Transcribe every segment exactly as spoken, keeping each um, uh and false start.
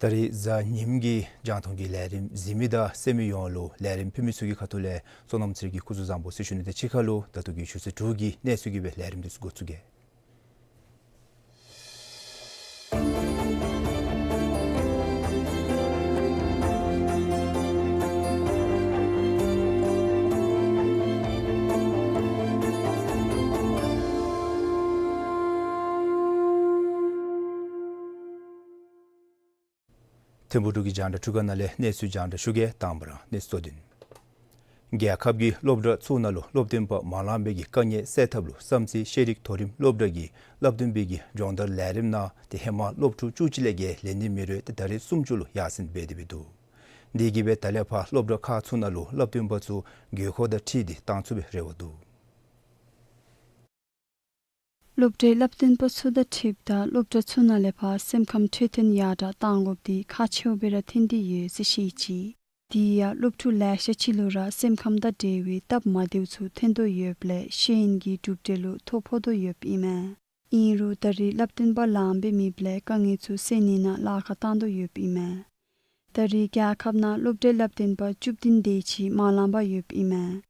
ད་རིས་གཟའ་ཉིམ་གི་རྒྱང་མཐོང་གི་ལས་རིམ་གཟིགས་མི་དང་གསན་མི་ཡོངས་ལུ་ལས་རིམ་ཕུལ་མི་ཚུ་གི་ཁ་ཐུག་ལས་བསོད་ནམས་ཚེ་རིང་གིས་སྐུ་གཟུགས་བཟང་པོ་ཟེར་ཞུ་ནི། དེ་གཅིག་ཁར་ལུ་ད་ལྟོ་གི་ཆུ་ཚོད་དྲུག་གི་གནས་ཚུལ་གྱི་སྦེ་ལས་རིམ་འདི་ཚུ་འགོ་བཙུགས་གེ། ཐིམ་ཕུག་འབྲུག་གི་རྒྱང་བསྒྲགས་ཐོག་ཁ་ནང་ལས་གནས་ཚུལ་རྒྱང་བསྒྲགས་ཞུ་གེ། དང་པ་ར་གནས་ཚུལ་གཙོ་དོན། རྒྱལ་ཁབ་ཀྱི་སློབ་གྲྭ་ཚུ་ནང་ལུ་སློབ་སྟོན་པ་མ་ལང་པའི་གི་དཀའ་ངལ་སེལ་ཐབས་ལུ་བསམ་རྩེ་ཤེས་རིག་མཐོ་རིམ་སློབ་གྲྭ་གིས་བསླབ་སྟོན་པའི་གི་སྦྱོང་བརྡར་ལས་རིམ་ནང་ཏེ་ཧེ་མ་སློབ་ཕྲུག་བཅུ་གཅིག་ལས་བརྒལ་ལེན་ནི་མེད་རུང་ཏེ་ད་རེས་སུམ་ཅུ་ལུ་ཡར་སེང་འབད་དེ་སྦེ་འདུག། དེ་གིས་སྦེ་ད་ལས་ཕར་སློབ་གྲྭ་ཁག་ཚུ་ནང་ལུ་བསླབ་སྟོན་པ་ཚུ་དགོས་མཁོ་དང་འཁྲིལ་ཏེ་བཏང་ཚུགས་པའི་རེ་བ་འདུག། སློབ་གྲྭའི་བསླབ་སྟོན་པ་ཚུ་དང་འཁྲིལཝ་ད་སློབ་གྲྭ་ཚུ་ནང་ལས་ཕར་སེམས་ཁམས་འཕྲོད་བསྟེན་ཡར་དྲག་གཏང་དགོཔ་འདི་ཁག་ཆེཝ་སྦེ་ར་ཐོན་ཏེ་ཡོད་ཟེར་བཤད་ཅི། དེ་ཡང་སློབ་ཕྲུག་ལེ་ཤ་ཅིག་ལུ་ར་སེམས་ཁམས་དང་འབྲེལ་བའི་སྟབས་མ་བདེཝ་ཚུ་ཐོན་དོ་ཡོདཔ་ལས་ཤེས་ཡོན་གྱི་གྲུབ་འབྲས་ལུ་ཐོ་ཕོག་དོ་ཡོདཔ་ཨིན་མས། ཨིན་རུང་ད་རེས་བསླབ་སྟོན་པ་ལང་པའི་མེདཔ་ལས་དཀའ་ངལ་ཚུ་སེལ་ནི་ནང་ལཱ་ཁག་བཏང་དོ་ཡོདཔ་ཨིན་མས། ད་རེས་རྒྱལ་ཁབ་ནང་སློབ་གྲྭའི་བསླབ་སྟོན་པ་བཅུ་བདུན་དེ་ཅིག་མ་ལང་པར་ཡོདཔ་ཨིན་མས།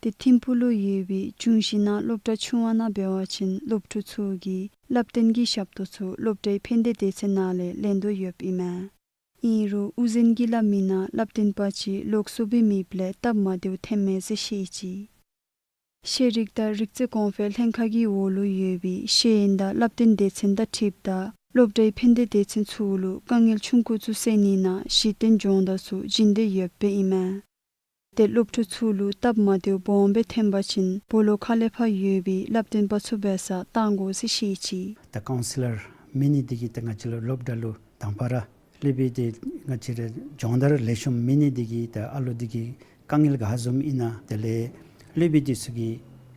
ཏེ་ཐིམ་ཕུག་ལུ་ཡོད་པའི་འབྱུང་བཞི་ནང་སློབ་གྲྭ་ཆུང་བ་ནང་འབད་བ་ཅིན་སློབ་ཕྲུག་ཚུ་གིས་བསླབ་སྟོན་གྱི་ཞབས་ཏོག་ཚུ་སློབ་གྲྭའི་ཕན་བདེ་སྡེ་ཚན་ནང་ལས་ལེན་དོ་ཡོདཔ་ཨིན་མས། ཨིན་རུང་དབུ་འཛིན་གྱིས་སླབ་མི་ནང་བསླབ་སྟོན་པ་ཅིག་ལོགས་སུ་སྦེ་མེདཔ་ལས་སྟབས་མ་བདེཝ་ཐོནམ་མས་ཟེར་བཤད་ཅི། ཤེས་རིག་དང་རིག་རྩལ་གོང་འཕེལ་ལྷན་ཁག་གི་འོག་ལུ་ཡོད་པའི་ཤེས་ཡོན་དང་བསླབ་སྟོན་སྡེ་ཚན་དང་འཁྲིལཝ་ད་སློབ་གྲྭའི་ཕན་བདེ་སྡེ་ཚན་ཚུ་ལུ་དཀའ་ངལ་ཆུང་ཀུ་ཚུ་སེལ་ནི་ནང་གཞི་རྟེན་སྦྱོང་བརྡར་ཚུ་བྱིན་དོ་ཡོདཔ་ཨིན་མས། ཏེ་སློབ་ཕྲུག་ཚུ་ལུ་སྟབས་མ་བདེཝ་སྦོམ་སྦེ་ཐོན་པ་ཅིན་སྦོ་ལོགས་ཁ་ལས་ཕར་ཡོད་པའི་བསླབ་སྟོན་པ་ཚུ་འབད་སར་གཏང་དགོ་ཟེར་བཤད་ཅི། ད་ཀའུན་སི་ལར་མེད་ནི་འདི་གིས་ད་ང་བཅས་ར་སློབ་གྲྭ་ལུ་དང་པ་ར་སློབ་དཔོན་འདི་ང་བཅས་ར་སྦྱོང་བརྡར་ལེགས་ཤོམ་མེད་ནི་འདི་གིས་ད་ཨ་ལོ་འདི་གི་དཀའ་ངལ་ག་བཟུམ་ཨིན་ན་དེ་ལས་སློབ་དཔོན་འདི་ཚུ་གི་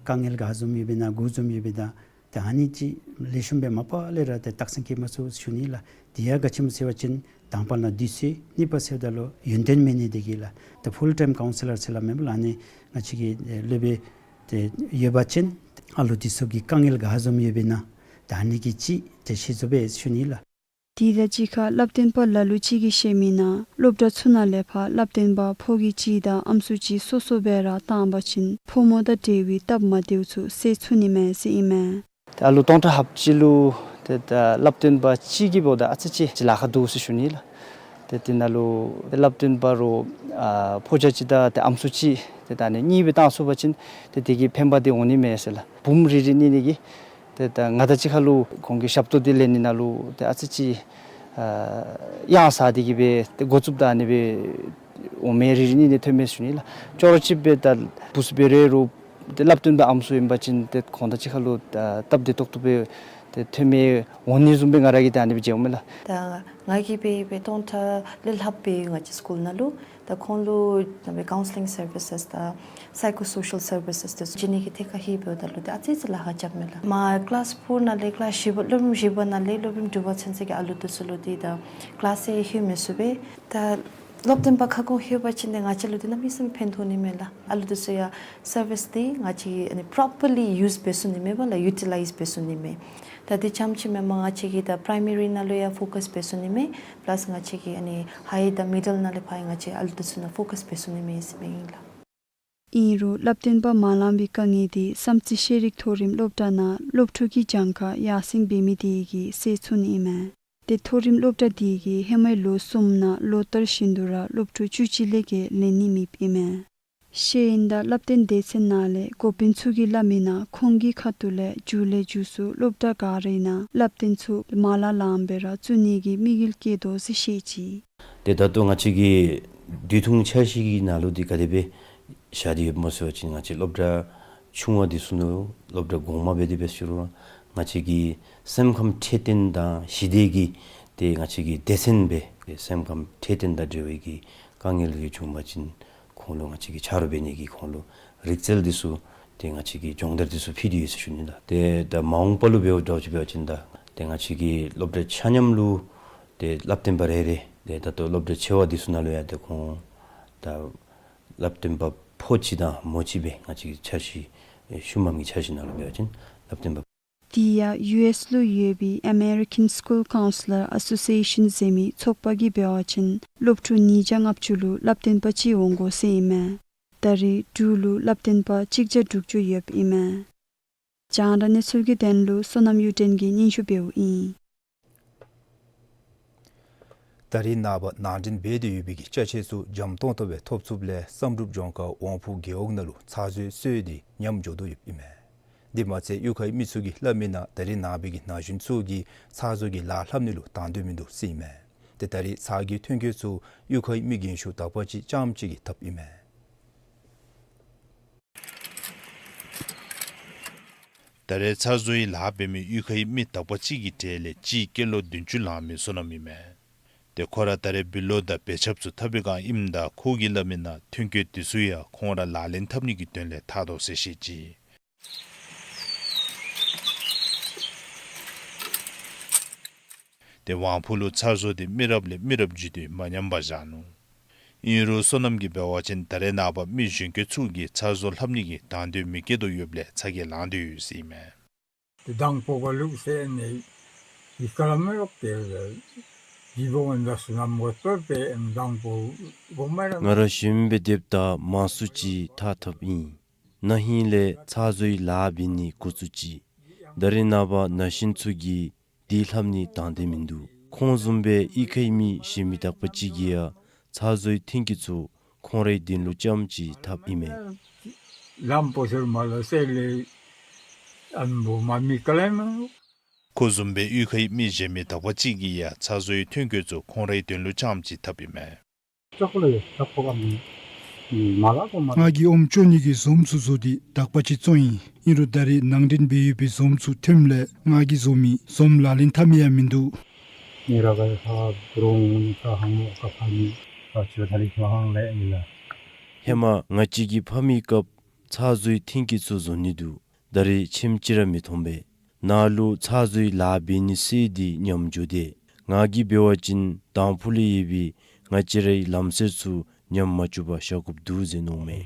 དཀའ་ངལ་ག་བཟུམ་ཡོདཔ་ཨིན་ན་ག་བཟུམ་ཡོདཔ་ཨིན་ན་ད་ཨ་ནི་ཅིག་ལེགས་ཤོམ་སྦེ་མ་པ་ལས་ར་ད་སྟག་སེང་སྐྱེས་མ་ཚུགས་ཞུ་ནི་ལགས། དེ་ཡང་ག་ཅི་སྨོ་ཟེར་བ་ཅིན་དང་པ་ལུ་དུས་ཚོད་གཉིས་པ་ཟེརཝ་ད་ལུ་ཡོན་ཏན་མེད་ནི་འདི་གིས་ལགས། ད་ཕུལ་ཊའིམ་ཀའུན་སི་ལར་ཟེར་སླབ་མེན་པ་ལགས། ཨ་ནི་ང་བཅས་ཀྱི་སློབ་དཔོན་འདི་ཡོད་པ་ཅིན་ཨ་ལོ་འདི་ཚུ་གི་དཀའ་ངལ་ག་བཟུམ་ཡོདཔ་ཨིན་ན་ད་ཨ་ནི་གི་ཅིག་ཏེ་ཤེས་ཚུགས་པས་ཞུ་ནི་ལགས། དེ་དང་གཅིག་ཁར་བསླབ་སྟོན་པ་ལ་ལུ་ཅིག་གིས་བཤད་མི་ནང་སློབ་གྲྭ་ཚུ་ནང་ལས་ཕར་བསླབ་སྟོན་པ་ཕོ་སྐྱེས་གཅིག་དང་ཨམ་སྲུ་གཅིག་སོ་སོ་སྦེ་ར་བཏང་པ་ཅིན་ཕོ་མོ་དང་འབྲེལ་བའི་སྟབས་མ་བདེཝ་ཚུ་སེལ་ཚུགས་ནི་མས་ཟེར་ཨིན་མས། ད་ཨ་ལོ་སྟོང་ཕྲག་ལྷགཔ་ཅིག་ལུ་ཏེ་ད་བསླབ་སྟོན་པ་གཅིག་གིས་འབདཝ་ད་ཨ་ཙི་ཅིག་ལཱ་ཁག་འདུག་ཟེར་ཞུ་ནི་ལགས། ཏེ་དེ་ནང་ལུ་ཏེ་བསླབ་སྟོན་པ་རུང་ཨ་ཕོ་སྐྱེས་གཅིག་དང་ཏེ་ཨམ་སྲུ་གཅིག་ཏེ་ད་ཨ་ནི་གཉིས་སྦེ་བཏང་ཚུགས་པ་ཅིན་ཏེ་དེ་གིས་ཕན་པ་འདི་འོང་ནི་མས་ཟེར་ལགས། བུམོ་རེ་རེ་གཉིས་གཉིས་ཀྱིས། ཏེ་ད་ང་དང་གཅིག་ཁར་ལུ་ཁོང་གི་ཞབས་ཏོག་འདི་ལེན་ནི་ནང་ལུ་ཏེ་ཨ་ཙི་ཅིག་ཨ་གཡང་ཟ་སྟེ་གི་སྦེ་ཏེ་འགོ་བཙུགསཔ་ད་ཨ་ནི་སྦེ་འོང་མི་རེ་རེ་གཉིས་གཉིས་ཐོན་མས་ཞུ་ནི་ལགས། ཅོག་ར་གཅིགཔ་སྦེ་ད་བུཚ་འབད་རུང་རུང་ཏེ་བསླབ་སྟོན་པ་ཨམ་སྲུ་ཨིན་པ་ཅིན་ཏེ་ཁོང་དང་གཅིག་ཁར་ལུ་ད་སྟབས་བདེ་ཏོག་ཏོ་སྦེ་ ཏེ་ཐོན་མི་འོང་ནི་བཟུམ་སྦེ་ང་ར་གིས་ད་ཨ་ནི་སྦེ་མཇལཝ་མས་ལགས། ད་ང་གིས་འབད་འབད་སྟོང་ཕྲག་ལས་ལྷགཔ་སྦེ་ང་བཅས་སི་ཀུལ་ནང་ལུ་ད་ཁོང་ལུ་ད་འབད་ཀའུན་སི་ལིང་སར་བིསེས་དང་སའི་ཀོ་སོ་ཤལ་སར་བིསེས་དེ་ཚུ་བྱིན་ནི་གི་ཐད་ཁར་ལྷོདཔ་ད་ལུ་ཏེ་ཨ་ཙི་ཙི་ལཱ་ཁག་རྐྱབ་མས་ལགས། མར་ཀི་ལཱསི་ཕོར་ནང་ལས་ཀི་ལཱསི་བཞི་པ་སློབ་རིམ་བཞི་པ་ནང་ལས་སློབ་རིམ་དྲུག་པ་ཚུན་ཚོད་ཀྱི་ཨ་ལུ་དེ་ཚུ་ལུ་ཏེ་ད་ཀི་ལཱསི་ལྷོད་མི་ཚུགས་པས། ད་སློབ་སྟོན་པ་ཁ་སྐོང་ལྷོད་པ་ཅིན་ཏེ་ང་བཅས་ལུ་ཏེ་གནམ་མེད་ས་མེད་ཕན་ཐོགས་ནི་མས་ལགས། ཨ་ལུ་དེ་ཚུ་ཡང་སར་བིསི་འདི་ང་བཅས་ཨ་ནི་པོརོ་པར་ལི་ཡུསི་འབད་ཚུགས་ནི་མས་པ་ལགས། ཡུ་ཊི་ལའིསི་འབད་ཚུགས་ནི་མས། ད་དེ་རྐྱངམ་ཅིག་མེན་པར་ང་བཅས་ཀྱིས་ད་པྲའི་མ་རི་ནང་ལུ་ཡང་ཕོ་ཀཱསི་འབད་ཚུགས་ནི་མས། པ་ལཱསི་ང་བཅས་ཀྱིས་ཨ་ནི་ཧའི་དང་མི་ཌལ་ནང་ལས་ཕར་ཡང་ང་བཅས་ཨ་ལུ་དེ་ཚུ་ནང་ཕོ་ཀཱསི་འབད་ཚུགས་ནི་མས་ཟེར་མི་ཨིན་ལགས། ཨིན་རུང་སླབ་སྟོན་པ་མ་ལང་པའི་དཀའ་ངལ་འདི་བསམ་རྩེ་ཤེས་རིག་མཐོ་རིམ་སློབ་གྲྭ་ནང་སློབ་ཕྲུག་གི་གྱངས་ཁ་ཡར་སེང་འབད་མི་དེ་གིས་སེལ་ཚུགས་ནི་ཨིན་མས། ཏེ་མཐོ་རིམ་སློབ་གྲྭ་དེ་གིས་ཧེ་མའི་ལོ་གསུམ་ནང་ལོ་ལྟར་བཞིན་དུ་ར་སློབ་ཕྲུག་བཅུ་གཅིག་ལས་བརྒལ་ལེན་ནི་མེདཔ་ཨིན་མས། ཤེས་ཡོན་དང་བསླབ་སྟོན་སྡེ་ཚན་ནང་ལས་འགོ་དཔོན་ཚུ་གིས་སླབ་མིའི་ནང་ཁོང་གི་ཁ་ཐུག་ལས་མཇུག་ལས་མཇུག་སུ་སློབ་གྲྭ་ག་རའི་ནང་སླབ་སྟོན་ཚུ་མ་ལང་ལངམ་སྦེ་ར་བཙུགས་ནི་གི་དམིགས་ཡུལ་བསྐྱེད་དོ་ཟེར་བཤད་ཅི། ཏེ་ད་ལྟོ་ང་བཅས་ཀྱི་དུས་ཐུང་འཆར་གཞི་གི་ནང་ལུ་འདི་ག་དེ་སྦེ་བཞག་སྟེ་ཡོདཔ་སྨོ་ཟེར་བ་ཅིན་ང་བཅས་སློབ་གྲྭ་ཆུང་བ་འདི་ཚུ་ནང་སློབ་གྲྭ་གོང་མ་སྦེ་དེ་སྦེ་ཞུ་རུང་ང་བཅས་ཀྱི་སེམས་ཁམས་འཕྲོད་བསྟེན་དང་ཞི་བདེ་གི་ཏེ་ང་བཅས་ཀྱི་སྡེ་ཚན་སྦེ་སེམས་ཁམས་འཕྲོད་བསྟེན་དང་འབྲེལ་བའི་གི་དཀའ་ངལ་གྱི་བྱུང་བ་ཅིན་ཁོང་ལུ་ང་བཅས་ཀྱིས་ཆ་རོགས་འབད་ནི་གི་ཁོང་ལུ་རིག་རྩལ་འདི་ཚུ་ཏེ་ང་བཅས་ཀྱིས་སྦྱོང་བརྡར་འདི་ཚུ་ཕུལ་ཏེ་ཡོད་ཟེར་ཞུ་ནི་ལགས། ཏེ་ད་མ་འོངས་པ་ལུ་འབད་བ་ཅིན་འབད་བ་ཅིན་ད་ཏེ་ང་བཅས་ཀྱི་སློབ་གྲྭ་ཆ་མཉམ་ལུ་ཏེ་སླབ་སྟོན་པ་རེ་རེ་ཏེ་ད་ལྟོ་སློབ་གྲྭ་ཆེ་བ་འདི་ཚུ་ནང་ལུ་ཡང་ཏེ་ཁོང་ད་སླབ་སྟོན་པ་ཕོ་གཅིག་དང་མོ་གཅིག་སྦེ་ང་བཅས་ཀྱི་འཆར་གཞི་ཨེ་ཤུལ་མམ་གྱི་འཆར་གཞི་ནང་ལུ་འབད་བ་ཅིན་སླབ་སྟོན་པ། དེ་ཡང་ཡུ་ཨེསི་ལུ་ཡོད་པའི་American School Counselor Association ཟེར་མི་ཚོགས་པ་གིས་འབད་བ་ཅིན་སློབ་ཕྲུག་ཉིས་བརྒྱ་ལྔ་བཅུ་ལུ་སླབ་སྟོན་པ་གཅིག་འོང་དགོ་ཟེར་ཨིན་མས། ད་རེས་འབྲུག་ལུ་སླབ་སྟོན་པ་གཅིག་བརྒྱ་དྲུག་ཅུ་ཡོདཔ་ཨིན་མས། རྒྱང་བསྒྲགས་གནས་ཚུལ་གྱི་དོན་ལུ་བསོད་ནམས་གཡུ་སྒྲོན་གྱིས་སྙན་ཞུ་འབདཝ་ཨིན། ད་རེས་ནངས་པ་ནང་འདྲེན་འབད་དེ་ཡོད་པའི་གི་ཅ་ཆས་ཚུ་འཇམ་ཏོང་ཏོ་སྦེ་ཐོབ་ཚུགསཔ་ལས་བསམ་གྲུབ་ལྗོངས་མཁར་དབང་ཕུག་རྒེད་འོག་ནང་ལུ་ཚ་བཟོའི་སོ་ཡི་འདི་ཉམས་འགྱོ་དོ་ཡོདཔ་ཨིན་མས། དེ་མ་ཚད་གཡུས་ཁའི་མི་ཚུ་གིས་སླབ་མིའི་ནང་ད་རེས་ནངས་པའི་གི་ན་གཞོན་ཚུ་གིས་ཚ་བཟོ་གི་ལཱ་ལྷབ་ནི་ལུ་དང་འདོད་མིན་འདུག་ཟེར་ཨིན་མས། ཏེ་ད་རེས་ཚ་གྱང་ཐོན་སྐྱེད་ཚུ་གཡུས་ཁའི་མི་རྒན་ཤོས་དག་པ་ཅིག་རྐྱངམ་ཅིག་གིས་འཐབ་ཨིན་མས། ད་རེས་ཚ་བཟོའི་ལཱ་འབད་མི་གཡུས་ཁའི་མི་དག་པ་ཅིག་གི་གྲས་ལས་གཅིག་སྐྱེས་ལོ་བདུན་ཅུ་ལང་མི་བསོད་ནམས་ཨིན་མས། ཏེ་ཁོ་ར་ད་རེས་འབུལ་ལོག་དང་བེ་ཆབ་ཚུ་འཐབ་པའི་སྒང་ཨིནམ་ད་ཁོ་གིས་སླབ་མིའི་ནང་ཐོན་སྐྱེད་འདི་ཚུ་ཡང་ཁོང་ར་ལག་ལེན་འཐབ་ནི་གི་དོན་ལས་འཐབ་དོ་ཟེར་བཤད་ཅི། ཏེ་དབང་ཕུག་ལུ་ཚ་བཟོ་འདི་མི་རབས་ལས་མི་རབས་བརྒྱུད་དེ་མ་ཉམས་པར་བཞག་ནུག། ཨིན་རུང་བསོད་ནམས་ཀྱིས་འབད་བ་ཅིན་ད་རེས་ནངས་པ་མི་གཞོན་སྐྱེས་ཚུ་གིས་ཚ་བཟོ་ལྷབ་ནི་གི་དང་འདོད་མི་བསྐྱེད་དོ་ཡོདཔ་ལས་ཚ་གྱང་ལང་དོ་ཡོད་ཟེར་ཨིན་མས། དང་པོ་ག་ལུགས་ཟེར་ནི་ཡི་ག་ལ་མི་རོགས་ཏེ་ལས་ཇི་བོ་འོན་ད་བསོད་ནམས་འོ་ཏོ་པེ་དང་པོ་གོ་མ་ར། ང་ར་གཞོནམ་སྦེ་སྡོདཔ་ད་མང་སུ་ཅིག་ཐགས་འཐབ་ཨིན། ན་ཧིང་ལས་ཚ་བཟོའི་ལཱ་འབད་ནི་འགོ་བཙུགས་ཅི། ད་རེས་ནངས་པ་ན་གཞོན་ཚུ་གིས་འདི་ལྷབ་ནི་དང་འདོད་མིན་འདུག། ཁོང་བཟུམ་སྦེ་གཡུས་ཁའི་མི་གཞན་མི་དག་པ་ཅིག་གིས་ཡང་ཚ་བཟོའི་ཐོན་སྐྱེད་ཚུ་ཁོང་རའི་དོན་ལུ་རྐྱངམ་ཅིག་འཐབ་ཨིན་མས། ལམ་པོ་ཟེར་མ་ལ་སེ་ལེ་ཨན་བོ་མ་མི་ཀ་ལེ་མ། ཁོ་བཟུམ་སྦེ་གཡུས་ཁའི་མི་གཞན་མི་དག་པ་ཅིག་གིས་ཡང་ཚ་བཟོའི་ཐོན་སྐྱེད་ཚུ་ཁོང་རའི་དོན་ལུ་རྐྱངམ་ཅིག་འཐབ་ཨིན་མས། ང་གིས་ཨོམ་བཙོ་ནི་གི་ཟོམ་ཚུ་བཟོ་སྟེ་དག་པ་ཅིག་བཙོ་ཡི། ཨིན་རུང་ད་རེས་ནང་འདྲེན་འབད་ཡོད་པའི་ཟོམ་ཚུ་ཐོནམ་ལས་ང་གིས་བཟོ་མི་ཟོམ་ལག་ལེན་འཐབ་མི་ཡང་མིན་འདུག། ཧེ་མ་ང་བཅས་ཀྱི་ཕ་མིའི་སྐབས་ཚ་བཟོའི་ཐོན་སྐྱེད་ཚུ་བཟོ་ནི་འདུག། ད་རེས་ཁྱིམ་ཅིག་ར་མི་མཐོང་པས། ནཱ་ལུ་ཚ་བཟོའི་ལཱ་འབད་ནི་སོ་ཡི་འདི་ཉམས་འགྱོ་དེས། ང་གིས་འབད་བ་ཅིན་དང་ཕུ་ལས་ཡོད་པའི་ང་བཅས་རའི་ལམ་སྲོལ་ཚུ་ཉམས་མ་བཅུག་པར་བཞག་དགོཔ་འདུག་ཟེར་མནོཝ་མས།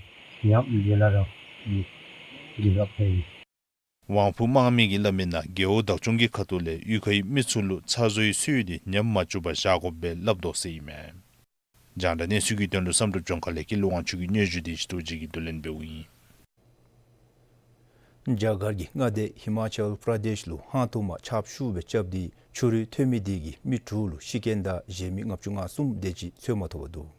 དབང་ཕུག་དམངས་མི་གིས་སླབ་མིའི་ནང་རྒེད་འོག་བདག་སྐྱོང་གི་ཁ་ཐུག་ལས་གཡུས་ཁའི་མི་ཚུ་ལུ་ཚ་བཟོའི་སོ་ཡི་འདི་ཉམས་མ་བཅུག་པར་བཞག་དགོ་པའི་སླབ་དོ་ཟེར་ཨིན་མས། རྒྱང་བསྒྲགས་གནས་ཚུལ་གྱི་དོན་ལུ་བསམ་གྲུབ་ལྗོངས་མཁར་ལས་སྐྱིད་ལུ་དབང་ཕྱུག་གི་སྙན་ཞུ་འདི་ཞུ་ཏོ་ཅིག་གིས་བསྡུ་ལེན་འབདཝ་ཨིན། རྒྱ་གར་གྱི་མངའ་སྡེ་ཧི་མ་ཅལ་པྲ་དེཤ་ལུ་ཧང་ཐུང་མ་ཆརཔ་ཤུགས་སྦེ་རྐྱབ་སྟེ་ཆུ་རུད་ཐོན་མི་དེ་གིས་མི་དྲུག་ལུ་ཤི་རྐྱེན་དང་གཞན་མི་ལྔ་བཅུ་ང་གསུམ་དེ་ཅིག་འཚོལ་མ་ཐོབ་པར་འདུག།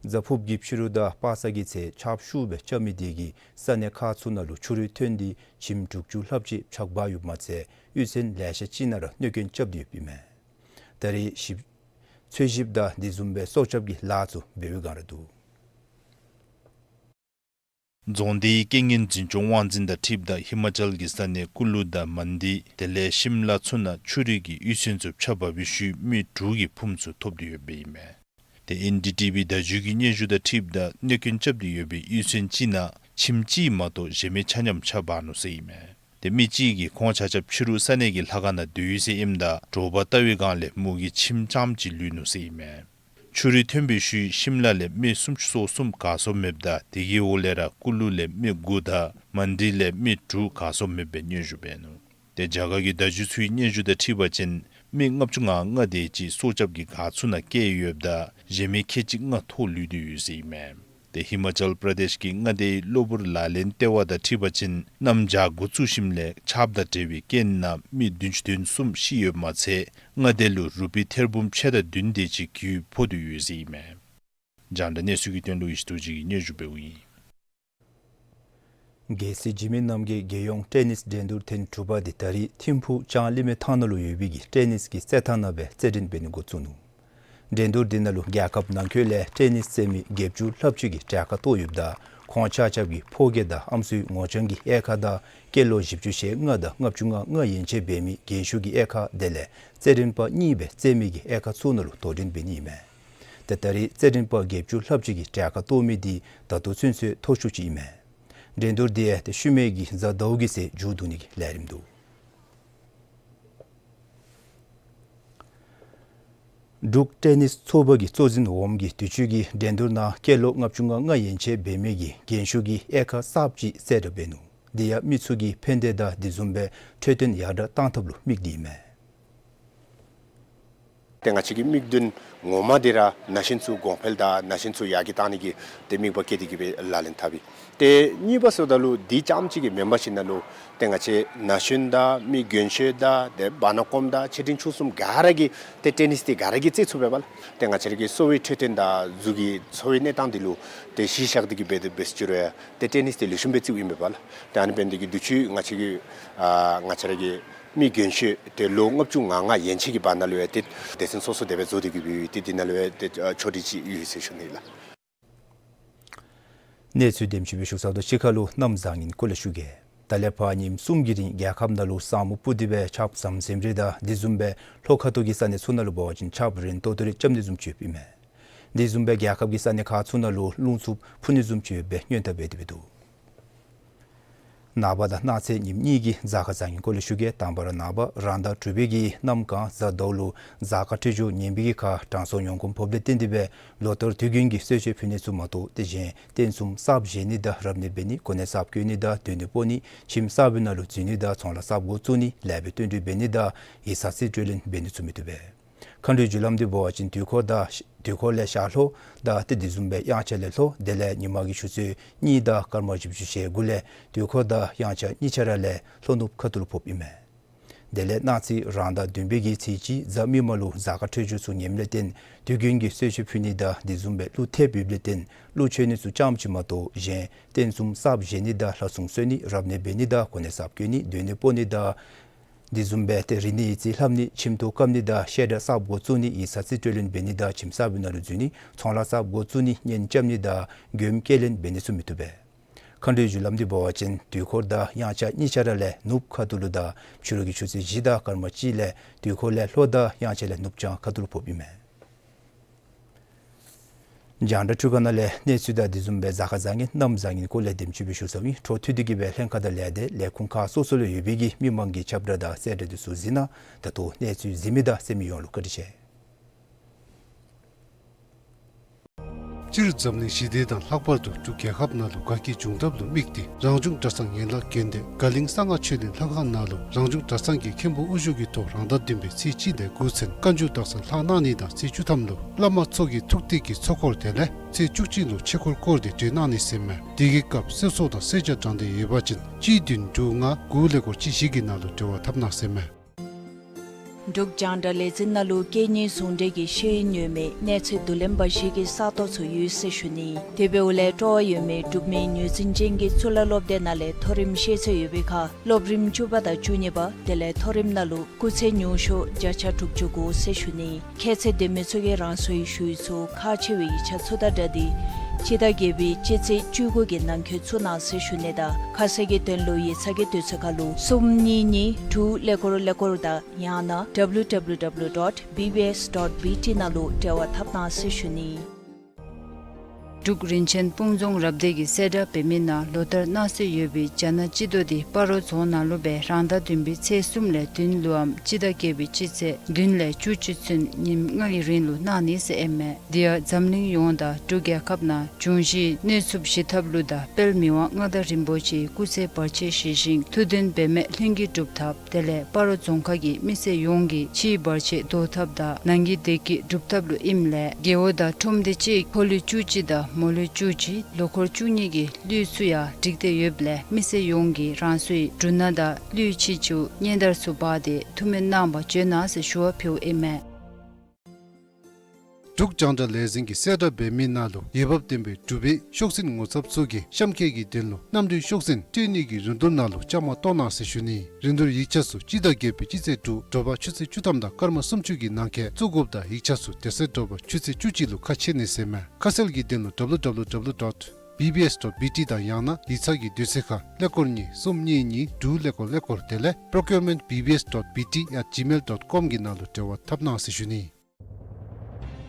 གཟའ་ཕུརཔ་གི་ཕྱི་རུ་དང་པ་སངས་ཀྱི་ཚེ་ཆརཔ་ཤུགས་སྦེ་རྐྱབ་མི་དེ་གིས་ས་གནས་ཁག་ཚུ་ནང་ལུ་ཆུ་རུད་ཐོན་ཏེ་ཁྱིམ་དྲུག་ཅུ་ལྷགཔ་ཅིག་ཆག་སྦག་ཡོདཔ་མ་ཚད་གཡུས་ཚན་ལེ་ཤ་ཅིག་ནང་ར་གནོད་སྐྱོན་རྐྱབ་སྟེ་ཡོདཔ་ཨིན་མས། ད་རེས་ཞིབ་འཚོལ་ཞིབ་དང་དེ་བཟུམ་སྦེ་སྲོག་སྐྱབས་ཀྱི་ལཱ་ཚུ་འབད་བའི་བསྒང་ར་འདུག། རྫོང་སྡེའི་རྐྱེན་ངན་འཛིན་སྐྱོང་དབང་འཛིན་དང་འཁྲིལཝ་ད་ཧི་མ་ཅལ་གྱི་ས་གནས་ཀུ་ལུ་དང་མན་དི་དེ་ལས་ཤིམ་ལ་ཚུ་ནང་ཆུ་རུད་ཀྱི་གཡུས་ཚན་ཚུ་ཆརཔ་འབབ་པའི་ཤུལ་མི་དྲུག་གི་ཕུངམ་ཚུ་ཐོབ་སྟེ་ཡོདཔ་ཨིན་མས། ཏེ་ཨེན་ཌི་ཊི་བི་བརྡ་བརྒྱུད་ཀྱི་སྙན་ཞུ་དང་འཁྲིལཝ་ད་གནོད་སྐྱོན་རྐྱབ་སྟེ་ཡོད་པའི་གཡུས་ཚན་ཅིག་ནང་ཁྱིམ་གཅིག་མ་གཏོགས་གཞན་མི་ཆ་མཉམ་ཆརཔ་འབབ་ནུག་ཟེར་ཨིན་མས། ཏེ་མི་གཅིག་གིས་ཁོང་ཆ་ཁྱབ་ཕྱི་རུ་ས་གནས་ཀྱི་ལྷ་ཁང་ནང་སྡོད་ཡི་ཟེར་ཨིནམ་ད་དྲོ་པ་བལྟ་བའི་སྒང་ལས་མུ་གེ་ཁྱིམ་རྐྱངམ་གཅིག་ལུས་ནུག་ཟེར་ཨིན་མས། ཆུ་རུད་ཐོན་པའི་ཤུལ་ཤིམ་ལ་ལས་མི་སུམ་ཅུ་སོ་གསུམ་ག་སོ་མེདཔ་ད་དེ་གི་འོག་ལས་ར་ཀུ་ལུ་ལས་མི་དགུ་དང་མན་དི་ལས་མི་དྲུག་ག་སོ་མེདཔ་སྦེ་སྙན་ཞུ་འབད་ནུག། ཏེ་རྒྱ་གར་གྱི་བརྡ་བརྒྱུད་ཚུའི་སྙན་ཞུ་དང་འཁྲིལ་བ་ཅིན་མི་ལྔ་བཅུ་ང་ལྔ་དེ་ཅིག་སྲོག་སྐྱབས་ཀྱི་སྒར་ཚུ་ནང་བསྐྱལ་ཡོདཔ་ད་གཞན་མི་ཁལ་གཅིག་ལྔ་ཐོག་ལུས་ཏེ་ཡོད་ཟེར་ཨིན་མས། ཏེ་ཧི་མ་ཅལ་པྲ་དེཤ་གི་མངའ་སྡེའི་གློ་བུར་ལག་ལེན་ལྟེ་བ་དང་འཁྲིལ་བ་ཅིན་གནམ་བྱཱར་འགོ་བཙུགས་ཞིནམ་ལས་ཆརཔ་དང་འབྲེལ་བའི་རྐྱེན་ནང་མི་བདུན་ཅུ་དོན་གསུམ་ཤི་ཡོདཔ་མ་ཚད་མངའ་སྡེ་ལུ་རུ་པི་ཐེར་འབུམ་ཕྱེད་དང་བདུན་དེ་ཅིག་གྱོང་ཕོག་སྟེ་ཡོད་ཟེར་ཨིན་མས། རྒྱང་བསྒྲགས་གནས་ཚུལ་གྱི་དོན་ལུ་ཡེ་ཤེས་རྡོ་རྗེ་གིས་སྙན་ཞུ་འབདཝ་ཨིན། རྒྱལ་སྲས་འཇིགས་མེད་རྣམ་རྒྱལ་རྒྱལ་ཡོངས་ཊེ་ནིས་འགྲན་བསྡུར་ཐེངས་དྲུག་པ་འདི་ད་རིས་ཐིམ་ཕུག་ལྕང་གླིང་མའི་ཐང་ནང་ལུ་ཡོད་པའི་གི་ཊེ་ནིས་ཀྱི་རྩེད་ཐང་ནང་སྦེ་རྩེད་འགྲན་འབད་ནི་འགོ་བཙུགས་ནུག། འགྲན་བསྡུར་འདི་ནང་ལུ་རྒྱལ་ཁབ་ནང་འཁོད་ལས་ཊེ་ནིས་རྩེད་མི་བརྒྱད་ཅུ་ལྷགཔ་ཅིག་གིས་གྲལ་ཁར་གཏོགས་ཡོདཔ་ད་ཁོང་ཆ་ཁྱབ་ཀྱིས་ཕོ་སྐྱེས་དང་ཨམ་སྲུའི་ངོ་རྐྱང་གི་དབྱེ་ཁག་དང་སྐྱེས་ལོ་བཞི་བཅུ་ཞེ་ལྔ་དང་ལྔ་བཅུ་ང་ལྔ་ཡན་ཆད་འབད་མི་རྒན་ཤོས་ཀྱི་དབྱེ་ཁག་དེ་ལས་རྩེད་འགྲན་པ་གཉིས་སྦེ་རྩེད་མི་གི་དབྱེ་ཁག་ཚུ་ནང་ལུ་དོ་འགྲན་འབད་ནི་ཨིན་མས། ཏེ་ད་རིས་རྩེད་འགྲན་པ་བརྒྱད་ཅུ་ལྷགཔ་ཅིག་གིས་གྲལ་ཁར་གཏོགས་མི་འདི་ད་ལྟོ་ཚུན་ཚོད་མཐོ་ཤོས་ཅིག་ཨིན་མས། འགྲན་བསྡུར་འདི་ཏེ་ཤུལ་མའི་གི་གཟའ་ཟླཝ་གི་ཚེ་མཇུག་བསྡུ་ནི་གི་ལས་རིམ་འདུག། འབྲུག་ཊེ་ནིས་ཚོགས་པ་གི་གཙོ་འཛིན་འོགམ་གིས་དུས་ཅི་གི་འགྲན་བསྡུར་ནང་སྐྱེས་ལོ་ལྔ་བཅུ་ང་ལྔ་ཡན་ཆད་འབད་མི་གི་རྒན་ཤོས་ཀྱི་དབྱེ་ཁག་གསརཔ་ཅིག་གསལ་བསྒྲགས་འབད་ནུག། འདི་ཡང་མི་ཚུ་གིས་ཕན་བདེ་དང་དེ་བཟུམ་སྦེ་འཕྲོད་བསྟེན་ཡར་དྲག་གཏང་ཐབས་ལུ་དམིགས་ཏེ་ཨིན་མས། ཏེ་ང་བཅས་ཀྱི་དམིགས་དོན་ངོ་མ་འདི་ར་ན་གཞོན་ཚུ་གོང་འཕེལ་དང་ན་གཞོན་ཚུ་ཡར་རྒྱས་གཏང་ནི་གི་ཏེ་དམིགས་པ་བསྐྱེད་དེ་གི་སྦེ་ལག་ལེན་འཐབ་ཨིན། ཏེ་གཉིས་པ་ཟེརཝ་ད་ལུ་འདི་རྐྱངམ་ཅིག་གི་མེན་པར་ཞིན་ན་ལུ་ཏེ་ང་བཅས་ན་གཞོན་དང་མི་རྒན་ཤོས་དང་ཏེ་བར་ན་གོངམ་དང་ཆེ་འབྲིང་ཆུང་གསུམ་ག་ར་གིས་ཏེ་ཊེ་ནིས་འདི་ག་ར་གིས་རྩེད་ཚུགས་པས་པ་ལགས། ཏེ་ང་བཅས་ར་གི་གསོ་བའི་འཕྲོད་བསྟེན་དང་གཟུགས་ཀྱི་འཚོ་བའི་གནས་སྟངས་འདི་ལུ་ཏེ་གཞི་བཞག་སྟེ་གི་སྦེ་འབད་ཟེར་ཅི་རུང་ཡང་ཏེ་ཊེ་ནིས་འདི་ལེགས་ཤོམ་སྦེ་རྩེཝ་ཨིན་པས་པ་ལགས། ཏེ་ཨ་ནི་འབད་ནི་འདི་གིས་དུས་ཅི་ང་བཅས་ཀྱི་ཨ་ང་བཅས་ར་གི་མི་རྒན་ཤོས་ཏེ་ལོ་ལྔ་བཅུ་ང་ལྔ་ཡན་ཆད་ཀྱི་བར་ན་ལུ་ཡང་ཏེ་སྡེ་ཚན་སོ་སོ་དེ་སྦེ་བཟོ་སྟེ་གི་སྦེ་ཡོད། ཏེ་འདི་ནང་ལུ་ཡང་ཏེ་ཨ་ཕྱོགས་སྒྲིག་ཅིག་ཡོད་ཟེར་ཞུ་ནི་ལགས། གནས་ཚུལ་དེམ་ཅིག་སྦེ་ཞུ་ཚར་དོ། ཅིག་ཁར་ལུ་གནམ་བཟང་ངན་སྐོར་ལས་ཞུ་གེ། ད་ལས་ཕར་ཉིནམ་གསུམ་གྱི་རིང་རྒྱལ་ཁབ་ནང་ལུ་ས་སྨུག་སྤུབས་ཏེ་སྦེ་ཆརཔ་ཟམ་ཟིམ་རེ་དང་དེ་བཟུམ་སྦེ་ལྷོ་ཁ་ཐུག་གི་ས་གནས་ཚུ་ནང་ལུ་འབད་བ་ཅིན་ཆརཔ་རན་ཏོག་ཏོ་རེ་རྐྱབ་ནི་བཟུམ་ཅིག་ཡོདཔ་ཨིན་མས། དེ་བཟུམ་སྦེ་རྒྱལ་ཁབ་ཀྱི་ས་གནས་ཁག་ཚུ་ནང་ལུ་རླུང་འཚུབ་འཕུ་ནི་བཟུམ་ཅིག་ཡོད་པའི་སྔོན་བརྡ་འབད་དེ་སྦེ་འདུག། ནངས་པ་དང་གནངས་ཚེ་ཉིནམ་གཉིས་ཀྱི་གཟའ་སྐར་བཟང་ངན་སྐོར་ལས་ཞུ་གེ། དང་པ་ར་ནངས་པ་རང་ཟླ་དྲུག་པའི་གི་གནམ་གང་གཟའ་ཟླཝ་ལུ་གཟའ་སྐར་འཕྲོད་སྦྱོར་ངན་པའི་གི་ཁར་དྲང་སྲོང་ཡོངས་གོང་ཕོགཔ་ལས་བརྟེན་ཏེ་སྦེ་ལོ་ལྟར་དུས་རྒྱུན་གྱི་གསོལ་མཆོད་ཕུལ་ནི་ཚུ་མ་གཏོགས་ཏེ་གཞན་རྟེན་གསུམ་གསརཔ་བཞེངས་ནི་དང་རབ་གནས་འབད་ནི་གོ་གནས་གསརཔ་བསྐོ་ནི་དང་སྡོད་གནས་སྤོ་ནི་ཁྱིམ་གསར་པའི་ནང་ལུ་འཛུལ་ནི་དང་ཚོང་ལཱ་གསརཔ་འགོ་བཙུགས་ནི་ལེགས་པའི་བསྟུན་གྲོས་འབད་ནི་དང་ཡིག་ཚང་རྩིས་སྤྲོད་ལེན་འབད་ནི་ཚུ་མི་བཏུབ་པས། མཁའ་འགྲོའི་རྒྱུ་ལམ་འདི་འབད་བ་ཅིན་དུས་འཁོར་དང་དུས་འཁོར་ལས་ཤར་ལྷོ་དང་ཏེ་དེ་བཟུམ་སྦེ་དབྱངས་འཆར་ལས་ལྷོ་དེ་ལས་ཉིན་མ་གི་ཆུ་ཚོད་གཉིས་དང་སྐར་མ་བཞི་བཅུ་ཞེ་དགུ་ལས་དུས་འཁོར་དང་དབྱངས་འཆར་གཉིས་ཆ་ར་ལས་ལྷོ་ནུབ་ཁ་ཐུག་ལུ་ཕོགཔ་ཨིན་མས། དེ་ལས་གནངས་ཚེ་རང་ཟླ་བདུན་པའི་གི་ཚེས་གཅིག་གཟའ་མིག་དམར་ལུ་གཟའ་སྐར་འཕྲོད་སྦྱོར་ཚུ་ངནམ་ལས་བརྟེན་དུས་རྒྱུན་གྱི་གསོལ་མཆོད་ཕུལ་ནི་དང་དེ་བཟུམ་སྦེ་གླུ་ཐེབས་ཡོདཔ་ལས་བརྟེན་གླུ་མཆོད་ནི་ཚུ་རྐྱངམ་ཅིག་མ་གཏོགས་གཞན་རྟེན་གསུམ་གསརཔ་བཞེངས་ནི་དང་ལྷ་སྲུང་གསོལ་ནི་རབ་གནས་འབད་ནི་དང་གོ་གནས་གསརཔ་བསྐོ་ནི་སྡོད་གནས་སྤོ་ནི་དང་དེ་བཟུམ་སྦེ་ཏེ་རིག་གནས་ཡིག་རྩིས་ལྷབ་ནི་ཁྱིམ་ཐོག་བཀབ་ནི་དང་བཤད་གྲྭ་གསརཔ་འགོ་བཙུགས་ནི་ཡིག་ཚང་རྩིས་སྤྲོད་ལེན་འབད་ནི་དང་ཁྱིམ་གསར་པའི་ནང་ལུ་འཛུལ་ནི་ཚོང་ལཱ་གསརཔ་འགོ་བཙུགས་ནི་གཉེན་རྐྱབ་ནི་དང་མགྱོནམ་སྐྱེལ་ལེན་འབད་ནི་ཚུ་མི་བཏུབ་པས། མཁའ་འགྲོའི་རྒྱུ་ལམ་འདི་འབད་བ་ཅིན་དུས་འཁོར་དང་དབྱངས་འཆར་གཉིས་ཆ་ར་ལས་ནུབ་ཁ་ཐུག་ལུ་དང་ཕྱི་རུ་གི་ཆུ་ཚོད་བཞི་དང་སྐར་མ་གཅིག་ལས་དུས་འཁོར་ལས་ལྷོ་དང་དབྱངས་འཆར་ལས་ནུབ་བྱང་ཁ་ཐུག་ལུ་ཕོགཔ་ཨིན་མས། རྒྱང་བསྒྲགས་འཕྲུལ་ཁང་ནང་ལས་གནས་ཚུལ་དང་དེ་བཟུམ་སྦེ་གཟའ་སྐར་བཟང་ངན་གནམ་བཟང་ངན་སྐོར་ལས་དེམ་ཅིག་སྦེ་ཞུ་ཚརཝ་ཨིན། འཕྲོ་མཐུད་དེ་གི་སྦེ་ལྷན་ཁག་དང་ལས་སྡེ་ལས་ཁུངས་ཁག་སོ་སོ་ལུ་ཡོད་པའི་གི་མི་མང་གི་ཁྱབ་བསྒྲགས་དང་གསལ་བསྒྲགས་དེ་ཚུ་གཟིགས་གནང་། ད་ལྟོ་གནས་ཚུལ་གཟིགས་མི་དང་གསན་མི་ཡོངས་ལུ་བཀའ་དྲིན་ཆེ། སྤྱིར་འཛམ་གླིང་ཞི་བདེ་དང་ལྷག་པར་དུ་འབྲུག་རྒྱལ་ཁབ་ནང་ལུ་དགའ་སྐྱིད་འབྱུང་ཐབས་ལུ་དམིགས་ཏེ་རང་བྱུང་གྲྭ་ཚང་ཡན་ལག་བརྒྱད་ལྡན་དགའ་གླིང་གསང་སྔགས་ཆོས་གླིང་ལྷ་ཁང་ནང་ལུ་རང་བྱུང་གྲྭ་ཚང་གི་མཁན་པོ་དབུ་བཞུགས་ཀྱི་ཐོག་རང་ཟླ་བདུན་པའི་ཚེས་གཅིག་ལས་འགོ་བཙུགས་བཀའ་འགྱུར་དག་ས་ལྷག་གནང་ནི་དང་ཚེས་བཅུ་ཐམ་ལུ་བླ་མ་ཚོགས་ཀྱི་ཐུགས་ཏིག་གི་ཚོགས་འཁོར་དེ་ལས་ཚེས་བཅུ་གཅིག་ལུ་ཆོས་འཁོར་བསྐོར་ཏེ་གྲོལ་གནང་ནི་ཟེར་མས། དེ་གི་སྐབས་གསོལ་ཚོགས་དང་གསོལ་ཇ་དྲང་སྟེ་ཡོད་པ་ཅིན་གཅིག་བདུན་དྲུག་ལྔ་དགུ་ཀླད་ཀོར་གཅིག་བཞི་གི་ནང་ལུ་འབྲེལ་བ་འཐབ་གནང་ཟེར་མས། འབྲུག་རྒྱང་བསྒྲགས་ལས་འཛིན་ནང་ལུ་རྐྱེན་ངན་ཟུང་འབྲེལ་གྱི་ཤེས་ཡོན་ཡོད་མེད་གནས་ཚད་བསྡུ་ལེན་འབའ་ཞིག་གི་ས་སྟོང་ཚུ་ཡོད་ཟེར་ཞུ་ནི། དེ་འབདཝ་ལས་སྤྲོ་བ་ཡོད་མི་འབྲུག་མི་ངོས་འཛིན་ཅན་གྱི་གཙུག་ལག་སློབ་སྡེ་ནང་ལས་མཐོ་རིམ་ཤེས་ཚད་ཡོད་པའི་ཁར་སློབ་རིམ་བཅུ་པ་དང་བཅུ་གཉིས་པ་དེ་ལས་མཐོ་རིམ་ནང་ལུ་སྐུགས་ཚད་ཉུང་ཤོས་བརྒྱ་ཆ་དྲུག་ཅུ་དགུ་ཟེར་ཞུ་ནི། ཁྱད་ཚད་ལྡན་མི་ཚུ་གིས་རང་སོའི་ཞུ་ཡིག་ཚུ་ཁག་ཆེ་བའི་ཡིག་ཆ་ཚུ་དང་སྦྲགས་ཏེ་ སྤྱི་ཟླ་བརྒྱད་པའི་སྤྱི་ཚེས་བཅུ་དགུ་གི་ནང་འཁོད་ཚུར་གནང་ཟེར་ཞུ་ནི་དང་ཁ་གསལ་གྱི་དོན་ལུ་ཡིག་ཚང་གི་དུས་ཚོད་ཁར་ལུ་གསུམ་གཉིས་གཉིས་དྲུག་ཀླད་ཀོར་ཀླད་ཀོར་དང་ཡང་ན་www dot bbs dot bt ནང་ལུ་འབྲེལ་བ་འཐབ་གནང་ཟེར་ཞུ་ནི། འབྲུག་རིན་ཆེན་སྤུངས་རྫོང་རབ་སྡེ་གི་གསལ་བསྒྲགས་འབད་མི་ནང་ལོ་ལྟར་གནང་སྲོལ་ཡོད་པའི་རྒྱ་ནག་སྤྱི་ཟླ་འདི་སྤ་རོ་རྫོང་ནང་ལུ་སྦེ་རང་ཟླ་བདུན་པའི་ཚེས་གསུམ་ལས་བདུན་ལུ་འམ་སྤྱི་ཟླ་བརྒྱད་པའི་སྤྱི་ཚེས་བདུན་ལས་བཅུ་གཅིག་ཚུན་ཉིནམ་ལྔ་གི་རིང་ལུ་གནང་ནི་ཟེར་ཨིན་མས། དེ་ཡང་འཛམ་གླིང་ཡོངས་དང་འབྲུག་རྒྱལ་ཁབ་ནང་འབྱུང་བཞིའི་གནོད་འཚེ་ཞི་ཐབས་ལུ་དང་དཔལ་མི་དབང་མངའ་བདག་རིན་པོ་ཆེའི་སྐུ་ཚེ་བར་ཆད་ཞི་ཞིང་ཐུགས་འདུན་འབད་མེད་ལྷུན་གྱིས་གྲུབ་ཐབས། དེ་ལས་སྤ་རོ་རྫོང་ཁག་གི་མི་སེར་ཡོངས་ཀྱི་ཕྱིའི་བར་ཆད་བཟློག་ཐབས་དང་ནང་གི་བདེ་སྐྱིད་སྒྲུབ་ཐབས་ལུ་ཨིནམ་ལས་རྒེད་འོག་དང་ཁྲོམ་སྡེ་གཅིག་ཕོ་ལུས་བཅུ་གཅིག་དང་མོ་ལུས་བཅུ་གཅིག་ལོ་འཁོར་བཅུ་གཉིས་ཀྱི་ལུས་ཚུ་ཡང་བསྒྲིགས་ཏེ་ཡོདཔ་ལས་མི་སེར་ཡོངས་ཀྱིས་རང་སོའི་འབྲུ་སྣ་དང་ལུས་ཕྱི་ཕྱིའི་སྙན་དར་ཚུ་འབག་སྟེ་ཐུགས་སྨོན་གནང་བར་བྱོན་གནང་ཟེར་ཞུ་བ་ཕུལཝ་ཨིན་མས། འབྲུག་རྒྱང་བསྒྲགས་ལས་འཛིན་གྱི་གསལ་བསྒྲགས་འབད་མི་ནང་ལུ་འོས་འབབ་ལྡན་པའི་འབྲུག་པའི་ཤོག་འཛིན་ངོ་ཚབ་ཚུ་གིས་གཤམ་འཁོད་ཀྱི་དོན་ལུ་གནམ་གྲུའི་ཤོག་འཛིན་སྤྲོད་ནི་གི་རིན་བསྡུར་ནང་ལུ་བཅའ་མར་གཏོགས་གནང་ཟེར་ཞུ་ནི། རིན་བསྡུར་ཡིག་ཆ་ཚུ་སྤྱི་ཟླ་བརྒྱད་པའི་སྤྱི་ཚེས་དྲུག་དྲོ་པ་ཆུ་ཚོད་བཅུ་ཐམ་དང་སྐར་མ་སུམ་ཅུ་གི་ནང་འཁོད་བཙུགས་དགོཔ་དང་ཡིག་ཆ་ཚུ་དེ་ཚེ་དྲོ་པ་ཆུ་ཚོད་བཅུ་གཅིག་ལུ་ཁ་ཕྱེ་ནི་ཟེར་མས། ཁ་གསལ་གྱི་དོན་ལུ་www dot bbs dot bt དང་ཡང་ན་ཡིག་ཚང་གི་དུས་ཚོད་ཁར་ཀླད་ཀོར་གཉིས་གསུམ་གཉིས་གཉིས་དྲུག་ཀླད་ཀོར་ཀླད་ཀོར་དེ་ལས་procurement bbs dot bt at gmail dot com གི་ནང་ལུ་འབྲེལ་བ་འཐབ་གནང་ཟེར་ཞུ་ནི།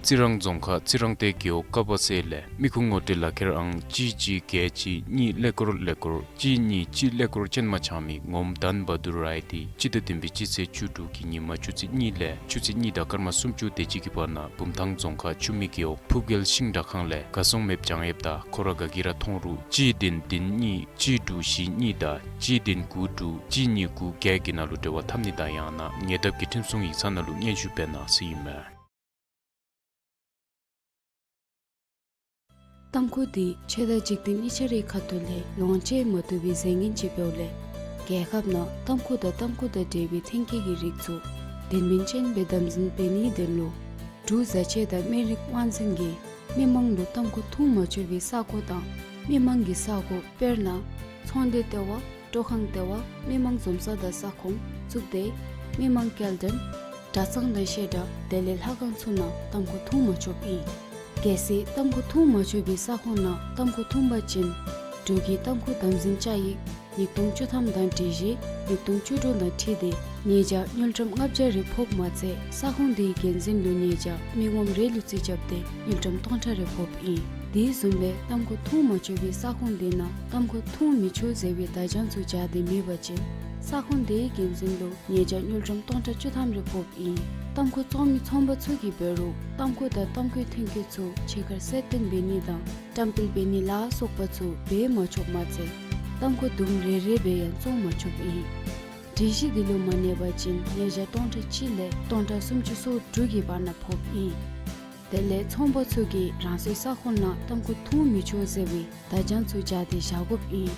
རྩི་རང་རྫོང་ཁག་རྩི་རང་སྡེ་རྒེད་འོག་ཀ་པ་སེ་ལས་མི་ཁུངས་ངོ་སྤྲོད་ལག་ཁྱེར་ཨང་གཅིག་གཅིག་བརྒྱད་གཅིག་གཉིས་ཀླད་ཀོར་ཀླད་ཀོར་གཅིག་གཉིས་གཅིག་ཀླད་ཀོར་ཅན་མ་ཆགས་མི་ངོམ་དཱན་བ་དུ་རའི་འདི་སྤྱི་ཟླ་བདུན་པའི་སྤྱི་ཚེས་བཅུ་དྲུག་གི་ཉིན་མ་ཆུ་ཚོད་གཉིས་ལས་ཆུ་ཚོད་གཉིས་དང་སྐར་མ་སུམ་ཅུ་དེ་ཅིག་གི་བར་ན་བུམ་ཐང་རྫོང་ཁག་ཆུ་སྨད་རྒེད་འོག་ཕུབ་རྒྱལ་ཤིང་དྲ་ཁང་ལས་ག་སོང་མེདཔ་བྱང་ཡོདཔ་དང་ཁོ་ར་ག་གིས་ར་མཐོང་རུང་གཅིག་བདུན་བདུན་གཉིས་གཅིག་དྲུག་བཞི་གཉིས་དང་གཅིག་བདུན་དགུ་དྲུག་གཅིག་གཉིས་དགུ་བརྒྱད་ཀྱི་ནང་ལུ་འབྲེལ་བ་འཐབ་ནི་དང་ཡང་ན་ཉེ་འདབས་ཀྱི་ཁྲིམས་སྲུང་ཡིག་ཚང་ནང་ལུ་སྙན་ཞུ་འབད་གནང་ཟེར་ཨིན་མས། ཏམ་ཁུ་འདི་ཆོས་དང་འཇིག་རྟེན་གཉིས་ཆ་རའི་ཁ་ཐུག་ལས་ལོངས་སྤྱོད་མ་བཏུབ་པའི་རྫས་ངན་ཅིག་འབདཝ་ལས་རྒྱལ་ཁབ་ནང་ཏམ་ཁུ་དང་ཏམ་ཁུ་དང་འབྲེལ་བའི་ཐོན་སྐྱེད་ཀྱི་རིགས་ཚུ་དོན་སྨིན་ཅན་སྦེ་དམ་འཛིན་འབད་ནིའི་དོན་ལུ་འབྲུག་བཟའ་ཆས་དང་སྨན་རིགས་དབང་འཛིན་གྱིས་མི་མང་ལུ་ཏམ་ཁུ་འཐུང་མ་ཆོག་པའི་ས་གོ་དང་མི་མང་གི་ས་གོ་དཔེར་ན་ཚོང་སྡེ་ལྟེ་བ། སྤྲོ་ཁང་ལྟེ་བ། མི་མང་འཛོམས་ས་དང་ས་ཁོངས་བཙུགས་ཏེ་མི་མང་སྐྱེལ་འདྲེན་གྲྭ་ཚང་དང་བཤད་གྲྭ་དེ་ལས་ལྷ་ཁང་ཚུ་ནང་ཏམ་ཁུ་འཐུང་མ་ཆོགཔ་ཨིན། གལ་སྲིད་ཏམ་ཁུ་འཐུང་མ་ཆོག་པའི་ས་ཁོངས་ནང་ཏམ་ཁུ་འཐུང་པ་ཅིན་འབྲུག་གི་ཏམ་ཁུ་དམ་འཛིན་བཅའ་ཡིག་ཉིས་སྟོང་བཅུ་ཐམ་དང་སྒྲིག་གཞི་ཉིས་སྟོང་བཅུ་དྲུག་དང་འཁྲིལ་ཏེ་ཉེས་བྱ་དངུལ་ཀྲམ་ལྔ་བརྒྱ་རེ་ཕོགཔ་མ་ཚད་ས་ཁོངས་དེའི་འགན་འཛིན་ལུ་ཉེས་བྱ་མི་ངོམ་རེ་ལུ་རྩིས་རྐྱབ་སྟེ་དངུལ་ཀྲམ་སྟོང་ཕྲག་རེ་ཕོགཔ་ཨིན། དེ་བཟུམ་སྦེ་ཏམ་ཁུ་འཐུང་མ་ཆོག་པའི་ས་ཁོངས་དེ་ནང་ཏམ་ཁུ་འཐུང་མི་ཆོག་ཟེར་བའི་བརྡ་བྱང་ཚུ་སྦྱར་ཏེ་མེད་པ་ཅིན་ས་ཁོངས་དེའི་འགན་འཛིན་ལུ་ཉེས་བྱ་དངུལ་ཀྲམ་སྟོང་ཕྲག་བཅུ་ཐམ་རེ་ཕོགཔ་ཨིན། ཏམ་ཁུ་བཙོང་མི་ཚོང་པ་ཚུ་གིས་འབད་རུང་ཏམ་ཁུ་དང་ཏམ་ཁུའི་ཐོན་སྐྱེད་ཚུ་ཕྱི་ཁར་གསལ་སྟོན་འབད་ནི་དང་བཀྲམ་སྤེལ་འབད་ནི་ལ་སོགས་པ་ཚུ་འབད་མ་ཆོགཔ་མ་ཚད་ཏམ་ཁུ་དུམ་རེ་རེ་སྦེ་ཡང་བཙོང་མ་ཆོགཔ་ཨིན། སྒྲིག་གཞི་འདི་ལུ་མ་གནས་པ་ཅིན་ཉེས་བྱ་སྟོང་ཕྲག་གཅིག་ལས་སྟོང་ཕྲག་སུམ་ཅུ་སོ་དྲུག་གི་བར་ན་ཕོགཔ་ཨིན། དེ་ལས་ཚོང་པ་ཚུ་གིས་རང་སོའི་ས་ཁོངས་ནང་ཏམ་ཁུ་འཐུང་མི་ཆོག་ཟེར་བའི་བརྡ་བྱང་ཚུ་སྦྱར་ཏེ་བཞག་དགོཔ་ཨིན།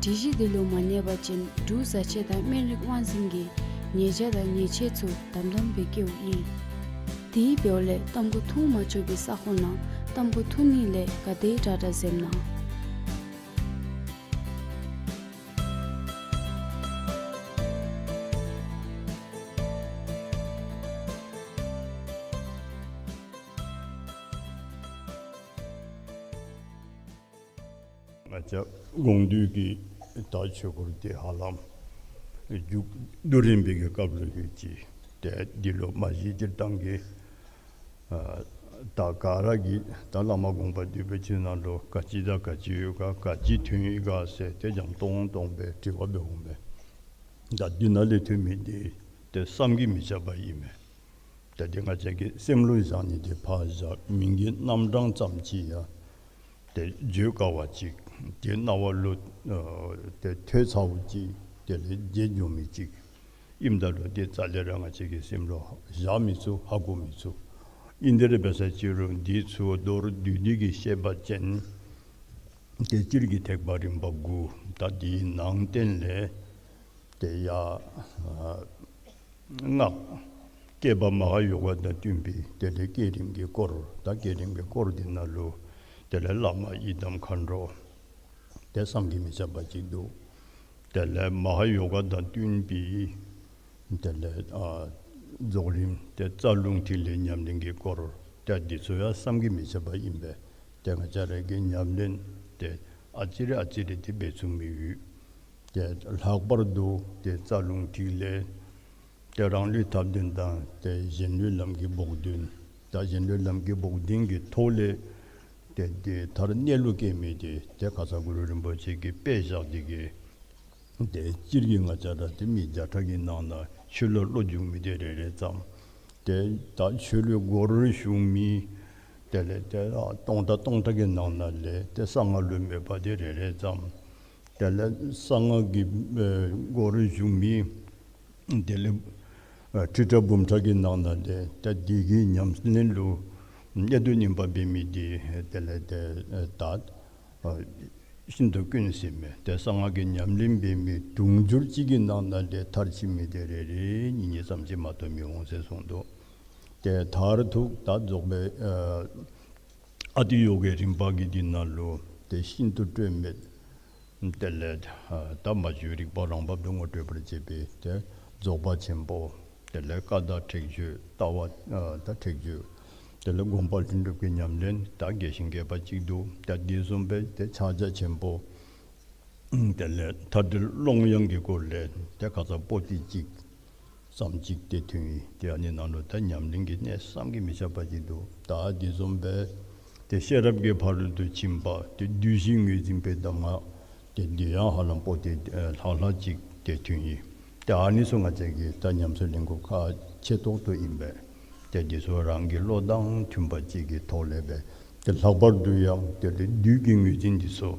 སྒྲིག་གཞི་འདི་ལུ་མ་གནས་པ་ཅིན་འབྲུག་བཟའ་ཆས་དང་སྨན་རིགས་དབང་འཛིན་གྱིས་ཉེས་བྱ་དང་ཉེས་ཆད་ཚུ་དམ་དམ་སྦེ་བཀལཝ་ཨིན། དེ་འབདཝ་ལས་ཏམ་ཁུ་འཐུང་མ་ཆོག་པའི་ས་ཁོངས་ནང་ཏམ་ཁུ་འཐུང་ནི་ལས་ག་དེ་དྲག་དྲག་འཛེམ་གནང་། ང་བཅས་དགོངས་འདུས་ཀྱི་ད་ཆོས་འཁོར་དེ་ཧ་ལམ་མཇུག་བསྡུ་རན་པའི་གི་སྐབས་ལུ་ཡོད་ཅི། ཏེ་འདི་ལུ་མ་གཞི་སྤྱིར་བཏང་གི་ཨ་ད་ག་ར་གིས་ད་བླ་མ་དགོངས་པ་འདུས་པའི་ཆོས་ནང་ལུ་ག་ཅི་དང་ག་ཅི་ཡོད་ག་ག་ཅི་ཐོན་ཡི་ག་ཟེར་ཏེ་འཇམ་ཏོང་ཏོ་སྦེ་དྲི་བ་འབད་འོང་པས། ད་འདི་ནང་ལས་ཐོན་མི་འདི་ཏེ་བསམ་གྱིས་མི་ཁྱབ་པ་ཨིན་མས། ད་འདི་ང་བཅས་ཀྱི་སེམས་ལུ་བཞག་ནི་འདི་ཕར་བཞག་མིང་གི་རྣམ་གྲངས་ཙམ་ཅིག་ཡང་ཏེ་བརྗོད་དཀའ་བ་ཅིག་ཏེ་རྣ་བ་ལུ་ཨ་ཏེ་ཐོས་ཚར་བ་ཅིག་དེ་ལས་བརྗེད་འགྱོ་མི་ཅིག་ཨིནམ་ད་ལུ་ཏེ་རྩ་ལས་ར་ང་བཅས་ཀྱི་སེམས་ལུ་བཞག་མི་ཚུགས། ཧ་གོ་མི་ཚུགས། ཨིན་དེ་ར་འབད་ས་ཅིག་རུང་འདི་ཚུ་མདོར་བསྡུས་ཏེ་གི་བཤད་པ་ཅིན་ཏེ་སྤྱིར་གྱི་ཐེག་པ་རིམ་པ་དགུ། ད་འདིའི་ནང་བསྟན་ལས་ཏེ་ཡ་ཨ་སྔགས་བསྐྱེད་པ་མ་ཧཱ་ཡོ་ག་དང་བསྟུན་པའི་དེ་ལས་བསྐྱེད་རིམ་གྱི་སྐོར། ད་བསྐྱེད་རིམ་གྱི་སྐོར་འདི་ནང་ལུ་དེ་ལས་བླ་མ་ཡི་དམ་མཁའ་འགྲོ་ཏེ་བསམ་གྱིས་མི་ཁྱབ་པ་ཅིག་འདུག། དེ་ལས་མ་ཧཱ་ཡོ་ག་དང་བསྟུན་པའི་དེ་ལས་ཨ་རྫོགས་རིམ་ཏེ་རྩ་རླུང་ཐིག་ལེ་ཉམས་ལེན་གྱི་སྐོར། ཏེ་འདི་ཚུ་ཡང་བསམ་གྱིས་མི་ཁྱབ་པ་ཨིན་པས། ཏེ་ང་བཅས་ར་གིས་ཉམས་ལེན་ཏེ་ཨ་ཙི་རེ་ཨ་ཙི་རེ་ཏེ་འབད་ཚུགས་མི་ཡོད། ཏེ་ལྷག་པར་དུ་ཏེ་རྩ་རླུང་ཐིག་ལེ་ཏེ་རང་ལུས་ཐབས་ལྡན་དང་ཏེ་གཞན་ལུས་ལམ་གྱི་བོགས་འདོན། ད་གཞན་ལུས་ལམ་གྱི་བོགས་འདོན་གྱི་ཐོག་ལས་ཏེ་ཏེ་མཐར་གནས་ལུགས་སྐྱེ་མི་དེ་ཏེ་ཁ་ཙ་གུ་རུ་རིན་པོ་ཆེ་གིས་དཔེ་བཞག་སྟེ་གི་ཏེ་སྤྱིར་གྱིས་ང་བཅས་ར་ཏེ་མི་བརྒྱ་ཕྲག་གི་ནང་ན་ཆོས་ལུ་བློ་འཇུག་མི་དེ་རེ་རེ་ཙམ། ཏེ་ད་ཆོས་ལུ་སྒོར་ཞུགས་མི་དེ་ལས་ཏེ་སྟོང་ཕྲག་སྟོང་ཕྲག་གི་ནང་ན་ལས་ཏེ་གསང་སྔགས་ལུ་མོས་པ་དེ་རེ་རེ་ཙམ། དེ་ལས་གསང་སྔགས་ཀྱི་ཨེ་སྒོར་ཞུགས་མི་དེ་ལས་ཨེ་ཁྲི་ཕྲག་འབུམ་ཕྲག་གི་ནང་ན་ལས་ཏེ་དེ་གི་ཉམས་ལེན་ལུ་གནད་དུ་སྨིན་པ་འབད་མི་དེ་དེ་ལས་ཏེ་ཨེ་ད་ཨ་ཤིན་ཏུ་དཀོན་ཟེར་མས། ཏེ་གསང་སྔགས་ཀྱི་ཉམས་ལེན་འབད་མི་དུང་ཕྱུར་གཅིག་གི་ནང་ན་ལས་མཐར་ཕྱིན་མི་དེ་རེ་རེ་གཉིས་གཉིས་ཙམ་ཅིག་མ་གཏོགས་མི་འོང་ཟེར་གསུངས་འདུག། ཏེ་མཐར་ཐུག་ད་རྫོགས་པའི་ཨ་ཨ་ཏི་ཡོ་གའི་རིམ་པ་གི་འདི་ནང་ལུ་ཏེ་ཤིན་ཏུ་སྤྲོས་མེད། དེ་ལས་ཨ་ད་མ་བཅོས་རིག་པ་རང་བབས་སུ་ངོ་སྤྲོད་པར་བྱེད་པའི་ཏེ་རྫོགས་པ་ཆེན་པོ། དེ་ལས་ཀ་དག་ཁྲེགས་ཆོད་ལྟ་བ་ཨ་ད་ཁྲེགས་ཆོད། དེ་ལས་སྒོམ་པ་ལྷུན་གྲུབ་ཀྱི་ཉམས་ལེན་ད་རྒྱས་ཤིང་རྒྱས་པ་ཅིག་འདུག། ད་དེ་བཟུམ་སྦེ་ཏེ་ཕྱག་རྒྱ་ཆེན་པོ། དེ་ལས་མཐའ་བྲལ་ཀློང་ཡངས་ཀྱི་སྐོར་ལས་ཏེ་ཁ་ཙ་པོ་ཏི་གཅིག་ཙམ་ཅིག་ཏེ་ཐོན་ཡི། ཏེ་ཨ་ནི་ནང་ལུ་ད་ཉམས་ལེན་གྱི་གནད་བསམ་གྱིས་མི་ཁྱབ་པ་ཅིག་འདུག། ད་དེ་བཟུམ་སྦེ་ཏེ་ཤེས་རབ་ཀྱི་ཕ་རོལ་ཏུ་ཕྱིན་པ་ཏེ་བསྡུས་ཤིང་ངོས་འཛིན་པའི་གདམས་ངག་ཏེ་དེ་ཡང་ཧ་ལམ་པོ་ཏི་ཨེ་ལྷག་ལྷག་ཅིག་ཏེ་ཐོན་ཡི། ཏེ་ཨ་ནི་ཚུ་ང་བཅས་ཀྱིས་ད་ཉམས་སུ་ལེན་དགོཔ་ཁག་ཆེ་ཏོག་ཏོ་ཨིན་པས། ཏེ་འདི་ཚུ་རང་གི་བློ་དང་མཐུན་པ་ཅིག་གི་ཐོག་ལས་སྦེ་ཏེ་ལྷག་པར་དུ་ཡང་ཏེ་ཏེ་བསྡུས་ཀྱི་ངོས་འཛིན་འདི་ཚུ་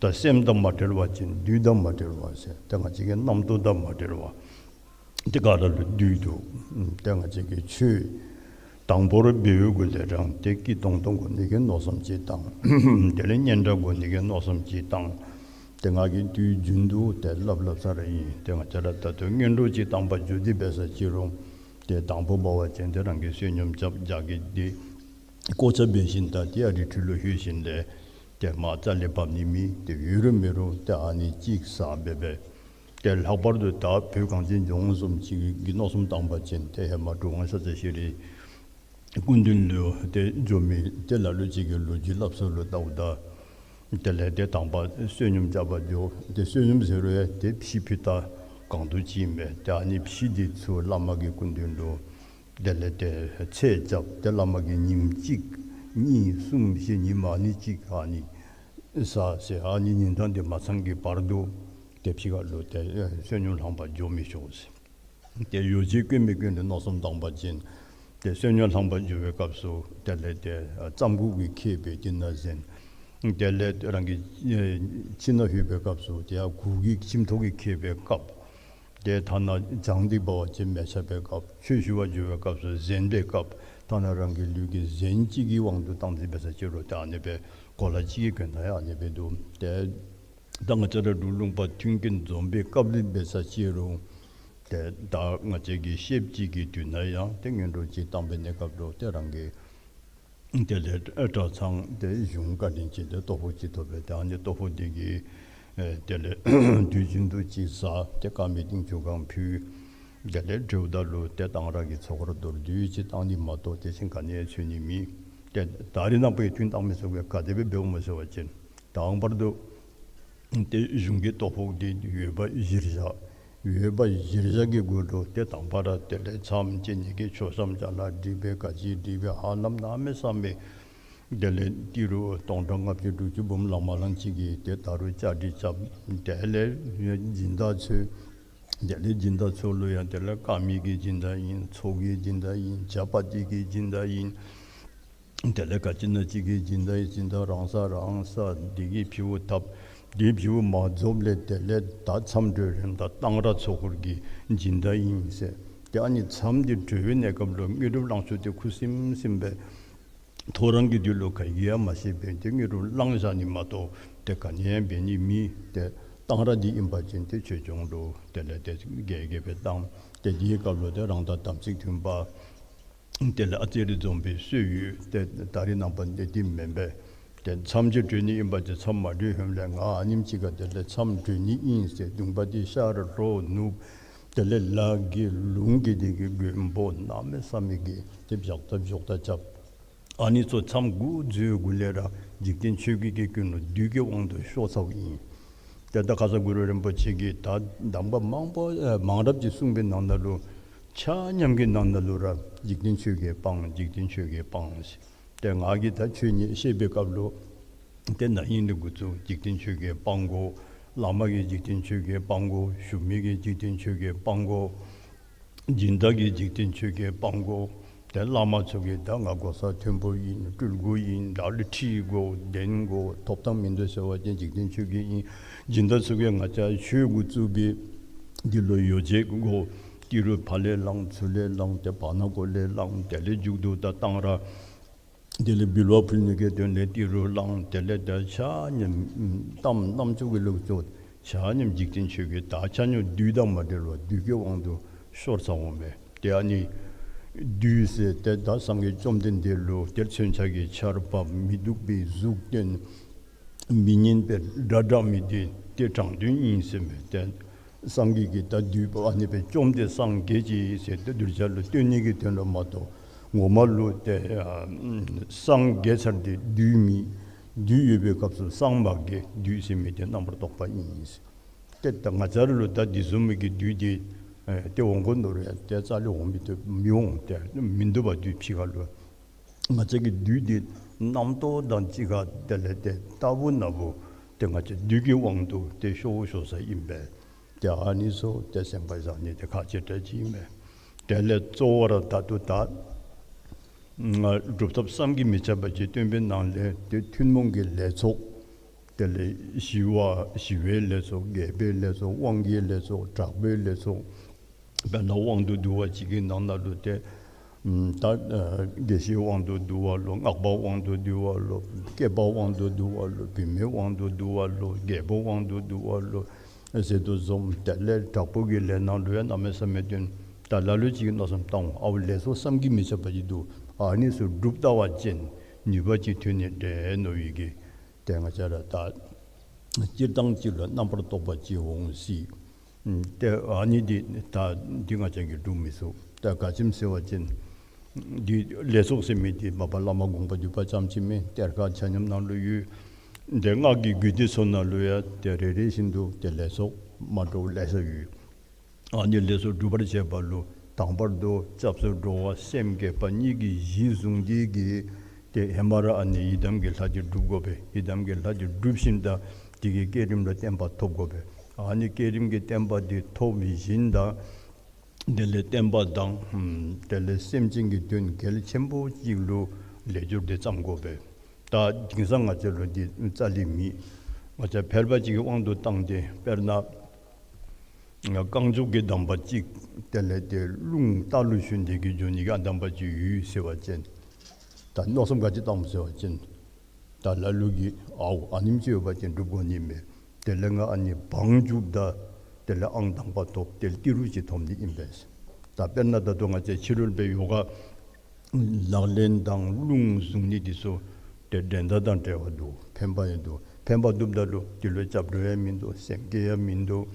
ད་སེམས་དང་མ་བྲལ་བ་ཅིན་བསྡུས་དང་མ་བྲལ་བ་ཟེར། ཏེ་ང་བཅས་ཀྱི་རྣམ་རྟོག་དང་མ་བྲལ་བ་ཏེ་ག་ར་ལུ་བསྡུས་འདུག། ཏེ་ང་བཅས་ཀྱིས་ཆོས་དང་པོར་འབད་བའི་གུ་ལས་རང་ཏེ་སྐྱིད་ཏོང་ཏོ་དགོ་ནི་གི་མནོ་བསམ་ཅིག་བཏང་། དེ་ལས་སྙན་གྲགས་དགོ་ནི་གི་མནོ་བསམ་ཅིག་བཏང་། ཏེ་ང་གིས་དུས་རྒྱུན་དུ་ཏེ་སླབ་སླབ་ས་ར་ཨིན། ཏེ་ང་བཅས་ར་ད་ལྟོ་སྔོན་འགྲོ་ཅིག་བཏང་པར་འགྱོ་སྟེ་འབད་ས་ཅིག་རུང་ཏེ་དང་པོ་འབད་བ་ཅིན་ཏེ་རང་གིས་བསོད་སྙོམས་རྐྱབ་རྒྱགས་ཀྱི་ཏེ་གོ་ཆ་འབད་ཞིནམ་ད་ཏེ་ཨ་རི་ཁྲི་ལུ་ལྷོད་ཞིནམ་ལས་ཏེ་མར་རྩ་ལས་བབས་ནི་མེད། ཏེ་ཡོད་རུང་མེད་རུང་ཏེ་ཨ་ནི་ཅིག་ཟ་འབད་འབད། ཏེ་ལྷག་པར་དུ་ད་བོད་གངས་ཅན་ལྗོངས་བཟུམ་ཅིག་གི་མནོ་བསམ་བཏང་པ་ཅིན་ཏེ་ཧེ་མ་གྲུབ་དབང་ཤཱཀྱ་ཤྲཱི་སྐུ་མདུན་ལུ་ཏེ་འགྱོ་མི་ཏེ་ལ་ལུ་ཅིག་གིས་ལོ་རྒྱུས་སླབ་ས་ལུ་བལྟཝ་ད་དེ་ལས་ཏེ་དང་པ་བསོད་སྙོམས་རྐྱབ་པར་འགྱོ། ཏེ་བསོད་སྙོམས་ཟེར་རུང་ཡང་ཏེ་ཕྱེ་ཕུད་ད་གང་དུ་ཅིག་ཨིན་པས། ཏེ་ཨ་ནི་ཕྱེ་འདི་ཚུ་བླ་མ་གི་སྐུ་མདུན་ལུ་དེ་ལས་ཏེ་ཚད་རྐྱབ། ཏེ་བླ་མ་གིས་ཉིནམ་གཅིག་གཉིས་གསུམ་བཞི་ཉིནམ་ཨ་ནི་ཅིག་ཨ་ནི་ཟ་ཟེར་ཨ་ནི་ཉིན་གྲངས་འདི་མ་ཚང་གི་བར་དུ་ཏེ་ཕྱི་ཁ་ལུ་ཏེ་ཨེ་བསོད་སྙོམས་ལྷང་པར་འགྱོ་མི་ཆོག་ཟེར། ཏེ་ཡོ་བྱད་གོན་མི་གོན་ལུ་མནོ་བསམ་བཏང་པ་ཅིན་ཏེ་བསོད་སྙོམས་ལྷང་པར་འགྱོ་བའི་སྐབས་སུ་དེ་ལས་ཏེ་ཨ་རྩམ་ཁུག་གི་ཁེབས་སྦེ་དེ་ནང་གཟན། དེ་ལས་རང་གི་ཨེ་ཁྱིམ་ནང་ལྷོད་པའི་སྐབས་སུ་ཏེ་ཨ་གུར་གྱི་ཁྱིམ་ཐོག་གི་ཁེབས་སྦེ་བཀབ། ཏེ་ཐ་ན་བྱང་འདི་འབད་བ་ཅིན་མལ་ཆ་སྦེ་བཀབ། ཆོས་ཞུ་བར་འགྱོ་བའི་སྐབས་སུ་གཟན་སྦེ་བཀབ། ཐ་ན་རང་གི་ལུས་ཀྱི་གཟན་གཅིག་གི་དབང་དུ་བཏང་སྟེ་འབད་ས་ཅིག་རུང་ཏེ་ཨ་ནི་སྦེ་གོ་ལ་གཅིག་གི་གྱོན་ཐངས་ཡང་ཨ་ནི་སྦེ་འདུག། ཏེ་ད་ང་བཅས་ར་འབྲུག་ལུང་པ་མཐུན་རྐྱེན་འཛོམས་པའི་སྐབས་ལུ་འབད་ས་ཅིག་རུང་ཏེ་ད་ང་བཅས་ཀྱི་ཤེསཔ་ཅིག་གི་དུས་ན་ཡང་ཏེ་སྔོན་འགྲོ་ཅིག་བཏང་པའི་གནས་སྐབས་ལུ་ཏེ་རང་གི་དེ་ལས་གྲྭ་ཚང་ཏེ་གཞུང་བཀའ་དྲིན་ཅན་ཏེ་ལྟོ་ཕོགས་ཅིག་ཐོབ་པས། ཏེ་ཨ་ནི་ལྟོ་ཕོགས་འདི་གིས་ཨེ་དེ་ལས་དུས་རྒྱུན་དུ་ཅིག་ཟ། ཏེ་དཀར་མེ་ཏིང་ཆུ་གང་ཕུལ། དེ་ལས་གྲོལཝ་ད་ལུ་ཏེ་གཏང་རག་གི་ཚོགས་ར་མདོར་བསྡུས་ཅིག་བཏང་ནི་མ་གཏོགས་དེ་བཞིན་ག་ནི་ཡང་འཚོལ་ནི་མེད། ཏེ་ད་རེས་ནངས་པ་ཡང་ཐུན་བཏང་མི་ཚུ་གིས་ག་དེ་སྦེ་འབདཝ་སྨོ་ཟེར་བ་ཅིན་དང་པར་དུ་ཏེ་གཞུང་གི་ལྟོ་ཕོགས་འདི་ཡོད་པ་གཞིར་བཞག། ཡོད་པ་གཞིར་བཞག་གི་སྒོ་ལུ་ཏེ་དང་པ་ར་དེ་ལས་མཚམས་བཅད་ནི་གི་ཆོག་མཆན་ཅ་ལ་སྒྲིག་སྦེ་ག་ཅི་སྒྲིག་སྦེ་ཧ་ལམ་གནམ་མེད་ས་མེད། དེ་ལས་ཏི་རུ་སྟོང་ཕྲག་ལྔ་བཅུ་དྲུག་ཅུ་འབུམ་ལང་མ་ལང་ཅིག་གིས་ཏེ་ད་རུང་བཅའ་སྒྲིག་རྐྱབ། དེ་ལས་སྦྱིན་བདག་འཚོལ། དེ་ལས་སྦྱིན་བདག་འཚོལ་ལུ་ཡང་དེ་ལས་དཀར་མེ་གི་སྦྱིན་བདག་ཨིན། ཚོགས་ཀྱི་སྦྱིན་བདག་ཨིན། ཇ་པ་ཏི་གི་སྦྱིན་བདག་ཨིན། དེ་ལས་ག་ཅི་ན་ཅིག་གི་སྦྱིན་བདག་ཨིན། སྦྱིན་བདག་རང་ས་རང་ས་འདི་གིས་ཕྱེཝ་བཏབ། འདི་ཕྱེཝ་མ་རྫོགསཔ་ལས་དེ་ལས་ད་མཚམས་གྲོལ་རན་ད་གཏང་རག་ཚོགས་འཁོར་གྱི་སྦྱིན་བདག་ཨིན་ཟེར། ཏེ་ཨ་ནི་མཚམས་འདི་གྲོལ་བའི་གནས་སྐབས་ལུ་དངོས་གྲུབ་བླང་ཆོག་འདི་ཁུ་སིམ་སིམ་སྦེ་ཐོ་རངས་ཀྱི་དུས་ལུ་ག་གིས་ཡང་མ་ཤེས་པས། ཏེ་དངོས་གྲུབ་བླང་བཞག་ནི་མ་གཏོགས་ཏེ་ག་ནི་ཡང་འབད་ནི་མེད། ཏེ་གཏང་རག་འདི་ཨིན་པ་ཅིན་ཏེ་ཆོས་སྐྱོང་ལུ་དེ་ལས་ཏེ་རྒྱས་རྒྱས་སྦེ་བཏང་། ཏེ་འདིའི་སྐབས་ལུ་ཏེ་རང་དང་དམ་ཚིག་མཐུན་པ། དེ་ལས་ཨ་ཙི་རེ་འཛོམས་པའི་སྲོལ་ཡོད། ཏེ་ད་རེས་ནངས་པ་འདི་འདི་མེན་པས། ཏེ་མཚམས་ཅིག་གྲོལ་ནི་ཨིན་པ་ཅིན་མཚམས་མ་གྲོལ་ཧེ་མ་ལས་ང་ཨ་ནེམ་ཅིག་ཁར་དེ་ལས་མཚམས་གྲོལ་ནི་ཨིན་ཟེར་གདུང་པ་འདི་ཤར་ལྷོ་ནུབ་དེ་ལས་ལ་གི་ལུང་གི་འདི་གི་མགོན་པོ་གནམ་མེད་ས་མེད་ཀྱི་ཏེ་བཞག་ད་བཞག་ད་རྐྱབ། ཨ་ནི་ཚུ་མཚམས་དགུ་མཛོད་དགུ་ལས་ར་འཇིག་རྟེན་ཆོས་བརྒྱད་ཀྱི་ཀུན་ལུ་བདུད་ཀྱི་དབང་དུ་ཤོར་ཚརཝ་ཨིན། ཏེ་ད་ཁ་སར་གུ་རུ་རིན་པོ་ཆེ་གིས་ད་གདམས་པ་མང་པོ་ཨེ་མང་རབས་ཅིག་གསུངས་པའི་ནང་ན་ལུ་ཆ་མཉམ་གྱི་ནང་ན་ལུ་ར་འཇིག་རྟེན་ཆོས་བརྒྱད་སྤང་འཇིག་རྟེན་ཆོས་བརྒྱད་སྤང་ཟེར། ཏེ་ང་གིས་ད་ཆོས་ཉིད་བཤད་པའི་སྐབས་ལུ་ཏེ་ན་ཧིང་ལས་འགོ་བཙུགས་འཇིག་རྟེན་ཆོས་བརྒྱད་སྤང་དགོ། བླ་མ་གིས་འཇིག་རྟེན་ཆོས་བརྒྱད་སྤང་དགོ། ཞུ་མི་གིས་འཇིག་རྟེན་ཆོས་བརྒྱད་སྤང་དགོ། སྦྱིན་བདག་གིས་འཇིག་རྟེན་ཆོས་བརྒྱད་སྤང་དགོ། ཏེ་བླ་མ་ཚུ་གིས་ད་ང་གོ་ས་མཐོན་པོ་ཨིན། སྤྲུལ་སྐུ་ཨིན། བདག་ལུ་ཁྲི་དགོ། གདན་དགོ། ཐོབ་ཐང་མིན་འདུག་ཟེར་བ་ཅིན་འཇིག་རྟེན་ཆོས་བརྒྱད་ཨིན། སྦྱིན་བདག་ཚུ་གིས་ང་བཅས་ཆོས་འགོ་བཙུགས་པའི་འདི་ལུ་ཡོ་བྱད་དགོ། ཏི་རུ་ཕར་ལས་བླངས་ཚུར་ལས་བླངས་ཏེ་བར་ན་གོ་ལས་བླངས་དེ་ལས་མཇུག་བསྡུ་ད་བཏང་ར། དེ་ལས་འབུལ་བ་ཕུལ་ནི་གི་དོན་ལས་ཏི་རུ་བླངས། དེ་ལས་ད་ཆ་མཉམ་གཏམ་རྣམ་ཅོ་གི་ལོག་ཅོག་ཆ་མཉམ་འཇིག་རྟེན་ཆོས་བརྒྱད་ད་ཆ་མཉམ་བདུད་དང་མ་འབྲེལ་བར་བདུད་ཀྱི་དབང་དུ་ཤོར་ཚརཝ་མས། ཏེ་ཨ་ནི་བདུད་ཟེར་ཏེ་ད་སངས་རྒྱས་བཅོམ་ལྡན་འདས་ལུ་ཏེ་མཚོན་ཆ་གི་ཆརཔ་མི་སྡུག་པའི་གཟུགས་སྟོན། མི་སྙན་པའི་སྒྲ་བསྒྲགས་མི་འདི་ཏེ་དྲང་དོན་ཨིན་ཟེར་མས། ཏེ་སངས་རྒྱས་ཀྱིས་ད་བདུད་པོ་ཨ་ནི་སྦེ་བཅོམ་སྟེ་སངས་རྒྱས་ཅི་ཟེར་ཏེ་གདུལ་བྱ་ལུ་སྟོན་ནི་གི་དོན་ལུ་མ་གཏོགས་ངོ་མ་ལུ་ཏེ་ཨ་སངས་རྒྱས་ཚར་ཏེ་བདུད་མི་བདུད་ཡོད་པའི་སྐབས་སུ་སངས་མ་རྒྱས། བདུད་ཟེར་མི་འདི་རྣམ་པར་རྟོག་པ་ཨིན་ཟེར། ཏེ་ད་ང་བཅས་ར་ལུ་ད་འདི་བཟུམ་མའི་གི་བདུད་འདི་ཨེ་ཏེ་འོང་དགོ་མནོ་རུང་ཡང་ཏེ་རྩ་ལས་འོང་མི་བཏུབ་མི་འོང་། ཏེ་མིན་འདུག་པ་བདུད་ཕྱི་ཁ་ལུ། ང་བཅས་ཀྱི་བདུད་འདི་རྣམ་རྟོག་དང་གཅིག་ཁར་དེ་ལས་ཏེ་རྟག་བུ་ན་བུ་ཏེ་ང་བཅས་བདུད་ཀྱི་དབང་དུ་ཏེ་ཤོར་ཤོར་ས་ཨིན་པས། ཏེ་ཨ་ནི་ཚུ་ཏེ་སེམས་ཁར་བཞག་ནི་དེ་ཁག་ཆེ་དྲགས་ཅིག་ཨིན་པས། དེ་ལས་གཙོ་བོ་ར་ད་ལྟོ་ད་ང་སྒྲུབ་ཐབས་བསམ་གྱིས་མི་ཁྱབ་པ་ཅིག་སྟོན་པའི་ནང་ལས་ཏེ་ཐུན་མོང་གི་ལས་ཚོགས། དེ་ལས་ཞི་བ་ཞི་བའི་ལས་ཚོགས། རྒྱས་པའི་ལས་ཚོགས། དབང་གི་ལས་ཚོགས། དྲག་པོའི་ལས་ཚོགས། དཔེར་ན་དབང་དུ་བསྡུ་བ་ཅིག་གི་ནང་ན་ལུ་ཏེ་ད་ཨ་དགེ་བཤེས་དབང་དུ་བསྡུ་བ་ལོ། སྔགས་པ་དབང་དུ་བསྡུ་བ་ལོ། སྐྱེས་པ་དབང་དུ་བསྡུ་བ་ལོ། བུད་མེད་དབང་དུ་བསྡུ་བ་ལོ། རྒྱལ་པོ་དབང་དུ་བསྡུ་བ་ལོ་ཟེར་དོ་བཟུམ། དེ་ལས་དྲག་པོ་གི་ལས་ནང་ལུ་ཡང་གནམ་མེད་ས་མེད་སྟོན། ད་ལ་ལུ་ཅིག་གིས་མནོ་བསམ་བཏང་འོང་། ཨའུ་ལས་ཚོགས་བསམ་གྱིས་མི་ཁྱབ་པ་ཅིག་འདུག། ཨ་ནི་ཚུ་སྒྲུབ་ད་བ་ཅིན་ནུས་པ་ཅིག་ཐོན་ནི་འདྲས་མནོ་བའི་གི་ཏེ་ང་བཅས་ར་ད་སྤྱིར་བཏང་ཅིག་ལུ་རྣམ་པར་རྟོག་པ་ཅིག་འོང་སྲིད། ཨམ་ཏེ་ཨ་ནི་འདི་ད་འདི་ང་བཅས་ཀྱིས་སྒྲུབ་མི་ཚུགས། ད་ག་ཅི་སྨོ་ཟེར་བ་ཅིན་འདི་ལས་ཚོགས་ཟེར་མི་འདི་མ་པ་བླ་མ་དགོངས་པ་འདུས་པ་ཙམ་ཅིག་མེན། གཏེར་ཁ་ཆ་མཉམ་ནང་ལུ་ཡོད། ཏེ་སྔགས་ཀྱི་རྒྱུད་སྡེ་ཚུ་ནང་ལུ་ཡང་ཏེ་རེ་རེ་བཞིན་དུ་ཏེ་ལས་ཚོགས་མ་འདྲཝ་ལེ་ཤ་ཡོད། ཨ་ནི་ལས་ཚོགས་སྒྲུབ་པར་བྱེད་པ་ལུ་དང་པར་དུ་སྐྱབས་སུ་འགྲོ་བ་སེམས་བསྐྱེད་པ་གཉིས་ཀྱི་གཞི་བཟུང་སྟེ་གིས་ཏེ་ཧེ་མ་ར་ཨ་ནི་ཡི་དམ་གྱི་ལྷ་འདི་སྒྲུབ་དགོ་པས། ཡི་དམ་གྱི་ལྷ་འདི་སྒྲུབ་ཞིནམ་ད་དེ་གི་བསྐྱེད་རིམ་ལུ་བརྟན་པ་ཐོབ་དགོ་པས། ཨ་ནི་བསྐྱེད་རིམ་གྱི་བརྟན་པ་འདི་ཐོབ་ཞིནམ་ད་དེ་ལས་བསྟན་པ་དང་ཨམ་དེ་ལས་སེམས་ཅན་གྱི་དོན་གལ་ཆེན་པོ་ཅིག་ལུ་ལས་སྦྱོར་འདི་བརྩམ་དགོ་པས། ད་དེང་སང་ང་བཅས་ལུ་འདི་རྩ་ལས་མེད། ང་བཅས་ཕལ་པ་ཅིག་གི་དབང་དུ་བཏང་སྟེ་དཔེར་ན་རྐང་མགྱོགས་ཀྱི་གདམས་པ་ཅིག་དེ་ལས་ཏེ་རླུང་རྟ་ལུ་ཞོན་ཏེ་གིས་འགྱོ་ནི་གི་ཨ་གདམས་པ་ཅིག་ཡོད་ཟེར་བ་ཅིན་ད་མནོ་བསམ་ག་ཅི་བཏངམ་ཟེར་བ་ཅིན་ད་ལ་ལུ་གིས་ཨའུ་ཨ་ནེམ་ཅིག་ཡོད་པ་ཅིན་སྒྲུབ་དགོ་ནི་མས། དེ་ལས་ང་ཨ་ནི་བང་རྒྱུགཔ་ད་དེ་ལས་ཨང་དང་པ་ཐོབ། དེ་ལས་ཏི་རུ་ཅིག་ཐོབ་ནི་ཨིན་པས། ད་དཔེར་ན་ད་ལྟོ་ང་བཅས་ཕྱི་རོལ་པའི་ཡོ་ག་ལག་ལེན་དང་རླུང་བཟུང་ནི་འདི་ཚུ་ཏེ་འགྲན་ཟླ་དང་བྲལ་བ་འདུག། ཕན་པ་ཡང་འདུག། ཕན་པ་འདུགཔ་ད་ལུ་འདི་ལུ་སྐྱབས་འགྲོ་ཡང་མིན་འདུག། སེམས་བསྐྱེད་ཡང་མིན་འདུག།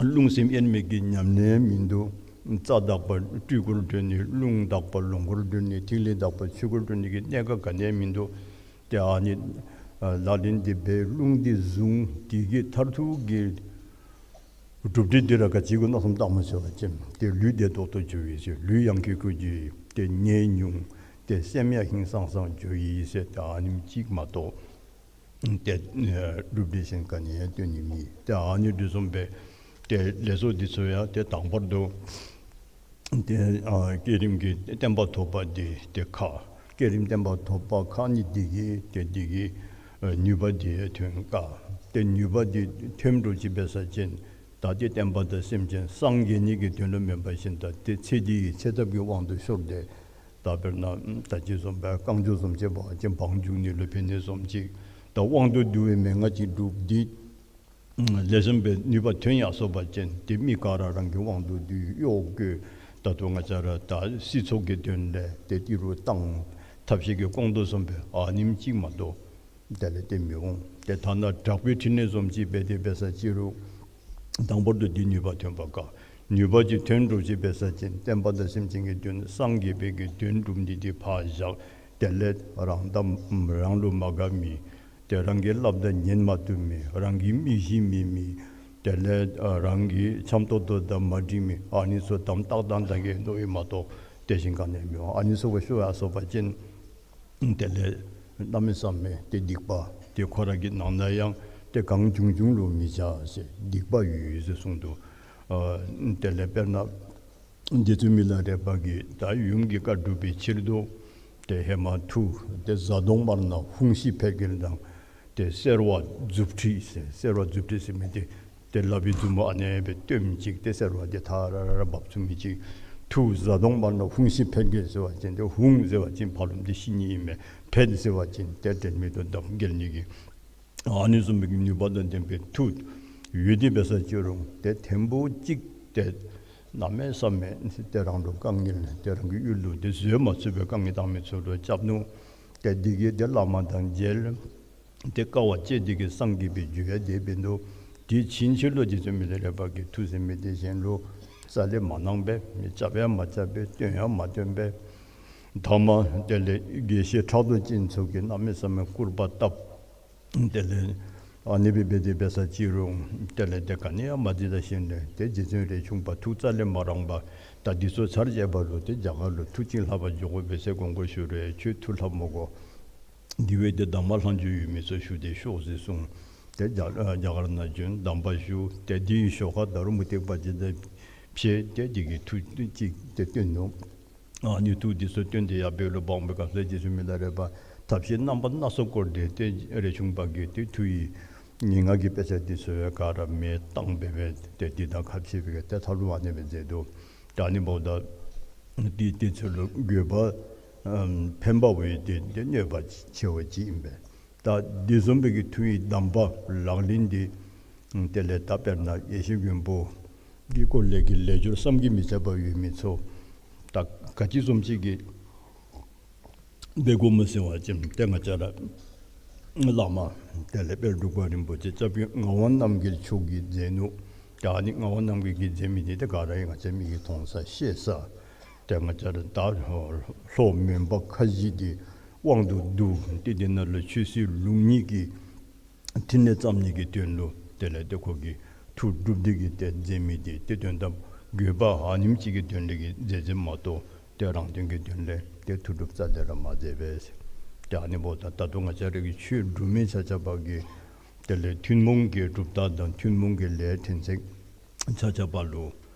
རླུང་སེམས་དབྱེར་མེད་ཀྱི་ཉམས་ལེན་ཡང་མིན་འདུག། རྩ་དག་པ་སྤྲུལ་སྐུར་གྲོལ་ནི། རླུང་དག་པ་ལོངས་སྐུར་གྲོལ་ནི། ཐིག་ལེ་དག་པ་ཆོས་སྐུར་གྲོལ་ནི་གི་གནད་འགག་ག་ནི་ཡང་མིན་འདུག། ཏེ་ཨ་ནི་ཨ་ལག་ལེན་འདི་འབད་རླུང་འདི་བཟུང་། དེ་གི་མཐར་ཐུག་གི་གྲུབ་འབྲས་འདི་ར་ག་ཅི་གུ་མནོ་བསམ་བཏངམ་ཟེར་བ་ཅིན་ཏེ་ལུས་བདེ་ཏོག་ཏོ་འགྱོ་ཡི་ཟེར། ལུས་ཡང་ཁེ་ཁེ་འགྱོ་ཡི། ཏེ་ནད་ཉུང་། ཏེ་སེམས་ཡང་ཧིང་སངས་སངས་འགྱོ་ཡི་ཟེར། ཏེ་ཨ་ནེམ་ཅིག་མ་གཏོགས་ཏེ་ཨེ་གྲུབ་འབྲས་གཞན་ག་ནི་ཡང་སྟོན་ནི་མེད། ཏེ་ཨ་ནི་འདི་བཟུམ་སྦེ་ཏེ་ལས་ཚོགས་འདི་ཚུ་ཡང་ཏེ་དང་པར་དུ་ཏེ་ཨ་བསྐྱེད་རིམ་གྱི་བརྟན་པ་ཐོབ་པ་འདི་ཏེ་ཁག། བསྐྱེད་རིམ་བརྟན་པ་ཐོབ་པ་ཁག་ནི་འདི་གིས་ཏེ་འདི་གིས་ཨ་ནུས་པ་འདི་ཐོན་དཀའ། ཏེ་ནུས་པ་འདི་ཐོན་འགྲོ་ཅི་འབད་ས་ཅིན་ད་ཏེ་བསྟན་པ་དང་སེམས་ཅན་སངས་རྒྱས་ནི་གི་དོན་ལུ་མེན་པ་ཅིན་ད་ཏེ་ཚེ་འདི་གི་ཚེ་ཐབས་ཀྱི་དབང་དུ་ཤོར་ཏེ་ད་དཔེར་ན་ད་ཅི་བཟུམ་སྦེ་རྐང་མགྱོགས་བཟུམ་ཅིག་འབད་བ་ཅིན་བང་རྒྱུག་ནི་ལུ་ཕན་ནི་བཟུམ་ཅིག། ད་དབང་དུ་བསྡུ་བའི་མན་ངག་ཅིག་སྒྲུབ་སྟེ་ལེགས་ཤོམ་སྦེ་ནུས་པ་ཐོན་ཡར་སོང་པ་ཅིན་ཏེ་མི་ག་ར་རང་གི་དབང་དུ་བསྡུ་གཡོག་བཀོལ། ད་ལྟོ་ང་བཅས་ར་ད་སྲིད་ཚོགས་ཀྱི་དོན་ལས་ཏེ་ཏི་རུ་བཏང་། ཐབས་ཤེས་ཀྱིས་སྐོང་དོ་བཟུམ་སྦེ་ཨ་ནེམ་ཅིག་མ་གཏོགས་དེ་ལས་ཏེ་མི་འོང་། ཏེ་ཐ་ན་དྲག་པོའི་ཕྲིན་ལས་བཟུམ་ཅིག་འབད་དེ་འབད་ས་ཅི་རུང་དང་པོར་དུ་འདི་ནུས་པ་ཐོན་པ་དཀའ། ནུས་པ་ཅིག་ཐོན་འགྲོ་ཅི་འབད་ས་ཅིན་བསྟན་པ་དང་སེམས་ཅན་གྱི་དོན་སངས་རྒྱས་པའི་གི་དོན་སྒྲུབ་ནི་འདི་ཕར་བཞག། དེ་ལས་རང་དང་རང་ལུ་མ་དགའ་མི། ཏེ་རང་གི་སླབ་ད་ཉན་མ་བཏུབ་མི། རང་གི་མི་ཤེས་མི་མི། དེ་ལས་ཨ་རང་གི་འཆམ་ཏོག་ཏོ་དང་མ་འགྲིག་མི། ཨ་ནི་ཚུ་དམ་ཏག་ཏག་ད་གེ་མནོ་ཡི་མ་གཏོགས་དེ་བཞིན་ག་ནི་མི་འོང་། ཨ་ནི་ཚུ་ག་ཤོར་ཡར་སོང་པ་ཅིན་དེ་ལས་གནམ་མེད་ས་མེད་ཏེ་སྡིག་པ་ཏེ་ཁོ་ར་གི་ནང་ན་ཡང་ཏེ་གང་བྱུང་བྱུང་ལུ་མི་བྱ་ཟེར་སྡིག་པ་ཡོད་ཡོད་ཟེར་གསུངས་འདུག། ཨ་དེ་ལས་དཔེར་ན་རྗེ་བཙུན་མི་ལ་རས་པ་གིས་ད་ཡུམ་གྱི་བཀའ་སྒྲུབ་པའི་ཕྱིར་དུ་ཏེ་ཧེ་མ་ཐུགས་ཏེ་གཟའ་གདོང་དམར་ནག་ཧཱུྃ་ཤི་འཕེལ་རྒྱལ་དང་ཏེ་སེར་བ་མཛུབ་ཁྲིད་ཟེར། སེར་བ་མཛུབ་ཁྲིད་ཟེར་མི་འདི་ཏེ་ལག་པའི་མཛུབ་མོ་ཨ་ནེ་སྦེ་སྟོནམ་ཅིག་ཏེ་སེར་བ་འདི་ཐ་ར་ར་འབབ་ཚུགས་མི་ཅིག། ཐུགས་གཟའ་གདོང་དམར་ནག་ཧཱུྃ་ཤི་འཕེལ་རྒྱལ་ཟེར་བ་ཅིན་ཏེ་ཧཱུྃ་ཟེར་བ་ཅིན་ཕ་རོལ་ཏེ་ཤི་ནི་ཨིན་མས། འཕེལ་ཟེར་བ་ཅིན་ཏེ་དྲན་མེད་དུ་འདམ་འགྱེལ་ནི་གི། ཨ་ནི་བཟུམ་མའི་གི་ནུས་པ་དང་ལྡན་པའི་མཐུ་ཡོད་དེ་འབད་ས་ཅི་རུང་ཏེ་ཐེངས་པོ་གཅིག་ཏེ་གནམ་མེད་ས་མེད་ཏེ་རང་ལུ་དཀའ་ངལ་ཏེ་རང་གི་ཡུལ་ལུ་ཏེ་བཟོད་མ་ཚུགས་པའི་དཀའ་ངལ་བཏང་མི་ཚུ་ལུ་སྐྱབས་ནུག། ཏེ་འདི་གིས་ཏེ་བླ་མ་དང་མཇལ། ཏེ་དཀའ་བ་སྤྱད་དེ་གི་སངས་རྒྱས་པའི་རྒྱུ་ཡང་དེ་འབད་ནུག། དེ་ཕྱིན་ཆད་ལུ་རྗེ་བཙུན་མི་ལ་རས་པ་གིས་མཐུ་ཟེར་མི་དེ་གཞན་ལུ་རྩ་ལས་མ་གནང་པས། མི་རྐྱབ་ཡང་མ་རྐྱབ་པས། སྟོན་ཡང་མ་སྟོན་པས། ཐ་མ་དེ་ལས་དགེ་བཤེས་ཕྲག་དོག་ཅན་ཚུ་གིས་གནམ་མེད་ས་མེད་སྐུར་པ་བཏབ། དེ་ལས་ཨ་ནི་སྦེ་འབད་དེ་འབད་ས་ཅི་རུང་དེ་ལས་ཏེ་ག་ནི་ཡང་མ་འདི་ད་ཤེས་ནས་ཏེ་རྗེ་བཙུན་རས་ཆུང་པ་ཐུགས་རྩ་ལས་མ་རངས་པར་ད་འདི་ཚུ་ཚར་བཅད་པ་ལུ་ཏེ་རྒྱ་གར་ལུ་མཐུ་ཅིག་ལྷབ་པར་འགྱོ་དགོ་པས་ཟེར་དགོངས་སྐོར་ཞུ་རུང་ཁྱོད་མཐུ་ལྷབ་མི་དགོ། འདི་བས་ཏེ་གདམས་པ་ལྷག་མཇུག་ཡོད་མི་ཚུ་ཞུ་སྟེ་ཤོག་ཟེར་གསུངས། ཏེ་རྒྱ་རྒྱ་གར་ནང་བྱོན་གདམས་པ་ཞུ། ཏེ་འདི་ཡི་ཞོར་ཁར་ད་རུང་མུ་སྟེགས་པ་ཅིག་དང་ཕྱད་དེ་འདི་གི་མཐུ་ཅིག་ཏེ་སྟོན་ནུག། ཨ་ནི་མཐུ་འདི་ཚུ་སྟོན་ཏེ་ཡར་འབད་རུང་འབག་པའི་སྐབས་སུ་རྗེ་བཙུན་མི་ལ་རས་པ་ཐབས་ཤེས་རྣམ་པ་སྣ་ཚོགས་བསྐོར་ཏེ་ཏེ་རས་ཆུང་པ་གིས་ཏེ་མཐུ་ཡི་ངན་སྔགས་ཀྱི་དཔེ་ཆ་འདི་ཚུ་ཡང་ག་ར་མེ་བཏང་སྦེ་སྦེ་ཏེ་འདི་དང་ཁ་ཕྱེ་སྦེ་ཏེ་ཐབས་ལུ་ཨ་ནེ་སྦེ་མཛད་དོ། ད་ཨ་ནི་འབདཝ་ད་འདི་དེ་ཚུ་ལུ་དགོས་པ་ཨམ་ཕན་པ་བས་ཏེ་ཏེ་གནོད་པ་ཆེ་བ་ཅིག་ཨིན་པས། ད་འདི་བཟུམ་སྦེ་གི་མཐུ་ཡི་གདམས་པ་ལག་ལེན་འདི་དེ་ལས་ད་དཔེར་ན་ཡེ་ཤེས་མགོན་པོ་གི་སྐོར་ལས་ཀྱི་ལས་སྦྱོར་བསམ་གྱིས་མི་ཁྱབ་པ་ཡོད་མི་ཚུ་ད་ག་ཅི་བཟུམ་ཅིག་གི་འབད་དགོཔ་སྨོ་ཟེར་བ་ཅིན་ཏེ་ང་བཅས་ར་བླ་མ་དེ་ལས་དཔལ་འབྲུག་པ་རིན་པོ་ཆེ་སྐྱབས་རྗེ་ངག་དབང་རྣམ་རྒྱལ་མཆོག་གིས་མཛད་ནུག། ད་ཨ་ནི་ངག་དབང་རྣམ་རྒྱལ་གྱིས་མཛད་མི་འདི་ཏེ་ག་ར་ཡང་ང་བཅས་མིག་གིས་མཐོང་ས་ཤེས་ས། ཏེ་ང་བཅས་ར་ད་ལྷོ་མོན་པ་ཁ་བཞི་འདི་དབང་དུ་བསྡུ་སྟེ་འདི་ནང་ལུ་ཆོས་སྲིད་ལུགས་གཉིས་ཀྱི་ཕྲིན་ལས་བརྩམ་ནི་གི་དོན་ལུ་དེ་ལས་ཏེ་ཁོ་གིས་མཐུ་སྒྲུབ་སྟེ་གི་ཏེ་མཛད་མི་འདི་ཏེ་དོན་དམ་དགོས་པ་ཨ་ནེམ་ཅིག་གི་དོན་ལས་ཀྱི་མཛད་མཛདཔ་མ་གཏོགས་ཏེ་རང་དོན་གྱི་དོན་ལས་ཏེ་མཐུ་སྒྲུབ་རྩ་ལས་ར་མ་མཛད་པས། ཏེ་ཨ་ནི་འབདཝ་ད་ད་ལྟོ་ང་བཅས་ར་གི་ཆོས་སྒྲུབ་མི་ཆ་ཁྱབ་ཀྱིས་དེ་ལས་ཐུན་མོང་གི་གྲུབ་རྟགས་དང་ཐུན་མོང་གི་ལས་ཕྲན་ཚེགས་ཆ་ཁྱབ་ལུ་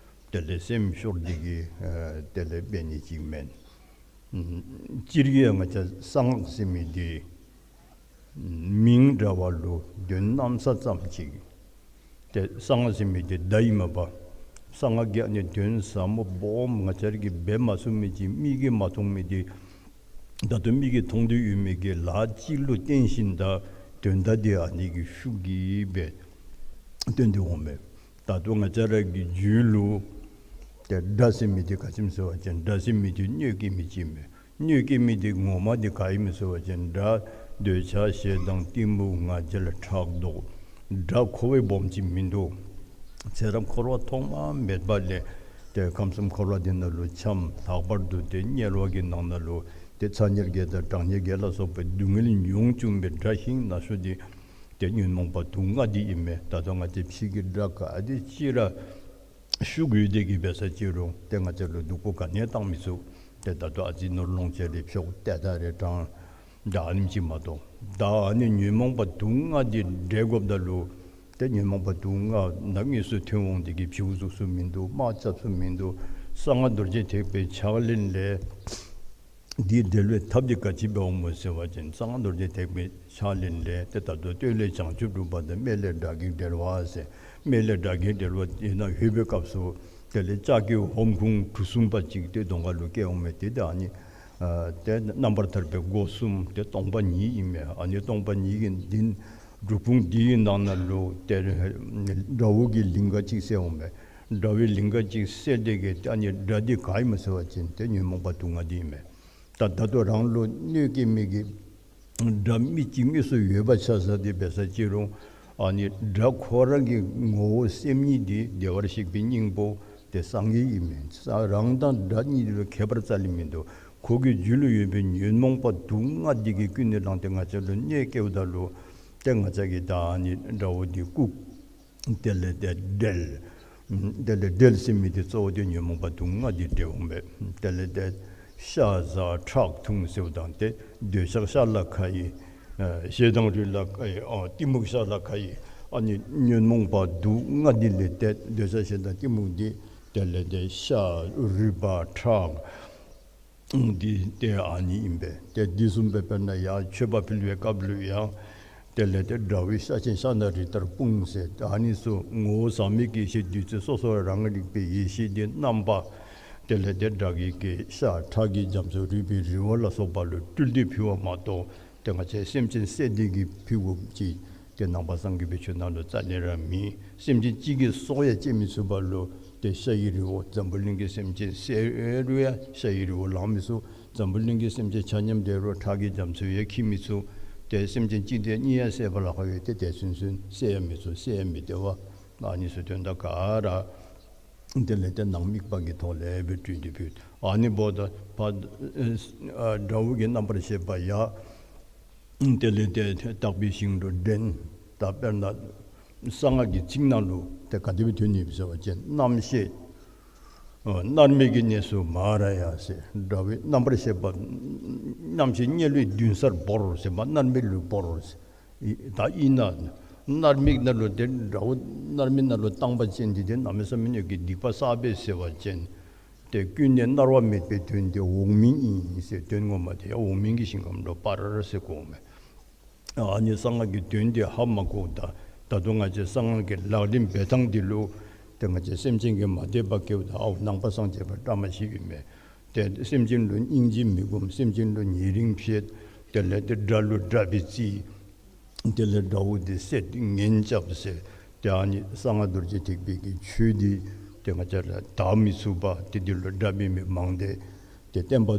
དེ་ལས་སེམས་ཤོར་ཏེ་གི་ཨ་དེ་ལས་འབད་ནི་ཅིག་མེན། སྤྱིར་གྱིས་ང་བཅས་གསང་སྔགས་ཟེར་མི་འདི་མིང་འདྲ་བ་ལུ་དོན་གནམ་ས་ཙམ་ཅིག། ཏེ་གསང་སྔགས་ཟེར་མི་འདི་བརྡ་ཨིན་མས་པ། གསང་སྔགས་ཀྱི་ཨ་ནི་དོན་ཟབ་མོ་སྦོམ་ང་བཅས་ར་གིས་འབད་མ་ཚུགས་མི་ཅིག་མིག་གིས་མ་མཐོང་མི་འདི་ད་ལྟོ་མིག་གིས་མཐོང་སྟེ་ཡོད་མི་གི་ལཱ་ཅིག་ལུ་བརྟེན་ཞིནམ་ད་དོན་དག་འདི་ཨ་ནི་གི་ཤུགས་ཀྱིས་སྦེ་སྟོན་ཏེ་འོང་མས། ད་ལྟོ་ང་བཅས་ར་གི་རྒྱུད་ལུ་ཏེ་དགྲ་ཟེར་མི་འདི་ག་ཅི་སྨོ་ཟེར་བ་ཅིན་དགྲ་ཟེར་མི་འདི་གནོད་བསྐྱལ་མི་ཅིག་མས། གནོད་བསྐྱལ་མི་འདི་ངོ་མ་འདི་ག་ཨིན་མས་ཟེར་བ་ཅིན་དགྲ་འདོད་ཆགས་ཞེ་སྡང་གཏི་མུག་ང་རྒྱལ་ཕྲག་དོག། དགྲ་འཁོར་བའི་སྦོམ་ཅིག་མིན་འདུག། ཚེ་རབས་འཁོར་བ་ཐོག་མ་མེད་པ་ལས་ཏེ་ཁམས་གསུམ་འཁོར་བ་འདི་ནང་ལུ་འཁྱམས། ལྷག་པར་དུ་ཏེ་དམྱལ་བ་གི་ནང་ན་ལུ་ཏེ་ཚ་དམྱལ་བརྒྱད་དང་གྲང་དམྱལ་བརྒྱད་ལ་སོགས་པའི་སྡུག་བསྔལ་མྱོང་བཅུག་པའི་དགྲ་ཤིང་ན་ཤོས་འདི་ཏེ་ཉོན་མོངས་པ་དུག་ལྔ་འདི་ཨིན་མས། ད་ལྟོ་ང་བཅས་ཕྱི་གི་དགྲ་ག་དེ་ཅིག་ར་ཤུགས་ཡོད་དེ་གི་འབད་ས་ཅི་རུང་ཏེ་ང་བཅས་ལུ་སྡུག་པོ་ག་ནི་ཡང་བཏང་མི་ཚུགས། ཏེ་ད་ལྟོ་ཨ་ཙི་ནོར་ལོངས་སྤྱོད་རེ་འཕྱོག། ཏེ་ད་རེ་དྲང་། ད་ཨ་ནེམ་ཅིག་མ་གཏོགས་ད་ཨ་ནི་ཉོན་མོངས་པ་དུག་ལྔ་འདི་བསྒྲལ་དགོཔ་ད་ལུ་ཏེ་ཉོན་མོངས་པ་དུག་ལྔ་ནང་དངོས་སུ་ཐོན་འོང་དེ་གིས་བྱིའུ་གཟུགས་སུ་མིན་འདུག། དམག་རྐྱབ་ས་མིན་འདུག། གསང་སྔགས་རྡོ་རྗེ་ཐེག་པའི་ཕྱག་ལེན་ལས་འདི་བསྒྲལ་བའི་ཐབས་འདི་ག་ཅི་འབདཝ་སྨོ་ཟེར་བ་ཅིན་གསང་སྔགས་རྡོ་རྗེ་ཐེག་པའི་ཕྱག་ལེན་ལས་ཏེ་ད་ལྟོ་སྟོད་ལས་བྱང་ཆུབ་སྒྲུབ་པ་དང་སྨད་ལས་དགྲ་བགེགས་བསྒྲལ་བ་ཟེར། སྨད་ལས་དགྲ་བགེགས་བསྒྲལ་བ་དེ་ནང་ལྷོད་པའི་སྐབས་སུ་དེ་ལས་ལྕགས་ཀྱི་ཧོམ་ཁུང་གྲུ་གསུམ་པ་ཅིག་ཏེ་གདོང་ཁ་ལུ་བཀལ་འོང་མས། ཏེ་ད་ཨ་ནི་ཨ་ཏེ་རྣམ་པར་ཐར་པའི་སྒོ་གསུམ་ཏེ་སྟོང་པ་ཉིད་ཨིན་མས། ཨ་ནི་སྟོང་པ་ཉིད་ཀྱི་འདི་སྒྲུབ་ཁུང་འདི་གི་ནང་ན་ལུ་ཏེ་དགྲ་བོ་གི་ལིང་ག་ཅིག་གསལ་འོང་མས། དགྲ་བོའི་ལིང་ག་ཅིག་གསལ་དེ་གིས་ཏེ་ཨ་ནི་དགྲ་འདི་ག་ཨིན་མས་ཟེར་བ་ཅིན་ཏེ་ཉོན་མོངས་པ་དུག་ལྔ་འདི་ཨིན་མས། ད་ད་ལྟོ་རང་ལུ་གནོད་བསྐྱལ་མི་གི་དགྲ་མི་གཅིག་དངོས་སུ་ཡོད་པ་ཆ་བཞག་སྟེ་འབད་ས་ཅི་རུང་ཨ་ནི་དགྲ་ཁོ་ར་གི་ངོ་བོ་སེམས་ཉིད་འདི་བདེ་བར་གཤེགས་པའི་སྙིང་པོ་ཏེ་སངས་རྒྱས་ཨིན་མས། ས་རང་དང་དགྲ་གཉིས་ལུ་ཁྱད་པར་རྩ་ལས་མིན་འདུག། ཁོ་གི་རྒྱུད་ལུ་ཡོད་པའི་ཉོན་མོངས་པ་དུག་ལྔ་འདི་གིས་ཀུན་ནས་བསླངས་ཏེ་ང་བཅས་ལུ་གནོད་བསྐྱལཝ་ད་ལུ་ཏེ་ང་བཅས་ཀྱིས་ད་ཨ་ནི་དགྲ་བོ་འདི་བཀུག། དེ་ལས་ཏེ་བསྒྲལ། དེ་ལས་བསྒྲལ་ཟེར་མི་འདི་གཙོ་བོ་འདི་ཉོན་མོངས་པ་དུག་ལྔ་འདི་བསྒྲལ་འོང་པས། དེ་ལས་ཏེ་ཤ་ཟ་ཁྲག་འཐུང་ཟེརཝ་ད་ཏེ་འདོད་ཆགས་ཤ་ལ་ཁ་ཡི། ཨ་ཞེ་སྡང་རུས་ལ་ཁ་ཡི། ཨ་གཏི་མུག་ཤ་ལ་ཁ་ཡི། ཨ་ནི་ཉོན་མོངས་པ་དུག་ལྔ་འདི་ལས་ཏེ་འདོད་ཆགས་ཞེ་སྡང་གཏི་མུག་འདི། དེ་ལས་ཏེ་ཤ་རུས་པ་ཁྲག་འདི་ཏེ་ཨ་ནི་ཨིན་པས། ཏེ་འདི་བཟུམ་སྦེ་དཔེར་ན་ཡང་མཆོད་པ་ཕུལ་བའི་སྐབས་ལུ་ཡང་དེ་ལས་ཏེ་དགྲ་བོའི་ཤ་ཆེན་ཤ་ནག་རི་ལྟར་སྤུངས་ཟེར། ཨ་ནི་ཚུ་ངོ་བོ་ཟག་མེད་ཀྱི་ཡེ་ཤེས་བདུད་རྩི་སོ་སོ་རང་རིག་པའི་ཡེ་ཤེས་འདི་རྣམ་པ་དེ་ལས་ཏེ་དགྲ་བགེགས་ཀྱི་ཤ་ཁྲག་གི་རྒྱ་མཚོ་རུས་པའི་རི་བོ་ལ་སོགས་པ་ལུ་སྤྲུལ་ཏེ་ཕུལ་བ་མ་གཏོགས་ཏེ་ང་བཅས་སེམས་ཅན་བསད་དེ་གིས་ཕུལ་དགོཔ་ཅིག་ཏེ་ནང་པ་སངས་རྒྱས་པའི་ཆོས་ནང་ལུ་རྩ་ལས་ར་མེད། སེམས་ཅན་གཅིག་གི་སྲོག་ཡང་བཅད་མི་ཚུགས་པ་ལུ་ཏེ་ཤ་ཡི་རི་བོ་འཛམ་བུ་གླིང་གི་སེམས་ཅན་བསད་རུང་ཡང་ཤ་ཡི་རི་བོ་ལང་མི་ཚུགས། འཛམ་བུ་གླིང་གི་སེམས་ཅན་ཆ་མཉམ་བསད་རུང་ཁྲག་གི་རྒྱ་མཚོ་ཡང་འཁྱིལ་མི་ཚུགས། ཏེ་སེམས་ཅན་གཅིག་དང་གཉིས་ཡང་བསད་པ་ལཱ་ཁག་ཡོད། ཏེ་དེ་ཚུན་ཚོད་བསད་ཡང་མི་ཚུགས། བསད་ཡང་མི་བདེ་བ། ཨ་ནི་ཚུ་དོན་དག་ག་ར་དེ་ལས་ཏེ་ནང་དམིགས་པ་གི་ཐོག་ལས་སྦེ་སྤྲུལ་ཏེ་ཕུལ། ཨ་ནི་འབདཝ་ད་ཕར་ཨ་དགྲ་བོ་གི་རྣམ་པར་ཤེས་པ་ཡང་དེ་ལས་ཏེ་དག་པའི་ཞིང་དུ་འདྲེན། ད་དཔེར་ན་གསང་སྔགས་ཀྱི་ཚིག་ནང་ལུ་ཏེ་ག་དེ་སྦེ་ཐོན་ནི་ཡོདཔ་ཟེར་བ་ཅིན་རྣམ་ཤེས་ཨ་མནར་མེད་ཀྱི་གནས་སུ་མ་ར་ཡ་ཟེར། དགྲ་བོའི་རྣམ་པར་ཤེས་པ་རྣམ་ཤེས་དམྱལ་བའི་མདུན་སར་བོར་ཟེར་མ་མནར་མེད་ལུ་བོར་ཟེར། ད་ཨིན་ན་མནར་མེད་ནང་ལུ་ཏེ་དགྲ་བོ་མནར་མེད་ནང་ལུ་བཏང་པ་ཅིན་འདི་ཏེ་གནམ་མེད་ས་མེད་སྣོད་ཀྱི་སྡིག་པ་བསགས་པས་ཟེར་བ་ཅིན་ཏེ་ཀུན་ནས་མནར་བ་མེད་པའི་དོན་དེ་འོག་མིན་ཨིན་ཟེར། དོན་ངོ་མ་དེ་ཡང་འོག་མིན་གྱི་ཞིང་ཁམས་ལུ་སྤར་ཟེར་གོཝ་མས། ཨ་ནི་གསང་སྔགས་ཀྱི་དོན་དེ་ཧ་མ་གོཝ་ད་ད་དུང་ང་བཅས་གསང་སྔགས་ཀྱི་ལག་ལེན་འབད་ཐངས་འདི་ལུ་ཏེ་ང་བཅས་སེམས་ཅན་གྱིས་མ་དད་པ་སྐྱེཝ་ད་ཨའོ་ནང་པ་སངས་རྒྱས་པ་བཀྲ་མ་ཤིས་ཨིན་མས། ཏེ་སེམས་ཅན་ལུ་སྙིང་རྗེ་མི་སྒོམ། སེམས་ཅན་ལུ་ཉེ་རིང་བྱེད། དེ་ལས་ཏེ་དགྲ་ལུ་དགྲ་སྦེ་བརྩི། དེ་ལས་དགྲ་བོ་དེ་བསད་ངན་རྐྱབ་ཟེར། ཏེ་ཨ་ནི་གསང་སྔགས་རྡོ་རྗེ་ཐེག་པའི་གི་ཆོས་འདི་ཏེ་ང་བཅས་ར་དར་མི་ཚུགས་པ་ཏེ་འདི་ལུ་དགྲ་འབད་མི་མང་སྟེ་ཏེ་བསྟན་པ་ཨ་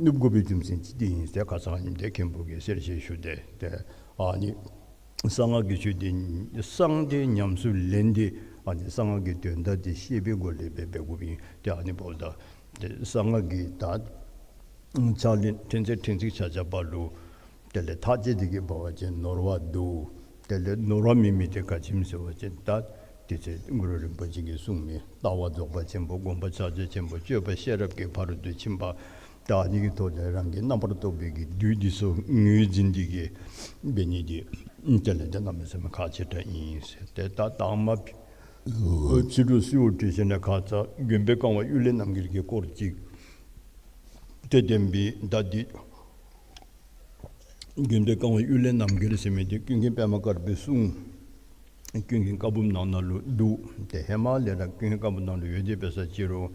ནུབ་དགོ་པའི་རྒྱུ་མཚན་ཅིག་འདི་ཨིན་ཟེར་ཁ་ཙ་ཉིནམ་ཏེ་མཁན་པོ་གིས་གསལ་བཤད་ཞུ་སྟེ་ཏེ་ཨ་ནི་གསང་སྔགས་ཀྱི་ཆོས་འདི་གསང་སྟེ་ཉམས་སུ་ལེན་ཏེ་ཨ་ནི་གསང་སྔགས་ཀྱི་དོན་དག་འདི་ཤེས་པའི་སྒོ་ལས་འབད་འབད་དགོཔ་ཨིན། ཏེ་ཨ་ནི་འབདཝ་ད་ཏེ་གསང་སྔགས་ཀྱི་ད་ཕྱག་ལེན་ཕྲན་ཚེགས་ཕྲན་ཚེགས་ཆ་ཁྱབ་པ་ལུ་དེ་ལས་ཐག་བཅད་དེ་གི་འབད་བ་ཅིན་ནོར་བ་འདུག། དེ་ལས་ནོར་བ་མེད་མི་དེ་ག་ཅི་སྨོ་ཟེར་བ་ཅིན་ད་དེ་ཚེ་གུ་རུ་རིན་པོ་ཆེ་གིས་གསུངས་མི་ལྟ་བ་རྫོགས་པ་ཆེན་པོ་སྒོམ་པ་ཕྱག་རྒྱ་ཆེན་པོ་སྤྱོད་པ་ཤེས་རབ་ཀྱི་ཕ་རོལ་ཏུ་ཕྱིན་པ། ད་ཨ་ནི་གི་ཐོག་ལས་རང་གི་རྣམ་པར་རྟོག་པའི་གི་བདུད་འདི་ཚུ་ངོས་འཛིན་འདི་གི་འབད་ནི་འདི་དེ་ལས་ཏེ་གནམ་མེད་ས་མེད་ཁག་ཆེ་དྲགས་ཨིན་ཟེར། ཏེ་ད་དང་མ་ཕྱི་རུ་གསོལཝ་བཏབ་ཞིནམ་ལས་ཁ་ཙ་མགོན་པོའི་བཀའ་དབང་གཡུལ་ལས་རྣམ་རྒྱལ་གྱི་སྐོར་ཅིག་ཏེ་བསྟན་པའི་ད་འདི་མགོན་པོའི་བཀའ་དབང་གཡུལ་ལས་རྣམ་རྒྱལ་ཟེར་མི་འདི་ཀུན་མཁྱེན་པདྨ་དཀར་པོའི་གསུང་ཀུན་མཁྱེན་བཀའ་འབུམ་ནང་ན་ལུ་འདུག། ཏེ་ཧེ་མ་ལས་ར་ཀུན་མཁྱེན་བཀའ་འབུམ་ནང་ལུ་ཡོད་དེ་འབད་ས་ཅི་རུང་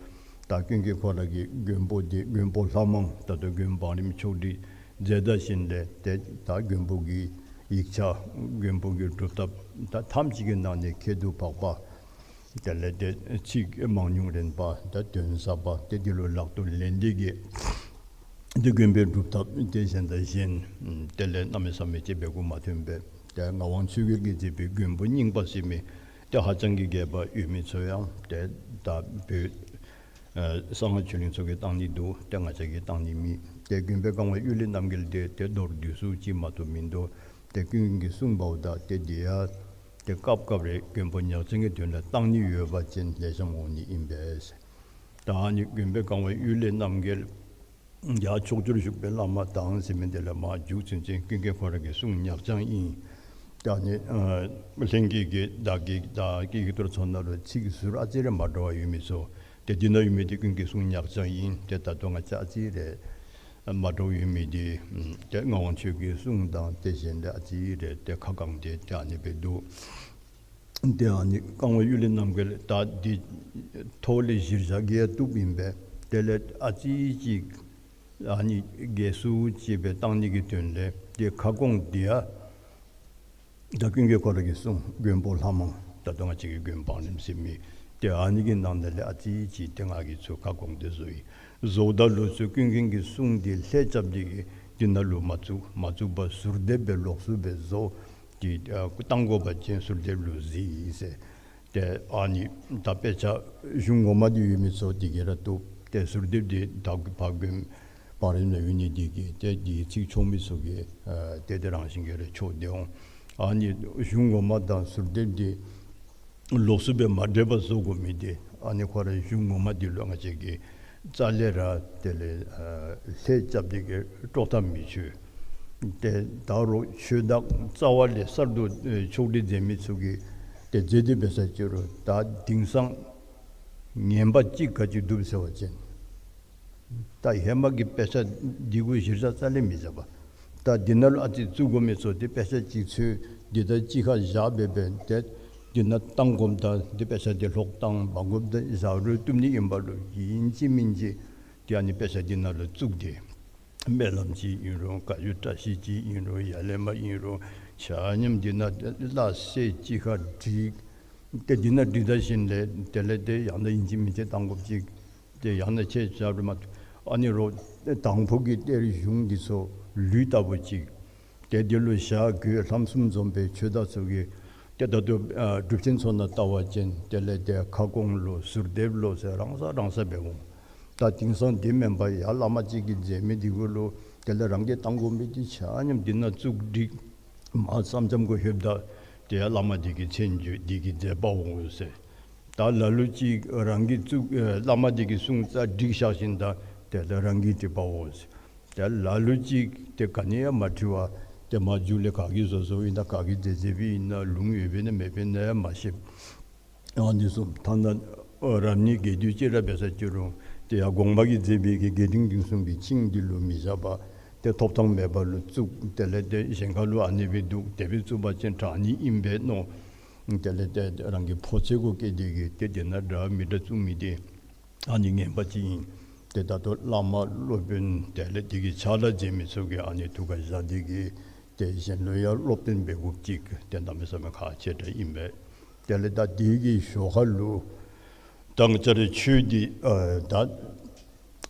ད་ཀུན་མཁྱེན་ཁོ་ར་གི་མགོན་པོ་འདི་མགོན་པོ་ལྷ་མང་ད་ལྟོ་མགོན་པོ་བང་རིམ་ཕྱོགས་སྒྲིག་མཛད་ད་ཞིནམ་ལས་ཏེ་ད་མགོན་པོ་གི་ཡིག་ཆ་མགོན་པོ་གི་སྒྲུབ་ཐབས་ད་ཐམས་ཅད་ཀྱི་ནང་ནས་ཁྱད་དུ་འཕགས་པ། དེ་ལས་ཏེ་ཚིག་མང་ཉུང་རན་པ་ད་དོན་ཟབ་པ་ཏེ་འདི་ལུ་ལག་ཏུ་ལེན་ཏེ་གི་ཏེ་མགོན་པོའི་སྒྲུབ་ཐབས་ཏེ་གཞན་དང་གཞན་དེ་ལས་གནམ་མེད་ས་མེད་ཅིག་འབད་དགོཔ་མ་ཐོན་པས། ཏེ་ངག་དབང་ཆོས་རྒྱལ་གྱིས་མཛད་པའི་མགོན་པོ་རྙིང་པ་ཟེར་མི་ཏེ་ཧ་ཅང་གི་རྒྱས་པ་ཡོད་མི་ཚུ་ཡང་ཏེ་ད་བོད་ཨ་གསང་སྔགས་ཆོས་གླིང་ཚུ་གིས་བཏང་ནི་འདུག། ཏེ་ང་བཅས་ཀྱིས་བཏང་ནི་མེད། ཏེ་མགོན་པོའི་བཀའ་དབང་གཡུལ་ལས་རྣམ་རྒྱལ་འདི་ཏེ་མདོར་བསྡུས་སུ་ཅིག་མ་གཏོགས་མིན་འདུག། ཏེ་ཀུན་མཁྱེན་གྱིས་གསུངས་པ་འོ་ད་ཏེ་འདི་ཡང་ཏེ་སྐབས་སྐབས་རེ་མགོན་པོ་ཉག་རྐྱང་གི་དོན་ལུ་བཏང་ནི་ཡོད་པ་ཅིན་ལེགས་ཤོམ་འོང་ནི་ཨིན་པས། ད་ཨ་ནི་མགོན་པོའི་བཀའ་དབང་གཡུལ་ལས་རྣམ་རྒྱལ་ཡང་ཕྱོགས་བཅུར་བཞུགས་པའི་བླ་མ་དང་ཟེར་མི་འདི་ལས་མར་མཇུག་ཚུན་ཚོད་ཀུན་མཁྱེན་ཁོ་ར་གིས་གསུངས་ཉག་རྐྱང་ཨིན། ད་ཨ་ནི་ཨ་ལྷན་རྒྱས་ཀྱི་བདག་གི་ད་ཀྱི་ཀྱི་ཏོར་ཚོགས་ནང་ལུ་ཚིག་ཟུར་ཨ་ཙི་རེ་མ་འདྲཝ་ཡོད་མི་ཚུ་ཏེ་འདི་ནང་ཡོད་མི་འདི་ཀུན་མཁྱེན་གསུང་ཉག་རྐྱང་ཨིན། ཏེ་ད་ལྟོ་ང་བཅས་ཨ་ཙི་རེ་མ་འདྲཝ་ཡོད་མི་འདི་ཏེ་ངག་དབང་ཆོས་རྒྱལ་གསུང་དང་ཏེ་གཞན་ལས་ཨ་ཙི་རེ་ཏེ་ཁ་བསྐངས་ཏེ་ཏེ་ཨ་ནི་སྦེ་འདུག། ཏེ་ཨ་ནི་བཀའ་དབང་གཡུལ་ལས་རྣམ་རྒྱལ་ད་འདི་ཐོག་ལས་གཞིར་བཞག་གི་ཡང་བཏུབ་ཨིན་པས། དེ་ལས་ཨ་ཙི་ཅིག་ཨ་ནི་རྒྱས་སུ་ཅིག་སྦེ་བཏང་ནི་གི་དོན་ལས་ཏེ་ཁ་སྐོང་འདི་ཡང་ད་ཀུན་མཁྱེན་ཁོ་ར་གིས་གསུངས་མགོན་པོ་ལྷ་མང་ད་ལྟོ་ང་བཅས་ཀྱི་མགོན་པོ་བང་རིམ་ཟེར་མི་ཏེ་ཨ་ནི་གི་ནང་ན་ལས་ཨ་ཙི་ཅིག་ཏེ་ང་གིས་ཚུར་ཁ་སྐོང་སྟེ་བཟོ་ཡི། བཟོཝ་ད་ལུ་ཚུར་ཀུན་མཁྱེན་གྱིས་གསུངས་འདི་ལྷད་རྐྱབ་སྟེ་གི་འདི་ནང་ལུ་མ་བཙུགས། མ་བཙུགས་པར་ཟུར་འདེབས་སྦེ་ལོགས་སུ་སྦེ་བཟོ་སྟེ་ཨ་བཏང་དགོ་པ་ཅིན་ཟུར་འདེབས་ལུ་གཟིགས་ཟེར། ཏེ་ཨ་ནི་ད་དཔེ་ཆ་གཞུང་ངོ་མ་འདི་ཡོད་མི་ཚུ་འདི་གིས་ར་བཏུབ། ཏེ་ཟུར་འདེབས་འདི་ད་ཕར་མགོན་ བར་ན་ཡོད་ནི་འདི་གིས་ཏེ་འདི་ཚིག་ཆོག་མི་ཚུ་གིས་ཨ་ཏེ་ཏེ་རང་བཞིན་གྱིས་ར་ཆོག་སྟེ་འོང་། ཨ་ནི་གཞུང་ངོ་མ་དང་ཟུར་དེབ་འདི་ལོགས་སུ་སྦེ་མ་འདྲེས་པར་བཟོ་དགོ་མི་འདི་ཨ་ནི་ཁོ་ར་གཞུང་ངོ་མ་འདི་ལུ་ང་བཅས་ཀྱིས་རྩ་ལས་ར་དེ་ལས་ཨ་ལྷད་རྐྱབ་སྟེ་གི་དཀྲོག་ཐབས་མི་ཆོག། ཏེ་ད་རུང་ཆོས་བདག་རྩ་བ་ལས་གསར་དུ་ཨེ་ཕྱོགས་སྒྲིག་མཛད་མི་ཚུ་གིས་ཏེ་མཛད་དེ་འབད་ས་ཅིག་རུང་ད་དེང་སང་ངན་པ་གཅིག་ག་ཅི་འདུག་ཟེར་བ་ཅིན་ད་ཧེ་མ་གི་དཔེ་ཆ་འདི་གུ་གཞི་རྩ་རྩ་ལས་མི་བཞག་པར་ད་འདི་ནང་ལུ་ཨ་ཙི་བཙུགས་དགོ་མི་ཚུ་ཏེ་དཔེ་ཆ་གཅིག་འཚོལ་འདི་ད་གཅིག་ཁར་བཞག་སྦེ་སྦེ་ཏེ་འདི་ནང་བཏང་དགོཔ་ད་འདི་དཔེ་ཆ་འདི་ལྷོག་བཏང་མ་དགོཔ་ད་བཞག་རུང་བཏུབ་ནི་ཨིན་པ་ལུ་ཨིན་ཅི་མིན་ཅི་ཏེ་ཨ་ནི་དཔེ་ཆ་འདི་ནང་ལུ་བཙུགས་ཏེ་སྨོན་ལམ་ཅིག་ཨིན་རུང་བཀའ་བརྒྱུད་བཀྲ་ཤིས་ཅིག་ཨིན་རུང་ཡ་ལས་མ་ཨིན་རུང་ཆ་མཉམ་འདི་ནང་སླ་བསྲེ་གཅིག་ཁར་བསྒྲིགས། ཏེ་འདི་ནང་བསྒྲིགས་ད་ཞིནམ་ལས་དེ་ལས་ཏེ་ཡང་ན་ཨིན་ཅི་མིན་ཅི་བཏང་དགོཔ་ཅིག་ཏེ་ཡང་ན་ཆེ་ཆ་རུང་མ་ཨ་ནི་རོགས་དང་ཕུ་གི་གཏེར་གཞུང་འདི་ཚུ་ལུད་ལྟ་བུ་ཅིག་ཏེ་འདི་ལུ་ཞྭ་གོས་ལྷམ་གསུམ་འཛོམས་པའི་ཆོས་བདག་ཚུ་གིས་ཏེ་ད་ལྟོ་ཨ་སྒྲུབ་ཆེན་ཚུ་ནང་བལྟ་བ་ཅིན་དེ་ལས་ཏེ་ཁ་སྐོང་ལོ་ཟུར་འདེབས་ལོ་ཟེར་རང་ས་རང་ས་འབད་འོང་། ད་དེང་སང་འདི་མེན་པར་ཡར་བླ་མ་གཅིག་གིས་མཛད་མི་འདི་གུ་ལུ་དེ་ལས་རང་གིས་བཏང་དགོ་མི་འདི་ཆ་མཉམ་འདི་ནང་བཙུགས་བསྒྲིགས། མར་ཙམ་ཙམ་གུ་ལྷོདཔ་ད་ཏེ་ཡར་བླ་མ་འདི་གི་མཚན་བརྗོད་འདི་གིས་མཛད་པའོ་ཟེར། ད་ལ་ལུ་ཅིག་རང་གིས་བཙུགས་ཨེ་བླ་མ་འདི་གིས་གསུངས་ཙང་བསྒྲིགས་བཞག་ཞིནམ་ད་དེ་ལས་རང་གིས་བྲིས་པའོ་ཟེར། ཏེ་ལ་ལུ་ཅིག་ཏེ་ག་ནི་ཡང་མ་བྲི་བར་ཏེ་མར་མཇུག་ལས་ག་གིས་བཟོ་བཟོཝ་ཨིན་ན་ག་གིས་མཛད་མཛདཔ་ཨིན་ན་ལུང་ཡོདཔ་ཨིན་ན་མེདཔ་ཨིན་ན་ཡང་མ་ཤེས། ཨ་ནི་ཚུ་ཐ་ན་ཨ་རབ་གནས་རྒྱས་བསྡུས་ཅིག་ར་འབད་ས་ཅིག་རུང་ཏེ་ཡར་གོང་མ་གིས་མཛད་པའི་གི་རྒྱས་འབྲིང་བསྡུས་གསུམ་གྱི་ཆིངས་འདི་ལུ་མི་བཞག་པར་ཏེ་ཐོབ་ཐང་མེད་པ་ལུ་བཙུགས། དེ་ལས་ཏེ་གཞན་ཁ་ལུ་ཨ་ནི་སྦེ་འདུག། དེ་སྦེ་བཙུགས་པ་ཅིན་དྲག་ནི་ཨིན་པས་མནོ། དེ་ལས་ཏེ་རང་གི་ཕོ་ཚོད་གུ་བསྐྱེད་དེ་གིས་ཏེ་དེ་ནང་འདྲ་མི་འདྲ་བཙུགས་མི་འདི་ཨ་ནི་ངན་པ་ཅིག་ཨིན། ཏེ་ད་ལྟོ་བླ་མ་སློབ་དཔོན་དེ་ལས་དེ་གི་ཕྱག་ལཱ་མཛད་མི་ཚུ་གིས་ཨ་ནི་ཐུགས་ཁར་བཞག་སྟེ་གིས་ཏེ་གཞན་ལུ་ཡང་སློབ་སྟོན་འབད་དགོཔ་ཅིག་ཏེ་གནམ་མེད་ས་མེད་ཁག་ཆེ་དྲགས་ཨིན་པས། དེ་ལས་ད་དེ་གི་ཞོར་ཁ་ལུ་ད་ང་བཅས་རའི་ཆོས་འདི་ཨ་ད་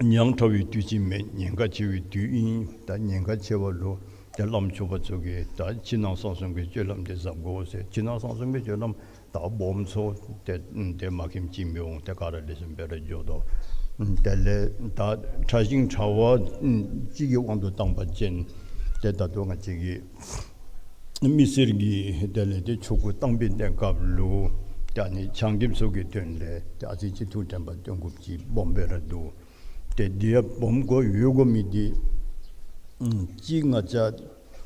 ཉག་ཕྲ་བའི་དུས་ཅིག་མེན། ཉེན་ཁ་ཆེ་བའི་དུས་ཨིན། ད་ཉེན་ཁ་ཆེ་བ་ལུ་ཏེ་བླམ་ཆོསཔ་ཚུ་གིས་ད་ཕྱི་ནང་གསང་གསུམ་གྱི་སྤྱོད་ལམ་འདི་གཟབ་དགོ་ཟེར། ཕྱི་ནང་གསང་གསུམ་གྱི་སྤྱོད་ལམ་ད་སྦོམ་ཚུ་ཏེ་ཏེ་མ་མཁྱེནམ་ཅིག་མི་འོང་། ཏེ་ག་ར་ལེགས་ཤོམ་སྦེ་ར་འགྱོ་དོ། དེ་ལས་ད་ཕྲ་ཞིང་ཕྲ་བ་ཅིག་གི་དབང་དུ་བཏང་པ་ཅིན་ཏེ་ད་ལྟོ་ང་བཅས་ཀྱི་མི་སེར་གྱི་དེ་ལས་ཏེ་ཆོ་ག་བཏང་པའི་གནས་སྐབས་ལུ་ཏེ་ཨ་ནི་ཆང་རྐྱབ་ཚུ་གི་དོན་ལས་ཏེ་ཨ་ཙི་ཅིག་ཐུགས་དྲན་པ་བཏོན་དགོཔ་ཅིག་སྦོམ་སྦེ་ར་འདུག། ཏེ་འདི་ཡང་སྦོམ་དགོ་ཡོད་དགོ་མི་འདི་ཨམ་གཅིག་ང་བཅས་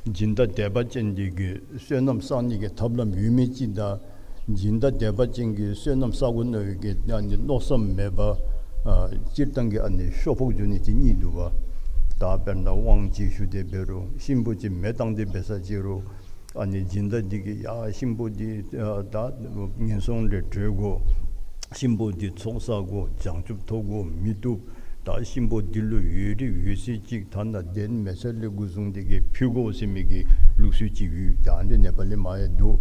སྦྱིན་བདག་དད་པ་ཅན་འདི་གིས་བསོད་ནམས་བསག་ནི་གི་ཐབས་ལམ་ཡོད་མི་ཅིག་དང་སྦྱིན་བདག་དད་པ་ཅན་གྱིས་བསོད་ནམས་བསག་དགོ་མནོ་བའི་གི་ཨ་ནི་མནོ་བསམ་མེད་པར་ཨ་སྤྱིར་བཏང་གི་ཨ་ནི་ཤོ་ཕོག་འགྱོ་ནི་ཅིག་གཉིས་འདུག་པ། ད་དཔེར་ན་དབང་ཅིག་ཞུ་སྟེ་འབད་རུང་གཤིན་པོ་ཅིག་མེ་བཏང་སྟེ་འབད་ས་ཅིག་རུང་ཨ་ནི་སྦྱིན་བདག་འདི་གིས་ཡ་གཤིན་པོ་འདི་ཨ་ད་ངན་སོང་ལས་གྲོལ་དགོ། གཤིན་པོ་འདི་ཚོགས་བསགས་དགོ། བྱང་ཆུབ་ཐོབ་དགོ་མི་བཏུབ། ད་གཤིན་པོ་འདི་ལུ་འོས་རིགས་འོས་ཚད་ཅིག་ཐ་ན་གདན་མེ་སེར་ལས་འགོ་བཟུང་སྟེ་གིས་ཕུལ་དགོ་ཟེར་མི་གི་ལུགས་སྲོལ་ཅིག་ཡོད། ད་ཨ་ནི་ནེ་པ་ལི་མ་ཡང་འདུག།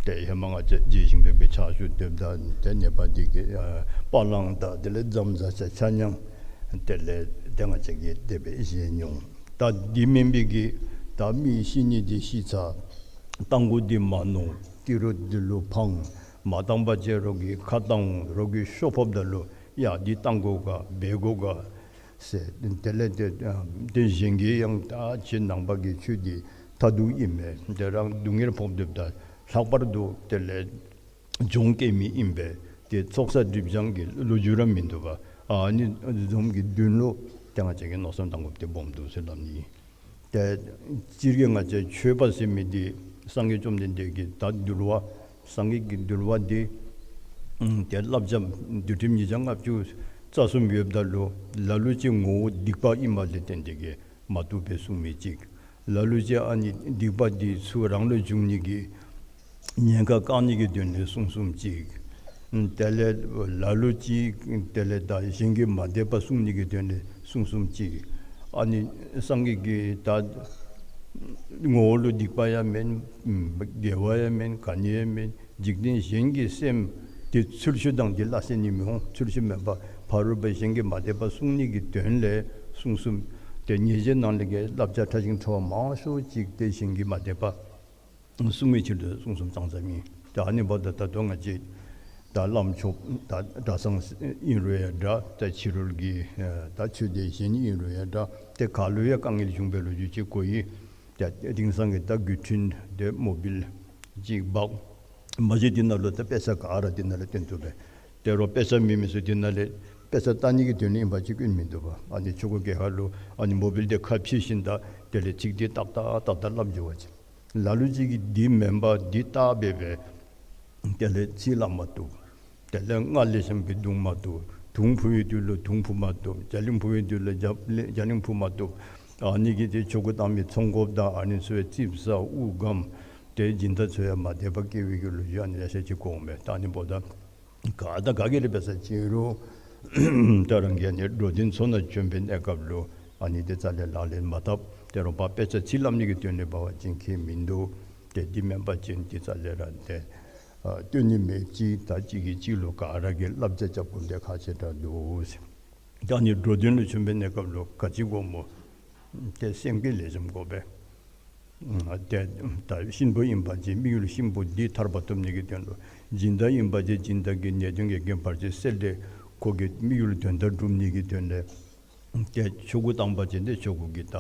ཏེ་ཧེ་མ་ང་བཅས་རྗེ་ཞིང་ཕེབས་པའི་ཕྱག་ཞུ་སྟོནམ་ད་ཏེ་ནེ་པ་འདི་གིས་ཨ་པ་ལང་དང་དེ་ལས་རྫམ་ཟ་ཆ་ཆ་མཉམ་དེ་ལས་ཏེ་ང་བཅས་ཀྱིས་དེ་སྦེ་བཞེས་མྱོང་། ད་འདི་མེན་པའི་གི་ད་མི་ཤི་ནི་འདི་ཤི་ཚར། བཏང་དགོ་འདི་མ་མནོ། ཏི་རུ་འདི་ལུ་ཕངས། མ་བཏང་པ་ཅིན་རོགས་ཀྱིས་ཁ་བཏང་འོང་། རོགས་ཀྱིས་ཤོ་ཕོགཔ་ད་ལུ་ཡ་འདི་བཏང་དགོ་ག་འབད་དགོ་ག་ཟེར། དེ་ལས་ཏེ་ཨ་ཏེ་གཞན་གྱིས་ཡང་ད་ཁྱེད་ནང་པ་གི་ཆོས་འདི་མཐར་ཐུག་ཨིན་མས། ཏེ་རང་སྡུག་བསྔལ་ཕོག་སྡོདཔ་ད་ལྷག་པར་དུ་དེ་ལས་གྱོང་བཀལ་མི་ཨིན་པས། ཏེ་ཚོགས་བསགས་སྒྲིབ་སྦྱང་གི་ལོ་རྒྱུས་ར་མིན་འདུག་པ། ཨ་ནི་བཟུམ་གྱི་དོན་ལུ་ཏེ་ང་བཅས་ཀྱིས་མནོ་བསམ་བཏང་དགོཔ་འདི་སྦོམ་འདུག་ཟེར་སླབ་ནི། ཏེ་སྤྱིར་གྱིས་ང་བཅས་ཆོས་པ་ཟེར་མི་འདི་སངས་རྒྱས་བཅོམ་ལྡན་འདས་ཀྱིས་ད་འདུལ་བ་སངས་རྒྱས་ཀྱི་འདུལ་བ་འདི་ཨམ་ཏེ་བསླབ་བྱ་འདུལ་ཁྲིམས་ཉིས་བརྒྱ་ལྔ་བཅུ་རྩ་གསུམ་ཡོདཔ་ད་ལུ་ལ་ལུ་ཅིག་ངོ་བོ་སྡིག་པ་ཨིནམ་ལས་བརྟེན་ཏེ་གིས་མ་བཏུབ་པའི་གསུང་མི་ཅིག། ལ་ལུ་ཅིག་ཨ་ནི་སྡིག་པ་འདི་ཚུ་རང་ལུ་འབྱུང་ནི་གི་ཉེན་ཁ་བཀག་ནི་གི་དོན་ལས་གསུང་གསུངམ་ཅིག། དེ་ལས་ལ་ལུ་ཅིག་དེ་ལས་ད་གཞན་གྱི་མ་དད་པ་བསྲུང་ནི་གི་དོན་ལས་གསུང་གསུངམ་ཅིག། ཨ་ནི་སངས་རྒྱས་ཀྱིས་ད་ངོ་བོ་ལུ་སྡིག་པ་ཡང་མེན། དགེ་བ་ཡང་མེན། ག་ནི་ཡང་མེན། འཇིག་རྟེན་གཞན་གྱི་སེམས་འདི་ཚུལ་འཆོས་དང་འདི་སླ་བསྲེ་ནི་མི་འོང་། ཚུལ་འཆོས་མེན་པར་ཕ་རོལ་པོ་གཞན་གྱི་མ་དད་པ་བསྲུང་ནི་གི་དོན་ལས་གསུང་གསུངམ། ཏེ་ཉེས་བྱས་ནང་ལས་ཀྱི་བསླབ་བྱ་ཕྲ་ཞིང་ཕྲ་བ་མང་ཤོས་ཅིག་ཏེ་གཞན་གྱི་མ་དད་པ་བསྲུང་བའི་ཕྱིར་དུ་གསུང་གསུངམ་ཙང་ཙ་ཨིན། ཏེ་ཨ་ནི་འབདཝ་ད་ད་ལྟོ་ང་བཅས་ ད་བླམ་ཆོསཔ་ད་གྲྭ་ཚང་ཨིན་རུང་ཡང་འདྲ། ད་ཕྱི་རོལ་གྱི་ད་ཆོས་སྡེ་གཞན་ཨིན་རུང་ཡང་འདྲ། ཏེ་ག་ལུ་ཡང་དཀའ་ངལ་བྱུང་བའི་ལོ་རྒྱུས་ཅིག་གོ་ཡི། ད་དེང་སང་གི་ད་བརྒྱུད་འཕྲིན་དེ་མོ་བིལ་ཅིག་འབག་མ་གཞི་དེ་ནང་ལུ་ད་དཔེ་ཆ་ག་ར་དེ་ནང་ལུ་སྟོན་ཐུབ་པས། དེ་རུང་དཔེ་ཆ་མེད་མི་ཚུ་དེ་ནང་ལས་དཔེ་ཆ་ལྟ་ནི་གི་དོན་ལུ་ཨིན་པ་ཅིན་སྐྱོན་མིན་འདུག་པ། ཨ་ནི་ཆོ་ག་གི་ཁར་ལུ་ཨ་ནི་མོ་བིལ་དེ་ཁ་ཕྱེ་ཞིནམ་ད་དེ་ལས་ཚིག་དེ་ཏག་ཏག་ཏག་ཏག་སླབ་འགྱོ་བ་ཅིན། ལ་ལུ་ཅིག་གིས་འདི་མེན་པ་འདི་བལྟ་སྦེ་སྦེ་དེ་ལས་ཚིག་སླབ་མ་བཏུབ། དེ་ལས་སྔགས་ལེགས་ཤོམ་སྦེ་རྡུང་མ་བཏུབ། དུང་ཕུ་བའི་དུས་ལུ་དུང་ཕུ་མ་བཏུབ། རྒྱ་གླིང་ཕུ་བའི་དུས་ལུ་རྒྱ་རྒྱ་གླིང་ཕུ་མ་བཏུབ། ཨ་ནི་གིས་ཏེ་ཆོ་ག་བཏང་མི་ཚོགས་འགོཔ་དང་ཨ་ནི་ཚུ་ཙིགཔ་ཟ་དབུགས་སྒམ་ཏེ་སྦྱིན་བདག་ཚུ་ཡང་མ་བདེ་བ་སྐྱེ་བའི་གི་ལོ་རྒྱུས་ཨ་ནི་ལེ་ཤ་ཅིག་གོ་འོང་པས། ད་ཨ་ནི་འབདཝ་ད་ག་དང་ག་གིས་ར་འབད་ས་ཅིན་རུང་ད་རང་གིས་ཨ་ནི་འགྲོ་དོན་ཚུ་ནང་བྱོན་པའི་གནས་སྐབས་ལུ་ཨ་ནི་དེ་རྩ་ལས་ལག་ལེན་མ་འཐབ། དེ་རུང་ཕར་དཔེ་ཆ་ཚིག་སླབ་ནི་གི་དོན་ལུ་འབད་བ་ཅིན་ཁྱད་མིན་འདུག། ཏེ་འདི་མེན་པ་ཅིན་དེ་རྩ་ལས་ར་ཏེ་ཨ་སྟོན་ནི་མེད་ཅི། ད་གཅིག་གིས་གཅིག་ལུ་ག་ར་གིས་བསླབ་བྱ་རྐྱབ་དགོཔ་དེ་ཁག་ཆེ་དྲགས་འདུག་ཟེར། ད་ཨ་ནི་འགྲོ་དོན་ལུ་བྱོན་པའི་གནས་སྐབས་ལུ་ག་ཅི་དགོ་སྨོ། ཏེ་སེམས་བསྐྱེད་ལེགས་ཤོམ་དགོ་པས། ཨ་ཏེ་ད་གཤིན་པོ་ཨིན་པ་ཅིན་དམིགས་ཡུལ་གཤིན་པོ་འདི་ཐར་པ་ཐོབ་ནི་གི་དོན་ལུ། སྦྱིན་བདག་ཨིན་པ་ཅིན་སྦྱིན་བདག་གི་ནད་གདོན་གྱི་རྐྱེན་བར་ཆད་སེལ་ཏེ་ཁོ་གི་དམིགས་ཡུལ་དོན་དག་སྒྲུབ་ནི་གི་དོན་ལས། ཏེ་ཆོ་ག་བཏང་པ་ཅིན་ཏེ་ཆོ་ག་གི་ད་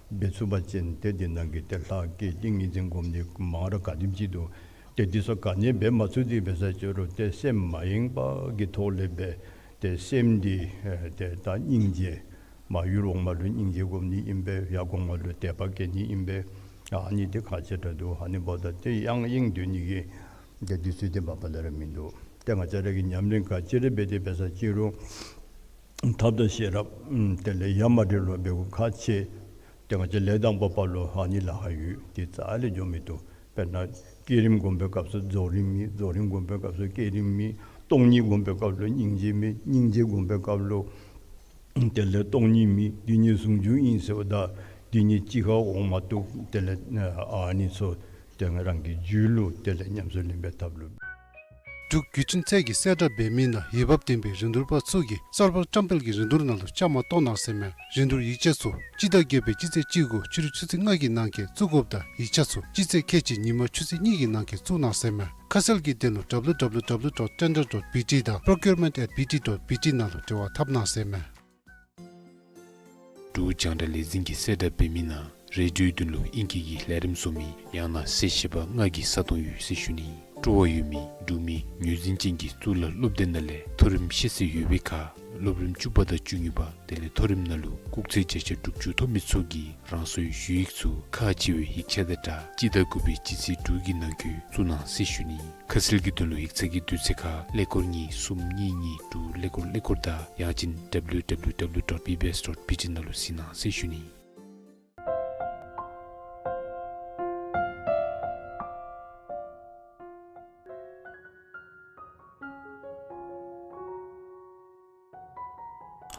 འབད་ཚུགས་པ་ཅིན་ཏེ་འདི་ནང་གི་ཏེ་ལྷ་བསྐྱེད་ཏིང་ངེ་འཛིན་སྒོམ་ནི་མང་ར་ག་དེམ་ཅིག་འདུག། ཏེ་འདི་ཚུ་ག་ནི་འབད་མ་ཚུགས་ཏེ་འབད་ས་ཅིན་རུང་ཏེ་སེམས་མ་ཡེངས་པ་གི་ཐོག་ལས་འབད། ཏེ་སེམས་འདི་ཨེ་ཏེ་ད་སྙིང་རྗེ་མ་ཡུལ་འོག་མ་ལུ་སྙིང་རྗེ་སྒོམ་ནི་ཨིན་པས། ཡར་གོང་མ་ལུ་དད་པ་བསྐྱེད་ནི་ཨིན་པས། ཨ་ནི་དེ་ཁག་ཆེ་དྲགས་འདུག། ཨ་ནི་འབདཝ་ད་ཏེ་ཡང་ཡེངས་སྡོད་ནི་གི་ཏེ་དུས་ཚོད་དེ་མ་པ་ལས་ར་མིན་འདུག། ཏེ་ང་བཅས་ར་གིས་ཉམས་ལེན་ག་ཅི་ར་འབད་དེ་འབད་ས་ཅིན་རུང་ཐབས་དང་ཤེས་རབ་ཨམ་དེ་ལས་ཡ་མ་བྲལ་བ་འབད་དགོཔ་ཁག་ཆེ། ཏེ་ང་བཅས་ལས་དང་པོ་པ་ལུ་ཨ་ནི་ལཱ་ཁག་ཡོད། དེ་རྩ་ལས་འགྱོ་མི་བཏུབ། དཔེར་ན་བསྐྱེད་རིམ་སྒོམ་པའི་སྐབས་སུ་རྫོགས་རིམ་མེད། རྫོགས་རིམ་སྒོམ་པའི་སྐབས་སུ་བསྐྱེད་རིམ་མེད། སྟོང་ཉིད་སྒོམ་པའི་སྐབས་ལུ་སྙིང་རྗེ་མེད། སྙིང་རྗེ་སྒོམ་པའི་སྐབས་ལུ་དེ་ལས་སྟོང་ཉིད་མེད། འདི་གཉིས་ཟུང་འཇུག་ཨིན་ཟེརཝ་ད་འདི་གཉིས་གཅིག་ཁར་འོང་མ་བཏུབ། དེ་ལས་ཨ་ནི་ཚུ་ཏེ་ང་རང་གི་རྒྱུད་ལུ་དེ་ལས་ཉམས་སུ་ལེན་པའི་ཐབས་ལུ། འབྲུག་བརྒྱུད་འཕྲིན་ཚད་ཀྱི་གསལ་བསྒྲགས་འབད་མི་ནང་འོས་འབབ་ལྡན་པའི་རིན་བསྡུར་པ་ཚུ་གིས་གསར་པ་བཀྲམ་སྤེལ་གྱི་རིན་བསྡུར་ནང་ལུ་བཅའ་མར་གཏོགས་གནང་ཟེར་མས། རིན་བསྡུར་ཡིག་ཆ་ཚུ་སྤྱི་ཟླ་བརྒྱད་པའི་སྤྱི་ཚེས་གཅིག་དགུ་ཕྱི་རུ་ཆུ་ཚོད་ལྔ་གི་ནང་འཁོད་བཙུགས་དགོཔ་དང་ཡིག་ཆ་ཚུ་སྤྱི་ཚེས་ཁལ་གཅིག་ཉིན་མ་ཆུ་ཚོད་གཉིས་ཀྱི་ནང་འཁོད་བཙུགས་གནང་ཟེར་མས། ཁ་གསལ་གྱི་དོན་ལུ་W W W dot tender dot B T དང་procurement at B T dot B T ནང་ལུ་འབྲེལ་བ་འཐབ་གནང་ཟེར་མས། འབྲུག་རྒྱང་བསྒྲགས་ལས་འཛིན་གྱི་གསལ་བསྒྲགས་འབད་མི་ནང་རེ་ཌིའོའི་དོན་ལུ་ཨིང་སྐད་ཀྱི་ལས་རིམ་བཟོ་མི་ཡང་ན་གསལ་བཤད་པ་ལྔ་གི་ས་སྟོང་ཡོད་ཟེར་ཞུ་ནི། སྤྲོ་བ་ཡོད་མི་འབྲུག་མི་ངོས་འཛིན་ཅན་གྱི་གཙུག་ལག་སློབ་སྡེ་ནང་ལས་མཐོ་རིམ་ཤེས་ཚད་ཡོད་པའི་ཁར་སློབ་རིམ་བཅུ་པ་དང་བཅུ་གཉིས་པ་དེ་ལས་མཐོ་རིམ་ནང་ལུ་སྐུགས་ཚད་བརྒྱ་ཆ་དྲུག་ཅུ་ཐོབ་མི་ཚུ་གིས་རང་སོའི་ཞུ་ཡིག་ཚུ་ཁག་ཆེ་བའི་ཡིག་ཆ་དང་སྦྲགས་སྤྱི་ཟླ་དགུ་པའི་སྤྱི་ཚེས་དྲུག་གི་ནང་འཁོད་བཙུགས་གནང་ཟེར་ཞུ་ནི། ཁ་གསལ་གྱི་དོན་ལུ་ཡིག་ཚང་གི་དུས་ཚོད་ཁར་ཀླད་ཀོར་གཉིས་གསུམ་གཉིས་གཉིས་དྲུག་ཀླད་ཀོར་ཀླད་ཀོར་དང་ཡང་ཅིན་W W W dot B B S dot B T ནང་ལུ་གཟིགས་གནང་ཟེར་ཞུ་ནི།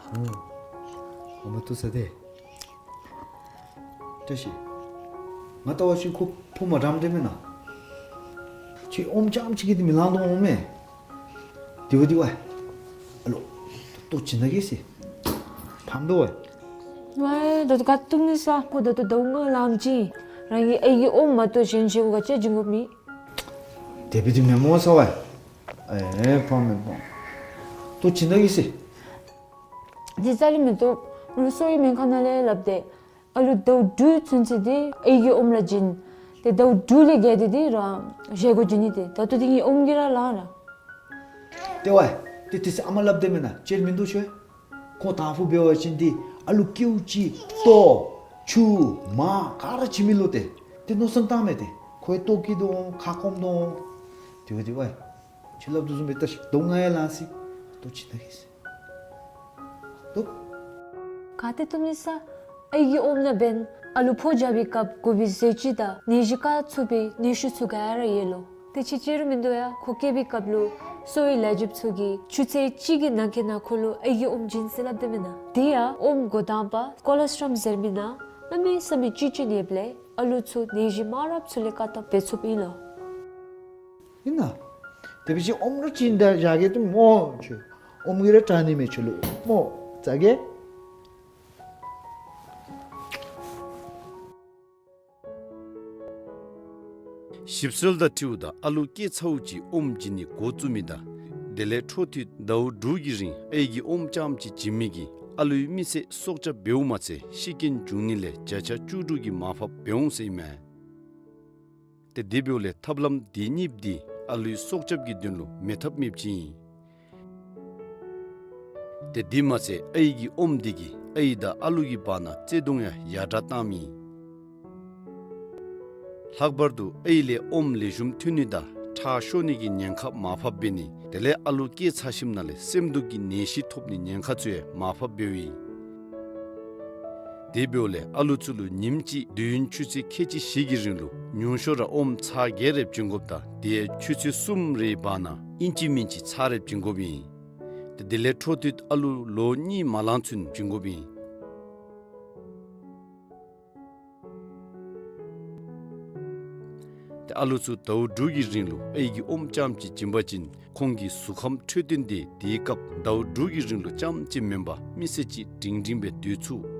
ཨོ། ཨོ་མ་ཐུག་ས་དེ། བཀྲ་ཤིས། ང་ལྟ་བ་ཅིན་ཁོ་ཕོ་མ་འགྲམ་འདི་མེན་ན། ཁྱོད་ཨོམ་རྐྱངམ་ཅིག་གིས་འདི་མི་ལང་དོ་འོང་མས། དེ་བ་དེ་བ། ཨ་ལོ། ལྟོ་ཅིག་ན་གེ་ཟེར། ཕམ་དོ་བ། ཝའི་ད་ལྟོ་ག་བཏུབ་ནི་ས་ཁོ་ད་ལྟོ་ཟླཝ་ལྔ་ལངམ་ཅིག་རང་གི་ཨའི་གི་ཨོམ་མ་གཏོགས་གཞན་ཅིག་གུ་ག་ཅི་བྱིན་དགོཔ་མེད། དེ་སྦེ་འདི་མེན་སྨོ་ས་བ། ཨེ་ཕམ་མེན་ཕམ། ལྟོ་ཅིག་ན་གེ་ཟེར། འདི་རྩ་ལས་མི་བཏུབ། ལོ་གསོ་བའི་སྨན་ཁང་ནང་ལས་སླབ་སྟེ། ཨ་ལུ་ཟླཝ་དྲུག་ཚུན་ཚོད་འདི་ཨའི་གི་ཨོམ་ར་བྱིན། ཏེ་ཟླཝ་དྲུག་ལས་བརྒལ་ཏེ་འདི་རང་བཞེས་སྒོ་བྱིན་ནི་ཏེ། ད་ལྟོ་འདི་ངེའི་ཨོམ་གྱིས་ར་ལང་ར། ཏེ་ཝའི། ཏེ་དེ་ཚེ་ཨ་མ་སླབ་དེ་མེན་ན་ཅིག་མིན་འདུག་ཤོད། ཁོང་དང་ཕུ་འབད་བ་ཅིན་འདི་ཨ་ལུ་སྐྱེཝ་ཅིག་ལྟོ་ཆུ་མར་ག་ར་བྱིན་མི་ལོ་ཏེ། ཏེ་མནོ་བསམ་བཏང་མས་ཏེ། ཁོ་ཡང་ལྟོ་སྐྱེ་དོ་འོང་ཁ་སྐོམ་དོ་འོང་། དེ་བ་དེ་ཝའི། ཁྱོད་སླབ་དོ་བཟུམ་སྦེ་ལྟ་ཤིག། ཟླཝ་ལྔ་ཡང་ལང་སི། ལྟོ་ཅིག་ན་གེ་ཟེར། ལྟོ། ག་ཏེ་བཏུབ་ནི་ས། ཨའི་གི་ཨོམ་ནང་འབདན་ཨ་ལུ་ཕོ་རྒྱབ་པའི་སྐབས་དགོ་པའི་ཟས་བཅུད་དང་ནད་གཞི་བཀག་ཚུགས་པའི་ནད་ཤུགས་ཚུ་ག་ར་ཡོད་ལོ། དེ་ཅིག་ཅིག་རུང་མིན་འདུག་ཡ། ཁོ་སྐྱེ་བའི་སྐབས་ལུ་གསོ་བའི་ལས་བྱེདཔ་ཚུ་གིས་ཆུ་ཚོད་གཅིག་གི་ནང་འཁོད་ནང་ཁོ་ལུ་ཨའི་གི་ཨོམ་བྱིན་ཟེར་སླབ་དེ་མེན་ན། དེ་ཡང་ཨོམ་འགོ་དང་པ་ཀོ་ལོ་སི་ཊོམ་ཟེར་མི་ནང་གནམ་མེད་ས་མེད་བཅུད་ཅིག་ཡོདཔ་ལས་ཨ་ལུ་ཚུ་ནད་གཞི་མང་རབས་ཚུ་ལས་བཀག་ཐབས་འབད་ཚུགསཔ་ཨིན་ལོ། ཨིན་ན། དེ་སྦེ་ཅིག་ཨོམ་ར་ཅིག་ད་བཞག་གེ་ཏེ་སྨོ་ཁྱོད། ཨོམ་གྱིས་ར་དྲག་ནི་མས་ཁྱོད་ལུ་སྨོ། ཙ་གེ། ཞིབ་འཚོལ་དང་འཁྲིལཝ་ད་ཨ་ལུ་སྐྱེ་ཚརཝ་ཅིག་ཨོམ་བྱིན་ནི་འགོ་བཙུགས་མི་དང་ དེ་ལས་འཕྲོ་མཐུད་ཟླཝ་དྲུག་གི་རིང་ཨའི་གིས་ཨོམ་རྐྱངམ་ཅིག་བྱིན་མི་གིས་ཨ་ལུའི་མི་ཚེ་སྲོག་སྐྱབས་འབདཝ་མ་ཚད་ཤི་རྐྱེན་བྱུང་ནི་ལས་བརྒྱ་ཆ་བཅུ་དྲུག་གི་མར་ཕབ་འབད་འོང་ཟེར་ཨིན་མས། ཏེ་དེ་འབདཝ་ལས་ཐབས་ལམ་དེ་གཉིས་འདི་ཨ་ལུའི་སྲོག་སྐྱབས་ཀྱི་དོན་ལུ་མེད་ཐབས་མེདཔ་ཅིག་ཨིན། ཏེ་དེ་མ་ཚད་ཨའི་གི་ཨོམ་འདི་གིས་ཨའི་དང་ཨ་ལུ་གི་བར་ན་བརྩེ་གདུང་ཡང་ཡར་དྲག་བཏངམ་ཨིན། ལྷག་པར་དུ་ཨའི་ལས་ཨོམ་ལེགས་ཤོམ་ཐོན་ནི་དང་ཁྲག་ཤོར་ནི་གི་ཉེན་ཁ་མར་ཕབ་འབད་ནི་དེ་ལས་ཨ་ལུ་སྐྱེས་ཚར་ཞིནམ་ལས་སེམས་སྡུག་གི་ནད་གཞི་ཐོབ་ནི་ཉེན་ཁ་ཚུ་ཡང་མར་ཕབ་འབདཝ་ཨིན། དེ་འབདཝ་ལས་ཨ་ལུ་ཚུ་ལུ་ཉིནམ་གཅིག་དུས་ཡུན་ཆུ་ཚོད་ཁལ་གཅིག་བཞི་གི་རིང་ལུ་ཉུང་ཤོས་ར་ཨོམ་ཚར་བརྒྱད་རེ་བྱིན་དགོཔ་དང་དེ་ཡང་ཆུ་ཚོད་གསུམ་རེའི་བར་ན་ཨིན་ཅི་མིན་ཅི་ཚར་རེ་བྱིན་དགོཔ་ཨིན། ཏེ་དེ་ལས་འཕྲོ་མཐུད་ཨ་ལུ་ལོ་གཉིས་མ་ལང་ཚུན་བྱིན་དགོཔ་ཨིན། ཏེ་ཨ་ལུ་ཚུ་ཟླཝ་དྲུག་གི་རིང་ལུ་ཨའི་གིས་ཨོམ་རྐྱངམ་ཅིག་བྱིན་པ་ཅིན་ཁོང་གི་གཟུགས་ཁམས་འཕྲོད་བསྟེན་དེ་དེའི་སྐབས་ཟླཝ་དྲུག་གི་རིང་ལུ་རྐྱངམ་ཅིག་མེན་པར་མི་ཚེ་གཅིག་སྒྲིང་སྒྲིང་སྦེ་སྡོད་ཚུགས།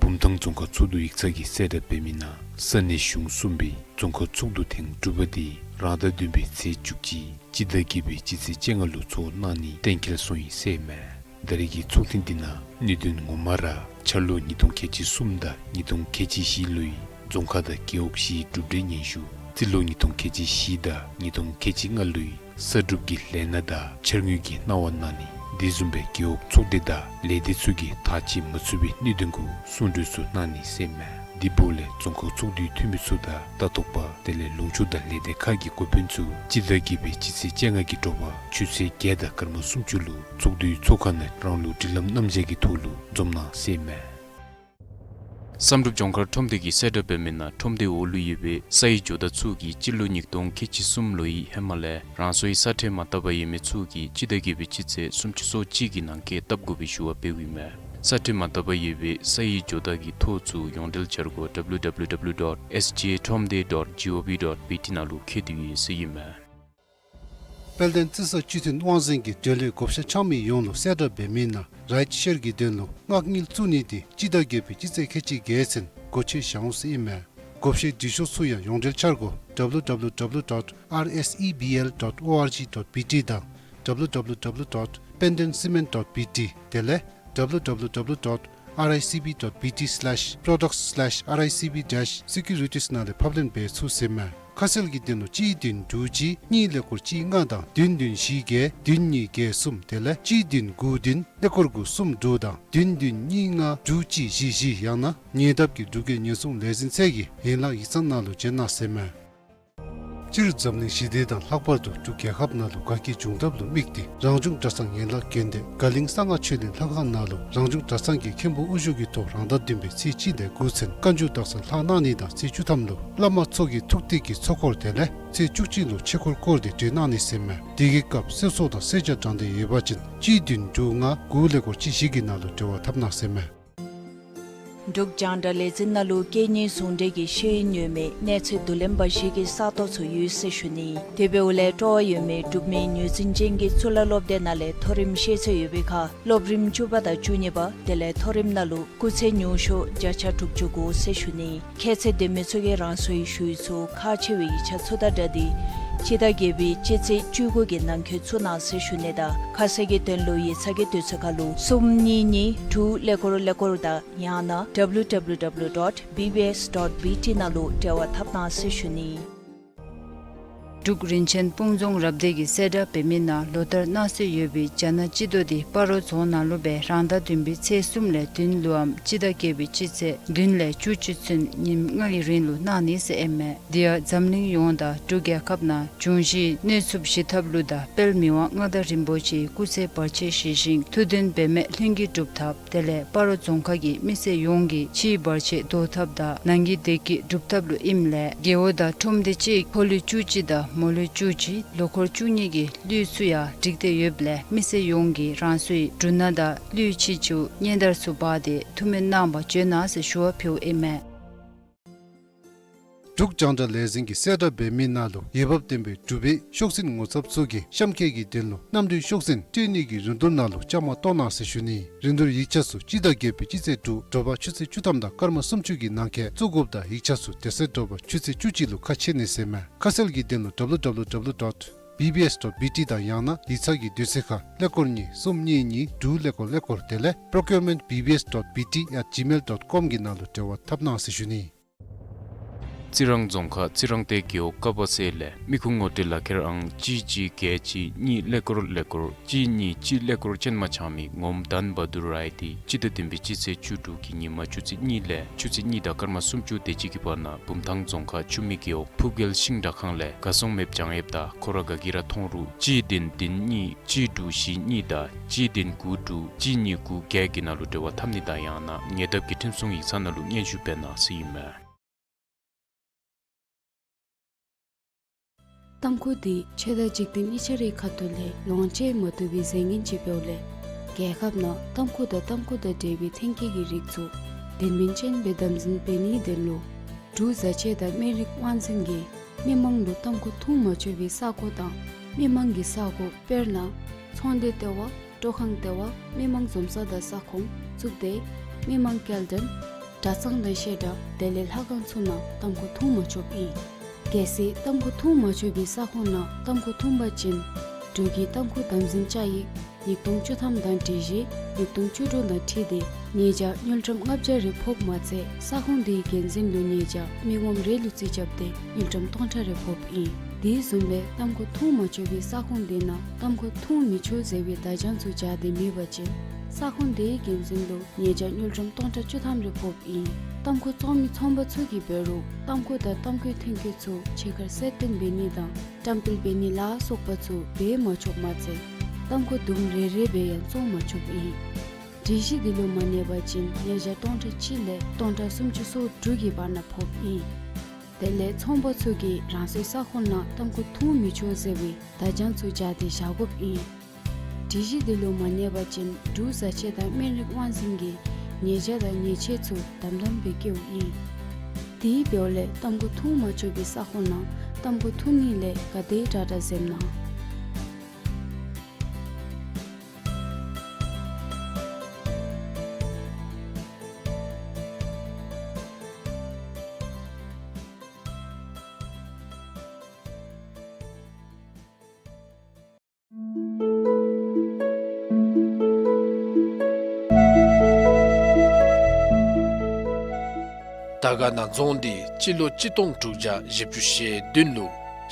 བུམ་ཐང་རྫོང་ཁག་ཚོགས་འདུ་ཡིག་ཚང་གིས་གསལ་བསྒྲགས་འབད་མི་ནང་ས་གནས་གཞུང་གསུམ་པའི་རྫོང་ཁག་ཚོགས་འདུ་ཐེངས་དྲུག་པ་དེ་རང་ཟླ་བདུན་པའི་ཚེས་བཅུ་གཅིག་སྤྱི་ཟླ་བརྒྱད་པའི་སྤྱི་ཚེས་བཅོ་ལྔ་ལུ་ཚོགས་གནང་ནི་གཏན་འཁེལ་སོང་ཡི་ཟེར་མས། ད་རེས་ཀྱི་ཚོགས་ཐེངས་འདི་ནང་གནད་དོན་ངོ་མ་ར་འཆར་ལོ་ཉིས་སྟོང་ཁལ་གཅིག་གསུམ་དང་ཉིས་སྟོང་ཁལ་གཅིག་བཞི་ལོའི་རྫོང་ཁག་དང་རྒེད་འོག་བཞིའི་གྲུབ་འབྲས་སྙན་ཞུ། རྩིས་ལོ་ཉིས་སྟོང་ཁལ་གཅིག་བཞི་དང་ཉིས་སྟོང་ཁལ་གཅིག་ལྔ་ལོའི་གསར་སྒྲུབ་ཀྱི་ལས་སྣ་དང་འཆར་དངུལ་གྱི་གནང་བ་གནང་ནི་དེ་བཟུམ་སྦེ་རྒེད་འོག་ཚོགས་སྡེ་དང་ལས་སྡེ་ཚུ་གིས་ཐག་བཅད་མ་ཚུགས་པའི་གནད་དོན་གུ་གསུང་གྲོས་ཚུ་གནང་ནི་ཟེར་མས། དེ་འབདཝ་ལས་རྫོང་ཁག་ཚོགས་འདུའི་འཐུས་མི་ཚུ་དང་ལྟ་རྟོག་པ་དེ་ལས་ལུང་ཕྱོགས་དང་ལས་སྡེ་ཁག་གི་འགོ་དཔོན་ཚུ་སྤྱི་ཟླ་བརྒྱད་པའི་སྤྱི་ཚེས་བཅོ་ལྔ་གི་དྲོ་པ་ཆུ་ཚོད་བརྒྱད་དང་སྐར་མ་སུམ་ཅུ་ལུ་ཚོགས་འདུའི་ཚོགས་ཁང་ནང་རང་ལུགས་སྒྲིག་ལམ་རྣམ་གཞག་གི་ཐོག་ལུ་འཛོམས་གནང་ཟེར་མས། བསམ་གྲུབ་ལྗོངས་མཁར་ཁྲོམ་སྡེ་གིས་གསལ་བསྒྲགས་འབད་མི་ནང་ཁྲོམ་སྡེ་འོག་ལུ་ཡོད་པའི་སའི་ཇོ་བདག་ཚུ་གིས་སྤྱི་ལོ་ཉིས་སྟོང་ཁལ་གཅིག་གསུམ་ལོའི་ཧེ་མ་ལས་རང་སོའི་ས་ཁྲལ་མ་བཏབ་པར་ཡོད་མི་ཚུ་གིས་སྤྱི་ཟླ་བརྒྱད་པའི་སྤྱི་ཚེས་སུམ་ཅུ་སོ་གཅིག་གི་ནང་འཁོད་བཏབ་དགོ་པའི་ཞུ་བ་འབདཝ་ཨིན་མས། ས་ཁྲལ་མ་བཏབ་པར་ཡོད་པའི་སའི་ཇོ་བདག་གི་ཐོ་ཚུ་ཡོངས་འབྲེལ་འཆར་སྒོ་W W W dot S G A Thromde dot G O V dot B T ནང་ལུ་འཁོད་དེ་ཡོད་ཟེར་ཨིན་མས། དཔལ་ལྡན་རྩི་ས་སྤྱི་མཐུན་དབང་འཛིན་གྱིས་འབྲེལ་ཡོད་བགོ་བཤའ་འཆང་མི་ཡོངས་ལུ་གསལ་བསྒྲགས་འབད་མི་ནང་རའིཊ་ཤེར་གྱི་དོན་ལུ་མངགས་དངུལ་བཙུགས་ནི་དེ་སྤྱི་ཟླ་བརྒྱད་པའི་སྤྱི་ཚེས་ཁལ་གཅིག་བརྒྱད་ཚུན་སྒོ་ཕྱེ་བཞག་འོང་ཟེར་ཨིན་མས། བགོ་བཤའི་འབྲི་ཤོག་ཚུ་ཡང་ཡོངས་འབྲེལ་འཆར་སྒོ་W W W dot R S E B L dot O R G dot B T དང་W W W dot pendentcement dot B T དེ་ལས་W W W dot R I C B dot B T slash products slash R I C B dash securities ནང་ལས་ཕབ་ལེན་འབད་ཚུགས་ཟེར་མས། ཁ་གསལ་གྱི་དོན་ལུ་གཅིག་བདུན་དྲུག་གཅིག་གཉིས་ཀླད་ཀོར་གཅིག་ལྔ་དང་བདུན་བདུན་བཞི་བརྒྱད་བདུན་གཉིས་བརྒྱད་གསུམ་དེ་ལས་གཅིག་བདུན་དགུ་བདུན་ཀླད་ཀོར་དགུ་གསུམ་དྲུག་དང་བདུན་བདུན་གཉིས་ལྔ་དྲུག་གཅིག་བཞི་བཞི་ཡང་ན་ཉེ་འདབས་ཀྱི་འབྲུག་རྒྱལ་ཉེན་སྲུང་ལས་འཛིན་ཚད་ཀྱི་ཡན་ལག་ཡིག་ཚང་ནང་ལུ་བྱོན་གནང་ཟེར་མས། སྤྱིར་འཛམ་གླིང་ཞི་བདེ་དང་ལྷག་པར་དུ་འབྲུག་རྒྱལ་ཁབ་ནང་ལུ་དགའ་སྐྱིད་འབྱུང་ཐབས་ལུ་དམིགས་ཏེ་རང་བྱུང་གྲྭ་ཚང་ཡན་ལག་དགོན་སྡེ་དགའ་གླིང་གསང་སྔགས་ཆོས་གླིང་ལྷ་ཁང་ནང་ལུ་རང་བྱུང་གྲྭ་ཚང་གི་མཁན་པོ་དབུ་བཞུགས་ཀྱི་ཐོག་རང་ཟླ་བདུན་པའི་ཚེས་གཅིག་ལས་དགུ་ཚུན་བཀའ་འགྱུར་དག་ས་ལྷག་གནང་ནི་དང་ཚེས་བཅུ་ཐམ་ལུ་བླ་མ་ཚོགས་ཀྱི་ཐུགས་གཏད་ཀྱི་ཚོགས་འཁོར་དེ་ལས་ཚེས་བཅུ་གཅིག་ལུ་ཆོས་འཁོར་བསྐོར་ཏེ་གྲོལ་གནང་ནི་ཟེར་མས། དེ་གི་སྐབས་གསེར་སོགས་དང་གསེར་ཇ་དྲང་སྟེ་ཡོད་པ་ཅིན་གཅིག་བདུན་དྲུག་ལྔ་དགུ་ཀླད་ཀོར་གཅིག་བཞི་གི་ནང་ལུ་འབྲེལ་བ་འཐབ་གནང་ཟེར་མས། འབྲུག་རྒྱང་བསྒྲགས་ལས་འཛིན་ནང་ལུ་སྐད་གཉིས་ཟུང་འབྲེལ་གྱི་ཤེས་ཡོན་ཡོད་མི་གནས་ཚད་བསྡུ་ལེན་པ་ཞིག་གི་ས་སྟོང་ཚུ་ཡོད་ཟེར་ཞུ་ནི། དེ་འབདཝ་ལས་སྤྲོ་བ་ཡོད་མི་འབྲུག་མི་ངོས་འཛིན་ཅན་གྱི་གཙུག་ལག་སློབ་སྡེ་ནང་ལས་མཐོ་རིམ་ཤེས་ཚད་ཡོད་པའི་ཁར་སློབ་རིམ་བཅུ་པ་དང་བཅུ་གཉིས་པ་དེ་ལས་མཐོ་རིམ་ནང་ལུ་སྐུགས་ཚད་ཉུང་ཤོས་བརྒྱ་ཆ་དྲུག་ཅུ་དགུ་ཟེར་ཞུ་ནི། ཁྱད་ཚད་ལྡན་མི་ཚུ་གིས་རང་སོའི་ཞུ་ཡིག་ཚུ་ཁག་ཆེ་བའི་ཡིག་ཆ་ཚུ་དང་སྦྲགས་ཏེ་སྤྱི་ཟླ་བརྒྱད་པའི་སྤྱི་ཚེས་བཅུ་དགུ་གི་ནང་འཁོད་བཙུགས་གནང་ཟེར་ཞུ་ནི་དང་ཁ་གསལ་གྱི་དོན་ལུ་ཡིག་ཚང་གི་དུས་ཚོད་ཁར་ལུ་གསུམ་གཉིས་གཉིས་དྲུག་ཀླད་ཀོར་ཀླད་ཀོར་དང་ཡང་ན་W W W dot B B S dot B T ནང་ལུ་འབྲེལ་བ་འཐབ་གནང་ཟེར་ཞུ་ནི། འབྲུག་རིན་ཆེན་སྤུངས་རྫོང་རབ་སྡེ་གིས་གསལ་བསྒྲགས་འབད་མི་ནང་ལོ་ལྟར་གནང་སྲོལ་ཡོད་པའི་རྒྱ་ནག་སྤྱི་ཟླ་དེ་སྤ་རོ་རྫོང་ནང་ལུ་སྦེ་རང་ཟླ་བདུན་པའི་ཚེས་གསུམ་ལས་བདུན་ལུའམ་སྤྱི་ཟླ་བརྒྱད་པའི་སྤྱི་ཚེས་བདུན་ལས་བཅུ་གཅིག་ཚུན་ཉིནམ་ལྔ་གི་རིང་ལུ་གནང་ནི་ཟེར་ཨིན་མས། དེ་ཡང་འཛམ་གླིང་ཡོངས་དང་འབྲུག་རྒྱལ་ཁབ་ནང་འབྱུང་བཞིའི་གནོད་འཚེ་ཞི་ཐབས་ལུ་དང་དཔལ་མི་དབང་མངའ་བདག་རིན་པོ་ཆེའི་སྐུ་ཚེ་བར་ཆད་ཞི་ཞིང་ཐུགས་འདུན་འབད་མེད་ལྷུན་གྱིས་གྲུབ་ཐབས་དེ་ལས་སྤ་རོ་རྫོང་ཁག་གི་མི་སེར་ཡོངས་ཀྱི་ཕྱིའི་བར་ཆད་བཟློག་ཐབས་དང་ནང་གི་བདེ་སྐྱིད་སྒྲུབ་ཐབས་ལུ་ཨིནམ་ལས་རྒེད་འོག་དང་ཁྲོམ་སྡེ་གཅིག་ཕོ་ལུས་བཅུ་གཅིག་དང་མོ་ལུས་བཅུ་གཅིག་ལོ་འཁོར་བཅུ་གཉིས་ཀྱི་ལུས་ཚུ་ཡང་བསྒྲིགས་ཏེ་ཡོདཔ་ལས་མི་སེར་ཡོངས་ཀྱིས་རང་སོའི་འབྲུ་སྣ་དང་ལུས་ཕྱི་ཅུ་གཉན་དར་ཚུ་འབག་སྟེ་ཐུགས་སྨོན་གནང་བར་བྱོན་གནང་ཟེར་ཞུ་བ་ཕུལཝ་ཨིན་མས། འབྲུག་རྒྱང་བསྒྲགས་ལས་འཛིན་གྱིས་གསལ་བསྒྲགས་འབད་མི་ནང་ལུ་འོས་འབབ་ལྡན་པའི་འབྲུག་པའི་ཤོག་འཛིན་ངོ་ཚབ་ཚུ་གིས་གཤམ་འཁོད་ཀྱི་དོན་ལུ་གནམ་གྲུའི་ཤོག་འཛིན་སྤྲོད་ནི་གི་རིན་བསྡུར་ནང་ལུ་བཅའ་མར་གཏོགས་གནང་ཟེར་ཞུ་ནི། རིན་བསྡུར་ཡིག་ཆ་ཚུ་སྤྱི་ཟླ་བརྒྱད་པའི་སྤྱི་ཚེས་དྲུག་དྲོ་པ་ཆུ་ཚོད་བཅུ་ཐམ་དང་སྐར་མ་སུམ་ཅུ་གི་ནང་འཁོད་བཙུགས་དགོཔ་དང་ཡིག་ཆ་ཚུ་དེ་ཚེ་དྲོ་པ་ཆུ་ཚོད་བཅུ་གཅིག་ལུ་ཁ་ཕྱེ་ནི་ཟེར་མས། ཁ་གསལ་གྱི་དོན་ལུ་W W W dot B B S dot B T དང་ཡང་ན་ཡིག་ཚང་གི་དུས་ཚོད་ཁར་ཀླད་ཀོར་གཉིས་གསུམ་གཉིས་གཉིས་དྲུག་ཀླད་ཀོར་ཀླད་ཀོར་དེ་ལས་procurement B B S dot B T at gmail dot com གི་ནང་ལུ་འབྲེལ་བ་འཐབ་གནང་ཟེར་ཞུ་ནི། རྩི་རང་རྫོང་ཁག་རྩི་རང་སྡེ་རྒེད་འོག་ཀ་བ་སེ་ལས་མི་ཁུངས་ངོ་སྤྲོད་ལག་ཁྱེར་ཨང་གཅིག་གཅིག་བརྒྱད་གཅིག་གཉིས་ཀླད་ཀོར་ཀླད་ཀོར་གཅིག་གཉིས་གཅིག་ཀླད་ཀོར་ཅན་མ་ཆགས་མི་ངོམ་དཱན་བ་དུར་རའི་ཏི་སྤྱི་ཟླ་བདུན་པའི་སྤྱི་ཚེས་བཅུ་དྲུག་གི་ཉིན་མ་ཆུ་ཚོད་གཉིས་ལས་ཆུ་ཚོད་གཉིས་དང་སྐར་མ་སུམ་ཅུ་དེ་ཅིག་གི་བར་ན་བུམ་ཐང་རྫོང་ཁག་ཆུ་སྨད་རྒེད་འོག་ཕུབ་རྒྱལ་ཤིང་དྲ་ཁང་ལས་ག་སོང་མེདཔ་བྱང་ཡོདཔ་ད་ཁོ་ར་ག་གིས་ར་མཐོང་རུང་གཅིག་བདུན་བདུན་གཉིས་གཅིག་དྲུག་བཞི་གཉིས་དང་གཅིག་བདུན་དགུ་དྲུག་གཅིག་གཉིས་དགུ་བརྒྱད་ཀྱི་ནང་ལུ་འབྲེལ་བ་འཐབ་ནི་དང་ཡང་ན་ཉེ་འདབས་ཀྱི་ཁྲིམས་སྲུང་ཡིག་ཚང་ནང་ལུ་སྙན་ཞུ་འབད་གནང་ཟེར་ཨིན་མས། ཏམ་ཁུ་འདི་ཆོས་དང་འཇིག་རྟེན་གཉིས་ཆ་རའི་ཁ་ཐུག་ལས་ལོངས་སྤྱོད་མ་བཏུབ་པའི་རྫས་ངན་ཅིག་འབདཝ་ལས་རྒྱལ་ཁབ་ནང་ཏམ་ཁུ་དང་ཏམ་ཁུ་དང་འབྲེལ་བའི་ཐོན་སྐྱེད་ཀྱི་རིགས་ཚུ་དོན་སྨིན་ཅན་སྦེ་དམ་འཛིན་འབད་ནིའི་དོན་ལུ་འབྲུག་བཟའ་ཆས་དང་སྨན་རིགས་དབང་འཛིན་གྱིས་མི་མང་ལུ་ཏམ་ཁུ་འཐུང་མ་ཆོག་པའི་ས་གོ་དང་མི་མང་གི་ས་གོ་དཔེར་ན་ཚོང་སྡེ་ལྟེ་བ། སྤྲོ་ཁང་ལྟེ་བ། མི་མང་འཛོམས་ས་དང་ས་ཁོངས་བཙུགས་ཏེ་མི་མང་སྐྱེལ་འདྲེན་གྲྭ་ཚང་དང་བཤད་གྲྭ་དེ་ལས་ལྷ་ཁང་ཚུ་ནང་ཏམ་ཁུ་འཐུང་མ་ཆོགཔ་ཨིན། གལ་སྲིད་ཏམ་ཁུ་འཐུང་མ་ཆོག་པའི་ས་ཁོངས་ནང་ཏམ་ཁུ་འཐུང་པ་ཅིན་འབྲུག་གི་ཏམ་ཁུ་དམ་འཛིན་བཅའ་ཡིག་ཉིས་སྟོང་བཅུ་ཐམ་དང་སྒྲིག་གཞི་ཉིས་སྟོང་བཅུ་དྲུག་དང་འཁྲིལ་ཏེ་ཉེས་བྱ་དངུལ་ཀྲམ་ལྔ་བརྒྱ་རེ་ཕོགཔ་མ་ཚད་ས་ཁོངས་དེའི་འགན་འཛིན་ལུ་ཉེས་བྱ་མི་ངོམ་རེ་ལུ་རྩིས་རྐྱབ་སྟེ་དངུལ་ཀྲམ་སྟོང་ཕྲག་རེ་ཕོགཔ་ཨིན། དེ་བཟུམ་སྦེ་ཏམ་ཁུ་འཐུང་མ་ཆོག་པའི་ས་ཁོངས་དེ་ནང་ཏམ་ཁུ་འཐུང་མི་ཆོག་ཟེར་བའི་བརྡ་བྱང་ཚུ་སྦྱར་ཏེ་མེད་པ་ཅིན་ས་ཁོངས་དེའི་འགན་འཛིན་ལུ་ཉེས་བྱ་དངུལ་ཀྲམ་སྟོང་ཕྲག་བཅུ་ཐམ་རེ་ཕོགཔ་ཨིན། ཏམ་ཁུ་བཙོང་མི་ཚོང་པ་ཚུ་གིས་འབད་རུང་ཏམ་ཁུ་དང་ཏམ་ཁུའི་ཐོན་སྐྱེད་ཚུ་ཕྱི་ཁར་གསལ་སྟོན་འབད་ནི་དང་བཀྲམ་སྤེལ་འབད་ནི་ལ་སོགས་པ་ཚུ་འབད་མ་ཆོགཔ་མ་ཚད་ཏམ་ཁུ་དུམ་རེ་རེ་སྦེ་ཡང་བཙོང་མ་ཆོགཔ་ཨིན། སྒྲིག་གཞི་འདི་ལུ་མ་གནས་པ་ཅིན་ཉེས་བྱ་སྟོང་ཕྲག་གཅིག་ལས་སྟོང་ཕྲག་སུམ་ཅུ་སོ་དྲུག་གི་བར་ན་ཕོགཔ་ཨིན། དེ་ལས་ཚོང་པ་ཚུ་གིས་རང་སོའི་ས་ཁོངས་ནང་ཏམ་ཁུ་འཐུང་མི་ཆོག་ཟེར་བའི་བརྡ་བྱང་ཚུ་སྦྱར་ཏེ་བཞག་དགོཔ་ཨིན། སྒྲིག་གཞི་འདི་ལུ་མ་གནས་པ་ཅིན་འབྲུག་བཟའ་ཆས་དང་སྨན་རིགས་དབང་འཛིན་གྱིས་ཉེས་བྱ་དང་ཉེས་ཆད་ཚུ་དམ་དམ་སྦེ་བཀལཝ་ཨིན། དེ་འབདཝ་ལས་ཏམ་ཁུ་འཐུང་མ་ཆོག་པའི་ས་ཁོངས་ནང་ཏམ་ཁུ་འཐུང་ནི་ལས་ག་དེ་དྲག་དྲག་འཛེམ་གནང་། དར་དཀར་ན་རྫོང་འདི་སྤྱི་ལོ་གཅིག་སྟོང་དྲུག་བརྒྱ་བཞི་བཅུ་ཞེ་བདུན་ལུ་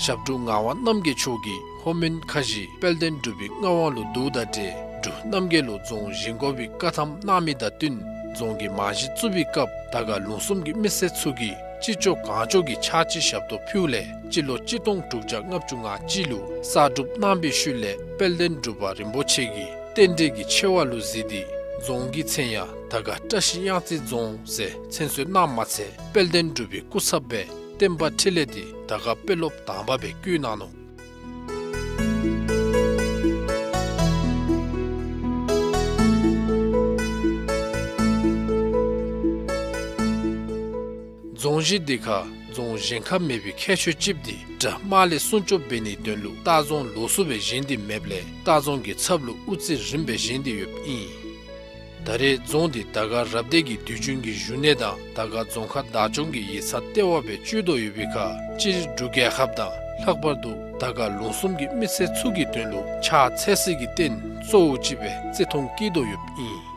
ཞབས་དྲུང་ངག་དབང་རྣམ་རྒྱལ་མཆོག་གིས་ལྷོ་མོན་ཁ་བཞི་དཔལ་ལྡན་འབྲུག་པའི་མངའ་དབང་ལུ་བསྡུཝ་དང་འབྲེལ་འབྲུག་རྣམ་རྒྱལ་ལུ་རྫོང་བཞེངས་དགོ་པའི་བཀའ་ཐམ་གནང་མི་དང་བསྟུན་རྫོང་གི་རྨང་གཞི་བཙུགས་པའི་སྐབས་དར་དཀར་ལུང་གསུམ་གྱི་མི་སེར་ཚུ་གིས་ཅི་ལྕོགས་གང་ལྕོགས་ཀྱི་ཕྱག་ཕྱི་ཞབས་ཏོག་ཕུལཝ་ལས་སྤྱི་ལོ་གཅིག་སྟོང་དྲུག་བརྒྱ་ལྔ་བཅུ་ང་གཅིག་ལུ་གསར་སྒྲུབ་གནང་པའི་ཤུལ་ལས་དཔལ་ལྡན་འབྲུག་པ་རིན་པོ་ཆེ་གིས་རྟེན་འབྲེལ་གྱི་ཆེ་བ་ལུ་གཟིགས་ཏེ་རྫོང་གི་མཚན་ཡང་དར་དཀར་བཀྲ་ཤིས་གཡང་རྩེ་རྫོང་ཟེར་མཚན་གསོལ་གནངམ་མ་ཚད་དཔལ་ལྡན་འབྲུག་པའི་སྐུ་ཚབ་སྦེ་བསྟན་པ་འཕྲིན་ལས་འདི་དར་དཀར་དཔོན་སློབ་དང་པ་སྦེ་བསྐོ་གནང་ནུག། རྫོང་གཞི་འདི་ཁར་རྫོང་གཞན་ཁར་མེད་པའི་ཁྱད་ཆོས་ཅིག་འདི་དགྲ་དམག་ལས་སྲུང་སྐྱོབ་འབད་ནིའི་དོན་ལུ་ལྟ་རྫོང་ལོགས་སུ་སྦེ་བཞེངས་ཏེ་མེདཔ་ལས་ལྟ་རྫོང་གི་ཚབ་ལུ་དབུ་རྩེ་རིམ་སྦེ་བཞེངས་ཏེ་ཡོདཔ་ཨིན། ད་རེས་རྫོང་འདི་དར་དཀར་རབ་སྡེ་གི་དུས་རྒྱུན་གྱི་བཞུགས་གནས་དང་དར་དཀར་རྫོང་ཁག་བདག་སྐྱོང་གི་ཡིག་ཚང་ལྟེ་བ་སྦེ་སྤྱོད་དོ་ཡོད་པའི་ཁར་སྤྱིར་འབྲུག་རྒྱལ་ཁབ་དང་ལྷག་པར་དུ་དར་དཀར་ལུང་གསུམ་གྱི་མི་སེར་ཚུ་གི་དོན་ལུ་ཕྱག་འཚལ་སའི་རྟེན་གཙོ་བོ་ཅིག་སྦེ་བརྩི་མཐོང་བསྐྱེད་དོ་ཡོདཔ་ཨིན།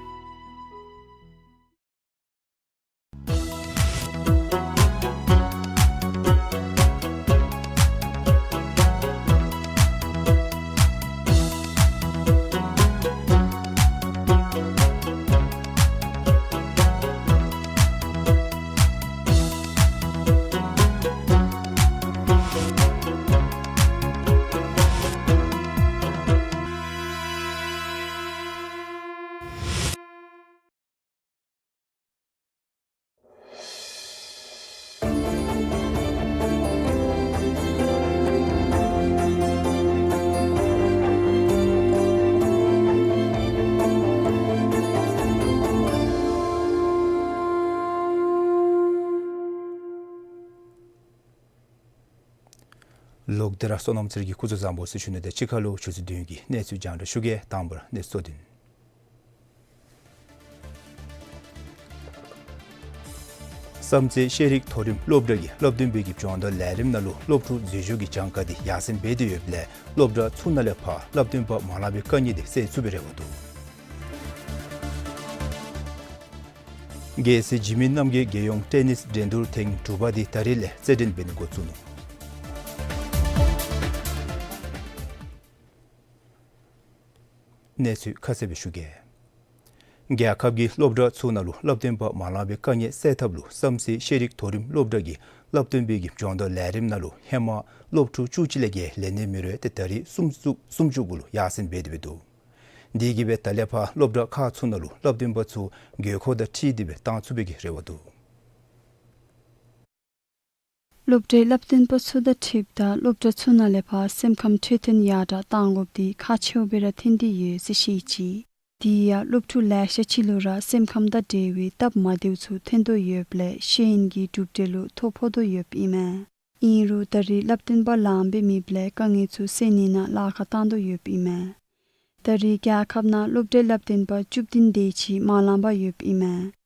ལོག་སྟེ་ར་བསོད་ནམས་ཚེ་རིང་གིས་སྐུ་གཟུགས་བཟང་པོ་ཟེར་ཞུ་ནི་དང་གཅིག་ཁར་ལུ་ཆུ་ཚོད་བདུན་གྱི་གནས་ཚུལ་རྒྱང་བསྒྲགས་ཞུ་གེ། དང་པ་ར་གནས་ཚུལ་གཙོ་དོན། བསམ་རྩེ་ཤེས་རིག་མཐོ་རིམ་སློབ་གྲྭ་གི་སློབ་སྟོན་པའི་གི་སྦྱོང་བརྡར་ལས་རིམ་ནང་ལུ་སློབ་ཕྲུག་འཛུལ་ཞུགས་ཀྱི་གྱངས་ཁ་འདི་ཡར་སེང་འབད་དེ་ཡོདཔ་ལས་སློབ་གྲྭ་ཚུ་ནང་ལས་ཕར་སློབ་སྟོན་པ་མ་ལང་པའི་དཀའ་ངལ་འདི་སེལ་ཚུགས་པའི་རེ་བ་འདུག། རྒྱལ་སྲས་འཇིགས་མེད་རྣམ་རྒྱལ་རྒྱལ་ཡོངས་ཊེ་ནིས་འགྲན་བསྡུར་ཐེངས་དྲུག་པ་འདི་ད་རིས་ལས་རྩེད་འགྲན་འབད་ནི་འགོ་བཙུགས་ནུག། གནས་ཚུལ་ཁ་གསལ་སྦེ་ཞུ་གེ། རྒྱལ་ཁབ་ཀྱི་སློབ་གྲྭ་ཚུ་ནང་ལུ་སློབ་སྟོན་པ་མ་ལང་པའི་དཀའ་ངལ་སེལ་ཐབས་ལུ་བསམ་རྩེ་ཤེས་རིག་མཐོ་རིམ་སློབ་གྲྭ་གི་སློབ་སྟོན་པའི་གི་སྦྱོང་བརྡར་ལས་རིམ་ནང་ལུ་ཧེ་མ་སློབ་ཕྲུག་བཅུ་གཅིག་ལས་བརྒལ་ལེན་ནི་མེད་རུང་ཏེ་ད་རིས་སུམ་ཅུ་སུམ་ཅུ་གུ་ལུ་ཡར་སེང་འབད་དེ་འབད་འདུག། དེ་གིས་སྦེ་ད་ལས་ཕར་སློབ་གྲྭ་ཁག་ཚུ་ནང་ལུ་སློབ་སྟོན་པ་ཚུ་དགོས་མཁོ་དང་འཁྲིལ་ཏེ་སྦེ་བཏང་ཚུགས་པའི་གི་རེ་བ་འདུག། སློབ་གྲྭའི་སློབ་སྟོན་པ་ཚུ་དང་འཁྲིལཝ་ད་སློབ་གྲྭ་ཚུ་ནང་ལས་ཕར་སེམས་ཁམས་འཕྲོད་བསྟེན་ཡར་དྲག་གཏང་དགོཔ་འདི་ཁག་ཆེཝ་སྦེ་ར་ཐོན་ཏེ་ཡོད་ཟེར་བཤད་ཅི། དེ་ཡང་སློབ་ཕྲུག་ལེ་ཤ་ཅིག་ལུ་ར་སེམས་ཁམས་དང་འབྲེལ་བའི་སྟབས་མ་བདེཝ་ཚུ་ཐོན་དོ་ཡོདཔ་ལས་ཤེས་ཡོན་གྱི་གྲུབ་འབྲས་ལུ་ཐོ་ཕོག་དོ་ཡོདཔ་ཨིན་མས། ཨིན་རུང་ད་རིས་སློབ་སྟོན་པ་ལངམ་སྦེ་མེདཔ་ལས་དཀའ་ངལ་ཚུ་སེལ་ནི་ནང་ལཱ་ཁག་བཏང་དོ་ཡོདཔ་ཨིན་མས། ད་རིས་རྒྱལ་ཁབ་ནང་སློབ་གྲྭའི་སློབ་སྟོན་པ་བཅུ་བདུན་དེ་ཅིག་མ་ལང་པར་ཡོདཔ་ཨིན་མས།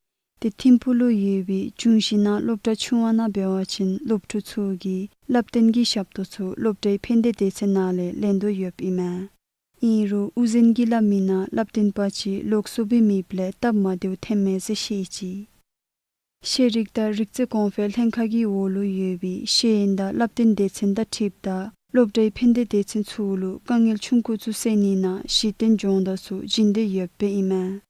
ཏེ་ཐིམ་ཕུག་ལུ་ཡོད་པའི་ལྗོངས་བཞི་ནང་སློབ་གྲྭ་ཆུང་བ་ནང་འབད་བ་ཅིན་སློབ་ཕྲུག་ཚུ་གིས་སློབ་སྟོན་གྱི་ཞབས་ཏོག་ཚུ་སློབ་གྲྭའི་ཕན་བདེ་སྡེ་ཚན་ནང་ལས་ལེན་དོ་ཡོདཔ་ཨིན་མས། ཨིན་རུང་དབུ་འཛིན་གྱིས་སླབ་མི་ནང་སློབ་སྟོན་པ་ཅིག་ལོག་སུ་སྦེ་མེདཔ་ལས་སྟབས་མ་བདེཝ་ཐོནམ་མས་ཟེར་བཤད་ཅི། ཤེས་རིག་དང་རིག་རྩལ་གོང་འཕེལ་ལྷན་ཁག་གི་འོག་ལུ་ཡོད་པའི་ཤེས་ཡོན་དང་སློབ་སྟོན་སྡེ་ཚན་དང་འཁྲིལཝ་ད་སློབ་གྲྭའི་ཕན་བདེ་སྡེ་ཚན་ཚུ་ལུ་དཀའ་ངལ་ཆུང་ཀུ་ཚུ་སེལ་ནི་ནང་གཞི་རྟེན་སྦྱོང་བརྡར་ཚུ་བྱིན་དོ་ཡོདཔ་ཨིན་མས།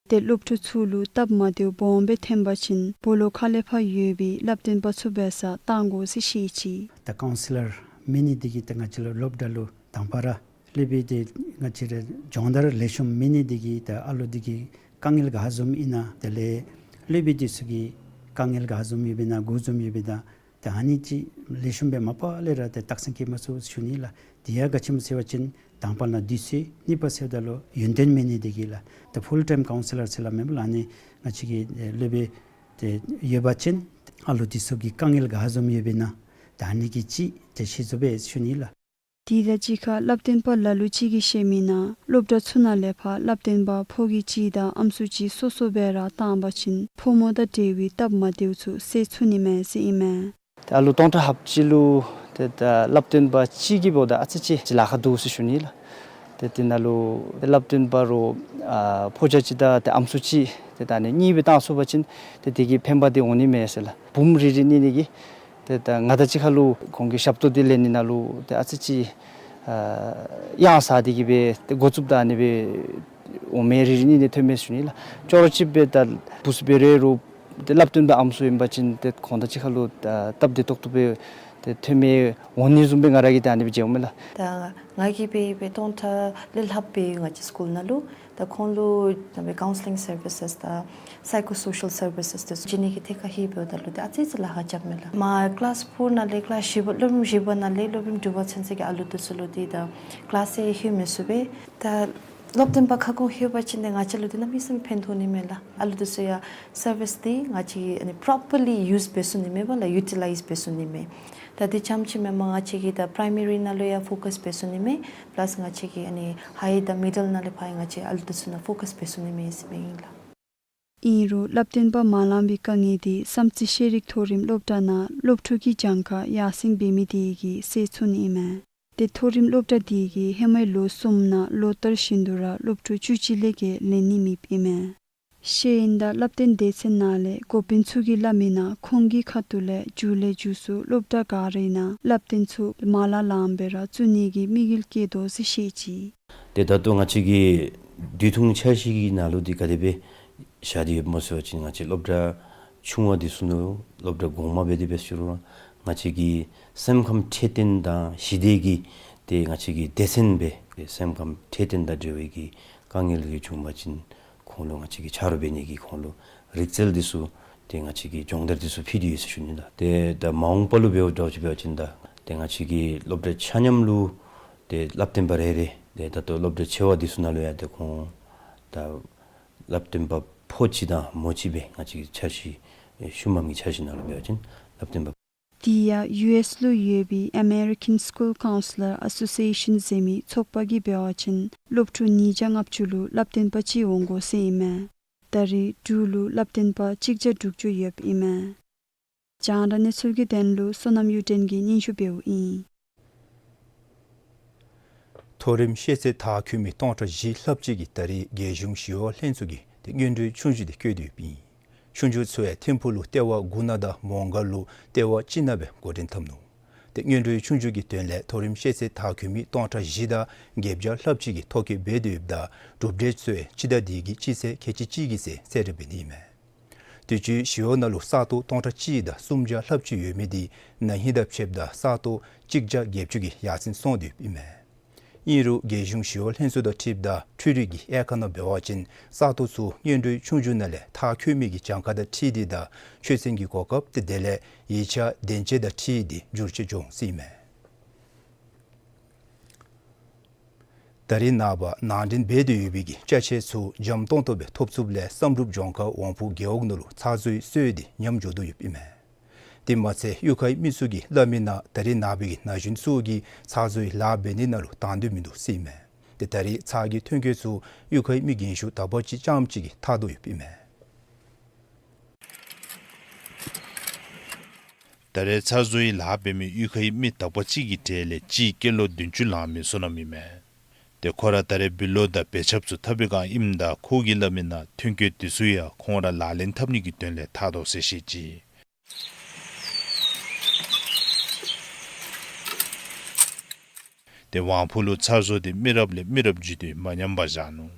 ཏེ་སློབ་ཕྲུག་ཚུ་ལུ་སྟབས་མ་བདེཝ་སྦོམ་སྦེ་ཐོན་པ་ཅིན་སྦོ་ལོགས་ཁ་ལས་ཕར་ཡོད་པའི་སློབ་སྟོན་པ་ཚུ་འབད་སར་བཏང་དགོ་ཟེར་བཤད་ཅི། ད་ཀའུན་སི་ལར་མེད་ནི་འདི་གིས་ད་ང་བཅས་ལུ་སློབ་གྲྭ་ལུ་དང་པ་ར་སློབ་དཔོན་འདི་ང་བཅས་ར་སྦྱོང་བརྡར་ལེགས་ཤོམ་མེད་ནི་འདི་གིས་ད་ཨ་ལུ་འདི་གི་དཀའ་ངལ་ག་བཟུམ་ཨིན་ན་དེ་ལས་སློབ་དཔོན་འདི་ཚུ་གི་དཀའ་ངལ་ག་བཟུམ་ཡོདཔ་ཨིན་ན་ག་བཟུམ་ཡོདཔ་ཨིན་ན་ད་ཨ་ནི་ཅིག་ལེགས་ཤོམ་སྦེ་མ་པ་ལས་ར་ཏེ་རྟགས་མཚན་བཀོད་མ་ཚུགས་ཟེར་ཞུ་ནི་ལགས། དེ་ཡང་ག་ཅི་སྨོ་ཟེར་བ་ཅིན་དང་པ་ལུ་དུས་ཚོད་གཉིས་པ་ཟེརཝ་ད་ལུ་ཡོན་ཏན་མེད་ནི་འདི་གིས་ལགས། ད་ཕུལ་ཊའིམ་ཀའུན་སི་ལར་ཟེར་སླབ་མི་འབདཝ་ལས་ཨ་ནི་ང་བཅས་ཀྱི་ཨེ་སློབ་དཔོན་ཏེ་ཡོད་པ་ཅིན་ཨ་ལུ་འདི་ཚུ་གི་དཀའ་ངལ་ག་བཟུམ་ཡོདཔ་ཨིན་ན་ད་ཨ་ནི་གི་ཅིག་ཏེ་ཤེས་ཚུགས་པས་ཟེར་ཞུ་ནི་ལགས། དེ་དང་གཅིག་ཁར་སློབ་སྟོན་པ་ལ་ལུ་ཅིག་གིས་བཤད་མི་ནང་སློབ་གྲྭ་ཚུ་ནང་ལས་ཕར་སློབ་སྟོན་པ་ཕོ་སྐྱེས་ཅིག་དང་ཨམ་སྲུ་ཅིག་སོ་སོ་སྦེ་ར་བཏང་པ་ཅིན་ཕོ་མོ་དང་འབྲེལ་བའི་སྟབས་མ་བདེཝ་ཚུ་སེལ་ཚུགས་ནི་མས་ཟེར་ཨིན་མས། ཏེ་ཨ་ལུ་སྟོང་ཕྲག་ལྷགཔ་ཅིག་ལུ་ཏེ་ད་སློབ་སྟོན་པ་གཅིག་གིས་འབདཝ་ད་ཨ་ཙི་ཅིག་ལཱ་ཁག་འདུག་ཟེར་ཞུ་ནི་ལགས། ཏེ་དེ་ནང་ལུ་ཏེ་སློབ་སྟོན་པ་ར་ཨ་ཕོ་སྐྱེས་ཅིག་དང་ཏེ་ཨམ་སྲུ་ཅིག་ཏེ་ད་ཨ་ནི་གཉིས་སྦེ་བཏང་ཚུགས་པ་ཅིན་ཏེ་དེ་གིས་ཕན་པ་འདི་འོང་ནི་མས་ཟེར་ལགས། འབུམ་རེ་རེ་གཉིས་གཉིས་ཀྱིས་ཏེ་ད་ང་དང་གཅིག་ཁར་ལུ་ཁོང་གི་ཞབས་ཏོག་འདི་ལེན་ནི་ནང་ལུ་ཏེ་ཨ་ཙི་ཅིག་ཨ་གཡང་ཟ་སྟེ་གིས་སྦེ་ཏེ་འགོ་བཙུགསཔ་ད་ཨ་ནི་སྦེ་འོང་མི་རེ་རེ་གཉིས་གཉིས་ཐོནམ་མས་ཟེར་ཞུ་ནི་ལགས། ཅོག་ར་གཅིགཔ་སྦེ་ད་བུཚ་འབད་རུང་ཏེ་སློབ་སྟོན་པ་ཨམ་སྲུ་ཨིན་པ་ཅིན་ཏེ་ཁོང་དང་གཅིག་ཁར་ལུ་ཨ་སྟབས་བདེ་ཏོག་ཏོ་སྦེ་ཏེ་ཐོན་མི་འོང་ནི་བཟུམ་སྦེ་ང་ར་གིས་ད་ཨ་ནི་སྦེ་མཇལཝ་མས་ལགས། ད་ང་གིས་འབད་འབད་སྟོང་ཕྲག་ལས་ལྷགཔ་སྦེ་ང་བཅས་སི་ཀུལ་ནང་ལུ་ད་ཁོང་ལུ་ད་འབད་ཀའུན་སི་ལིང་སར་བི་སེས་དང་སའི་ཀོ་སོ་ཤལ་སར་བི་སེས་དེ་ཚུ་བྱིན་ནི་གི་ཐད་ཁར་ཧེ་འབདཝ་ད་ལུ་ཏེ་ཨ་ཙི་ཅིག་ལཱ་ཁག་རྐྱབ་མས་ལགས། མར་ཀི་ལཱསི་ཕོར་ནང་ལས་ཀི་ལཱསི་བཞི་པ་སློབ་རིམ་བཞི་པ་ནང་ལས་སློབ་རིམ་དྲུག་པ་ཚུན་ཚོད་ཀྱི་ཨ་ལུ་འདི་ཚུ་ལུ་ཏེ་ད་ཀི་ལཱསི་ཧེ་མ་ཚུ་སྦེ་ད་སློབ་སྟོན་པ་ཁ་སྐོང་ཧེ་བ་ཅིན་ཏེ་ང་བཅས་ལུ་ཏེ་གནམ་མེད་ས་མེད་ཕན་ཐོགས་ནི་མས་ལགས། ཨ་ལུ་འདི་ཚུ་ཡང་སར་བིསི་འདི་ང་བཅས་ཀྱིས་ཨ་ནི་པོརོ་པར་ལི་ཡུསི་འབད་ཚུགས་ནི་མས་པ་ལགས། ཡུ་ཊི་ལའིསི་འབད་ཚུགས་ནི་མས། ད་དེ་རྐྱངམ་ཅིག་མེན་པར་ང་བཅས་ཀྱིས་ད་པྲའི་མ་རི་ནང་ལུ་ཡང་ཕོ་ཀཱསི་འབད་ཚུགས་ནི་མས། པ་ལཱསི་ང་བཅས་ཀྱིས་ཨ་ནི་ཧའི་དང་མི་ཌལ་ནང་ལས་ཕར་ཡང་ང་བཅས་ཨ་ལུ་འདི་ཚུ་ནང་ཕོ་ཀཱསི་འབད་ཚུགས་ནི་མས་ཟེར་མས་ཨིན་ལགས། ཨིན་རུང་སློབ་སྟོན་པ་མ་ལང་པའི་དཀའ་ངལ་འདི་བསམ་རྩེ་ཤེས་རིག་མཐོ་རིམ་སློབ་གྲྭ་ནང་སློབ་ཕྲུག་གི་གྱངས་ཁ་ཡར་སེང་འབད་མི་དེ་གིས་སེལ་ཚུགས་ནི་ཨིན་མས། ཏེ་མཐོ་རིམ་སློབ་གྲྭ་འདི་གིས་ཧེ་མའི་ལོ་གསུམ་ནང་ལོ་ལྟར་བཞིན་དུ་ར་སློབ་ཕྲུག་བཅུ་གཅིག་ལས་བརྒལ་ལེན་ནི་མེདཔ་ཨིན་མས། ཤེས་ཡོན་དང་སློབ་སྟོན་སྡེ་ཚན་ནང་ལས་འགོ་དཔོན་ཚུ་གིས་སླབ་མི་ནང་ཁོང་གི་ཁ་ཐུག་ལས་མཇུག་ལས་མཇུག་སུ་སློབ་གྲྭ་ག་རའི་ནང་སློབ་སྟོན་ཚུ་མ་ལང་ལངམ་སྦེ་ར་བཙུགས་ནི་གི་དམིགས་ཡུལ་བསྐྱེད་དོ་ཟེར་བཤད་ཅི། ཏེ་ད་ལྟོ་ང་བཅས་ཀྱི་དུས་ཐུང་འཆར་གཞི་གི་ནང་ལུ་འདི་ག་དེ་སྦེ་བཞག་སྟེ་ཡོདཔ་སྨོ་ཟེར་བ་ཅིན་ང་བཅས་སློབ་གྲྭ་ཆུང་བ་འདི་ཚུ་ནང་སློབ་གྲྭ་གོང་མ་འབད་དེ་འབད་ཞུ་རུང་ང་བཅས་ཀྱི་སེམས་ཁམས་འཕྲོད་བསྟེན་དང་ཞི་བདེ་གི་ཏེ་ང་བཅས་ཀྱི་སྡེ་ཚན་སྦེ་སེམས་ཁམས་འཕྲོད་བསྟེན་དང་འབྲེལ་བའི་གི་དཀའ་ངལ་གྱི་བྱུང་པ་ཅིན་ཁོང་ལུ་ང་བཅས་ཀྱིས་ཆ་རོགས་འབད་ནི་གི་ཁོང་ལུ་རིག་རྩལ་འདི་ཚུ་ཏེ་ང་བཅས་ཀྱིས་སྦྱོང་བརྡར་འདི་ཚུ་ཕུལ་ཏེ་ཡོད་ཟེར་ཞུ་ནི་ལགས། ཏེ་ད་མ་འོངས་པ་ལུ་འབདཝ་འདྲཝ་ཅིག་འབད་བ་ཅིན་ད་ཏེ་ང་བཅས་ཀྱི་སློབ་གྲྭ་ཆ་མཉམ་ལུ་ཏེ་སློབ་སྟོན་པ་རེ་རེ་ཏེ་ད་ལྟོ་སློབ་གྲྭ་ཆེ་བ་འདི་ཚུ་ནང་ལུ་ཡང་ཏེ་ཁོང་ད་སློབ་སྟོན་པ་ཕོ་གཅིག་དང་མོ་གཅིག་སྦེ་ང་བཅས་ཀྱི་འཆར་གཞི་ཨེ་ཤུལ་མམ་གྱི་འཆར་གཞི་ནང་ལུ་འབད་བ་ཅིན་སློབ་སྟོན་པ་ དེ་ཡང་ཡུ་ཨེསི་ལུ་ཡོད་པའི་American School Counselor Association ཟེར་མི་ཚོགས་པ་གིས་འབད་བ་ཅིན་སློབ་ཕྲུག་ཉིས་བརྒྱ་ལྔ་བཅུ་ལུ་བསླབ་སྟོན་པ་ཅིག་འོང་དགོ་ཟེར་ཨིན་མས། ད་རེས་འབྲུག་ལུ་བསླབ་སྟོན་པ་གཅིག་བརྒྱ་དྲུག་ཅུ་ཡོདཔ་ཨིན་མས། རྒྱང་བསྒྲགས་གནས་ཚུལ་གྱི་དོན་ལུ་བསོད་ནམས་གཡུ་སྒྲོན་གྱིས་སྙན་ཞུ་འབདཝ་ཨིན། མཐོ་རིམ་ཤེས་ཚད་མཐར་འཁྱོལ་མི་སྟོང་ཕྲག་བཞི་ལྷགཔ་ཅིག་གིས་ད་རེས་རྒྱལ་གཞུང་ཞི་གཡོག་ལྷན་ཚོགས་ཀྱི་ཏེ་སྔོན་འགྲོའི་ཆོས་རྒྱུགས་འདི་བཀོད་དེ་ཡོདཔ་ཨིན། ཆོས་རྒྱུགས་ཚུ་ཡང་ཐིམ་ཕུག་ལུ་ལྟེ་བ་དགུ་ནང་དང་མོང་སྒར་ལུ་ལྟེ་བ་གཅིག་ནང་སྦེ་འགོ་འདྲེན་འཐབ་ནུག། ཏེ་སྔོན་འགྲོའི་ཆོས་རྒྱུགས་ཀྱི་དོན་ལས་མཐོ་རིམ་ཤེས་ཚད་མཐར་འཁྱོལ་མི་སྟོང་ཕྲག་བཞི་དང་བརྒྱད་བརྒྱ་ལྷགཔ་ཅིག་གིས་ཐོ་བཀོད་འབད་དེ་ཡོདཔ་ད་གྲུབ་འབྲས་ཚུ་ཡང་སྤྱི་ཟླ་འདི་གི་སྤྱི་ཚེས་ཁལ་གཅིག་གཅིག་གི་ཚེ་གསལ་བསྒྲགས་འབད་ནི་ཨིན་མས། དུས་ཅི་ཞི་གཡོག་ནང་ལུ་ས་སྟོང་སྟོང་ཕྲག་གཅིག་དང་སུམ་བརྒྱ་ལྷགཔ་ཅིག་ཡོད་མི་འདི་ན་ཧིང་དང་ཕྱདཔ་ད་ས་སྟོང་གཅིག་བརྒྱ་བརྒྱད་ཅུ་གིས་ཡར་སེང་སོང་སྟེ་ཡོདཔ་ཨིན་མས། ཨིན་རུང་རྒྱལ་གཞུང་ཞི་གཡོག་ལྷན་ཚོགས་དང་འཁྲིལཝ་ད་འཕྲུལ་རིག་གི་དབྱེ་ཁག་ནང་འབད་བ་ཅིན་ས་སྟོང་ཚུ་སྔོན་འགྲོའི་ཆོས་རྒྱུགས་ནང་ལས་མཐར་འཁྱོལ་མི་གི་གྱངས་ཁ་དང་འཁྲིལ་ཏེ་དང་ཆོས་ཚན་གྱི་གོ་སྐབས་ཏེ་དེ་ལས་ཡིག་ཆ་འདོན་ཆས་དང་འཁྲིལ་ཏེ་འགྱུར་བཅོས་འབྱུང་སྲིད་ཨིན་མས། ད་རེས་ནངས་པ་ནང་འདྲེན་འབད་དེ་ཡོད་པའི་གི་ཅ་ཆས་ཚུ་འཇམ་ཏོང་ཏོ་སྦེ་ཐོབ་ཚུགསཔ་ལས་བསམ་གྲུབ་ལྗོངས་མཁར་དབང་ཕུག་རྒེད་འོག་ནང་ལུ་ཚ་བཟོའི་སོའི་འདི་ཉམས་འགྱོ་དོ་ཡོདཔ་ཨིན་མས། དེ་མ་ཚད་གཡུས་ཁའི་མི་ཚུ་གིས་སླབ་མི་ནང་ད་རེས་ནངས་པའི་གི་ན་གཞོན་ཚུ་གིས་ཚ་བཟོའི་ལཱ་འབད་ནི་ནང་ལུ་དང་འདོད་མིན་འདུག་ཟེར་ཨིན་མས། ཏེ་ད་རེས་ཚ་གི་ཐོན་སྐྱེད་ཚུ་གཡུས་ཁའི་མི་རྒན་ཤོས་དག་པ་ཅིག་རྐྱངམ་ཅིག་གིས་འཐག་དོ་ཡོདཔ་ཨིན་མས། ད་རེས་ཚ་བཟོའི་ལཱ་འབད་མི་གཡུས་ཁའི་མི་དག་པ་ཅིག་གི་གྲས་ལས་གཅིག་སྐྱེས་ལོ་བདུན་ཅུ་ལང་མི་བསོད་ནམས་ཨིན་མས། ཏེ་ཁོ་ར་ད་རེས་འབུལ་ལོག་དང་བེ་ཆབ་ཚུ་འཐབ་པའི་སྒང་ཨིནམ་ད་ཁོ་གིས་སླབ་མི་ནང་ཐོན་སྐྱེད་དེ་ཚུ་ཡང་ཁོང་ར་ལག་ལེན་འཐབ་ནི་གི་དོན་ལས་འཐག་དོ་ཟེར་བཤད་ཅི། ཏེ་དབང་ཕུག་ལུ་ཚ་བཟོ་འདི་མི་རབས་ལས་མི་རབས་བརྒྱུད་དེ་མ་ཉམས་པར་བཞག་ནུག།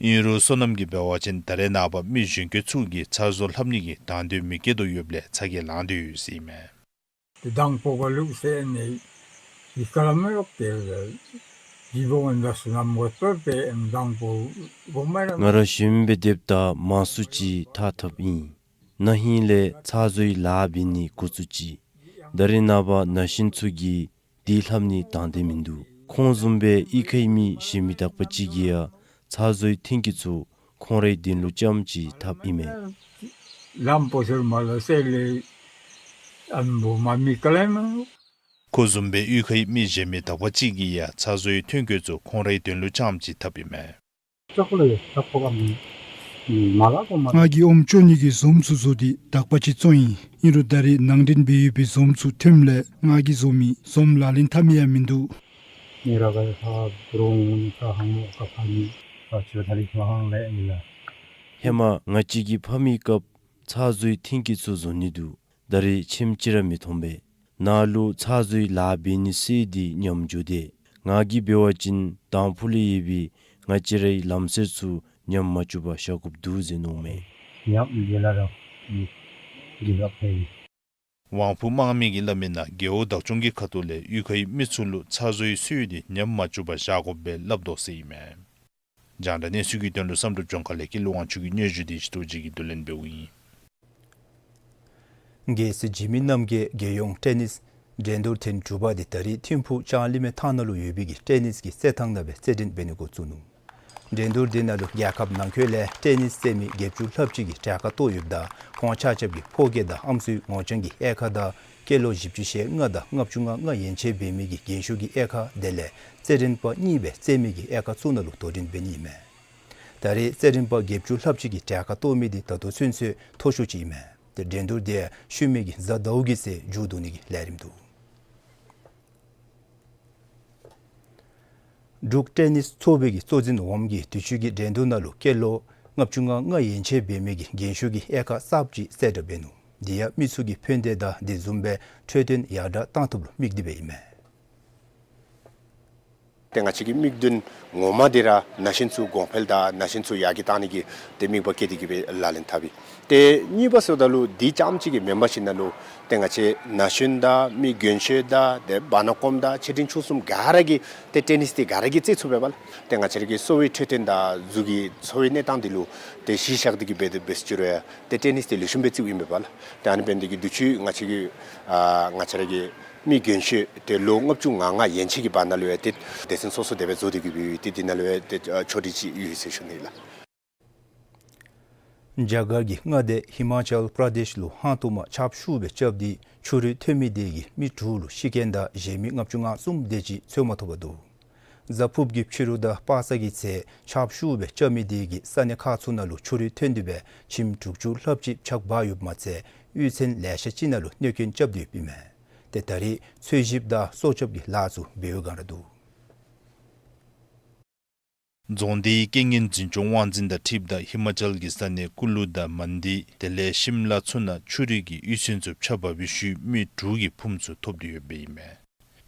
ཨིན་རུང་བསོད་ནམས་ཀྱིས་འབད་བ་ཅིན་ད་རེས་ནངས་པ་མི་གཞོན་སྐྱེས་ཚུ་གིས་ཚ་བཟོ་ལྷབ་ནི་གི་དང་འདོད་མི་བསྐྱེད་དོ་ཡོདཔ་ལས་ཚ་གྱང་ལང་དོ་ཡོད་ཟེར་ཨིན་མས། དང་པོ་ག་ལུགས་ཟེར་ནི་ཡི་ག་ལ་མི་རོགས་ཏེ་ལ་ཇི་བོ་འོན་ད་བསོད་ནམས་དགོ་པས་དང་པོ་གོ་མ་ར། ང་ར་གཞོནམ་སྦེ་སྡོདཔ་ད་མང་སུ་ཅིག་འཐག་འཐགཔ་ཨིན། ན་ཧིང་ལས་ཚ་བཟོའི་ལཱ་འབད་ནི་འགོ་བཙུགས་ཅི། ད་རེས་ནངས་པ་ན་གཞོན་ཚུ་གིས་འདི་ལྷབ་ནི་དང་འདོད་མིན་འདུག། ཁོང་བཟུམ་སྦེ་གཡུས་ཁའི་མི་གཞན་མི་དག་པ་ཅིག་གིས་ཡང་ཚ་བཟོའི་ཐོན་སྐྱེད་ཚུ་ཁོང་རའི་དོན་ལུ་རྐྱངམ་ཅིག་འཐགཔ་ཨིན་མས། ལམ་པོ་ཟུར་མ་ལ་སེ་ལེ་ཨན་བོ་མ་མི་ཀ་ལེ་མ། ཁོ་བཟུམ་སྦེ་གཡུས་ཁའི་མི་གཞན་མི་དག་པ་ཅིག་གིས་ཡང་ཚ་བཟོའི་ཐོན་སྐྱེད་ཚུ་ཁོང་རའི་དོན་ལུ་རྐྱངམ་ཅིག་འཐགཔ་ཨིན་མས། ང་གིས་ཨོམ་བཙོ་ནི་གི་ཟོམ་ཚུ་བཟོ་སྟེ་དག་པ་ཅིག་བཙོང་ཡི། ཨིན་རུང་ད་རེས་ནང་འདྲེན་འབད་ཡོད་པའི་ཟོམ་ཚུ་ཐོནམ་ལས་ང་གིས་བཟོ་མི་ཟོམ་ལག་ལེན་འཐབ་མི་ཡང་མིན་འདུག། ཧེ་མ་ང་བཅས་ཀྱི་ཕ་མའི་སྐབས་ཚ་བཟོའི་ཐོན་སྐྱེད་ཚུ་བཟོ་ནི་འདུག། ད་རེས་ཁྱིམ་ཅིག་ར་མི་མཐོང་པས། ནཱ་ལུ་ཚ་བཟོའི་ལཱ་འབད་ནི་ཟེར་འདི་ཉམས་འགྱོ་དེས། ང་གིས་འབད་བ་ཅིན་དང་ཕུ་ལས་ཡོད་པའི་ང་བཅས་རའི་ལམ་སྲོལ་ཚུ་ཉམས་མ་བཅུག་པར་བཞག་དགོཔ་འདུག་ཟེར་མནོཝ་མས། དབང་ཕུག་དམངས་མི་གིས་སླབ་མི་ནང་རྒེད་འོག་བདག་སྐྱོང་གི་ཁ་ཐུག་ལས་གཡུས་ཁའི་མི་ཚུ་ལུ་ཚ་བཟོའི་སོའི་འདི་ཉམས་མ་བཅུག་པར་བཞག་དགོ་པས་སླབ་དོ་ཟེར་ཨིན་མས། རྒྱང་བསྒྲགས་གནས་ཚུལ་གྱི་དོན་ལུ་བསམ་གྲུབ་ལྗོངས་མཁར་ལས་ཀུན་ལེགས་དབང་ཕྱུག་གི་སྙན་ཞུ་འདི་ཞི་ཏོ་ཅིག་གིས་བསྡུ་ལེན་འབདཝ་ཨིན། རྒྱལ་སྲས་འཇིགས་མེད་རྣམ་རྒྱལ་རྒྱལ་ཡོངས་ཊེ་ནིསི་འགྲན་བསྡུར་ཐེངས་དྲུག་པ་འདི་ད་རེས་ཐིམ་ཕུག་ལྕང་གླིང་མའི་ཐང་ནང་ལུ་ཡོད་པའི་གི་ཊེ་ནིསི་གི་རྩེད་ཐང་ནང་སྦེ་རྩེད་འགྲན་འབད་ནི་འགོ་བཙུགས་ནུག། འགྲན་བསྡུར་འདི་ནང་ལུ་རྒྱལ་ཁབ་ནང་འཁོད་ལས་ཊེ་ནིསི་རྩེད་མི་བརྒྱད་ཅུ་ལྷགཔ་ཅིག་གིས་གྲལ་ཁར་གཏོགས་ཡོདཔ་ད་ཁོང་ཆ་ཁྱབ་ཀྱིས་ཕོ་སྐྱེས་དང་ཨམ་སྲུའི་ངོ་རྐྱང་གི་དབྱེ་ཁ་དང་སྐྱེས་ལོ་བཞི་བཅུ་ཞེ་ལྔ་དང་ལྔ་བཅུ་ང་ལྔ་ཡན་ཆད་འབད་མི་གི་རྒན་ཤོས་ཀྱི་དབྱེ་ཁ་དེ་ལས་རྩེད་འགྲན་པ་གཉིས་སྦེ་རྩེད་མི་གི་དབྱེ་ཁ་ཚུ་ནང་ལུ་དོ་འགྲན་འབད་ནི་ཨིན་མས། ད་རེས་རྩེད་འགྲན་པ་བརྒྱད་ཅུ་ལྷགཔ་ཅིག་གིས་གྲལ་ཁར་གཏོགས་མི་འདི་ད་ལྟོ་ཚུན་ཚོད་མཐོ་ཤོས་ཅིག་ཨིན་མས། ཏེ་འགྲན་བསྡུར་འདི་ཤུལ་མའི་གི་གཟའ་ཟླཝ་གི་ཚེ་མཇུག་བསྡུ་ནི་གི་ལས་རིམ་འདུག། འབྲུག་ཊེ་ནིསི་ཚོགས་པའི་གི་གཙོ་འཛིན་འོགམ་གིས་དུས་ཅི་གི་འགྲན་བསྡུར་ནང་ལུ་སྐྱེས་ལོ་ལྔ་བཅུ་ང་ལྔ་ཡན་ཆད་འབད་མི་གི་རྒན་ཤོས་ཀྱི་དབྱེ་ཁ་གསརཔ་ཅིག་གསལ་བསྒྲགས་འབད་ནུག། འདི་ཡང་མི་ཚུ་གི་ཕན་བདེ་དང་དེ་བཟུམ་སྦེ་འཕྲོད་བསྟེན་ཡར་དྲག་གཏང་ཐབས་ལུ་དམིགས་ཏེ་སྦེ་ཨིན་མས། ཏེ་ང་བཅས་ཀྱི་དམིགས་དོན་ངོ་མ་འདི་ར་ན་གཞོན་ཚུ་གོང་འཕེལ་དང་ན་གཞོན་ཚུ་ཡར་རྒྱས་གཏང་ནི་གི་ཏེ་དམིགས་པ་བསྐྱེད་དེ་གི་སྦེ་ལག་ལེན་འཐབ་ཨིན། ཏེ་གཉིས་པ་ཟེརཝ་ད་ལུ་འདི་རྐྱངམ་ཅིག་གི་མེན་པར་ཞིན་ན་ལུ་ཏེ་ང་བཅས་ན་གཞོན་དང་མི་རྒན་ཤོས་དང་ཏེ་བར་ན་གོངམ་དང་ཆེ་འབྲིང་ཆུང་གསུམ་ག་ར་གིས་ཏེ་ཊེ་ནིསི་འདི་ག་ར་གིས་རྩེད་ཚུགས་པས་པ་ལགས། ཏེ་ང་བཅས་ར་གི་གསོ་བའི་འཕྲོད་བསྟེན་དང་གཟུགས་ཀྱི་འཚོ་བའི་གནས་སྟངས་འདི་ལུ་ཏེ་གཞི་བཞག་སྟེ་གི་སྦེ་ཏེ་འབད་ཟེར་ཅི་རུང་ཡང་ཏེ་ཊེ་ནིསི་འདི་ལེགས་ཤོམ་སྦེ་རྩེཝ་ཨིན་པས་པ་ལགས། ཏེ་ཨ་ནི་འབད་ནི་འདི་གིས་དུས་ཅི་ང་བཅས་ཀྱི་ཨ་ང་བཅས་ར་གི་མི་རྒན་ཤོས་ཏེ་ལོ་ལྔ་བཅུ་ང་ལྔ་ཡན་ཆད་ཀྱི་བར་ན་ལུ་ཡང་ཏེ་སྡེ་ཚན་སོ་སོ་དེ་སྦེ་བཟོ་སྟེ་གི་སྦེ་ཏེ་འདི་ནང་ལུ་ཡང་ཏེ་ཨ་ཕྱོགས་སྒྲིག་ཅིག་ཡོད་ཟེར་ཞུ་ནི་ལགས། རྒྱ་གར་གྱི་མངའ་སྡེ་ཧི་མ་ཅལ་པྲ་དེཤ་ལུ་ཧང་ཏོ་མ་ཆརཔ་ཤུགས་སྦེ་རྐྱབ་སྟེ་ཆུ་རུད་ཐོན་མི་དེ་གིས་མི་དྲུག་ལུ་ཤི་རྐྱེན་དང་གཞན་མི་ལྔ་བཅུ་ང་གསུམ་དེ་ཅིག་འཚོལ་མ་ཐོབ་པར་འདུག། གཟའ་ཕུརཔ་གི་ཕྱི་རུ་དང་པ་སངས་ཀྱི་ཚེ་ཆརཔ་ཤུགས་སྦེ་རྐྱབ་མི་དེ་གིས་ས་གནས་ཁག་ཚུ་ནང་ལུ་ཆུ་རུད་ཐོན་ཏེ་སྦེ་ཁྱིམ་དྲུག་ཅུ་ལྷགཔ་ཅིག་ཆག་འབག་ཡོདཔ་མ་ཚད་གཡུས་ཚན་ལེ་ཤ་ཅིག་ནང་ལུ་གནོད་སྐྱོན་རྐྱབ་སྟེ་ཡོདཔ་ཨིན་མས། ཏེ་ད་རེས་འཚོལ་ཞིབ་དང་སྲོག་སྐྱོབ་ཀྱི་ལཱ་ཚུ་འབད་བའི་བསྒང་ར་འདུག། རྫོང་སྡེའི་རྐྱེན་ངན་འཛིན་སྐྱོང་དབང་འཛིན་དང་འཁྲིལཝ་ད་ཧི་མ་ཅལ་གྱི་ས་གནས་ཀུ་ལུ་དང་མན་དི་དེ་ལས་ཤིམ་ལ་ཚུ་ནང་ཆུ་རུད་ཀྱིས་གཡུས་ཚན་ཚུ་ཕྱགས་འབག་པའི་ཤུལ་མི་དྲུག་གི་ཕུངམ་ཚུ་ཐོབ་སྟེ་ཡོདཔ་ཨིན་མས།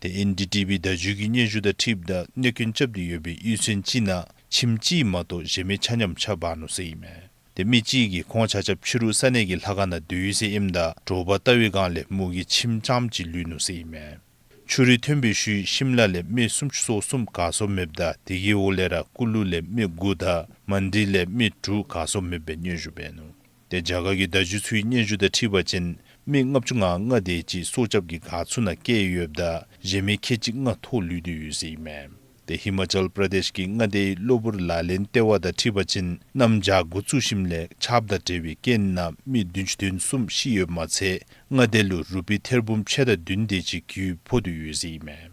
ཏེ་ཨེན་ཌི་ཊི་བི་བརྡ་བརྒྱུད་ཀྱི་སྙན་ཞུ་དང་འཁྲིལཝ་ད་གནོད་སྐྱོན་རྐྱབ་སྟེ་ཡོད་པའི་གཡུས་ཚན་ཅིག་ནང་ཁྱིམ་གཅིག་མ་གཏོགས་གཞན་མི་ཆ་མཉམ་ཆ་འབག་ནུག་ཟེར་ཨིན་མས། ཏེ་མི་གཅིག་གིས་ཁོང་ཆ་ཁྱབ་ཕྱི་རུ་ས་གནས་ཀྱི་ལྷ་ཁང་ནང་སྡོད་ཡི་ཟེར་ཨིནམ་ད་དྲོ་པ་བལྟ་བའི་བསྒང་ལས་མོ་གིས་ཁྱིམ་རྐྱངམ་གཅིག་ལུས་ནུག་ཟེར་ཨིན་མས། ཆུ་རུད་ཐོན་པའི་ཤུལ་ཤིམ་ལ་ལས་མི་སུམ་ཅུ་སོ་གསུམ་ག་སོང་མེདཔ་དང་དེ་གི་འོག་ལས་ར་ཀུ་ལུ་ལས་མི་དགུ་དང་མན་དི་ལས་མི་དྲུག་ག་སོང་མེདཔ་སྦེ་སྙན་ཞུ་འབད་ནུག། ཏེ་རྒྱ་གར་གྱི་བརྡ་བརྒྱུད་ཚུའི་སྙན་ཞུ་དང་འཁྲིལ་བ་ཅིན་མི་ལྔ་བཅུ་ང་ལྔ་དེ་ཅིག་སྲོག་སྐྱབས་ཀྱི་སྒར་ཚུ་ནང་བསྐྱལ་ཡོདཔ་ད་གཞན་མི་ཁལ་གཅིག་ལྔ་འཐོར་ལུས་ཏེ་ཡོད་ཟེར་ཨིན་མས། ཏེ་ཧི་མ་ཅལ་པྲ་དེཤ་གི་མངའ་སྡེའི་གློ་བུར་ལག་ལེན་ལྟེ་བ་དང་འཁྲིལ་བ་ཅིན་གནམ་བྱཱར་འགོ་བཙུགས་ཞིནམ་ལས་ཆརཔ་དང་འབྲེལ་བའི་རྐྱེན་ནང་མི་བདུན་ཅུ་དོན་གསུམ་ཤི་ཡོདཔ་མ་ཚད་མངའ་སྡེ་ལུ་རུ་པི་ཐེར་འབུམ་ཕྱེད་དང་བདུན་དེ་ཅིག་རྒུད་ཕོག་སྟེ་ཡོད་ཟེར་ཨིན་མས།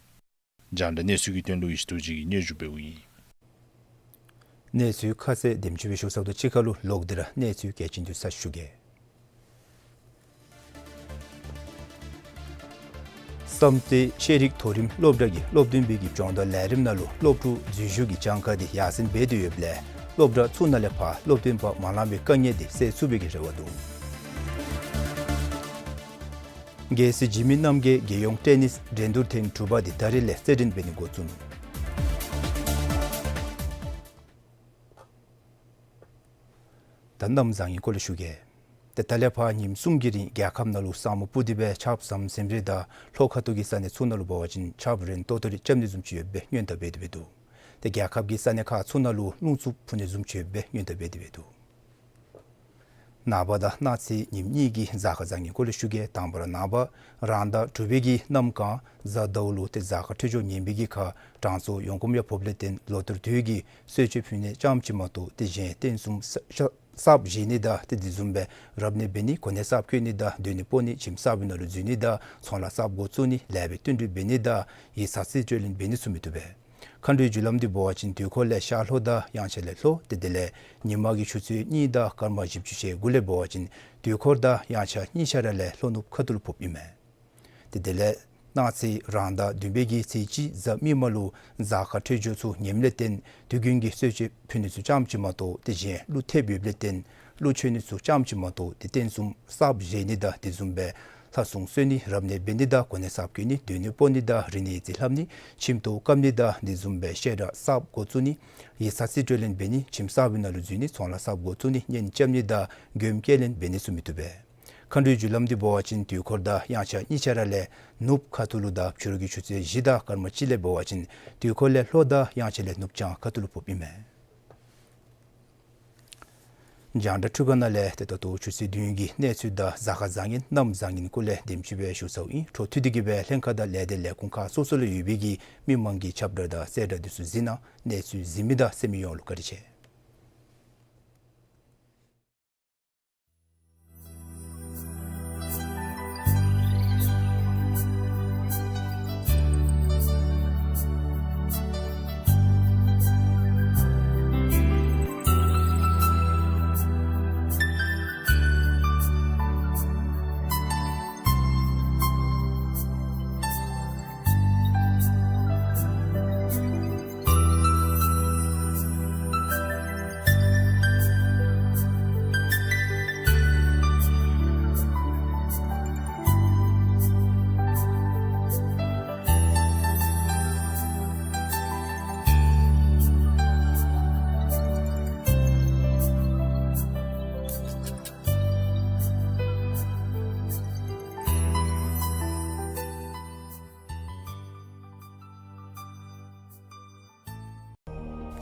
རྒྱང་བསྒྲགས་གནས་ཚུལ་གྱི་དོན་ལུ་ཡེ་ཤེས་རྡོ་རྗེ་གིས་སྙན་ཞུ་འབདཝ་ཨིན། གནས་ཚུལ་ཁ་གསལ་དེམ་ཅིག་སྦེ་ཞུ་ཚརཝ་ད་གཅིག་ཁར་ལུ་ལོག་སྟེ་ར་གནས་ཚུལ་གལ་ཆེན་འདི་ཚུ་ཞུ་གེ། བསམ་གཏན་ཤེས་རིག་མཐོ་རིམ་སློབ་གྲྭ་གི་སློབ་སྟོན་པའི་གི་སྦྱོང་བརྡར་ལས་རིམ་ནང་ལུ་སློབ་ཕྲུག་འཛུལ་ཞུགས་ཀྱི་གྱངས་ཁ་འདི་ཡར་སེང་འབད་དེ་ཡོདཔ་ལས་སློབ་གྲྭ་ཚུ་ནང་ལས་ཕར་སློབ་སྟོན་པ་མ་ལང་པའི་དཀའ་ངལ་འདི་སེལ་ཚུགས་པའི་གི་རེ་བ་འདུག། རྒྱལ་སྲས་འཇིགས་མེད་རྣམ་རྒྱལ་རྒྱལ་ཡོངས་ཊེ་ནིས་འགྲན་བསྡུར་ཐེངས་དྲུག་པ་འདི་ད་རིས་ལས་རྩེད་འགྲན་འབད་ནི་འགོ་བཙུགས་ནུག། ད་གནམ་བཟང་ངན་སྐོར་ལས་ཞུ་གེ། ཏེ་ད་ལས་ཕར་ཉིནམ་གསུམ་གྱི་རིང་རྒྱལ་ཁབ་ནང་ལུ་ས་སྨུག་སྤུབས་ཏེ་སྦེ་ཆརཔ་ཟམ་ཟིམ་རེ་དང་ལྷོ་ཁ་ཐུག་གི་ས་གནས་ཚུ་ནང་ལུ་འབད་བ་ཅིན་ཆརཔ་རན་ཏོག་ཏོ་རེ་རྐྱབ་ནི་བཟུམ་ཅིག་ཡོད་པའི་སྔོན་བརྡ་འབད་དེ་སྦེ་འདུག། ཏེ་རྒྱལ་ཁབ་ཀྱི་ས་གནས་ཁག་ཚུ་ནང་ལུ་རླུང་འཚུབ་འཕུ་ནི་བཟུམ་ཅིག་ཡོད་པའི་སྔོན་བརྡ་འབད་དེ་སྦེ་འདུག། ནངས་པ་དང་གནངས་ཚེ་ཉིནམ་གཉིས་ཀྱི་གཟའ་སྐར་བཟང་ངན་སྐོར་ལས་ཞུ་གེ། དང་པ་ར་ནངས་པ་རང་ཟླ་དྲུག་པའི་གི་གནམ་གང་གཟའ་ཟླཝ་ལུ་ཏེ་གཟའ་སྐར་འཕྲོད་སྦྱོར་ངན་པའི་གི་ཁར་དྲང་སྲོང་ཡོངས་གོམས་ཡང་ཕོགཔ་ལས་བརྟེན་ལོ་ལྟར་དུས་ཀྱི་གསོལ་མཆོད་ཕུལ་ནི་རྐྱངམ་ཅིག་མ་གཏོགས་ཏེ་གཞན་རྟེན་གསུམ་ས་ས་གསརཔ་བཞེངས་ནི་དང་ཏེ་དེ་བཟུམ་སྦེ་རབ་གནས་འབད་ནི་གོ་གནས་གསརཔ་བསྐོ་ནི་དང་སྡོད་གནས་སྤོ་ནི་ཁྱིམ་གསརཔ་ནང་ལུ་འཛུལ་ནི་དང་ཚོང་ལཱ་གསརཔ་འགོ་བཙུགས་ནི་ལེགས་པའི་བསྟུན་གྲོས་འབད་ནི་དང་ཡིག་ཚང་རྩིས་སྤྲོད་ལེན་འབད་ནི་ཚུ་མི་བཏུབ་པས། མཁའ་འགྲོའི་རྒྱུ་ལམ་འདི་འབད་བ་ཅིན་དུས་འཁོར་ལས་ཤར་ལྷོ་དང་དབྱངས་འཆར་ལས་ལྷོ་ཏེ་དེ་ལས་ཉིན་མ་གི་ཆུ་ཚོད་གཉིས་དང་སྐར་མ་བཞི་བཅུ་ཞེ་དགུ་ལས་འབད་བ་ཅིན་དུས་འཁོར་དང་དབྱངས་འཆར་གཉིས་ཆ་ར་ལས་ལྷོ་ནུབ་ཁ་ཐུག་ལུ་ཕོགཔ་ཨིན་མས། ཏེ་དེ་ལས་གནངས་ཚེ་རང་ཟླ་བདུན་པའི་གི་ཚེས་གཅིག་གཟའ་མིག་དམར་ལུ་གཟའ་སྐར་འཕྲོད་སྦྱོར་ཚུ་ངནམ་ལས་བརྟེན་དུས་རྒྱུན་གྱི་གསོལ་མཆོད་ཕུལ་ནི་ཚུ་རྐྱངམ་ཅིག་མ་གཏོགས་ཏེ་གཞན་ཀླུ་ཐེབས་ཡོདཔ་ལས་བརྟེན་ཀླུ་མཆོད་ནི་ཚུ་རྐྱངམ་ཅིག་མ་གཏོགས་ཏེ་རྟེན་གསུམ་གསརཔ་བཞེངས་ནི་དང་དེ་བཟུམ་སྦེ་ལྷ་སྲུང་གསོལ་ནི་རབ་གནས་འབད་ནི་དང་གོ་གནས་གསརཔ་བསྐོ་ནི་སྡོད་གནས་སྤོ་ནི་དང་རིག་གནས་ཡིག་རྩིས་ལྷབ་ནི་ཁྱིམ་ཐོག་བཀབ་ནི་དང་དེ་བཟུམ་སྦེ་བཤད་གྲྭ་གསརཔ་འགོ་བཙུགས་ནི་ཡིག་ཚང་རྩིས་སྤྲོད་ལེན་འབད་ནི་ཁྱིམ་གསར་པའི་ནང་ལུ་འཛུལ་ནི་ཚོང་ལཱ་གསརཔ་འགོ་བཙུགས་ནི་གཉེན་རྐྱབ་ནི་དང་མགྱོནམ་སྐྱེལ་ལེན་འབད་ནི་ཚུ་མི་བཏུབ་པས། མཁའ་འགྲོའི་རྒྱུ་ལམ་འདི་འབད་བ་ཅིན་དུས་འཁོར་དང་དབྱངས་འཆར་གཉིས་ཆ་ར་ལས་ནུབ་ཁ་ཐུག་ལུ་དང་ཕྱི་རུ་གི་ཆུ་ཚོད་བཞི་དང་སྐར་མ་གཅིག་ལས་འབད་བ་ཅིན་དུས་འཁོར་ལས་ལྷོ་དང་དབྱངས་འཆར་ལས་ནུབ་བྱང་ཁ་ཐུག་ལུ་ཕོགཔ་ཨིན་མས། རྒྱང་བསྒྲགས་འཕྲུལ་ཁང་ནང་ལས་ཏེ་ད་ལྟོ་ཆུ་ཚོད་བདུན་གྱི་གནས་ཚུལ་དང་གཟའ་སྐར་བཟང་ངན་གནམ་བཟང་ངན་སྐོར་ལས་དེམ་ཅིག་སྦེ་ཞུ་ཚརཝ་ཨིན། འཕྲོ་མཐུད་དེ་གི་སྦེ་ལྷན་ཁག་དང་ལས་སྡེ་ལས་ཁུངས་ཁག་སོ་སོ་ལུ་ཡོད་པའི་གི་མི་མང་གི་ཁྱབ་བསྒྲགས་དང་གསལ་བསྒྲགས་འདི་ཚུ་གཟིགས་གནང་། གནས་ཚུལ་གཟིགས་མི་དང་གསན་མི་ཡོངས་ལུ་བཀའ་དྲིན་ཆེ།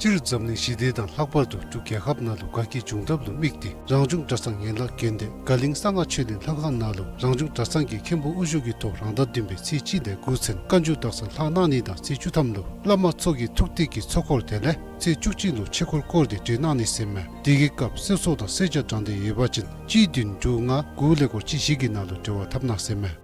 སྤྱིར་འཛམ་གླིང་ཞི་བདེ་དང་ལྷག་པར་དུ་འབྲུག་རྒྱལ་ཁབ་ནང་ལུ་དགའ་སྐྱིད་འབྱུང་ཐབས་ལུ་དམིགས་ཏེ་རང་བྱུང་གྲྭ་ཚང་ཡན་ལག་དགོན་སྡེ་དགའ་གླིང་གསང་སྔགས་ཆོས་གླིང་ལྷ་ཁང་ནང་ལུ་རང་བྱུང་གྲྭ་ཚང་གི་མཁན་པོ་དབུ་བཞུགས་ཀྱི་ཐོག་རང་ཟླ་བདུན་པའི་ཚེས་གཅིག་ལས་འགོ་བཙུགས་དཀོན་མཆོག་སྟག་ཚང་ལྷ་གནང་ནི་དང་ཚེས་བཅུ་ཐམ་ལུ་བླ་མ་ཚོགས་ཀྱི་ཐུགས་ཏིག་གི་ཚོགས་འཁོར་དེ་ལས་ཚེས་བཅུ་གཅིག་ལུ་ཆོས་འཁོར་བསྐོར་ཏེ་གྲོལ་གནང་ནི་ཟེར་མས། དེ་གི་སྐབས་གསེར་སྲོག་དང་གསེར་ཇ་དྲང་སྟེ་ཡོད་པ་ཅིན་གཅིག་བདུན་དྲུག་ལྔ་དགུ་ཀླད་ཀོར་གཅིག་བཞི་གི་ནང་ལུ་འབྲེལ་བ་འཐབ་གནང་ཟེར་མས།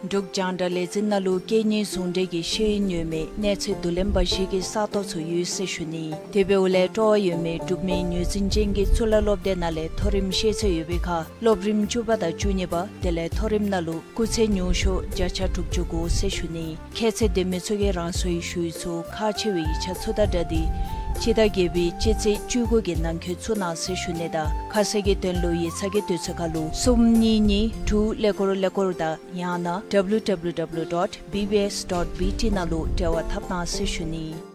འབྲུག་རྒྱང་བསྒྲགས་ལས་འཛིན་ནང་ལུ་སྐད་གཉིས་ཟུང་འབྲེལ་གྱི་ཤེས་ཡོན་ཡོད་མེད་གནས་ཚད་བསྡུ་ལེན་འབའ་ཞིག་གི་ས་སྟོང་ཚུ་ཡོད་ཟེར་ཞུ་ནི། དེ་འབདཝ་ལས་སྤྲོ་བ་ཡོད་མི་འབྲུག་མི་ངོས་འཛིན་ཅན་གྱི་གཙུག་ལག་སློབ་སྡེ་ནང་ལས་མཐོ་རིམ་ཤེས་ཚད་ཡོད་པའི་ཁར་སློབ་རིམ་བཅུ་པ་དང་བཅུ་གཉིས་པ་དེ་ལས་མཐོ་རིམ་ནང་ལུ་སྐུགས་ཚད་ཉུང་ཤོས་བརྒྱ་ཆ་དྲུག་ཅུ་དགུ་ཟེར་ཞུ་ནི། ཁྱད་ཚད་ལྡན་མི་ཚུ་གིས་རང་སོའི་ཞུ་ཡིག་ཚུ་ཁག་ཆེ་བའི་ཡིག་ཆ་ཚུ་དང་སྦྲགས་ཏེ་སྤྱི་ཟླ་བརྒྱད་པའི་སྤྱི་ཚེས་བཅུ་དགུ་གི་ནང་འཁོད་བཙུགས་གནང་ཟེར་ཞུ་ནི་དང་ཁ་གསལ་གྱི་དོན་ལུ་ཡིག་ཚང་གི་དུས་ཚོད་ཁར་ལུ་གསུམ་གཉིས་གཉིས་དྲུག་ཀླད་ཀོར་ཀླད་ཀོར་དང་ཡང་ན་www dot bbs dot bt ནང་ལུ་འབྲེལ་བ་འཐབ་གནང་ཟེར་ཞུ་ནི།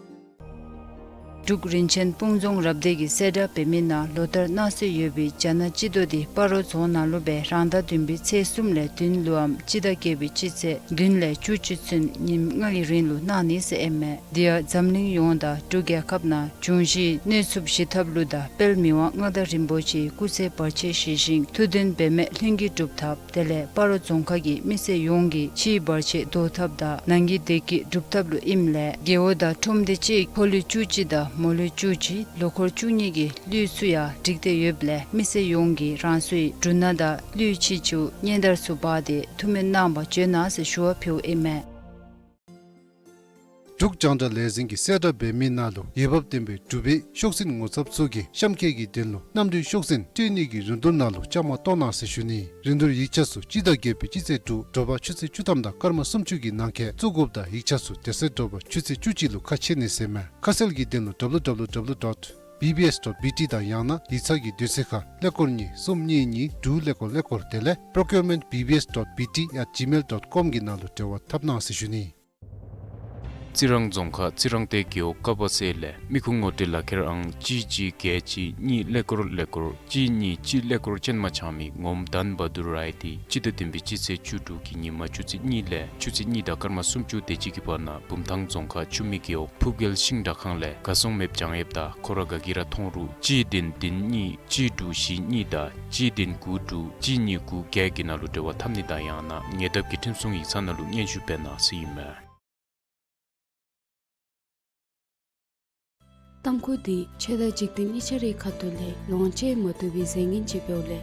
འབྲུག་རིན་ཆེན་སྤུངས་རྫོང་རབ་སྡེ་གི་གསལ་བསྒྲགས་འབད་མི་ནང་ལོ་ལྟར་གནང་སྲོལ་ཡོད་པའི་རྒྱ་ནག་སྤྱི་ཟླ་འདི་སྤ་རོ་རྫོང་ནང་ལུ་སྦེ་རང་ཟླ་བདུན་པའི་ཚེས་གསུམ་ལས་བདུན་ལུའམ་སྤྱི་ཟླ་བརྒྱད་པའི་སྤྱི་ཚེས་བདུན་ལས་བཅུ་གཅིག་ཚུན་ཉིནམ་ལྔ་གི་རིང་ལུ་གནང་ནི་ཟེར་ཨིན་མས། དེ་ཡང་འཛམ་གླིང་ཡོངས་དང་འབྲུག་རྒྱལ་ཁབ་ནང་འབྱུང་བཞིའི་གནོད་འཚེ་ཞི་ཐབས་ལུ་དང་དཔལ་མི་དབང་མངའ་བདག་རིན་པོ་ཆེའི་སྐུ་ཚེ་བར་ཆད་ཞི་ཞིང་ཐུགས་འདུན་འབད་མེད་ལྷུན་གྱིས་འགྲུབ་ཐབས། དེ་ལས་སྤ་རོ་རྫོང་ཁག་གི་མི་སེར་ཡོངས་ཀྱི་ཕྱིའི་བར་ཆད་བཟློག་ཐབས་དང་ནང་གི་བདེ་སྐྱིད་སྒྲུབ་ཐབས་ལུ་ཨིནམ་ལས་རྒེད་འོག་དང་ཁྲོམ་སྡེ་གཅིག་ཕོ་ལུས་བཅུ་གཅིག་དང་མོ་ལུས་བཅུ་གཅིག་ལོ་འཁོར་བཅུ་གཉིས་ཀྱི་གླུད་ཚུ་ཡང་སྒྲིག་སྟེ་ཡོདཔ་ལས་མི་སེར་ཡོངས་ཀྱིས་རང་སོའི་འབྲུ་སྣ་དང་གླུད་ཆེ་ཆུང་སྙན་དར་ཚུ་འབག་སྟེ་ཐུགས་སྨོན་གནང་བར་བྱོན་གནང་ཟེར་ཞུ་བ་ཕུལཝ་ཨིན་མས། འབྲུག་རྒྱང་བསྒྲགས་ལས་འཛིན་གྱི་གསལ་བསྒྲགས་འབད་མི་ནང་ལུ་འོས་འབབ་ལྡན་པའི་འབྲུག་པའི་ཤོག་འཛིན་ངོ་ཚབ་ཚུ་གིས་གཤམ་འཁོད་ཀྱི་དོན་ལུ་གནམ་གྲུའི་ཤོག་འཛིན་སྤྲོད་ནི་གི་རིན་བསྡུར་ནང་ལུ་བཅའ་མར་གཏོགས་གནང་ཟེར་ཞུ་ནི། རིན་བསྡུར་ཡིག་ཆ་ཚུ་སྤྱི་ཟླ་བརྒྱད་པའི་སྤྱི་ཚེས་དྲུག་དྲོ་པ་ཆུ་ཚོད་བཅུ་ཐམ་དང་སྐར་མ་སུམ་ཅུ་གི་ནང་འཁོད་བཙུགས་དགོཔ་དང་ཡིག་ཆ་ཚུ་དེ་ཚེ་དྲོ་པ་ཆུ་ཚོད་བཅུ་གཅིག་ལུ་ཁ་ཕྱེ་ནི་ཟེར་མས། ཁ་གསལ་གྱི་དོན་ལུ་www dot bbs dot bt དང་ཡང་ན་ཡིག་ཚང་གི་དུས་ཚོད་ཁར་ཀླད་ཀོར་གཉིས་གསུམ་གཉིས་གཉིས་དྲུག་ཀླད་ཀོར་ཀླད་ཀོར་དེ་ལས་procurement bbs dot bt at gmail dot com གི་ནང་ལུ་འབྲེལ་བ་འཐབ་གནང་ཟེར་ཞུ་ནི། རྩི་རང་རྫོང་ཁག་རྩི་རང་སྡེ་རྒེད་འོག་ཀ་པ་སེ་ལས་མི་ཁུངས་ངོ་སྤྲོད་ལག་ཁྱེར་ཨང་གཅིག་གཅིག་བརྒྱད་གཅིག་གཉིས་ཀླད་ཀོར་ཀླད་ཀོར་གཅིག་གཉིས་གཅིག་ཀླད་ཀོར་ཅན་མ་ཆགས་མི་ངོམ་དཱན་བ་དུར་རའི་དེ་སྤྱི་ཟླ་བདུན་པའི་སྤྱི་ཚེས་བཅུ་དྲུག་གི་ཉིན་མ་ཆུ་ཚོད་གཉིས་ལས་ཆུ་ཚོད་གཉིས་དང་སྐར་མ་སུམ་ཅུ་དེ་ཅིག་གི་བར་ན་བུམ་ཐང་རྫོང་ཁག་ཆུ་སྨད་རྒེད་འོག་ཕུབ་རྒྱལ་ཤིང་དྲ་ཁང་ལས་ག་སོང་མེདཔ་བྱང་ཡོདཔ་དང་ཁོ་ར་ག་གིས་ར་མཐོང་རུང་གཅིག་བདུན་བདུན་གཉིས་གཅིག་དྲུག་བཞི་གཉིས་དང་གཅིག་བདུན་དགུ་དྲུག་གཅིག་གཉིས་དགུ་བརྒྱད་ཀྱི་ནང་ལུ་འབྲེལ་བ་འཐབ་ནི་དང་ཡང་ན་ཉེ་འདབས་ཀྱི་ཁྲིམས་སྲུང་ཡིག་ཚང་ནང་ལུ་སྙན་ཞུ་འབད་གནང་ཟེར་ཨིན་མས། ཏམ་ཁུ་འདི་ཆོས་དང་འཇིག་རྟེན་གཉིས་ཆ་རའི་ཁ་ཐུག་ལས་ལོངས་སྤྱོད་མ་བཏུབ་པའི་རྫས་ངན་ཅིག་འབདཝ་ལས་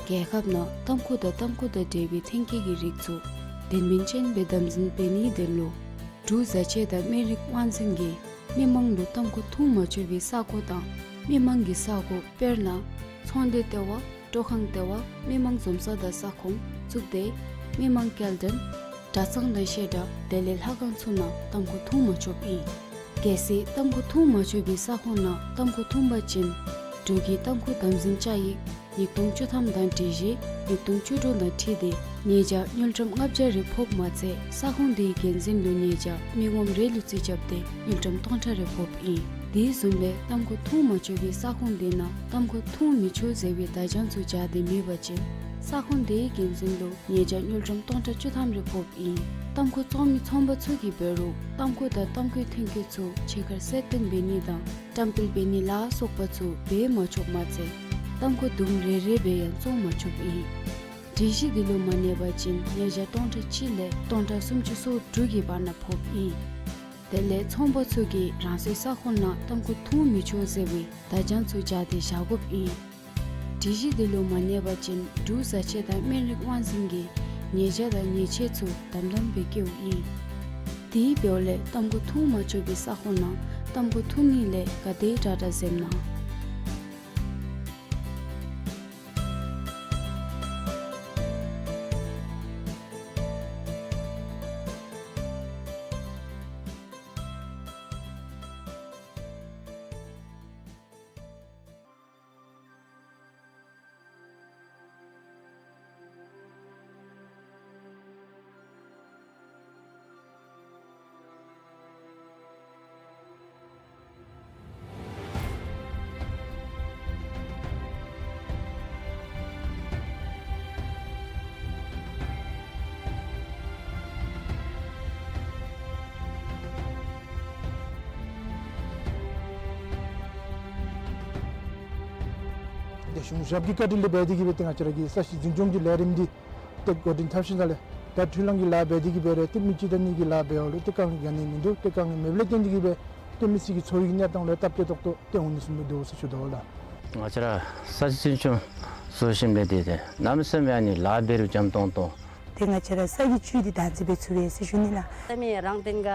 རྒྱལ་ཁབ་ནང་ཏམ་ཁུ་དང་ཏམ་ཁུ་དང་འབྲེལ་བའི་ཐོན་སྐྱེད་ཀྱི་རིགས་ཚུ་དོན་སྨིན་ཅན་སྦེ་དམ་འཛིན་འབད་ནིའི་དོན་ལུ་འབྲུག་བཟའ་ཆས་དང་སྨན་རིགས་དབང་འཛིན་གྱིས་མི་མང་ལུ་ཏམ་ཁུ་འཐུང་མ་ཆོག་པའི་ས་གོ་དང་མི་མང་གི་ས་གོ་དཔེར་ན་ཚོང་སྡེ་ལྟེ་བ་སྤྲོ་ཁང་ལྟེ་བ་མི་མང་འཛོམས་ས་དང་ས་ཁོངས་གཙུག་སྡེ་མི་མང་སྐྱེལ་འདྲེན་གྲྭ་ཚང་དང་བཤད་གྲྭ་དེ་ལས་ལྷ་ཁང་ཚུ་ནང་ཏམ་ཁུ་འཐུང་མ་ཆོགཔ་ཨིན། གལ་སྲིད་ཏམ་ཁུ་འཐུང་མ་ཆོག་པའི་ས་ཁོངས་ནང་ཏམ་ཁུ་འཐུང་པ་ཅིན་འབྲུག་གི་ཏམ་ཁུ་དམ་འཛིན་བཅའ་ཡིག་ཉིས་སྟོང་བཅུ་ཐམ་དང་སྒྲིག་གཞི་ཉིས་སྟོང་བཅུ་དྲུག་དང་འཁྲིལ་ཏེ་ཉེས་བྱ་དངུལ་ཀྲམ་ལྔ་བརྒྱ་རེ་ཕོགཔ་མ་ཚད་ས་ཁོངས་དེའི་འགན་འཛིན་ལུ་ཉེས་བྱ་མི་ངོམ་རེ་ལུ་རྩིས་རྐྱབ་སྟེ་དངུལ་ཀྲམ་སྟོང་ཕྲག་རེ་ཕོགཔ་ཨིན། དེ་བཟུམ་སྦེ་ཏམ་ཁུ་འཐུང་མ་ཆོག་པའི་ས་ཁོངས་དེ་ནང་ཏམ་ཁུ་འཐུང་མི་ཆོག་ཟེར་བའི་བརྡ་བྱང་ཚུ་སྦྱར་ཏེ་མེད་པ་ཅིན་ས་ཁོངས་དེའི་འགན་འཛིན་ལུ་ཉེས་བྱ་དངུལ་ཀྲམ་སྟོང་ཕྲག་བཅུ་ཐམ་རེ་ཕོགཔ་ཨིན། ཏམ་ཁུ་བཙོང་མི་ཚོང་པ་ཚུ་གིས་འབད་རུང་ཏམ་ཁུ་དང་ཏམ་ཁུའི་ཐོན་སྐྱེད་ཚུ་ཕྱི་ཁར་གསལ་སྟོན་འབད་ནི་དང་བཀྲམ་སྤེལ་འབད་ནི་ལ་སོགས་པ་ཚུ་འབད་མ་ཆོགཔ་མ་ཚད་ཏམ་ཁུ་དུམ་རེ་རེ་སྦེ་ཡང་བཙོང་མ་ཆོགཔ་ཨིན། སྒྲིག་གཞི་འདི་ལུ་མ་གནས་པ་ཅིན་ཉེས་བྱ་སྟོང་ཕྲག་གཅིག་ལས་སྟོང་ཕྲག་སུམ་ཅུ་སོ་དྲུག་གི་བར་ན་ཕོགཔ་ཨིན། དེ་ལས་ཚོང་པ་ཚུ་གིས་རང་སོའི་ས་ཁོངས་ནང་ཏམ་ཁུ་འཐུང་མི་ཆོག་ཟེར་བའི་བརྡ་བྱང་ཚུ་སྦྱར་ཏེ་བཞག་དགོཔ་ཨིན། སྒྲིག་གཞི་འདི་ལུ་མ་གནས་པ་ཅིན་འབྲུག་བཟའ་ཆས་དང་སྨན་རིགས་དབང་འཛིན་གྱིས་ཉེས་བྱ་དང་ཉེས་ཆད་ཚུ་དམ་དམ་སྦེ་བཀལཝ་ཨིན། དེ་འབདཝ་ལས་ཏམ་ཁུ་འཐུང་མ་ཆོག་པའི་ས་ཁོངས་ནང་ཏམ་ཁུ་འཐུང་ནི་ལས་ག་དེ་དྲག་དྲག་འཛེམ་གནང་། གཞུང་ཞབས་ཀྱི་བཀའ་དྲིན་ལས་འབད་དེ་གིས་སྦེ་ཏེ་ང་བཅས་ར་གི་ས་གཞི་འཛིན་སྐྱོང་གི་ལས་རིམ་འདི་ཏེ་འགོ་འདྲེན་འཐབ་ཞིནམ་ལས་ད་འཕྲུལ་གླང་གི་ལཱ་འབད་དེ་གིས་སྦེ་ར་ཏེ་མི་གཅིག་དང་གཉིས་ཀྱི་ལཱ་འབདཝ་ལུ་ཏེ་དཀའ་ངལ་ག་ནི་མིན་འདུག། ཏེ་དཀའ་ངལ་མེདཔ་ལས་བརྟེན་ཏེ་གིས་སྦེ་ཏེ་མི་སེར་གྱི་འཚོ་བའི་གནས་སྟངས་ལུ་སྟབས་བདེ་ཏོག་ཏོ་ཏེ་འོང་ནི་བཟུམ་སྦེ་འདུག་ཟེར་ཞུ་དོ་ལགས། ང་བཅས་ར་ས་གཞི་འཛིན་སྐྱོང་བཟོ་ཞིནམ་ལས་ཏེ་ཏེ་གནམ་མེད་ས་མེད་ཨ་ནི་ལཱ་འབད་རུང་འཇམ་ཏོང་ཏོ། ཏེ་ང་བཅས་ར་ས་གི་བཅུད་འདི་བདག་འཛིན་འབད་ཚུགས་པས་ཟེར་ཞུ་ནི་ལགས། ས་མེད་རང་བརྟེན་ག་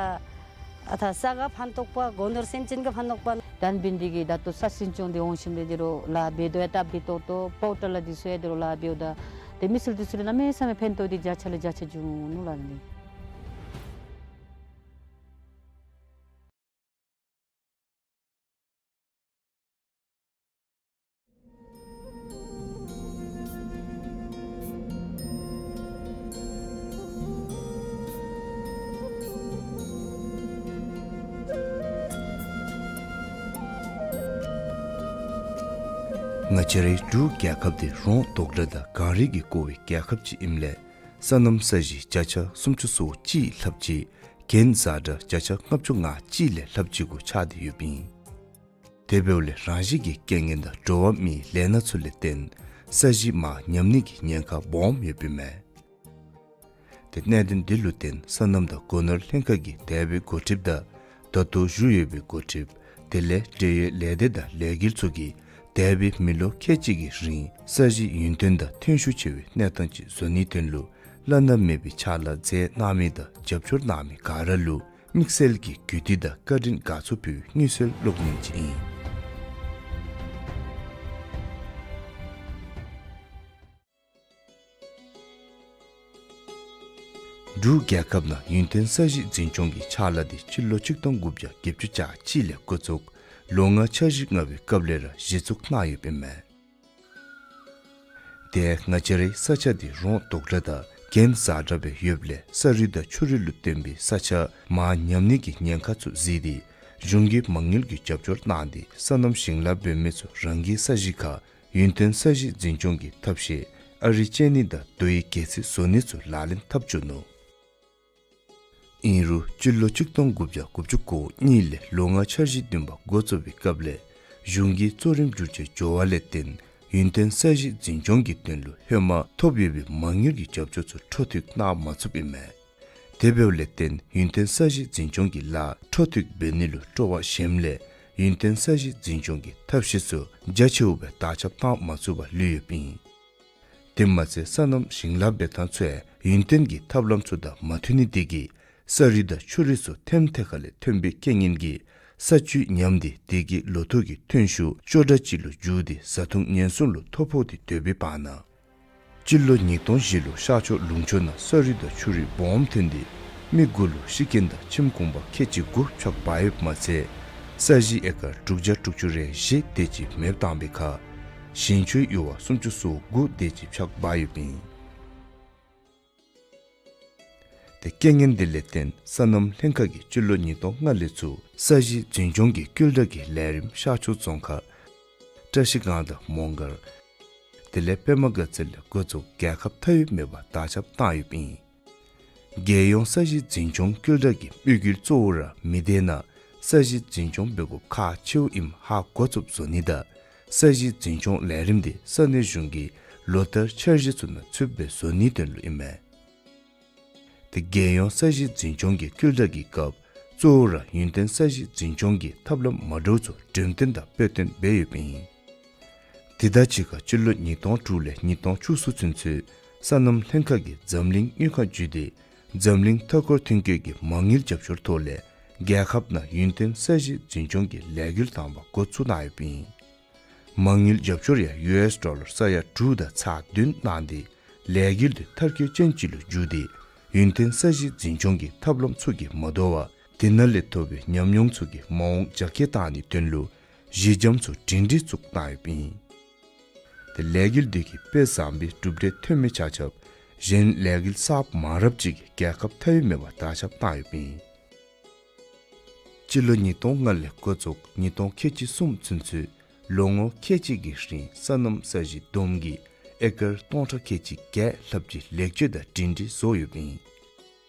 ཨ་ཐ་ས་ག་ཕན་ཐོགས་པ་སྒོ་ནོར་སེམས་ཅན་ག་ཕན་ཐོགས་པ། དང་འབད་ནི་དེ་གིས་ད་ལྟོ་ས་གཞི་འཛིན་སྐྱོང་འདི་འོང་ཞིནམ་ལས་ཏེ་རོགས་ལཱ་འབད་དོ་ཡང་སྟབས་བདེ་ཏོག་ཏོ། པའོ་ཊར་ལ་འདི་ཚུ་ཡང་ཏེ་རོགས་ལཱ་འབདཝ་ད་ཏེ་མི་སེར་འདི་ཚུ་ལུ་གནམ་མེད་ས་མེད་ཕན་ཐོགས་འདི་བརྒྱ་ཆ་ལས་བརྒྱ་ཆ་འབྱུང་ནུག་ལགས་ནི། ང་བཅས་རའི་འབྲུག་རྒྱལ་ཁབ་འདི་རོང་དོག་དྲགས་དང་གངས་རི་གིས་བསྐོར་བའི་རྒྱལ་ཁབ་ཅིག་ཨིནམ་ལས་སོ་ནམ་ས་གཞི་བརྒྱ་ཆ་སུམ་ཅུ་སོ་གཅིག་ལྷགཔ་ཅིག་གྱེན་ས་བཀྲ་བརྒྱ་ཆ་ལྔ་བཅུ་ང་གཅིག་ལས་ལྷགཔ་ཅིག་གུ་ཆགས་ཏེ་ཡོདཔ་ཨིན། དེ་འབདཝ་ལས་རང་བཞིན་གྱི་རྐྱེན་ངན་དང་འགྲོ་བ་མིའི་ལས་སྣ་ཚུ་ལས་བརྟེན་ས་གཞི་མར་ཉམས་ནི་གི་ཉེན་ཁ་སྦོམ་ཡོདཔ་ཨིན་མས། ཏེ་གནད་དོན་འདི་ལུ་བརྟེན་སོ་ནམ་དང་སྒོ་ནོར་ལྷན་ཁག་གི་འདས་པའི་འགོ་ཁྲིདཔ་དང་ད་ལྟོ་བཞུགས་ཡོད་པའི་འགོ་ཁྲིདཔ་དེ་ལས་འབྲེལ་ཡོད་ལས་སྡེ་དང་ལས་འགུལ་ཚུ་གིས་འདས་པའི་མི་ལོ་ཁལ་གཅིག་གི་རིང་ས་གཞི་ཡུན་བརྟན་དང་ཐོན་ཤུགས་ཆེ་བའི་གནས་སྟངས་ཅིག་བཟོ་ནིའི་དོན་ལུ་བླ་ན་མེད་པའི་ཕྱག་ལཱ་མཛད་གནང་མི་དང་རྒྱབ་སྐྱོར་གནང་མི་ག་ར་ལུ་དམིགས་བསལ་གྱི་གུས་བཏུད་དང་བཀའ་དྲིན་དགའ་ཚོར་ཕུལ་བའི་མངོན་གསལ་གློག་བརྙན་ཅིག་ཨིན། འབྲུག་རྒྱལ་ཁབ་ནང་ཡུན་བརྟན་ས་གཞི་འཛིན་སྐྱོང་གི་ཕྱག་ལཱ་འདི་སྤྱི་ལོ་ཆིག་སྟོང་དགུ་བརྒྱ་བརྒྱད་ཅུ་གྱ་གཅིག་ལས་འགོ་བཙུགས་ལོ་ལྔ་འཆར་གཞི་ལྔ་པའི་སྐབས་ལས་ར་གཞི་བཙུགས་གནང་ཡོདཔ་ཨིན་མས། ཏེ་ང་བཅས་རའི་ས་ཆ་འདི་རོང་དོག་དྲགས་དང་གྱེན་ས་བཀྲ་སྦེ་ཡོདཔ་ལས་ས་རུད་དང་ཆུ་རུད་ལུ་བརྟེན་པའི་ས་ཆ་མར་ཉམས་ནི་གི་ཉེན་ཁ་ཚུ་གཟིགས་ཏེ་གཞུང་གིས་མ་དངུལ་གྱི་རྒྱབ་སྐྱོར་གནང་སྟེ་སོ་ནམ་ཞིང་ལཱ་འབད་མི་ཚུ་རང་གི་ས་གཞི་ཁར་ཡུན་བརྟན་ས་གཞི་འཛིན་སྐྱོང་གི་ཐབས་ཤེས་ཨ་རི་གཅན་ནི་དང་རྡོ་ཡི་སྒལ་ཚིགས་བཟོ་ནི་ཚུ་ལག་ལེན་འཐབ་བཅུག་ནུག། ཨིན་རུང་སྤྱི་ལོ་ཆིག་སྟོང་དགུ་བརྒྱ་དགུ་བཅུ་གོ་གཉིས་ལས་ལོ་ལྔ་འཆར་གཞི་བདུན་པ་འགོ་བཙུགས་པའི་སྐབས་ལས་གཞུང་གི་གཙོ་རིམ་བསྒྱུར་བཅོས་འགྱོ་བ་ལས་བརྟེན་ཡུན་བརྟན་ས་གཞི་འཛིན་སྐྱོང་གི་དོན་ལུ་ཧེ་མ་ཐོབ་ཡོད་པའི་མ་དངུལ་གྱི་རྒྱབ་སྐྱོར་ཚུ་འཕྲོ་མཐུད་གནང་མ་ཚུགསཔ་ཨིན་མས། དེ་འབདཝ་ལས་བརྟེན་ཡུན་བརྟན་ས་གཞི་འཛིན་སྐྱོང་གི་ལཱ་འཕྲོ་མཐུད་འབད་ནི་ལུ་སྤྲོ་བ་ཞནམ་ལས་ཡུན་བརྟན་ས་གཞི་འཛིན་སྐྱོང་གི་ཐབས་ཤེས་ཚུ་རྒྱ་ཆེཝ་སྦེ་དར་ཁྱབ་བཏང་མ་ཚུགས་པར་ལུས་ཡོདཔ་ཨིན། དེ་མ་ཚད་སོ་ནམ་ཞིང་ལཱ་འབད་ཐངས་ཚུ་ཡང་ཡུན་བརྟན་གྱི་ཐབས་ལམ་ཚུ་དང་མ་མཐུན་ནི་དེ་གིས་ས་རུད་དང་ཆུ་རུད་ཚུ་ཐེམ་ཐེ་ཁ་ལས་ཐོན་པའི་རྐྱེན་ངན་གྱིས་ས་བཅུད་ཉམས་ཏེ་དེ་གིས་ལོ་ཐོག་གི་ཐོན་ཤུགས་སྐྱོ་དྲགས་ཅིག་ལུ་འགྱུར་ཏེ་བཟའ་འཐུང་ཉེན་སྲུང་ལུ་ཐོ་ཕོག་སྟེ་སྡོད་པའི་བར་ན། སྤྱི་ལོ་ཉིས་སྟོང་བཞི་ལུ་ཤར་ཕྱོགས་ལུང་ཕྱོགས་ནང་ས་རུད་དང་ཆུ་རུད་སྦོམ་ཐོན་ཏེ་མི་དགུ་ལུ་ཤི་རྐྱེན་དང་ཁྱིམ་གུང་པ་ཁལ་གཅིག་དགུ་འཕྱག་འབག་ཡོདཔ་མ་ཚད་ས་གཞི་ཨེ་ཀར་དྲུག་བརྒྱ་དྲུག་ཅུ་རེ་བཞི་དེ་ཅིག་མེདཔ་བཏང་པའི་ཁར་ཞིང་ཆུའི་ཡུར་བ་སུམ་ཅུ་སོ་དགུ་དེ་ཅིག་འཕྱག་འབག་ཡོདཔ་ཨིན། ཏེ་རྐྱེན་ངན་འདི་ལས་བརྟེན་སོ་ནམ་ལྷན་ཁག་གིས་སྤྱི་ལོ་ཉིས་སྟོང་ལྔ་ལས་ཚུར་ས་གཞི་འཛིན་སྐྱོང་གི་སྐུལ་དྲགས་ཀྱི་ལས་རིམ་ཤར་ཕྱོགས་རྫོང་ཁག་བཀྲ་ཤིས་སྒང་དང་མོང་སྒར་དེ་ལས་པདྨ་དགའ་ཚལ་ལས་འགོ་བཙུགས་རྒྱལ་ཁབ་མཐའ་དབུས་མེད་པར་དར་ཁྱབ་བཏང་ཡོདཔ་ཨིན། རྒྱལ་ཡོངས་ས་གཞི་འཛིན་སྐྱོང་སྐུལ་དྲགས་ཀྱི་དམིགས་ཡུལ་གཙོ་བོ་ར་མི་སྡེ་ནང་ས་གཞི་འཛིན་སྐྱོང་འབད་དགོཔ་ཁག་ཆེཝ་ཨིནམ་ཧ་གོ་ཚུགསཔ་བཟོ་ནི་དང་ས་གཞི་འཛིན་སྐྱོང་ལས་རིམ་འདི་ས་གནས་གཞུང་གི་ལོ་བསྟར་འཆར་གཞི་ཚུ་ནང་ཚུདཔ་སྦེ་བཟོ་ནིའི་དོན་ལུ་ཨིན་མས། ཏེ་རྒྱལ་ཡོངས་ས་གཞི་འཛིན་སྐྱོང་གི་སྐུལ་དྲགས་ཀྱི་སྐབས་གཙོ་བོ་ར་ཡུན་བརྟན་ས་གཞི་འཛིན་སྐྱོང་གི་ཐབས་ལམ་མ་འདྲཝ་ཚུ་འགྲེམས་སྟོན་དང་དཔེ་སྟོན་འབད་ཡོདཔ་ཨིན། དེ་དང་གཅིག་ཁར་སྤྱི་ལོ་ཉིས་སྟོང་དྲུག་ལས་ཉིས་སྟོང་བཅུ་གསུམ་ཚུན་ཚོད་སོ་ནམ་ལྷན་ཁག་གིས་འཛམ་གླིང་དངུལ་ཁང་བརྒྱུད་དེ་འཛམ་གླིང་མཐའ་འཁོར་ཐོན་སྐྱེད་ཀྱི་མ་དངུལ་རྒྱབ་སྐྱོར་ཐོག་ལས་རྒྱལ་ཁབ་ནང་ཡུན་བརྟན་ས་གཞི་འཛིན་སྐྱོང་གི་ལས་འགུལ་དང་པ་འགོ་བཙུགས་གནང་ཡོདཔ་ཨིན། མ་དངུལ་རྒྱབ་སྐྱོར་ཡང་ཡུ་ཨེསི་ཌོ་ལར་ས་ཡ་དྲུག་དང་ཚག་བདུན་གནང་སྟེ་ལས་འགུལ་འདི་མཐར་འཁྱོལ་ཅན་ཅིག་ལུ་འགྱུར་ཏེ་ཡུན་བརྟན་ས་གཞི་འཛིན་སྐྱོང་གི་ཐབས་ལམ་ཚུ་གིས་མ་དོ་བར་དེ་ནང་ལས་ཐོབ་པའི་ཉམས་མྱོང་ཚུ་གིས་མ་འོངས་རྒྱ་སྐྱེད་གཏང་ནིའི་དོན་ལུ་གཞི་འགྱམ་ཚུ་སྒྲིང་སྒྲིང་བཙུགས་གནང་ཡོདཔ་ཨིན། ཏེ་ལས་འགུལ་འདི་གིས་དཔེ་བཟང་པོའི་གྲུབ་འབྲས་ཐོན་མི་ཆ་ཁྱབ་གཞན་ལས་འགུལ་གསརཔ་མང་རབས་ཅིག་གིས་རྒྱལ་ཁབ་མཐའ་དབུས་མེད་པར་དར་ཁྱབ་བཏང་ཡོདཔ་ཨིན། སྤྱི་ལོ་ཉིས་སྟོང་ལྔ་ལས་འགོ་བཙུགས་ཉིས་སྟོང་ཁལ་གཅིག་གསུམ་ཚུན་ཚོད་ལོ་ངོ་ཁལ་གཅིག་གི་རིང་སོ་ནམ་ས་གཞི་བསྡོམས་ཀྱིས་ཨེ་ཀར་སྟོང་ཕྲག་ཁལ་གཅིག་བརྒྱད་ལྷགཔ་ཅིག་ལེགས་བཅོས་དང་སྒྲིང་སྒྲིང་བཟོ་ཡོདཔ་ཨིན།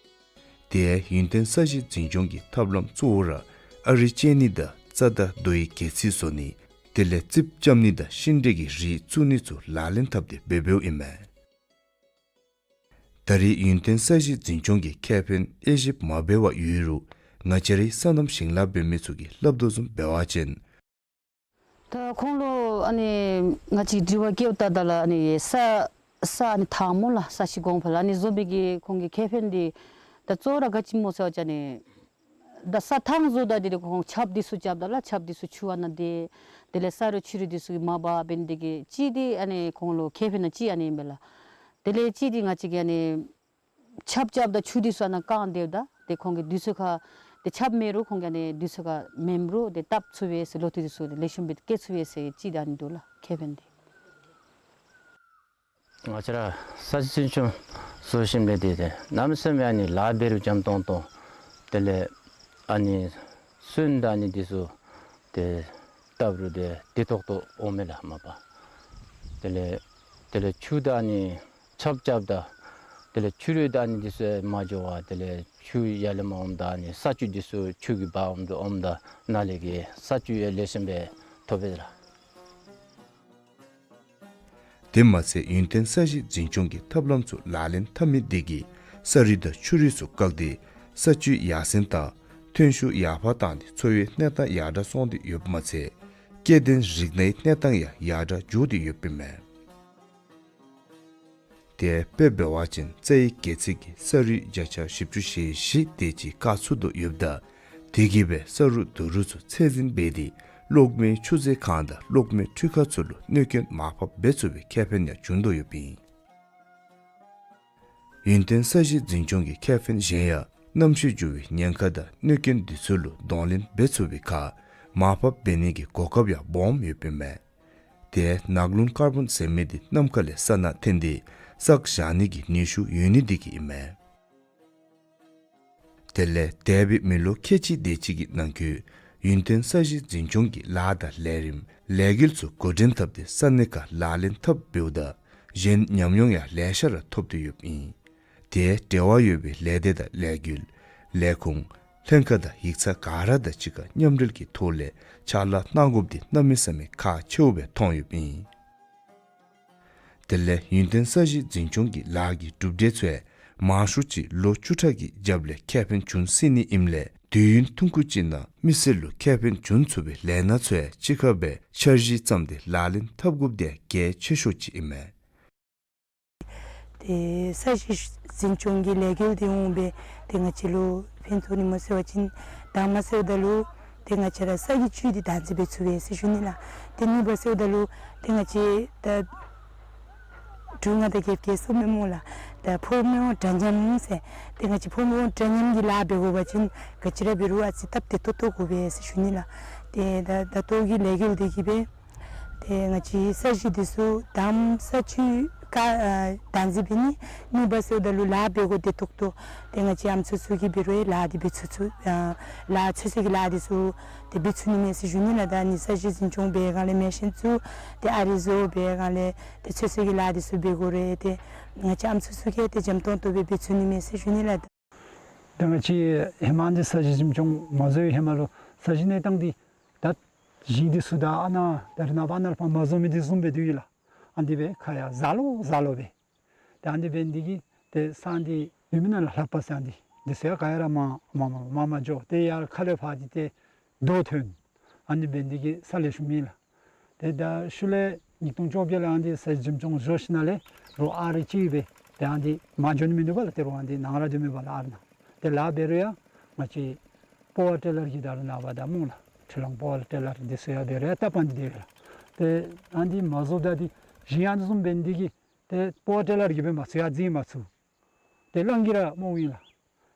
དེ་ཡང་ཡུན་བརྟན་ས་གཞི་འཛིན་སྐྱོང་གི་ཐབས་ལམ་གཙོ་བོ་ར་ཨ་རིའི་གཅན་ནི་དང་རྩྭ་དང་རྡོ་ཡི་སྒལ་ཚིགས་བཟོ་ནི། དེ་ལས་རྩིགཔ་རྐྱབ་ནི་དང་ཤིང་འབྲས་ཀྱི་རིགས་བཙུགས་ནི་ཚུ་ལག་ལེན་འཐབ་སྟེ་འབད་འབདཝ་ཨིན་མས། ད་རེས་ཡུན་བརྟན་ས་གཞི་འཛིན་སྐྱོང་གིས་ཁེ་ཕན་དབྱེ་ཞིབ་མ་འབད་བར་ཡོད་རུང་ང་བཅས་རའི་སོ་ནམ་ཞིང་ལཱ་འབད་མི་ཚུ་གིས་སླབ་དོ་བཟུམ་འབད་བ་ཅིན། ད་ཁོང་ལུ་ཨ་ནི་ང་བཅས་དྲི་བ་བཀོདཔ་ད་ད་ལུ་ཨ་ནི་ས་ས་ཨ་ནི་ཐང་སྨོ་ལགས། ས་གཞི་གོང་འཕེལ་ཨ་ནི་བཟོ་མི་གི་ཁོང་གི་ཁེ་ཕན་འདི་ད་གཙོ་བོ་ར་ག་ཅི་སྨོ་ཟེར་བ་ཅིན་ཨ་ནི་ད་ས་ཐང་བཟོཝ་ད་འདི་ཁོང་ཆརཔ་འདི་ཚུ་རྐྱབ་ད་ལགས། ཆརཔ་འདི་ཚུ་ཆུ་ཨ་ནཱ་དེ་དེ་ལས་ས་རུད་ཆུ་རུད་འདི་ཚུ་གིས་མ་འབག་འབད་ནི་དེ་གིས་གཅིག་འདི་ཨ་ནི་ཁོང་ལུ་ཁེ་ཕན་ནང་གཅིག་ཨ་ནི་ཨིན་པས་ལགས། དེ་ལས་གཅིག་འདི་ང་བཅས་ཀྱིས་ཨ་ནི་ཆརཔ་རྐྱབ་ད་ཆུ་འདི་ཚུ་ཨ་ནཱ་བཀང་སྡོདཔ་ད་དེ་ཁོང་གི་དུས་ཚོད་ཁར་དེ་ཆརཔ་མེད་རུང་ཁོང་གིས་ཨ་ནི་དུས་ཚོད་ཁར་མེནམ་རུང་དེ་བཏབ་ཚུགས་པས་ཟེར། ལོ་ཐུག་འདི་ཚུ་ལེགས་ཤོམ་སྦེ་སྐྱེ་ཚུགས་པས་ཟེར་གཅིག་ད་ཨ་ནི་འདུག་ལགས་ཁེ་ཕན་འདི། ང་བཅས་ར་ས་གཞི་འཛིན་སྐྱོང་བཟོ་ཞིནམ་ལས་དེ་དེ་གནམ་མེད་ས་མེད་ཨ་ནི་ལཱ་འབད་རུང་འཇམ་ཏོང་ཏོ། དེ་ལས་ཨ་ནི་སོན་དང་ཨ་ནི་འདི་ཚུ་དེ་བཏབ་རུང་དེ་བདེ་ཏོག་ཏོ་འོང་མས་ལགས་མ་པ། དེ་ལས་དེ་ལས་ཆུ་དང་ཨ་ནི་ཆརཔ་རྐྱབ་ད་དེ་ལས་ཆུ་རུད་དང་ཨ་ནི་འདི་ཚུ་མ་འགྱོ་བར་དེ་ལས་ཆུ་ཡར་ལས་མར་འོངམ་ད་ཨ་ནི་ས་ཆུ་འདི་ཚུ་ཆུ་གིས་འབག་འོངམ་ད་འོངམ་ད་ནཱ་ལས་ཀྱི་ས་ཆུ་ཡང་ལེགས་ཤོམ་སྦེ་ཐོབ་པས་ལགས། དེ་མ་ཚད་ཡུན་བརྟན་ས་གཞི་འཛིན་སྐྱོང་གི་ཐབས་ལམ་ཚུ་ལག་ལེན་འཐབ་མི་དེ་གིས་ས་རུད་དང་ཆུ་རུད་ཚུ་བཀག་སྟེ་ས་ཆུ་ཡར་སེང་དང་ཐོན་ཤུགས་ཡར་འཕར་བཏང་སྟེ་འཚོ་བའི་གནས་སྟངས་ཡར་དྲག་སོང་སྟེ་ཡོདཔ་མ་ཚད་སྐྱེ་ལྡན་རིགས་སྣའི་གནས་སྟངས་ཡང་ཡར་དྲག་འགྱོ་སྟེ་ཡོདཔ་ཨིན་མས། དེ་སྦེ་འབད་བ་ཅིན་རྩྭའི་སྒལ་ཚིགས་ཀྱི་ས་རུད་བརྒྱ་ཆ་བཞི་བཅུ་ཞེ་བཞི་དེ་ཅིག་བཀག་ཚུགས་དོ་ཡོདཔ་ད་དེ་གིས་སྦེ་ས་རུད་དུག་རུད་ཚུ་ཚད་འཛིན་འབད་དེ་གློག་མེའི་ཆུ་མཛོད་ཁང་དང་གློག་མེ་འཕྲུལ་ཁང་ཚུ་ལུ་གནོད་སྐྱོན་མར་ཕབ་འབད་ཚུགས་པའི་ཁེ་ཕན་ཡང་བྱུང་དོ་ཡོདཔ་ཨིན། ཡུན་བརྟན་ས་གཞི་འཛིན་སྐྱོང་གི་ཁེ་ཕན་གཞན་ཡང་གནམ་གཤིས་འགྱུར་བའི་ཉེན་ཁ་དང་གནོད་སྐྱོན་འདི་ཚུ་ལུ་གདོང་ལེན་འབད་ཚུགས་པའི་ཁར་མར་ཕབ་འབད་ནི་གི་གོ་སྐབས་ཡང་སྦོམ་ཡོདཔ་ཨིན་མས། དེ་ནགས་རླུང་ཀར་བོན་ཟེར་མི་འདི་ནམ་མཁའ་ལས་ས་ནང་འཐེན་ཏེ་བསགས་བཞག་ནི་གི་ནུས་ཤུགས་ཡོད་ནི་དེ་གིས་ཨིན་མས། དེ་ལས་འདས་པའི་མི་ལོ་ཁལ་གཅིག་དེ་ཅིག་གི་ནང་འཁོད་ཡུན་བརྟན་ས་གཞི་འཛིན་སྐྱོང་གི་ལཱ་དང་ལས་རིམ་ལས་འགུལ་ཚུ་འགོ་འདྲེན་འཐབ་སྟེ་ས་གནས་ཁར་ལག་ལེན་འཐབ་འབདཝ་ད་གཞན་ཉམས་མྱོང་ཡང་ལེ་ཤ་ར་ཐོབ་སྟེ་ཡོདཔ་ཨིན། དེ་འབྲེལ་བ་ཡོད་པའི་ལས་སྡེ་དང་ལས་འགུལ་ལས་ཁུངས་ལྷན་ཁག་དང་ཡིག་ཚང་ག་ར་དང་གཅིག་ཁར་མཉམ་འབྲེལ་གྱི་ཐོག་ལས་ཕྱག་ལཱ་གནང་དགོཔ་འདི་གནམ་མེད་ས་མེད་ཁག་ཆེཝ་སྦེ་མཐོང་ཡོདཔ་ཨིན། དེ་ལས་ཡུན་བརྟན་ས་གཞི་འཛིན་སྐྱོང་གི་ལཱ་གི་གྲུབ་འབྲས་ཚུ་ཡང་མང་ཤོས་ཅིག་ལོ་བཅུ་ཕྲག་གི་རྒྱབ་ལས་ཁེ་ཕན་བྱུང་སྲིད་ནི་ཨིནམ་ལས་དུས་ཡུན་ཐུང་ཀུ་ཅིག་ནང་མི་སེར་ལུ་ཁེ་ཕན་བྱུང་ཚུགས་པའི་ལས་སྣ་ཚུ་ཡང་གཅིག་ཁར་སྦེ་འཆར་གཞི་བརྩམས་ཏེ་ལག་ལེན་འཐབ་དགོཔ་འདི་ཡང་གལ་ཆེ་ཤོས་ཅིག་ཨིན་མས། ཏེ་ས་གཞི་འཛིན་སྐྱོང་གི་ལས་འགུལ་འདི་འོང་སྦེ་ཏེ་ང་བཅས་ལུ་ཕན་ཐོགས་ནི་སྨོ་ཟེར་བ་ཅིན་དང་པ་ཟེརཝ་ད་ལུ་ཏེ་ང་བཅས་ར་ས་གི་བཅུད་འདི་བདག་འཛིན་འབད་ཚུགས་པས་ཟེར་ཞུ་ནི་ལགས། ཏེ་གཉིས་པ་ཟེརཝ་ད་ལུ་ཏེ་ང་བཅས་ད་འབྲུག་ནང་ད་རྒྱལཔོ་གིས་གསུངམ་མས་སྨོ་ལགས། ད་ཕོ་མོ་འདྲ་མཉམ་ཟེར། ཏེ་ང་བཅས་ཕོ་མོ་འདྲ་མཉམ་གྱི་ལཱ་འབད་དགོ་པ་ཅིན་ག་ཅི་ར་འབད་རུང་ཨ་ཙི་སྟབས་བདེ་ཏོག་ཏོ་དགོ་པས་ཟེར་ཞུ་ནི་ལགས། ཏེ་ད་ད་ལྟོ་གི་ལས་འགུལ་འདི་གིས་སྦེ་ཏེ་ང་བཅས་ས་གཞི་འདི་ཚུ་དང་པ་ས་ཆུ་བཀག་ཨ་བདག་འཛིན་འབད་ནི། གཉིས་པ་ཟེརཝ་ད་ལུ་ལཱ་འབད་དགོཔ་བདེ་ཏོག་ཏོ། ཏེ་ང་བཅས་ཨམ་སྲུ་ཚུ་གིས་འབད་རུང་ལཱ་འདི་འབད་ཚུགས་ཚུགས་ཨ་ལཱ་ཚོད་བསྲེ་གི་ལཱ་འདི་ཚུ་ཏེ་འབད་ཚུགས་ནི་མས་ཟེར་ཞུ་ནི་ལགས། ད་ནི་ས་གཞི་འཛིན་སྐྱོང་འབད་སྒང་ལས་མེ་ཤིན་ཚུ་ཏེ་ཨ་རི་བཟོ་འབད་སྒང་ལས་ཏེ་ཚོད་བསྲེ་གི་ལཱ་འདི་ཚུ་འབད་དགོ་རུང་ཏེ་ང་བཅས་ཨམ་སྲུ་ཚུ་གིས་ཏེ་འཇམ་ཏོང་ཏོ་སྦེ་འབད་ཚུགས་ནི་མས་ཟེར་ཞུ་ནི་ལགས། ད་ང་བཅས་ཧེ་མ་འདི་ས་གཞི་འཛིན་སྐྱོང་མ་བཟོ་བའི་ཧེ་མ་ལུ་ས་གཞི་གནས་སྟངས་འདི་ད་ཞིང་འདི་ཚུ་ད་ཨ་ནཱ་ད་རེས་ནངས་པ་ཨ་ནཱ་ལས་ཕར་མ་བཟོ་མི་འདི་བཟུམ་སྦེ་འདུག་ཡི་ལགས། ཨ་ནི་སྦེ་ཁ་ཡར་གཟར་ལོ་གཟར་ལོ་སྦེ། ཏེ་ཨ་ནི་འབད་ནི་འདི་གིས་ཏེ་ས་འདི་ཡུལ་མི་ནང་ལུ་ལྷག་པ་ས་འདི་འདི་ཚུ་ཡང་ག་ཡང་ར་མ་མ་མ་མ་མ་འགྱོ། ཏེ་ཡར་ཁ་ལས་ཕར་འདི་ཏེ་རྡོ་ཐོན། ཨ་ནི་འབད་ནི་འདི་གིས་ས་ལེགས་ཤོམ་མེད་ལགས། ཏེ་ད་ཤུལ་ལས་ཉིས་སྟོང་བཅོ་བརྒྱད་ལས་ཨ་ནི་ས་གཞི་འཛིན་སྐྱོང་བཟོ་ཞིནམ་ལས་རོགས་ཨ་རི་ཅིག་སྦེ་ཏེ་ཨ་ནི་མ་འགྱོ་ནི་མིན་འདུག་པ་ལགས། ཏེ་རོགས་ཨ་ནི་ནང་ར་སྡོད་མི་པ་ལགས་ཨ་རི་ནང་། ཏེ་ལཱ་འབད་རུང་ཡང་ང་བཅས་པ་ཝར་ཊི་ལར་གྱི་ད་རེས་ནངས་པ་ད་སྨོ་ལགས། འཕྲུལ་གླང་པ་ཝར་ཊི་ལར་འདི་ཚུ་ཡང་འབད་རུང་ཡང་ད་པ་འདི་འདི་སྦེ་ལགས། ཏེ་ཨ་ནི་མ་བཟོཝ་ད་འདི་ཞིང་ཨ་ནི་བཟུམ་འབད་ནི་འདི་གིས་ཏེ་པ་ཝར་ཊི་ལར་གྱིས་སྦེ་མ་ཚུགས་ཡར་འཛིང་མ་ཚུགས། ཏེ་གླང་གིས་ར་རྨོ་ཡི་ལགས།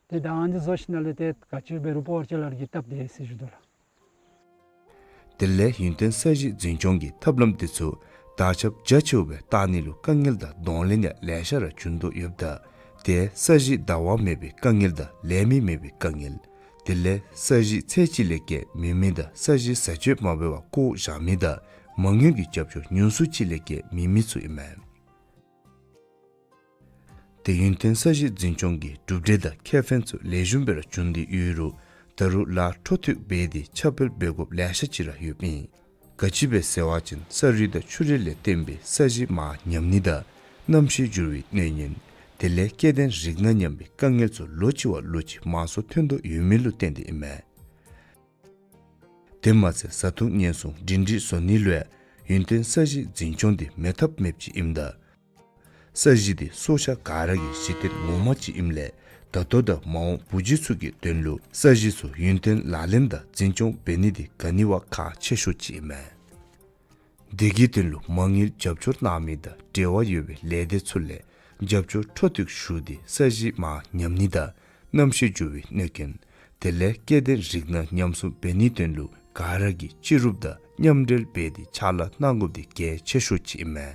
ཏེ་ད་ཨ་ནི་བཟོ་ཞིནམ་ལས་ཏེ་ག་ཅི་འབད་རུང་པ་ཝར་ཊི་ལར་གྱི་སྟབས་བདེ་ཟེར་ཞུ་དོ་ལགས། དེ་ལས་ཡུན་བརྟན་ས་གཞི་འཛིན་སྐྱོང་གི་ཐབས་ལམ་འདི་ཚུ་དར་ཁྱབ་རྒྱ་ཆེཝ་སྦེ་བཏང་ནི་ལུ་དཀའ་ངལ་དང་གདོང་ལེན་ཡང་ལེ་ཤ་ར་བྱུང་དོ་ཡོདཔ་ད་ཏེ་ས་གཞི་བདའ་བ་མེད་པའི་དཀའ་ངལ་དང་ལས་མི་མེད་པའི་དཀའ་ངལ། དེ་ལས་ས་གཞི་ཚད་ཅིག་ལས་བརྒལ་མེད་མི་དང་ས་གཞི་བཟའ་སྤྱོད་མ་འབད་བར་བཀོ་བཞག་མི་དང་མ་དངུལ་གྱི་རྒྱབ་སྐྱོར་ཉུང་སུ་ཅིག་ལས་བརྒལ་མེད་མི་ཚུ་ཨིན་མས། ཏེ་ཡུན་བརྟན་ས་གཞི་འཛིན་སྐྱོང་གི་གྲུབ་འབྲས་དང་ཁེ་ཕན་ཚུ་ལེགས་ཤོམ་སྦེ་ར་བྱུང་སྟེ་ཡོད་རུང་ད་རུང་ལཱ་འཕྲོ་མཐུད་འབད་དེ་ཁྱབ་སྤེལ་འབད་དགོཔ་ལེ་ཤ་ཅིག་ར་ཡོདཔ་ཨིན། ག་ཅི་སྦེ་ཟེར་བ་ཅིན་ས་རུད་དང་ཆུ་རུད་ལས་བརྟེན་པའི་ས་གཞི་མར་ཉམས་ནི་དང་གནམ་གཤིས་འགྱུར་བའི་གནོད་ཉེན་དེ་ལས་སྐྱེ་ལྡན་རིགས་སྣ་ཉམས་པའི་དཀའ་ངལ་ཚུ་ལོ་གཅིག་བ་ལོ་གཅིག་མང་སུ་ཐོན་དོ་ཡོད་མི་ལུ་བརྟེན་ཏེ་ཨིན་མས། དེ་མ་ཚད་བཟའ་འཐུང་ཉེན་སྲུང་སྒྲིང་སྒྲིང་བཟོ་ནི་ལུ་ཡང་ཡུན་བརྟན་ས་གཞི་འཛིན་སྐྱོང་འདི་མེད་ཐབས་མེདཔ་ཅིག་ཨིནམ་ད་ས་གཞི་འདི་སྲོག་ཆགས་ག་ར་གི་གཞི་རྟེན་ངོ་མ་ཅིག་ཨིནམ་ལས་ད་ལྟོ་དང་མ་འོངས་བུ་རྒྱུད་ཚུ་གི་དོན་ལུ་ས་གཞི་ཚུ་ཡུན་བརྟན་ལག་ལེན་དང་འཛིན་སྐྱོང་འབད་ནི་འདི་ག་ནི་བ་ཁག་ཆེ་ཤོས་ཅིག་ཨིན་མས། དེ་གི་དོན་ལུ་མ་དངུལ་རྒྱབ་སྐྱོར་གནང་མི་དང་འབྲེལ་བ་ཡོད་པའི་ལས་སྡེ་ཚུ་ལས་རྒྱབ་སྐྱོར་འཕྲོ་མཐུད་ཞུ་སྟེ་ས་གཞི་མར་ཉམས་ནི་དང་གནམ་གཤིས་འགྱུར་བའི་གནོད་རྐྱེན་དེ་ལས་སྐྱེ་ལྡན་རིགས་སྣ་ཉམས་སྲུང་འབད་ནིའི་དོན་ལུ་ག་ར་གིས་སྤྱི་རུབ་དང་མཉམ་འབྲེལ་འབད་དེ་ཕྱག་ལཱ་གནང་དགོཔ་འདི་གལ་ཆེ་ཤོས་ཅིག་ཨིན་མས།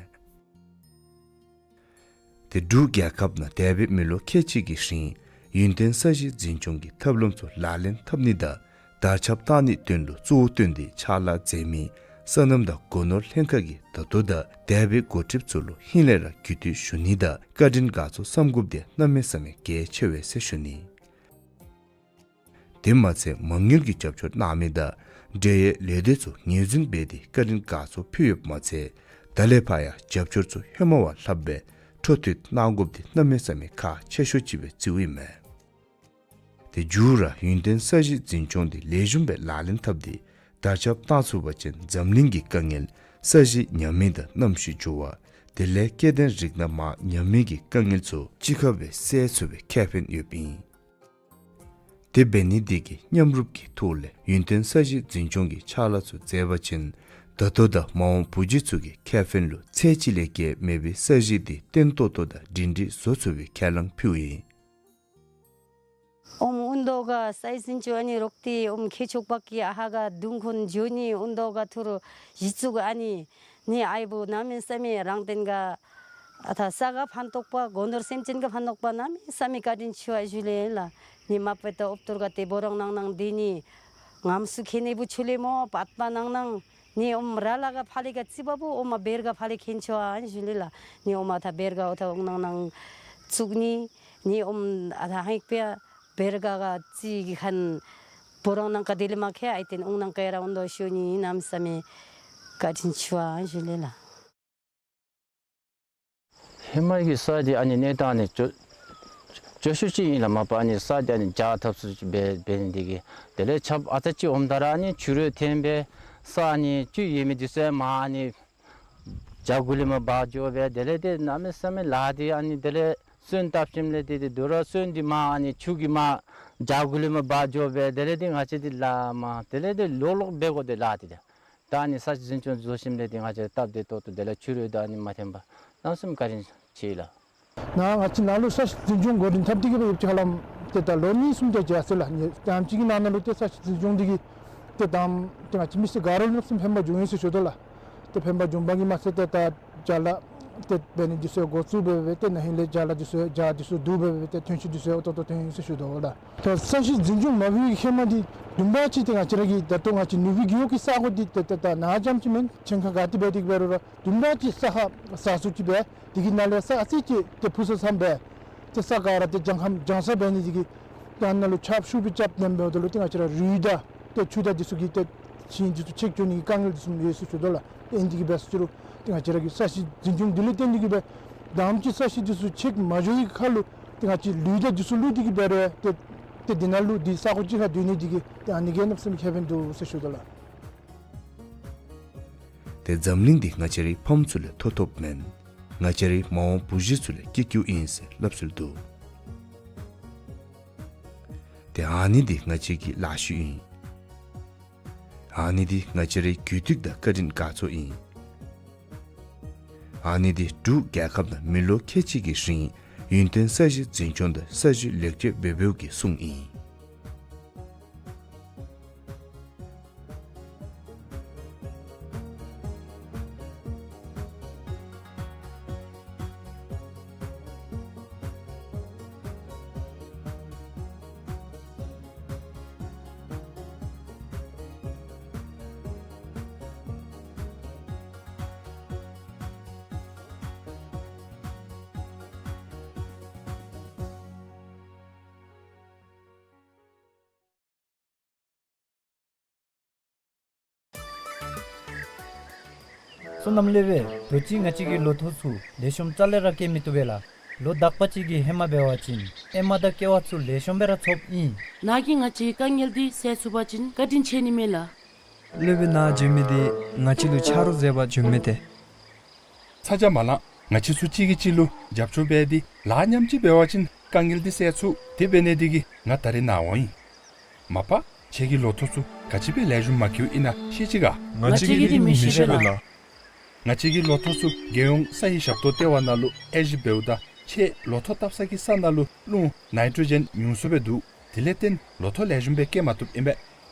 ཏེ་འབྲུག་རྒྱལ་ཁབ་ནང་འདས་པའི་མི་ལོ་ཁལ་གཅིག་གི་རིང་ཡུན་བརྟན་ས་གཞི་འཛིན་སྐྱོང་གི་ཐབས་ལམ་ཚུ་ལག་ལེན་འཐབ་ནི་དང་དར་ཁྱབ་བཏང་ནིའི་དོན་ལུ་གཙོ་བོ་བཏོན་ཏེ་ཕྱག་ལཱ་མཛད་མི་སོ་ནམ་དང་སྒོ་ནོར་ལྷན་ཁག་གིས་ད་ལྟོ་དང་འདས་པའི་འགོ་ཁྲིདཔ་ཚུ་ལུ་ཧིང་ལས་ར་གུས་བཏུད་ཞུ་ནི་དང་བཀའ་དྲིན་དགའ་ཚོར་བསམ་དགོཔ་འདི་གནམ་མེད་ས་མེད་གལ་ཆེ་བས་ཟེར་ཞུ་ནི། དེ་མ་ཚད་མ་དངུལ་གྱི་རྒྱབ་སྐྱོར་གནང་མི་དང་འབྲེལ་ཡོད་ལས་སྡེ་ཚུ་ངོས་འཛིན་འབད་དེ་བཀའ་དྲིན་དགའ་ཚོར་ཕུལ་ཡོདཔ་མ་ཚད་ད་ལས་ཕར་ཡང་རྒྱབ་སྐྱོར་ཚུ་ཧེ་མ་བ་ལྷགཔ་སྦེ་འཕྲོ་མཐུད་གནང་དགོཔ་འདི་གནམ་མེད་ས་མེད་ཁག་ཆེ་ཤོས་ཅིག་སྦེ་བརྩིཝ་ཨིན་མས། ཏེ་མཇུག་ར་ཡུན་བརྟན་ས་གཞི་འཛིན་སྐྱོང་འདི་ལེགས་ཤོམ་སྦེ་ལག་ལེན་འཐབ་སྟེ་དར་ཁྱབ་བཏང་ཚུགས་པ་ཅིན་འཛམ་གླིང་གི་དཀའ་ངལ་ས་གཞི་ཉམས་མི་དང་གནམ་གཤིས་འགྱུར་བ་དེ་ལས་སྐྱེ་ལྡན་རིགས་སྣ་མར་ཉམས་མི་གི་དཀའ་ངལ་ཚུ་གཅིག་ཁར་སྦེ་སེལ་ཚུགས་པའི་ཁེ་ཕན་ཡོདཔ་ཨིན། དེ་འབད་ནི་འདི་གིས་མཉམ་རུབ་ཀྱི་ཐོག་ལས་ཡུན་བརྟན་ས་གཞི་འཛིན་སྐྱོང་གི་ཕྱག་ལཱ་ཚུ་མཛད་པ་ཅིན་ད་ལྟོ་དང་མ་འོངས་བུ་རྒྱུད་ཚུ་གི་ཁེ་ཕན་ལུ་ཚད་གཅིག་ལས་བརྒལ་མེད་པའི་ས་གཞི་འདི་བརྟན་ཏོག་ཏོ་དང་སྒྲིང་སྒྲིང་བཟོ་ཚུགས་པའི་ཁས་བླངས་ཕུལཝ་ཨིན། ཨོམ་ཨུན་ཏོ་ག་སའི་སིན་ཅུ་ཨ་ནི་རོག་ཏེ་ཨོམ་ཁེ་ཆོག་པ་ཀི་ཨ་ཧ་ག་དུང་ཁོན་ཇོ་ནི་ཨུན་ཏོ་ག་ཐུར་ཞི་ཚུགས་ཨ་ནི་ནི་ཨའི་བུ་གནམ་མེད་ས་མེད་རང་བརྟེན་ག་ཨ་ཐ་ས་ག་ཕན་ཐོགས་པ་སྒོ་ནོར་སེམས་ཅན་ག་ཕན་ཐོགས་པ་གནམ་མེད་ས་མེད་བཀའ་དྲིན་ཆེ་བ་ཞུ་ལེ་ལགས། ནི་མ་པེ་ཏོ་ཨོབ་ཏུར་ག་ཏེ་བོ་རང་ནང་ནང་དེ་ནི་ངམ་སུ་ཁེ་ནི་བུ་ཆུ་ལེ་མོ་པད་པ་ནང་ནང་ནི་ཨོམ་ར་ལ་ག་ཕ་ལེ་ག་ཙི་བ་བུ་ཨོམ་མ་བེར་ག་ཕ་ལེ་ཁེན་ཆོ་ཨན་ཞུ་ལེ་ལགས། ནི་ཨོམ་མ་ཐ་བེར་ག་ཨོ་ཐ་ཨོང་ནང་ནང་ཚུགས་ནི་ནི་ཨོམ་ཨ་ཐ་ཧེག་པེ་བེར་ག་ག་ཙི་གི་ཁན་བོ་རང་ནང་ག་དེ་ལེ་མ་ཁེ་ཨའི་ཏེན་ཨོང་ནང་ག་ཡ་ར་ཨོན་དོ་ཤོ་ནི་གནམ་མེད་ས་མེད་བཀའ་དྲིན་ཆེ་བ་ཨན་ཞུ་ལེ་ལགས། ཧེ་མ་གི་ས་འདི་ཨ་ནི་གནས་སྟངས་ནི་སྐྱོ་སྐྱོ་ཤོས་ཅིག་ཨིན་ལགས། མ་པ་ཨ་ནི་ས་འདི་ཨ་ནི་འཇག་ཐབས་སུ་ཅིག་འབད་འབད་ནི་འདི་གིས་དེ་ལས་ཆརཔ་ཨ་ཙི་ཅིག་འོངམ་ད་ར་ཨ་ནི་ཆུ་རུད་འཐེན་སྦེ་ས་ཨ་ནི་ཅིག་ཡོད་མི་འདི་ཚུ་མར་ཨ་ནི་བྱག་གུ་ལས་མར་འབག་འགྱོ་སྦེ་དེ་ལས་ཏེ་གནམ་མེད་ས་མེད་ལཱ་འདི་ཨ་ནི་དེ་ལས་སོན་བཏབ་ཞིནམ་ལས་ཏེ་ཏེ་དོ་རུང་སོན་འདི་མར་ཨ་ནི་ཆུ་གིས་མར་བྱག་གུ་ལས་མར་འབག་འགྱོ་སྦེ་དེ་ལས་ཏེ་ང་བཅས་འདི་ལཱ་མར་དེ་ལས་ཏེ་ལོག་ལོག་འབད་དགོ་དེ་ལཱ་འདི་ཏེ། ད་ཨ་ནི་ས་གཞི་འཛིན་སྐྱོང་བཟོ་ཞིནམ་ལས་ཏེ་ང་བཅས་སྟབས་བདེ་ཏོག་ཏོ་དེ་ལས་ཆུ་རུད་དང་ཨ་ནི་མ་འཐེན་པར་གནམ་མེད་ས་མེད་བཀའ་དྲིན་ཆེ་ལགས། ནཱ་ང་བཅས་ནཱ་ལུ་ས་གཞི་འཛིན་སྐྱོང་འགོ་འདྲེན་འཐབ་སྟེ་གི་སྦེ་ཡོདཔ་ཅིག་ཧ་ལམ་ཏེ་ད་ལོ་གཉིས་གསུམ་དེ་ཅིག་ཡར་སོ་ཡི་ལགས། ནི་དེམ་ཅིག་གི་ནང་ན་ལུ་ཏེ་ས་གཞི་འཛིན་སྐྱོང་འདི་གིས་ཏེ་དང་ཏེ་ང་བཅས་མི་སེར་ག་ར་ལུ་གནམ་མེད་ས་མེད་ཕན་པ་བྱུང་ཡི་ཟེར་ཞུ་དོ་ལགས། ཏེ་ཕན་པ་བྱུང་པ་གིས་མ་ཚད་ཏེ་ད་ཅ་ལ་ཏེ་འབད་ནི་འདི་ཚུ་འགོ་བཙུགས་འབད་འབད་ཏེ་ན་ཧིང་ལས་ཅ་ལ་འདི་ཚུ་ཇ་འདི་ཚུ་བསྡུ་འབད་འབད་ཏེ་ཐོན་སྐྱེད་འདི་ཚུ་ཏོག་ཏོ་ཐོན་ཡི་ཟེར་ཞུ་དོ་ལགས། ད་ས་གཞི་འཛིན་སྐྱོང་མ་འབད་བའི་ཧེ་མ་འདི་བདུན་པ་ཅིག་ཏེ་ང་བཅས་ར་གི་ད་ལྟོ་ང་བཅས་ནུབ་སྦིས་རྒེད་འོག་གི་ས་གོ་འདི་ཏེ་ཏེ་ད་ནཱ་རྐྱངམ་ཅིག་མེན། ཆེན་ཁག་ག་ཏེ་འབད་དེ་གི་འབད་རུང་ར་བདུན་པ་ཅིག་ས་ཁ་ཟ་སུ་ཅིག་འབད་དེ་གི་ནང་ལས་ས་ཨ་ཙི་ཅིག་ཏེ་ཕུ་སུ་སམ་འབད་ཏེ་ས་ག་ར་ཏེ་ལྗང་ཁམ་ལྗང་ས་འབད་ནི་འདི་གིས་ཏེ་ཨ་ནཱ་ལུ་ཆརཔ་ཤུགས་སྦེ་རྐྱབ་ནི་འབདཝ་ད་ལུ་ཏེ་ང་བཅས་ར་རུད་དང་ཏེ་ཆུ་དང་འདི་ཚུ་གིས་ཏེ་ཤིང་འདི་ཚུ་ཆད་འགྱོ་ནི་གི་དཀའ་ངལ་འདི་ཚུ་ཡོད་ཟེར་ཞུ་དོ་ལགས། ཏེ་ཨིན་འདི་གིས་འབད་ཟེར་ཞུ་རུང་ཏེ་ང་བཅས་ར་གི་ས་གཞི་འཛིན་སྐྱོང་འདི་ལུ་བརྟེན་ཏེ་གི་སྦེ་དེམ་ཅིག་ས་གཞི་འདི་ཚུ་ཆད་མ་འགྱོ་བའི་ཁར་ལུ་ཏེ་ང་བཅས་ལུད་དང་འདི་ཚུ་བླུགས་ཏེ་གི་འབད་རུང་ཏེ་ཏེ་འདི་ནང་ལུ་འདི་ས་གོ་གཅིག་ཁར་སྡོད་ནི་འདི་གིས་ཏེ་ཨ་ནི་གིས་གནམ་མེད་ས་མེད་ཁེ་ཕན་འདུག་ཟེར་ཞུ་དོ་ལགས། ཏེ་འཛམ་གླིང་འདི་ང་བཅས་རའི་ཕམ་ཚུ་ལས་ཐོབ་ཐོབཔ་མེན། ང་བཅས་རའི་མ་འོངས་བུ་གཞི་ཚུ་ལས་སྐྱིད་སྐྱིདཔ་ཨིན་ཟེར་སླབ་སྲོལ་འདུག། ཏེ་ཨ་ནི་འདི་ང་བཅས་ཀྱི་ལཱ་ཤུལ་ཨིན། ཨ་ནི་འདི་ང་བཅས་རའི་གུས་བཏུད་དང་བཀའ་དྲིན་དགའ་ཚོར་ཨིན། ཨ་ནི་འདི་འབྲུག་རྒྱལ་ཁབ་ནང་མི་ལོ་ཁལ་གཅིག་གི་རིང་ཡུན་བརྟན་ས་གཞི་འཛིན་སྐྱོང་དང་ས་གཞི་ལེགས་བཅོས་འབད་འབདཝ་གི་སྲུང་ཨིན། བསོད་ནམས་ལེགས་པས། དུས་ཅི་ང་བཅས་ཀྱི་ལོ་ཐོག་ཚུ་ལེགས་ཤོམ་རྩ་ལས་ར་སྐྱེ་མི་བཏུབ་པས་ལགས། ལོ་དག་པ་ཅིག་གི་ཧེ་མ་འབད་བ་ཅིན་ཨེ་མ་དང་ཀེ་བ་ཚུ་ལེགས་ཤོམ་སྦེ་ར་ཚོགསཔ་ཨིན། ནཱ་གིས་ང་བཅས་དཀའ་ངལ་འདི་སེལ་ཚུགས་པ་ཅིན་བཀའ་དྲིན་ཆེ་ནི་མས་ལགས། སློབ་དཔོན་ནཱ་བྱོན་མི་འདི་ང་བཅས་ལུ་ཆ་རོགས་མཛད་པར་བྱོན་མི་ཏེ། ཚ་གྱང་མ་ལང་། ང་བཅས་ཚུ་གཅིག་གིས་གཅིག་ལུ་རྒྱབ་སྐྱོར་འབད་དེ་ལཱ་མཉམ་གཅིག་འབད་བ་ཅིན་དཀའ་ངལ་འདི་སེལ་ཚུགས། དེ་འབད་ནི་དེ་གིས་ང་ད་རིས་ནཱ་འོང་ཡི། མ་པ་ཁྱེད་ཀྱི་ལོ་ཐོག་ཚུ་ག་ཅི་སྦེ་ལེགས་ཤོམ་མ་སྐྱེཝ་ཨིན་ན་ཤེས་ཅི་ག། ང་བཅས་ཀྱིས་འདི་མི་ཤེས་པས་ལགས། ང་བཅས་ཀྱི་ལོ་ཐོག་ཚུ་རྒྱལ་ཡོངས་ས་ཡི་ཞབས་ཏོག་ལྟེ་བ་ནང་ལུ་དབྱེ་ཞིབ་འབདཝ་ད་ཁྱེད་ལོ་ཐོག་བཏབ་ས་གི་ས་ནང་ལུ་རླུང་ནའི་ཊྲོ་ཇེན་ཉུང་སུ་སྦེ་འདུག། དེ་ལས་བརྟེན་ལོ་ཐོག་ལེགས་ཤོམ་སྦེ་སྐྱེ་མ་བཏུབ་ཨིན་པས།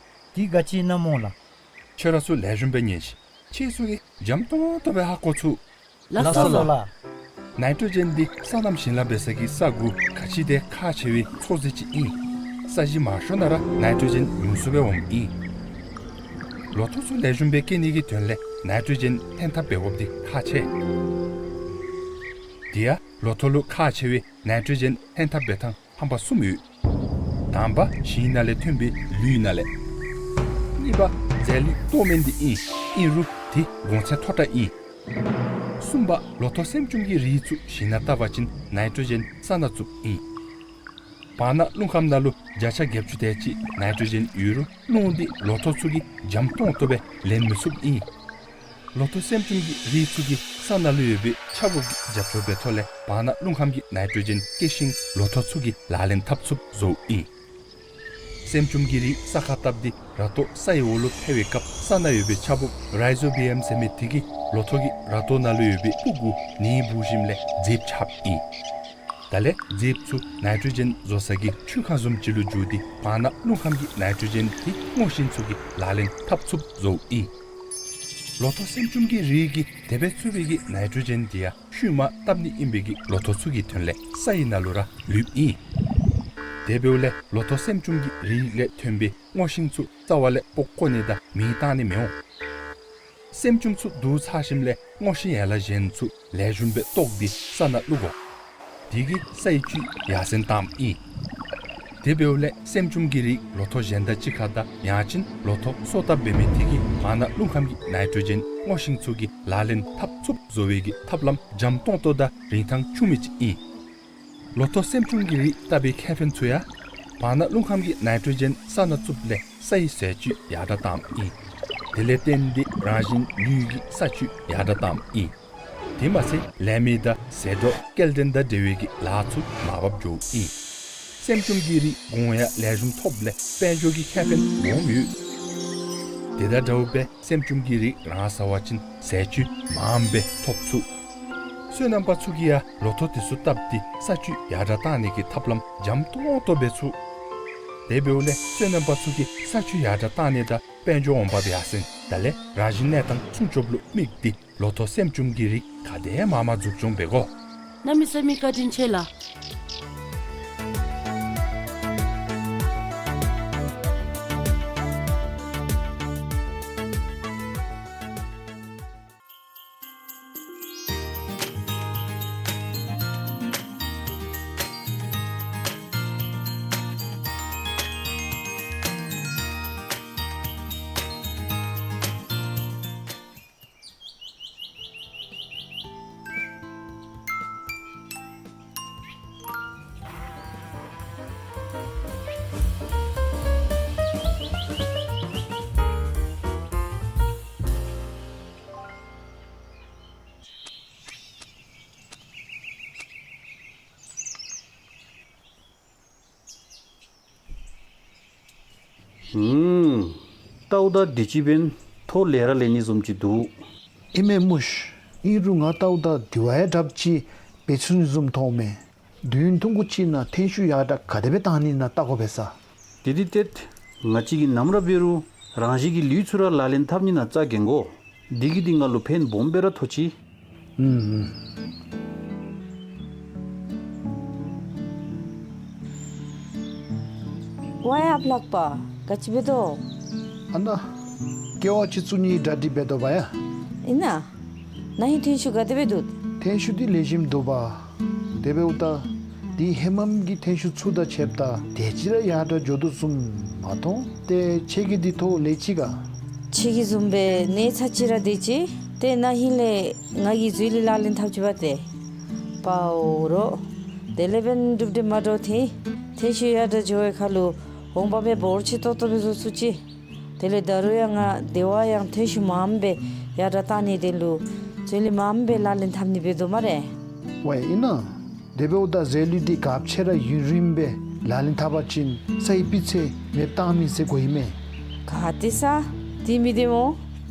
དེ་ག་ཅི་ཨིན་ན་སྨོ་ལགས། ཁྱོད་ར་ཚུ་ལེགས་ཤོམ་སྦེ་ཉན་ཤིག། ཁྱེད་ཚུ་གིས་འཇམ་ཏོང་ཏོ་སྦེ་ཧ་གོ་ཚུགས། ལགས་སོ་ལགས། ནའི་ཊྲོ་ཇེན་འདི་སོ་ནམ་ཞིང་ལཱ་འབད་ས་གི་ས་གུ་ག་ཅི་དེ་ཁག་ཆེ་བའི་ཚོད་བསྲེ་ཅིག་ཨིན། ས་གཞི་མང་ཤོས་ནང་ར་ནའི་ཊྲོ་ཇེན་ཉུང་སུ་སྦེ་འོངམ་ཨིན། ལོ་ཐོག་ཚུ་ལེགས་ཤོམ་སྦེ་སྐྱེ་ནི་གི་དོན་ལས་ནའི་ཊྲོ་ཇེན་ལྷན་ཐབས་འབད་དགོཔ་འདི་ཁག་ཆེ། དེ་ཡང་ལོ་ཐོག་ལུ་ཁག་ཆེ་བའི་ནའི་ཊྲོ་ཇེན་ལྷན་ཐབས་འབད་ཐངས་ཧམ་པ་གསུམ་ཡོད། དང་པ་ཞིང་ནང་ལས་ཐོན་པའི་ལུད་ནང་ལས། གཉིས་པ་རྫས་ལུད་ལྟོ་སྨན་འདི་ཨིན། ཨིན་རུང་དེ་གོང་ཚད་མཐོ་དྲགས་ཨིན། གསུམ་པ་ལོ་ཐོག་སེམ་ཅུང་གི་རིགས་ཚུ་ཞིང་ནང་བཏབ་པ་ཅིན་ནའི་ཊྲོ་ཇེན་ས་ནང་བཙུགསཔ་ཨིན། བར་ན་རླུང་ཁམས་ནང་ལུ་བརྒྱ་ཆ་བརྒྱད་ཅུ་དེ་ཅིག་ནའི་ཊྲོ་ཇེན་ཡོད་རུང་རླུང་འདི་ལོ་ཐོག་ཚུ་གིས་འཇམ་ཏོང་ཏོ་སྦེ་ལེན་མི་ཚུགསཔ་ཨིན། ལོ་ཐོག་སེམ་ཅུང་གི་རིགས་ཚུ་གིས་ས་ནང་ལུ་ཡོད་པའི་ཆརཔ་གི་རྒྱབ་སྐྱོར་འབད་ཐོག་ལས་བར་ན་རླུང་ཁམས་ཀྱི་ནའི་ཊྲོ་ཇེན་སྐྱེ་ཤིང་ལོ་ཐོག་ཚུ་གིས་ལག་ལེན་འཐབ་ཚུགསཔ་བཟོཝ་ཨིན། སེམ་ཅུང་གི་རིགས་ས་ཁར་བཏབ་སྟེ་ར་ཏོ་ས་ཡི་འོག་ལུ་འཕེལ་བའི་སྐབས་ས་ནང་ཡོད་པའི་ཆརཔ་རའི་ཛོ་བི་ཡམ་ཟེར་མི་དེ་གིས་ལོ་ཐོག་གི་ར་ཏོ་ནང་ལུ་ཡོད་པའི་སྤུ་གུ་ནད་འབུ་ཞིནམ་ལས་མཛེསཔ་ཆགསཔ་ཨིན། དེ་ལས་མཛེསཔ་ཚུ་ནའི་ཊྲོ་ཇེན་བཟོ་ས་གི་ཆུ་ཁང་བཟུམ་ཅིག་ལུ་འགྱུར་ཏེ་བར་ན་རླུང་ཁམས་ཀྱི་ནའི་ཊྲོ་ཇེན་དེ་སྔོ་ཤིང་ཚུ་གིས་ལག་ལེན་འཐབ་ཚུགསཔ་བཟོཝ་ཨིན། ལོ་ཐོག་སེམ་ཅུང་གི་རིགས་ཀྱིས་དེ་སྦེ་བཙུགས་པའི་གི་ནའི་ཊྲོ་ཇེན་དེ་ཡང་ཤུལ་མ་བཏབ་ནི་ཨིན་པའི་གི་ལོ་ཐོག་ཚུ་གི་དོན་ལས་ས་ཡི་ནང་ལུ་ར་ལུསཔ་ཨིན། དེ་འབདཝ་ལས་ལོ་ཐོག་སེམ་ཅུང་གི་རིགས་ལས་ཐོན་པའི་སྔོ་ཤིང་ཚུ་རྩ་བ་ལས་སྤོ་བཀོ་ནི་དང་མེ་བཏང་ནི་མི་འོང་། སེམ་ཅུང་ཚུ་བསྡུ་ཚར་ཞིནམ་ལས་སྔོ་ཤིང་ཡན་ལག་གཞན་ཚུ་ལེགས་ཤོམ་སྦེ་བཏོག་སྟེ་ས་ནང་བླུག་དགོ། དེ་གིས་ས་ཡི་བཅུད་ཡར་སེང་བཏངམ་ཨིན། དེ་འབདཝ་ལས་སེམ་ཅུང་གི་རིགས་ལོ་ཐོག་གཞན་དང་གཅིག་ཁར་དང་ཡང་ཅིན་ལོ་ཐོག་སོ་བཏབ་འབད་མི་དེ་གིས་བར་ན་རླུང་ཁམས་ཀྱི་ནའི་ཊྲོ་ཇེན་སྔོ་ཤིང་ཚུ་གིས་ལག་ལེན་འཐབ་ཚུགསཔ་བཟོ་བའི་གི་ཐབས་ལམ་འཇམ་ཏོང་ཏོ་དང་རིན་ཐང་ཆུང་མི་ཅིག་ཨིན། ལོ་ཐོག་སེམ་ཅུང་གི་རིགས་བཏབ་པའི་ཁེ་ཕན་ཚུ་ཡང་བར་ན་རླུང་ཁམས་ཀྱི་ནའི་ཊྲོ་ཇེན་ས་ནང་བཙུགསཔ་ལས་ས་ཡི་ཟས་བཅུད་ཡར་དྲགས་བཏངམ་ཨིན། དེ་ལས་བརྟེན་ཏེ་རང་བཞིན་ལུད་ཀྱི་ས་བཅུད་ཡར་དྲགས་བཏངམ་ཨིན། དེ་མ་ཚད་ལས་མི་དང་ཟད་འགྲོ་སྐྱེལ་འདྲེན་དང་འབྲེལ་བའི་གི་ལཱ་ཚུ་མར་བབས་འགྱོཝ་ཨིན། སེམ་ཅུང་གི་རིགས་གོང་ཡང་ལེགས་ཤོམ་ཐོབ་ལས་དཔལ་འབྱོར་གྱི་ཁེ་ཕན་སྦོམ་ཡོད། དེ་དང་འདྲཝ་སྦེ་སེམ་ཅུང་གི་རིགས་རང་ཟ་བ་ཅིན་ཟས་བཅུད་མངམ་སྦེ་ཐོབ་ཚུགས། སོ་ནམ་པ་ཚུ་གིས་ཡང་ལོ་ཐོག་དེ་ཚུ་བཏབ་སྟེ་ས་བཅུད་ཡར་དྲགས་བཏང་ནི་གི་ཐབས་ལམ་འཇམ་ཏོང་ཏོ་འབད་ཚུགས། དེ་འབདཝ་ལས་སོ་ནམ་པ་ཚུ་གིས་ས་བཅུད་ཡར་དྲགས་བཏང་ནི་དང་དཔལ་འབྱོར་འོང་འབབ་ཡར་སེང་དང་ལས་རང་བཞིན་གནས་སྟངས་སྲུང་སྐྱོབ་ལུ་དམིགས་ཏེ་ལོ་ཐོག་སེམ་ཅུང་གི་རིགས་ག་དེ་མང་མང་འཛུགས་སྐྱོང་འབད་དགོ། གནམ་མེད་ས་མེད་བཀའ་དྲིན་ཆེ་ལགས། ཨུམ། ལྟཝ་ད་དུས་ཅི་འབདན་ཐོག་ལེ་ར་ལེ་ནི་བཟུམ་ཅིག་འདུག། ཨིན་མས་མོ་ཤིག། ཨིན་རུང་ང་ལྟཝ་ད་དུས་བ་ཡང་དྲགཔ་ཅིག་འབད་ཚུགས་ནི་བཟུམ་མཐོངམ་མས། དུས་ཡུན་ཐུང་ཀུ་ཅིག་ནང་ཐོན་ཤུགས་ཡར་དྲགས་ག་དེ་སྦེ་བཏང་ནི་ཨིན་ན་བལྟ་དགོ་པས་ས། དེ་འདི་ཏེ་ང་བཅས་ཀྱིས་ནམ་ར་འབད་རུང་རང་བཞིན་གྱི་ལུད་ཚུ་ར་ལག་ལེན་འཐབ་ནི་ནང་རྩ་འགེངས་དགོ། འདི་གིས་འདི་ང་ལུ་ཕན་སྦོམ་སྦེ་ར་ཐོགས་ཅི། ཨུམ་ཨུམ། ཝའི་ཨཔ་ལགས་པ་ག་ཅི་འབད་དོ། ཨ་ན། ཀེ་བ་ཅིག་བཙུགས་ནིའི་གྲ་སྒྲིག་འབད་དོ་བ་ཡ། ཨིན་ན། ན་ཧིང་ཐོན་ཤུགས་ག་དེ་སྦེ་འདུག། ཐོན་ཤུགས་འདི་ལེགས་ཤོམ་འདུག་པ། དེ་འབདཝ་ད་འདི་ཧེ་མམ་གྱི་ཐོན་ཤུགས་ཚུ་དང་ཕྱདཔ་ད་དེ་ཅིག་ར་ཡར་དྲགས་འགྱོ་དོ་བཟུམ་མ་མཐོང་། ཏེ་ཁྱེད་ཀྱི་འདི་ཐོག་ལེགས་ཅི་ག། ཁྱེད་ཀྱི་བཟུམ་སྦེ་ནི་ཚར་ཅིག་ར་དེ་ཅིག་ ཏེ་ན་ཧིང་ལས་ང་གིས་མཛོད་གླིང་ལག་ལེན་འཐབ་ཅི་པ་ཏེ་པའོ་རོ། དེ་ལས་འབདན་གྲུབ་འབྲས་མ་འདྲཝ་ཐོན། ཐོན་ཤུགས་ཡར་དྲག་འགྱོ་བའི་ཁར་ལུ་འོང་འབབ་སྦེ་འབོར་ཆེ་ཏོག་ཏོ་སྦེ་བཟོ་ཚུགས་ཅི། དེ་ལས་ད་རུང་ཡང་ང་དེ་བ་ཡང་ཐོན་ཤུགས་མངམ་སྦེ་ཡར་དྲག་གཏང་ནིའི་དོན་ལུ་མཛོད་གླིང་མངམ་སྦེ་ལག་ལེན་འཐབ་ནི་འབད་དོ་སྨ་རེ། ཝའེ་ཨིན་ན། དེ་འབདཝ་ད་རྫས་ལུད་འདི་ག་ཅི་ར་ཡུན་རིངམོ་སྦེ་ལག་ལེན་འཐབ་པ་ཅིན་སའི་སྤུས་ཚད་མེདཔ་བཏང་མི་ཟེར་གོ་ཡི་མས། ག་ཏེ་ས། དེ་མི་བདེན་མོ།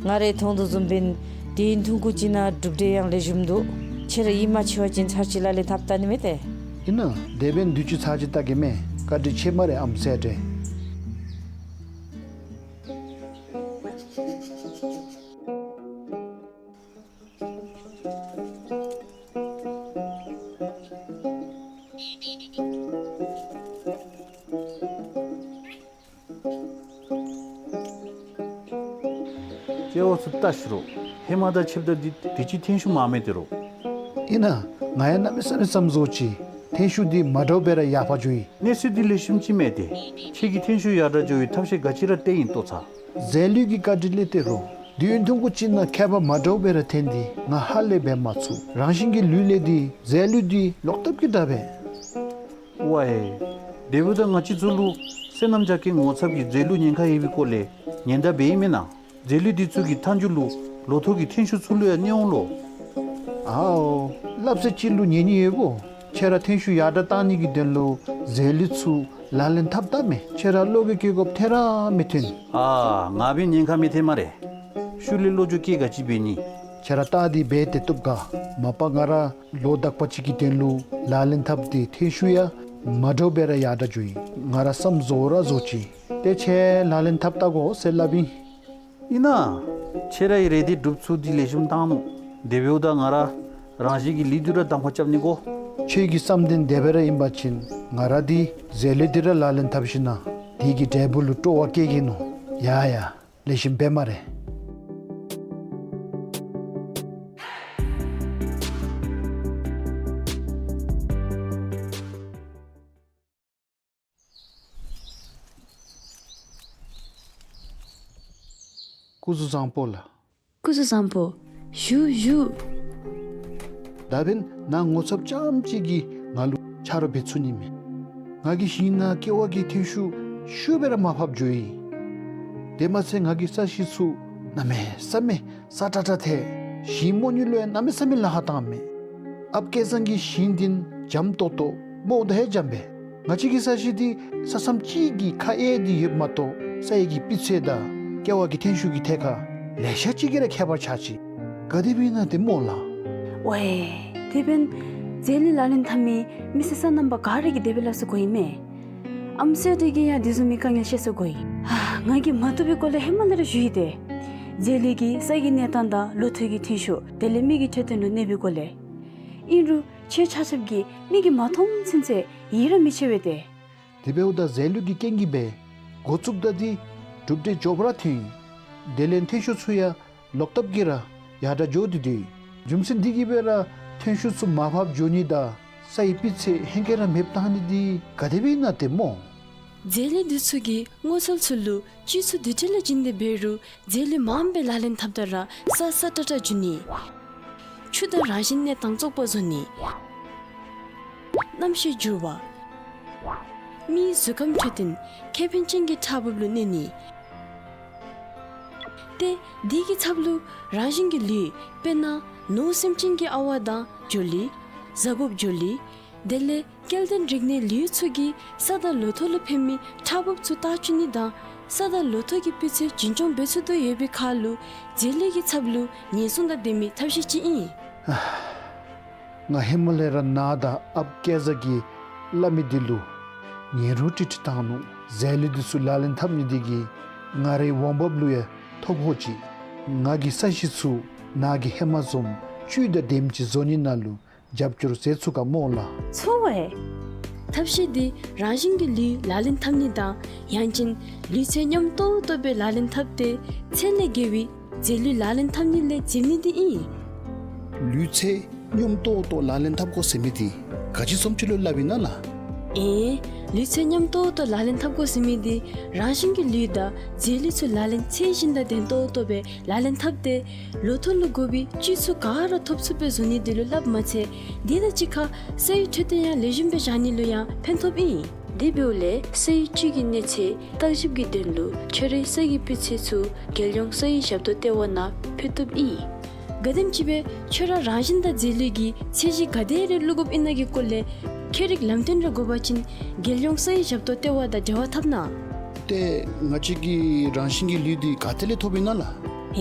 ང་རའི་མཐོང་དོ་བཟུམ་འབདན་དུས་ཡུན་ཐུང་ཀུ་ཅིག་ནང་གྲུབ་འབྲས་ཡང་ལེགས་ཤོམ་འདུག། ཁྱེད་ར་ཡིད་མ་ཆེས་པ་ཅིན་ཚར་གཅིག་ལག་ལེན་འཐབ་བལྟ་ནི་མས་ཏེ། ཨིན་ན། དེ་འབདན་དུས་ཅི་ཚར་གཅིག་བལྟ་གེ་མས། བཀའ་དྲིན་ཆེ་སྨ་རེ་ཨམ་སྲས་ཏེ། སྐྱེ་བ་ཚུ་བལྟ་ཤིག་རོ། ཧེ་མ་དང་ཕྱདཔ་ད་འདི་དུས་ཅི་ཐོན་ཤུགས་མངམ་མས་ཏེ་རོ། ཨིན་ན། ང་ཡང་གནམ་མེད་ས་མེད་བསམ་བཟོ་ཅི། ཐོན་ཤུགས་འདི་མ་འདྲཝ་སྦེ་ར་ཡར་འཕར་འགྱོ་ཡི། གནས་ཚུལ་འདི་ལེགས་ཤོམ་ཅིག་མས་ཏེ། ཁྱེད་ཀྱིས་ཐོན་ཤུགས་ཡར་དྲག་འགྱོ་བའི་ཐབས་ཤེས་ག་ཅི་ར་སྟེར་ཨིན་ལྟོ་ཚར། རྫས་ལུད་ཀྱི་བཀའ་དྲིན་ལས་ཏེ་རོ། དུས་ཡུན་ཐུང་ཀུ་ཅིག་ནང་ཁྱད་པར་མ་འདྲཝ་སྦེ་ར་ཐོན་ཏེ་ང་ཧ་ལས་འབད་མ་ཚུགས། རང་བཞིན་གྱི་ལུད་ལས་འདི་རྫས་ལུད་འདི་ལོག་ལྟབ་ཀྱིས་དྲག་པས། ཝའེ། དེ་འབདཝ་ད་ང་བཅས་ཚུ་ལུ་སོ་ནམ་རྒྱ་སྐྱེད་ངོ་ཚབ་ཀྱིས་རྫས་ལུད་ཉེན་ཁ་ཡོད་པའི་སྐོར་ལས་ཉེན་བརྡ་འབད་ཡི་མེན་ན། རྫས་ལུད་འདི་ཚུ་གི་མཐའ་མཇུག་ལུ་ལོ་ཐོག་གི་ཐོན་ཤུགས་ཚུ་ལུ་ཡང་གནོད་འོང་ལོ། ཨའོ། སླབ་ས་ཅིག་ལུ་ཉན་ནི་ཡོདཔ་འོང་། ཁྱེད་ར་ཐོན་ཤུགས་ཡར་དྲག་གཏང་ནི་གི་དོན་ལུ་རྫས་ལུད་ཚུ་ལག་ལེན་འཐབ་བལྟ་མས། ཁྱེད་ར་བློ་འགྱོད་བསྐྱེད་དགོཔ་ཐད་ར་མི་ཐོན། ཨ་ང་འབདན་ཉེན་ཁ་མི་ཐོན་སྨ་རེ། ཤུལ་ལས་བློ་འགྱོད་བསྐྱེད་ག་ཅི་འབད་ནི། ཁྱེད་ར་བལྟ་སྟེ་འབད་དེ་བཏུབ་ག། མ་པ་ང་ར་ལོ་དག་པ་ཅིག་གི་དོན་ལུ་ལག་ལེན་འཐབ་སྟེ་ཐོན་ཤུགས་ཡང་མ་འདྲཝ་སྦེ་ར་ཡར་དྲག་འགྱོ་ཡི། ང་ར་བསམ་བཟོ་ར་བཟོ་ཅི། ཏེ་ཁྱེད་ལག་ལེན་འཐབ་བལྟ་དགོ་ཟེར་སླབ་ཨིན། ཨིན་ན། ཁྱེད་རའི་རེ་འདོད་སྒྲུབ་ཚུགས་ཏེ་ལེགས་ཤོམ་བཏང་ནུག། དེ་འབདཝ་ད་ང་ར་རང་བཞིན་གྱི་ལུད་འདི་ར་གདམ་ཁ་རྐྱབ་ནི་དགོ། ཁྱོད་ཀྱི་བསམ་དོན་དེ་སྦེ་ར་ཨིན་པ་ཅིན་ང་ར་འདི་རྫས་ལུད་འདི་ར་ལག་ལེན་འཐབ་ཞིནམ་ལས་འདི་གི་འབྲས་བུ་ལུ་སྤྲོ་བ་བསྐྱེད་གེ་ནོ། ཡ་ཡ། ལེགས་ཤོམ་འབད་སྨ་རེ། སྐུ་གཟུགས་བཟང་པོ་ལགས། སྐུ་གཟུགས་བཟང་པོ། བཞུགས་བཞུགས། ད་འབདན་ནཱ་ངོ་ཚབ་རྐྱངམ་གཅིག་གིས་ང་ལུ་ཆ་རོགས་འབད་ཚུགས་ནི་མས། ང་གི་ཞིང་ནང་ཀེ་བ་གི་ཐོན་ཤུགས་ཤུགས་སྦེ་ར་མར་ཕབ་འགྱོ་ཡི། དེ་མ་ཚད་ང་གི་ས་གཞི་ཚུ་གནམ་མེད་ས་མེད་སྲ་ཀྲག་ཀྲ་ཐལ། ཞིང་རྨོ་ནི་ལུ་ཡང་གནམ་མེད་ས་མེད་ལཱ་ཁག་བཏངམ་མས། ཨཔ་སྐལ་བཟང་གི་ཞིང་འདི་འཇམ་ཏོང་ཏོ་རྨོཝ་ད་ཧེ་འཇམ་པས། ང་བཅས་ཀྱི་ས་གཞི་འདི་ས་མཚམས་གཅིག་གི་ཁ་གཡས་འདི་ཡོདཔ་མ་གཏོགས་ས་ཡི་གི་སྤུས་ཚད་དང་ཀེ་བ་གི་ཐོན་ཤུགས་ཀྱི་ཐད་ཁར་ལེ་ཤ་ཅིག་གིས་ར་ཁྱད་པར་ཆགས་ཅི། ག་དེ་སྦེ་ཨིན་ན་ཏེ་སྨོ་ལགས། ཝའེ། དེ་འབདན་རྫས་ལུད་ལག་ལེན་འཐབ་མི་མི་སེར་སོ་ནམ་པ་ག་ར་གིས་དེ་སྦེ་སླབ་ས་གོ་ཡི་མས། ཨམ་སྲས་འདི་གིས་ཡང་དེ་བཟུམ་མའི་དཀའ་ངལ་བཤད་ས་གོ་ཡི། ཨ་ང་གིས་མ་བཏུབ་པའི་སྐོར་ལས་ཧེ་མ་ལས་ར་ཞུ་ཡི་ཏེ། རྫས་ལུད་ཀྱིས་ས་གི་གནས་སྟངས་དང་ལོ་ཐོག་གི་ཐོན་ཤུགས་དེ་ལས་མི་གི་འཕྲོད་བསྟེན་ལུ་གནོད་པའི་སྐོར་ལས། ཨིན་རུང་ཁྱེད་ཆ་ཁྱབ་ཀྱིས་མིག་གིས་མ་མཐོངམ་ཚུན་ཚོད་ཡིད་ར་མི་ཆེས་པས་ཏེ། དེ་འབདཝ་ད་རྫས་ལུད་ཀྱི་རྐྱེན་གྱིས་སྦེ་འགོ་བཙུགསཔ་ད་འདི་གྲུབ་འབྲས་མགྱོགས་པ་ར་ཐོན་ཡི། དེ་ལས་ཐོན་ཤུགས་ཚུ་ཡང་ལོག་ལྟབ་ཀྱིས་ར་ཡར་དྲག་འགྱོ་སྟེ་འདུག། རྒྱུ་མཚན་འདི་གིས་སྦེ་ར་ཐོན་ཤུགས་ཚུ་མར་ཕབ་འགྱོ་ནི་དང་ས་ཡི་སྤུས་ཚད་ཧེང་སྐལ་ར་མེདཔ་བཏང་ནི་འདི་ག་དེ་སྦེ་ཨིན་ན་ཏེ་སྨོ། རྫས་ལུད་འདི་ཚུ་གིས་སྔོ་ཚལ་ཚུ་ལུ་བཅུད་ཚུ་དུས་ཐོག་ལས་བྱིན་ཏེ་འབད་རུང་རྫས་ལུད་མངམ་སྦེ་ལག་ལེན་འཐབ་ད་ར་ས་སྲ་ཀྲག་ཀྲ་འགྱོ་ནི། ཆུ་དང་རང་བཞིན་གནས་སྟངས་བཙོག་པ་བཟོ་ནི། གནམ་གཤིས་འགྱུར་བ། མིའི་གཟུགས་ཁམས་འཕྲོད་བསྟེན་ཁེ་ཕན་ཅན་གྱི་ཁྲག་འབབ་ལུ་གནོད་ནི། ཏེ་འདི་གི་ཚབ་ལུ་རང་བཞིན་གྱི་ལུད་དཔེར་ན་ནོར་སེམས་ཅན་གྱི་ཨ་ཝ་དང་འབྱོར་ལུད། གཟའ་འབབ་འབྱོར་ལུད། དེ་ལས་སྐྱེ་ལྡན་རིགས་སྣའི་ལུད་ཚུ་གིས་ས་དང་ལོ་ཐོག་ལུ་ཕན་མི་ཁྲག་འབབ་ཚུ་བཏགས་བཅུག་ནི་དང་ས་དང་ལོ་ཐོག་གི་སྤུས་ཚད་འཛིན་སྐྱོང་འབད་ཚུགས་དོ་ཡོད་པའི་ཁར་ལུ་རྫས་ལུད་ཀྱི་ཚབ་ལུ་ཉེན་སྲུང་དང་ལྡན་མི་ཐབས་ཤེས་ཅིག་ཨིན། ང་ཧེ་མ་ལས་ར་ནཱ་དང་ཨཔ་སྐལ་བཟང་གིས་སླབ་མི་འདི་ལུ་ཉན་རུང་ཀྲིག་ཀྲི་བཏང་ནུག། རྫས་ལུད་འདི་ཚུ་ལག་ལེན་འཐབ་ནི་འདི་གིས་ང་རའི་འོང་འབབ་ལུ་ཡང་ཐོ་ཕོག་ཅི། ང་གི་ས་གཞི་ཚུ་ནཱ་གིས་ཧེ་མ་བཟུམ་བཅུད་དང་ལྡནམ་ཅིག་བཟོ་ནི་ནང་ལུ་རྒྱབ་སྐྱོར་མཛད་ཚུགས་ག་སྨོ་ལགས། ཚུགས་པས། ཐབས་ཤེས་འདི་རང་བཞིན་གྱི་ལུད་ལག་ལེན་འཐབ་ནི་དང་ཡང་ཅིན་ལུད་ཚད་སྙོམས་ཏོག་ཏོ་སྦེ་ལག་ལེན་འཐབ་སྟེ་ཚད་ལས་བརྒལ་བའི་རྫས་ལུད་ལག་ལེན་འཐབ་ནི་ལས་འཛེམ་ནི་འདི་ཨིན། ལུད་ཚད་སྙོམས་ཏོག་ཏོ་ལག་ལེན་འཐབ་དགོ་ཟེར་མི་འདི་ག་ཅི་བཟུམ་ཅིག་ལུ་སླབ་ཨིན་ན་ལགས། ཨེ། ལུས་ཚེ་མཉམ་ཏོག་ཏོ་ལག་ལེན་འཐབ་དགོ་ཟེར་མི་འདི་རང་བཞིན་གྱི་ལུས་དང་རྫས་ལུས་ཚུ་ལག་ལེན་ཚད་བཞིན་དང་ལྡན་ཏོག་ཏོ་སྦེ་ལག་ལེན་འཐབ་སྟེ་ལོ་ཐོག་ལུ་དགོ་པའི་བཅུད་ཚུ་ག་ར་ཐོབ་ཚུགསཔ་སྦེ་བཟོ་ནི་དེ་ལུ་སླབ་མ་ཚད་དེ་དང་གཅིག་ཁར་སའི་འཕྲོད་བསྟེན་ཡང་ལེགས་ཤོམ་སྦེ་བཞག་ནི་ལུ་ཡང་ཕན་ཐོགསཔ་ཨིན། དེ་འབདཝ་ལས་སའི་བཅུད་ཀྱི་གནས་ཚད་བརྟག་ཞིབ་ཀྱི་དོན་ལུ་ཁྱོད་རའི་སའི་སྤུས་ཚད་ཚུ་རྒྱལ་ཡོངས་སའི་ཞབས་ཏོག་ལྟེ་བ་ནང་ཕུལ་བཏུབ་ཨིན། ག་དེམ་ཅིག་སྦེ་ཁྱོད་ར་རང་བཞིན་དང་རྫས་ལུས་ཀྱི་ཚད་གཞི་ག་དེ་རེ་བླུག་དགོཔ་ཨིན་ན་གི་སྐོར་ལས་ཁྱད་རིག་ལམ་སྟོན་རེ་དགོ་པ་ཅིན་རྒྱལ་ཡོངས་སའི་ཞབས་ཏོག་ལྟེ་བ་དང་འབྲེལ་བ་འཐབ་གནང་། ཏེ་ང་བཅས་ཀྱི་རང་བཞིན་གྱི་ལུས་འདི་ག་ཏེ་ལས་ཐོབ་ཨིན་ན་ལགས།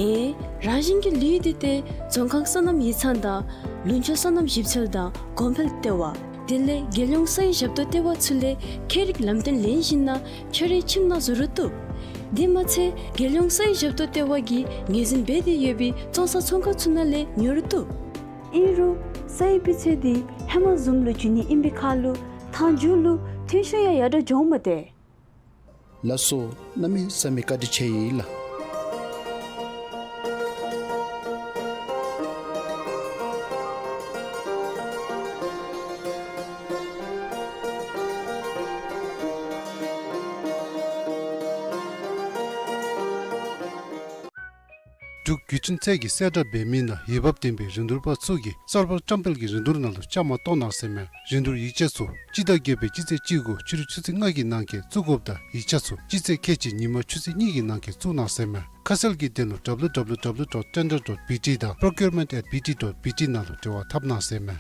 ཨེ། རང་བཞིན་གྱི་ལུས་འདི་ཏེ་རྫོང་ཁང་སོ་ནམ་ཡིག་ཚང་དང་ལུང་ཕྱོགས་སོ་ནམ་ཞིབ་འཚོལ་དང་གོང་འཕེལ་ལྟེ་བ། དེ་ལས་རྒྱལ་ཡོངས་སའི་ཞབས་ཏོག་ལྟེ་བ་ཚུ་ལས་ཁྱད་རིག་ལམ་སྟོན་ལེན་ཞིནམ་ན་ཁྱོད་རའི་ཁྱིམ་ནང་བཟོ་རུང་བཏུབ། དེ་མ་ཚད་རྒྱལ་ཡོངས་སའི་ཞབས་ཏོག་ལྟེ་བ་གིས་ངོས་འཛིན་འབད་དེ་ཡོད་པའི་བཙོང་ས་ཚོང་ཁང་ཚུ་ནང་ལས་ཉོ་རུང་བཏུབ། ཨིན་རུང་སའི་སྤུས་ཚད་འདི་ཧེ་མ་བཟུམ་ལུ་འགྱུར་ནི་ཨིན་པའི་ཁར་ལུ་ཐང་རྒྱུ་ལུ་ཐོན་ཤུགས་ཡང་ཡར་དྲག་འགྱོཝ་མས་ཏེ། ལགས་སོ། གནམ་མེད་ས་མེད་བཀའ་དྲིན་ཆེ་ཡི་ལགས། འབྲུག་བརྒྱུད་འཕྲིན་ཚད་ཀྱི་གསལ་བསྒྲགས་འབད་མི་ནང་འོས་འབབ་ལྡན་པའི་རིན་བསྡུར་པ་ཚུ་གིས་གསར་པ་བཀྲམ་སྤེལ་གྱི་རིན་བསྡུར་ནང་ལུ་བཅའ་མར་གཏོགས་གནང་ཟེར་མས། རིན་བསྡུར་ཡིག་ཆ་ཚུ་སྤྱི་ཟླ་བརྒྱད་པའི་སྤྱི་ཚེས་གཅིག་དགུ་ཕྱི་རུ་ཆུ་ཚོད་ལྔ་གི་ནང་འཁོད་བཙུགས་དགོཔ་དང་ཡིག་ཆ་ཚུ་སྤྱི་ཚེས་ཁལ་གཅིག་ཉིན་མ་ཆུ་ཚོད་གཉིས་ཀྱི་ནང་འཁོད་བཙུགས་གནང་ཟེར་མས། ཁ་གསལ་གྱི་དོན་ལུ་www dot tender dot bt དང་procurement at bt dot bt ནང་ལུ་འབྲེལ་བ་འཐབ་གནང་ཟེར་མས།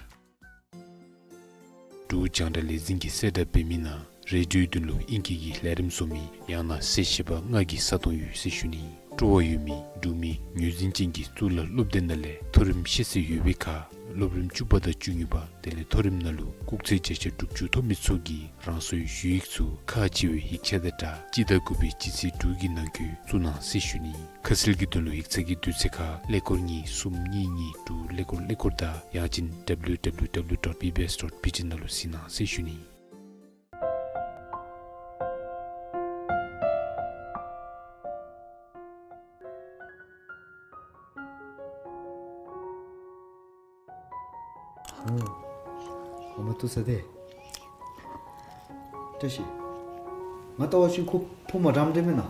འབྲུག་རྒྱང་བསྒྲགས་ལས་འཛིན་གྱིས་གསལ་བསྒྲགས་འབད་མི་ནང་རེ་ཌིའོའི་དོན་ལུ་ཨིང་སྐད་ཀྱི་ལས་རིམ་བཟོ་མི་ཡང་ན་གསལ་བཤད་པ་ལྔ་གི་ས་སྟོང་ཡོད་ཟེར་ཞུ་ནི། སྤྲོ་བ་ཡོད་མི་འབྲུག་མི་ངོས་འཛིན་ཅན་གྱི་གཙུག་ལག་སློབ་སྡེ་ནང་ལས་མཐོ་རིམ་ཤེས་ཚད་ཡོད་པའི་ཁར་སློབ་རིམ་བཅུ་པ་དང་བཅུ་གཉིས་པ་དེ་ལས་མཐོ་རིམ་ནང་ལུ་སྐུགས་ཚད་བརྒྱ་ཆ་དྲུག་ཅུ་ཐོབ་མི་ཚུ་གིས་རང་སོའི་ཞུ་ཡིག་ཚུ་ཁག་ཆེ་བའི་ཡིག་ཆ་དང་སྦྲགས་སྤྱི་ཟླ་དགུ་པའི་སྤྱི་ཚེས་དྲུག་གི་ནང་འཁོད་བཙུགས་གནང་ཟེར་ཞུ་ནི། ཁ་གསལ་གྱི་དོན་ལུ་ཡིག་ཚང་གི་དུས་ཚོད་ཁར་ཀླད་ཀོར་གཉིས་གསུམ་གཉིས་གཉིས་དྲུག་ཀླད་ཀོར་ཀླད་ཀོར་དང་ཡང་ཅིན་www dot bbs dot bt ནང་ལུ་གཟིགས་གནང་ཟེར་ཞུ་ནི། ཨོ། ཨོ་མ་ཐུག་ས་ཏེ། བཀྲ་ཤིས། ང་བལྟ་བ་ཅིན་ཁོ་ཕོ་མ་འདྲཝ་འདྲ་མེན་ན།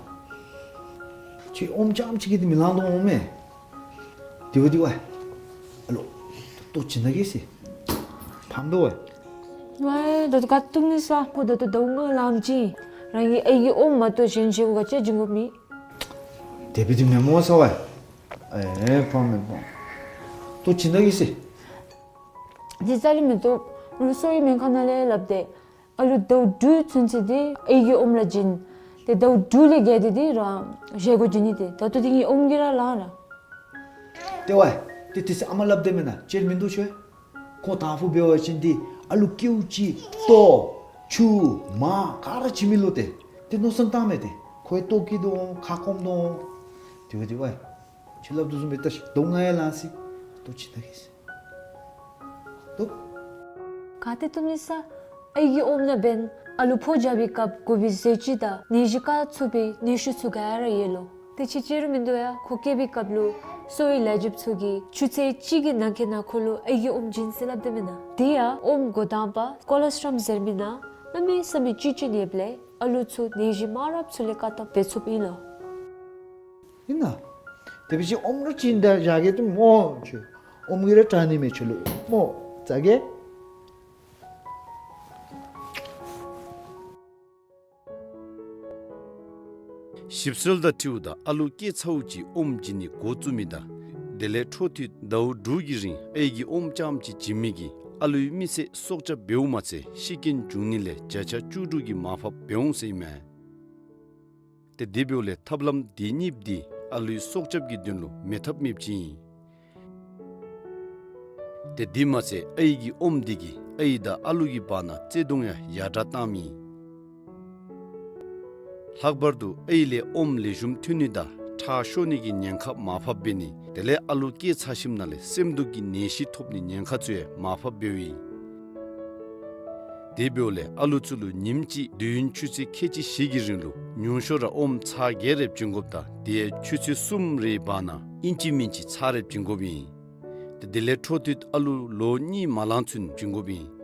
ཁྱོད་ཨོམ་རྐྱངམ་ཅིག་གིས་འདི་མི་ལང་དོ་འོང་མས། དེ་བ་དེ་བ། ཨ་ལོ། ལྟོ་བྱིན་ན་གེ་ཟེར། ཕམ་དོ་བ། ཝའི་ད་ལྟོ་ག་བཏུབ་ནི་ས་ཁོ་ད་ལྟོ་ཟླཝ་ལྔ་ལངམ་ཅིག་ཨིན། རང་གི་ཨའི་གི་ཨོམ་མ་གཏོགས་གཞན་བཞེས་སྒོ་ག་ཅི་བྱིན་དགོཔ་མེད། དེ་སྦེ་འདི་མེན་མོ་ཟེར་བ། ཨེ་ཕམ་མེན་ཕམ། ལྟོ་བྱིན་ན་གེ་ཟེར། འདི་རྩ་ལས་མི་བཏུབ། ལོག་གསོ་བའི་སྨན་ཁང་ནང་ལས་སླབ་སྟེ། ཨ་ལུ་ཟླཝ་དྲུག་ཚུན་ཚོད་འདི་ཨའི་གི་ཨོམ་ར་བྱིན། ཏེ་ཟླཝ་དྲུག་ལས་བརྒལ་ཏེ་འདི་རང་བཞེས་སྒོ་བྱིན་ནི་ཏེ། ད་ལྟོ་འདི་ངེའི་ཨོམ་གྱིས་ར་ལང་ར། ཏེ་ཝའི། ཏེ་དེ་ཚེ་ཨ་མ་སླབ་དེས་མེན་ན། ཅིག་མིན་འདུག་ཤོ། ཁོ་དང་ཕུ་འབད་བ་ཅིན་འདི་ཨ་ལུ་ཀེའུ་ཅིག་ལྟོ་ཆུ་མར་ག་ར་བྱིན་མི་ལོ་ཏེ། ཏེ་མནོ་བསམ་བཏངམ་མས་ཏེ། ཁོ་ཡང་ལྟོ་བཀྱེས་དོ་འོང་ཁ་སྐོམ་དོ་འོང་། དེ་བ་དེ་ཝའི། ཁྱོད་སླབ་དོ་བཟུམ་སྦེ་བལྟ་ཤིག། ཟླཝ་ལྔ་ཡང་ལང་སོ་ཡི། ལྟོ་བྱིན་ན་གེ་ཟེར། ལྟོ། ག་ཏེ་བཏུབ་ནི་ས། ཨའི་གི་ཨོམ་ནང་འབདན་ཨ་ལུ་ཕོ་རྒྱས་པའི་སྐབས་དགོ་པའི་ཟས་བཅུད་དང་ནད་གཞི་བཀག་ཚུགས་པའི་ནད་གཞི་ཚུ་ག་ར་ཡོད་ལོ། དེ་ཅིག་ཅིག་ར་མིན་འདུག་ཡ། ཁོ་སྐྱེས་པའི་སྐབས་ལུ་གསོ་བའི་ལས་བྱེདཔ་ཚུ་གིས་ཆུ་ཚོད་གཅིག་གི་ནང་འཁོད་ནང་ཁོ་ལུ་ཨའི་གི་ཨོམ་བྱིན་ཟེར་སླབ་དེས་མེན་ན། དེ་ཡང་ཨོམ་འགོ་དང་པ་ཀོ་ལོ་སི་ཊྲོམ་ཟེར་མི་ནང་གནམ་མེད་ས་མེད་བཅུད་ཅིག་ཡོདཔ་ལས་ཨ་ལུ་ཚུ་ནད་གཞི་མང་རབས་ཚུ་ལས་བཀག་ཐབས་འབད་ཚུགསཔ་ཨིན་ལོ། ཨིན་ན། དེ་འབད་བ་ཅིན་ཨོམ་ར་བྱིན་ད་བཞག་གེ་ཏེ་སྨོ་ཁྱོད། ཨོམ་གྱིས་ར་དྲག་ནི་མས་ཁྱོད་ལུ་སྨོ། ཙ་གེ། ཞིབ་འཚོལ་དང་འཁྲིལཝ་ད་ཨ་ལུ་སྐྱེས་ཚརཝ་ཅིག་ཨོམ་བྱིན་ནི་འགོ་བཙུགས་མི་དང་དེ་ལས་འཕྲོ་མཐུད་ཟླཝ་དྲུག་གི་རིང་ཨའི་གི་ཨོམ་རྐྱངམ་ཅིག་བྱིན་མི་གིས་ཨ་ལུའི་མི་ཚེ་སྲོག་སྐྱབས་འབདཝ་མ་ཚད་ཤི་རྐྱེན་འབྱུང་ནི་ལས་བརྒྱ་ཆ་བཅུ་དྲུག་གི་མར་ཕབ་འབད་འོང་ཟེར་ཨིན་མས། ཏེ་དེ་འབདཝ་ལས་ཐབས་ལམ་དེ་གཉིསཔོ་འདི་ཨ་ལུའི་སྲོག་སྐྱབས་ཀྱི་དོན་ལུ་མེད་ཐབས་མེདཔ་ཅིག་ཨིན། ཏེ་དེ་མ་ཚད་ཨའི་གི་ཨོམ་འདི་གིས་ཨའི་དང་ཨ་ལུ་གི་བར་ན་བརྩེ་གདུང་ཡང་ཡར་དྲག་བཏངམ་ཨིན། ལྷག་པར་དུ་ཨའི་ལས་ཨོམ་ལེགས་ཤོམ་ཐོན་ནི་དང་ཁྲག་ཤོར་ནི་གི་ཉེན་ཁ་མར་ཕབ་འབད་ནི་དེ་ལས་ཨ་ལུ་སྐྱེས་ཚར་ཞིནམ་ལས་སེམས་སྡུག་གི་ནད་གཞི་ཐོབ་ནི་ཉེན་ཁ་ཚུ་ཡང་མར་ཕབ་འབདཝ་ཨིན། དེ་འབདཝ་ལས་ཨ་ལུ་ཚུ་ལུ་ཉིནམ་གཅིག་དུས་ཡུན་ཆུ་ཚོད་ཁལ་གཅིག་བཞི་གི་རིང་ལུ་ཉུང་ཤོས་ར་ཨོམ་ཚར་བརྒྱད་རེ་བྱིན་དགོཔ་དང་དེ་ཡང་ཆུ་ཚོད་གསུམ་རེའི་བར་ན་ཨིན་ཅི་མིན་ཅི་ཚར་རེ་བྱིན་དགོཔ་ཨིན། ཏེ་དེ་ལས་འཕྲོ་མཐུད་ཨ་ལུ་ལོ་གཉིས་མ་ལང་ཚུན་བྱིན་དགོཔ་ཨིན།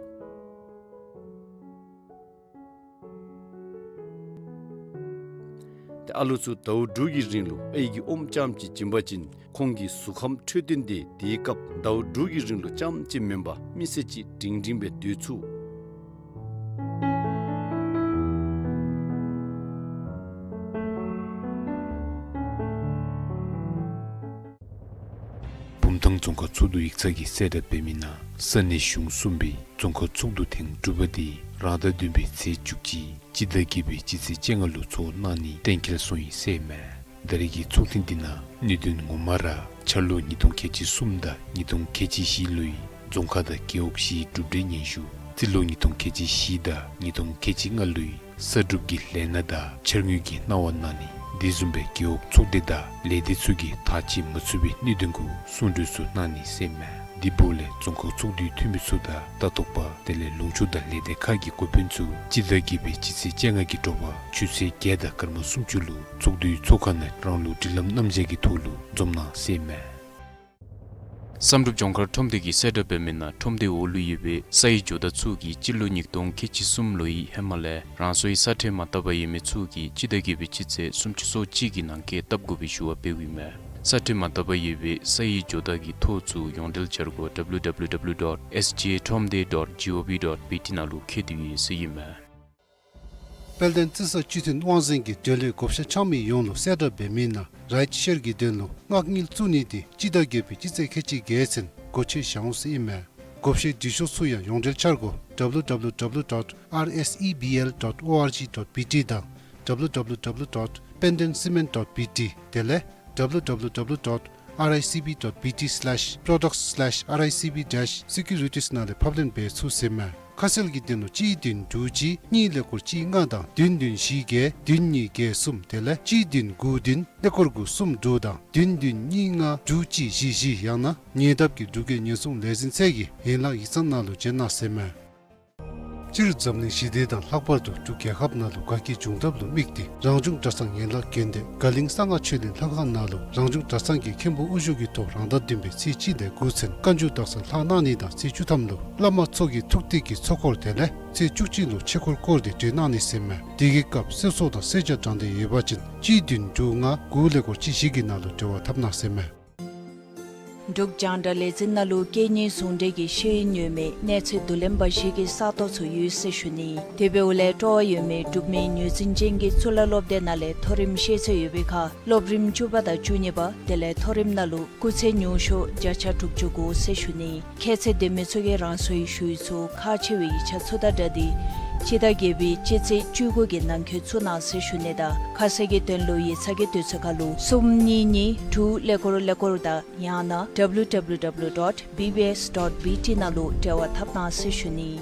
ཨ་ལོ་ཚུ་ཟླཝ་དྲུག་གི་རིང་ལུ་ཨའི་གི་ཨོམ་ཙམ་ཅིག་བྱིན་པ་ཅིན་ཁོང་གི་གཟུགས་ཁམས་འཕྲོད་བསྟེན་དེ་དེའི་སྐབས་ཟླཝ་དྲུག་གི་རིང་ལུ་ཙམ་ཅིག་མེན་པར་མི་ཚེ་གཅིག་སྒྲིང་སྒྲིང་སྦེ་སྡོད་ཚུགས། བུམ་ཐང་རྫོང་ཁག་ཚོགས་འདུ་ཡིག་ཚང་གིས་གསལ་བསྒྲགས་འབད་མི་ནང་ས་གནས་གཞུང་གསུམ་པའི་རྫོང་ཁག་ཚོགས་འདུ་ཐེངས་དྲུག་པ་དེ་རང་ཟླ་བདུན་པའི་ཚེས་བཅུ་གཅིག་སྤྱི་ཟླ་བརྒྱད་པའི་སྤྱི་ཚེས་བཅོ་ལྔ་ལུ་ཚོགས་གནང་ནི་གཏན་འཁེལ་སོང་ཡི་ཟེར་མས། ད་རེས་ཀྱི་ཚོགས་ཐེངས་འདི་ནང་གནད་དོན་ངོ་མ་ར་འཆར་ལོ་ཉིས་སྟོང་ཁལ་གཅིག་གསུམ་དང་ཉིས་སྟོང་ཁལ་གཅིག་བཞི་ལོའི་རྫོང་ཁག་དང་རྒེད་འོག་བཞིའི་གྲུབ་འབྲས་སྙན་ཞུ། རྩིས་ལོ་ཉིས་སྟོང་ཁལ་གཅིག་བཞི་དང་ཉིས་སྟོང་ཁལ་གཅིག་ལྔ་ལོའི་གསར་སྒྲུབ་ཀྱི་ལས་སྣ་དང་འཆར་དངུལ་གྱི་གནང་བ་གནང་ནི། དེ་བཟུམ་སྦེ་རྒེད་འོག་ཚོགས་སྡེ་དང་ལས་སྡེ་ཚུ་གིས་ཐག་བཅད་མ་ཚུགས་པའི་གནད་དོན་གུ་གསུང་གྲོས་ཚུ་གནང་ནི་ཟེར་མས། དེ་འབདཝ་ལས་རྫོང་ཁག་ཚོགས་འདུའི་འཐུས་མི་ཚུ་དང་ལྟ་རྟོག་པ་དེ་ལས་ལུང་ཕྱོགས་དང་ལས་སྡེ་ཁག་གི་འགོ་དཔོན་ཚུ་སྤྱི་ཟླ་བརྒྱད་པའི་སྤྱི་ཚེས་བཅོ་ལྔ་གི་དྲོ་པ་ཆུ་ཚོད་བརྒྱད་དང་སྐར་མ་སུམ་ཅུ་ལུ་ཚོགས་འདུའི་ཚོགས་ཁང་ནང་རང་ལུགས་སྒྲིག་ལམ་རྣམ་གཞག་གི་ཐོག་ལུ་འཛོམས་གནང་ཟེར་མས། བསམ་གྲུབ་ལྗོངས་མཁར་ཁྲོམ་སྡེ་གིས་གསལ་བསྒྲགས་འབད་མི་ནང་ཁྲོམ་སྡེ་འོག་ལུ་ཡོད་པའི་སའི་ཇོ་བདག་ཚུ་གིས་སྤྱི་ལོ་ཉིས་སྟོང་ཁལ་གཅིག་གསུམ་ལོའི་ཧེ་མ་ལས་རང་སོའི་ས་ཁྲལ་མ་བཏབ་པར་ཡོད་མི་ཚུ་གིས་སྤྱི་ཟླ་བརྒྱད་པའི་སྤྱི་ཚེས་སུམ་ཅུ་སོ་གཅིག་གི་ནང་འཁོད་བཏབ་དགོ་པའི་ཞུ་བ་འབདཝ་ཨིན་མས། ས་ཁྲལ་མ་བཏབ་པར་ཡོད་པའི་སའི་ཇོ་བདག་གི་ཐོ་ཚུ་ཡོངས་འབྲེལ་འཆར་སྒོ་W W W dot S G A Thromde dot G O V dot B T ནང་ལུ་འཁོད་དེ་ཡོད་ཟེར་ཨིན་མས། དཔལ་ལྡན་རྩི་ས་སྤྱི་མཐུན་དབང་འཛིན་གྱིས་འབྲེལ་ཡོད་བགོ་བཤའ་འཆང་མི་ཡོངས་ལུ་གསལ་བསྒྲགས་འབད་མི་ནང་རའིཊ་ཤེར་གྱི་དོན་ལུ་མངགས་དངུལ་བཙུགས་ནི་དེ་སྤྱི་ཟླ་བརྒྱད་པའི་སྤྱི་ཚེས་ཁལ་གཅིག་བརྒྱད་ཚུན་སྒོ་ཕྱེ་བཞག་འོང་ཟེར་ཨིན་མས། བགོ་བཤའི་འབྲི་ཤོག་ཚུ་ཡང་ཡོངས་འབྲེལ་འཆར་སྒོ་W W W dot R S E B L dot O R G dot B T དང་W W W dot pendentcement dot B T དེ་ལས་W W W dot R I C B dot B T slash products slash R I C B dash securities ནང་ལས་ཕབ་ལེན་འབད་ཚུགས་ཟེར་མས། ཁ་གསལ་གྱི་དོན་ལུ་གཅིག་བདུན་དྲུག་གཅིག་གཉིས་ཀླད་ཀོར་གཅིག་ལྔ་དང་བདུན་བདུན་བཞི་བརྒྱད་བདུན་གཉིས་བརྒྱད་གསུམ་དེ་ལས་གཅིག་བདུན་དགུ་བདུན་ཀླད་ཀོར་དགུ་གསུམ་དྲུག་དང་བདུན་བདུན་གཉིས་ལྔ་དྲུག་གཅིག་བཞི་བཞི་ཡང་ན་ཉེ་འདབས་ཀྱི་འབྲུག་རྒྱལ་ཉེན་སྲུང་ལས་འཛིན་ཚད་ཀྱི་ཡན་ལག་ཡིག་ཚང་ནང་ལུ་བྱོན་གནང་ཟེར་མས། སྤྱིར་འཛམ་གླིང་ཞི་བདེ་དང་ལྷག་པར་དུ་འབྲུག་རྒྱལ་ཁབ་ནང་ལུ་དགའ་སྐྱིད་འབྱུང་ཐབས་ལུ་དམིགས་ཏེ་རང་བྱུང་གྲྭ་ཚང་ཡན་ལག་དགོན་སྡེ་དགའ་གླིང་གསང་སྔགས་ཆོས་གླིང་ལྷ་ཁང་ནང་ལུ་རང་བྱུང་གྲྭ་ཚང་གི་མཁན་པོ་དབུ་བཞུགས་ཀྱི་ཐོག་རང་ཟླ་བདུན་པའི་ཚེས་གཅིག་ལས་དགུ་ཚུན་བཀའ་འགྱུར་དག་ས་ལྷག་གནང་ནི་དང་ཚེས་བཅུ་ཐམ་ལུ་བླ་མ་ཚུ་གི་ཐུགས་ཏིག་གི་ཚོགས་འཁོར་དེ་ལས་ཚེས་བཅུ་གཅིག་ལུ་ཆོས་འཁོར་བསྐོར་ཏེ་གྲོལ་གནང་ནི་ཟེར་མས། དེ་གི་སྐབས་གསེར་སྲོག་དང་གསེར་ཇ་དྲང་སྟེ་ཡོད་པ་ཅིན་གཅིག་བདུན་དྲུག་ལྔ་དགུ་ཀླད་ཀོར་གཅིག་བཞི་གི་ནང་ལུ་འབྲེལ་བ་འཐབ་གནང་ཟེར་མས། འབྲུག་རྒྱང་བསྒྲགས་ལས་འཛིན་ནང་ལུ་སྐད་གཉིས་ཟུང་འབྲེལ་གྱི་ཤེས་ཡོན་ཡོད་མེད་གནས་ཚད་བསྡུ་ལེན་པ་ཞིག་གི་ས་སྟོང་ཚུ་ཡོད་ཟེར་ཞུ་ནི། དེ་འབདཝ་ལས་སྤྲོ་བ་ཡོད་མི་འབྲུག་མི་ངོས་འཛིན་ཅན་གྱི་གཙུག་ལག་སློབ་སྡེ་ནང་ལས་མཐོ་རིམ་ཤེས་ཚད་ཡོད་པའི་ཁར་སློབ་རིམ་བཅུ་པ་དང་བཅུ་གཉིས་པ་དེ་ལས་མཐོ་རིམ་ནང་ལུ་སྐུགས་ཚད་ཉུང་ཤོས་བརྒྱ་ཆ་དྲུག་ཅུ་དགུ་ཟེར་ཞུ་ནི། ཁྱད་ཚད་ལྡན་མི་ཚུ་གིས་རང་སོའི་ཞུ་ཡིག་ཚུ་ཁག་ཆེ་བའི་ཡིག་ཆ་ཚུ་དང་སྦྲགས་ཏེ་སྤྱི་ཟླ་བརྒྱད་པའི་སྤྱི་ཚེས་བཅུ་དགུ་གི་ནང་འཁོད་བཙུགས་གནང་ཟེར་ཞུ་ནི་དང་ཁ་གསལ་གྱི་དོན་ལུ་ཡིག་ཚང་གི་དུས་ཚོད་ཁར་ལུ་གསུམ་གཉིས་གཉིས་དྲུག་ཀླད་ཀོར་ཀླད་ཀོར་དང་ཡང་ན་W W W dot B B S dot B T ནང་ལུ་འབྲེལ་བ་འཐབ་གནང་ཟེར་ཞུ་ནི།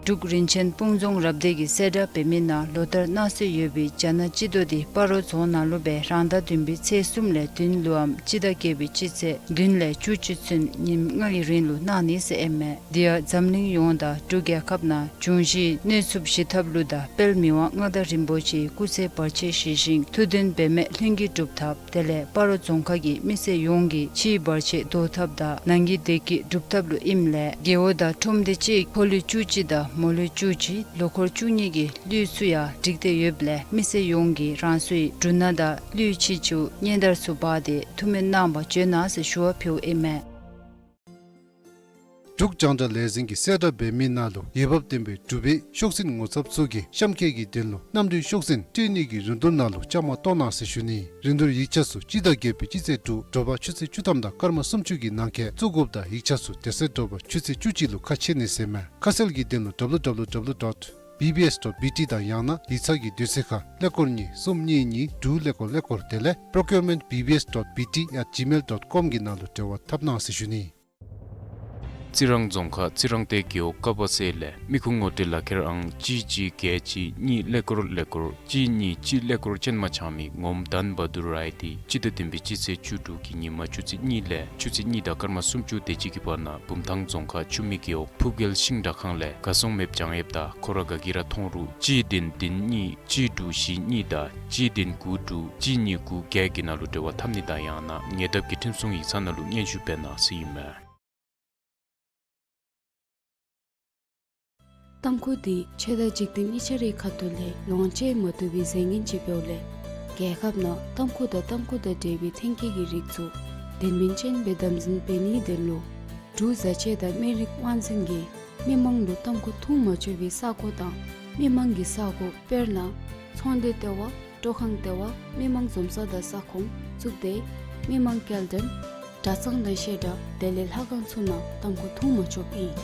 འབྲུག་རིན་ཆེན་སྤུངས་རྫོང་རབ་སྡེ་གིས་གསལ་བསྒྲགས་འབད་མི་ནང་ལོ་ལྟར་གནང་སྲོལ་ཡོད་པའི་རྒྱ་ནག་སྤྱི་ཟླ་འདི་སྤ་རོ་རྫོང་ནང་ལུ་སྦེ་རང་ཟླ་བདུན་པའི་ཚེས་གསུམ་ལས་བདུན་ལུའམ་སྤྱི་ཟླ་བརྒྱད་པའི་སྤྱི་ཚེས་བདུན་ལས་བཅུ་གཅིག་ཚུན་ཉིནམ་ལྔ་གི་རིང་ལུ་གནང་ནི་ཟེར་ཨིན་མས། དེ་ཡང་འཛམ་གླིང་ཡོངས་དང་འབྲུག་རྒྱལ་ཁབ་ནང་འབྱུང་བཞིའི་གནོད་འཚེ་ཞི་ཐབས་ལུ་དང་དཔལ་མི་དབང་མངའ་བདག་རིན་པོ་ཆེའི་སྐུ་ཚེ་བར་ཆད་ཞི་ཞིང་ཐུགས་འདུན་འབད་མེད་ལྷུན་གྱིས་འགྲུབ་ཐབས། དེ་ལས་སྤ་རོ་རྫོང་ཁག་གི་མི་སེར་ཡོངས་ཀྱི་ཕྱིའི་བར་ཆད་བཟློག་ཐབས་དང་ནང་གི་བདེ་སྐྱིད་སྒྲུབ་ཐབས་ལུ་ཨིནམ་ལས་རྒེད་འོག་དང་ཁྲོམ་སྡེ་གཅིག་ཕོ་ལུས་བཅུ་གཅིག་དང་མོ་ལུས་བཅུ་གཅིག་ལོ་འཁོར་བཅུ་གཉིས་ཀྱི་གླུད་ཚུ་ཡང་སྒྲིག་སྟེ་ཡོདཔ་ལས་མི་སེར་ཡོངས་ཀྱིས་རང་སོའི་འབྲུ་སྣ་དང་གླུད་ཆེ་ཆུང་སྙན་དར་ཚུ་འབག་སྟེ་ཐུགས་སྨོན་གནང་བར་བྱོན་གནང་ཟེར་ཞུ་བ་ཕུལཝ་ཨིན་མས། འབྲུག་རྒྱང་བསྒྲགས་ལས་འཛིན་གྱིས་གསལ་བསྒྲགས་འབད་མི་ནང་ལུ་འོས་འབབ་ལྡན་པའི་འབྲུག་པའི་ཤོག་འཛིན་ངོ་ཚབ་ཚུ་གིས་གཤམ་འཁོད་ཀྱི་དོན་ལུ་གནམ་གྲུའི་ཤོག་འཛིན་སྤྲོད་ནི་གི་རིན་བསྡུར་ནང་ལུ་བཅའ་མར་གཏོགས་གནང་ཟེར་ཞུ་ནི། རིན་བསྡུར་ཡིག་ཆ་ཚུ་སྤྱི་ཟླ་བརྒྱད་པའི་སྤྱི་ཚེས་དྲུག་དྲོ་པ་ཆུ་ཚོད་བཅུ་ཐམ་དང་སྐར་མ་སུམ་ཅུ་གི་ནང་འཁོད་བཙུགས་དགོཔ་དང་ཡིག་ཆ་ཚུ་དེ་ཚེ་དྲོ་པ་ཆུ་ཚོད་བཅུ་གཅིག་ལུ་ཁ་ཕྱེ་ནི་ཟེར་མས། ཁ་གསལ་གྱི་དོན་ལུ་W W W dot B B S dot B T དང་ཡང་ན་ཡིག་ཚང་གི་དུས་ཚོད་ཁར་ཀླད་ཀོར་གཉིས་གསུམ་གཉིས་གཉིས་དྲུག་ཀླད་ཀོར་ཀླད་ཀོར་དེ་ལས་procurement B B S dot B T at gmail dot com གི་ནང་ལུ་འབྲེལ་བ་འཐབ་གནང་ཟེར་ཞུ་ནི། རྩི་རང་རྫོང་ཁག་རྩི་རང་སྟོད་རྒེད་འོག་ཀ་པ་སེ་ལས་མི་ཁུངས་ངོ་སྤྲོད་ལག་ཁྱེར་ཨང་གཅིག་གཅིག་བརྒྱད་གཅིག་གཉིས་ཀླད་ཀོར་ཀླད་ཀོར་གཅིག་གཉིས་གཅིག་ཀླད་ཀོར་ཅན་མ་འཆང་མི་ངོམ་དཱན་བ་དུར་རའི་དེ་སྤྱི་ཟླ་བདུན་པའི་སྤྱི་ཚེས་བཅུ་དྲུག་གི་ཉིན་མ་ཆུ་ཚོད་གཉིས་ལས་ཆུ་ཚོད་གཉིས་དང་སྐར་མ་སུམ་ཅུ་དེ་ཅིག་གི་བར་ན་བུམ་ཐང་རྫོང་ཁག་ཆུ་སྨད་རྒེད་འོག་ཕུབ་རྒྱལ་ཤིང་དྲ་ཁང་ལས་ག་སོང་མེདཔ་བྱང་ཡོདཔ་དང་ཁོ་ར་ག་གིས་ར་མཐོང་རུང་གཅིག་བདུན་བདུན་གཉིས་གཅིག་དྲུག་བཞི་གཉིས་དང་གཅིག་བདུན་དགུ་དྲུག་གཅིག་གཉིས་དགུ་བརྒྱད་ཀྱི་ནང་ལུ་འབྲེལ་བ་འཐབ་ནི་དང་ཡང་ན་ཉེ་འདབས་ཀྱི་ཁྲིམས་སྲུང་ཡིག་ཚང་ནང་ལུ་སྙན་ཞུ་འབད་གནང་ཟེར་ཨིན་མས། ཏམ་ཁུ་འདི་ཆོས་དང་འཇིག་རྟེན་གཉིས་ཆ་རའི་ཁ་ཐུག་ལས་ལོངས་སྤྱོད་མ་བཏུབ་པའི་རྫས་ངན་ཅིག་འབདཝ་ལས། རྒྱལ་ཁབ་ནང་ཏམ་ཁུ་དང་ཏམ་ཁུ་དང་འབྲེལ་བའི་ཐོན་སྐྱེད་ཀྱི་རིགས་ཚུ་དོན་སྨིན་ཅན་སྦེ་དམ་འཛིན་འབད་ནིའི་དོན་ལུ་འབྲུག་བཟའ་ཆས་དང་སྨན་རིགས་དབང་འཛིན་གྱིས་མི་མང་ལུ་ཏམ་ཁུ་འཐུང་མ་ཆོག་པའི་ས་གོ་དང་མི་མང་གི་ས་གོ་དཔེར་ན་ཚོང་སྡེ་ལྟེ་བ། སྤྲོ་ཁང་ལྟེ་བ། མི་མང་འཛོམས་ས་དང་ས་ཁོངས་བཙུགས་ཏེ་མི་མང་སྐྱེལ་འདྲེན་གྲྭ་ཚང་དང་བཤད་གྲྭ་དེ་ལས་ལྷ་ཁང་ཚུ་ནང་ཏམ་ཁུ་འཐུང་མ་ཆོགཔ་ཨིན།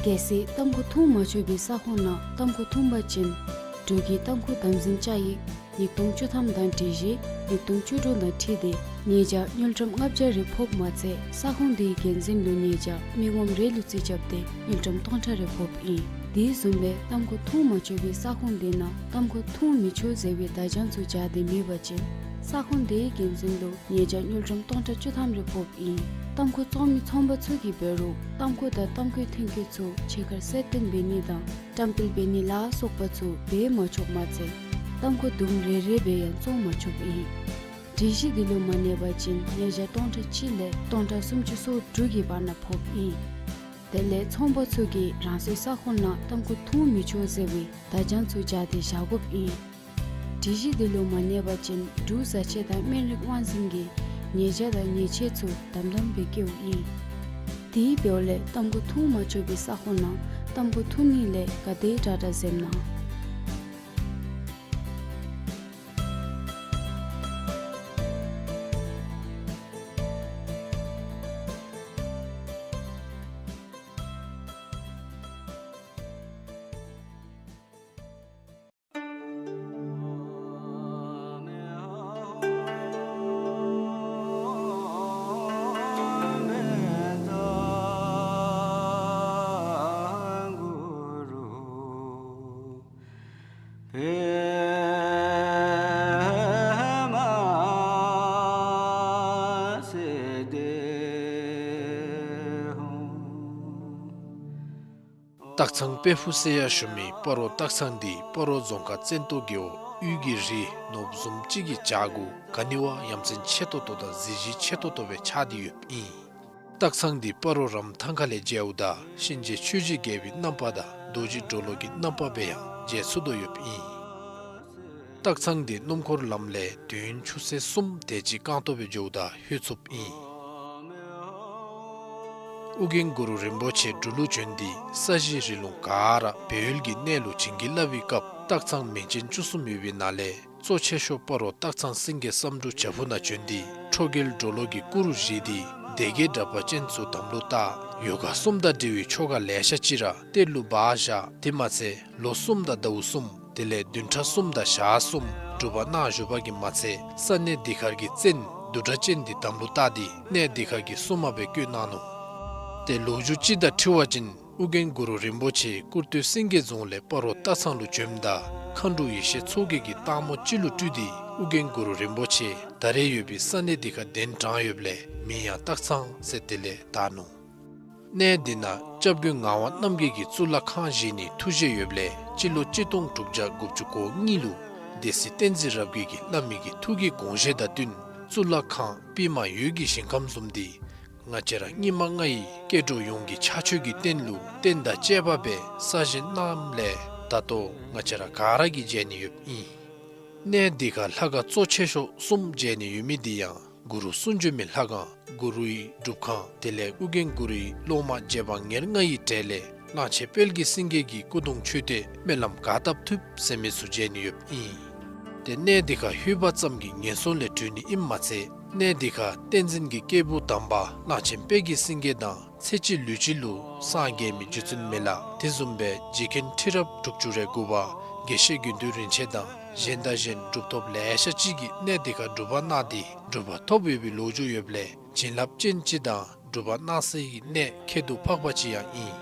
གལ་སྲིད་ཏམ་ཁུ་འཐུང་མ་ཆོག་པའི་ས་ཁོངས་ནང་ཏམ་ཁུ་འཐུང་པ་ཅིན་འབྲུག་གི་ཏམ་ཁུ་དམ་འཛིན་བཅའ་ཡིག་ཉིས་སྟོང་བཅུ་ཐམ་དང་སྒྲིག་གཞི་ཉིས་སྟོང་བཅུ་དྲུག་དང་འཁྲིལ་ཏེ་ཉེས་བྱ་དངུལ་ཀྲམ་ལྔ་བརྒྱ་རེ་ཕོགཔ་མ་ཚད་ས་ཁོངས་དེའི་འགན་འཛིན་ལུ་ཉེས་བྱ་མི་ངོམ་རེ་ལུ་རྩིས་རྐྱབ་སྟེ་དངུལ་ཀྲམ་སྟོང་ཕྲག་རེ་ཕོགཔ་ཨིན། དེ་བཟུམ་སྦེ་ཏམ་ཁུ་འཐུང་མ་ཆོག་པའི་ས་ཁོངས་དེ་ནང་ཏམ་ཁུ་འཐུང་མི་ཆོག་ཟེར་བའི་བརྡ་བྱང་ཚུ་སྦྱར་ཏེ་མེད་པ་ཅིན་ས་ཁོངས་དེའི་འགན་འཛིན་ལུ་ཉེས་བྱ་དངུལ་ཀྲམ་སྟོང་ཕྲག་བཅུ་ཐམ་རེ་ཕོགཔ་ཨིན། ཏམ་ཁུ་བཙོང་མི་ཚོང་པ་ཚུ་གིས་འབད་རུང་ཏམ་ཁུ་དང་ཏམ་ཁུའི་ཐོན་སྐྱེད་ཚུ་ཕྱི་ཁར་གསལ་སྟོན་འབད་ནི་དང་བཀྲམ་སྤེལ་འབད་ནི་ལ་སོགས་པ་ཚུ་འབད་མ་ཆོགཔ་མ་ཚད་ཏམ་ཁུ་དུམ་རེ་རེ་སྦེ་ཡང་བཙོང་མ་ཆོགཔ་ཨིན། སྒྲིག་གཞི་འདི་ལུ་མ་གནས་པ་ཅིན་ཉེས་བྱ་སྟོང་ཕྲག་གཅིག་ལས་སྟོང་ཕྲག་སུམ་ཅུ་སོ་དྲུག་གི་བར་ན་ཕོགཔ་ཨིན། དེ་ལས་ཚོང་པ་ཚུ་གིས་རང་སོའི་ས་ཁོངས་ནང་ཏམ་ཁུ་འཐུང་མི་ཆོག་ཟེར་བའི་བརྡ་བྱང་ཚུ་སྦྱར་ཏེ་བཞག་དགོཔ་ཨིན། སྒྲིག་གཞི་འདི་ལུ་མ་གནས་པ་ཅིན་འབྲུག་བཟའ་ཆས་དང་སྨན་རིགས་དབང་འཛིན་གྱིས་ཉེས་བྱ་དང་ཉེས་ཆད་ཚུ་དམ་དམ་སྦེ་བཀལཝ་ཨིན། དེ་འབདཝ་ལས་ཏམ་ཁུ་འཐུང་མ་ཆོག་པའི་ས་ཁོངས་ནང་ཏམ་ཁུ་འཐུང་ནི་ལས་ག་དེ་དྲག་དྲག་འཛེམ་གནང་། སྟག་ཚང་དཔལ་ཕུག་ཟེར་ཡང་ཞུ་མི་སྤ་རོ་སྟག་ཚང་འདི་སྤ་རོ་རྫོང་ཁག་བཙན་ཏོ་རྒེད་འོག་དབུས་ཀྱི་རི་ནོར་བུ་བཟུམ་ཅིག་གི་བྱག་གུ་ག་ནི་བ་ཡ་མཚན་ཆེ་ཏོག་ཏོ་དང་གཟི་བརྗིད་ཆེ་ཏོག་ཏོ་སྦེ་ཆགས་ཏེ་ཡོདཔ་ཨིན། སྟག་ཚང་འདི་སྤ་རོ་རམ་ཐང་ཁ་ལས་མཇལཝ་ད་གཤིན་རྗེ་ཆོས་ཀྱི་རྒྱལ་པོའི་རྣམ་པ་དང་རྡོ་རྗེ་གྲོ་ལོད་ཀྱི་རྣམ་པ་སྦེ་ཡང་མཇལ་ཚུགས་དོ་ཡོདཔ་ཨིན། སྟག་ཚང་འདི་སྣུམ་འཁོར་ལམ་ལས་དུས་ཡུན་ཆུ་ཚོད་གསུམ་དེ་ཅིག་རྐང་སྟོང་སྦེ་འགྱོཝ་ད་ལྷོད་ཚུགསཔ་ཨིན། ཨོ་རྒྱན་གུ་རུ་རིན་པོ་ཆེ་འབྲུག་ལུ་བྱོན་ཏེ་ས་གཞི་རི་ལུང་ག་ར་སྦས་ཡུལ་གྱི་གནས་ལུ་བྱིན་གྱིས་བརླབས་པའི་སྐབས་སྟག་ཚང་མིང་ཅན་བཅུ་གསུམ་ཡོད་པའི་ནང་ལས་གཙོ་ཆེ་ཤོས་སྤ་རོ་སྟག་ཚང་སེང་གེ་བསམ་འགྲུབ་བྱག་ཕུག་ནང་བྱོན་ཏེ་ཁྲོ་རྒྱལ་གྲོ་ལོད་ཀྱི་སྐུ་རུ་བཞེངས་ཏེ་སྡེ་བརྒྱད་དྲེགས་པ་ཅན་ཚུ་དམ་ལུ་བཏགས། ཡོ་ག་གསུམ་དང་འབྲེལ་བའི་ཆོ་ག་ལེ་ཤ་ཅིག་ར་གཏེར་ལུ་སྦ་བཞག། དེ་མ་ཚད་ལོ་གསུམ་དང་ཟླཝ་གསུམ་དེ་ལས་བདུན་ཕྲག་གསུམ་དང་ཞག་གསུམ་སྒྲུབ་པ་གནང་བཞུགས་པ་གིས་མ་ཚད་ས་གནས་འདི་ཁར་གྱི་བཙན་བདུད་དྲེགས་ཅན་འདི་དམ་ལུ་བཏགས་ཏེ་གནས་འདི་ཁར་གྱི་སྲུང་མ་སྦེ་བསྐོས་གནང་ནུག། ཏེ་ལོ་རྒྱུས་ཅིག་དང་འཁྲིལ་བ་ཅིན་ཨོ་རྒྱན་གུ་རུ་རིན་པོ་ཆེ་སྐུར་སྟོད་སེང་གེ་རྫོང་ལས་སྤ་རོ་སྟག་ཚང་ལུ་བྱོནམ་ད་མཁའ་འགྲོ་ཡེ་ཤེས་མཚོ་རྒྱལ་གྱིས་སྟག་མོ་ཅིག་ལུ་སྤྲུལ་ཏེ་ཨོ་རྒྱན་གུ་རུ་རིན་པོ་ཆེ་ད་རེས་ཡོད་པའི་ས་གནས་འདི་ཁར་གདན་དྲངས་ཡོདཔ་ལས་མིང་ཡང་སྟག་ཚང་ཟེར་དེ་ལས་བཏགས་ནུག། གནས་འདི་ནང་སྐྱབས་མགོན་ངག་དབང་རྣམ་རྒྱལ་གྱིས་གཙུག་ལག་ཁང་བཞེངས་ནི་ཐུགས་བཞེད་ཡོདཔ་ལས་སྤྱི་ལོ་གཅིག་སྟོང་དྲུག་བརྒྱ་དགུ་བཅུ་གོ་གཉིས་ལུ་སྡེ་སྲིད་བསྟན་འཛིན་རབ་རྒྱས་ཀྱིས་བླ་མའི་གི་ཐུགས་ཀྱི་དགོངས་བཞེད་དང་བསྟུན་གཙུག་ལག་ཁང་པདྨ་འོད་ཀྱི་ཞིང་ཁམས་བཟུམ་འདི་ང་བཅས་ར་སྙིགས་མ་ལྔ་ཡི་སྐྱེ་འགྲོ་ཡོངས་ཀྱི་ཕྱག་མཆོད་ཀྱི་རྟེན་ལུ་རྟེན་དང་བཅས་པ་སྦེ་གསར་བཞེངས་གནངམ་ལས་ད་ལྟོ་ང་བཅས་ར་ག་ར་གིས་མཇལ་ནི་ཡོདཔ་ཨིན། གནས་འདི་ཁར་ལྷ་ཁང་གཙོ་ཆེ་ཤོས་གསུམ་མཇལ་ནི་ཡོད་མི་འདི་ཡང་གུ་རུ་གསུང་བྱོན་མའི་ལྷ་ཁང་། གུ་རུའི་སྒྲུབ་ཁང་དེ་ལས་ཨོ་རྒྱན་གུ་རུའི་སློབ་མ་རྗེ་འབངས་ཉེར་ལྔ་ཡི་གྲས་ལས་གླང་ཆེན་དཔལ་གྱི་སེང་གེ་གི་སྐུ་གདུང་མཆོད་རྟེན་སྨོན་ལམ་ག་བཏབ་ཐུབ་ཟེར་མི་ཚུ་མཇལ་ནི་ཡོདཔ་ཨིན། ཏེ་གནས་འདི་ཁར་ལྷོད་པ་ཙམ་གྱིས་ངན་སོང་ལས་གྲོལ་ནི་ཨིནམ་མ་ཚད་གནས་འདི་ཁར་བསྟན་འཛིན་གྱི་སྐྱེས་བུ་དམ་པ་གླང་ཆེན་དཔལ་གྱི་སེང་གེ་དང་ཚེ་གཅིག་ལུས་གཅིག་ལུ་སངས་རྒྱས་མི་རྗེ་བཙུན་མི་ལ་དེ་བཟུམ་སྦེ་རྗེ་མཁན་ཁྲི་རབས་དྲུག་ཅུ་རེ་དགུ་པ་དགེ་བཤེས་དགེ་འདུན་རིན་ཆེན་དང་གཞན་དང་གཞན་གྲུབ་ཐོབ་ལེ་ཤ་ཅིག་གིས་གནས་འདི་ཁར་སྒྲུབ་པ་གནང་སྟེ་གྲུབ་པ་ཐོབ་ཡོད་པའི་ལོ་རྒྱུས་ཡོདཔ་ལས་བྱིན་རླབས་ཅན་ཅིག་དང་སྒྲུབ་པ་གནང་སའི་གནས་ཁྱད་དུ་འཕགས་པ་ཅིག་ཡང་ཨིན།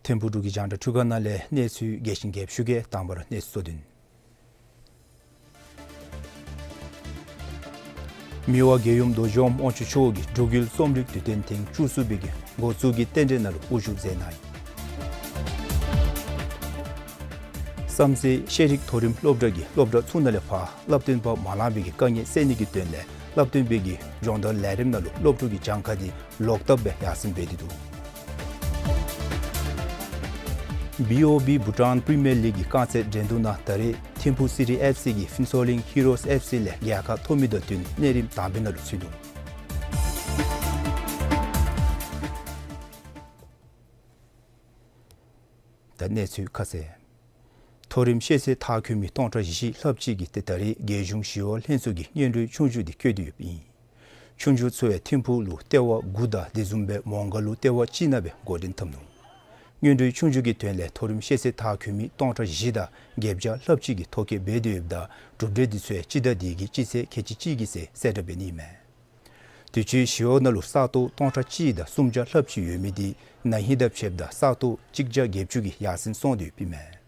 ཐིམ་ཕུག་འབྲུག་གི་རྒྱང་བསྒྲགས་འཕྲུལ་ཁང་ནང་ལས་གནས་ཚུལ་རྒྱས་ཤིང་རྒྱསཔ་ཞུ་གེ། དང་པ་ར་གནས་ཚུལ་གཙོ་དོན། མི་དབང་རྒྱལ་ཡུམ་རྡོ་རྗེ་དབང་དབང་ཕྱུག་མཆོག་གིས་འབྲུག་ཡུལ་རྩོམ་རིག་དུས་སྟོན་ཐེངས་བཅུ་གསུམ་པའི་གི་འགོ་བཙུགས་ཀྱི་རྟེན་འབྲེལ་ནང་ལུ་དབུ་བཞུགས་མཛད་གནང་ཡི། བསམ་རྩེ་ཤེས་རིག་མཐོ་རིམ་སློབ་གྲྭ་གི་སློབ་གྲྭ་ཚུ་ནང་ལས་ཕར་སླབ་སྟོན་པ་མ་ལང་པའི་གི་དཀའ་ངལ་སེལ་ནི་གི་དོན་ལས་སླབ་སྟོན་པའི་གི་སྦྱོང་བརྡར་ལས་རིམ་ནང་ལུ་སློབ་ཕྲུག་གི་གྱངས་ཁ་འདི་ལོག་ལྟབ་སྦེ་ཡར་སེང་འབད་དེ་འདུག། བི་ཨོ་བི་བྷུ་ཊཱན་པི་རི་མི་ཡར་ལིག་གི་རྐང་རྩེད་འགྲན་བསྡུར་ནང་ད་རེས་ཐིམ་ཕུག་སི་ཊི་ཨེཕ་སི་གིས་ཕུན་ཚོགས་གླིང་ཧི་རོས་ཨེཕ་སི་ལས་རྒྱལ་ཁ་ཐོབ་མི་དང་བསྟུན་གནས་རིམ་དང་པའི་ནང་ལུ་ཚུད་ནུག། ད་གནས་ཚུལ་ཁ་གསལ། མཐོ་རིམ་ཤེས་ཚད་མཐར་འཁྱོལ་མི་སྟོང་ཕྲག་བཞི་ལྷགཔ་ཅིག་གིས་ཏེ་ད་རེས་རྒྱལ་གཞུང་ཞི་གཡོག་ལྷན་ཚོགས་ཀྱི་སྔོན་འགྲོའི་ཆོས་རྒྱུགས་འདི་བཀོད་དེ་ཡོདཔ་ཨིན། ཆོས་རྒྱུགས་ཚུ་ཡང་ཐིམ་ཕུག་ལུ་ལྟེ་བ་དགུ་དང་དེ་བཟུམ་སྦེ་མོང་སྒར་ལུ་ལྟེ་བ་གཅིག་ནང་སྦེ་འགོ་འདྲེན་འཐབ་ནུག། སྔོན་འགྲོའི་ཆོས་རྒྱུགས་ཀྱི་དོན་ལས་མཐོ་རིམ་ཤེས་ཚད་མཐར་འཁྱོལ་མི་སྟོང་ཕྲག་བཞི་དང་བརྒྱད་བརྒྱ་ལྷགཔ་ཅིག་གིས་ཐོ་བཀོད་འབད་དེ་ཡོདཔ་ད་གྲུབ་འབྲས་འདི་ཚུ་ཡང་སྤྱི་ཟླ་འདི་གི་སྤྱི་ཚེས་ཁལ་གཅིག་གཅིག་གི་ཚེ་གསལ་བསྒྲགས་འབད་ནི་ཨིན་མས། དུས་ཅི་ཞི་གཡོག་ནང་ལུ་ས་སྟོང་སྟོང་ཕྲག་གཅིག་དང་སུམ་བརྒྱ་ལྷགཔ་ཅིག་ཡོད་མི་འདི་ན་ཧིང་དང་ཕྱདཔ་ད་ས་སྟོང་གཅིག་བརྒྱ་བརྒྱད་ཅུ་གིས་ཡར་སེང་སོང་སྟེ་ཡོདཔ་ཨིན་མས།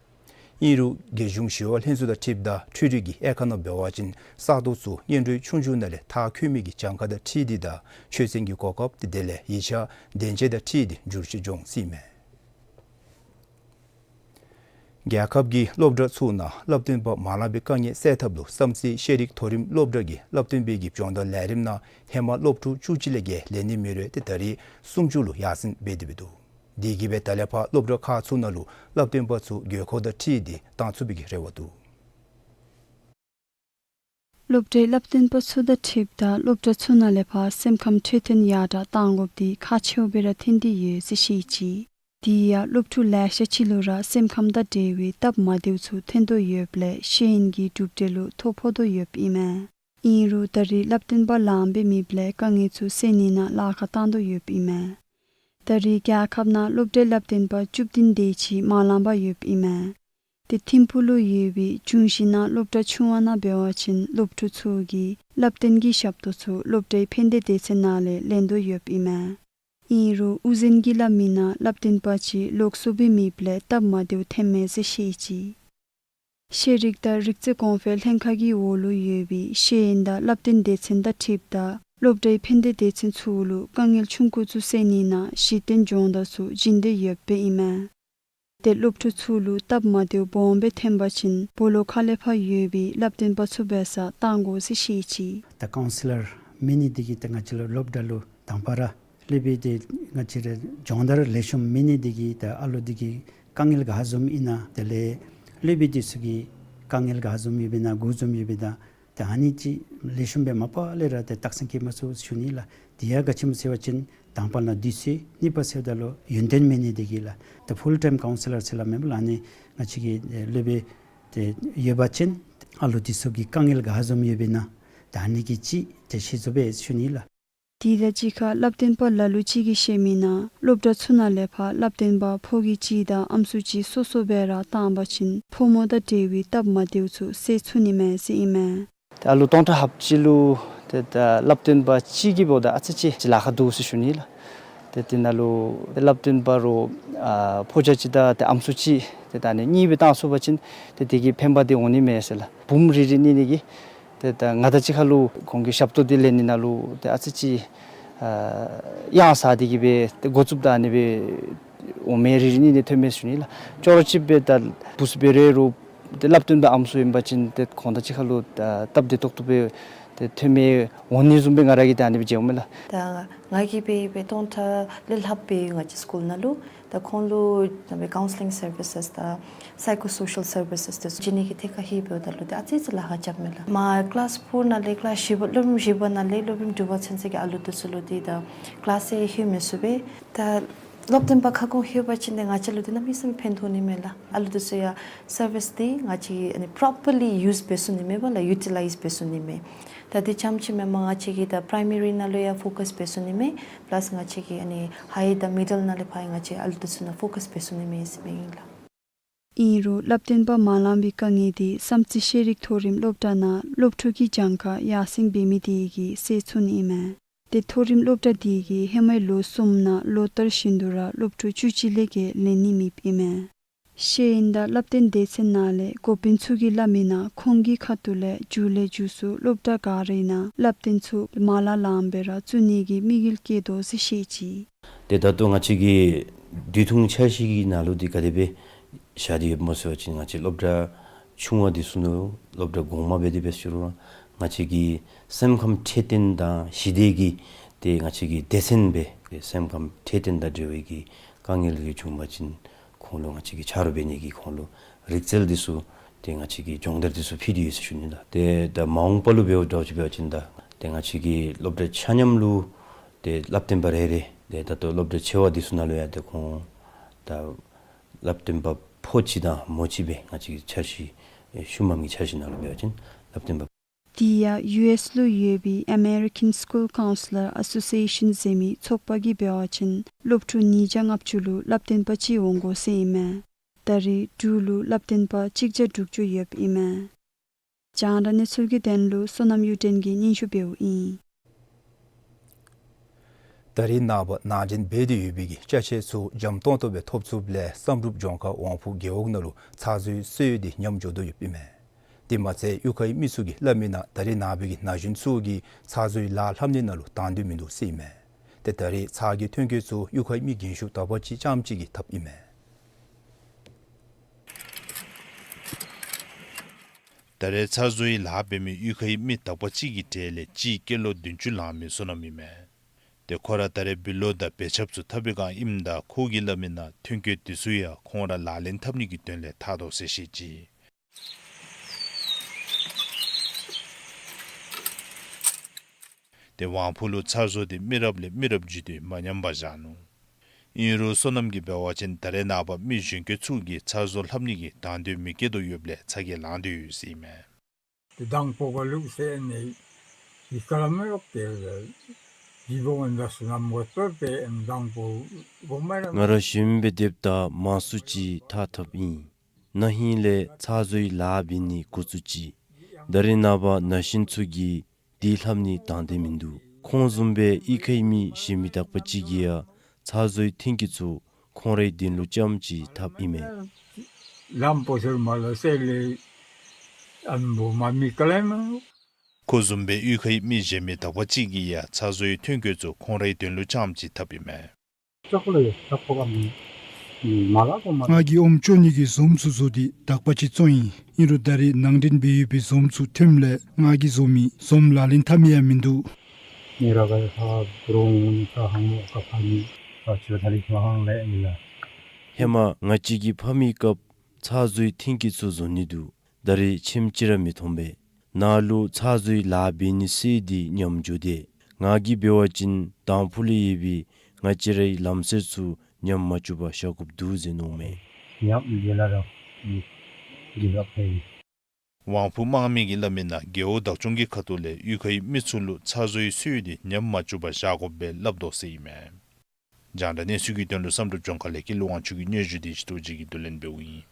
ཨིན་རུང་རྒྱལ་གཞུང་ཞི་གཡོག་ལྷན་ཚོགས་དང་འཁྲིལཝ་ད་འཕྲུལ་རིག་གི་དབྱེ་ཁག་ནང་འབད་བ་ཅིན་ས་སྟོང་ཚུ་སྔོན་འགྲོའི་ཆོས་རྒྱུགས་ནང་ལས་མཐར་འཁྱོལ་མི་གི་གྱངས་ཁ་དང་འཁྲིལ་ཏེ་དང་ཆོས་ཚན་གྱི་གོ་སྐབས་དེ་དེ་ལས་ཡིག་ཆ་དེ་ཅིག་དང་འཁྲིལ་ཏེ་འགྱུར་བཅོས་འབྱུང་སྲིད་མས། རྒྱལ་ཁབ་ཀྱི་སློབ་གྲྭ་ཚུ་ནང་སླབ་སྟོན་པ་མ་ལང་པའི་དཀའ་ངལ་སེལ་ཐབས་ལུ་བསམ་རྩེ་ཤེས་རིག་མཐོ་རིམ་སློབ་གྲྭ་གིས་སླབ་སྟོན་པའི་གི་སྦྱོང་བརྡར་ལས་རིམ་ནང་ཧེ་མ་སློབ་ཕྲུག་བཅུ་གཅིག་ལས་བརྒལ་ལེན་ནི་མེད་རུང་ཏེ་ད་རེས་སུམ་ཅུ་ལུ་ཡར་སེང་འབད་དེ་འབད་འདུག། དེ་གིས་སྦེ་ད་ལས་ཕར་སློབ་གྲྭ་ཁག་ཚུ་ནང་ལུ་སླབ་སྟོན་པ་ཚུ་དགོས་མཁོ་དང་འཁྲིལ་ཏེ་བཏང་ཚུགས་པའི་གི་རེ་བ་འདུག། སློབ་གྲྭའི་སླབ་སྟོན་པ་ཚུ་དང་འཁྲིལཝ་ད་སློབ་གྲྭ་ཚུ་ནང་ལས་ཕར་སེམས་ཁམས་འཕྲོད་བསྟེན་ཡར་དྲག་གཏང་དགོཔ་འདི་ཁག་ཆེཝ་སྦེ་ར་ཐོན་ཏེ་ཡོད་ཟེར་བཤད་ཅི། དེ་ཡང་སློབ་ཕྲུག་ལེ་ཤ་ཅིག་ལུ་ར་སེམས་ཁམས་དང་འབྲེལ་བའི་སྟབས་མ་བདེཝ་ཚུ་ཐོན་དོ་ཡོདཔ་ལས་ཤེས་ཡོན་གྱི་གྲུབ་འབྲས་ལུ་ཐོ་ཕོག་དོ་ཡོདཔ་ཨིན་མས། ཨིན་རུང་ད་རེས་སླབ་སྟོན་པ་ལངམ་སྦེ་མེདཔ་ལས་དཀའ་ངལ་ཚུ་སེལ་ནི་ནང་ལཱ་ཁག་བཏང་དོ་ཡོདཔ་ཨིན་མས། ད་རེས་རྒྱལ་ཁབ་ནང་སློབ་གྲྭའི་སླབ་སྟོན་པ་བཅུ་བདུན་དེ་ཅིག་མ་ལངམ་ཡོདཔ་ཨིན་མས། ཏེ་ཐིམ་ཕུག་ལུ་ཡོད་པའི་འབྱུང་བཞི་ནང་སློབ་གྲྭ་ཆུང་བ་ནང་འབད་བ་ཅིན་སློབ་ཕྲུག་ཚུ་གིས་སླབ་སྟོན་གྱི་ཞབས་ཏོག་ཚུ་སློབ་གྲྭའི་ཕན་བདེ་སྡེ་ཚན་ནང་ལས་ལེན་དོ་ཡོདཔ་ཨིན་མས། ཨིན་རུང་དབུ་འཛིན་གྱིས་སླབ་མི་ནང་སླབ་སྟོན་པ་ཅིག་ལོགས་སུ་སྦེ་མེདཔ་ལས་སྟབས་མ་བདེཝ་ཐོནམ་མས་ཟེར་བཤད་ཅི། ཤེས་རིག་དང་རིག་རྩལ་གོང་འཕེལ་ལྷན་ཁག་གི་འོག་ལུ་ཡོད་པའི་ཤེས་ཡོན་དང་སླབ་སྟོན་སྡེ་ཚན་དང་འཁྲིལཝ་ད་སློབ་གྲྭའི་ཕན་བདེ་སྡེ་ཚན་ཚུ་ལུ་དཀའ་ངལ་ཆུང་ཀུ་ཚུ་སེལ་ནི་ནང་གཞི་རྟེན་སྦྱོང་བརྡར་ཚུ་བྱིན་དོ་ཡོདཔ་ཨིན་མས། ཏེ་སློབ་ཕྲུག་ཚུ་ལུ་སྟབས་མ་བདེཝ་སྦོམ་སྦེ་ཐོན་པ་ཅིན་སྦོ་ལོགས་ཁ་ལས་ཕར་ཡོད་པའི་སླབ་སྟོན་པ་ཚུ་འབད་སར་གཏང་དགོ་ཟེར་བཤད་ཅི། ད་ཀའུན་སི་ལར་མེད་ནི་འདི་གིས་ད་ང་བཅས་ལུ་སློབ་གྲྭ་ལུ་དང་པ་ར་སློབ་དཔོན་འདི་ང་བཅས་ར་སྦྱོང་བརྡར་ལེགས་ཤོམ་མེད་ནི་འདི་གིས་ད་ཨ་ལོ་འདི་གི་དཀའ་ངལ་ག་བཟུམ་ཨིན་ན་དེ་ལས་སློབ་དཔོན་འདི་ཚུ་གི་དཀའ་ངལ་ག་བཟུམ་ཡོདཔ་ཨིན་ན་མགུ་འཛོམས་ཡོདཔ་ཨིན་ན་ད་ཨ་ནི་ཅིག་ལེགས་ཤོམ་སྦེ་མ་པ་ལས་ར་ཏེ་སྟག་སེང་སྐྱེས་མ་ཚུགས་ཞུ་ནི་ལགས། དེ་ཡང་ག་ཅི་སྨོ་ཟེར་བ་ཅིན་དང་པ་ལུ་དུས་ཚོད་གཉིས་པ་ཟེརཝ་ད་ལུ་ཡོན་ཏན་མེད་ནི་འདི་གིས་ལགས། ཏེ་ཕུལ་ཊའིམ་ཀའུན་སི་ལར་ཟེར་སླབ་མེན་པ་ལགས། ཨ་ནི་ང་བཅས་ཀྱི་ཨེ་སློབ་དཔོན་ཏེ་ཡོད་པ་ཅིན་ཨ་ལོ་འདི་ཚུ་གི་དཀའ་ངལ་ག་བཟུམ་ཡོདཔ་ཨིན་ན་ད་ཨ་ནི་གི་ཅིག་ཏེ་ཤེས་ཚུགས་པས་ཞུ་ནི་ལགས། དེ་དང་གཅིག་ཁར་སླབ་སྟོན་པ་ལ་ལུ་ཅིག་གིས་བཤད་མི་ནང་སློབ་གྲྭ་ཚུ་ནང་ལས་ཕར་སླབ་སྟོན་པ་ཕོ་སྐྱེས་གཅིག་དང་ཨམ་སྲུ་གཅིག་སོ་སོ་སྦེ་ར་བཏང་པ་ཅིན་ཕོ་མོ་དང་འབྲེལ་བའི་སྟབས་མ་བདེཝ་ཚུ་སེལ་ཚུགས་ནི་མས་ཟེར་ཨིན་མས། ཏེ་ཨ་ལོ་སྟོང་ཕྲག་ལྷགཔ་ཅིག་ལུ་ཏེ་ད་སླབ་སྟོན་པ་གཅིག་གིས་འབདཝ་ད་ཨ་ཙི་ཅིག་ལཱ་ཁག་འདུག་ཟེར་ཞུ་ནི་ལགས། ཏེ་དེ་ནང་ལུ་ཏེ་སླབ་སྟོན་པ་རུང་ཨ་ཕོ་སྐྱེས་གཅིག་དང་ཏེ་ཨམ་སྲུ་གཅིག་ཏེ་ད་ཨ་ནི་གཉིས་སྦེ་བཏང་ཚུགས་པ་ཅིན་ཏེ་དེ་གིས་ཕན་པ་འདི་འོང་ནི་མས་ཟེར་ལགས། བུམོ་རེ་རེ་གཉིས་གཉིས་ཀྱིས་ཏེ་ད་ང་དང་གཅིག་ཁར་ལུ་ཁོང་གི་ཞབས་ཏོག་འདི་ལེན་ནི་ནང་ལུ་ཏེ་ཨ་ཙི་ཅིག་ཨ་གཡང་ས་འདི་གིས་སྦེ་ཏེ་འགོ་བཙུགསཔ་ད་ཨ་ནི་སྦེ་འོང་མི་རེ་རེ་གཉིས་གཉིས་ཐོནམ་མས་ཞུ་ནི་ལགས། ཅོག་ར་གཅིགཔ་སྦེ་ད་བུཚ་འབད་རུང་རུང་ཏེ་སླབ་སྟོན་པ་ཨམ་སྲུ་ཨིན་པ་ཅིན་ཏེ་ཁོང་དང་གཅིག་ཁར་ལུ་ད་སྟབས་བདེ་ཏོག་ཏོ་སྦེ་ཏེ་ཐོནམ་འོང་ནི་བཟུམ་སྦེ་ང་ར་གིས་ད་ཨ་ནི་སྦེ་མཇལཝ་མས་ལགས། ད་ང་གིས་འབད་འབད་སྟོང་ཕྲག་ལས་ལྷགཔ་སྦེ་ང་བཅས་སི་ཀུལ་ནང་ལུ་ད་ཁོང་ལུ་ད་འབད་ཀའུན་སི་ལིང་སར་བི་སེས་དང་སའི་ཀོ་སོ་ཤལ་སར་བི་སེས་དེ་ཚུ་བྱིན་ནི་གི་ཐད་ཁར་ཧེ་འབདཝ་ད་ལུ་ཏེ་ཨ་ཙི་ཅིག་ལཱ་ཁག་རྐྱབ་མས་ལགས། མར་ཀི་ལཱསི་ཕོར་ནང་ལས་ཀི་ལཱསི་བཞི་པ་སློབ་རིམ་བཞི་པ་ནང་ལས་སློབ་རིམ་དྲུག་པ་ཚུན་ཚོད་ཀྱི་ཨ་ལུ་དེ་ཚུ་ལུ་ཏེ་ད་ཀི་ལཱསི་ཧེ་མི་ཚུགས་པས། ད་སློབ་སྟོན་པ་ཁ་སྐོང་ཧེ་བ་ཅིན་ཏེ་ང་བཅས་ལུ་ཏེ་གནམ་མེད་ས་མེད་ཕན་ཐོགས་ནི་མས་ལགས། ཨ་ལུ་དེ་ཚུ་ཡང་སར་བིསི་འདི་ང་བཅས་ཀྱིས་ཨ་ནི་པོརོ་པར་ལི་ཡུསི་འབད་ཚུགས་ནི་མས་པ་ལགས། ཡུ་ཊི་ལའིསི་འབད་ཚུགས་ནི་མས། ད་དེ་རྐྱངམ་ཅིག་མེན་པར་ང་བཅས་ཀྱིས་ད་པྲའི་མ་རི་ནང་ལུ་ཡང་ཕོ་ཀཱསི་འབད་ཚུགས་ནི་མས། པ་ལཱསི་ང་བཅས་ཀྱིས་ཨ་ནི་ཧའི་དང་མི་ཌལ་ནང་ལས་ཕར་ཡང་ང་བཅས་ཨ་ལུ་དེ་ཚུ་ནང་ཕོ་ཀཱསི་འབད་ཚུགས་ནི་མས་ཟེར་མི་ཨིན་ལགས། ཨིན་རུང་སླབ་སྟོན་པ་མ་ལང་པའི་དཀའ་ངལ་འདི་བསམ་རྩེ་ཤེས་རིག་མཐོ་རིམ་སློབ་གྲྭ་ནང་སློབ་ཕྲུག་གི་གྱངས་ཁ་ཡར་སེང་འབད་མི་དེ་གིས་སེལ་ཚུགས་ནི་ཨིན་མས། ཏེ་མཐོ་རིམ་སློབ་གྲྭ་འདི་གིས་ཧེ་མའི་ལོ་གསུམ་ནང་ལོ་བསྟར་བཞིན་དུ་ར་སློབ་ཕྲུག་བཅུ་གཅིག་ལས་བརྒལ་ལེན་ནི་མེདཔ་ཨིན་མས། ཤེས་ཡོན་དང་བསླབ་སྟོན་སྡེ་ཚན་ནང་ལས་འགོ་དཔོན་ཚུ་གིས་སླབ་མིའི་ནང་ཁོང་གི་ཁ་ཐུག་ལས་མཇུག་ལས་མཇུག་སུ་སློབ་གྲྭ་ག་རའི་ནང་བསླབ་སྟོན་ཚུ་མ་ལང་ལངམ་སྦེ་ར་བཙུགས་ནི་གི་དམིགས་ཡུལ་བསྐྱེད་དོ་ཟེར་བཤད་ཅི། ཏེ་ད་ལྟོ་ང་བཅས་ཀྱི་དུས་ཐུང་འཆར་གཞི་གི་ནང་ལུ་འདི་ག་དེ་སྦེ་བཞག་སྟེ་ཡོདཔ་སྨོ་ཟེར་བ་ཅིན་ང་བཅས་སློབ་གྲྭ་ཆུང་བ་འདི་ཚུ་ནང་སློབ་གྲྭ་གོང་མ་འབད་དེ་འབད་ཞུ་རུང་ང་བཅས་ཀྱི་སེམས་ཁམས་འཕྲོད་བསྟེན་དང་ཞི་བདེ་གི་ཏེ་ང་བཅས་ཀྱི་སྡེ་ཚན་སྦེ་སེམས་ཁམས་འཕྲོད་བསྟེན་དང་འབྲེལ་བའི་གི་དཀའ་ངལ་གྱི་བྱུང་བ་ཅིན་ཁོང་ལུ་ང་བཅས་ཀྱིས་ཆ་རོགས་འབད་ནི་གི་ཁོང་ལུ་རིག་རྩལ་འདི་ཚུ་ཏེ་ང་བཅས་ཀྱིས་སྦྱོང་བརྡར་འདི་ཚུ་ཕུལ་ཏེ་ཡོད་ཟེར་ཞུ་ནི་ལགས། ཏེ་ད་མ་འོངས་པ་ལུ་འབདཝ་འདྲཝ་ཅིག་འབད་བ་ཅིན་ད་ཏེ་ང་བཅས་ཀྱི་སློབ་གྲྭ་ཆ་མཉམ་ལུ་ཏེ་བསླབ་སྟོན་པ་རེ་རེ་ཏེ་ད་ལྟོ་སློབ་གྲྭ་ཆེ་བ་འདི་ཚུ་ནང་ལུ་ཡང་ཏེ་ཁོང་ད་བསླབ་སྟོན་པ་ཕོ་གཅིག་དང་མོ་གཅིག་སྦེ་ང་བཅས་ཀྱི་འཆར་གཞི་ཨེ་ཤུལ་མམ་གྱི་འཆར་གཞི་ནང་ལུ་འབད་བ་ཅིན་བསླབ་སྟོན་པ། དེ་ཡང་ཡུ་ཨེསི་ལུ་ཡོད་པའི་American School Counselor Association ཟེར་མི་ཚོགས་པ་གིས་འབད་བ་ཅིན་སློབ་ཕྲུག་ཉིས་བརྒྱ་ལྔ་བཅུ་ལུ་བསླབ་སྟོན་པ་གཅིག་འོང་དགོ་ཟེར་ཨིན་མས། ད་རེས་འབྲུག་ལུ་བསླབ་སྟོན་པ་གཅིག་བརྒྱ་དྲུག་ཅུ་ཡོདཔ་ཨིན་མས། རྒྱང་བསྒྲགས་གནས་ཚུལ་གྱི་དོན་ལུ་བསོད་ནམས་གཡུ་སྒྲོན་གྱིས་སྙན་ཞུ་འབདཝ་ཨིན། ད་རེས་ནངས་པ་ནང་འདྲེན་འབད་དེ་ཡོད་པའི་གི་ཅ་ཆས་ཚུ་འཇམ་ཏོང་ཏོ་སྦེ་ཐོབ་ཚུགསཔ་ལས་བསམ་གྲུབ་ལྗོངས་མཁར་དབང་ཕུག་རྒེད་འོག་ནང་ལུ་ཚ་བཟོའི་སོ་ཡོལ་འདི་ཉམས་འགྱོ་དོ་ཡོདཔ་ཨིན་མས། དེ་མ་ཚད་གཡུས་ཁའི་མི་ཚུ་གིས་སླབ་མིའི་ནང་ད་རེས་ནངས་པའི་གི་ན་གཞོན་ཚུ་གིས་ཚ་བཟོའི་ལཱ་ལྷབ་ནི་ནང་ལུ་དང་འདོད་མིན་འདུག་ཟེར་ཨིན་མས། ཏེ་ད་རེས་ཚ་གྱང་ཐོན་སྐྱེད་ཚུ་གཡུས་ཁའི་མི་རྒན་ཤོས་དག་པ་ཅིག་རྐྱངམ་གཅིག་གིས་འཐབ་ཨིན་མས། ད་རེས་ཚ་བཟོའི་ལཱ་འབད་མི་གཡུས་ཁའི་མི་དག་པ་ཅིག་གི་གྲས་ལས་གཅིག་སྐྱེས་ལོ་བདུན་ཅུ་ལང་མི་བསོད་ནམས་ཨིན་མས། ཏེ་ཁོ་ར་ད་རེས་འབུལ་ལོག་དང་བེ་ཆབ་ཚུ་འཐབ་པའི་སྒང་ཨིནམ་ད་ཁོ་གིས་སླབ་མིའི་ནང་ཐོན་སྐྱེད་འདི་ཚུ་ཡང་ཁོང་ར་ལག་ལེན་འཐབ་ནི་གི་དོན་ལས་འཐབ་དོ་ཟེར་བཤད་ཅི། ཏེ་དབང་ཕུག་ལུ་ཚ་བཟོ་འདི་མི་རབས་ལས་མི་རབས་བརྒྱུད་དེ་མ་ཉམས་པར་བཞག་ནུག། ཨིན་རུང་བསོད་ནམས་ཀྱིས་འབད་བ་ཅིན་ད་རེས་ནངས་པ་མི་གཞོན་སྐྱེས་ཚུ་གིས་ཚ་བཟོ་ལྷབ་ནི་གི་དང་འདོད་མི་བསྐྱེད་དོ་ཡོདཔ་ལས་ཚ་གྱང་ལང་དོ་ཡོད་ཟེར་ཨིན་མས། དང་པོ་ག་ལུགས་ཟེར་ནི་ཡི་ག་ལ་མི་རོགས་ཏེ་ལ་ཡི་གོ་འོང་ད་བསོད་ནམས་འགོ་ཏོ་པེ་དང་པོ་གོ་མ་ར། ང་ར་ཞུམ་སྦེ་སྡོདཔ་ད་མང་སུ་ཅིག་ཐགས་འཐབ་ཨིན། ན་ཧིང་ལས་ཚ་བཟོའི་ལཱ་འབད་ནི་འགོ་བཙུགས་ཅི། ད་རེས་ནངས་པ་ན་གཞོན་ཚུ་གིས་འདི་ལྷབ་ནི་དང་འདོད་མིན་འདུག། ཁོང་བཟུམ་སྦེ་གཡུས་ཁའི་མི་གཞན་མི་དག་པ་ཅིག་གིས་ཡང་ཚ་བཟོའི་ཐོན་སྐྱེད་ཚུ་ཁོང་རའི་དོན་ལུ་རྐྱངམ་གཅིག་འཐབ་ཨིན་མས། ལམ་པོ་ཟེར་མ་ལ་སེ་ལེ་ཨན་བོ་མ་མི་ཀ་ལེ་མ། ཁོ་བཟུམ་སྦེ་གཡུས་ཁའི་མི་གཞན་མི་དག་པ་ཅིག་གིས་ཡང་ཚ་བཟོའི་ཐོན་སྐྱེད་ཚུ་ཁོང་རའི་དོན་ལུ་རྐྱངམ་གཅིག་འཐབ་ཨིན་མས། ང་གིས་ཨོམ་བཙོ་ནི་གི་ཟོམ་ཚུ་བཟོ་སྟེ་དག་པ་ཅིག་བཙོང་ཡི། ཨིན་རུང་ད་རེས་ནང་འདྲེན་འབད་ཡོད་པའི་ཟོམ་ཚུ་ཐོནམ་ལས་ང་གིས་བཟོ་མི་ཟོམ་ལག་ལེན་འཐབ་མི་ཡང་མིན་འདུག། ཧེ་མ་ང་བཅས་ཀྱི་ཕ་མེས་སྐབས་ཚ་བཟོའི་ཐོན་སྐྱེད་ཚུ་བཟོ་ནི་འདུག། ད་རེས་ཁྱིམ་ཅིག་ར་མི་མཐོང་པས། ནཱ་ལུ་ཚ་བཟོའི་ལཱ་འབད་ནི་སོ་ཡོལ་འདི་ཉམས་འགྱོ་དེས། ང་གིས་འབད་བ་ཅིན་དང་ཕུ་ལས་ཡོད་པའི་ང་བཅས་རའི་ལམ་སྲོལ་ཚུ་ཉམས་མ་བཅུག་པར་བཞག་དགོཔ་འདུག་ཟེར་མནོཝ་མས། དབང་ཕུག་དམངས་མི་གིས་སླབ་མིའི་ནང་རྒེད་འོག་བདག་སྐྱོང་གི་ཁ་ཐུག་ལས་གཡུས་ཁའི་མི་ཚུ་ལུ་ཚ་བཟོའི་སོ་ཡོལ་འདི་ཉམས་མ་བཅུག་པར་བཞག་དགོཔ་སྦེ་སླབ་དོ་ཟེར་ཨིན་མས། རྒྱང་བསྒྲགས་གནས་ཚུལ་གྱི་དོན་ལུ་བསམ་གྲུབ་ལྗོངས་མཁར་ལས་སྐྱིད་ལུ་དབང་ཕྱུག་གི་སྙན་ཞུ་འདི་སྤྱི་ཏོག་ཅིག་གིས་བསྡུ་ལེན་འབདཝ་ཨིན།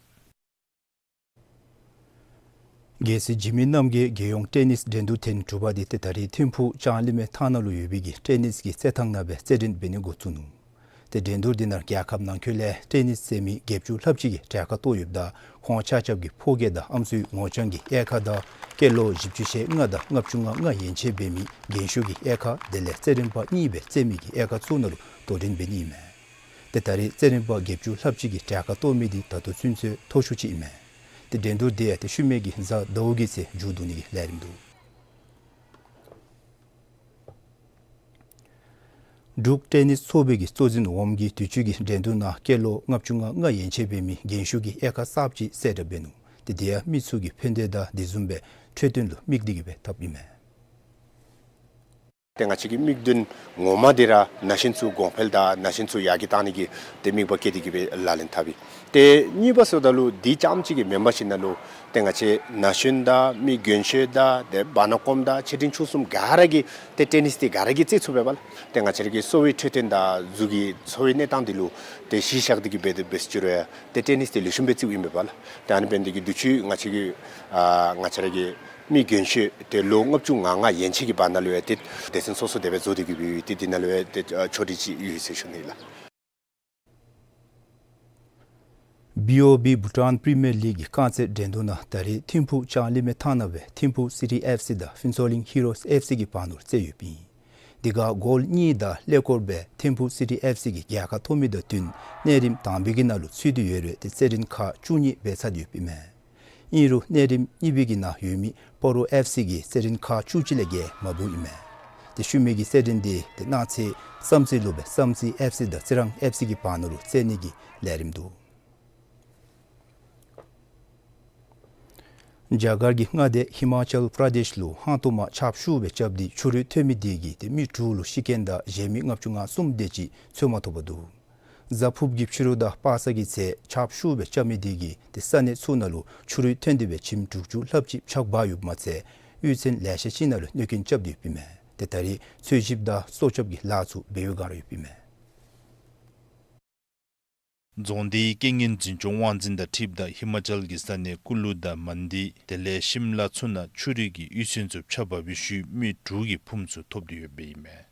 རྒྱལ་སྲས་འཇིགས་མེད་རྣམ་རྒྱལ་རྒྱལ་ཡོངས་ཊེ་ནིས་འགྲན་བསྡུར་ཐེངས་དྲུག་པ་འདི་ཏེ་ད་རེས་ཐིམ་ཕུག་ལྕང་གླིང་མའི་ཐང་ནང་ལུ་ཡོད་པའི་གི་ཊེ་ནིས་ཀྱི་རྩེད་ཐང་ནང་སྦེ་རྩེད་འགྲན་འབད་ནི་འགོ་བཙུགས་ནུག། ཏེ་འགྲན་བསྡུར་འདི་ནང་རྒྱལ་ཁབ་ནང་འཁོད་ལས་ཊེ་ནིས་རྩེད་མི་བརྒྱད་ཅུ་ལྷགཔ་ཅིག་གིས་གྲལ་ཁར་གཏོགས་ཡོདཔ་ད་ཁོང་ཆ་ཁྱབ་ཀྱིས་ཕོ་སྐྱེས་དང་ཨམ་སྲུའི་ངོ་རྐྱང་གི་དབྱེ་ཁག་དང་སྐྱེས་ལོ་བཞི་བཅུ་ཞེ་ལྔ་དང་ལྔ་བཅུ་ང་ལྔ་ཡན་ཆད་འབད་མི་རྒན་ཤོས་ཀྱི་དབྱེ་ཁག་དེ་ལས་རྩེད་རིམ་པ་གཉིས་སྦེ་རྩེད་མི་གི་དབྱེ་ཁག་ཚུ་ནང་ལུ་དོ་འགྲན་འབད་ནི་ཨིན་མས། ཏེ་ད་རེས་རྩེད་རིམ་པ་བརྒྱད་ཅུ་ལྷགཔ་ཅིག་གིས་གྲལ་ཁར་གཏོགས་མི་འདི་ད་ལྟོ་ཚུན་ཚོད་མཐོ་ཤོས་ཅིག་ཨིན་མས། ཏེ་འགྲན་བསྡུར་འདི་ཡང་ཏེ་ཤུལ་མའི་གི་གཟའ་ཟླཝ་གི་ཚེ་མཇུག་བསྡུ་ནི་གི་ལས་རིམ་འདུག། འབྲུག་ཊེ་ནིས་ཚོགས་པའི་གི་གཙོ་འཛིན་འོགམ་གིས་དུས་ཅི་གི་འགྲན་བསྡུར་ནང་སྐྱེས་ལོ་ལྔ་བཅུ་ང་ལྔ་ཡན་ཆད་འབད་མི་རྒན་ཤོས་ཀྱི་དབྱེ་ཁག་གསརཔ་ཅིག་གསལ་བསྒྲགས་འབད་ནུག། ཏེ་དེ་ཡང་མི་ཚུ་གི་ཕན་བདེ་དང་དེ་བཟུམ་སྦེ་འཕྲོད་བསྟེན་ལུ་དམིགས་ཏེ་གི་སྦེ་འཐབ་ཨིན་མས། ཏེ་ང་བཅས་ཀྱི་དམིགས་དོན་ངོ་མ་འདི་ར་ན་གཞོན་ཚུ་གོང་འཕེལ་དང་ན་གཞོན་ཚུ་ཡར་རྒྱས་གཏང་ནི་གི་ཏེ་དམིགས་པ་བསྐྱེད་དེ་གི་སྦེ་ལག་ལེན་འཐབ་ཨིན། ཏེ་གཉིས་པ་ཟེརཝ་ད་ལུ་འདི་རྐྱངམ་གཅིག་གིས་མེན་པར་ཞིན་ན་ལུ་ཏེ་ང་བཅས་ན་གཞོན་དང་མི་རྒན་ཤོས་དང་ཏེ་བར་ན་གོངམ་དང་ཆེ་འབྲིང་ཆུང་གསུམ་ག་ར་གིས་ཏེ་ཊེ་ནིས་འདི་ག་ར་གིས་རྩེད་ཚུགས་པས་པ་ལགས། ཏེ་ང་བཅས་ར་གི་གསོ་བའི་འཕྲོད་བསྟེན་དང་གཟུགས་ཀྱི་འཚོ་བའི་གནས་སྟངས་འདི་ལུ་ཏེ་གཞི་བཞག་སྟེ་གི་སྦེ་ཏེ་འབད་ཟེར་ཅི་རུང་ཡང་ཏེ་ཊེ་ནིས་འདི་ལེགས་ཤོམ་སྦེ་རྩེདཔ་ཨིན་པས་པ་ལགས། ཏེ་ཨ་ནི་འབད་ནི་དེ་གིས་དུས་ཅི་ང་བཅས་ཀྱི་ཨ་ང་བཅས་ར་གི་ མི་རྒན་ཤོས་ཏེ་ལོ་ལྔ་བཅུ་ང་ལྔ་ཡན་ཆད་ཀྱི་བར་ན་ལུ་ཡང་ཏེ་སྡེ་ཚན་སོ་སོ་དེ་སྦེ་བཟོ་སྟེ་གི་སྦེ་ཡོད། ཏེ་འདི་ནང་ལུ་ཡང་ཏེ་ཨ་ཕྱོགས་སྒྲིག་ཅིག་ཡོད་ཟེར་ཞུ་ནི་ལགས། བི་ཨོ་བི་བྷུ་ཊཱན་པི་རི་མི་ཡར་ལིག་གི་རྐང་རྩེད་འགྲན་བསྡུར་ནང་ད་རེས་ཐིམ་ཕུག་ལྕང་གླིང་མའི་ཐང་ནང་སྦེ་ཐིམ་ཕུག་སི་ཊི་ཨེཕ་སི་དང་ཕུན་ཚོགས་གླིང་ཧི་རོ་སི་ཨེཕ་སི་གི་བར་ན་ལུ་རྩེད་ཡོདཔ་ཨིན། དེ་ཁར་གོལ་གཉིས་དང་ཀླད་ཀོར་སྦེ་ཐིམ་ཕུག་སི་ཊི་ཨེཕ་སི་གིས་རྒྱལ་ཁ་ཐོབ་མི་དང་བསྟུན་གནས་རིམ་དང་པའི་གི་ནང་ལུ་ཚུད་དེ་ཡོད་རུང་ཏེ་རྩེད་འགྲན་ཁག་བཅུ་གཉིས་འབད་ཚར་ཏེ་ཡོདཔ་ཨིན་མས། ཨིན་རུང་གནས་རིམ་གཉིས་པའི་གི་ནང་ཡོད་མི་སྤ་རོ་ཨེཕ་སི་གིས་རྩེད་འགྲན་ཁག་བཅུ་གཅིག་ལས་བརྒལ་མ་འབུལཝ་ཨིན་མས། ཏེ་ཤུལ་མའི་གི་རྩེད་འགྲན་འདི་ཏེ་གནངས་ཚེ་བསམ་རྩེ་ལུ་སྦེ་བསམ་རྩེ་ཨེཕ་སི་དང་རྩི་རང་ཨེཕ་སི་གི་བར་ན་ལུ་རྩེད་ནི་གི་ལས་རིམ་འདུག། རྒྱ་གར་གྱི་མངའ་སྡེ་ཧི་མ་ཅལ་པྲ་དེཤ་ལུ་ཧང་སྟོང་མ་ཆརཔ་ཤུགས་སྦེ་རྐྱབ་སྟེ་ཆུ་རུད་ཐོན་མི་དེ་གིས་ཏེ་མི་དྲུག་ལུ་ཤི་རྐྱེན་དང་གཞན་མི་ལྔ་བཅུ་ང་གསུམ་དེ་ཅིག་འཚོལ་མ་ཐོབ་པར་འདུག། གཟའ་ཕུརཔ་གི་ཕྱི་རུ་དང་པ་སངས་ཀྱི་ཚེ་ཆརཔ་ཤུགས་སྦེ་རྐྱབ་མི་དེ་གིས་ཏེ་ས་གནས་ཚུ་ནང་ལུ་ཆུ་རུད་ཐོན་ཏེ་སྦེ་ཁྱིམ་དྲུག་ཅུ་ལྷགཔ་ཅིག་ཆག་འབག་ཡོདཔ་མ་ཚད་གཡུས་ཚན་ལེ་ཤ་ཅིག་ནང་ལུ་གནོད་སྐྱོན་རྐྱབ་སྟེ་ཡོདཔ་ཨིན་མས། ཏེ་ད་རེས་འཚོལ་ཞིབ་དང་སྲོག་སྐྱབས་ཀྱི་ལཱ་ཚུ་འབད་བའི་བསྒང་ར་ཡོདཔ་ཨིན་མས། རྫོང་སྡེའི་རྐྱེན་ངན་འཛིན་སྐྱོང་དབང་འཛིན་དང་འཁྲིལཝ་ད་ཧི་མ་ཅལ་གྱི་ས་གནས་ཀུ་ལུ་དང་མན་ཌི་དེ་ལས་ཤིམ་ལ་ཚུ་ནང་ཆུ་རུད་ཀྱིས་གཡུས་ཚན་ཚུ་འཕྱགས་འབག་པའི་ཤུལ་མི་དྲུག་གི་ཕུངམ་ཚུ་ཐོབ་སྟེ་ཡོདཔ་ཨིན་མས།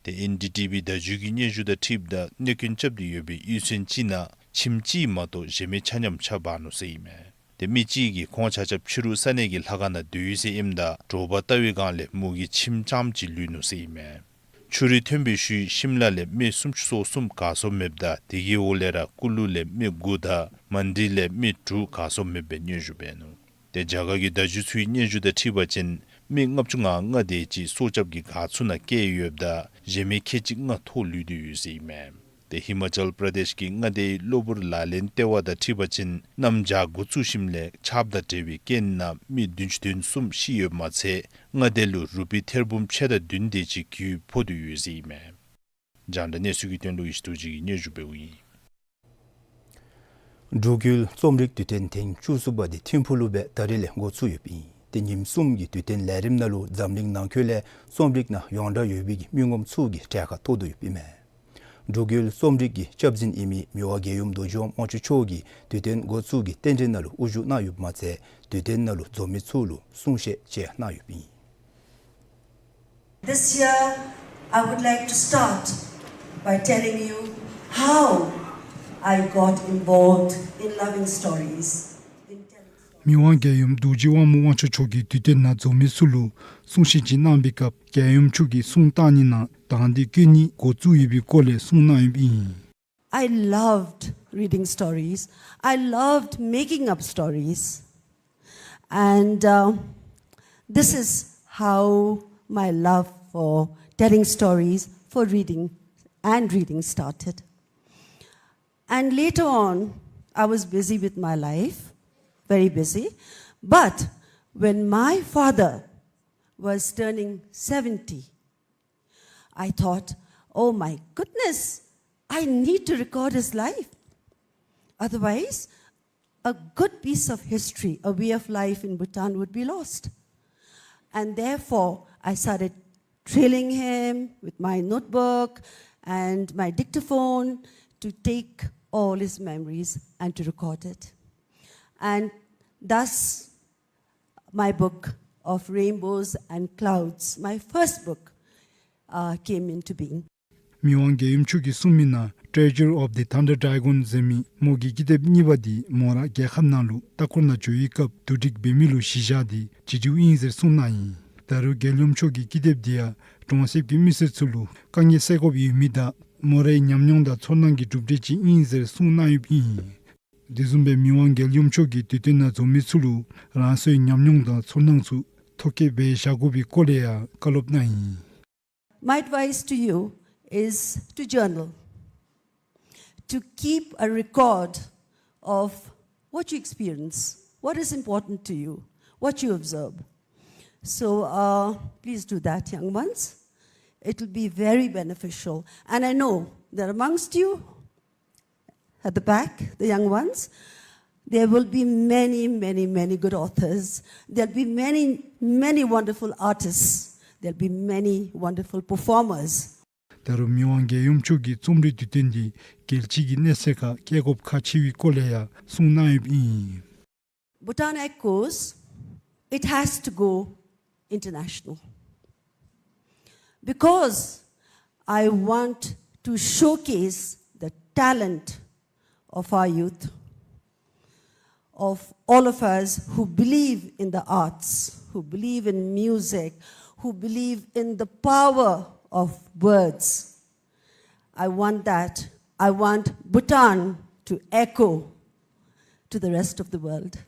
ཏེ་ཨེན་ཌི་ཊི་ཝི་བརྡ་བརྒྱུད་ཀྱི་སྙན་ཞུ་དང་འཁྲིལཝ་ད་གནོད་སྐྱོན་རྐྱབ་སྟེ་ཡོད་པའི་གཡུས་ཚན་ཅིག་ནང་ཁྱིམ་གཅིག་མ་གཏོགས་གཞན་མི་ཆ་མཉམ་འཕྱགས་འབག་ནུག་ཟེར་ཨིན་མས། ཏེ་མི་གཅིག་གིས་ཁོང་ཆ་ཁྱབ་ཕྱི་རུ་ས་གནས་ཀྱི་ལྷ་ཁང་ནང་སྡོད་ཡོད་ཟེར་ཨིནམ་ད་དྲོ་པ་བལྟ་བའི་བསྒང་ལས་མོ་གི་ཁྱིམ་རྐྱངམ་ཅིག་ལུས་ནུག་ཟེར་ཨིན་མས། ཆུ་རུད་ཐོན་པའི་ཤུལ་ཤིམ་ལ་ལས་མི་སུམ་ཅུ་སོ་གསུམ་ག་སོང་མེདཔ་ད་དེ་གི་འོག་ལས་ར་ཀུ་ལུ་ལས་མི་དགུ་དང་མན་ཌི་ལས་མི་དྲུག་ག་སོང་མེདཔ་སྦེ་སྙན་ཞུ་འབད་ནུག། ཏེ་རྒྱ་གར་གྱི་བརྡ་བརྒྱུད་ཚུའི་སྙན་ཞུ་དང་འཁྲིལ་བ་ཅིན་མི་ལྔ་བཅུ་ང་ལྔ་དེ་ཅིག་སྲོག་སྐྱབས་ཀྱི་སྒར་ཚུ་ནང་བསྐྱལ་ཡོདཔ་ད་གཞན་མི་ཁལ་གཅིག་ལྔ་ཐོག་ལུས་ཏེ་ཡོད་ཟེར་ཨིན་མས། ཏེ་ཧི་མ་ཅལ་པྲ་དེཤ་གི་མངའ་སྡེའི་གློ་བུར་ལག་ལེན་ལྟེ་བ་དང་འཁྲིལ་བ་ཅིན་གནམ་བྱཱར་འགོ་བཙུགས་ཞིནམ་ལས་ཆརཔ་དང་འབྲེལ་བའི་རྐྱེན་ནང་མི་བདུན་ཅུ་དོན་གསུམ་ཤི་ཡོདཔ་མ་ཚད་མངའ་སྡེ་ལུ་རུ་པི་ཐེར་འབུམ་ཕྱེད་དང་བདུན་དེ་ཅིག་གྱོང་ཕོག་སྟེ་ཡོད་ཟེར་ཨིན་མས། རྒྱང་བསྒྲགས་གནས་ཚུལ་གྱི་དོན་ལུ་ཡེ་ཤེས་རྡོ་རྗེ་གིས་སྙན་ཞུ་འབདཝ་ཨིན། འབྲུག་ཡུལ་རྩོམ་རིག་དུས་སྟོན་ཐེངས་བཅུ་གསུམ་པ་དེ་ཐིམ་ཕུག་ལུ་སྦེ་ད་རིས་ལས་འགོ་བཙུགས་ཡོདཔ་ཨིན། ཏེ་ཉིནམ་གསུམ་གྱི་དུས་སྟོན་ལས་རིམ་ནང་ལུ་འཛམ་གླིང་ནང་འཁོད་ལས་རྩོམ་རིག་ནང་ཡོངས་གྲགས་ཡོད་པའི་གི་མི་ངོམ་ཚུ་གིས་གྲལ་ཁར་གཏོགས་དོ་ཡོདཔ་ཨིན་མས། འབྲུག་ཡུལ་རྩོམ་རིག་གི་སྐྱབས་འཛིན་ཨིན་མི་མི་དབང་རྒྱལ་ཡུམ་རྡོ་རྗེ་དབང་དབང་ཕྱུག་མཆོག་གིས་དུས་སྟོན་འགོ་བཙུགས་ཀྱི་རྟེན་འབྲེལ་ནང་ལུ་དབུ་བཞུགས་གནང་ཡོདཔ་མ་ཚད་དུས་སྟོན་ནང་ལུ་འཛོམས་མི་ཚུ་ལུ་གསུང་བཤད་ཅིག་གནང་ཡོདཔ་ཨིན། This year, I would like to start by telling you how I got involved in loving stories, in telling stories. མི་དབང་རྒྱལ་ཡུམ་རྡོ་རྗེ་དབང་མོ་དབང་ཕྱུག་མཆོག་གིས་དུས་སྟོན་ནང་འཛོམས་མི་ཚུ་ལུ་གསུང་བཤད་ཅིག་གནང་བའི་སྐབས་རྒྱལ་ཡུམ་མཆོག་གིས་གསུང་བཏང་ནི་ནང་དང་འདོད་བསྐྱེད་ནི་འགོ་བཙུགས་ཡོད་པའི་སྐོར་ལས་གསུང་གནང་ཡོདཔ་ཨིན། I loved reading stories. I loved making up stories. And uh, this is how my love for telling stories, for reading and reading started. And later on, I was busy with my life, very busy. But when my father was turning seventy, I thought, "Oh my goodness, I need to record his life. Otherwise, a good piece of history, a way of life in Bhutan would be lost." And therefore, I started trailing him with my notebook and my dictaphone to take all his memories and to record it. And thus, my book of rainbows and clouds, my first book, uh, came into being. མི་དབང་རྒྱལ་ཡུམ་མཆོག་གིས་གསུངས་མི་ནང་Treasure of the Thunder Dragon ཟེར་མི་མོ་གི་ཀི་དེབ་གཉིས་པ་འདི་མོ་ར་རྒྱལ་ཁབ་ནང་ལུ་ལྟ་སྐོར་ནང་འགྱོ་བའི་སྐབས་བསྡུ་སྒྲིག་འབད་མི་ལུ་གཞི་བཞག་སྟེ་བྲིས་བྲིསཝ་ཨིན་ཟེར་གསུངས་གནང་ཡི། ད་རུང་རྒྱལ་ཡུམ་མཆོག་གི་ཀི་དེབ་འདི་ཡང་གྲོང་གསེབ་ཀྱི་མི་སེར་ཚུ་ལུ་དཀའ་ངལ་སེལ་དགོཔ་ཡོད་མི་དང་མོ་རའི་ཉམས་མྱོང་དང་ཚོར་སྣང་གི་གྲུབ་འབྲས་ཅིག་ཨིན་ཟེར་གསུངས་གནང་ཡོདཔ་ཨིན། དེ་བཟུམ་སྦེ་མི་དབང་རྒྱལ་ཡུམ་མཆོག་གིས་དུས་སྟོན་ནང་འཛོམས་མི་ཚུ་ལུ་རང་སོའི་ཉམས་མྱོང་དང་ཚོར་སྣང་ཚུ་ཐོ་བཀོད་འབད་བཞག་དགོ་པའི་སྐོར་ལས་ཡང་བཀའ་སློབ་གནང་ཡི། My advice to you is to journal, to keep a record of what you experience, what is important to you, what you observe. So uh, please do that, young ones. It will be very beneficial. And I know that amongst you, at the back, the young ones, there will be many, many, many good authors. There'll be many, many wonderful artists. There'll be many wonderful performers. ད་རུང་མི་དབང་རྒྱལ་ཡུམ་མཆོག་གིས་རྩོམ་རིག་དུས་སྟོན་འདི་རྒྱལ་སྤྱི་གི་གནས་ཚད་ཁར་བསྐྱལ་དགོཔ་ཁག་ཆེ་བའི་སྐོར་ལས་ཡང་གསུངས་གནང་ཡོདཔ་ཨིན། Bhutan echoes it has to go international. Because I want to showcase the talent of our youth, of all of us who believe in the arts, who believe in music, who believe in the power of words. I want that. I want Bhutan to echo to the rest of the world.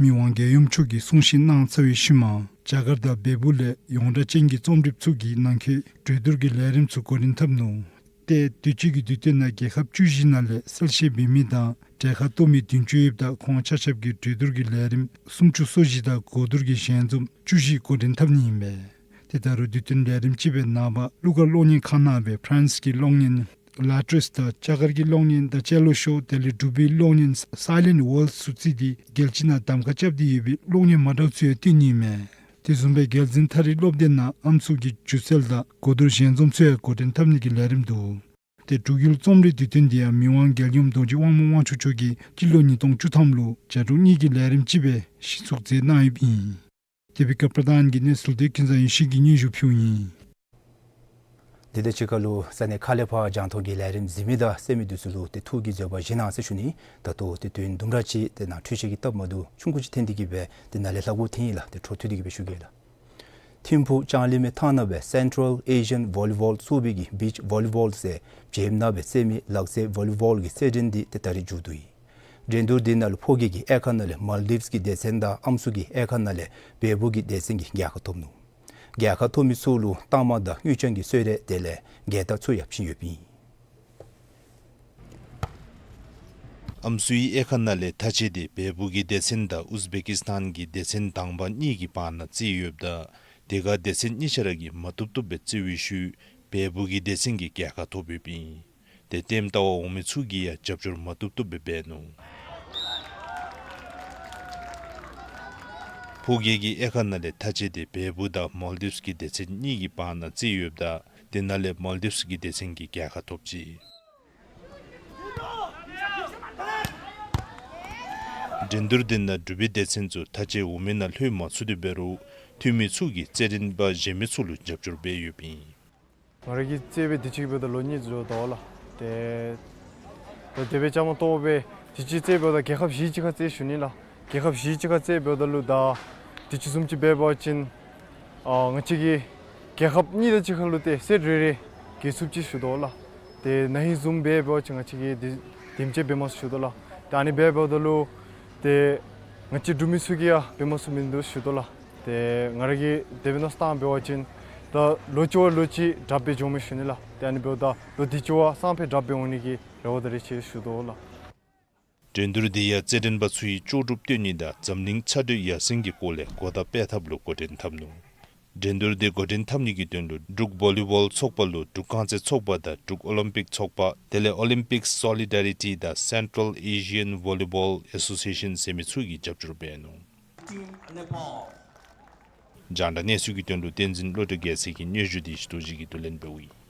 མི་དབང་རྒྱལ་ཡུམ་མཆོག་གིས་གསུང་བཤད་གནང་ཚར་བའི་ཤུལ་མ་རྒྱ་གར་དང་བལ་པོ་ལས་ཡོངས་གྲགས་ཅན་གྱི་རྩོམ་སྒྲིག་ཚུ་གིས་ནང་འཁོད་གྲོས་བསྡུར་གྱི་ལས་རིམ་ཚུ་འགོ་འདྲེན་འཐབ་ནུག། ཏེ་དུས་ཅི་གི་དུས་སྟོན་ནང་རྒྱལ་ཁབ་བཅུ་བཞི་ནང་ལས་གསལ་བཤད་འབད་མི་དང་གྲལ་ཁར་གཏོགས་མི་བདུན་ཅུ་ཡོདཔ་ད་ཁོང་ཆ་ཁྱབ་ཀྱིས་གྲོས་བསྡུར་གྱི་ལས་རིམ་སུམ་ཅུ་སོ་བཞི་དང་གོ་བསྡུར་གྱི་ཞལ་འཛོམས་བཅུ་བཞི་འགོ་འདྲེན་འཐབ་ནི་ཨིན་པས། ཏེ་ད་རུང་དུས་སྟོན་ལས་རིམ་ཅིག་སྦེ་ནངས་པ་གླུ་གར་གློག་བརྙན་ཁང་ནང་སྦེ་ཕ་རན་སི་གི་གློག་བརྙན་ལ་ཊྲེས་དང་རྒྱ་གར་གྱི་གློག་བརྙན་The Cello Show དེ་ལས་འབྲུག་པའི་གློག་བརྙན་Silent World ཚུ་བརྩིས་ཏེ་རྒྱལ་སྤྱི་ནང་གདམ་ཁ་རྐྱབ་སྟེ་ཡོད་པའི་གློག་བརྙན་མ་འདྲཝ་ཚུ་ཡང་སྟོན་ནི་ཨིན་མས། དེ་བཟུམ་སྦེ་རྒྱལ་འཛིན་ཐ་རི་སློབ་སྡེ་ནང་ཨམ་སྲུ་གི་སྒྱུ་རྩལ་དང་གོ་བསྡུར་ཞལ་འཛོམས་ཚུ་ཡང་འགོ་འདྲེན་འཐབ་ནི་གི་ལས་རིམ་འདུག། ཏེ་འབྲུག་ཡུལ་རྩོམ་རིག་དུས་སྟོན་འདི་ཡང་མི་དབང་རྒྱལ་ཡུམ་རྡོ་རྗེ་དབང་མོ་དབང་ཕྱུག་མཆོག་གིས་སྤྱི་ལོ་ཉིས་སྟོང་བཅུ་ཐམ་ལུ་ལྕགས་འབྲུག་གཉིས་ཀྱི་ལས་རིམ་ཅིག་སྦེ་གཞི་ཚུགས་མཛད་གནང་ཡོདཔ་ཨིན། དེ་སྦེ་སྐབས་པར་དང་གི་གནས་ཚུལ་དེ་ཀུན་བཟང་ཡེ་ཤེས་ཀྱིས་སྙན་ཞུ་ཕུལཝ་ཨིན། དེ་དང་གཅིག་ཁར་ལུ་ས་གནས་ཁ་ལས་ཕར་རྒྱང་མཐོང་གི་ལས་རིམ་གཟིགས་མི་དང་གསན་མི་འདི་ཚུ་ལུ་ཏེ་ཐུགས་ཀྱི་བཟོད་པ་བཞེས་གནང་ཟེར་ཞུ་ནི། ད་ལྟོ་ཏེ་དོན་དུམ་གྲ་ཅིག་ཏེ་ནཱ་འཕྲོས་བཤད་ཀྱི་སྟབས་མ་བདེཝ་ཆུང་ཀུ་ཅིག་ཐོན་ཏེ་གིས་སྦེ་ཏེ་ནཱ་ལས་ལྷག་དགོཔ་ཐོན་ཡི་ལགས། ཏེ་འཕྲོ་མཐུད་དེ་གིས་སྦེ་ཞུ་གེ་ལགས། ཐིམ་ཕུག་ལྕང་གླིང་མའི་ཐང་ནང་སྦེ་Central Asian Volleyball ཚོགས་པའི་གིས་བིཆ་ཝོ་ལི་བོལ་ཟེར་བྱེམ་ནང་སྦེ་རྩེད་མི་ལག་རྩེད་ཝོ་ལི་བོལ་གྱི་རྩེད་འགྲན་འདི་ཏེ་ད་རིས་མཇུག་བསྡུ་ཡི། འགྲན་བསྡུར་འདི་ནང་ལུ་ཕོ་སྐྱེས་ཀྱི་དབྱེ་ཁག་ནང་ལས་མཱལ་ཌིབས་ཀྱི་སྡེ་ཚན་དང་ཨམ་སྲུ་གི་དབྱེ་ཁག་ནང་ལས་བལ་པོ་གི་སྡེ་ཚན་གྱིས་རྒྱལ་ཁ་ཐོབ་ནུག། རྒྱལ་ཁ་ཐོབ་མི་ཚུ་ལུ་རྟགས་མ་དང་དངུལ་ཆང་གི་གསོལ་རས་དེ་ལས་རྒྱལ་རྟགས་ཚུ་ཡང་བྱིན་ཡོདཔ་ཨིན། ཨམ་སྲུའི་དབྱེ་ཁག་ནང་ལས་མཐའ་དཔྱད་དེ་བལ་པོ་གི་སྡེ་ཚན་དང་ཨུཛ་བེ་ཀིས་ཐཱན་གྱི་སྡེ་ཚན་དང་པ་གཉིས་ཀྱི་བར་ན་རྩེད་ཡོདཔ་ད་དེ་ཁར་སྡེ་ཚན་གཉིས་ཆ་ར་གིས་མ་བཏུབ་བཏུབ་སྦེ་རྩེད་པའི་ཤུལ་བལ་པོ་གི་སྡེ་ཚན་གྱིས་རྒྱལ་ཁ་ཐོབ་ཡོདཔ་ཨིན། ཏེ་ལྟདམོ་ལྟ་བར་འོང་མི་ཚུ་གིས་ཡང་རྒྱབ་སྐྱོར་མ་བཏུབ་བཏུབ་སྦེ་འབད་ནུག། ཕོ་སྐྱེས་ཀྱི་དབྱེ་ཁག་ནང་ལས་མཐའ་དཔྱད་དེ་བལ་པོ་དང་མཱལ་ཌིབས་ཀྱི་སྡེ་ཚན་གཉིས་ཀྱི་བར་ན་རྩེད་ཡོདཔ་ད་དེ་ནང་ལས་མཱལ་ཌིབས་ཀྱི་སྡེ་ཚན་གྱིས་རྒྱལ་ཁ་ཐོབ་ཅི། འགྲན་བསྡུར་འདི་ནང་འབྲུག་པའི་སྡེ་ཚན་ཚུ་མཐའ་དཔྱད་འོང་མི་ནང་ལྷོད་མ་ཚུགས་ཏེ་འབད་རུང་འཐུས་མི་ཚུ་གིས་རྩེད་འགྲན་པ་གཞན་མི་ཚུ་ལུ་རྒྱབ་སྐྱོར་འབད་ཡོདཔ་ཨིན། ང་ར་གིས་རྩེད་པའི་དུས་ཅི་འབདཝ་ད་ལོ་གཉིས་འགྱོ་དོ་ལགས། ཏེ་ད་དེ་སྦེ་བཅའ་མར་གཏོགས་སྦེ་དུས་ཅི་རྩེད་འབདཝ་ད་རྒྱལ་ཁབ་བཞི་ཅིག་ཁར་རྩེད་ཞུ་ནི་ལགས། རྒྱལ་ཁབ་བཞི་ཅིག་ཁར་རྩེད་འབདཝ་ད་ལུ་ད་དུས་ཅི་བཟུམ་ཅིག་འབད་བ་ཅིན་ཨ་ང་བཅས་ཀྱི་རྒྱལ་ཁབ་གཉིས་དང་གཅིག་ཁར་ལུ་ཏེ་སེཊ་རེ་རེ་རྒྱལ་ཚུགསཔ་ཅིག་ཞུ་དོ་ལགས། ཏེ་ན་ཧིང་བཟུམ་འབད་བ་ཅིན་ང་བཅས་ཀྱིས་དེམ་ཅིག་འབད་མ་ཚུགས་ཞུ་དོ་ལགས། ཏེ་ཨ་ནི་འབད་འབདཝ་ད་ལུ་ཏེ་ང་བཅས་འབྲུག་མི་ཚུ་གིས་ཡང་འབད་མ་ཚུགས་མིན་འདུག་ཞུ་དོ་ལགས། ཏེ་ང་ར་གིས་དེ་སྦེ་མནོ་བསམ་བཏང་འབད་བ་ཅིན་ད་ལོ་ཅིག་བ་ལོ་ཅིག་དྲགཔ་སྦེ་འགྱོཝ་མས་ཞུ་ནི་ལགས། ཏེ་ཨ་ནི་འབདཝ་ད་ལོ་འདི་ཅིག་བ་སང་ཕོད་དྲགཔ་སྦེ་འོང་ནི་གི་རེ་བ་དང་རེ་ཆེ་ཞུ་དོ་ལགས། འགྲན་བསྡུར་འདི་ཡང་རྩེད་འགྲན་པ་ཚུ་གིས་ལྕོགས་གྲུབ་སྟོན་ནི་དང་འཛམ་གླིང་ཆར་དུས་ཡར་སེང་གི་སྐོར་ལས་གོ་བརྡ་སྤེལ་ཐབས་ལུ་འགོ་འདྲེན་འཐབ་ནུག། འགྲན་བསྡུར་འདི་འགོ་འདྲེན་འཐབ་ནི་གི་དོན་ལུ་འབྲུག་བོ་ལི་བོལ་ཚོགས་པ་ལུ་འབྲུག་རྐང་རྩེད་ཚོགས་པ་དང་འབྲུག་ཨོ་ལིམ་པིག་ཚོགས་པ་དེ་ལས་ཨོ་ལིམ་པིག་སོ་ལི་ཌ་རི་ཊི་དང་སེན་ཊྲལ་ཨེ་ཤི་ཡཱན་བོ་ལི་བོལ་ཨེ་སོ་སི་ཨེ་ཤཱན་ཟེར་མི་ཚུ་གིས་རྒྱབ་སྐྱོར་འབད་ནུག། རྒྱང་བསྒྲགས་གནས་ཚུལ་གྱི་དོན་ལུ་བསྟན་འཛིན་བློ་གྲོས་རྒྱལ་མཚན་གྱི་སྙན་ཞུ་འདི་ཞི་ཏོ་ཇི་གིས་བསྡུ་ལེན་འབདཝ་ཨིན།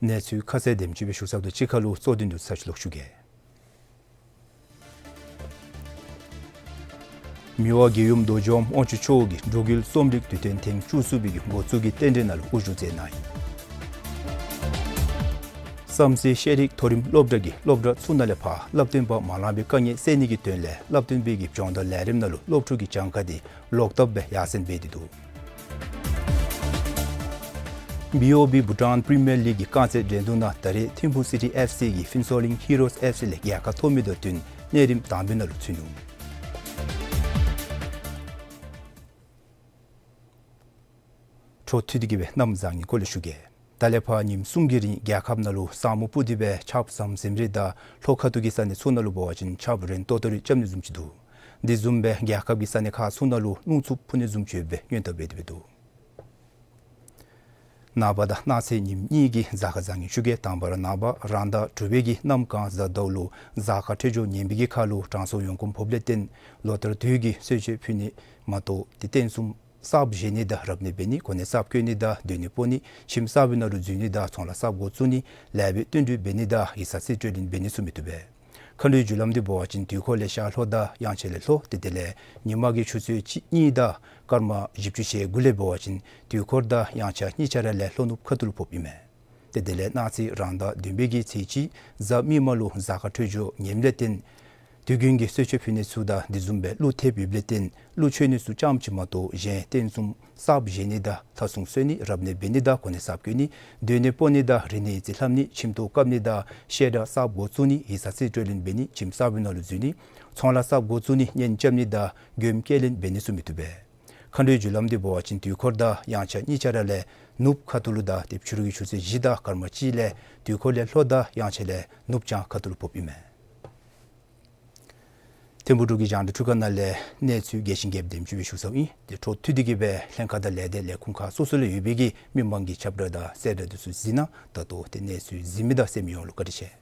གནས་ཚུལ་ཁ་གསལ་དེམ་ཅིག་སྦེ་ཞུ་ཚརཝ་ད་གཅིག་ཁར་ལུ་གཙོ་དོན་བསྡུ་ས་ཅིག་ལོག་ཞུ་གེ། མི་དབང་རྒྱལ་ཡུམ་རྡོ་རྗེ་དབང་དབང་ཕྱུག་མཆོག་གིས་འབྲུག་ཡུལ་རྩོམ་རིག་དུས་སྟོན་ཐེངས་བཅུ་གསུམ་པའི་གི་འགོ་བཙུགས་ཀྱི་རྟེན་འབྲེལ་ནང་ལུ་དབུ་བཞུགས་མཛད་གནང་ཡི། བསམ་རྩེ་ཤེས་རིག་མཐོ་རིམ་སློབ་གྲྭ་གིས་སློབ་གྲྭ་ཚུ་ནང་ལས་ཕར་བསླབ་སྟོན་པ་མ་ལང་པའི་དཀའ་ངལ་སེལ་ནི་གི་དོན་ལས་བསླབ་སྟོན་པའི་གི་སྦྱོང་བརྡར་ལས་རིམ་ནང་ལུ་སློབ་ཕྲུག་གི་གྱངས་ཁ་དེ་ལོག་བཏབ་སྦེ་ཡར་སེང་འབད་དེ་འདུག། བི་ཨོ་བི་བྷུ་ཊཱན་པི་རི་མི་ཡར་ལིག་གི་རྐང་རྩེད་འགྲན་བསྡུར་ནང་ད་རེས་ཐིམ་ཕུག་སི་ཊི་ཨེཕ་སི་གིས་ཕིན་ཚོ་ལིང་ཧི་རོས་ཨེཕ་སི་ལས་རྒྱལ་ཁ་ཐོབ་མི་དང་བསྟུན་གནས་རིམ་དང་པའི་ནང་ལུ་ཚུད་ནུག། འཕྲོ་མཐུད་དེ་གིས་སྦེ་གནམ་བཟང་ངན་སྐོར་ལས་ཞུ་གེ། ད་ལས་ཕར་ཉིནམ་གསུམ་གྱི་རིང་རྒྱལ་ཁབ་ནང་ལུ་ས་སྨུག་སྤུབས་ཏེ་སྦེ་ཆརཔ་ཟམ་ཟིམ་རེ་དང་ལྷོ་ཁ་ཐུག་གི་ས་གནས་ཚུ་ནང་ལུ་འབད་བ་ཅིན་ཆརཔ་རན་ཏོག་ཏོ་རེ་རྐྱབ་ནི་བཟུམ་ཅིག་འདུག། དེ་བཟུམ་སྦེ་རྒྱལ་ཁབ་ཀྱི་ས་གནས་ཁག་ཚུ་ནང་ལུ་རླུང་འཚུབ་འཕུ་ནི་བཟུམ་ཅིག་ཡོད་པའི་སྔོན་བརྡ་འབད་དེ་སྦེ་འདུག། ནངས་པ་དང་གནངས་ཚེ་ཉིནམ་གཉིས་ཀྱི་གཟའ་སྐར་བཟང་ངན་ཞུ་གེ། དང་པ་ར་ནངས་པ་རང་ཟླ་དྲུག་པའི་གི་གནམ་གང་གཟའ་ཟླཝ་ལུ་གཟའ་སྐར་འཕྲོད་སྦྱོར་ངན་པའི་གི་ཁར་ལུ་དྲང་སྲོང་ཡོངས་གོང་འབོ་ལས་བརྟེན་ལོ་ལྟར་དུས་ཀྱི་གསོལ་མཆོད་ཕུལ་ནི་མ་གཏོགས་ཏེ་རྟེན་གསུམ་གསརཔ་བཞེངས་ནི་དང་རབ་གནས་འབད་ནི་གོ་གནས་གསརཔ་བསྐོ་ནི་དང་སྡོད་གནས་སྤོ་ནི་ཁྱིམ་གསར་པའི་ནང་ལུ་འཛུལ་ནི་དང་ཚོང་ལཱ་གསརཔ་འགོ་བཙུགས་ནི་ལེགས་པའི་བསྟུན་གྲོས་འབད་ནི་དང་ཡིག་ཚང་རྩིས་སྤྲོད་ལེན་འབད་ནི་ཚུ་མི་བཏུབ་པས། མཁའ་འགྲོའི་རྒྱུ་ལམ་འདི་འབད་བ་ཅིན་དུས་འཁོར་ལས་ཤར་ལྷོ་དང་དབྱངས་འཆར་ལས་ལྷོ་ཏེ་དེ་ལས་ཉིན་མ་གི་ཆུ་ཚོད་གཅིག་གཉིས་དང་སྐར་མ་བཞི་བཅུ་ཞེ་དགུ་ལས་འབད་བ་ཅིན་དུས་འཁོར་དང་དབྱངས་འཆར་གཉིས་ཆ་ར་ལས་ལྷོ་ནུབ་ཁ་ཐུག་ལུ་ཕོགཔ་ཨིན་མས། ཏེ་དེ་ལས་གནངས་ཚེ་རང་ཟླ་བདུན་པའི་གི་ཚེས་གཅིག་གཟའ་མིག་དམར་ལུ་གཟའ་སྐར་འཕྲོད་སྦྱོར་ངནམ་ལས་བརྟེན་དུས་རྒྱུན་གྱི་གསོལ་མཆོད་ཕུལ་ནི་ཚུ་དང་དེ་བཟུམ་སྦེ་གླུ་ཐེབས་ཡོདཔ་ལས་བརྟེན་གླུ་མཆོད་ནི་ཚུ་རྐྱངམ་ཅིག་མ་གཏོགས་གཞན་རྟེན་གསུམ་གསརཔ་བཞེངས་ནི་དང་ལྷ་སྲུང་གསོལ་ནི་རབ་གནས་འབད་ནི་དང་གོ་གནས་གསརཔ་བསྐོ་ནི་སྡོད་གནས་སྤོ་ནི་དང་རིག་གནས་ཡིག་རྩིས་ལྷབ་ནི་ཁྱིམ་ཐོག་བཀབ་ནི་དང་བཤད་གྲྭ་གསརཔ་འགོ་བཙུགས་ནི་ཡིག་ཚང་རྩིས་སྤྲོད་ལེན་འབད་ནི་ཁྱིམ་གསརཔ་ནང་ལུ་འཛུལ་ནི་ཚོང་ལཱ་གསརཔ་འགོ་བཙུགས་ནི་གཉེན་རྐྱབ་ནི་དང་མགྱོནམ་སྐྱེལ་ལེན་འབད་ནི་ཚུ་མི་བཏུབ་པས། མཁའ་འགྲོའི་རྒྱུ་ལམ་འདི་འབད་བ་ཅིན་དུས་འཁོར་དང་དབྱངས་འཆར་གཉིས་ཆ་ར་ལས་ནུབ་ཁ་ཐུག་ལུ་དང་ཏེ་ཕྱི་རུ་གི་ཆུ་ཚོད་བཞི་དང་སྐར་མ་གཅིག་ལས་དུས་འཁོར་ལས་ལྷོ་དང་དབྱངས་འཆར་ལས་ནུབ་བྱང་ཁ་ཐུག་ལུ་ཕོགཔ་ཨིན་མས། ཐིམ་ཕུག་འབྲུག་གི་རྒྱང་བསྒྲགས་ཐོག་ཁ་ནང་ལས་གནས་ཚུལ་རྒྱས་ཤིང་རྒྱསཔ་དེམ་ཅིག་སྦེ་ཞུ་ཚརཝ་ཨིན། ཏེ་འཕྲོ་མཐུད་དེ་གི་སྦེ་ལྷན་ཁག་དང་ལས་སྡེ་ལས་ཁུངས་ཁག་སོ་སོ་ལུ་ཡོད་པའི་གི་མི་མང་གི་ཁྱབ་བསྒྲགས་དང་གསལ་བསྒྲགས་འདི་ཚུ་གཟིགས་གནང་། ད་ལྟོ་ཏེ་གནས་ཚུལ་གཟིགས་མི་དང་གསན་མི་ཡོངས་ལུ་བཀའ་དྲིན་ཆེ།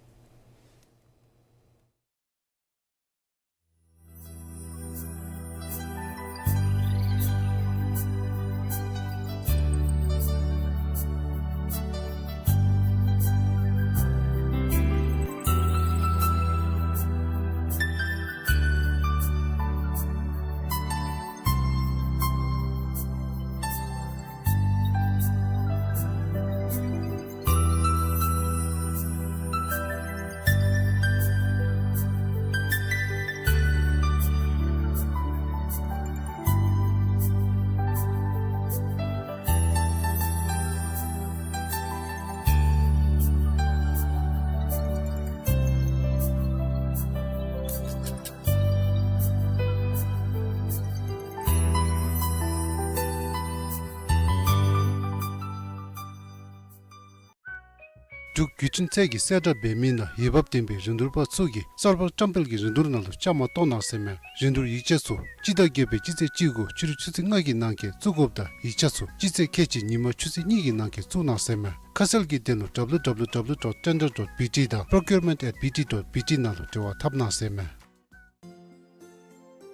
འབྲུག་བརྒྱུད་འཕྲིན་ཚད་ཀྱི་གསལ་བསྒྲགས་འབད་མི་ནང་འོས་འབབ་ལྡན་པའི་རིན་བསྡུར་པ་ཚུ་གིས་གསར་པ་བཀྲམ་སྤེལ་གྱི་རིན་བསྡུར་ནང་ལུ་བཅའ་མར་གཏོགས་གནང་ཟེར་མས། རིན་བསྡུར་ཡིག་ཆ་ཚུ་སྤྱི་ཟླ་བརྒྱད་པའི་སྤྱི་ཚེས་གཅིག་གུ་ཕྱི་རུ་ཆུ་ཚོད་ལྔ་གི་ནང་འཁོད་བཙུགས་དགོཔ་དང་ཡིག་ཆ་ཚུ་སྤྱི་ཚེས་ཁལ་གཅིག་ཉིན་མ་ཆུ་ཚོད་གཉིས་ཀྱི་ནང་འཁོད་བཙུགས་གནང་ཟེར་མས། ཁ་གསལ་གྱི་དོན་ལུ་W W W dot tender dot B T དང་procurement at B T dot B T ནང་ལུ་འབྲེལ་བ་འཐབ་གནང་ཟེར་མས།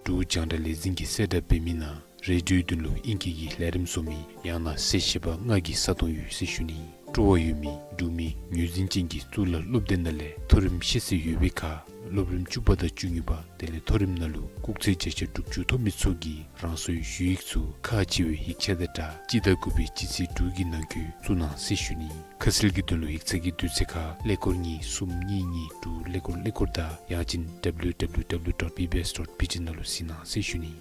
འབྲུག་རྒྱང་བསྒྲགས་ལས་འཛིན་གྱི་གསལ་བསྒྲགས་འབད་མི་ནང་རེ་ཌིའོའི་དོན་ལུ་ཨིང་སྐད་ཀྱི་ལས་རིམ་བཟོ་མི་ཡང་ན་གསལ་བཤད་པ་ལྔ་གི་ས་སྟོང་ཡོད་ཟེར་ཞུ་ནི། སྤྲོ་བ་ཡོད་མི་འབྲུག་མི་ངོས་འཛིན་ཅན་གྱི་གཙུག་ལག་སློབ་སྡེ་ནང་ལས་མཐོ་རིམ་ཤེས་ཚད་ཡོད་པའི་ཁར་སློབ་རིམ་བཅུ་པ་དང་བཅུ་གཉིས་པ་དེ་ལས་མཐོ་རིམ་ནང་ལུ་སྐུགས་ཚད་བརྒྱ་ཆ་དྲུག་ཅུ་ཐོབ་མི་ཚུ་གིས་རང་སོའི་ཞུ་ཡིག་ཚུ་ཁག་ཆེ་བའི་ཡིག་ཆ་དང་སྦྲགས་སྤྱི་ཟླ་དགུ་པའི་སྤྱི་ཚེས་དྲུག་གི་ནང་འཁོད་བཙུགས་གནང་ཟེར་ཞུ་ནི། ཁ་གསལ་གྱི་དོན་ལུ་ཡིག་ཚང་གི་དུས་ཚོད་ཁར་ཀླད་ཀོར་གཉིས་གསུམ་གཉིས་གཉིས་དྲུག་ཀླད་ཀོར་ཀླད་ཀོར་དང་ཡང་ཅིན་W W W dot B B S dot B T ནང་ལུ་གཟིགས་གནང་ཟེར་ཞུ་ནི།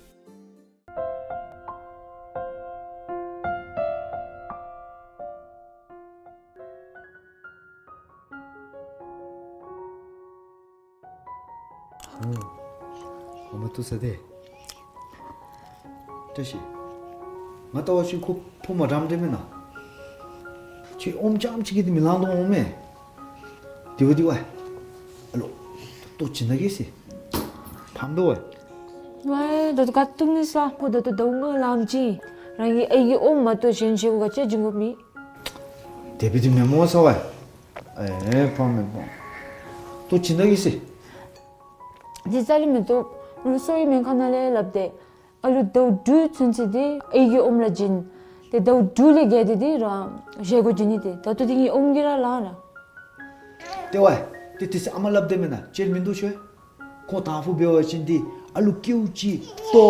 ཨོ། ཨོ་མ་བཏུབ་ས་ཏེ། བཀྲ་ཤིས། ང་བལྟ་བ་ཅིན་ཁོ་ཕོ་མ་འདྲཝ་འདྲ་མེན་ན། ཁྱོད་ཨོམ་རྐྱངམ་ཅིག་གིས་འདི་མི་ལང་དོ་འོང་མས། དེ་བ་དེ་བ། ཨ་ལོ། ལྟོ་བྱིན་ད་གེ་ཟེར། ཕམ་དོ་བ། ཝའི་ད་ལྟོ་ག་བཏུབ་ནི་ས་ཁོ་ད་ལྟོ་ཟླཝ་ལྔ་ལངམ་ཅིག་རང་གི་ཨའི་གི་ཨོམ་མ་གཏོགས་གཞན་ཅིག་གུ་ག་ཅི་བྱིན་དགོཔ་མེད། དེ་སྦེ་འདི་མེན་མོ་ས་བ། ཨེ་ཕམ་མེན་ཕམ། ལྟོ་བྱིན་ད་གེ་ཟེར། འདི་རྩ་ལས་མི་བཏུབ། ང་གསོ་བའི་སྨན་ཁང་ནང་ལས་སླབ་སྟེ། ཨ་ལུ་ཟླཝ་དྲུག་ཚུན་ཚོད་འདི་ཨའི་གི་ཨོམ་ར་བྱིན། ཏེ་ཟླཝ་དྲུག་ལས་བརྒལ་ཏེ་འདི་རང་གཞན་གུ་བྱིན་ནི་ཏེ། ད་ལྟོ་འདི་ངེའི་ཨོམ་གྱིས་ར་ལང་ར། ཏེ་བ། ཏེ་ཏེ་ཟེར་ཨ་མ་སླབ་སྟེ་མེན་ན་ཅིག་མིན་འདུག་ཤོ། ཁོང་དང་ཕུ་འབད་བ་ཅིན་འདི་ཨ་ལུ་ཀེའུ་ཅིག་ལྟོ་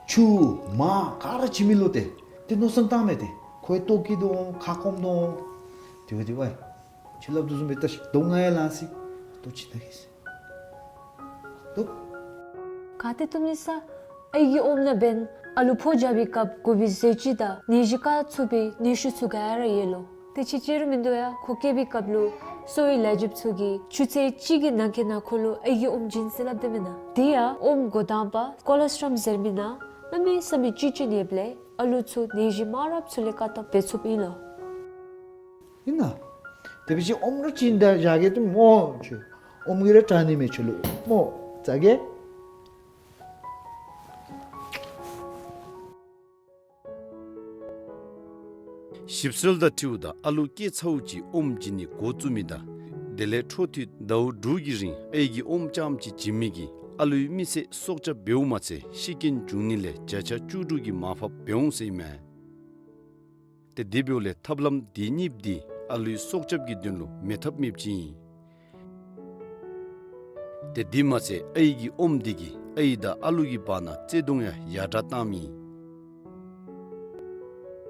ཆུ་མར་ག་ར་བྱིན་མི་ལུ་ཏེ། ཏེ་མནོ་བསམ་བཏངམ་མས་ཏེ། ཁོ་ཡང་ལྟོ་སྐྱེ་དོ་འོང་ཁ་སྐོམ་དོ་འོང་། དེ་བ་དེ་བ། ཁྱོད་སླབ་དོ་བཟུམ་སྦེ་བལྟ་ཤིག། ཟླཝ་ལྔ་ཡང་ལང་སོ་ཡི། ལྟོ་བྱིན་ད་གེ་ཟེར། ལྟོ། ག་ཏེ་བཏུབ་ནི་ས། ཨའི་གི་ཨོམ་ནང་འབདན་ཨ་ལུ་ཕོ་རྒྱབ་པའི་སྐབས་དགོ་པའི་ཟས་བཅུད་དང་ནད་གཞི་བཀག་ཚུགས་པའི་ནད་ཤུགས་ཚུ་ག་ར་ཡོད་ལོ། ཏེ་ཅིག་ཅིག་རུང་མིན་འདུག་ཡ། ཁོ་སྐྱེ་བའི་སྐབས་ལུ་གསོ་བའི་ལས་བྱེདཔ་ཚུ་གིས་ཆུ་ཚོད་གཅིག་གི་ནང་འཁོད་ནང་ཁོ་ལུ་ཨའི་གི་ཨོམ་བྱིན་ཟེར་སླབ་སྟེ་མེན་ན། དེ་ཡང་ཨོམ་འགོ་དང་པ་ཀོ་ལོ་སི་ཊོམ་ཟེར་མི་ནང་གནམ་མེད་ས་མེད་བཅུད་ཅན་ཡོདཔ་ལས་ཨ་ལུ་ཚུ་ནད་གཞི་མང་རབས་ཚུ་ལས་བཀག་ཐབས་འབད་ཚུགསཔ་ཨིན་ལོ། ཨིན་ན། དེ་སྦེ་ཅིག་ཨོམ་ར་བྱིན་ད་བཞག་གེ་ཏེ་མོ་ཁྱོད། ཨོམ་གྱིས་ར་དྲག་ནི་མས་ཁྱོད་ལུ་མོ། བཟའ་གེ། ཞིབ་འཚོལ་དང་འཁྲིལཝ་ད་ཨ་ལུ་སྐྱེས་ཚརཝ་ཅིག་ཨོམ་བྱིན་ནི་འགོ་བཙུགས་མི་དང་དེ་ལས་འཕྲོ་མཐུད་ཟླཝ་དྲུག་གི་རིང་ཨའི་གི་ཨོམ་རྐྱངམ་ཅིག་བྱིན་མི་གིས་ཨ་ལུའི་མི་ཚེ་སྲོག་སྐྱབས་འབདཝ་མ་ཚད་ཤི་རྐྱེན་འབྱུང་ནི་ལས་བརྒྱ་ཆ་བཅུ་དྲུག་གི་མར་ཕབ་འབད་འོང་ཟེར་ཨིན་མས། ཏེ་དེ་འབདཝ་ལས་ཐབས་ལམ་དེ་གཉིས་འདི་ཨ་ལུའི་སྲོག་སྐྱབས་ཀྱི་དོན་ལུ་མེད་ཐབས་མེདཔ་ཅིག་ཨིན། ཏེ་དེ་མ་ཚད་ཨའི་གི་ཨོམ་དེ་གིས་ཨའི་དང་ཨ་ལུ་གི་བར་ན་བརྩེ་གདུང་ཡང་ཡར་དྲག་བཏངམ་ཨིན།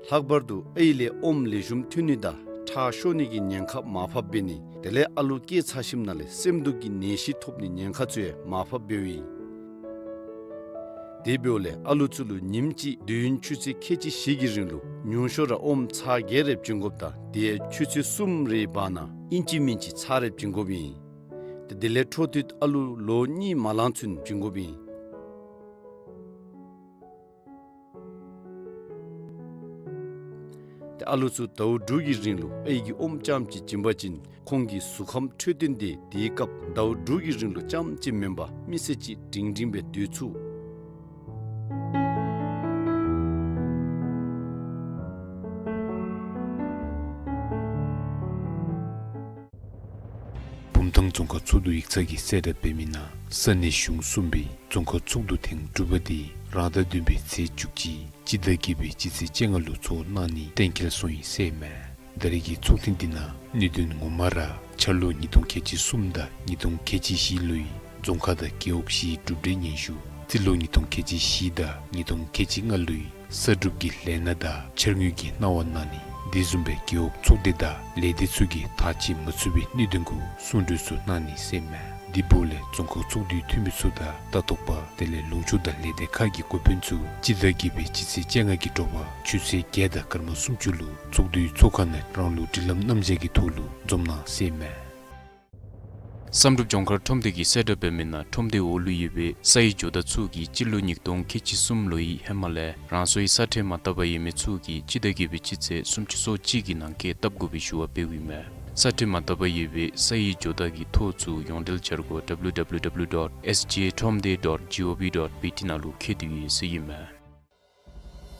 ལྷག་པར་དུ་ཨའི་ལས་ཨོམ་ལེགས་ཤོམ་ཐོན་ནི་དང་ཁྲག་ཤོར་ནི་གི་ཉེན་ཁ་མར་ཕབ་འབད་ནི། དེ་ལས་ཨ་ལུ་སྐྱེས་ཚར་ཞིནམ་ན་ལས་སེམས་སྡུག་གི་ནད་གཞི་ཐོབ་ནི་ཉེན་ཁ་ཚུ་ཡང་མར་ཕབ་འབདཝ་ཨིན། དེ་འབདཝ་ལས་ཨ་ལུ་ཚུ་ལུ་ཉིནམ་གཅིག་དུས་ཡུན་ཆུ་ཚོད་ཁལ་གཅིག་བཞི་གི་རིང་ལུ་ཉུང་ཤོས་ར་ཨོམ་ཚར་བརྒྱད་རེ་བྱིན་དགོཔ་དང་དེ་ཡང་ཆུ་ཚོད་གསུམ་རེའི་བར་ན་ཨིན་ཅི་མིན་ཅི་ཚར་རེ་བྱིན་དགོཔ་ཨིན། ཏེ་དེ་ལས་འཕྲོ་མཐུད་ཨ་ལུ་ལོ་གཉིས་མ་ལང་ཚུན་བྱིན་དགོཔ་ཨིན། ཏེ་ཨ་ལུ་ཚུ་ཟླཝ་དྲུག་གི་རིང་ལུ་ཨའི་གི་ཨོམ་རྐྱངམ་གཅིག་བྱིན་པ་ཅིན་ཁོང་གི་གཟུགས་ཁམས་འཕྲོད་བསྟེན་དེ་དེའི་སྐབས་ཟླཝ་དྲུག་གི་རིང་ལུ་རྐྱངམ་གཅིག་མེན་པར་མི་སེར་གཅིག་སྒྲིང་སྒྲིང་སྦེ་སྡོད་ཚུགས། བུམ་ཐང་རྫོང་ཁག་ཚོགས་འདུ་ཡིག་ཚང་གིས་གསལ་བསྒྲགས་འབད་མི་ནང་ས་གནས་གཞུང་གསུམ་པའི་རྫོང་ཁག་ཚོགས་འདུ་ཐེངས་དྲུག་པ་དེ་རང་ཟླ་བདུན་པའི་ཚེས་བཅུ་གཅིག་སྤྱི་ཟླ་བརྒྱད་པའི་སྤྱི་ཚེས་བཅོ་ལྔ་ལུ་ཚོགས་གནང་ནི་གཏན་འཁེལ་སོང་ཡི་ཟེར་མས། ད་རེས་ཀྱི་ཚོགས་ཐེངས་འདི་ནང་གནད་དོན་ངོ་མ་ར་འཆར་ལོ་ཉིས་སྟོང་ཁལ་གཅིག་གསུམ་དང་ཉིས་སྟོང་ཁལ་གཅིག་བཞི་ལོའི་རྫོང་ཁག་དང་རྒེད་འོག་བཞིའི་གྲུབ་འབྲས་སྙན་ཞུ། རྩིས་ལོ་ཉིས་སྟོང་ཁལ་གཅིག་བཞི་དང་ཉིས་སྟོང་ཁལ་གཅིག་ལྔ་ལོའི་གསར་སྒྲུབ་ཀྱི་ལས་སྣ་དང་འཆར་དངུལ་གྱི་གནང་བ་གནང་ནི། དེ་བཟུམ་སྦེ་རྒེད་འོག་ཚོགས་སྡེ་དང་ལས་སྡེ་ཚུ་གིས་ཐག་བཅད་མ་ཚུགས་པའི་གནད་དོན་གུ་གསུང་གྲོས་ཚུ་གནང་ནི་ཟེར་མས། དེ་འབདཝ་ལས་རྫོང་ཁག་ཚོགས་འདུའི་འཐུས་མི་ཚུ་དང་ལྟ་རྟོག་པ་དེ་ལས་ལུང་ཕྱོགས་དང་ལས་སྡེ་ཁག་གི་འགོ་དཔོན་ཚུ་སྤྱི་ཟླ་བརྒྱད་པའི་སྤྱི་ཚེས་བཅོ་ལྔ་གི་དྲོ་པ་ཆུ་ཚོད་བརྒྱད་དང་སྐར་མ་སུམ་ཅུ་ལུ་ཚོགས་འདུའི་ཚོགས་ཁང་ནང་རང་ལུགས་སྒྲིག་ལམ་རྣམ་གཞག་གི་ཐོག་ལུ་འཛོམས་གནང་ཟེར་མས། བསམ་གྲུབ་ལྗོངས་མཁར་ཁྲོམ་སྡེ་གིས་གསལ་བསྒྲགས་འབད་མི་ནང་ཁྲོམ་སྡེའི་འོག་ལུ་ཡོད་པའི་སའི་ཇོ་བདག་ཚུ་གིས་སྤྱི་ལོ་ཉིས་སྟོང་ཁལ་གཅིག་གསུམ་ལོའི་ཧེ་མ་ལས་རང་སོའི་ས་ཁྲལ་མ་བཏབ་པར་ཡོད་མི་ཚུ་གིས་སྤྱི་ཟླ་བརྒྱད་པའི་སྤྱི་ཚེས་སུམ་ཅུ་སོ་གཅིག་གི་ནང་འཁོད་བཏབ་དགོ་པའི་ཞུ་བ་འབདཝ་ཨིན་མས། ས་ཁྲལ་མ་བཏབ་པར་ཡོད་པའི་སའི་ཇོ་བདག་གི་ཐོ་ཚུ་ཡོངས་འབྲེལ་འཆར་སྒོ་W W W dot S J Thromde dot G O V dot B T ནང་ལུ་འཁོད་དེ་ཡོད་ཟེར་ཨིན་མས།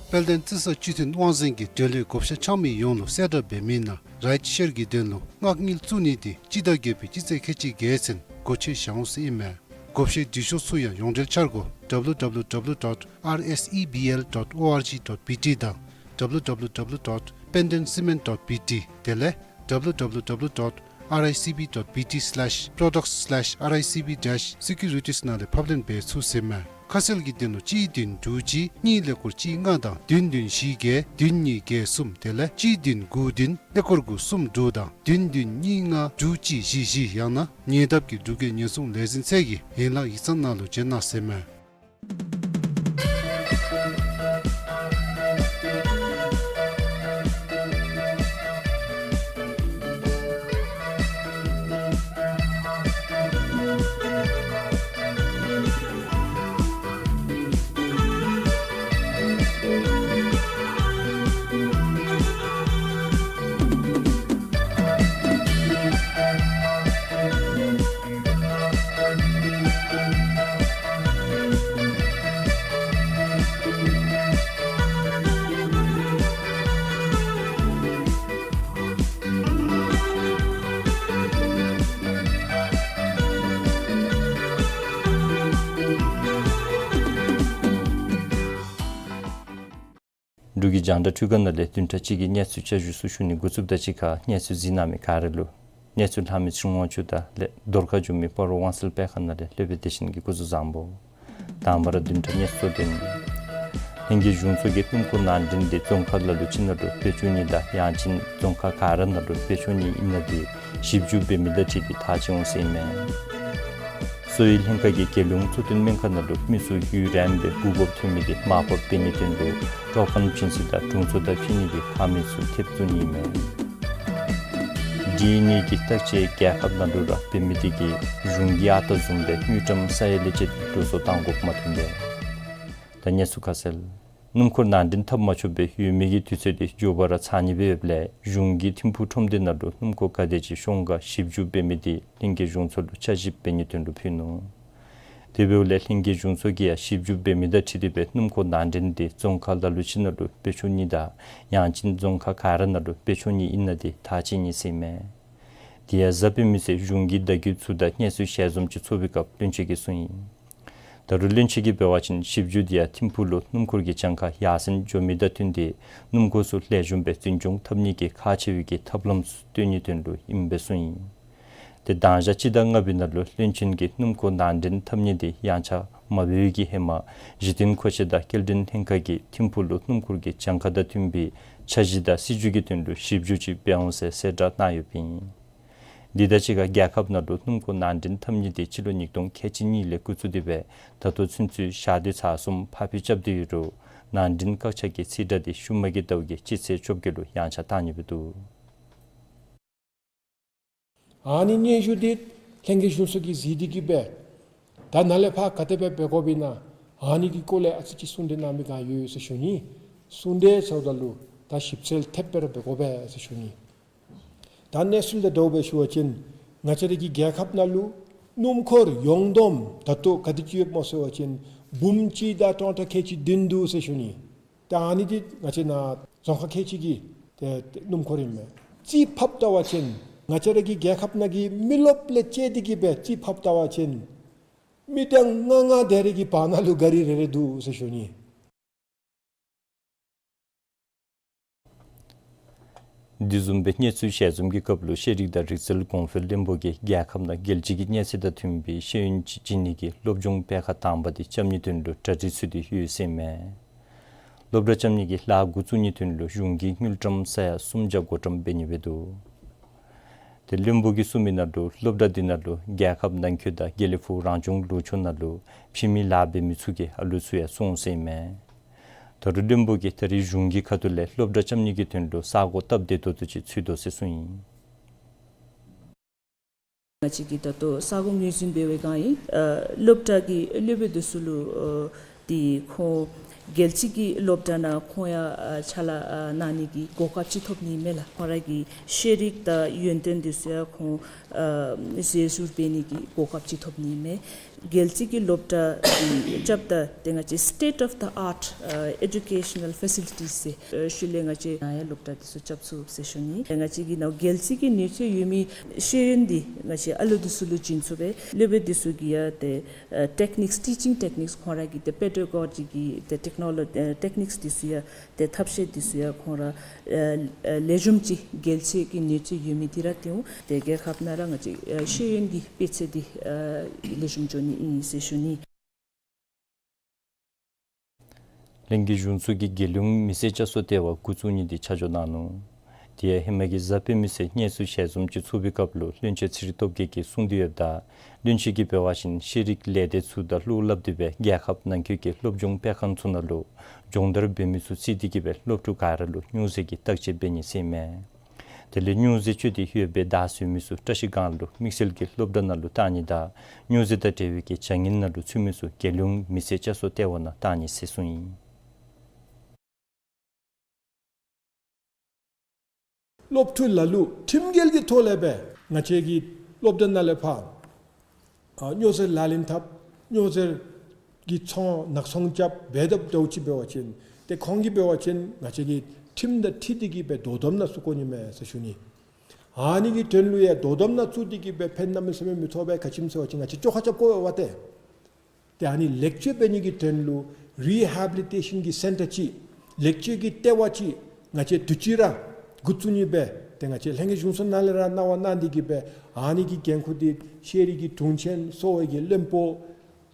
དཔལ་ལྡན་རྩི་ས་སྤྱི་མཐུན་དབང་འཛིན་གྱིས་འབྲེལ་ཡོད་བགོ་བཤའ་འཆང་མི་ཡོངས་ལུ་གསལ་བསྒྲགས་འབད་མི་ནང་རའིཊ་ཤེར་གྱི་དོན་ལུ་མངགས་དངུལ་བཙུགས་ནི་དེ་སྤྱི་ཟླ་བརྒྱད་པའི་སྤྱི་ཚེས་ཁལ་གཅིག་བརྒྱད་ཚུན་སྒོ་ཕྱེ་བཞག་འོང་ཟེར་ཨིན་མས། བགོ་བཤའི་འབྲི་ཤོག་ཚུ་ཡང་ཡོངས་འབྲེལ་འཆར་སྒོ་W W W dot R S E B L dot O R G dot B T དང་W W W dot pendentcement dot B T དེ་ལས་W W W dot R I C B dot B T slash products slash R I C B dash securities ནང་ལས་ཕབ་ལེན་འབད་ཚུགས་ཟེར་མས། ཁ་གསལ་གྱི་དོན་ལུ་གཅིག་བདུན་དྲུག་གཅིག་གཉིས་ཀླད་ཀོར་གཅིག་ལྔ་དང་བདུན་བདུན་བཞི་བརྒྱད་བདུན་གཉིས་བརྒྱད་གསུམ་དེ་ལས་གཅིག་བདུན་དགུ་བདུན་ཀླད་ཀོར་དགུ་གསུམ་དྲུག་དང་བདུན་བདུན་གཉིས་ལྔ་དྲུག་གཅིག་བཞི་བཞི་ཡང་ན་ཉེ་འདབས་ཀྱི་འབྲུག་རྒྱལ་ཉེན་སྲུང་ལས་འཛིན་ཚད་ཀྱི་ཡན་ལག་ཡིག་ཚང་ནང་ལུ་བྱོན་གནང་ཟེར་མས། འབྲུག་གི་རྒྱང་བསྒྲགས་འཕྲུལ་ཁང་ནང་ལས་བདུན་ཕྲག་གཅིག་གི་གནས་ཚུལ་བསྐྱར་ཞུ་ཚུ་ཞུ་ནི་འགོ་བཙུགསཔ་དང་གཅིག་ཁར་གནས་ཚུལ་གཟིགས་གནང་མི་ག་ར་ལུ་གནས་ཚུལ་ལྷག་མི་ཚེ་རིང་དབང་ཕྱུག་དང་ལས་རྡོར་ཁ་བསྒྱུར་མི་སྤ་རོ་དབང་གསལ་དཔེ་ཁང་ནང་ལས་སློབ་དཔོན་བདེ་ཆེན་གྱིས་སྐུ་གཟུགས་བཟང་པོ། དང་པ་ར་བདུན་ཕྲག་གནས་ཚུལ་གཙོ་དོན། ལྷན་རྒྱས་གཞུང་ཚོགས་ཀྱིས་སྣུམ་འཁོར་ནང་འདྲེན་དེ་རྫོང་ཁག་ལ་ལུ་ཅིག་ནང་ལུ་སྤེལ་བཅུག་ནི་དང་ཡང་ཅིན་རྫོང་ཁག་ག་ར་ནང་ལུ་སྤེལ་བཅུག་ནི་ཨིན་ན་དེ་ཞིབ་འཇུག་འབད་མི་དང་འཁྲིལ་ཏེ་ཐག་བཅད་འོང་ཟེར་ཨིན་མས། གསོ་བའི་ལྷན་ཁག་གིས་རྒྱལ་ཡོངས་གཙོ་བསྟེན་སྨན་ཁང་ནང་ལུ་མི་ཚུ་ཡུན་རིངམོ་སྦེ་འབུ་འགོགཔ་ཐོན་མི་དེ་མར་ཕབ་འབད་ནིའི་དོན་ལུ་དཀྲོག་ཁང་བྱིན་ས་དང་དྲུང་འཚོ་དང་འཕྱད་ནི་གི་ཁང་མིག་ཚུ་ཐེབས་བཙུགས་ནི་ཨིན་མས། ཌི་ཨེན་ཨེ་གི་བརྟག་དཔྱད་རྒྱལ་ཁབ་ནང་ལུ་ར་འབད་མི་དེ་གིས་གཞུང་གིས་ཨ་རྟག་བཟུམ་སྦེ་དངུལ་ཀྲམ་ས་ཡ་ལས་བཅད་དེ་འགྲོ་སོང་བཏང་དགོཔ་མ་ཐོན་པས། ད་གནས་ཚུལ་ཁ་གསལ། སྣུམ་འཁོར་ནང་འདྲེན་འཐབ་མ་ཆོགཔ་སྦེ་ཡོད་མི་གི་དུས་ཚོད་དེ་མགྱོགས་པ་ར་ཚང་ནི་སྦེ་ཡོདཔ་ལས་གཞུང་གིས་ཐིམ་ཕུག་ཁྲོམ་སྡེ་ནང་ལུ་སྣུམ་འཁོར་ག་དེ་ཅིག་ཤོང་ག་ཞིབ་འཇུག་འབད་མི་དེ་ལྷན་རྒྱས་གཞུང་ཚོགས་ལུ་ཆ་ཞིབ་འབད་ནིའི་དོན་ལུ་ཕུལ་ནུག། དེ་འབདཝ་ལས་ལྷན་རྒྱས་གཞུང་ཚོགས་ཀྱིས་ཡང་ཞིབ་འཇུག་འབད་མི་དང་འཁྲིལ་ཏེ་སྦེ་སྣུམ་འཁོར་ནང་འདྲེན་དེ་རྫོང་ཁག་ལ་ལུ་ཅིག་ནང་ལུ་སྤེལ་བཅུག་ནི་དང་ཡང་ཅིན་རྫོང་ཁག་ག་ར་ནང་ལུ་སྤེལ་བཅུག་ནི་ཨིན་ན་དེ་ཐག་བཅད་ནི་ཟེར་ཨིན་མས། དེ་ཡང་གཟའ་སྤེན་པའི་ཚེ་གཞུང་གི་བརྡ་བརྒྱུད་ཚུ་དང་གནས་ཚུལ་ཞལ་འཛོམས་ཅིག་ཚོགས་པའི་སྐབས་བློན་ཆེན་གྱིས་གསུངས་ཡི། ད་རུང་བློན་ཆེན་གྱིས་འབད་བ་ཅིན་ཞིབ་འཇུག་དེ་ཡང་ཐིམ་ཕུག་ལུ་སྣུམ་འཁོར་གྱི་གྱངས་ཁ་ཡར་སེང་འགྱོ་མི་དང་བསྟུན་ཏེ་སྣུམ་འཁོར་ཚུ་ལེགས་ཤོམ་སྦེ་འཛིན་སྐྱོང་འཐབ་ནི་གི་ཁག་ཆེ་བའི་གི་ཐབས་ལམ་ཚུ་བཏོན་ནིའི་དོན་ལུ་ཨིནམ་སྦེ་གསུངས་ཡི། ཏེ་དང་ཞག་སྤྱི་ཟླ་ལྔ་པའི་ནང་ལུ་བློན་ཆེན་གྱིས་སྣུམ་འཁོར་ནང་འདྲེན་འཐབ་ནི་དེ་ཡངས་ཆག་མ་འབད་བའི་གི་ཧེ་མ་གཞི་རྟེན་མཁོ་ཆས་དང་སྐྱེལ་འདྲེན་ལྷན་ཁག་གིས་ཐིམ་ཕུག་ལུ་སྣུམ་འཁོར་གྱི་གྱངས་ཁ་དང་མཐུན་པའི་འཆར་གཞི་དང་སྲིད་བྱུས་ཀྱི་དོན་ལུ་ཞིབ་འཇུག་ཅིག་འབད་འོང་ཟེར་གསལ་བསྒྲགས་གནང་ཡོདཔ་ཨིན། འདི་དང་གཅིག་ཁར་རྒྱལ་ཁབ་ནང་ལུ་སྣུམ་འཁོར་ནང་འདྲེན་འཐབ་ནི་དེ་སྤྱི་ལོ་ཉིས་སྟོང་ཁལ་གཅིག་གཉིས་ལས་འགོ་བཙུགས་ཏེ་སྦེ་ད་ལྟོ་ཚུན་ཚོད་ཞག་སྡེ་ཚར་གསུམ་ཕར་འགྱངས་རྐྱབ་སྟེ་ཡོད་རུང་ནང་འདྲེན་བཀག་ཆ་གི་ཚད་གྲངས་དེ་ཤུལ་མ་གི་ཟླཝ་གི་སྤྱི་ཚེས་བཅོ་བརྒྱད་ལུ་ཡངས་ཆག་བཏང་ནི་སྦེ་འདུག། ཨ་ནི་སྙན་ཞུ་འདི་ལྷན་རྒྱས་གཞུང་ཚོགས་ཀྱིས་གཟིགས་ཏེ་གིས་སྦེ་ད་ནཱ་ལས་ཕར་ག་དེ་སྦེ་འབད་དགོཔ་ཨིན་ན་ཨ་ནི་གི་སྐོར་ལས་ཨ་ཙི་ཅིག་གསུང་གྲོས་གནང་མི་ག་ཡོད་ཟེར་ཞུ་ནི། གསུང་གྲོས་ཟེརཝ་ད་ལུ་ད་ཞིབ་འཚོལ་ཐེབས་སྦེ་ར་འབད་དགོ་པས་ཟེར་ཞུ་ནི། ད་གནས་ཚུལ་དང་འདྲཝ་སྦེ་ཞུ་བ་ཅིན་ང་བཅས་རའི་གི་རྒྱལ་ཁབ་ནང་ལུ་སྣུམ་འཁོར་ཡོངས་བསྡོམས་ད་ལྟོ་ག་དེ་ཅིག་ཡོདཔ་སྨོ་ཟེར་བ་ཅིན་འབུམ་གཅིག་དང་སྟོང་ཕྲག་ཁལ་གཅིག་བདུན་འདུག་ཟེར་ཞུ་ནི། ད་ཨ་ནི་འདི་ང་བཅས་ནཱ་རྫོང་ཁག་ཁལ་གཅིག་གི་ཏེ་སྣུམ་འཁོར་ཨིན་མས། རྩིས་ཕབ་བལྟ་བ་ཅིན་ང་བཅས་རའི་གི་རྒྱལ་ཁབ་ནང་གི་མི་རློབས་ལས་བཅད་དེ་གིས་སྦེ་རྩིས་ཕབ་བལྟ་བ་ཅིན་མི་གྲངས་ལྔ་ལྔ་དེ་རེ་གི་བར་ན་ལུ་གཱ་རི་རེ་རེ་འདུག་ཟེར་ཞུ་ནི། དེ་བཟུམ་སྦེ་གནས་ཚུལ་ཞལ་འཛོམས་ཀྱི་སྐབས་ལུ་ཤེས་རིག་དང་རིག་རྩལ་གོང་འཕེལ་བློན་པོ་གིས་རྒྱལ་ཁབ་ནང་རྒྱལ་སྤྱི་གི་གནས་ཚད་དང་མཐུན་པའི་ཤེས་ཡོན་ཅིག་བྱིན་ནི་གི་སློབ་སྦྱོང་སྤེལ་ཁང་དང་པ་དེ་རྐྱབ་ནིའི་དོན་ལུ་གྲ་སྒྲིག་ཚུད་དེ་ཡོད་ཟེར་ཨིན་མས། སློབ་གྲྭ་རྐྱབ་ནི་གི་ལཱ་འགོ་བཙུགས་ནིའི་དོན་ལུ་གཞུང་གིས་དངུལ་ཀྲམ་ས་ཡ་སུམ་བརྒྱ་བགོ་བཀྲམ་འབད་ནི་སྦེ་འདུག། ཏེ་བློན་པོ་གིས་གསུངས་མི་ནང་ལུ་སློབ་གྲྭ་འདི་ནང་ལུ་རྒྱལ་ཁབ་ནང་འཁོད་དང་དགེ་ལེགས་ཕུག་རང་སྐྱོང་ལུང་ཕྱོགས་ནང་ལུ་ཕྱི་མི་ལཱ་འབད་མི་ཚུ་གི་ཨ་ལུ་ཚུ་ཡང་སོང་ཟེར་ཨིན་མས། ད་རུང་བློན་པོ་གིས་ད་རེས་གཞུང་གི་ཁ་ཐུག་ལས་སློབ་གྲྭ་རྐྱབ་ནི་གི་དོན་ལུ་ས་གོ་སྟབས་བདེ་ཏོག་ཏོ་ཅིག་འཚོལ་དོ་ཟེར་གསུངས་ཡི། ང་བཅས་ཀྱིས་ད་ལྟོ་ས་གོ་ངོས་འཛིན་འབད་བའི་སྒང་ཨིན། ཨ་སློབ་གྲྭ་གི་སློབ་དཔོན་འདི་ཚུ་ལུ་ཨ་ཏེ་ཁོང་རྒྱལ་སྤྱི་གི་སློབ་གྲྭ་ནང་ཁོང་ཡང་ཨ་ཕྱག་ལཱ་ཨ་གནང་ནི་གི་གོ་སྐབས་ཅིག་ཐོབ་ནི་མས་ལགས། ཁོང་ར་གི་ཤེས་རིག་དང་ཡོན་ཏན་འདི་ཚུ་ཡང་ཁོང་ཨ་ཟད་བཟུང་འབད་ནི་གི་གོ་སྐབས་ཅིག་ཐོབ་ནི་མས། རྒྱལ་སྤྱི་གི་སློབ་གྲྭ་འདི་རྐྱབ་ད་ཏེ་ང་བཅས་state of the art ཨ་educational facilities ཟེར་ཨ་ཤུལ་ལས་ང་བཅས་ནཱ་ཡང་སློབ་གྲྭ་འདི་ཚུ་རྐྱབ་ཚུགས་ཟེར་ཞུ་ནི། ཏེ་ང་བཅས་ཀྱི་ནཱ་རྒྱལ་སྤྱི་གི་ནུས་ཚད་ཡོད་མི་ཤེས་ཡོན་འདི་ང་བཅས་ཨ་ལུ་འདི་ཚུ་ལུ་བྱིན་ཚུགས་པས། སློབ་དཔོན་འདི་ཚུ་གིས་ཡང་ཏེ་ཨ་techniques, teaching techniques ཁོང་ར་གི་ཏེ་pedagogy གི་ཏེ་technology ཨ་techniques འདི་ཚུ་ཡང་ཏེ་ཐབས་ཤེས་འདི་ཚུ་ཡང་ཁོང་ར་ཨ་ཨ་ལེགས་ཤོམ་ཅིག་རྒྱལ་སྤྱི་གི་ནུས་ཚད་ཡོད་མི་འདི་ར་ཏེ་འོང་ཏེ་རྒྱལ་ཁབ་ནང་ར་ང་བཅས་ཨ་ཤེས་ཡོན་གྱི་སྤུས་ཚད་འདི་ཨ་ལེགས་ཤོམ་འགྱོ་ནི་ཨིན་ཟེར་ཞུ་ནི། ལྷན་རྒྱས་གཞུང་ཚོགས་ཀྱིས་རྒྱལ་ཡོངས་མི་སེར་བཅའ་སྲོལ་ལྟེ་བ་འགོ་བཙུགས་ནི་འདི་ཆ་འཇོག་གནང་ནུག། དེ་ཡང་ཧེ་མ་གི་གཟའ་སྤེན་པའི་ཚེ་གནས་ཚུལ་ཞལ་འཛོམས་ཅིག་ཚོགས་པའི་སྐབས་ལུ་བློན་ཆེན་ཚེ་རིང་སྟོབས་རྒྱས་ཀྱིས་གསུངས་ཏེ་ཡོདཔ་ད་བློན་ཆེན་གྱིས་འབད་བ་ཅིན་ཤེས་རིག་ལས་སྡེ་ཚུ་དང་བློ་སླབ་སྟེ་སྦེ་རྒྱལ་ཁབ་ནང་འཁོད་ཀྱི་སློབ་སྦྱོང་སྤེལ་ཁང་ཚུ་ནང་ལུ་སྦྱོང་བརྡར་འབད་མི་ཚུ་བརྩིས་ཏེ་གིས་སྦེ་སློབ་ཕྲུག་ག་ར་ལུ་སྨྱོ་རྫས་ཀྱི་བརྟག་དཔྱད་འབད་ནི་ཟེར་ཨིན་མས། དེ་ལས་སྨྱོ་རྫས་སྤྱོད་དེ་ཡོདཔ་སྦེ་བདའ་ཟུན་མི་ཚུ་བཀྲ་ཤིས་སྒང་ལུ་དམིགས་བསལ་གྱི་སློབ་གྲྭ་ནང་ལུ་གཏང་ནི་དང་སྨྱོ་རྫས་དང་འབྲེལ་བའི་གི་བྱ་ངན་ནང་ལུ་ཚུད་མི་ཚུ་རྒྱལ་ཡོངས་མི་སེར་བཅའ་སྲོལ་ལྟེ་བ་ནང་གཏང་ནི་ཟེར་གསུངས་ཡི། སློབ་ཕྲུག་ལ་ལུ་ཁྲིམས་འགལ་གྱི་ཐོག་ལས་སྦེ་ང་བཅས་ཀྱི་སློབ་གྲྭ་ནང་ལས་ཕར་ཨ་སྨྱོ་རྫས་ལག་ལེན་འཐབ། སྨྱོ་རྫས་ཀྱི་ཚོང་ནག་ཚོང་རྐྱབ་འབད་དོ་བཟུམ་ཅིག་འབད་བ་ཅིན་ཏེ་ཁོང་གིས་འབད་བ་ཅིན་ང་བཅས་ཀྱིས་ཁྲིམས་དང་འཁྲིལ་ཏེ་གིས་སྦེ་དོ་དམ་ནང་བཙུགས་དགོ་ནི་མས་ཟེར་ཞུ་ནི། ཨ་ནི་གི་དོན་ལུ་ཡང་དོ་དམ་ནང་བཙུགས་ཏེ་གིས་སྦེ་ཕན་གནམ་མེད་ས་མེད་མི་ཐོགས་པས། ག་ཅི་སྨོ་ཟེར་བ་ཅིན་ང་བཅས་བཅོ་ཁ་རྐྱབ་དགོ་པས་ཏེ། ཏེ་ཨ་ནི་ལེགས་བཅོས་འབད་ནི་གི་དོན་ལུ་རི་ཧེ་བི་ལི་ཊེ་ཤཱན་གྱི་སེན་ཊར་ཅིག་ལེགས་བཅོས་ཀྱི་ལྟེ་བ་ཅིག་ང་བཅས་དུས་ཅི་ར་འགོ་བཙུགས་ནི་སྦེ་ཏེ་ང་བཅས་ལྷན་རྒྱས་གཞུང་ཚོགས་ནང་ལས་ར་གནང་བ་གནང་སྟེ་གིས་སྦེ་ཨ་ནི་གི་འགན་ཁུར་འདི་ཤེས་རིག་གི་དྲུང་ཆེན་གསོ་བའི་གི་བློན་པོ་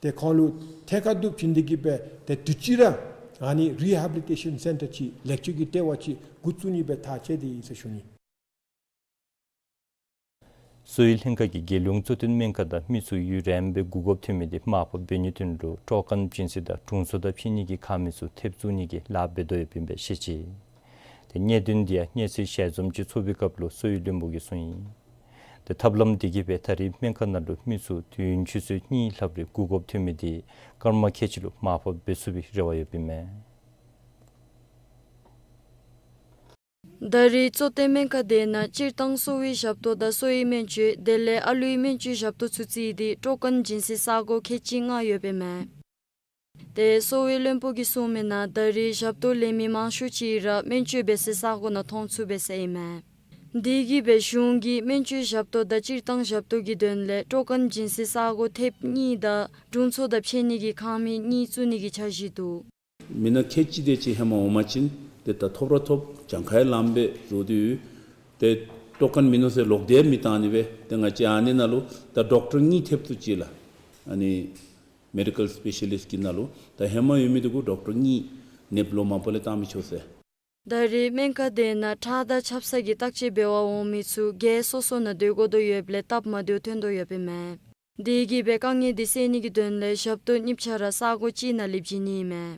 ཏེ་ཁོང་ལུ་ཐད་ཀར་དུ་བྱིན་ཏེ་གིས་སྦེ་ཏེ་དུས་ཅི་ར་ཨ་ནི་རི་ཧེ་བི་ལི་ཊེ་ཤཱན་སེན་ཊར་ཅིག་ལེགས་བཅོས་ཀྱི་ལྟེ་བ་ཅིག་འགོ་བཙུགས་ནི་སྦེ་ཐག་བཅད་དེ་ཡི་ཟེར་ཞུ་ནི། གསོ་བའི་ལྷན་ཁག་གིས་རྒྱལ་ཡོངས་གཙོ་བསྟེན་སྨན་ཁང་དང་མི་ཚུ་ཡུན་རིངམོ་སྦེ་སྒུག་དགོཔ་ཐོན་མི་དེ་མར་ཕབ་འབད་ནིའི་དོན་ལུ་སྤྲོ་དཀོན་སྦྱིན་སྲེག་དང་དྲུང་འཚོ་དང་འཕྱད་ནི་གི་ཁང་མིག་ཚུ་ཐེབས་བཙུགས་ནི་གི་ལཱ་འབད་དོ་ཡོདཔ་ཨིན་པས་ཤེས་ཅི། ཏེ་གནད་དོན་འདི་ཡང་གནས་ཚུལ་ཞལ་འཛོམས་ཅིག་ཚོགས་པའི་སྐབས་ལུ་གསོ་བའི་བློན་པོ་གིས་གསུངས་ཡི། ཏེ་ཐབས་ལམ་འདི་གིས་སྦེ་ད་རེས་སྨན་ཁང་ནང་ལུ་མི་ཚུ་དུས་ཡུན་ཆུ་ཚོད་གཉིས་ལྷགཔ་རེ་སྒུག་དགོཔ་ཐོན་མི་དེ་སྐར་མ་ཁལ་གཅིག་ལུ་མར་ཕབ་འབད་ཚུགས་པའི་རེ་བ་ཡོདཔ་ཨིན་མས། ད་རེས་གཙོ་བསྟེན་སྨན་ཁང་དེ་ནང་སྤྱིར་བཏང་གསོ་བའི་ཞབས་ཏོག་དང་གསོ་བའི་སྨན་བཅོས་དེ་ལས་ཨ་ལུའི་སྨན་བཅོས་ཞབས་ཏོག་ཚུ་བརྩིས་ཏེ་སྤྲོ་དཀོན་སྦྱིན་སྲེག་ས་གོ་ཁལ་གཅིག་ལྔ་ཡོདཔ་ཨིན་མས། ཏེ་གསོ་བའི་བློན་པོ་གིས་གསུངས་མི་ནང་ད་རེས་ཞབས་ཏོག་ལེན་མི་མང་ཤོས་ཅིག་ར་སྨན་བཅོས་འབད་སའི་ས་གོ་ནང་མཐོང་ཚུགས་པས་ཟེར་ཨིན་མས། དེ་གིས་སྦེ་གཞུང་གིས་སྨན་བཅོས་ཞབས་ཏོག་དང་སྤྱིར་བཏང་ཞབས་ཏོག་གི་དོན་ལས་སྤྲོ་དཀོན་སྦྱིན་སྲེག་ས་གོ་ཐེབས་གཉིས་དང་དྲུང་འཚོ་དང་འཕྱད་ནི་གི་ཁང་མིག་གཉིས་བཙུགས་ནི་གི་འཆར་གཞི་འདུག། མི་སྣ་ཁལ་གཅིག་དེ་ཅིག་ཧེ་མ་འོང་པ་ཅིན་ཏེ་ད་ཐོབ་ར་ཐོབ་གྱངས་ཁ་ཡང་ལངམ་སྦེ་འགྱོ་དོ་ཡོད། ཏེ་ ཊོ་ཀན་མིན་ནུག་ཟེར་ལོག་སྟེ་མི་བཏང་ནི་སྦེ། ཏེ་ང་བཅས་ཨ་ནི་ནང་ལུ་ད་ཌོག་ཊར་གཉིས་ཐེབས་ཏེ་ཅིག་ལགས། ཨ་ནི་མེ་ཌི་ཀལ་སི་པེ་ཤ་ལིསཊ་ཀྱི་ནང་ལུ་ད་ཧེ་མ་ཡོད་མི་འདི་གུ་ཌོག་ཊར་གཉིས་ནདཔ་ལོ་མང་པོ་ལས་བཏང་མི་ཆོག་ཟེར། ད་རེས་སྨན་ཁང་དེ་ནང་ཁྲག་དང་ཆབ་གསང་གི་བརྟག་དཔྱད་འབད་བར་འོང་མི་ཚུ་གྱལ་སོ་སོ་ནང་སྡོད་དགོ་དོ་ཡོདཔ་ལས་སྟབས་མ་བདེཝ་ཐོན་དོ་ཡོདཔ་ཨིན་མས། དེ་གིས་སྦེ་དཀའ་ངལ་འདི་སེལ་ནི་གི་དོན་ལས་ཞབས་ཏོག་གཉིས་ཆ་ར་ས་གོ་གཅིག་ནང་ལེབ་བྱིན་ནི་ཨིན་མས།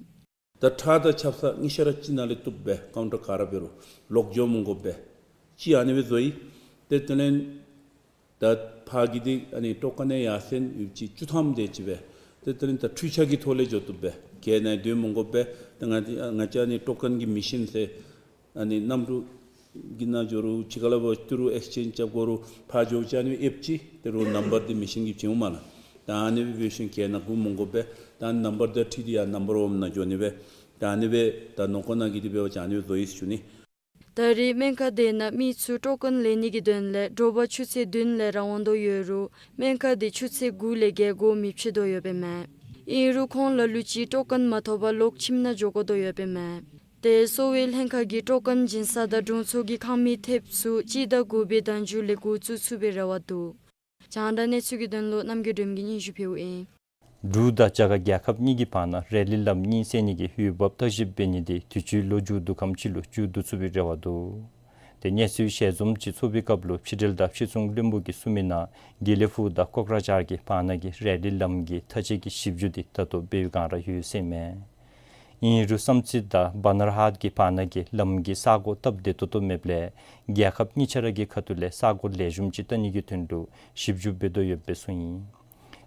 ད་ཁྲག་དང་ཆབ་གསང་གཉིས་ཆ་ར་གཅིག་ནང་ལས་བཏུབ་པས། ཀའུན་ཊར་ག་ར་འབད་རུང་ལོག་འགྱོ་མི་དགོ་པས། གཅིག་ཨ་ནི་སྦེ་བཟོ་ཡི། ཏེ་དེ་ལས་ད་ཕར་གྱི་འདི་ཨ་ནི་ཊོ་ཀན་ཡར་སེང་ཡོདཔ་ཅིག་བཅུ་ཐམ་དེ་ཅིག་སྦེ། ཏེ་དེ་ལས་ད་འཕྲུལ་ཆས་ཀྱི་ཐོག་ལས་འགྱོ་བཏུབ་པས། གྱལ་ནང་སྡོད་མི་དགོ་པས། ད་ང་ང་བཅས་ཨ་ནི་ཊོ་ཀན་གྱི་མེ་ཤིན་ཟེར་ཨ་ནི་གནམ་གྲུ་གི་ནང་འགྱོ་རུང་ཕྱི་ཁ་ལས་འབད་ཏི་རུ་ཨེགསི་ཅེནཇ་རྐྱབ་དགོ་རུང་ཕར་འགྱོ་བཅུག་ནི་ཨེབ་ཅིག་ཏི་རུ་ནམ་བར་འདི་མེ་ཤིན་གྱིས་བྱིན་འོང་མས་ལགས། ད་ཨ་ནི་སྦེ་འབད་ཞིནམ་གྱལ་ནང་སྒུག་མི་དགོ་པས། ད་ནམ་བར་དང་འཁྲིལ་ཏེ་ཡར་ནམ་བར་ཝརམ་ནང་འགྱོ་ནི་སྦེ། ད་ཨ་ནི་སྦེ་ད་ནང་འཁོད་ནང་གི་འདི་འབད་བ་ཅིན་ཨ་ནི་སྦེ་བཟོ་ཡི་ཟེར་ཞུ་ནི། ད་རེས་སྨན་ཁང་དེ་ནང་མི་ཚུ་ཊོ་ཀན་ལེན་ནི་གི་དོན་ལས་དྲོ་པ་ཆུ་ཚོད་བདུན་ལས་ར་འོང་དོ་ཡོད་རུང་སྨན་ཁང་འདི་ཆུ་ཚོད་དགུ་ལས་བརྒལ་སྒོ་མི་ཕྱེ་དོ་ཡོདཔ་ཨིན་མས། ཨིན་རུང་ཁོང་ལ་ལུ་ཅིག་ཊོ་ཀན་མ་ཐོབ་པར་ལོག་ཁྱིམ་ནང་འགྱོ་དགོ་དོ་ཡོདཔ་ཨིན་མས། ཏེ་གསོ་བའི་ལྷན་ཁག་གིས་ཊོ་ཀན་བྱིན་ས་དང་དྲུང་འཚོ་གི་ཁང་མིག་ཐེབས་ཚུ་སྤྱི་ཟླ་དགུ་པའི་ཟླ་མཇུག་ལས་འགོ་བཙུགས་ཚུགས་པའི་རེ་བ་འདུག། རྒྱང་བསྒྲགས་གནས་ཚུལ་གྱི་དོན་ལུ་རྣམ་རྒྱལ་སྒྲོལ་མ་གིས་སྙན་ཞུ་ཕུལཝ་ཨིན། འབྲུག་དང་རྒྱ་གར་རྒྱལ་ཁབ་གཉིས་ཀྱི་བར་ན་རེལ་ལི་ལམ་གཉིས་བསལ་ནི་གི་འོས་འབབ་བརྟག་ཞིབ་འབད་ནི་དེ་དུས་ཅི་ལོ་མཇུག་བསྡུ་ཁམས་ཅིག་ལུ་མཇུག་བསྡུ་ཚུགས་པའི་རེ་བ་འདུག། ཏེ་གནས་ཚུལ་ཞལ་འཛོམས་ཅིག་ཚོགས་པའི་སྐབས་ལུ་ཕྱི་འབྲེལ་དང་ཕྱིར་ཚོང་བློན་པོ་གིས་གསུངས་མི་ནང་དགེ་ལེགས་ཕུག་དང་ཀོག་ར་ཇཱར་གྱི་བར་ན་གི་རེལ་ལི་ལམ་གྱི་མཐའ་དཔྱད་ཀྱི་ཞིབ་འཇུག་དེ་ད་ལྟོ་འབད་བའི་བསྒང་ར་ཡོད་ཟེར་ཨིན་མས། ཨིན་རུང་བསམ་རྩེ་དང་བ་ན་ར་ཧད་ཀྱི་བར་ན་གི་ལམ་གྱི་ས་གོ་སྟབས་བདེ་ཏོག་ཏོ་མེདཔ་ལས་རྒྱལ་ཁབ་གཉིས་ཆ་ར་གི་ཁ་ཐུག་ལས་ས་གོ་ལེགས་ཤོམ་ཅིག་བལྟ་ནི་གི་དོན་ལུ་ཞིབ་འཇུག་འབད་དོ་ཡོདཔ་སྦེ་གསུངས་ཡི།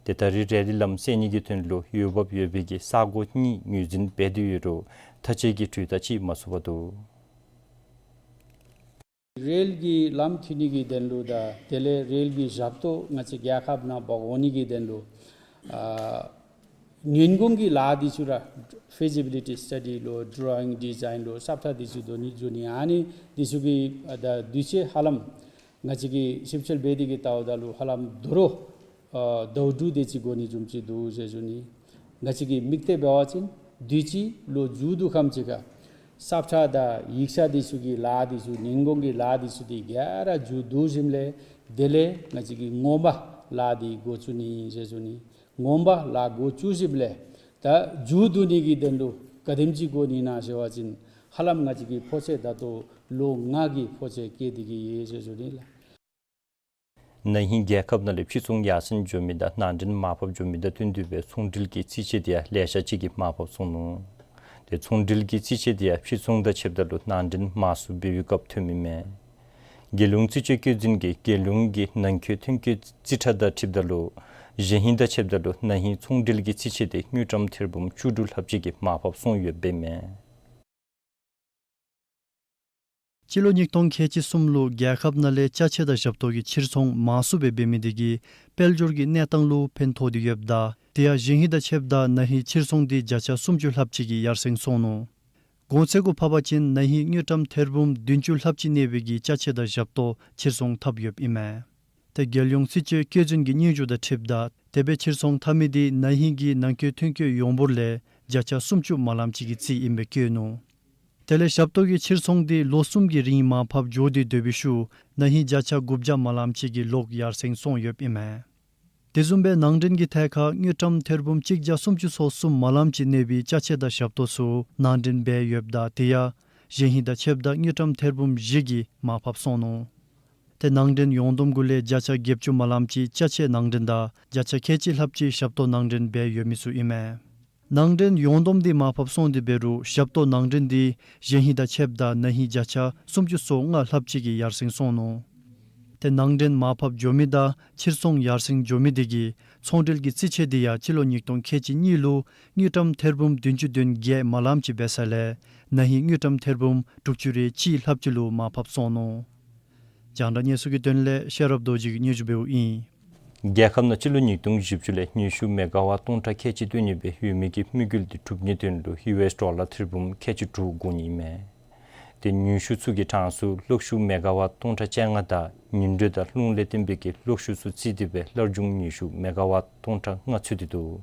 ཏེ་ད་རེས་རེལ་ལི་ལམ་བསལ་ནི་གི་དོན་ལུ་འོས་འབབ་ཡོད་པའི་གི་ས་གོ་གཉིས་ངོས་འཛིན་འབད་དེ་ཡོད་རུང་མཐའ་དཔྱད་ཀྱི་གྲོས་ཐག་ཅིག་མ་ཚུགས་པར་འདུག། རེལ་གྱི་ལམ་མཐུད་ནི་གི་དོན་ལུ་དང་དེ་ལས་རེལ་གྱི་ཞབས་ཏོག་ང་བཅས་རྒྱལ་ཁབ་ནང་འབག་འོང་ནི་གི་དོན་ལུ་ཨ་ཉིན་གུང་གི་ལཱ་འདི་ཚུ་ར་ཕི་ཛི་བི་ལི་ཊི་སི་ཊ་ཌི་ལུ་ཌོ་རོ་ཡིང་ཌི་ཛའིན་ལུ་ས་ཁྲ་འདི་ཚུ་བསྡུ་ནི་བསྡུ་ནི་ཨ་ནི་འདི་ཚུ་གི་ཨ་ད་དུས་ཚོད་ཧ་ལམ་ང་བཅས་ཀྱིས་ཞིབ་འཚོལ་འབད་དེ་གི་བལྟཝ་ད་ལུ་ཧ་ལམ་དོ་རུང་ཨ་ཟླཝ་དྲུག་དེ་ཅིག་འགོར་ནི་བཟུམ་ཅིག་འདུག་ཟེར་ཞུ་ནི། ང་བཅས་ཀྱི་དམིགས་གཏད་འབད་བ་ཅིན་དུས་ཅི་ལོ་མཇུག་བསྡུ་ཁམས་ཅིག་ཁར་ས་ཁྲ་དང་ཡིག་ཆ་འདི་ཚུ་གི་ལཱ་འདི་ཚུ་ཉིན་གུང་གི་ལཱ་འདི་ཚུ་འདི་ག་ར་མཇུག་བསྡུ་ཞིནམ་ལས་དེ་ལས་ང་བཅས་ཀྱི་ངོ་མ་ལཱ་འདི་འགོ་བཙུགས་ནི་ཟེར་ཞུ་ནི། ངོ་མ་ལཱ་འགོ་བཙུགས་ཞིནམ་ལས་ད་མཇུག་བསྡུ་ནི་གི་དོན་ལུ་ག་དེམ་ཅིག་འགོར་ནི་ན་ཟེར་བ་ཅིན་ཧ་ལམ་ང་བཅས་ཀྱི་ཕོག་ཚོད་ད་ལྟོ་ལོ་ལྔ་གི་ཕོག་ཚོད་བཀལ་ཏེ་གི་ཡོད་ཟེར་ཞུ་ནི་ལགས། ན་ཧིང་རྒྱལ་ཁབ་ནང་ལས་ཕྱིར་ཚོང་ཡར་སེང་འགྱོ་མི་དང་ནང་འདྲེན་མར་ཕབ་འགྱོ་མི་དང་བསྟུན་ཏེ་སྦེ་ཚོང་འབྲེལ་གྱི་རྩིས་ཆད་དེ་ཡང་ལེ་ཤ་ཅིག་གིས་མར་ཕབ་སོང་ནུག། ཏེ་ཚོང་འབྲེལ་གྱི་རྩིས་ཆད་དེ་ཡང་ཕྱིར་ཚོང་དང་ཕྱདཔ་ད་ལུ་ནང་འདྲེན་མང་སུ་འབད་བའི་སྐབས་ཐོན་མི་མས། རྒྱལ་ཡོངས་རྩིས་དཔྱད་བཀོད་འཛིན་གྱིས་རྒྱལ་ཡོངས་ཀྱི་ནང་འཁོད་ཐོན་སྐྱེད་རྩིས་ཁྲ་དང་འཁྲིལཝ་ད་ལུ་གཞེས་ཧིང་དང་ཕྱདཔ་ད་ལུ་ན་ཧིང་ཚོང་འབྲེལ་གྱི་རྩིས་ཆད་དེ་དངུལ་ཀྲམ་ཐེར་འབུམ་བཅུ་དྲུག་ལྷགཔ་ཅིག་གིས་མར་ཕབ་སོང་ཡོདཔ་ཨིན་མས། སྤྱི་ལོ་ཉིས་སྟོང་ཁལ་གཅིག་གསུམ་ལུ་རྒྱལ་ཁབ་ནང་ལས་ཅ་ཆས་དང་ཞབས་ཏོག་གི་ཕྱིར་ཚོང་མང་སུ་སྦེ་འབད་མི་དེ་གིས་དཔལ་འབྱོར་གྱི་གནས་སྟངས་ལུ་ཕན་ཐོགས་ཏེ་ཡོདཔ་ད་དེ་ཡང་གཞེས་ཧིང་དང་ཕྱདཔ་ད་ན་ཧིང་ཕྱིར་ཚོང་འདི་བརྒྱ་ཆ་སུམ་ཅུ་ལྷགཔ་ཅིག་གིས་ཡར་སེང་སོང་ནུག། གོང་ཚད་གུ་ཕབ་པ་ཅིན་ན་ཧིང་དངུལ་ཀྲམ་ཐེར་འབུམ་བདུན་ཅུ་ལྷགཔ་ཅིག་གནས་པའི་གི་ཅ་ཆས་དང་ཞབས་ཏོག་ཕྱིར་ཚོང་འཐབ་ཡོདཔ་ཨིན་མས། ཏེ་རྒྱལ་ཡོངས་རྩིས་དཔྱད་བཀོད་འཛིན་གྱི་སྙན་ཞུ་དང་འཁྲིལཝ་ད་དེ་སྦེ་ཕྱིར་ཚོང་འཐབ་མི་དེ་ན་ཧིང་གི་ནང་འཁོད་ཐོན་སྐྱེད་ཡོངས་འབོར་ལས་བརྒྱ་ཆ་སུམ་ཅུ་མ་ལངམ་ཅིག་གི་རྩིས་ཨིནམ་སྦེ་བཀོད་ནུག། དེ་ལས་ཞབས་ཏོག་གི་ཕྱིར་ཚོང་དེ་ལོ་གསུམ་གྱི་རིང་མར་ཕབ་འགྱོ་སྟེ་སྡོད་པའི་ཤུལ་ན་ཧིང་བརྒྱ་ཆ་དགུ་བརྒྱ་མ་ལངམ་ཅིག་གིས་ལོག་ཡར་སེང་སོང་ཡོདཔ་ཨིན་མས། དེ་བཟུམ་སྦེ་ནང་འདྲེན་གྱི་ཐད་ཁར་དངུལ་ཀྲམ་ཐེར་འབུམ་གཅིག་བརྒྱ་སུམ་ཅུ་སོ་གསུམ་མ་ལངམ་ཅིག་གནས་པའི་ཅ་ཆས་དང་ཞབས་ཏོག་ཚུ་ནང་འདྲེན་འབད་ཡོདཔ་ད་དེ་ཡང་གཞེས་ཧིང་དང་ཕྱདཔ་ད་དངུལ་ཀྲམ་ཐེར་འབུམ་བཞི་གིས་མར་ཕབ་སོང་ནུག། ཏེ་ནང་འདྲེན་ཡོངས་བསྡོམས་གུ་ལས་བརྒྱ་ཆ་བརྒྱད་ཅུ་མ་ལངམ་ཅིག་ཅ་ཆས་ནང་འདྲེན་དང་བརྒྱ་ཆ་ཁལ་གཅིག་ལྷགཔ་ཅིག་ཞབས་ཏོག་ནང་འདྲེན་འབད་ཡོད་མི་ཚུ་ཨིན་མས། ནང་འདྲེན་ཡོངས་བསྡོམས་འདི་མར་ཕབ་སོང་སྟེ་འབད་རུང་ཞབས་ཏོག་ནང་འདྲེན་འདི་གཞེས་ཧིང་དང་ཕྱདཔ་ད་ན་ཧིང་བརྒྱ་ཆ་སུམ་ཅུ་སོ་ལྔ་ལྷགཔ་ཅིག་གིས་ཡར་སེང་སོང་ནུག། ཏེ་ནང་འདྲེན་མར་ཕབ་འགྱོ་མི་དང་ཕྱིར་ཚོང་ཡར་སེང་འགྱོ་མི་དེ་གིས་ཚོང་འབྲེལ་གྱི་རྩིས་ཆད་དེ་ཡང་སྤྱི་ལོ་ཉིས་སྟོང་ཁལ་གཅིག་གཉིས་ལུ་དངུལ་ཀྲམ་ཐེར་འབུམ་བདུན་ཅུ་དོན་བརྒྱད་མ་ལངམ་ཅིག་འབད་ས་ལས་ན་ཧིང་དངུལ་ཀྲམ་ཐེར་འབུམ་དྲུག་ཅུ་རེ་གཅིག་ལྷགཔ་ཅིག་ལུ་མར་ཕབ་སོང་ནུག། རྒྱང་བསྒྲགས་གནས་ཚུལ་གྱི་དོན་ལས་ཤེས་རབ་རྡོ་རྗེ་གིས་སྙན་ཞུ་འབདཝ་ཨིན། རྒྱལ་ཁབ་ནང་སྤྱི་ལོ་ཉིས་སྟོང་བཞི་བཅུ་ལས་ནུས་ཤུགས་མེ་ག་ཝཊ་སྟོང་ཕྲག་ཁལ་གཅིག་བཏོན་ནི་སྦེ་ཡོད་མི་གི་དམིགས་ཡུལ་དེ་འགྲུབ་ནིའི་དོན་ལུ་ཡུ་ཨེསི་ཌོ་ལར་ཐེར་འབུམ་ཁལ་གཅིག་དྲུག་དགོ་ནི་ཨིན་མས། ཏེ་ནུས་ཤུགས་ཚུ་གི་གྲངས་སུ་གློག་ཤུགས་མེ་ག་ཝཊ་སྟོང་ཕྲག་བཅོ་ལྔ་དང་ཉི་དྲོད་དང་རླུང་ལས་བརྟེན་པའི་གི་གློག་ཤུགས་ཚུ་བརྩིས་ཏེ་སྦེ་སླར་འབྱུང་ནུས་ཤུགས་མེ་ག་ཝཊ་སྟོང་ཕྲག་ལྔ་ཚུད་དེ་འདུག།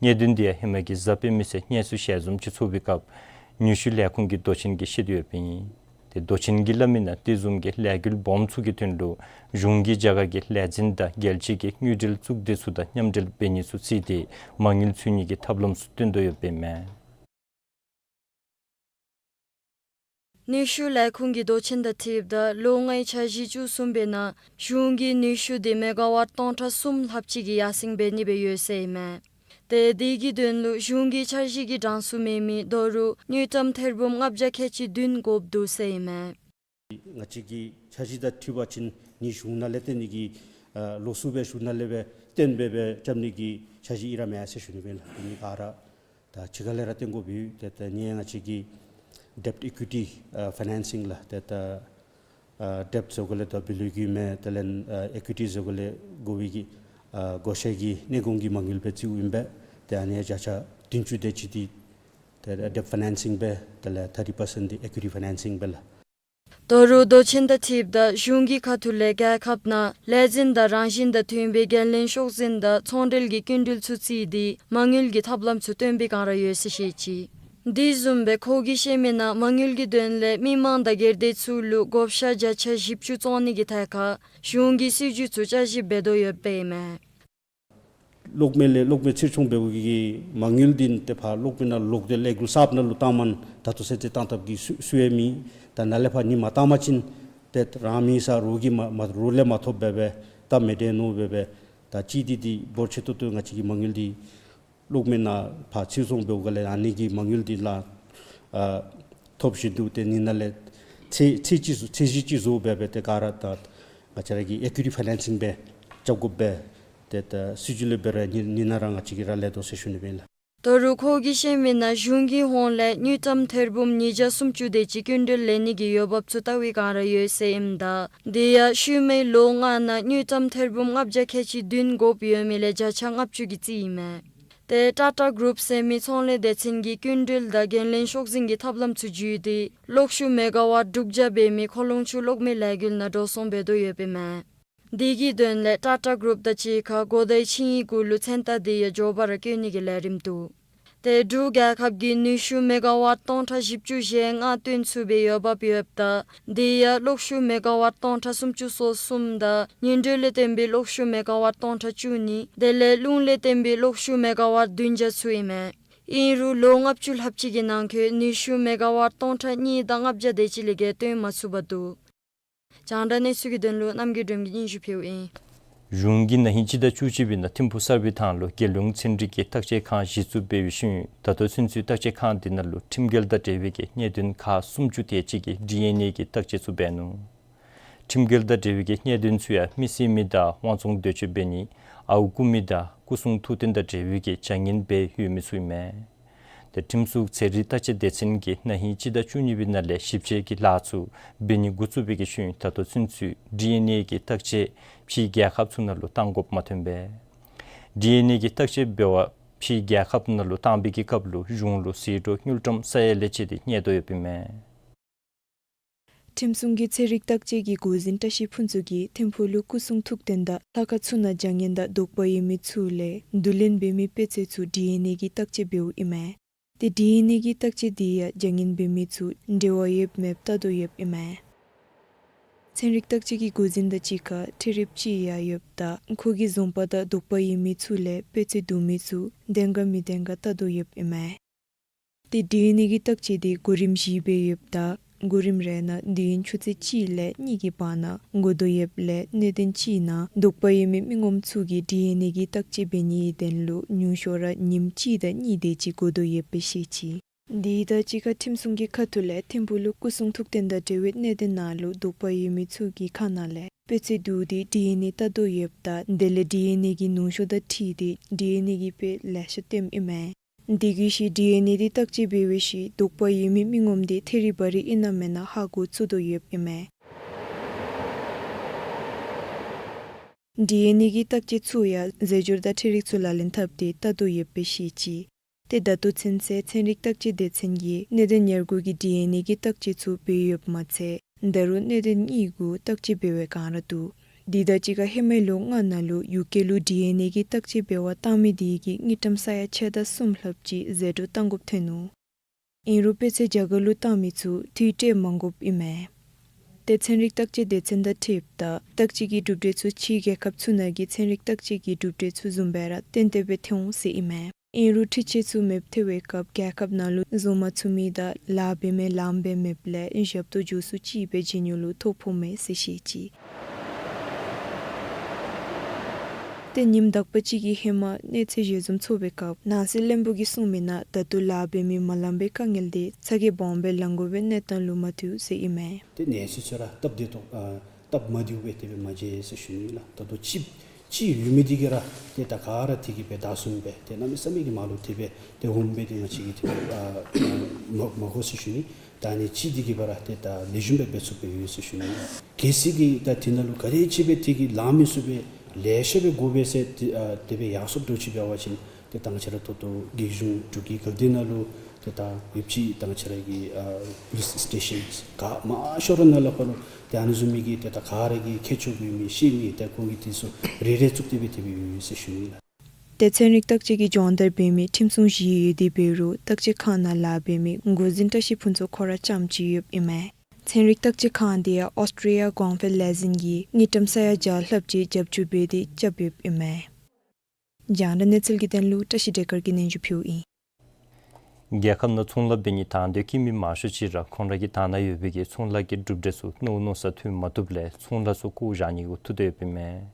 གནད་དོན་དེ་ཡང་ཧེ་མ་གི་གཟའ་སྤེན་པའི་ཚེ་གནས་ཚུལ་ཞལ་འཛོམས་ཅིག་ཚོགས་པའི་སྐབས་ནུས་ཤུགས་ལས་ཁུངས་ཀྱི་མདོ་ཆེན་གྱིས་བཤད་དེ་ཡོདཔ་ཨིན། ཏེ་མདོ་ཆེན་གྱིས་སླབ་མི་ནང་དེ་བཟུམ་གྱི་ལས་འགུལ་སྦོམ་ཚུ་གི་དོན་ལུ་གཞུང་གིས་རྒྱ་གར་གྱི་ལས་འཛིན་དང་རྒྱལ་སྤྱི་གི་དངུལ་འབྲེལ་གཙུག་སྡེ་ཚུ་དང་མཉམ་འབྲེལ་འབད་ནི་ཚུ་བརྩིས་ཏེ་མ་དངུལ་འཚོལ་ནི་གི་ཐབས་ལམ་ཚུ་སྟོན་དོ་ཡོདཔ་ཨིན་མས། ནུས་ཤུགས་ལས་ཁུངས་ཀྱི་མདོ་ཆེན་དང་འཁྲིལཝ་ད་ལོ་ལྔའི་འཆར་གཞི་བཅུ་གསུམ་པའི་ནང་གཞུང་གིས་ནུས་ཤུགས་དེ་མེ་ག་ཝཊ་སྟོང་ཕྲག་གསུམ་ལྷགཔ་ཅིག་གི་ཡར་སེང་འབད་ནི་སྦེ་ཡོད་ཟེར་ཨིན་མས། ཏེ་དེ་གི་དོན་ལུ་གཞུང་གི་འཆར་གཞི་གི་གྲངས་སུ་མེད་མི་ད་རུང་དངུལ་ཀྲམ་ཐེར་འབུམ་ལྔ་བརྒྱ་ཁལ་གཅིག་བདུན་དགོཔ་འདུག་ཟེར་ཨིན་མས། ང་བཅས་ཀྱི་འཆར་གཞི་དང་འཁྲིལ་བ་ཅིན་ནི་གཞུང་ནང་ལས་བཏོན་ནི་གི་ཨ་ལོགས་སུ་སྦེ་གཞུང་ནང་ལས་སྦེ་བཏོན་སྦེ་སྦེ་རྐྱབ་ནི་གི་འཆར་གཞི་ཨིན་ར་མེན་ཟེར་ཞུ་ནི་སྦེ་ཨིན་ལགས། དེ་ནི་ག་ར་ད་ཕྱི་ཁ་ལས་ར་བཏོན་དགོཔ་ཡོད། ཏེ་ད་ནི་ང་བཅས་ཀྱི་ཌེབཊ་ཨི་ཀུའི་ཊི་ཨ་ཕའི་ནེན་སིང་ལགས། ཏེ་ད་ཨ་ཌེབཊ་བཟོ་དགོ་ལས་ད་བི་ལུ་གི་མེན། དེ་ལས་ཨ་ཨི་ཀུའི་ཊི་བཟོ་དགོ་ལས་དགོ་པའི་གི་ཨ་བགོ་བཤའ་གི་གནས་གོང་གི་མ་དངུལ་སྦེ་བརྩིཝ་ཨིན་པས། ཏེ་ཨ་ནི་བརྒྱ་ཆ་བདུན་ཅུ་དེ་ཅིག་འདི་ཏེ་ཌེབཊ་ཕའི་ནེན་སིང་སྦེ་དེ་ལས་ཐར་ཊི་པར་སེནཊ་འདི་ཨི་ཀུའི་ཊི་ཕའི་ནེན་སིང་སྦེ་ལགས། ད་རུང་མདོ་ཆེན་དང་འཁྲིལཝ་ད་གཞུང་གི་ཁ་ཐུག་ལས་རྒྱལ་ཁབ་ནང་ལས་འཛིན་དང་རང་བཞིན་དང་མཐུན་པའི་འགན་ལེན་ཤོག་འཛིན་དང་ཚོང་འབྲེལ་གྱི་སྐྱིན་འགྲུལ་ཚུ་བརྩིས་ཏེ་མ་དངུལ་གྱི་ཐབས་ལམ་ཚུ་སྟོན་པའི་བསྒང་ར་ཡོད་ཟེར་བཤད་ཅི། དེ་བཟུམ་སྦེ་ཁོ་གིས་བཤད་མི་ནང་མ་དངུལ་གྱི་དོན་ལས་མི་མང་དང་སྒེར་སྡེ་ཚུ་ལུ་བགོ་བཤའ་བརྒྱ་ཆ་བཞི་བཅུ་བཙོང་ནི་གི་ཐད་ཁར་གཞུང་གིས་སྲིད་བྱུས་ཚུ་བསྐྱར་ཞིབ་འབད་དོ་ཡོདཔ་ཨིན་མས། གློག་མེ་ལས་གློག་མེ་ཕྱིར་ཚོང་འབད་བའི་གི་མ་དངུལ་འདི་ཏེ་ཕར་གློག་མེ་ནང་ལོག་སྟེ་ལས་འགུལ་གསརཔ་ནང་ལུ་བཏང་མ་ད་ལྟོ་ཚུན་ཚོད་བཏང་ཐབས་ཀྱི་སྲོལ་སྲོལ་ཡང་མེད། ད་ནཱ་ལས་ཕར་ནི་མ་བཏང་པ་ཅིན་ཏེ་རང་མི་ས་རོགས་ཀྱིས་མ་མ་རོགས་ལས་མ་ཐོབ་སྦེ་སྦེ་ད་མི་འདྲ་ནོ་སྦེ་སྦེ་ད་ཅིག་འདི་འདི་འབོར་ཆེ་ཏོག་ཏོ་ང་བཅས་ཀྱི་མ་དངུལ་འདི་གློག་མེ་ནང་ཕར་ཕྱིར་ཚོང་འབདཝ་ལས་ཨ་ནི་གི་མ་དངུལ་འདི་ལཱ་ཨ་ཐོབ་བཞིན་འདུག། ཏེ་ནི་ནཱ་ལས་ཚད་ཚད་ཅིག་ཚད་གཞི་ཅིག་བཟོ་སྦེ་སྦེ་ཏེ་ག་ར་ད་ང་བཅས་ར་གི་ཨི་ཀུའི་ཊི་ཕའི་ནེན་སིང་སྦེ་རྐྱབ་དགོ་པས། ཏེ་ད་སྲིད་བྱུས་ལས་འབད་ར་ནི་ནི་ནཱ་ར་ང་བཅས་ཀྱིས་ར་ལས་དོ་ཟེར་ཞུ་ནི་སྦེ་ཨིན་ལགས། ད་རུང་ཁོ་གིས་བཤད་མི་ནང་གཞུང་གི་ཧོངས་ལས་དངུལ་ཀྲམ་ཐེར་འབུམ་ཉིས་བརྒྱ་སུམ་ཅུ་དེ་ཅིག་སྐྱིན་འགྲུལ་ལེན་ནི་གི་འོས་འབབ་ཚུ་བལྟ་བའི་བསྒང་ར་ཡོད་ཟེར་ཨིནམ་ད་དེ་ཡང་ཤུལ་མའི་ལོ་ལྔ་ནང་དངུལ་ཀྲམ་ཐེར་འབུམ་ལྔ་བརྒྱ་ཁལ་གཅིག་བདུན་དགོཔ་ཡོད་མི་ལས་བརྒྱ་ཆ་ལྔ་བཅུ་གིས་བརྩིས་ཨིན་མས། ཏེ་ཊ་ཊ་གུ་རུཔ་ཟེར་མི་ཚོང་ལས་སྡེ་ཚན་གྱིས་སྐྱིན་འགྲུལ་དང་འགན་ལེན་ཤོག་འཛིན་གྱི་ཐབས་ལམ་ཚུ་བརྒྱུད་དེ་གློག་ཤུགས་མེ་ག་ཝཊ་དྲུག་བརྒྱ་འབད་མི་ཁོ་ལོང་ཆུ་གློག་མེ་ལས་འགུལ་ནང་འགྲོ་སོང་འབད་དོ་ཡོདཔ་ཨིན་མས། དེ་གི་དོན་ལས་ཊ་ཊ་གུ་རུཔ་དང་གཅིག་ཁར་གོ་བརྡའི་ཆིངས་ཡིག་གུ་ལུ་མཚན་རྟགས་དེ་ཡང་མགྱོགས་པ་ར་བཀོད་ནི་གི་ལས་རིམ་འདུག། ཏེ་འབྲུག་རྒྱལ་ཁབ་ཀྱིས་ནུས་ཤུགས་མེ་ག་ཝཊ་སྟོང་ཕྲག་བཞི་བཅུ་ཞེ་ལྔ་བཏོན་ཚུགས་པའི་འོས་འབབ་ཡོདཔ་ད་དེ་ཡང་གློག་ཤུགས་མེ་ག་ཝཊ་སྟོང་ཕྲག་སུམ་ཅུ་སོ་གསུམ་དང་ཉིང་རྡུལ་ལས་བཏོན་པའི་གློག་ཤུགས་མེ་ག་ཝཊ་སྟོང་ཕྲག་བཅུ་གཉིས་དེ་ལས་རླུང་ལས་བཏོན་པའི་གློག་ཤུགས་མེ་ག་ཝཊ་བདུན་བརྒྱ་ཚུ་ཨིན་མས། ཨིན་རུང་ལོ་ལྔ་བཅུ་ལྷགཔ་ཅིག་གི་ནང་འཁོད་ནུས་ཤུགས་མེ་ག་ཝཊ་སྟོང་ཕྲག་གཉིས་དང་ལྔ་བརྒྱ་དེ་ཅིག་ལས་བརྒལ་བཏོན་མ་ཚུགས་པར་འདུག། རྒྱང་བསྒྲགས་གནས་ཚུལ་གྱི་དོན་ལུ་རྣམ་རྒྱལ་སྒྲོལ་མ་གིས་སྙན་ཞུ་ཕུལཝ་ཨིན། གཞུང་གིས་ན་ཧིང་སྤྱི་ཟླ་བཅུ་གཅིག་པའི་ནང་ཐིམ་ཕུག་གསར་པའི་ཐང་ལུ་རྒྱལ་ཡོངས་ཚན་རིག་གི་བརྟག་དཔྱད་ཁང་གཞི་བཙུགས་འབད་བའི་ཤུལ་ད་ལྟོ་ཚུན་ཚོད་བརྟག་དཔྱད་ཁང་འདི་ནང་ལུ་ཁྲིམས་འགལ་དང་འབྲེལ་བའི་གི་གནད་དོན་ཁག་སུམ་ཅུ་དེ་ཅིག་གི་ཌི་ཨེན་ཨེ་གི་བརྟག་དཔྱད་ཚུ་འབད་ནུག། ཁྲིམས་འགལ་དང་འབྲེལ་བའི་གི་གནད་དོན་ཚུ་ཡང་མི་བསད་མི་དང་དབང་བཙོང་འདོད་སྤྱོད་འབད་ནི་ཨརཝ་རྐུ་མི་དང་སྐུ་སྲུང་ཐུགས་རྟེན་དང་འབྲེལ་བའི་གི་བྱ་ངན་འབད་ཡོད་མི་ཚུ་ཨིན་མས། ཏེ་ཁྲིམས་སྲུང་ཚན་རིག་བརྟག་དཔྱད་སྡེ་ཚན་གྱིས་ན་ཧིང་སྤྱི་ཟླ་བཅུ་གཉིས་པའི་ནང་ལས་ཞིབ་དཔྱད་ཀྱི་ལཱ་ཚུ་འབད་ནི་འགོ་བཙུགས་པའི་གི་ཤུལ་ད་ལྟོ་ཚུན་ཚོད་ཌི་ཨེན་ཨེ་གི་བརྟག་དཔྱད་ཕྱིའི་རྒྱལ་ཁབ་ཚུ་ནང་ལུ་བཏང་དགོཔ་མ་ཐོན་པས། ཌི་ཨེན་ཨེ་གི་བརྟག་དཔྱད་འབད་བར་ཕྱིའི་རྒྱལ་ཁབ་ནང་ལུ་བཏང་པའི་གི་སྐབས་ལུ་གཞུང་ལུ་ཟད་འགྲོ་དངུལ་ཀྲམ་ས་ཡ་ལས་བཅད་དེ་གནས་དོ་ཡོདཔ་ཨིན་མས། ཁྲིམས་སྲུང་གི་ཚན་རིག་བརྟག་དཔྱད་ཀྱི་འགོ་འཛིན་བཀྲ་ཤིས་ཕུན་ཚོགས་ཀྱིས་ཐིམ་ཕུག་ལུ་སྐུ་སྲུང་ཐུགས་རྟེན་དང་ལྷ་ཁང་ཚུ་ནང་བྱ་ངན་དང་དོགས་པ་ཡོད་མི་ཚུ་ལས་བསྡུ་ལེན་འབད་མི་དཔེ་ཚད་ཚུ་ཌི་ཨེན་ཨེ་གིས་བརྟག་དཔྱད་འབདཝ་ཨིན་མས། ཏེ་ཌི་ཨེན་ཨེ་གི་བརྟག་དཔྱད་དེ་ཡང་བྱ་ངན་འབད་མི་ཚུ་འབྲེལ་བ་ཡོདཔ་མེདཔ་བལྟ་དོ་ཡོདཔ་ཨིན་མས། ཚན་རིག་བརྟག་དཔྱད་ཀྱི་འགོ་འཛིན་དང་གཅིག་ཁར་ཁྲལ་རིཔ་ཅིག་ཡང་ཡོདཔ་ད་ཁོ་གིས་བཟུང་པ་དང་དོགས་པ་ཡོད་མི་ཚུ་ལས་དཔེ་ཚད་བསྡུ་མི་ཚུ་བདེན་ག་མི་བདེན་ག་བལྟ་དོ་ཡོདཔ་ཨིན་མས། ཏེ་ཌི་ཨེན་ཨེ་གི་བརྟག་དཔྱད་དེ་གོ་རིམ་བཞི་སྦེ་ཡོདཔ་ད་གོ་རིམ་རེ་ནང་དུས་ཡུན་ཆུ་ཚོད་གཅིག་ལས་གཉིས་ཀྱི་བར་ན་འགོར་དོ་ཡོདཔ་ལས་གནད་དོན་གཅིག་ནང་དོགས་པ་ཡོད་མི་མི་ངོམ་ཚུ་གིས་ཌི་ཨེན་ཨེ་གི་བརྟག་དཔྱད་འབད་ནིའི་དོན་ལུ་ཉུང་ཤོས་ར་ཉིནམ་གཅིག་དང་གཉིས་དེ་ཅིག་འགོར་དོ་ཡོདཔ་སྦེ་བཤད་ཅི། དེ་དང་གཅིག་ཁར་ཁྲིམས་སྲུང་གི་ཁ་ཐུག་ལས་ཐིམ་ཕུག་ལུ་སྐུ་སྲུང་ཐུགས་རྟེན་དང་འབྲེལ་བའི་གནད་དོན་ནང་ལུ་དོགས་པ་ཡོད་མི་ཚུ་གི་ཁ་ནང་ལས་དཔེ་ཚད་བསྡུ་སྟེ་ཌི་ཨེན་ཨེ་བལྟ་དོ་ཡོདཔ་ད་དེ་ལས་ཌི་ཨེན་ཨེ་གི་ཉུང་ཤོས་དང་འཁྲིལ་ཏེ་ཌི་ཨེན་ཨེ་གི་དཔེ་ལེ་ཤ་སྟོནམ་ཨིན་མས། དེ་གི་ཤུལ་ཌི་ཨེན་ཨེ་དེ་བརྟག་དཔྱད་འབད་བའི་ཤུལ་དོགས་པ་ཡོད་མི་མི་ངོམ་དེ་ཐད་རི་བ་རི་ཨིན་ན་མེན་ན་ཧ་གོ་ཚུགས་དོ་ཡོདཔ་ཨིན་མས། ཌི་ཨེན་ཨེ་གི་བརྟག་དཔྱད་ཚུ་ཡང་རྫས་སྦྱོར་དང་ཁྲལ་རིགས་ཚུ་ལག་ལེན་འཐབ་སྟེ་བལྟ་དོ་ཡོདཔ་སྦེ་བཤད་ཅི། ཏེ་ད་ལྟོ་ཚུན་ཚོད་ཚན་རིག་བརྟག་དཔྱད་སྡེ་ཚན་གྱིས་གནད་དོན་ཉེར་དགུ་གི་ཌི་ཨེན་ཨེ་གི་བརྟག་དཔྱད་ཚུ་འབད་ཡོདཔ་མ་ཚད་ད་རུང་གནད་དོན་གཉིས་གུ་བརྟག་དཔྱད་འབད་བའི་བསྒང་ར་འདུག། དེ་དང་གཅིག་ཁར་ཧེ་མའི་ལོ་ལྔ་ནང་ལུ་ཡུ་ཀེ་ལུ་ཌི་ཨེན་ཨེ་གི་བརྟག་དཔྱད་འབད་བར་བཏང་མི་དེ་གིས་དངུལ་ཀྲམ་ས་ཡ་ཕྱེད་དང་གསུམ་ལྷགཔ་ཅིག་ཟད་འགྲོ་བཏང་དགོཔ་ཐོན་ནུག། ཨིན་རུང་དཔེ་ཆ་རྒྱ་གར་ལུ་བཏང་མི་ཚུ་འཐུས་སྤྲོད་མ་དགོཔ་ཨིན་མས། ཏེ་ཚན་རིག་བརྟག་དཔྱད་སྡེ་ཚན་དང་འཁྲིལཝ་ད་བརྟག་དཔྱད་ཀྱི་གྲུབ་འབྲས་ཚུ་ཕྱིའི་རྒྱལ་ཁབ་ཚུ་ནང་གི་ཚན་རིག་བརྟག་དཔྱད་ཀྱི་གྲུབ་འབྲས་ཚུ་བཟུམ་སྦེ་ར་ཏན་ཏན་སྦེ་ཐོན་འོང་ཟེར་ཨིན་མས། ཨིན་རུང་འཕྲུལ་ཆས་ཚུ་མེདཔ་ཐལ་བའི་སྐབས་རྒྱལ་ཁབ་ནང་ལུ་བཟོ་མ་ཚུགས་མི་དང་ལཱ་འབད་མི་ལངམ་སྦེ་མེདཔ་ལས་ཞབས་ཏོག་མགྱོགས་སུ་ཅིག་སྦེ་བྱིན་ནི་ལུ་ཐོ་ཕོགཔ་མས་ཟེར་བཤད་ཅི། ཏེ་ཉིནམ་དག་པ་ཅིག་གི་ཧེ་མ་གནས་ཚུལ་ཞལ་འཛོམས་ཚོགས་པའི་སྐབས་ནང་སྲིད་བློན་པོ་གིས་གསུངས་མི་ནང་ད་ལྟོ་ལཱ་འབད་མི་མ་ལངམ་པའི་དཀའ་ངལ་དེ་ཚ་གྱང་སྦོམ་སྦེ་ལང་དགོ་པའི་གནས་སྟངས་ལུ་མ་ཐུག་ཟེར་ཨིན་མས། ཏེ་གནས་ཚུལ་ཚུ་ར་སྟབས་བདེ་ཏོག་ཨ་སྟབས་མ་བདེཝ་སྦེ་དེ་སྦེ་མ་མཇལ་ཟེར་ཞུ་ནི་ལགས། ད་ལྟོ་ཅིག་ཅིག་ཡོད་མི་འདི་གིས་ར་ཏེ་ད་ག་ར་དེ་གིས་སྦེ་བདའ་ཟུན་སྦེ་ཏེ་གནམ་མེད་ས་མེད་ཀྱི་མར་ལུ་དེ་སྦེ་ཏེ་འོངམ་སྦེ་ཏེ་ང་བཅས་ཀྱིས་དེ་སྦེ་ཨ་མ་མ་གོ་ཟེར་ཞུ་ནི། ད་ཨ་ནི་ཅིག་འདི་གིས་སྦེ་ར་ཏེ་ད་ལེགས་ཤོམ་སྦེ་འབད་ཚུགསཔ་སྦེ་ཡོད་ཟེར་ཞུ་ནི། གལ་སྲིད་ཀྱི་ད་དེ་ནང་ལུ་ག་དེ་ཅིག་སྦེ་དེ་གིས་ལང་མི་ཚུགས་པས་ལེ་ཤ་སྦེ་དགོ་པས་ཟེར་ཏེ་ཨ་དེ་སྦེ་ཡར་སོངམ་འདྲཝ་ཅིག་འབད་བ་ཅིན་ཏེ་ད་ང་བཅས་ར་ད་ལྟོ་རྒྱལ་གཞུང་འབྲུག་གི་འགག་སྡེ་ནང་ལུ་ཏེ་ད་ཡོདཔ་ཅིག་ད་ང་བཅས་ར་གི་ཨ་པོ་ལིསི་སི་ཊེ་ཤཱནསི་ག་མང་ཤོས་ར་ནང་ལས་ཕར་ལུ་ཏེ་ཨ་ནི་བཟུམ་མའི་གི་ཏེ་ད་ག་ར་གིས་མཁྱེན་ཆོག་པའི་མི་ཤེས་མི་ཏེ་ཁོང་གིས་དེ་ཚུ་རེ་རེ་བཙུགས་ཏེ་སྦེ་དེ་སྦེ་ཡོད་ཡོད་ཟེར་ཞུ་ནི་ལགས། ཏེ་ཚན་རིག་བརྟག་དཔྱད་ཀྱི་སྦྱོང་བརྡར་འབད་མི་ཁྲིམས་སྲུང་བཞི་ཡོད་དེ་འབད་རུང་བརྟག་དཔྱད་ཁང་ནང་ལཱ་འབད་མི་འགོ་འཛིན་བཀྲ་ཤིས་ཕུན་ཚོགས་ཁོ་ར་རྐྱངམ་ཅིག་ཡོདཔ་ཨིན་མས། ཚན་རིག་བརྟག་དཔྱད་ཁང་དེ་ཡང་ཨོསི་ཊྲེ་ལི་ཡ་གོང་འཕེལ་ལས་འཛིན་གྱིས་དངུལ་ཀྲམ་ས་ཡ་བརྒྱ་ལྷགཔ་ཅིག་རྒྱབ་སྐྱོར་འབད་དེ་རྐྱབ་ཡོདཔ་ཨིན་མས། རྒྱང་བསྒྲགས་གནས་ཚུལ་གྱི་དོན་ལུ་བཀྲ་ཤིས་བདེ་དཀར་གྱིས་སྙན་ཞུ་ཕུལཝ་ཨིན། རྒྱལ་ཁབ་ནང་ཚོང་ལཱ་འབད་ནི་དང་འདོད་བསྐྱེད་མི་མང་ཤོས་ཅིག་ར་ཁོང་ར་གི་དང་ན་ཡོད་པའི་གི་ཚོང་ལཱ་གི་གྲུབ་འབྲས་ཚུ་མནོ་མནོ་ས་ཐོན་མ་བཏུབ་ལས་ཚོང་ལཱ་ཚུ་བཀོ་བཞག་ནི་གུ་ཐུག་སྟེ་ཡོདཔ་ཨིན་མས།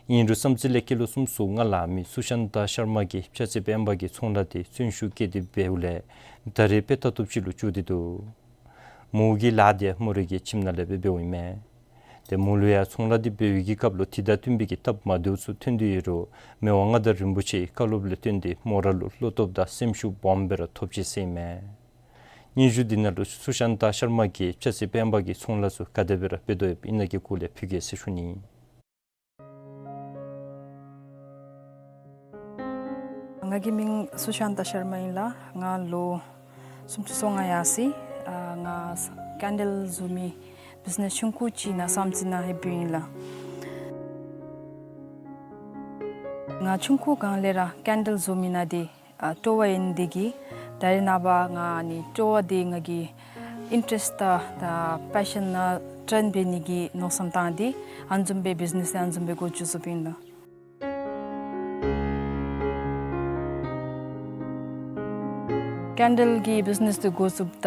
ཨིན་རུང་བསམ་རྩེ་ལས་སྐྱེས་ལོ་གསུམ་གསུམ་ལྔ་ལང་མི་སུ་ཤཱན་ཏ་ཤར་མ་གིས་ལྕགས་རྩི་སྤེན་པ་གི་ཚོང་ལཱ་དེ་བརྩོན་ཤུགས་བསྐྱེད་དེ་འབདཝ་ལས་ད་རེས་དཔེ་ལྟ་བཏུབ་ཅིག་ལུ་འགྱུར་ཏེ་འདུག། མོ་གི་ལཱ་དེ་མོ་རའི་གི་ཁྱིམ་ནང་ལས་སྦེ་འབདཝ་ཨིན་མས། ཏེ་མོ་ལུ་ཡང་ཚོང་ལཱ་འདི་འབད་བའི་གི་སྐབས་ལུ་དེ་དང་བསྟུན་པའི་གི་སྟབས་མ་བདེཝ་ཚུ་ཐོན་ཏེ་ཡོད་རུང་མི་དབང་མངའ་བདག་རིན་པོ་ཆེའི་བཀའ་སློབ་ལས་བརྟེན་ཏེ་མོ་ར་ལུ་བློ་སྟོབས་དང་སེམས་ཤུགས་སྦོམ་སྦེ་ར་ཐོབ་ཅི་ཟེར་ཨིན་མས། སྙན་ཞུ་འདི་ནང་ལུ་སུ་ཤཱན་ཏ་ཤར་མ་གིས་ལྕགས་རྩི་སྤེན་པ་གི་ཚོང་ལཱ་ཚུ་ག་དེ་སྦེ་ར་འབད་དོ་ཡོདཔ་ཨིན་ན་གི་སྐོར་ལས་ཕུལ་གེ་ཟེར་ཞུ་ནི། ང་གི་མིང་སུ་ཤཱན་ཏ་ཤར་མ་ཨིན་ལགས། ང་ལོ་སུམ་ཅུ་སོ་ལྔ་ཡར་སོ་ཡི། ཨ་ང་ཀེན་ཌལ་བཟོ་མི་བིཛི་ནེསི་ཆུང་ཀུ་ཅིག་ནཱ་བསམ་རྩེ་ནང་ལྷོདཔ་ཨིན་ལགས། ང་ཆུང་ཀུ་སྒང་ལས་ར་ཀེན་ཌལ་བཟོ་མི་ནང་འདི་ཨ་སྤྲོ་བ་ཨིན་དེ་གིས་ད་རེས་ནངས་པ་ང་ཨ་ནི་སྤྲོ་བ་འདི་ང་གི་ཨིན་ཊེ་རེསཊ་དང་ད་པེ་ཤཱན་ནང་ཊརན་འབད་ནི་གི་མནོ་བསམ་བཏང་སྟེ་ཨ་ནི་བཟུམ་སྦེ་བིཛི་ནེསི་ཨ་ནི་བཟུམ་སྦེ་འགོ་བཙུགས་བཙུགསཔ་ཨིན་ལགས། ཀེན་ཌལ་གྱི་བིཛི་ནེསི་འདི་འགོ་བཙུགསཔ་ད་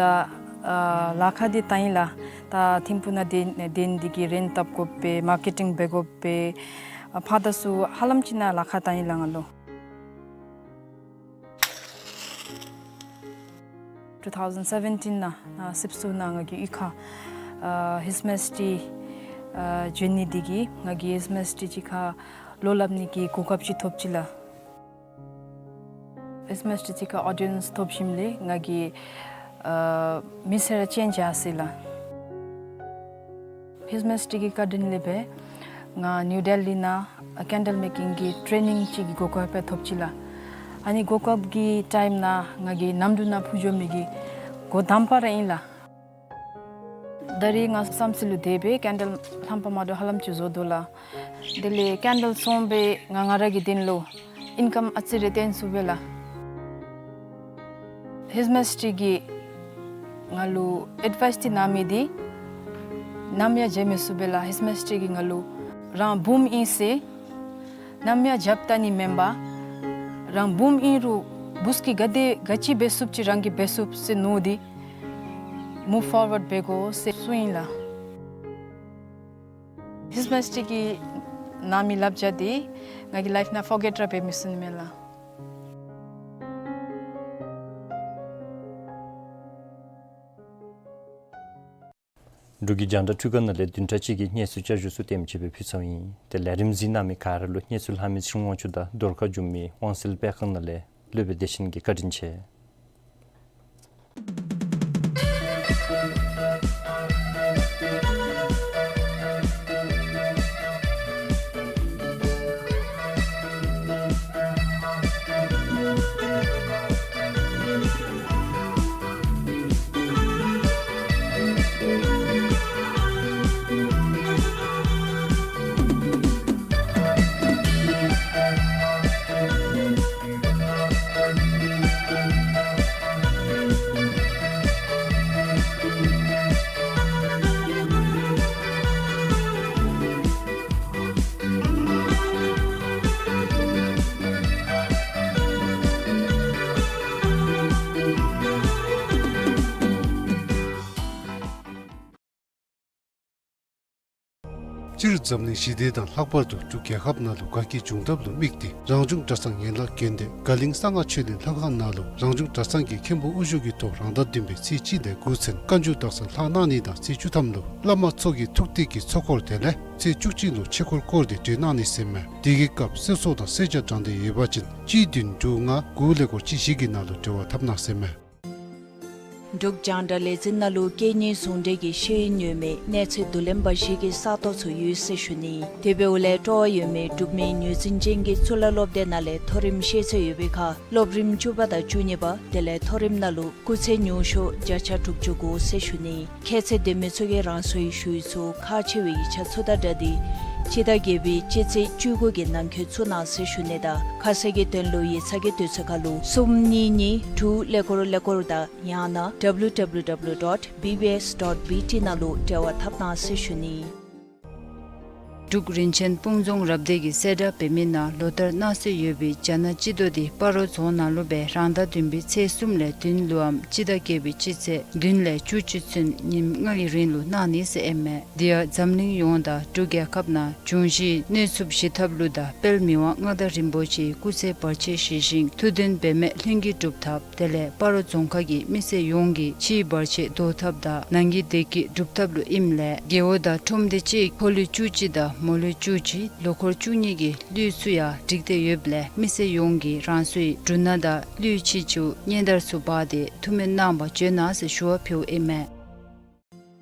ཨ་ལཱ་ཁག་འདི་བཏང་ཡི་ལགས། ད་ཐིམ་ཕུག་ནང་སྡོད་སྡོད་ནི་དེ་གིས་རེནཊ་བཏབ་དགོ་པས། མར་ཀེ་ཊིང་འབད་དགོ་པས། ཨ་ཕར་དང་ཚུར་ཧ་ལམ་ཅིག་ནང་ལཱ་ཁག་བཏང་ཡི་ལགས་ང་ལུ། ཊུ་ཐའུ་ཛེནཌ་སེ་བེན་ཊིན་ནང་ནཱ་སིབ་སུ་ནང་ང་གི་གཡུས་ཁར་ཨ་ཧིསི་མེ་སི་ཊི་ཨ་བྱོན་ནི་དེ་གིས་ང་གིས་ཧིསི་མེ་སི་ཊི་ཅིག་ཁར་ལོ་ལྷབ་ནི་གི་གོ་སྐབས་ཅིག་ཐོབ་ཅི་ལགས། ཧིསི་མེ་སི་ཊི་ཅིག་ཁར་ཨོ་ཌི་ཡེནསི་ཐོབ་ཞིནམ་ལས་ང་གི་ཨ་མི་ཚེ་ར་ཅེནཇི་ཡར་སོ་ཡི་ལགས། ཧིསི་མེ་སི་ཊི་གི་བཀའ་དྲིན་ལས་སྦེ་ང་ནིའུ་ཌེ་ལི་ནང་ཨ་ཀེན་ཌལ་མེ་ཀིང་གི་ཊེ་ནིང་ཅིག་གི་གོ་སྐབས་སྦེ་ཐོབ་ཅི་ལགས། ཨ་ནི་གོ་སྐབས་ཀྱི་ཊའིམ་ནང་ང་གི་གནམ་གྲུ་ནང་འཕུར་འགྱོ་མི་གི་འགོ་དང་པ་ར་ཨིན་ལགས། ད་རེས་ང་བསམ་རྩེ་ལུ་དེ་སྦེ་ཀེན་ཌལ་ལྷམ་པ་མ་འདྲཝ་ཧ་ལམ་ཅིག་བཟོ་དོ་ལགས། དེ་ལས་ཀེན་ཌལ་བཙོང་སྦེ་ང་ང་ར་གི་དོན་ལུ་ཨིན་ཀམ་ཨ་ཙི་རེ་བཏོན་ཚུགས་པས་ལགས། ཧིསི་མེ་སི་ཊི་གིས་ང་ལུ་ཨེཌ་ཝའིསི་འདི་གནང་མི་འདི་ནམ་ཡང་བརྗེད་མི་ཚུགས་པས་ལགས། ཧིསི་མེ་སི་ཊི་གིས་ང་ལུ་རང་བུམོ་ཨིན་ཟེར་ནམ་ཡང་བརྗེད་བཏང་ནི་མེན་པར་རང་བུམོ་ཨིན་རུང་བུཚ་གིས་ག་དེ་ག་ཅི་འབད་ཚུགསཔ་ཅིག་རང་གིས་འབད་ཚུགསཔ་ཟེར་མནོ་སྟེ་མུབ་ཕོར་ཝརཌ་འབད་དགོ་ཟེར་གསུངས་ཡི་ལགས། ཧིསི་མེ་སི་ཊི་གིས་གནང་མི་བསླབ་བྱ་འདི་ང་གི་ལའིཕ་ནང་ཕོར་གེཊ་ར་འབད་མི་ཚུགས་ནི་མས་ལགས། འབྲུག་གི་རྒྱང་བསྒྲགས་ཐོག་ཁ་ནང་ལས་བདུན་ཕྲག་གཅིག་གི་གནས་ཚུལ་བསྐྱར་ཞུ་ཚུ་དེམ་ཅིག་སྦེ་ཕུལ་ཚརཝ་ཨིན། ཏེ་ལས་རིམ་གཟིགས་གནང་མི་ག་ར་ལུ་གནས་ཚུལ་ལྷག་མི་ཚེ་རིང་དབང་ཕྱུག་དང་རྫོང་ཁ་འགྱོ་མི་དབང་གསལ་དཔེ་ཁང་ནང་ལས་སློབ་དཔོན་བདེ་ཆེན་གྱིས་བཀའ་དྲིན་ཆེ། སྤྱིར་འཛམ་གླིང་ཞི་བདེ་དང་ལྷག་པར་དུ་འབྲུག་རྒྱལ་ཁབ་ནང་ལུ་དགའ་སྐྱིད་འབྱུང་ཐབས་ལུ་དམིགས་ཏེ་རང་བྱུང་གྲྭ་ཚང་ཡན་ལག་བརྒྱད་ལྡན་དགའ་གླིང་གསང་སྔགས་ཆོས་གླིང་ལྷ་ཁང་ནང་ལུ་རང་བྱུང་གྲྭ་ཚང་གི་མཁན་པོ་དབུ་བཞུགས་ཀྱི་ཐོག་རང་ཟླ་བདུན་པའི་ཚེས་གཅིག་ལས་འགོ་བཙུགས་མཁའ་འགྲོ་དག་ས་ལྷག་གནང་ནི་དང་ཚེས་བཅུ་ཐམ་ལུ་བླ་མ་ཚོགས་ཀྱི་ཐུགས་གཏད་ཀྱི་ཚོགས་འཁོར་དེ་ལས་ཚེས་བཅུ་གཅིག་ལུ་ཆོས་འཁོར་བསྐོར་ཏེ་གྲོལ་གནང་ནི་ཟེར་མས། དེ་གི་སྐབས་གསོལ་ཚོགས་དང་གསོལ་ཇ་དྲངས་ཏེ་ཡོད་པ་ཅིན་གཅིག་བདུན་དྲུག་ལྔ་དགུ་ཀླད་ཀོར་གཅིག་བཞི་གི་ནང་ལུ་འབྲེལ་བ་འཐབ་གནང་ཟེར་མས། འབྲུག་རྒྱང་བསྒྲགས་ལས་འཛིན་ནང་ལུ་སྐད་གཉིས་ཟུང་འབྲེལ་གྱི་ཤེས་ཡོན་ཡོད་མེད་གནས་ཚད་བསྡུ་ལེན་འབའ་ཞིག་གི་ས་སྟོང་ཚུ་ཡོད་ཟེར་ཞུ་ནི། དེ་འབདཝ་ལས་སྤྲོ་བ་ཡོད་མི་འབྲུག་མི་ངོས་འཛིན་ཅན་གྱི་གཙུག་ལག་སློབ་སྡེ་ནང་ལས་མཐོ་རིམ་ཤེས་ཚད་ཡོད་པའི་ཁར་སློབ་རིམ་བཅུ་པ་དང་བཅུ་གཉིས་པ་དེ་ལས་མཐོ་རིམ་ནང་ལུ་སྐུགས་ཚད་ཉུང་ཤོས་བརྒྱ་ཆ་དྲུག་ཅུ་དགུ་ཟེར་ཞུ་ནི། ཁྱད་ཚད་ལྡན་མི་ཚུ་གིས་རང་སོའི་ཞུ་ཡིག་ཚུ་ཁག་ཆེ་བའི་ཡིག་ཆ་ཚུ་དང་སྦྲགས་ཏེ་སྤྱི་ཟླ་བརྒྱད་པའི་སྤྱི་ཚེས་བཅུ་དགུ་གི་ནང་འཁོད་བཙུགས་གནང་ཟེར་ཞུ་ནི་དང་ཁ་གསལ་གྱི་དོན་ལུ་ཡིག་ཚང་གི་དུས་ཚོད་ཁར་ལུ་གསུམ་གཉིས་གཉིས་དྲུག་ཀླད་ཀོར་ཀླད་ཀོར་དང་ཡང་ན་W W W dot B B S dot B T ནང་ལུ་འབྲེལ་བ་འཐབ་གནང་ཟེར་ཞུ་ནི། འབྲུག་རིན་ཆེན་སྤུངས་རྫོང་རབ་སྡེ་གིས་གསལ་བསྒྲགས་འབད་མི་ནང་ལོ་ལྟར་གནང་སྲོལ་ཡོད་པའི་རྒྱ་ནག་སྤྱི་ཟླ་འདི་སྤ་རོ་རྫོང་ནང་ལུ་སྦེ་རང་ཟླ་བདུན་པའི་ཚེས་གསུམ་ལས་བདུན་ལུའམ་སྤྱི་ཟླ་བརྒྱད་པའི་སྤྱི་ཚེས་བདུན་ལས་བཅུ་གཅིག་ཚུན་ཉིནམ་ལྔའི་རིང་ལུ་གནང་ནི་ཟེར་ཨིན་མས། དེ་ཡང་འཛམ་གླིང་ཡོངས་དང་འབྲུག་རྒྱལ་ཁབ་ནང་འབྱུང་བཞིའི་གནོད་འཚེ་ཞི་ཐབས་ལུ་དང་དཔལ་མི་དབང་མངའ་བདག་རིན་པོ་ཆེའི་སྐུ་ཚེ་བར་ཆད་ཞི་ཞིང་ཐུགས་འདུན་འབད་མེད་ལྷུན་གྱིས་འགྲུབ་ཐབས། དེ་ལས་སྤ་རོ་རྫོང་ཁག་གི་མི་སེར་ཡོངས་ཀྱི་ཕྱིའི་བར་ཆད་བཟློག་ཐབས་དང་ནང་གི་བདེ་སྐྱིད་སྒྲུབ་ཐབས་ལུ་ཨིནམ་ལས་རྒེད་འོག་དང་ཁྲོམ་སྡེ་གཅིག་ཕོ་ལུས་བཅུ་གཅིག་དང་མོ་ལུས་བཅུ་གཅིག་ལོ་འཁོར་བཅུ་གཉིས་ཀྱི་གླུད་ཚུ་ཡང་སྒྲིག་སྟེ་ཡོདཔ་ལས་མི་སེར་ཡོངས་ཀྱིས་རང་སོའི་འབྲུ་སྣ་དང་གླུད་ཕྱི་ཕྱིའུ་སྙན་དར་ཚུ་འབག་སྟེ་ཐུགས་སྨོན་གནང་བར་བྱོན་གནང་ཟེར་ཞུ་བ་ཕུལཝ་ཨིན་མས།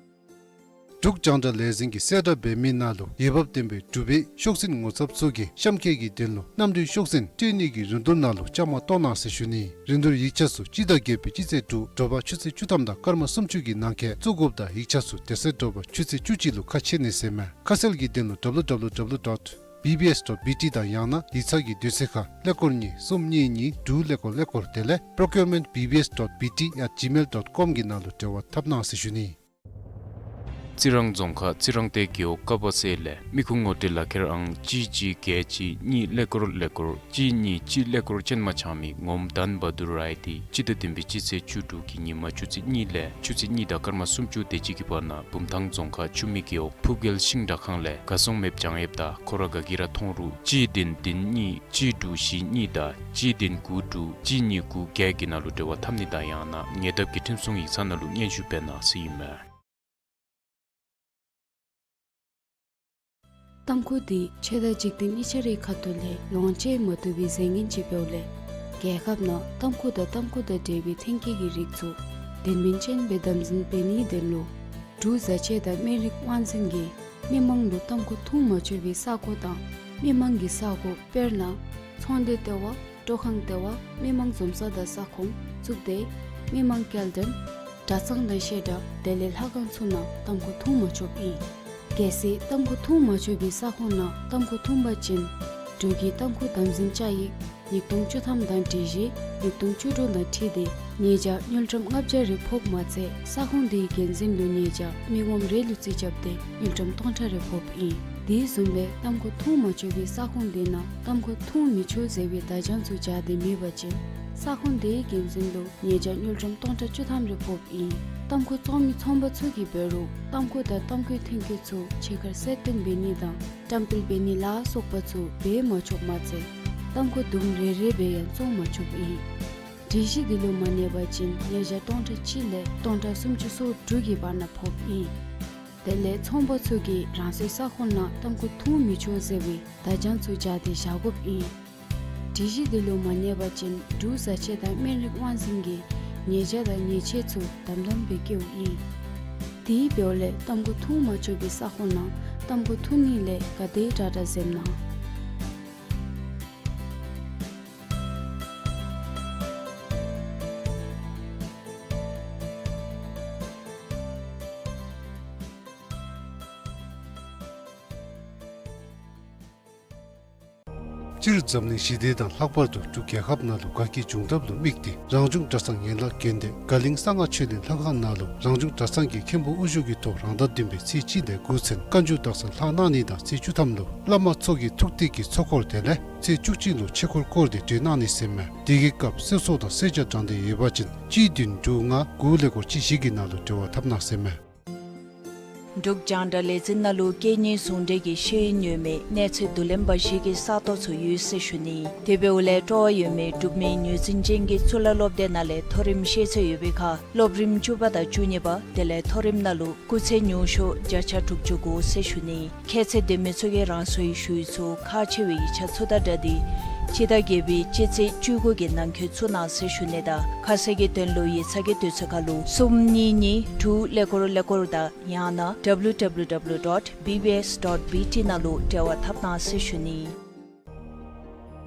འབྲུག་རྒྱང་བསྒྲགས་ལས་འཛིན་གྱིས་གསལ་བསྒྲགས་འབད་མི་ནང་ལུ་འོས་འབབ་ལྡན་པའི་འབྲུག་པའི་ཤོག་འཛིན་ངོ་ཚབ་ཚུ་གིས་གཤམ་འཁོད་ཀྱི་དོན་ལུ་གནམ་གྲུའི་ཤོག་འཛིན་སྤྲོད་ནི་གི་རིན་བསྡུར་ནང་ལུ་བཅའ་མར་གཏོགས་གནང་ཟེར་ཞུ་ནི། རིན་བསྡུར་ཡིག་ཆ་ཚུ་སྤྱི་ཟླ་བརྒྱད་པའི་སྤྱི་ཚེས་དྲུག་དྲོ་པ་ཆུ་ཚོད་བཅུ་ཐམ་དང་སྐར་མ་སུམ་ཅུ་གི་ནང་འཁོད་བཙུགས་དགོཔ་དང་ཡིག་ཆ་ཚུ་དེ་ཚེ་དྲོ་པ་ཆུ་ཚོད་བཅུ་གཅིག་ལུ་ཁ་ཕྱེ་ནི་ཟེར་མས། ཁ་གསལ་གྱི་དོན་ལུ་W W W dot B B S dot B T དང་ཡང་ན་ཡིག་ཚང་གི་དུས་ཚོད་ཁར་ཀླད་ཀོར་གཉིས་གསུམ་གཉིས་གཉིས་དྲུག་ཀླད་ཀོར་ཀླད་ཀོར་དེ་ལས་procurement B B S dot B T at gmail dot com གི་ནང་ལུ་འབྲེལ་བ་འཐབ་གནང་ཟེར་ཞུ་ནི། རྩི་རང་རྫོང་ཁག་རྩི་རང་སྡེ་རྒེད་འོག་ཀ་བ་སེ་ལས་མི་ཁུངས་ངོ་སྤྲོད་ལག་ཁྱེར་ཨང་གཅིག་གཅིག་བརྒྱད་གཅིག་གཉིས་ཀླད་ཀོར་ཀླད་ཀོར་གཅིག་གཉིས་གཅིག་ཀླད་ཀོར་ཅན་མ་ཆགས་མི་ངོམ་དཱན་བ་དུར་རའི་དེ་སྤྱི་ཟླ་བདུན་པའི་སྤྱི་ཚེས་བཅུ་དྲུག་གི་ཉིན་མ་ཆུ་ཚོད་གཉིས་ལས་ཆུ་ཚོད་གཉིས་དང་སྐར་མ་སུམ་ཅུ་དེ་ཅིག་གི་བར་ན་བུམ་ཐང་རྫོང་ཁག་ཆུ་སྨད་རྒེད་འོག་ཕུབ་རྒྱལ་ཤིང་དགྲ་ཁང་ལས་ག་སོང་མེདཔ་བྱང་ཡོདཔ་དང་ཁོ་ར་ག་གིས་ར་མཐོང་རུང་གཅིག་བདུན་བདུན་གཉིས་གཅིག་དྲུག་བཞི་གཉིས་དང་གཅིག་བདུན་དགུ་དྲུག་གཅིག་གཉིས་དགུ་བརྒྱད་ཀྱི་ནང་ལུ་འབྲེལ་བ་འཐབ་ནི་དང་ཡང་ན་ཉེ་འདབས་ཀྱི་ཁྲིམས་སྲུང་ཡིག་ཚང་ནང་ལུ་སྙན་ཞུ་འབད་གནང་ཟེར་ཨིན་མས། ཏམ་ཁུ་འདི་ཆོས་དང་འཇིག་རྟེན་གཉིས་ཆ་རའི་ཁ་ཐུག་ལས་ལོངས་སྤྱོད་མ་བཏུབ་པའི་རྫས་ངན་ཅིག་འབདཝ་ལས་རྒྱལ་ཁབ་ནང་ཏམ་ཁུ་དང་ཏམ་ཁུ་དང་འབྲེལ་བའི་ཐོན་སྐྱེད་ཀྱི་རིགས་ཚུ་དོན་སྨིན་ཅན་སྦེ་དམ་འཛིན་འབད་ནིའི་དོན་ལུ་འབྲུག་བཟའ་ཆས་དང་སྨན་རིགས་དབང་འཛིན་གྱིས་མི་མང་ལུ་ཏམ་ཁུ་འཐུང་མ་ཆོག་པའི་ས་གོ་དང་མི་མང་གི་ས་གོ་དཔེར་ན་ཚོང་སྡེ་ལྟེ་བ་སྤྲོ་ཁང་ལྟེ་བ་མི་མང་འཛོམས་ས་དང་ས་ཁོངས་གཙུག་སྡེ་མི་མང་སྐྱེལ་འདྲེན་གྲྭ་ཚང་དང་བཤད་གྲྭ་དེ་ལས་ལྷ་ཁང་ཚུ་ནང་ཏམ་ཁུ་འཐུང་མ་ཆོགཔ་ཨིན། གལ་སྲིད་ཏམ་ཁུ་འཐུང་མ་ཆོག་པའི་ས་ཁོངས་ནང་ཏམ་ཁུ་འཐུང་པ་ཅིན་འབྲུག་གི་ཏམ་ཁུ་དམ་འཛིན་བཅའ་ཡིག་ཉིས་སྟོང་བཅུ་ཐམ་དང་སྒྲིག་གཞི་ཉིས་སྟོང་བཅུ་དྲུག་དང་འཁྲིལ་ཏེ་ཉེས་བྱ་དངུལ་ཀྲམ་ལྔ་བརྒྱ་རེ་ཕོགཔ་མ་ཚད་ས་ཁོངས་དེའི་འགན་འཛིན་ལུ་ཉེས་བྱ་མི་ངོམ་རེ་ལུ་རྩིས་རྐྱབ་སྟེ་དངུལ་ཀྲམ་སྟོང་ཕྲག་རེ་ཕོགཔ་ཨིན། དེ་བཟུམ་སྦེ་ཏམ་ཁུ་འཐུང་མ་ཆོག་པའི་ས་ཁོངས་དེ་ནང་ཏམ་ཁུ་འཐུང་མི་ཆོག་ཟེར་བའི་བརྡ་བྱང་ཚུ་སྦྱར་ཏེ་མེད་པ་ཅིན་ས་ཁོངས་དེའི་འགན་འཛིན་ལུ་ཉེས་བྱ་དངུལ་ཀྲམ་སྟོང་ཕྲག་བཅུ་ཐམ་རེ་ཕོགཔ་ཨིན། ཏམ་ཁུ་བཙོང་མི་ཚོང་པ་ཚུ་གིས་འབད་རུང་ཏམ་ཁུ་དང་ཏམ་ཁུའི་ཐོན་སྐྱེད་ཚུ་ཕྱི་ཁར་གསལ་སྟོན་འབད་ནི་དང་བཀྲམ་སྤེལ་འབད་ནི་ལ་སོགས་པ་ཚུ་འབད་མ་ཆོགཔ་མ་ཚད་ཏམ་ཁུ་དུམ་རེ་རེ་སྦེ་ཡང་བཙོང་མ་ཆོགཔ་ཨིན། སྒྲིག་གཞི་འདི་ལུ་མ་གནས་པ་ཅིན་ཉེས་བྱ་སྟོང་ཕྲག་གཅིག་ལས་སྟོང་ཕྲག་སུམ་ཅུ་སོ་དྲུག་གི་བར་ན་ཕོགཔ་ཨིན། དེ་ལས་ཚོང་པ་ཚུ་གིས་རང་སོའི་ས་ཁོངས་ནང་ཏམ་ཁུ་འཐུང་མི་ཆོག་ཟེར་བའི་བརྡ་བྱང་ཚུ་སྦྱར་ཏེ་བཞག་དགོཔ་ཨིན། སྒྲིག་གཞི་འདི་ལུ་མ་གནས་པ་ཅིན་འབྲུག་བཟའ་ཆས་དང་སྨན་རིགས་དབང་འཛིན་གྱིས་ཉེས་བྱ་དང་ཉེས་ཆད་ཚུ་དམ་དམ་སྦེ་བཀལཝ་ཨིན། དེ་འབདཝ་ལས་ཏམ་ཁུ་འཐུང་མ་ཆོག་པའི་ས་ཁོངས་ནང་ཏམ་ཁུ་འཐུང་ནི་ལས་ག་དེ་དྲག་དྲག་འཛེམ་གནང་། སྤྱིར་འཛམ་གླིང་ཞི་བདེ་དང་ལྷག་པར་དུ་འབྲུག་རྒྱལ་ཁབ་ནང་ལུ་དགའ་སྐྱིད་འབྱུང་ཐབས་ལུ་དམིགས་ཏེ་རང་བྱུང་གྲྭ་ཚང་ཡན་ལག་བརྒྱད་ལྡན་དགའ་གླིང་གསང་སྔགས་ཆོས་གླིང་ལྷ་ཁང་ནང་ལུ་རང་བྱུང་གྲྭ་ཚང་གི་མཁན་པོ་དབུ་བཞུགས་ཀྱི་ཐོག་རང་ཟླ་བདུན་པའི་ཚེས་གཅིག་ལས་འགོ་བཙུགས་མཁའ་འགྲོ་དག་ས་ལྷག་གནང་ནི་དང་ཚེས་བཅུ་ཐམ་ལུ་བླ་མ་ཚོགས་ཀྱི་ཐུགས་གཏད་ཀྱི་ཚོགས་འཁོར་དེ་ལས་ཚེས་བཅུ་གཅིག་ལུ་ཆོས་འཁོར་བསྐོར་ཏེ་གྲོལ་གནང་ནི་ཟེར་མས། དེ་གི་སྐབས་གསོལ་ཚོགས་དང་གསོལ་ཇ་དྲངས་ཏེ་ཡོད་པ་ཅིན་གཅིག་བདུན་དྲུག་ལྔ་དགུ་ཀླད་ཀོར་གཅིག་བཞི་གི་ནང་ལུ་འབྲེལ་བ་འཐབ་གནང་ཟེར་མས། འབྲུག་རྒྱང་བསྒྲགས་ལས་འཛིན་ནང་ལུ་སྐད་གཉིས་ཟུང་འབྲེལ་གྱི་ཤེས་ཡོན་ཡོད་མི་གནས་ཚད་བསྡུ་ལེན་པ་ཞིག་གི་ས་སྟོང་ཚུ་ཡོད་ཟེར་ཞུ་ནི། དེ་འབདཝ་ལས་སྤྲོ་བ་ཡོད་མི་འབྲུག་མི་ངོས་འཛིན་ཅན་གྱི་གཙུག་ལག་སློབ་སྡེ་ནང་ལས་མཐོ་རིམ་ཤེས་ཚད་ཡོད་པའི་ཁར་སློབ་རིམ་བཅུ་པ་དང་བཅུ་གཉིས་པ་དེ་ལས་མཐོ་རིམ་ནང་ལུ་སྐུགས་ཚད་ཉུང་ཤོས་བརྒྱ་ཆ་དྲུག་ཅུ་དགུ་ཟེར་ཞུ་ནི། ཁྱད་ཚད་ལྡན་མི་ཚུ་གིས་རང་སོའི་ཞུ་ཡིག་ཚུ་ཁག་ཆེ་བའི་ཡིག་ཆ་ཚུ་དང་སྦྲགས་ཏེ་སྤྱི་ཟླ་བརྒྱད་པའི་སྤྱི་ཚེས་བཅུ་དགུ་གི་ནང་འཁོད་བཙུགས་གནང་ཟེར་ཞུ་ནི་དང་ཁ་གསལ་གྱི་དོན་ལུ་ཡིག་ཚང་གི་དུས་ཚོད་ཁར་ལུ་གསུམ་གཉིས་གཉིས་དྲུག་ཀླད་ཀོར་ཀླད་ཀོར་དང་ཡང་ན་W W W dot B B S dot B T ནང་ལུ་འབྲེལ་བ་འཐབ་གནང་ཟེར་ཞུ་ནི།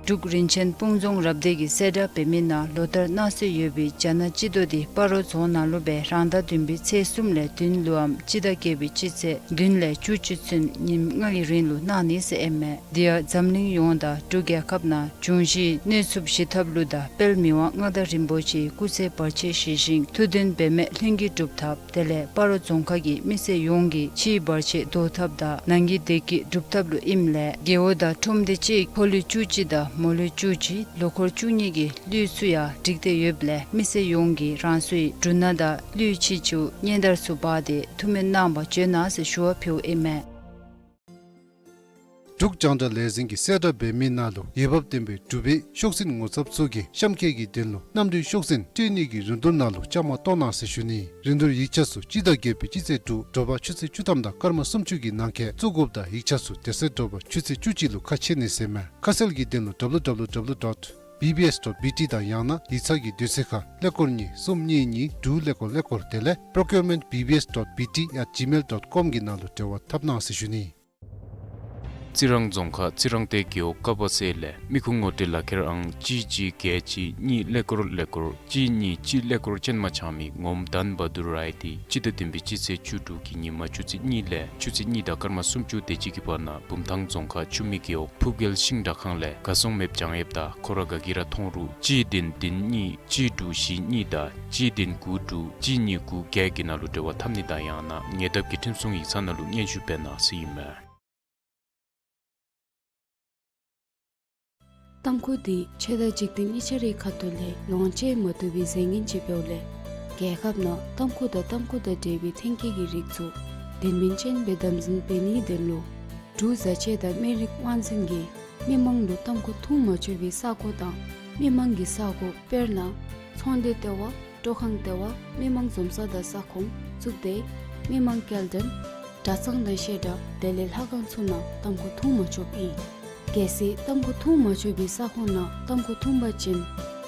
འབྲུག་རིན་ཆེན་སྤུངས་རྫོང་རབ་སྡེ་གིས་གསལ་བསྒྲགས་འབད་མི་ནང་ལོ་ལྟར་གནང་སྲོལ་ཡོད་པའི་རྒྱ་ནག་སྤྱི་ཟླ་འདི་སྤ་རོ་རྫོང་ནང་ལུ་སྦེ་རང་ཟླ་བདུན་པའི་ཚེས་གསུམ་ལས་བདུན་ལུ་འམ་སྤྱི་ཟླ་བརྒྱད་པའི་སྤྱི་ཚེས་བདུན་ལས་བཅུ་གཅིག་ཚུན་ཉིནམ་ལྔ་གི་རིང་ལུ་གནང་ནི་ཟེར་ཨིན་མས། དེ་ཡང་འཛམ་གླིང་ཡོངས་དང་འབྲུག་རྒྱལ་ཁབ་ནང་འབྱུང་བཞིའི་གནོད་འཚེ་ཞི་ཐབས་ལུ་དང་དཔལ་མི་དབང་མངའ་བདག་རིན་པོ་ཆེའི་སྐུ་ཚེ་བར་ཆད་ཞི་ཞིང་ཐུགས་འདུན་འབད་མེད་ལྷུན་གྱིས་གྲུབ་ཐབས། དེ་ལས་སྤ་རོ་རྫོང་ཁག་གི་མི་སེར་ཡོངས་ཀྱི་ཕྱིའི་བར་ཆད་བཟློག་ཐབས་དང་ནང་གི་བདེ་སྐྱིད་སྒྲུབ་ཐབས་ལུ་ཨིནམ་ལས་རྒེད་འོག་དང་ཁྲོམ་སྡེ་གཅིག་ཕོ་ལུས་བཅུ་གཅིག་དང་མོ་ལུས་བཅུ་གཅིག་ལོ་འཁོར་བཅུ་གཉིས་ཀྱི་ལུས་ཚུ་ཡང་སྒྲིག་སྟེ་ཡོདཔ་ལས་མི་སེར་ཡོངས་ཀྱིས་རང་སོའི་འབྲུ་སྣ་དང་ཀླུའི་ཁྱི་ཚུ་གཉན་དར་ཚུ་འབག་སྟེ་ཐུགས་སྨོན་གནང་བར་བྱོན་གནང་ཟེར་ཞུ་བ་ཕུལཝ་ཨིན་མས། འབྲུག་རྒྱང་བསྒྲགས་ལས་འཛིན་གྱིས་གསལ་བསྒྲགས་འབད་མི་ནང་ལུ་འོས་འབབ་ལྡན་པའི་འབྲུག་པའི་ཤོག་འཛིན་ངོ་ཚབ་ཚུ་གིས་གཤམ་འཁོད་ཀྱི་དོན་ལུ་གནམ་གྲུའི་ཤོག་འཛིན་སྤྲོད་ནི་གི་རིན་བསྡུར་ནང་ལུ་བཅའ་མར་གཏོགས་གནང་ཟེར་ཞུ་ནི། རིན་བསྡུར་ཡིག་ཆ་ཚུ་སྤྱི་ཟླ་བརྒྱད་པའི་སྤྱི་ཚེས་དྲུག་དྲོ་པ་ཆུ་ཚོད་བཅུ་ཐམ་དང་སྐར་མ་སུམ་ཅུ་གི་ནང་འཁོད་བཙུགས་དགོཔ་དང་ཡིག་ཆ་ཚུ་དེ་ཚེ་དྲོ་པ་ཆུ་ཚོད་བཅུ་གཅིག་ལུ་ཁ་ཕྱེ་ནི་ཟེར་མས། ཁ་གསལ་གྱི་དོན་ལུ་W W W dot B B S dot B T དང་ཡང་ན་ཡིག་ཚང་གི་དུས་ཚོད་ཁར་ཀླད་ཀོར་གཉིས་གསུམ་གཉིས་གཉིས་དྲུག་ཀླད་ཀོར་ཀླད་ཀོར་དེ་ལས་procurement B B S dot B T at gmail dot com གི་ནང་ལུ་འབྲེལ་བ་འཐབ་གནང་ཟེར་ཞུ་ནི། རྩི་རང་རྫོང་ཁག་རྩི་རང་སྡེ་རྒེད་འོག་ཀ་བ་སེ་ལས་མི་ཁུངས་ངོ་སྤྲོད་ལག་ཁྱེར་ཨང་གཅིག་གཅིག་བརྒྱད་གཅིག་གཉིས་ཀླད་ཀོར་ཀླད་ཀོར་གཅིག་གཉིས་གཅིག་ཀླད་ཀོར་ཅན་མ་ཆག་མི་ངོམ་དཱན་བ་དུར་རའི་ཏེ་སྤྱི་ཟླ་བདུན་པའི་སྤྱི་ཚེས་བཅུ་དྲུག་གི་ཉིན་མ་ཆུ་ཚོད་གཉིས་ལས་ཆུ་ཚོད་གཉིས་དང་སྐར་མ་སུམ་ཅུ་དེ་ཅིག་གི་བར་ན་བུམ་ཐང་རྫོང་ཁག་ཆུ་མིག་རྒེད་འོག་ཕུབ་རྒྱལ་ཤིང་དྲ་ཁང་ལས་ག་སོང་མེདཔ་བྱང་ཡོདཔ་དང་ཁོ་ར་ག་གིས་ར་མཐོང་རུང་གཅིག་བདུན་བདུན་གཉིས་གཅིག་དྲུག་བཞི་གཉིས་དང་གཅིག་བདུན་དགུ་དྲུག་གཅིག་གཉིས་དགུ་བརྒྱད་ཀྱི་ནང་ལུ་འབྲེལ་བ་འཐབ་ནི་དང་ཡང་ན་ཉེ་འདབས་ཀྱི་ཁྲིམས་སྲུང་ཡིག་ཚང་ནང་ལུ་སྙན་ཞུ་འབད་གནང་ཟེར་ཨིན་མས། ཏམ་ཁུ་འདི་ཆོས་དང་འཇིག་རྟེན་གཉིས་ཆ་རའི་ཁ་ཐུག་ལས་ལོངས་སྤྱོད་མ་བཏུབ་པའི་རྫས་ངན་ཅིག་འབདཝ་ལས་རྒྱལ་ཁབ་ནང་ཏམ་ཁུ་དང་ཏམ་ཁུ་དང་འབྲེལ་བའི་ཐོན་སྐྱེད་ཀྱི་རིགས་ཚུ་དོན་སྨིན་ཅན་སྦེ་དམ་འཛིན་འབད་ནིའི་དོན་ལུ་འབྲུག་བཟའ་ཆས་དང་སྨན་རིགས་དབང་འཛིན་གྱིས་མི་མང་ལུ་ཏམ་ཁུ་འཐུང་མ་ཆོག་པའི་ས་གོ་དང་མི་མང་གི་ས་གོ་དཔེར་ན་ཚོང་སྡེ་ལྟེ་བ། སྤྲོ་ཁང་ལྟེ་བ། མི་མང་འཛོམས་ས་དང་ས་ཁོངས་བཙུགས་ཏེ་མི་མང་སྐྱེལ་འདྲེན་གྲྭ་ཚང་དང་བཤད་གྲྭ་དེ་ལས་ལྷ་ཁང་ཚུ་ནང་ཏམ་ཁུ་འཐུང་མ་ཆོགཔ་ཨིན། གལ་སྲིད་ཏམ་ཁུ་འཐུང་མ་ཆོག་པའི་ས་ཁོངས་ནང་ཏམ་ཁུ་འཐུང་པ་ཅིན་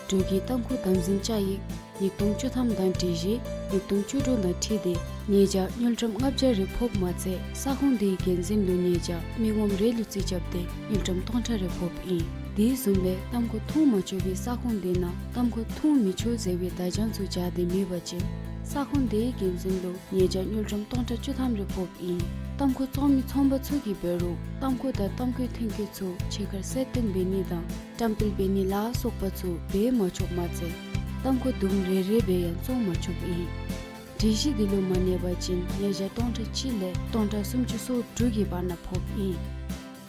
འབྲུག་གི་ཏམ་ཁུ་དམ་འཛིན་བཅའ་ཡིག་ཉིས་སྟོང་བཅུ་ཐམ་དང་སྒྲིག་གཞི་ཉིས་སྟོང་བཅུ་དྲུག་དང་འཁྲིལ་ཏེ་ཉེས་བྱ་དངུལ་ཀྲམ་ལྔ་བརྒྱ་རེ་ཕོགཔ་མ་ཚད་ས་ཁོངས་དེའི་འགན་འཛིན་ལུ་ཉེས་བྱ་མི་ངོམ་རེ་ལུ་རྩིས་རྐྱབ་སྟེ་དངུལ་ཀྲམ་སྟོང་ཕྲག་རེ་ཕོགཔ་ཨིན། དེ་བཟུམ་སྦེ་ཏམ་ཁུ་འཐུང་མ་ཆོག་པའི་ས་ཁོངས་དེ་ནང་ཏམ་ཁུ་འཐུང་མི་ཆོག་ཟེར་བའི་བརྡ་བྱང་ཚུ་སྦྱར་ཏེ་མེད་པ་ཅིན་ས་ཁོངས་དེའི་འགན་འཛིན་ལུ་ཉེས་བྱ་དངུལ་ཀྲམ་སྟོང་ཕྲག་བཅུ་ཐམ་རེ་ཕོགཔ་ཨིན། ཏམ་ཁུ་བཙོང་མི་ཚོང་པ་ཚུ་གིས་འབད་རུང་ཏམ་ཁུ་དང་ཏམ་ཁུའི་ཐོན་སྐྱེད་ཚུ་ཕྱི་ཁར་གསལ་སྟོན་འབད་ནི་དང་བཀྲམ་སྤེལ་འབད་ནི་ལ་སོགས་པ་ཚུ་འབད་མ་ཆོགཔ་མ་ཚད་ཏམ་ཁུ་དུམ་རེ་རེ་སྦེ་ཡང་བཙོང་མ་ཆོགཔ་ཨིན། སྒྲིག་གཞི་འདི་ལུ་མ་གནས་པ་ཅིན་ཉེས་བྱ་སྟོང་ཕྲག་གཅིག་ལས་སྟོང་ཕྲག་སུམ་ཅུ་སོ་དྲུག་གི་བར་ན་ཕོགཔ་ཨིན།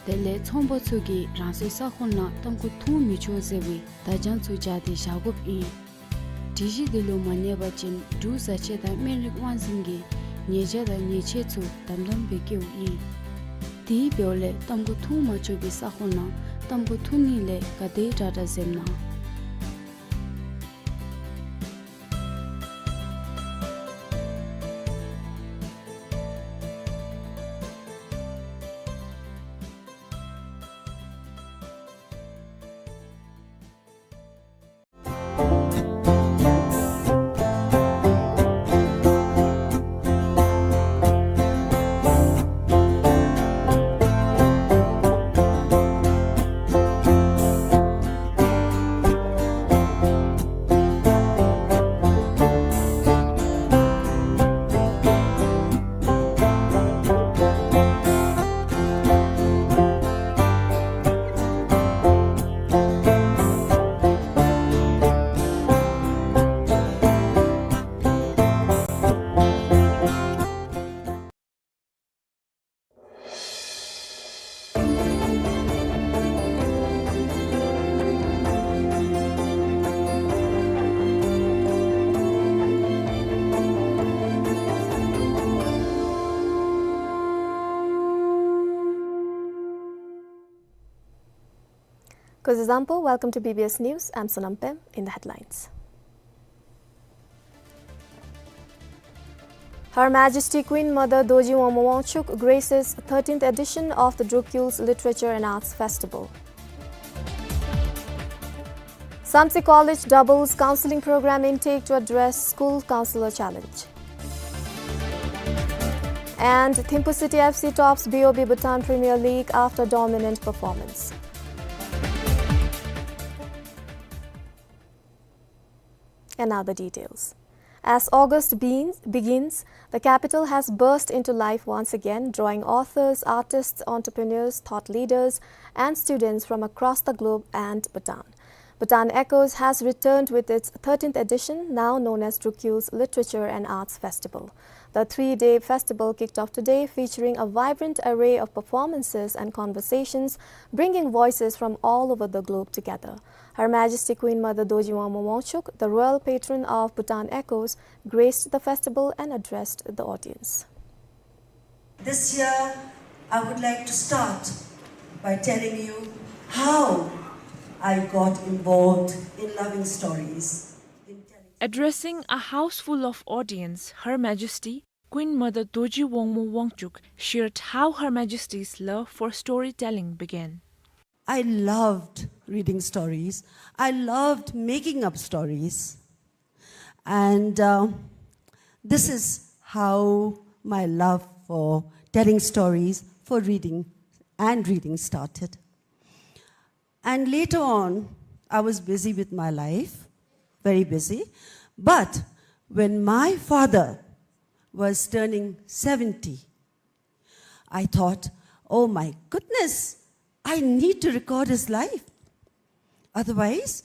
དེ་ལས་ཚོང་པ་ཚུ་གིས་རང་སོའི་ས་ཁོངས་ནང་ཏམ་ཁུ་འཐུང་མི་ཆོག་ཟེར་བའི་བརྡ་བྱང་ཚུ་སྦྱར་ཏེ་བཞག་དགོཔ་ཨིན། སྒྲིག་གཞི་འདི་ལུ་མ་གནས་པ་ཅིན་འབྲུག་བཟའ་ཆས་དང་སྨན་རིགས་དབང་འཛིན་གྱིས་ཉེས་བྱ་དང་ཉེས་ཆད་ཚུ་དམ་དམ་སྦེ་བཀལཝ་ཨིན། དེ་འབདཝ་ལས་ཏམ་ཁུ་འཐུང་མ་ཆོག་པའི་ས་ཁོངས་ནང་ཏམ་ཁུ་འཐུང་ནི་ལས་ག་དེ་དྲག་དྲག་འཛེམ་གནང་། Kuzuzangpo, welcome to B B S News. I'm Sonam Pem. In the headlines. Her Majesty Queen Mother Dorji Wangmo Wangchuck graces thirteenth edition of the Druk Yul's Literature and Arts Festival. Samtse College doubles counseling program intake to address school counselor challenge. And Thimphu City F C tops B O B Bhutan Premier League after dominant performance. And now the details. As August beans-, begins, the capital has burst into life once again, drawing authors, artists, entrepreneurs, thought leaders, and students from across the globe and Bhutan. Bhutan Echoes has returned with its thirteenth edition, now known as Druk Yul's Literature and Arts Festival. The three-day festival kicked off today, featuring a vibrant array of performances and conversations, bringing voices from all over the globe together. Her Majesty Queen Mother Dorji Wangmo Wangchuck, the royal patron of Bhutan Echoes, graced the festival and addressed the audience. This year, I would like to start by telling you how I got involved in loving stories, in telling Addressing a house full of audience, Her Majesty Queen Mother Dorji Wangmo Wangchuck shared how Her Majesty's love for storytelling began. I loved reading stories. I loved making up stories. And, uh, this is how my love for telling stories, for reading and reading started. And later on, I was busy with my life, very busy. But when my father was turning seventy, I thought, "Oh my goodness, I need to record his life. Otherwise,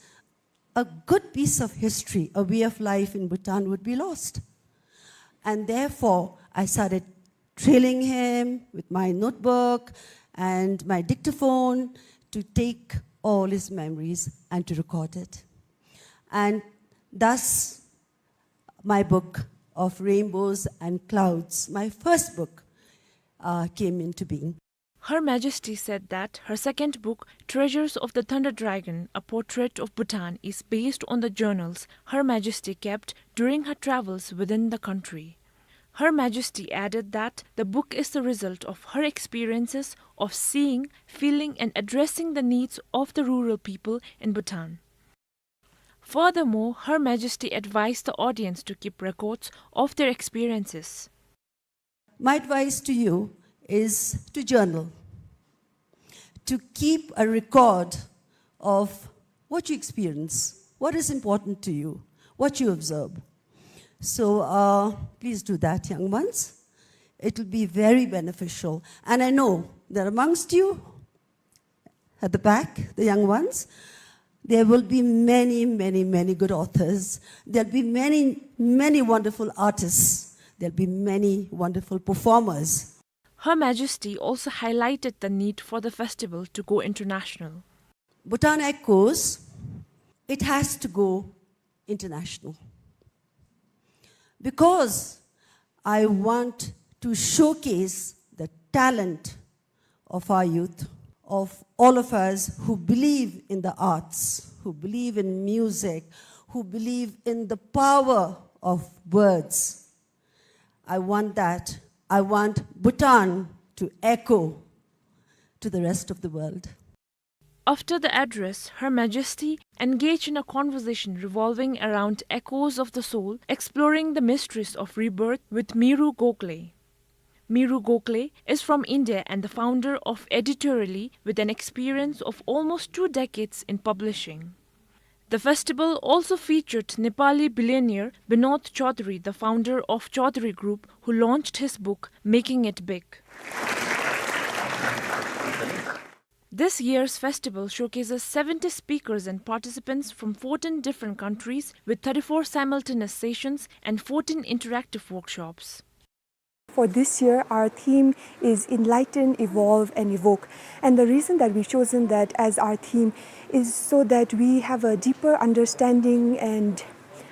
a good piece of history, a way of life in Bhutan would be lost." And therefore, I started trailing him with my notebook and my dictaphone to take all his memories and to record it. And thus, my book of rainbows and clouds, my first book, uh, came into being. Her Majesty said that her second book, Treasures of the Thunder Dragon, A Portrait of Bhutan, is based on the journals Her Majesty kept during her travels within the country. Her Majesty added that the book is the result of her experiences of seeing, feeling, and addressing the needs of the rural people in Bhutan. Furthermore, Her Majesty advised the audience to keep records of their experiences. My advice to you is to journal, to keep a record of what you experience, what is important to you, what you observe. So, uh, please do that, young ones. It will be very beneficial. And I know that amongst you, at the back, the young ones, there will be many, many, many good authors. There'll be many, many wonderful artists. There'll be many wonderful performers. Her Majesty also highlighted the need for the festival to go international. Bhutan Echoes, it has to go international. Because I want to showcase the talent of our youth, of all of us who believe in the arts, who believe in music, who believe in the power of words. I want that. I want Bhutan to echo to the rest of the world. After the address, Her Majesty engaged in a conversation revolving around echoes of the soul, exploring the mysteries of rebirth with Miru Gokhale. Miru Gokhale is from India and the founder of Editorally, with an experience of almost two decades in publishing. The festival also featured Nepali billionaire Binod Chaudhary, the founder of Chaudhary Group, who launched his book, Making It Big. This year's festival showcases seventy speakers and participants from fourteen different countries, with thirty-four simultaneous sessions and fourteen interactive workshops. For this year, our theme is Enlighten, Evolve, and Evoke. And the reason that we've chosen that as our theme is so that we have a deeper understanding and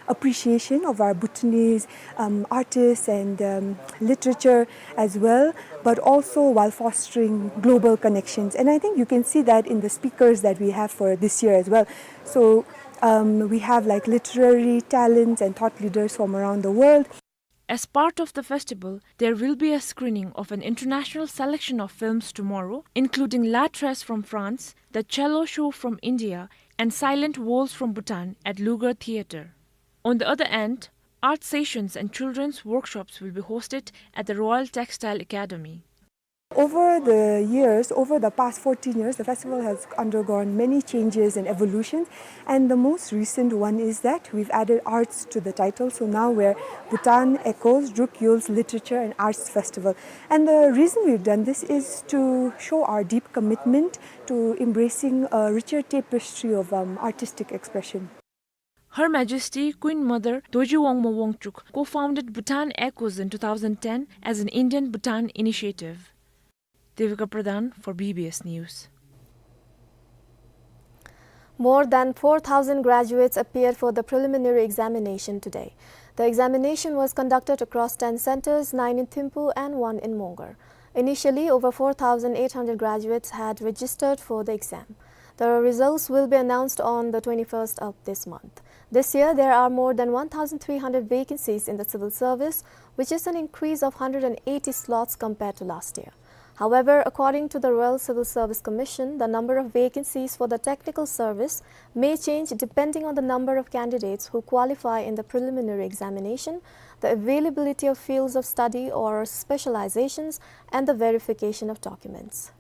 appreciation of our Bhutanese, um, artists and, um, literature as well, but also while fostering global connections. And I think you can see that in the speakers that we have for this year as well. So, um, we have, like, literary talents and thought leaders from around the world. As part of the festival, there will be a screening of an international selection of films tomorrow, including La Tresse from France, The Cello Show from India, and Silent Walls from Bhutan at Lugar Theatre. On the other hand, art sessions and children's workshops will be hosted at the Royal Textile Academy. Over the years, over the past fourteen years, the festival has undergone many changes and evolutions, and the most recent one is that we've added arts to the title. So now we're Bhutan Echoes, Druk Yul's Literature and Arts Festival. And the reason we've done this is to show our deep commitment to embracing a richer tapestry of, um, artistic expression. Her Majesty Queen Mother Dorji Wangmo Wangchuck co-founded Bhutan Echoes in two thousand ten as an Indian Bhutan initiative. Devika Pradhan for B B S News. More than four thousand graduates appeared for the preliminary examination today. The examination was conducted across ten centers, nine in Thimphu and one in Mongar. Initially, over four thousand eight hundred graduates had registered for the exam. The results will be announced on the twenty-first of this month. This year, there are more than one thousand three hundred vacancies in the civil service, which is an increase of hundred and eighty slots compared to last year. However, according to the Royal Civil Service Commission, the number of vacancies for the technical service may change depending on the number of candidates who qualify in the preliminary examination, the availability of fields of study or specializations, and the verification of documents.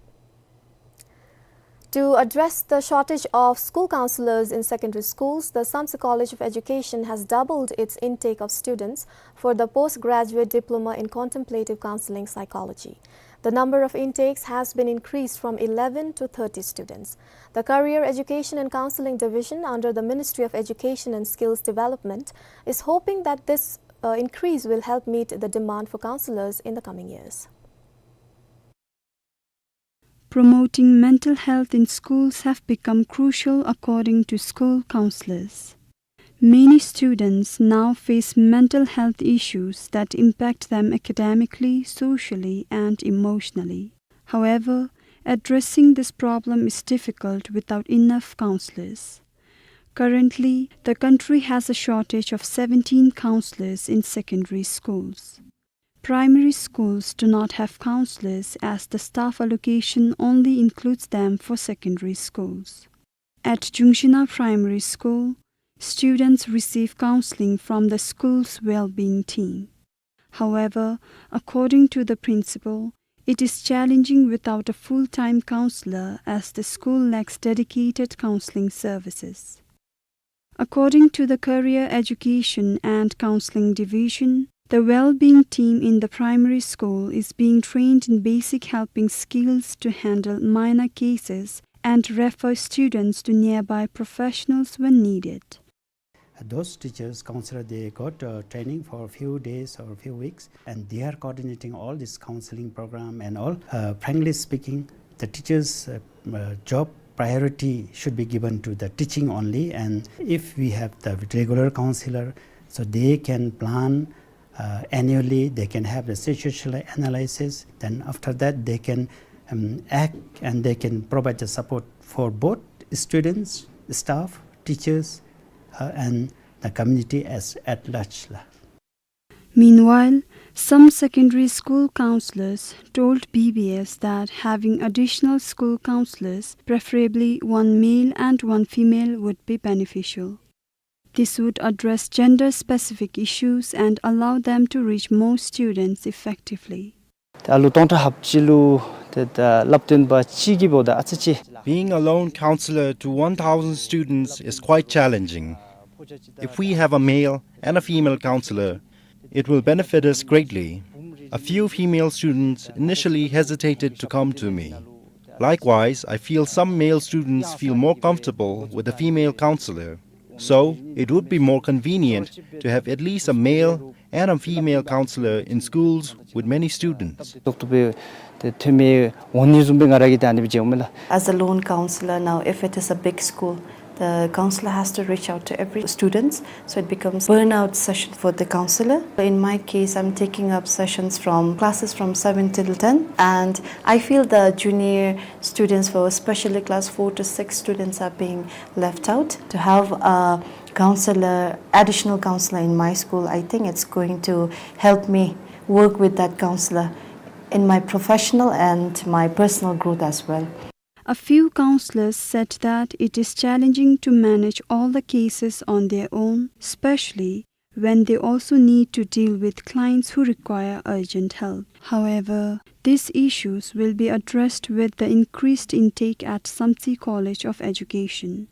To address the shortage of school counselors in secondary schools, the Samtse College of Education has doubled its intake of students for the postgraduate diploma in contemplative counseling psychology. The number of intakes has been increased from eleven to thirty students. The Career Education and Counseling Division under the Ministry of Education and Skills Development is hoping that this, uh, increase will help meet the demand for counselors in the coming years. Promoting mental health in schools have become crucial, according to school counselors. Many students now face mental health issues that impact them academically, socially, and emotionally. However, addressing this problem is difficult without enough counselors. Currently, the country has a shortage of seventeen counselors in secondary schools. Primary schools do not have counselors, as the staff allocation only includes them for secondary schools. At Jungshina Primary School, students receive counseling from the school's well-being team. However, according to the principal, it is challenging without a full-time counselor, as the school lacks dedicated counseling services. According to the Career Education and Counseling Division, the well-being team in the primary school is being trained in basic helping skills to handle minor cases and refer students to nearby professionals when needed. Those teachers, counselor, they got, uh, training for a few days or a few weeks, and they are coordinating all this counseling program and all. Uh, frankly speaking, the teachers', uh, uh, job priority should be given to the teaching only. And if we have the regular counselor, so they can plan, uh, annually, they can have the situational analysis. Then after that, they can, um, act and they can provide the support for both students, staff, teachers, uh, and the community as at large la. Meanwhile, some secondary school counselors told B B S that having additional school counselors, preferably one male and one female, would be beneficial. This would address gender-specific issues and allow them to reach more students effectively. ད་ལོ་སྟོང་ཕྲག་ལྷགཔ་ཅིག་ལུ་ཏེ་ད་སླབ་སྟོན་པ་གཅིག་གིས་འབདཝ་ད་ཨ་ཙི་ཅིག Being a lone counselor to one thousand students is quite challenging. If we have a male and a female counselor, it will benefit us greatly. A few female students initially hesitated to come to me. Likewise, I feel some male students feel more comfortable with a female counselor. So, it would be more convenient to have at least a male and a female counselor in schools with many students. ཏོག་ཏོ་སྦེ་ཏེ་འཐོན་མི་འོང་ནི་བཟུམ་སྦེ་ང་ར་གིས་ད་ཨ་ནི་སྦེ་མཇལཝ་མས་ལགས། As a lone counselor now, if it is a big school, The counselor has to reach out to every student, so it becomes burnout session for the counselor. In my case, I'm taking up sessions from classes from seven till ten, and I feel the junior students for special class four to six students are being left out. To have a counselor, additional counselor in my school, I think it's going to help me work with that counselor in my professional and my personal growth as well. A few counselors said that it is challenging to manage all the cases on their own, especially when they also need to deal with clients who require urgent help. However, these issues will be addressed with the increased intake at Samtse College of Education.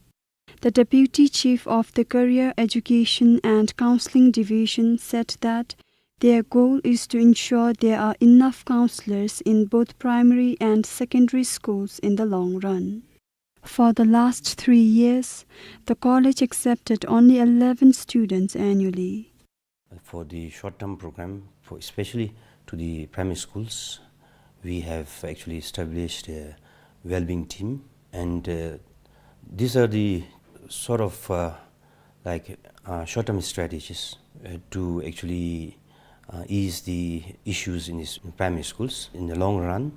The deputy chief of the Career Education and Counseling Division said that their goal is to ensure there are enough counselors in both primary and secondary schools in the long run. For the last three years, the college accepted only eleven students annually. For the short-term program, for, especially to the primary schools, we have actually established a well-being team, and, uh, these are the sort of, uh, like, uh, short-term strategies, uh, to actually, uh, ease the issues in these primary schools. In the long run,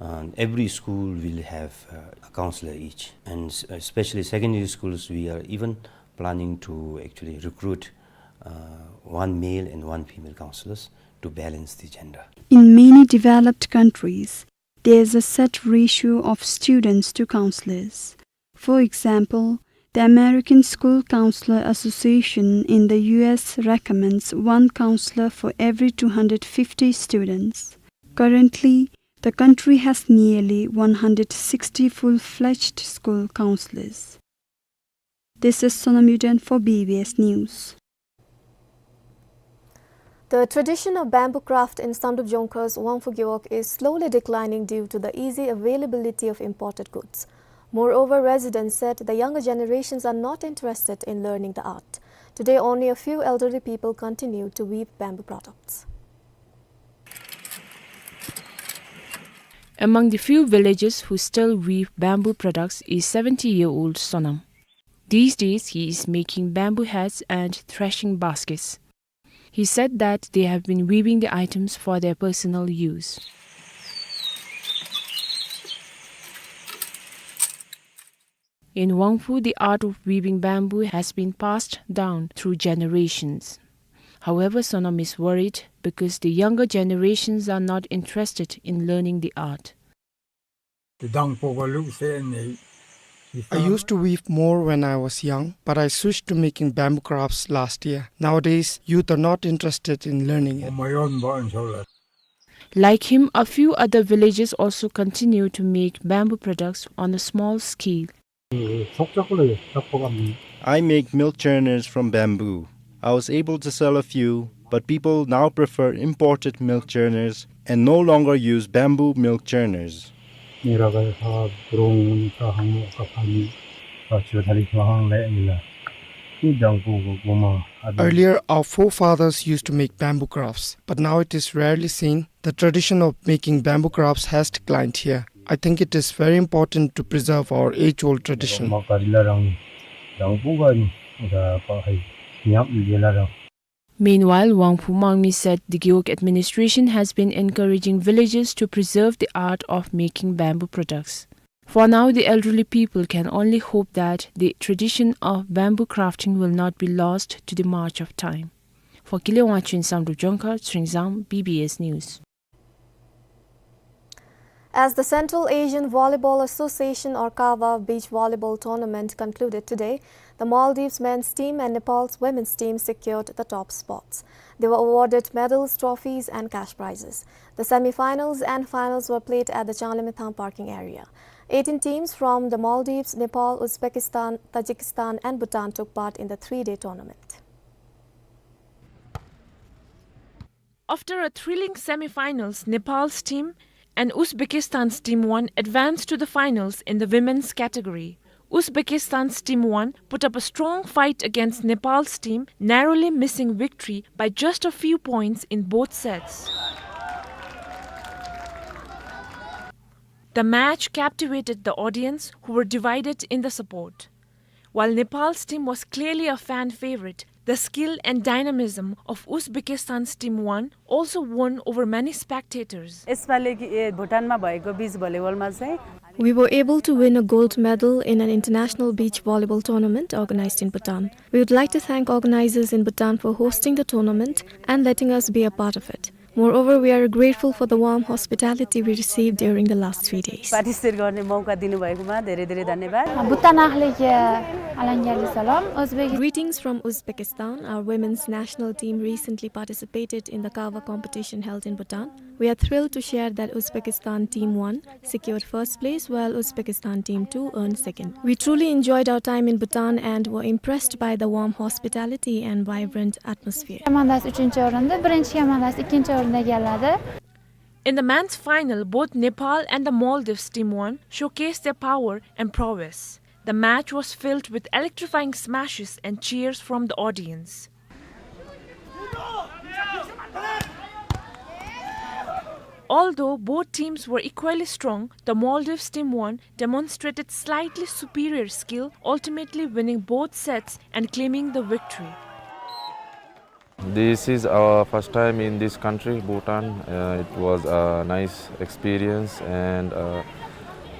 uh, every school will have, uh, a counselor each, and s-, especially secondary schools, we are even planning to actually recruit, uh, one male and one female counselors to balance the gender. In many developed countries, there is a set ratio of students to counselors. For example, the American School Counselor Association in the U S recommends one counselor for every two hundred fifty students. Currently, the country has nearly one hundred sixty full-fledged school counselors. This is Sonam Yuden for B B S News. The tradition of bamboo craft in Samdrup Jongkhar's Wangphu Gewog is slowly declining due to the easy availability of imported goods. Moreover, residents said the younger generations are not interested in learning the art. Today, only a few elderly people continue to weave bamboo products. Among the few villagers who still weave bamboo products is seventy-year-old Sonam. These days, he is making bamboo hats and threshing baskets. He said that they have been weaving the items for their personal use. In Wangphu, the art of weaving bamboo has been passed down through generations. However, Sonam is worried because the younger generations are not interested in learning the art. I used to weave more when I was young, but I switched to making bamboo crafts last year. Nowadays, youth are not interested in learning it. Like him, a few other villagers also continue to make bamboo products on a small scale. I make milk churners from bamboo. I was able to sell a few, but people now prefer imported milk churners and no longer use bamboo milk churners. Earlier, our forefathers used to make bamboo crafts, but now it is rarely seen. The tradition of making bamboo crafts has declined here. I think it is very important to preserve our age-old tradition. Meanwhile, Wangphu Mangmi said the Gewog administration has been encouraging villagers to preserve the art of making bamboo products. For now, the elderly people can only hope that the tradition of bamboo crafting will not be lost to the march of time. For Gile Wangchuck in Samdrup Jongkhar, Tshering Zam, B B S News. As the Central Asian Volleyball Association, or CAVA, beach volleyball tournament concluded today, the Maldives men's team and Nepal's women's team secured the top spots. They were awarded medals, trophies, and cash prizes. The semi-finals and finals were played at the Changlimithang parking area. Eighteen teams from the Maldives, Nepal, Uzbekistan, Tajikistan, and Bhutan took part in the three-day tournament. After a thrilling semi-finals, Nepal's team and Uzbekistan's team one advanced to the finals in the women's category. Uzbekistan's team one put up a strong fight against Nepal's team, narrowly missing victory by just a few points in both sets. The match captivated the audience, who were divided in the support. While Nepal's team was clearly a fan favorite, the skill and dynamism of Uzbekistan's team one also won over many spectators. यसपालि कि, ए, भुटानमा भएको बिच भलिबलमा चाहिँ We were able to win a gold medal in an international beach volleyball tournament organized in Bhutan. We would like to thank organizers in Bhutan for hosting the tournament and letting us be a part of it. Moreover, we are grateful for the warm hospitality we received during the last three days. Participate गर्ने मौका दिनुभएकोमा धेरै धेरै धन्यवाद। भुटान आखले के अलंग्याली सलाम। Uzbek Greetings from Uzbekistan. Our women's national team recently participated in the Kawa competition held in Bhutan. We are thrilled to share that Uzbekistan Team one secured first place, while Uzbekistan Team two earned second. We truly enjoyed our time in Bhutan and were impressed by the warm hospitality and vibrant atmosphere. Komandasi uchinchi o'rindi, birinchi komandasi ikkinchi o'rinni egalladi. In the men's final, both Nepal and the Maldives Team one showcased their power and prowess. The match was filled with electrifying smashes and cheers from the audience. Although both teams were equally strong, the Maldives Team one demonstrated slightly superior skill, ultimately winning both sets and claiming the victory. This is our first time in this country, Bhutan. Uh, it was a nice experience and a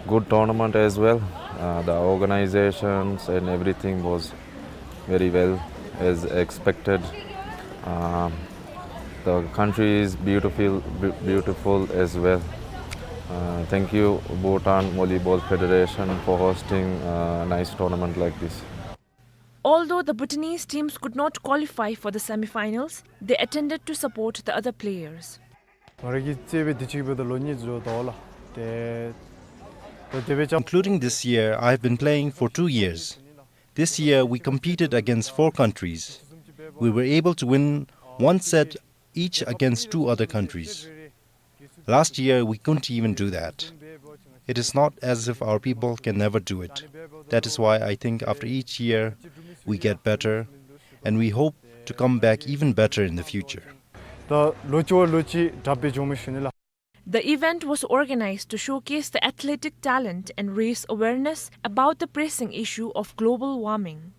good tournament as well. Uh, the organizations and everything was very well as expected. Um, the country is beautiful, beau- beautiful as well. Uh, thank you, Bhutan Volleyball Federation, for hosting a nice tournament like this. Although the Bhutanese teams could not qualify for the semi-finals, they attended to support the other players. ང་རང་གི་རྩེད་དཔོན་འདི་གཅིག་པོ་ད་ལོ་གཉིས་འགྱོ་དོ་ལགས། ཏེ་ད་དེ་སྦེ་ཅམ། Including this year, I have been playing for two years. This year, we competed against four countries. We were able to win one set each against two other countries. Last year, we couldn't even do that. It is not as if our people can never do it. That is why I think after each year, we get better, and we hope to come back even better in the future. ད་ལོ་གཅིག་བ་ལོ་གཅིག་དྲག་སྦེ་འགྱོཝ་མས་ཞུ་ནི་ལགས། The event was organized to showcase the athletic talent and raise awareness about the pressing issue of global warming.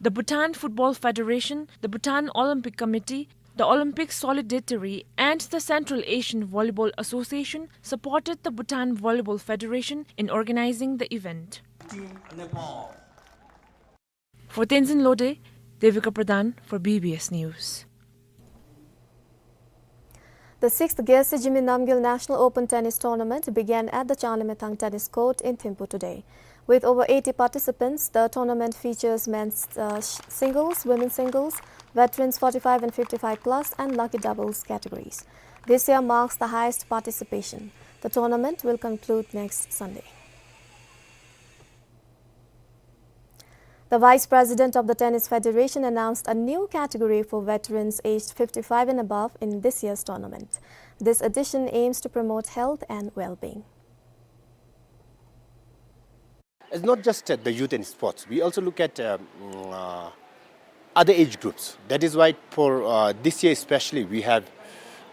The Bhutan Football Federation, the Bhutan Olympic Committee, the Olympic Solidarity, and the Central Asian Volleyball Association supported the Bhutan Volleyball Federation in organizing the event. For Tenzin Lode, Devika Pradhan for B B S News. The sixth Gyaltsy Zhimee Namgyel National Open Tennis Tournament began at the Changlimithang Tennis Court in Thimphu today. With over eighty participants, the tournament features men's, uh, sh- singles, women's singles, veterans forty-five and fifty-five plus, and lucky doubles categories. This year marks the highest participation. The tournament will conclude next Sunday. The Vice President of the Tennis Federation announced a new category for veterans aged fifty-five and above in this year's tournament. This addition aims to promote health and well-being. It's not just, uh, the youth in sports. We also look at, um, uh, other age groups. That is why for, uh, this year especially, we have,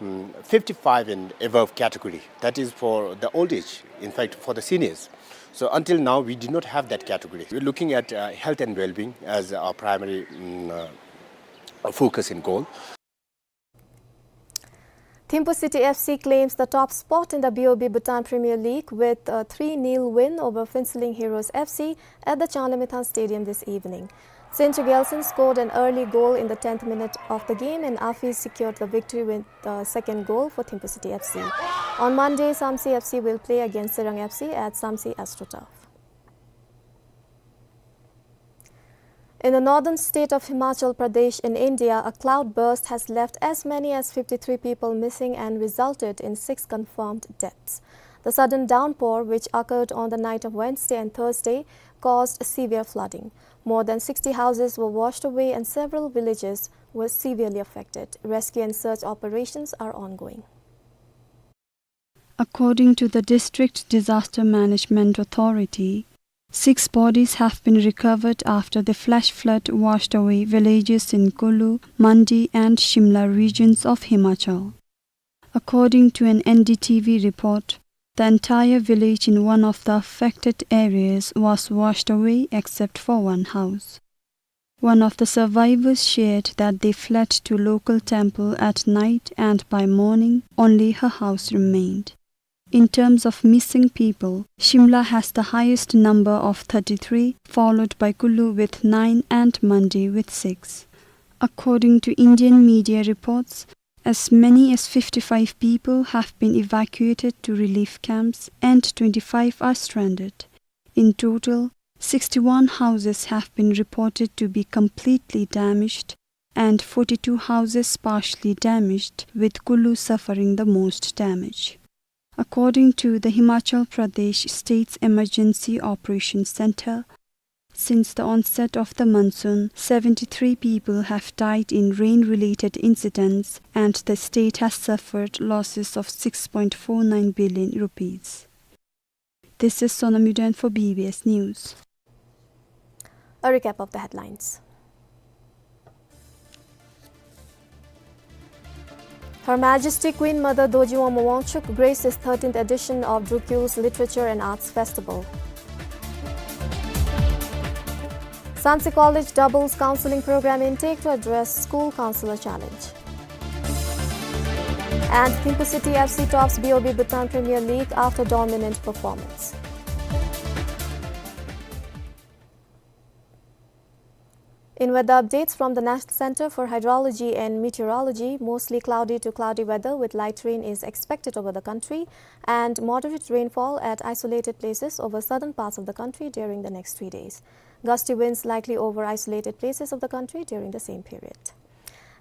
mm, fifty-five and above category. That is for the old age, in fact, for the seniors. So until now, we did not have that category. We're looking at, uh, health and well-being as our primary, mm, uh, focus and goal. Thimphu City F C claims the top spot in the B O B Bhutan Premier League with a three nil win over Phuentsholing Heroes F C at the Changlimithang Stadium this evening. Sincho Gyaltshen scored an early goal in the tenth minute of the game, and Afi secured the victory with the second goal for Thimphu City F C. On Monday, Samtse F C will play against Serang F C at Samtse AstroTurf. In the northern state of Himachal Pradesh in India, a cloudburst has left as many as fifty-three people missing and resulted in six confirmed deaths. The sudden downpour, which occurred on the night of Wednesday and Thursday, caused severe flooding. More than sixty houses were washed away and several villages were severely affected. Rescue and search operations are ongoing. According to the District Disaster Management Authority, six bodies have been recovered after the flash flood washed away villages in Kullu, Mandi and Shimla regions of Himachal. According to an N D T V report, The entire village in one of the affected areas was washed away except for one house. One of the survivors shared that they fled to local temple at night and by morning, only her house remained. In terms of missing people, Shimla has the highest number of thirty-three, followed by Kulu with nine and Mandi with six. According to Indian media reports, as many as fifty-five people have been evacuated to relief camps and twenty-five are stranded. In total, sixty-one houses have been reported to be completely damaged and forty-two houses partially damaged, with Kulu suffering the most damage. According to the Himachal Pradesh State's Emergency Operations Centre, since the onset of the monsoon, seventy-three people have died in rain-related incidents, and the state has suffered losses of six point four nine billion rupees. This is Sonam Yuden for B B S News. A recap of the headlines. Her Majesty Queen Mother Dorji Wangma Wangchuck graces thirteenth edition of Drukyul's Literature and Arts Festival. Sangsi College doubles counselling program intake to address school counsellor challenge. And Thimphu City F C tops B O B Bhutan Premier League after dominant performance. In weather updates from the National Centre for Hydrology and Meteorology, mostly cloudy to cloudy weather with light rain is expected over the country and moderate rainfall at isolated places over southern parts of the country during the next three days. Gusty winds likely over isolated places of the country during the same period.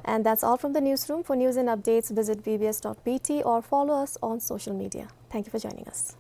And that's all from the newsroom. For news and updates, visit B B S dot B T or follow us on social media. Thank you for joining us.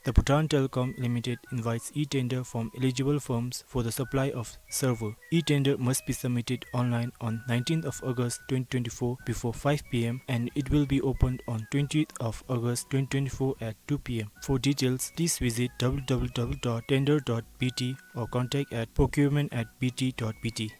The Bhutan Telecom Limited invites e-tender from eligible firms for the supply of server. E-tender must be submitted online on nineteenth of August twenty twenty-four before five p m and it will be opened on twentieth of August twenty twenty-four at two p m. For details, please visit w w w dot tender dot b t or contact at procurement at b t dot b t.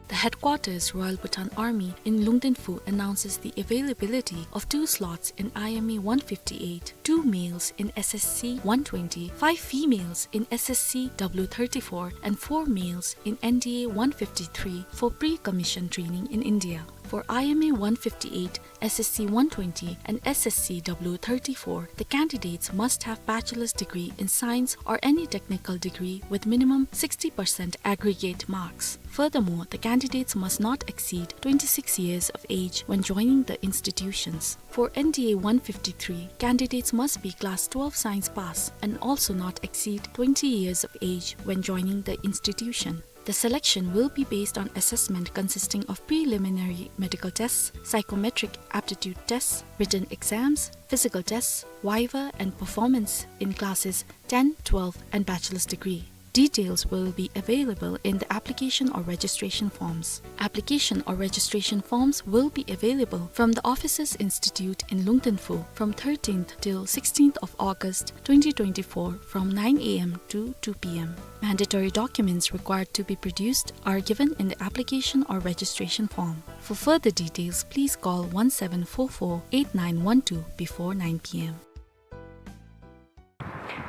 The headquarters, Royal Bhutan Army, in Lungdenphu announces the availability of two slots in I M A one fifty-eight, two males in S S C one twenty, five females in S S C W thirty-four, and four males in N D A one fifty-three for pre-commission training in India. For I M A one fifty-eight, S S C one twenty and S S C W thirty-four, the candidates must have bachelor's degree in science or any technical degree with minimum sixty percent aggregate marks. Furthermore, the candidates must not exceed twenty-six years of age when joining the institutions. For N D A one fifty-three, candidates must be class twelve science pass and also not exceed twenty years of age when joining the institution. The selection will be based on assessment consisting of preliminary medical tests, psychometric aptitude tests, written exams, physical tests, viva, and performance in classes ten, twelve, and bachelor's degree. Details will be available in the application or registration forms. Application or registration forms will be available from the Officers Institute in Lungdenphu from thirteenth till sixteenth of August twenty twenty-four from nine a m to two p m. Mandatory documents required to be produced are given in the application or registration form. For further details, please call one seven four four eight nine one two before nine p m.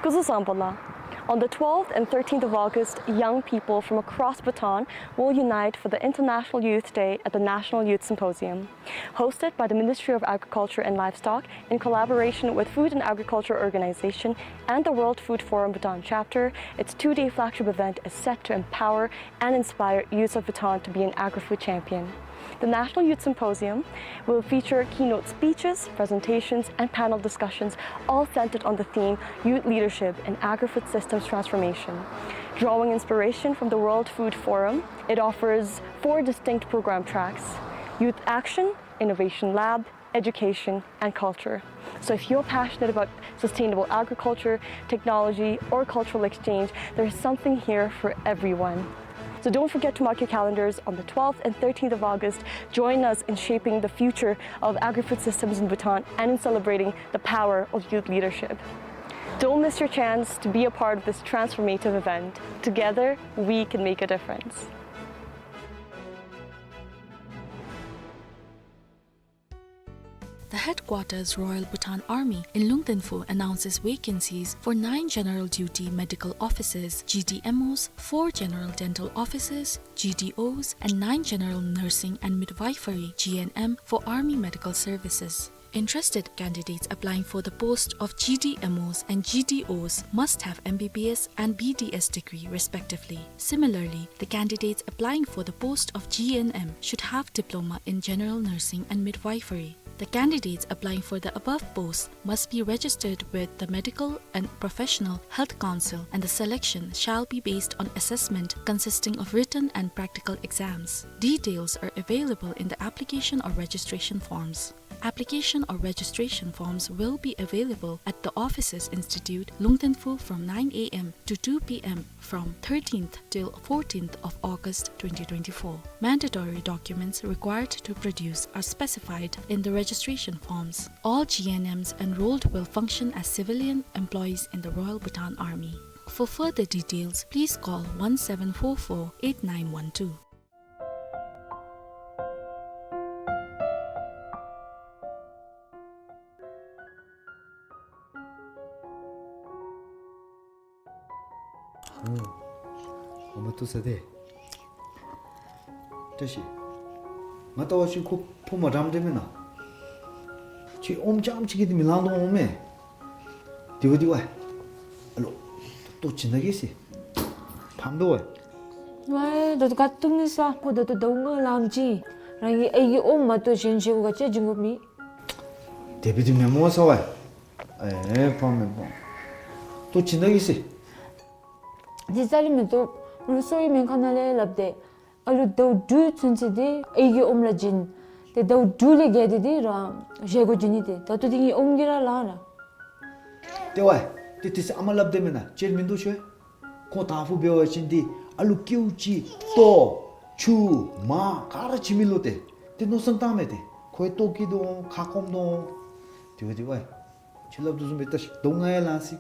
སྐུ་གཟུགས་བཟང་པོ་ལགས། On the twelfth and thirteenth of August, young people from across Bhutan will unite for the International Youth Day at the National Youth Symposium. Hosted by the Ministry of Agriculture and Livestock in collaboration with Food and Agriculture Organization and the World Food Forum Bhutan Chapter, its two-day flagship event is set to empower and inspire youths of Bhutan to be an agri-food champion. The National Youth Symposium will feature keynote speeches, presentations, and panel discussions, all centered on the theme Youth Leadership in Agri-Food Systems Transformation. Drawing inspiration from the World Food Forum, it offers four distinct program tracks: Youth Action, Innovation Lab, Education, and Culture. So if you're passionate about sustainable agriculture, technology, or cultural exchange, there's something here for everyone. So don't forget to mark your calendars on the twelfth and thirteenth of August. Join us in shaping the future of agri-food systems in Bhutan and in celebrating the power of youth leadership. Don't miss your chance to be a part of this transformative event. Together, we can make a difference. The headquarters Royal Bhutan Army in Lungten Phu announces vacancies for nine general duty medical officers, G D M Os, four general dental officers, G D Os, and nine general nursing and midwifery, G N M, for Army Medical Services. Interested candidates applying for the post of G D M Os and G D Os must have M B B S and B D S degree respectively. Similarly, the candidates applying for the post of G N M should have diploma in general nursing and midwifery. The candidates applying for the above posts must be registered with the Medical and Professional Health Council, and the selection shall be based on assessment consisting of written and practical exams. Details are available in the application or registration forms. Application or registration forms will be available at the offices institute Lungten Phu from nine A M to two P M from thirteenth till fourteenth of August twenty twenty-four. Mandatory documents required to produce are specified in the registration forms. All G N Ms enrolled will function as civilian employees in the Royal Bhutan Army. For further details, please call one seven four four eight nine one two. ཨོ། ཨོ་མ་ཏོ་ས་དེ། བཀྲ་ཤིས། ང་ལྟ་བ་ཅིན་ཁོ་ཕོ་མ་འགྲམ་འདྲ་མེན་ན། ཁྱོད་ཨོམ་རྐྱངམ་ཅིག་གིས་འདི་མི་ལང་དོ་འོང་མས། དེ་བ་དེ་བ། ཨ་ལོ། ལྟོ་བྱིན་ད་གེ་སི། ཕམ་འདུག་བ། ཝའི་ད་ལྟོ་ག་བཏུབ་ནི་ས་ཁོ་ད་ལྟོ་ཟླཝ་ལྔ་ལང་ཅི། རང་གི་ཨའི་གི་ཨོམ་མ་གཏོགས་གཞན་ཅིག་ག་ཅི་བྱིན་དགོཔ་མེད། དེ་བ་དེ་མེན་མོ་ས་བ། ཨེ་ཕམ་མེན་ཕམ། ལྟོ་བྱིན་ད་གེ་སི། དེ་རྩ་ལས་མི་བཏུབ། རུ་སོ་ཡི་སྨན་ཁང་ནང་ལས་ལབ་སྟེ། ཨ་ལུ་ཟླཝ་དྲུག་ཚུན་ཚོད་དེ་ཨའི་གི་ཨོམ་ར་བྱིན། དེ་ཟླཝ་དྲུག་ལས་བརྒལ་ཏེ་དེ་རང་བཞེས་སྒོ་བྱིན་ནི་དེ། ད་ལྟོ་དེ་ངེའི་ཨོམ་གྱིས་ར་ལང་ར། དེ་བ། དེ་དེ་ཚེ་ཨ་མ་ལབ་སྟེ་མེན་ན་ཅིག་མིན་འདུག་ཤོད། ཁོ་དང་ཕུ་འབད་བ་ཅིན་དེ་ཨ་ལུ་ཀེའུ་ཅིག་ལྟོ་ཆུ་མར་ག་ར་བྱིན་མི་ལོ་དེ། དེ་མནོ་བསམ་བཏང་མས་དེ། ཁོའི་ལྟོ་སྐྱིད་དོ་ཁ་སྐོམ་དོ། དེ་བ་དེ་བ། ཁྱོད་ལབ་དོ་བཟུམ་སྦེ་ལྟ་ཤིག། ཟླཝ་ལྔ་ཡང་ལང་སི།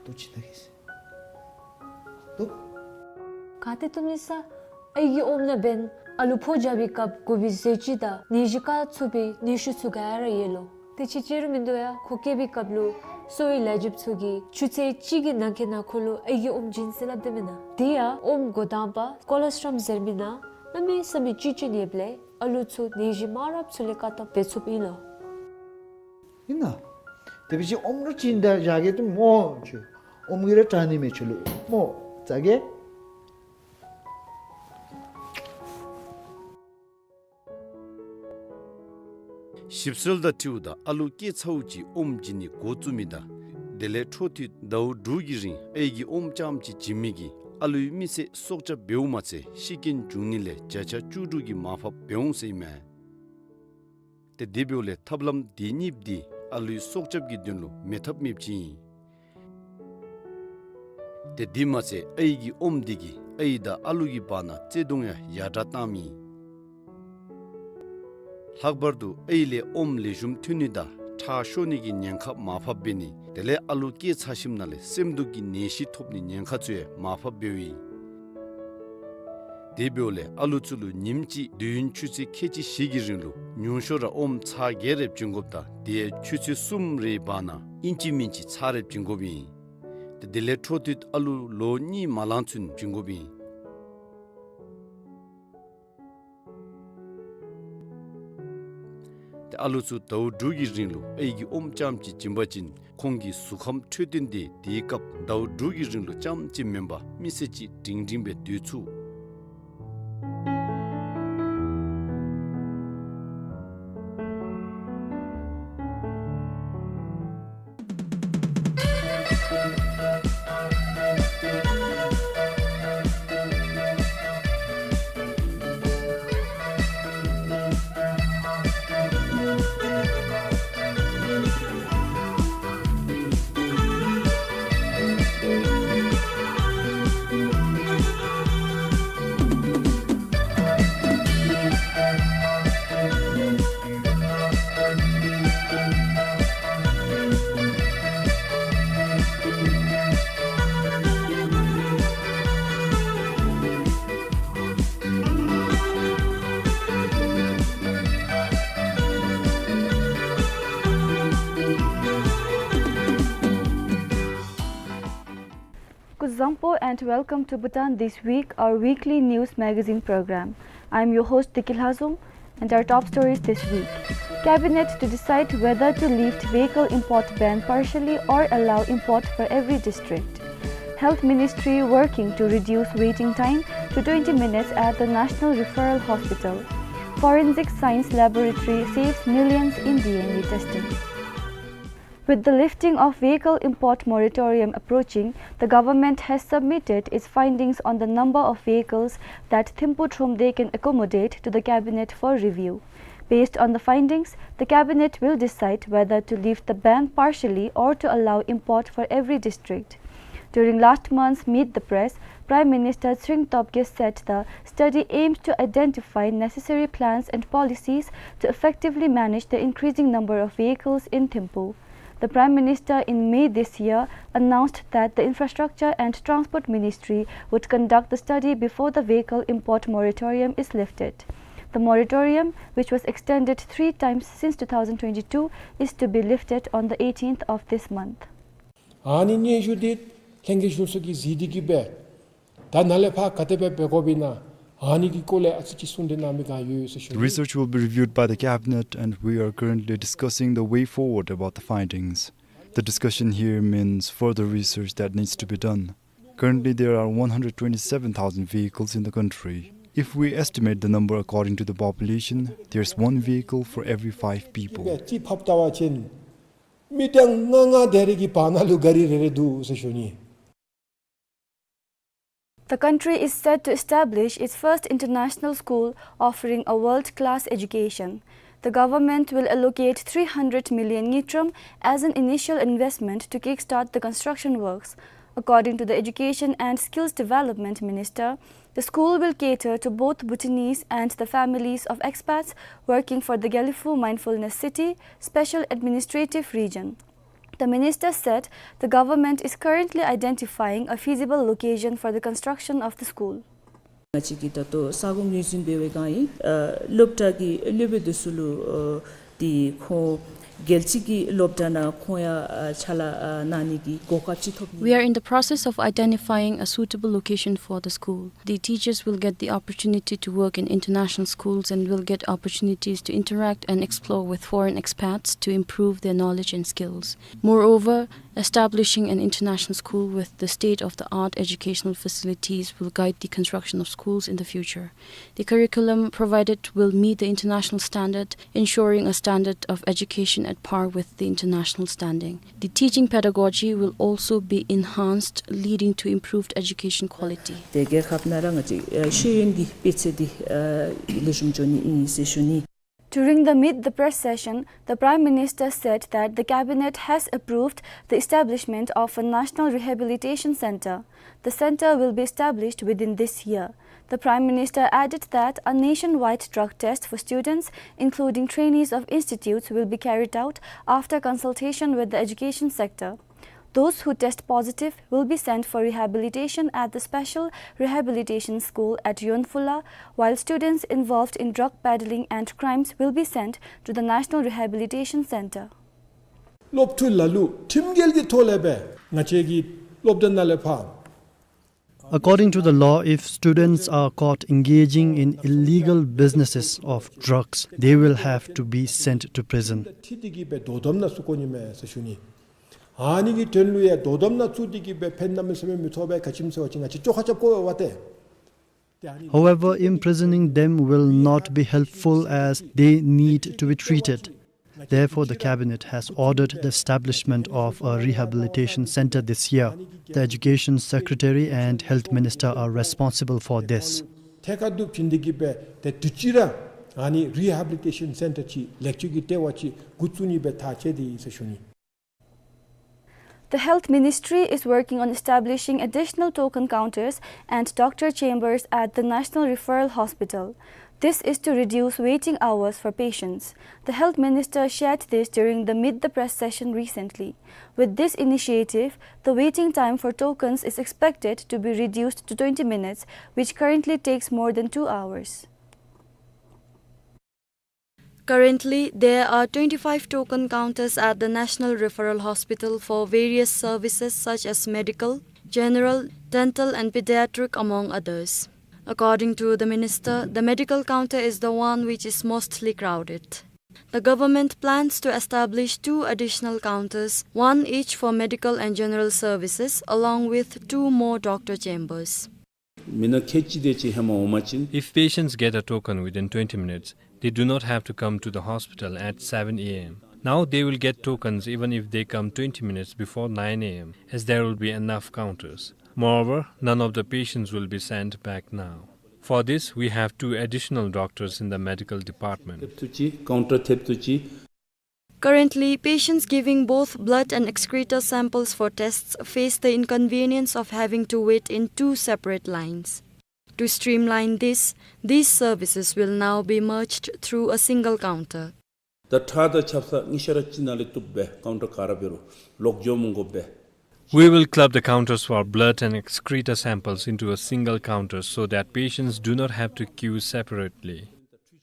ལྟོ་བྱིན་ད་གེ་སི། ལྟོ། ག་ཏེ་བཏུབ་ནི་ས། ཨའི་གི་ཨོམ་ནང་འབདན་ཨ་ལུ་ཕོ་རྒྱབ་པའི་སྐབས་དགོ་པའི་ཟས་བཅུད་དང་ནད་གཞི་བཀག་ཚུགས་པའི་ནད་ཤུགས་ཚུ་ག་ར་ཡོད་ལོ། དེ་ཅིག་ཅིག་རུང་མིན་འདུག་ཡ། ཁོ་སྐྱེས་པའི་སྐབས་ལུ་གསོ་བའི་ལས་བྱེདཔ་ཚུ་གིས་ཆུ་ཚོད་གཅིག་གི་ནང་འཁོད་ནང་ཁོ་ལུ་ཨའི་གི་ཨོམ་བྱིན་ཟེར་སླབ་སྟེ་མེན་ན། དེ་ཡང་ཨོམ་འགོ་དང་པ་ཀོ་ལོ་སི་ཊོམ་ཟེར་མི་ནང་གནམ་མེད་ས་མེད་བཅུད་ཅན་ཡོདཔ་ལས་ཨ་ལུ་ཚུ་ནད་གཞི་མང་རབས་ཚུ་ལས་བཀག་ཐབས་འབད་ཚུགསཔ་ཨིན་ལོ། ཨིན་ན། དེ་བ་ཅིན་ཨོམ་ར་བྱིན་ད་བཞག་གེ་ཏེ་མོ་ཁྱོད། ཨོམ་གྱིས་ར་དྲག་ནི་མས་ཁྱོད་ལུ་མོ། ཟ་གེ། ཞིབ་འཚོལ་དང་འཁྲིལཝ་ད་ཨ་ལུ་སྐྱེས་ཚརཝ་ཅིག་ཨོམ་བྱིན་ནི་འགོ་བཙུགས་མི་དང་དེ་ལས་འཕྲོ་མཐུད་ཟླཝ་དྲུག་གི་རིང་ཨའི་གི་ཨོམ་རྐྱངམ་ཅིག་བྱིན་མི་གིས་ཨ་ལུའི་མི་ཚེ་སྲོག་སྐྱབས་འབདཝ་མ་ཚད་ཤི་རྐྱེན་འབྱུང་ནི་ལས་བརྒྱ་ཆ་བཅུ་དྲུག་གི་མར་ཕབ་འབད་འོང་ཟེར་ཨིན་མས། ཏེ་དེ་འབདཝ་ལས་ཐབས་ལམ་དེ་གཉིས་པོ་འདི་ཨ་ལུའི་སྲོག་སྐྱབས་ཀྱི་དོན་ལུ་མེད་ཐབས་མེདཔ་ཅིག་ཨིན། ཏེ་དེ་མ་ཚད་ཨའི་གི་ཨོམ་འདི་གིས་ཨའི་དང་ཨ་ལུ་གི་བར་ན་བརྩེ་གདུང་ཡང་ཡར་དྲག་བཏངམ་ཨིན། ལྷག་པར་དུ་ཨའི་ལས་ཨོམ་ལེགས་ཤོམ་ཐོན་ནི་དང་ཁྲག་ཤོར་ནི་གི་ཉེན་ཁ་མར་ཕབ་འབད་ནི་དེ་ལས་ཨ་ལུ་སྐྱེས་ཚར་ཞིནམ་ལས་སེམས་སྡུག་གི་ནད་གཞི་ཐོབ་ནི་ཉེན་ཁ་ཚུ་ཡང་མར་ཕབ་འབདཝ་ཨིན། དེ་འབདཝ་ལས་ཨ་ལུ་ཚུ་ལུ་ཉིནམ་གཅིག་དུས་ཡུན་ཆུ་ཚོད་ཁལ་གཅིག་བཞི་གི་རིང་ལུ་ཉུང་ཤོས་ར་ཨོམ་ཚར་བརྒྱད་རེ་བྱིན་དགོཔ་དང་དེ་ཡང་ཆུ་ཚོད་གསུམ་རེའི་བར་ན་ཨིན་ཅི་མིན་ཅི་ཚར་རེ་བྱིན་དགོཔ་ཨིན། ཏེ་དེ་ལས་འཕྲོ་མཐུད་ཨ་ལུ་ལོ་གཉིས་མ་ལང་ཚུན་བྱིན་དགོཔ་ཨིན། ཏེ་ཨ་ལུ་ཚུ་ཟླཝ་དྲུག་གི་རིང་ལུ་ཨའི་གི་ཨོམ་རྐྱངམ་ཅིག་བྱིན་པ་ཅིན་ཁོང་གི་གཟུགས་ཁམས་འཕྲོད་བསྟེན་དེ་དེའི་སྐབས་ཟླཝ་དྲུག་གི་རིང་ལུ་རྐྱངམ་ཅིག་མེན་པར་མི་སེར་ཅིག་སྒྲིང་སྒྲིང་སྦེ་སྡོད་ཚུགས། Kuzuzangpo and welcome to Bhutan This Week, our weekly news magazine program. I'm your host, Diki Lhazom, and our top stories this week. Cabinet to decide whether to lift vehicle import ban partially or allow import for every district. Health Ministry working to reduce waiting time to twenty minutes at the National Referral Hospital. Forensic Science Laboratory saves millions in D N A testing. With the lifting of vehicle import moratorium approaching, the government has submitted its findings on the number of vehicles that Thimphu Thromde can accommodate to the cabinet for review. Based on the findings, the cabinet will decide whether to lift the ban partially or to allow import for every district. During last month's Meet the Press, Prime Minister Tshering Tobgay said the study aims to identify necessary plans and policies to effectively manage the increasing number of vehicles in Thimphu. The Prime Minister in May this year announced that the Infrastructure and Transport Ministry would conduct the study before the vehicle import moratorium is lifted. The moratorium, which was extended three times since two thousand twenty-two, is to be lifted on the eighteenth of this month. ཨ་ནི་སྙན་ཞུ་འདི་ལྷན་རྒྱས་གཞུང་ཚོགས་ཀྱིས་གཟིགས་ཏེ་གིས་སྦེ་ད་ནཱ་ལས་ཕར་ག་དེ་སྦེ་འབད་དགོཔ་ཨིན་ན་ཨ་ནི་གི་སྐོར་ལས་ཨ་ཙི་ཅིག་གསུང་གྲོས་གནང་མི་ག་ཡོད་ཟེར་ཞུ། The research will be reviewed by the cabinet, and we are currently discussing the way forward about the findings. The discussion here means further research that needs to be done. Currently, there are one hundred twenty-seven thousand vehicles in the country. If we estimate the number according to the population, there's one vehicle for every five people. ཅིག་ཕབ་བལྟ་བ་ཅིན་མི་སྟོང་ལྔ་ལྔ་དེ་རེ་གི་བར་ན་ལུ་ག་རི་རེ་རེ་འདུག་ཟེར་ཞུ་ནི། The country is set to establish its first international school offering a world-class education. The government will allocate three hundred million ngultrum as an initial investment to kickstart the construction works. According to the Education and Skills Development Minister, the school will cater to both Bhutanese and the families of expats working for the Gelephu Mindfulness City Special Administrative Region. The minister said the government is currently identifying a feasible location for the construction of the school. ང་བཅས་ཀྱིས་ད་ལྟོ་ས་གོ་ངོས་འཛིན་འབད་བའི་སྒང་ཨིན། ཨ་སློབ་གྲྭ་གི་སློབ་དཔོན་འདི་ཚུ་ལུ་ཨ་ཏེ་ཁོང་རྒྱལ་སྤྱི་གི་སློབ་གྲྭ་ནང་ཁོང་ཡང་ཨ་ཕྱག་ལཱ་ཨ་གནང་ནི་གི་གོ་སྐབས་ཅིག་ཐོབ་ནི། We are in the process of identifying a suitable location for the school. The teachers will get the opportunity to work in international schools and will get opportunities to interact and explore with foreign expats to improve their knowledge and skills. Moreover, establishing an international school with the state-of-the-art educational facilities will guide the construction of schools in the future. The curriculum provided will meet the international standard, ensuring a standard of education at par with the international standing. The teaching pedagogy will also be enhanced, leading to improved education quality. ཏེ་རྒྱལ་ཁབ་ནང་ར་ང་བཅས་ཤེས་ཡོན་གྱི་སྤུས་ཚད་འདི་ལེགས་ཤོམ་འགྱོ་ནི་ཨིན་ཟེར་ཞུ་ནི། During the Meet the Press session, the Prime Minister said that the cabinet has approved the establishment of a national rehabilitation center. The center will be established within this year. The Prime Minister added that a nationwide drug test for students, including trainees of institutes, will be carried out after consultation with the education sector. Those who test positive will be sent for rehabilitation at the special rehabilitation school at Yonphula, while students involved in drug peddling and crimes will be sent to the National Rehabilitation Center. སློབ་ཕྲུག་ལ་ལུ་ཁྲིམས་འགལ་གྱི་ཐོག་ལས་སྦེ་ང་བཅས་ཀྱི་ སློབ་གྲྭ་ནང་ལས་ཕར། According to the law, if students are caught engaging in illegal businesses of drugs, they will have to be sent to prison. ཁྲིད་དེ་གི་སྦེ་དོ་དམ་ནང་བཙུགས་དགོ་ནི་མས་ཟེར་ཞུ་ནི། ཨ་ནི་གི་དོན་ལུ་ཡང་དོ་དམ་ནང་བཙུགས་ཏེ་གི་སྦེ་ཕན་གནམ་མེད་ས་མེད་མི་ཐོགས་པས། ག་ཅི་སྨོ་ཟེར་བ་ཅིན་ང་བཅས་བཅོ་ཁ་རྐྱབ་དགོ་པས་ཏེ། However, imprisoning them will not be helpful as they need to be treated. Therefore, the cabinet has ordered the establishment of a rehabilitation center this year. The education secretary and health minister are responsible for this. ཐད་ཀར་དུ་བྱིན་ཏེ་གི་སྦེ་ཏེ་དུས་ཅི་ར་ཨ་ནི་རི་ཧེ་བི་ལི་ཊེ་ཤཱན་སེན་ཊར་ཅིག་ལེགས་བཅོས་ཀྱི་ལྟེ་བ་ཅིག་འགོ་བཙུགས་ནི་སྦེ་ཐག་བཅད་དེ་ཡི་ཟེར་ཞུ་ནི། The Health Ministry is working on establishing additional token counters and doctor chambers at the National Referral Hospital. This is to reduce waiting hours for patients. The Health Minister shared this during the Meet the Press session recently. With this initiative, the waiting time for tokens is expected to be reduced to twenty minutes, which currently takes more than two hours. Currently, there are twenty-five token counters at the National Referral Hospital for various services such as medical, general, dental and pediatric, among others. According to the minister, the medical counter is the one which is mostly crowded. The government plans to establish two additional counters, one each for medical and general services, along with two more doctor chambers. མི་ནག་ཁལ་གཅིག་དེ་ཅིག་ཧེ་མ་འོང་པ་ཅིན། If patients get a token within twenty minutes, they do not have to come to the hospital at seven A M. Now they will get tokens even if they come twenty minutes before nine A M, as there will be enough counters. Moreover, none of the patients will be sent back now. For this, we have two additional doctors in the medical department. ཐེབས་ཐུབ་ཅིག་ཀའུན་ཊར་ཐེབས་ཐུབ་ཅིག། Currently, patients giving both blood and excreta samples for tests face the inconvenience of having to wait in two separate lines. To streamline this, these services will now be merged through a single counter. ད་ཁྲག་དང་ཆབ་གསང་གཉིས་ཆ་ར་གཅིག་ནང་ལས་བཏུབ་པས། ཀའུན་ཊར་ག་ར་འབད་རུང་ལོག་འགྱོ་མི་དགོ་པས། We will club the counters for blood and excreta samples into a single counter so that patients do not have to queue separately.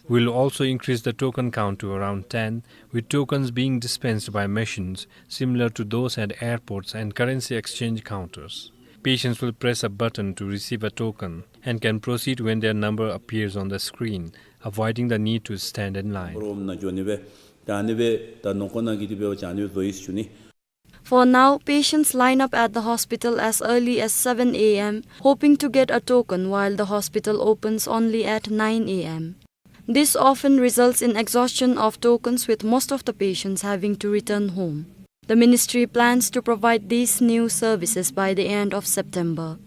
We'll also increase the token count to around ten, with tokens being dispensed by machines similar to those at airports and currency exchange counters. Patients will press a button to receive a token and can proceed when their number appears on the screen, avoiding the need to stand in line. འབོར་འོང་ན་འགྱོ་ནི་སྦེ་ད་ཨ་ནི་སྦེ་ད་ནང་འཁོད་ནང་གི་དེ་འབད་བ་ཅིན་ཨ་ནི་སྦེ་བཟོ་ཡི་ཟེར་ཞུ་ནི། For now, patients line up at the hospital as early as seven A M, hoping to get a token while the hospital opens only at nine A M. This often results in exhaustion of tokens, with most of the patients having to return home. The ministry plans to provide these new services by the end of September.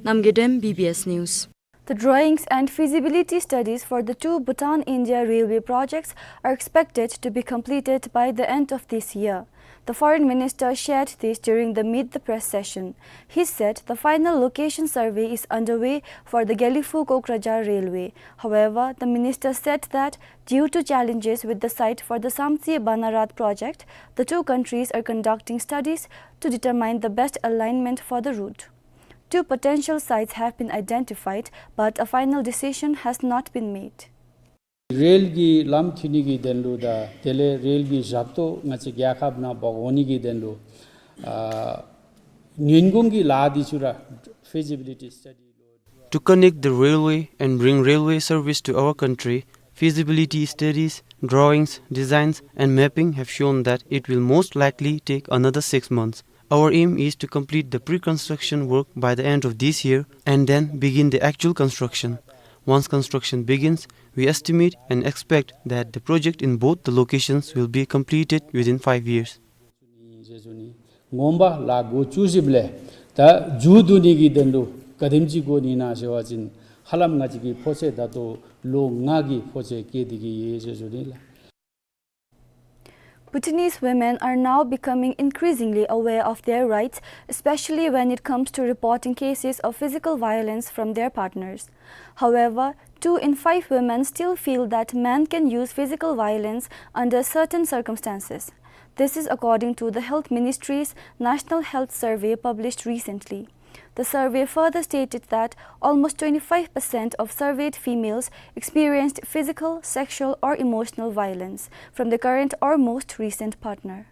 Namgay Dem, B B S News. The drawings and feasibility studies for the two Bhutan-India railway projects are expected to be completed by the end of this year. The foreign minister shared this during the Meet the Press session. He said the final location survey is underway for the Gelephu-Kokrajhar railway. However, the minister said that due to challenges with the site for the Samtse-Banarhat project, the two countries are conducting studies to determine the best alignment for the route. Two potential sites have been identified, but a final decision has not been made. རེལ་གྱི་ལམ་མཐུད་ནི་གི་དོན་ལུ་དང་དེ་ལས་རེལ་གྱི་ཞབས་ཏོག་ང་བཅས་རྒྱལ་ཁབ་ནང་འབག་འོང་ནི་གི་དོན་ལུ་ཨ་ཉིན་གུང་གི་ལཱ་འདི་ཚུ་ར་feasibility study ལུ། To connect the railway and bring railway service to our country, feasibility studies, drawings, designs, and mapping have shown that it will most likely take another six months. Our aim is to complete the pre-construction work by the end of this year and then begin the actual construction. Once construction begins, we estimate and expect that the project in both the locations will be completed within five years. ངོམ་པ་ལཱ་འགོ་བཙུགས་ཞིནམ་ལས་ད་མཇུག་བསྡུ་ནི་གི་དོན་ལུ་ག་དེམ་ཅིག་འགོར་ནི་ན་ཟེར་བ་ཅིན་ཧ་ལམ་ང་བཅས་ཀྱི་ཕོ་ཚོད་ད་ལྟོ་ལོ་ལྔ་གི་ཕོ་ཚོད་བསྐྱལ་ཏེ་གི་ཡོད་ཟེར་ཞུ་ནི་ལགས། Bhutanese women are now becoming increasingly aware of their rights, especially when it comes to reporting cases of physical violence from their partners. However, two in five women still feel that men can use physical violence under certain circumstances. This is according to the Health Ministry's National Health Survey published recently. The survey further stated that almost twenty-five percent of surveyed females experienced physical, sexual, or emotional violence from the current or most recent partner.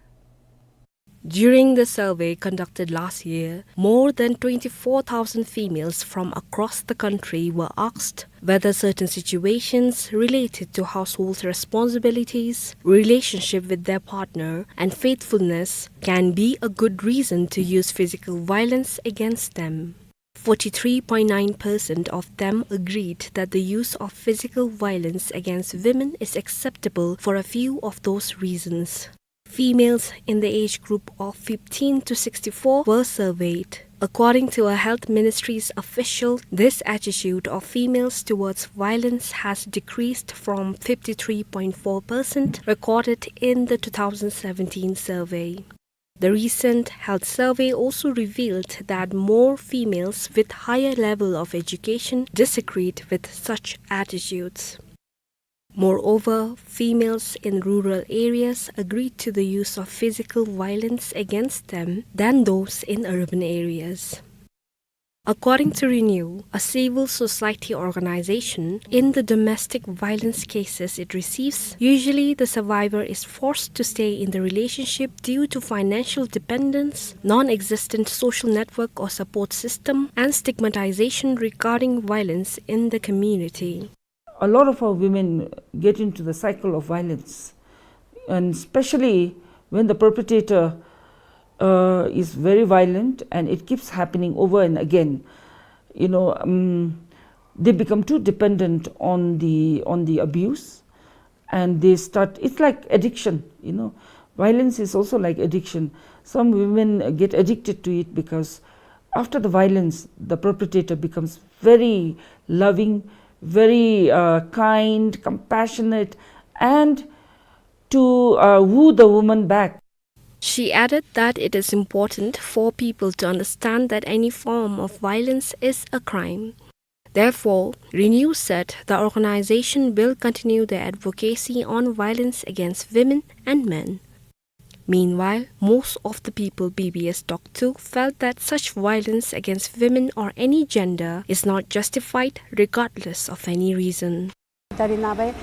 During the survey conducted last year, more than twenty-four thousand females from across the country were asked whether certain situations related to household responsibilities, relationship with their partner, and faithfulness can be a good reason to use physical violence against them. Forty-three point nine percent of them agreed that the use of physical violence against women is acceptable for a few of those reasons. Females in the age group of fifteen to sixty-four were surveyed. According to a health ministry's official, this attitude of females towards violence has decreased from fifty-three point four percent recorded in the two thousand seventeen survey. The recent health survey also revealed that more females with higher level of education disagreed with such attitudes. Moreover, females in rural areas agreed to the use of physical violence against them than those in urban areas. According to Renew, a civil society organization, in the domestic violence cases it receives, usually the survivor is forced to stay in the relationship due to financial dependence, non-existent social network or support system, and stigmatization regarding violence in the community. A lot of our women get into the cycle of violence, and especially when the perpetrator, uh, is very violent and it keeps happening over and again, you know, um, they become too dependent on the, on the abuse, and they start, it's like addiction, you know. Violence is also like addiction. Some women get addicted to it because after the violence, the perpetrator becomes very loving, very, uh, kind, compassionate, and to, uh, woo the woman back. She added that it is important for people to understand that any form of violence is a crime. Therefore, Renew said the organization will continue their advocacy on violence against women and men. Meanwhile, most of the people B B S talked to felt that such violence against women or any gender is not justified regardless of any reason. Tari na bai,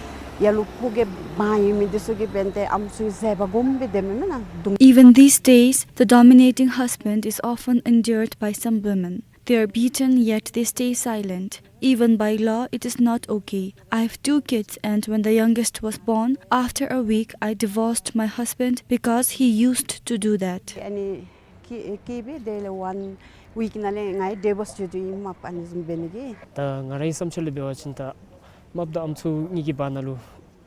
yalu puge ba yimi disu ki bente amsu zeba gombe deme mena dum. Even these days, the dominating husband is often endured by some women. They are beaten, yet they stay silent. Even by law, it is not okay. I have two kids, and when the youngest was born, after a week, I divorced my husband because he used to do that. Ani ki, ki be dele one week na le ngai divorce ju du ima pani zim beni ki. Ta ngarai samchale bewa chinta map da amsu ngi ki bana lu.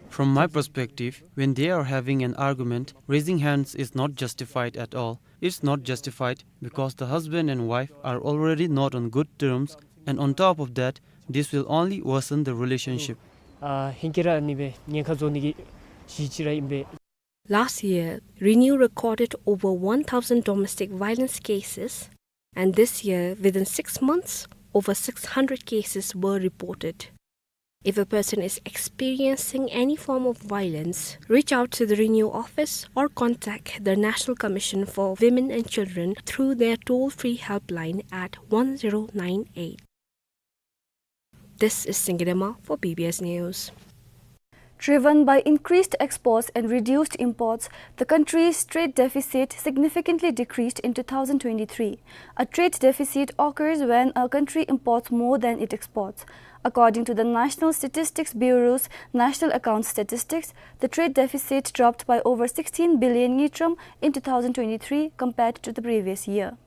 From my perspective, when they are having an argument, raising hands is not justified at all. It's not justified because the husband and wife are already not on good terms, and on top of that, this will only worsen the relationship. Ah, hinkira ni be, nyen kha zo ni ki, shi chira imbe. Last year, Renew recorded over one thousand domestic violence cases, and this year, within six months, over six hundred cases were reported. If a person is experiencing any form of violence, reach out to the Renew office or contact the National Commission for Women and Children through their toll-free helpline at one zero nine eight. This is Singidema for B B S News. Driven by increased exports and reduced imports, the country's trade deficit significantly decreased in two thousand twenty-three. A trade deficit occurs when a country imports more than it exports. According to the National Statistics Bureau's National Account Statistics, the trade deficit dropped by over sixteen billion ngultrum in two thousand twenty-three compared to the previous year.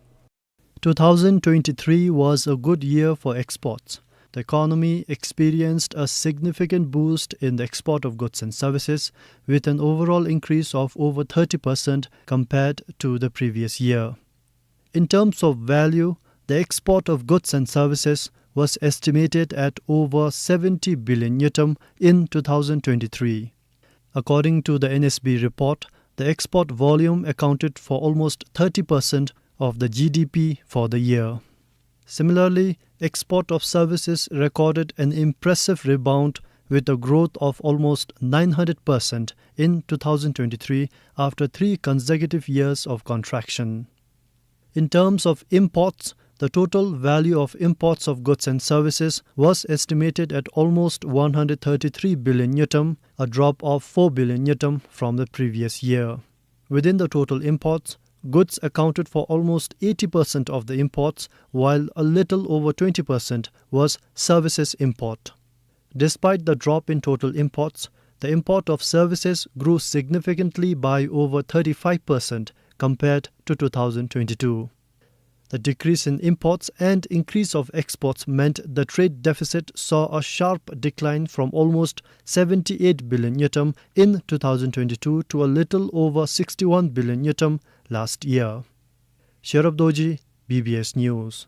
Two thousand twenty-three was a good year for exports. The economy experienced a significant boost in the export of goods and services, with an overall increase of over thirty percent compared to the previous year. In terms of value, the export of goods and services was estimated at over seventy billion ngultrum in two thousand twenty-three. According to the N S B report, the export volume accounted for almost thirty percent of the G D P for the year. Similarly, export of services recorded an impressive rebound with a growth of almost nine hundred percent in two thousand twenty-three after three consecutive years of contraction. In terms of imports, the total value of imports of goods and services was estimated at almost one hundred thirty-three billion ngultrum, a drop of four billion ngultrum from the previous year. Within the total imports, Goods accounted for almost eighty percent of the imports, while a little over twenty percent was services import. Despite the drop in total imports, the import of services grew significantly by over thirty-five percent compared to two thousand twenty-two. The decrease in imports and increase of exports meant the trade deficit saw a sharp decline from almost seventy-eight billion ngultrum in two thousand twenty-two to a little over sixty-one billion ngultrum last year. Sherab Dorji, B B S News.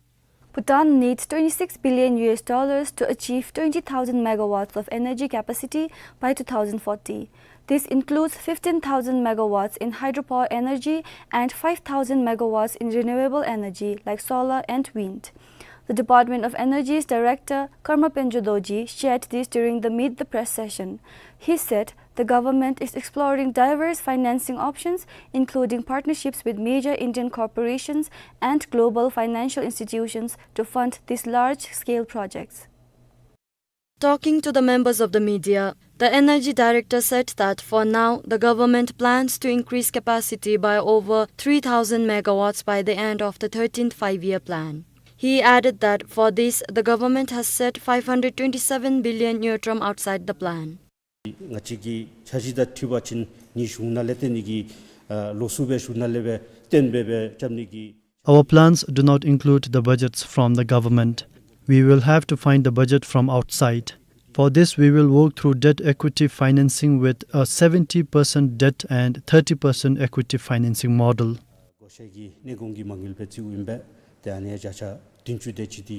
Bhutan needs twenty-six billion U S dollars to achieve twenty thousand megawatts of energy capacity by two thousand forty. This includes fifteen thousand megawatts in hydropower energy and five thousand megawatts in renewable energy like solar and wind. The Department of Energy's director, Karma Penjo Dorji, shared this during the Meet the Press session. He said the government is exploring diverse financing options, including partnerships with major Indian corporations and global financial institutions to fund these large-scale projects. Talking to the members of the media, the energy director said that for now, the government plans to increase capacity by over three thousand megawatts by the end of the thirteenth Five-Year Plan. He added that for this, the government has set five hundred twenty-seven billion ngultrum outside the plan. ང་བཅས་ཀྱི་འཆར་གཞི་དང་འཁྲིལ་བ་ཅིན་ནི་གཞུང་ནང་ལས་ཏེ་ནི་གི་ཨ་ལོགས་སུ་སྦེ་གཞུང་ནང་ལས་སྦེ་བཏོན་སྦེ་སྦེ་རྐྱབ་ནི་གི། Our plans do not include the budgets from the government. We will have to find the budget from outside. For this, we will work through debt equity financing with a seventy percent debt and thirty percent equity financing model. བགོ་བཤའ་གི་གནས་གོང་གི་མ་དངུལ་སྦེ་བརྩིཝ་ཨིན་པས། ཏེ་ཨ་ནི་བརྒྱ་ཆ་བདུན་ཅུ་དེ་ཅིག་འདི་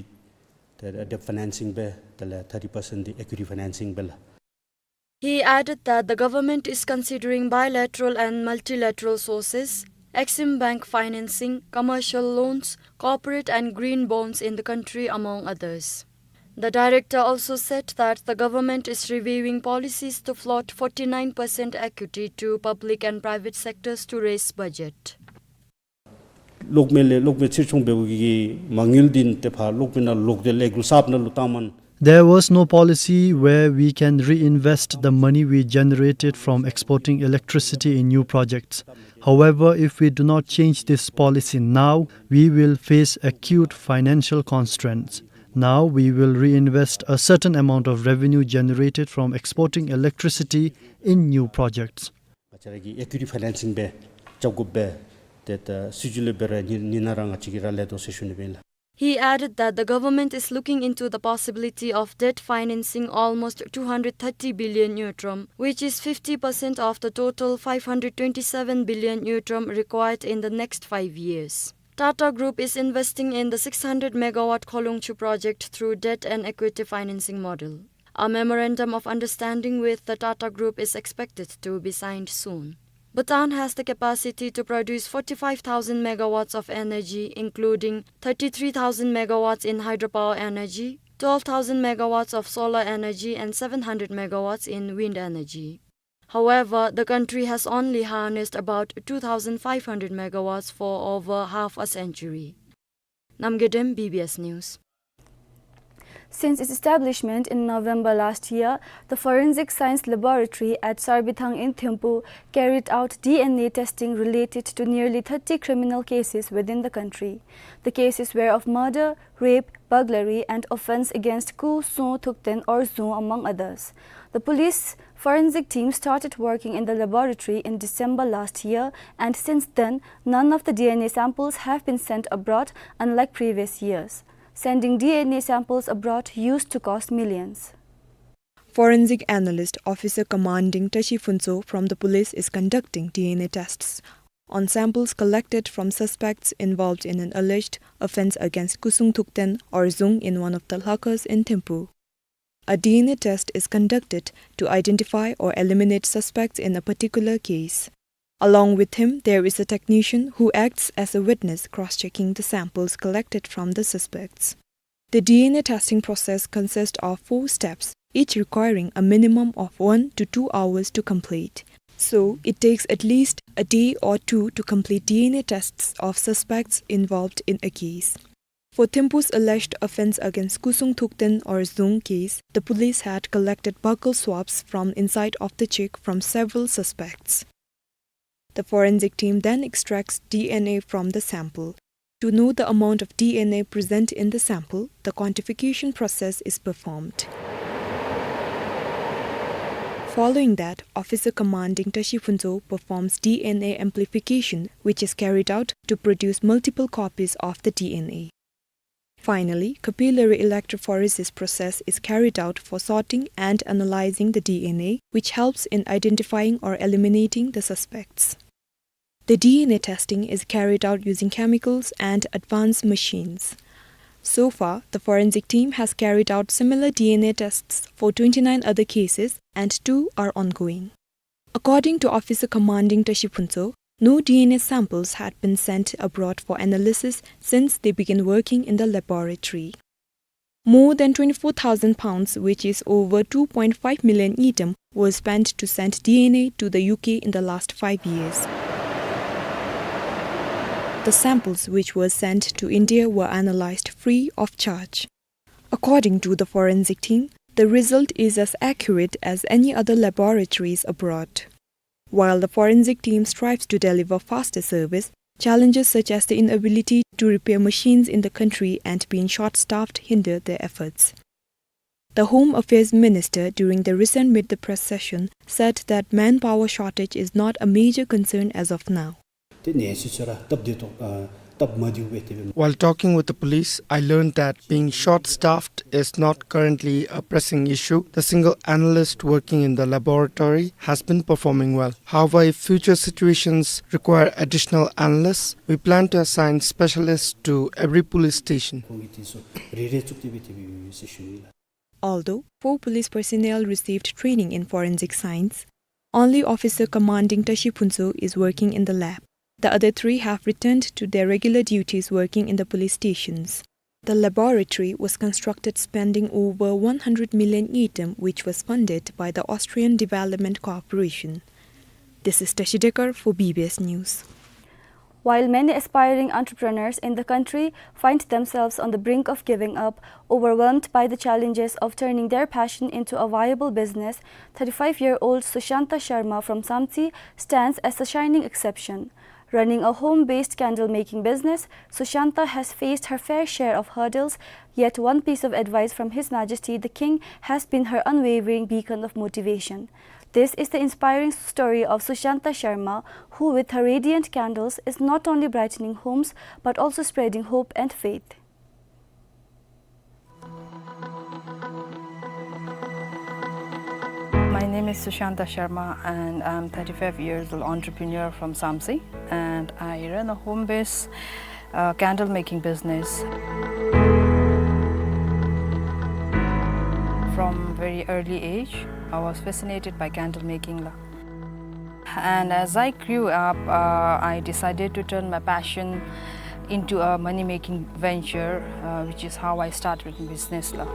ཏེ་debt financing སྦེ་དེ་ལས་thirty percent འདི་equity financing སྦེ་ལགས། He added that the government is considering bilateral and multilateral sources, Exim Bank financing, commercial loans, corporate and green bonds in the country, among others. The director also said that the government is reviewing policies to float forty-nine percent equity to public and private sectors to raise budget. གློག་མེ་ལས་གློག་མེ་ཕྱིར་ཚོང་འབད་བའི་གི་མ་དངུལ་འདི་ཏེ་ཕར་གློག་མེ་ནང་ལོག་སྟེ་ལས་འགུལ་གསརཔ་ནང་ལུ་བཏངམ་མེན། There was no policy where we can reinvest the money we generated from exporting electricity in new projects. However, if we do not change this policy now, we will face acute financial constraints. Now we will reinvest a certain amount of revenue generated from exporting electricity in new projects. ང་བཅས་ར་གིས་equity financing སྦེ་རྐྱབ་དགོཔ་སྦེ་ཏེ་ད་སྲིད་བྱུས་ལས་སྦེ་ར་ནི་ནི་ནང་ར་ང་བཅས་ཀྱིས་ར་ལས་དོ་ཟེར་ཞུ་ནི་སྦེ་ཨིན་ལགས། He added that the government is looking into the possibility of debt financing almost two hundred thirty billion ngultrum, which is fifty percent of the total five hundred twenty-seven billion ngultrum required in the next five years. Tata Group is investing in the six hundred megawatt Kholongchu project through debt and equity financing model. A memorandum of understanding with the Tata Group is expected to be signed soon. Bhutan has the capacity to produce forty-five thousand megawatts of energy, including thirty-three thousand megawatts in hydropower energy, twelve thousand megawatts of solar energy, and seven hundred megawatts in wind energy. However, the country has only harnessed about two thousand five hundred megawatts for over half a century. Namgay Dem, B B S News. Since its establishment in November last year, the Forensic Science Laboratory at Sarbithang in Thimphu carried out D N A testing related to nearly thirty criminal cases within the country. The cases were of murder, rape, burglary, and offense against Ku Sung Thukten or Zung, among others. The police forensic team started working in the laboratory in December last year, and since then, none of the D N A samples have been sent abroad, unlike previous years. Sending D N A samples abroad used to cost millions. Forensic Analyst Officer Commanding Tashi Phuntsho from the police is conducting D N A tests on samples collected from suspects involved in an alleged offense against Ku Sung Thukten or Zung in one of the Lhakhas in Thimphu. A D N A test is conducted to identify or eliminate suspects in a particular case. Along with him, there is a technician who acts as a witness cross-checking the samples collected from the suspects. The D N A testing process consists of four steps, each requiring a minimum of one to two hours to complete. So, it takes at least a day or two to complete D N A tests of suspects involved in a case. For Thimphu's alleged offense against Ku Sung Thukten or Zung case, the police had collected buccal swabs from inside of the chick from several suspects. The forensic team then extracts D N A from the sample. To know the amount of D N A present in the sample, the quantification process is performed. Following that, Officer Commanding Tashi Phuntsho performs D N A amplification, which is carried out to produce multiple copies of the D N A. Finally, capillary electrophoresis process is carried out for sorting and analyzing the D N A, which helps in identifying or eliminating the suspects. The D N A testing is carried out using chemicals and advanced machines. So far, the forensic team has carried out similar D N A tests for twenty-nine other cases and two are ongoing. According to Officer Commanding Tashi Phuntsho, no D N A samples had been sent abroad for analysis since they began working in the laboratory. More than twenty-four thousand pounds, which is over two point five million ngultrum, was spent to send D N A to the U K in the last five years. The samples which were sent to India were analyzed free of charge. According to the forensic team, the result is as accurate as any other laboratories abroad. While the forensic team strives to deliver faster service, challenges such as the inability to repair machines in the country and being short-staffed hinder their efforts. The Home Affairs Minister, during the recent Meet the Press session, said that manpower shortage is not a major concern as of now. ཏེ་གནས་ཚུལ་ཚུ་ར་སྟབས་བདེ་ཏོག་ཨ་སྟབས་མ་བདེཝ་སྦེ་དེ་སྦེ། While talking with the police, I learned that being short-staffed is not currently a pressing issue. The single analyst working in the laboratory has been performing well. However, if future situations require additional analysts, we plan to assign specialists to every police station. ཁོང་གིས་དེ་ཚུ་རེ་རེ་བཙུགས་ཏེ་སྦེ་དེ་སྦེ་ཡོད་ཟེར་ཞུ་ནི་ལགས། Although four police personnel received training in forensic science, only Officer Commanding Tashi Phuntsho is working in the lab. The other three have returned to their regular duties working in the police stations. The laboratory was constructed spending over one hundred million ngultrum, which was funded by the Austrian Development Corporation. This is Tashi Dekar for B B S News. While many aspiring entrepreneurs in the country find themselves on the brink of giving up, overwhelmed by the challenges of turning their passion into a viable business, thirty-five-year-old Sushanta Sharma from Samtse stands as a shining exception. Running a home-based candle-making business, Sushanta has faced her fair share of hurdles, yet one piece of advice from His Majesty the King has been her unwavering beacon of motivation. This is the inspiring story of Sushanta Sharma, who with her radiant candles is not only brightening homes but also spreading hope and faith. My name is Sushanta Sharma and I'm thirty-five years old entrepreneur from Samtse, and I run a home-based uh, candle making business. From very early age, I was fascinated by candle making la. And as I grew up, uh, I decided to turn my passion into a money-making venture, uh, which is how I started my business la.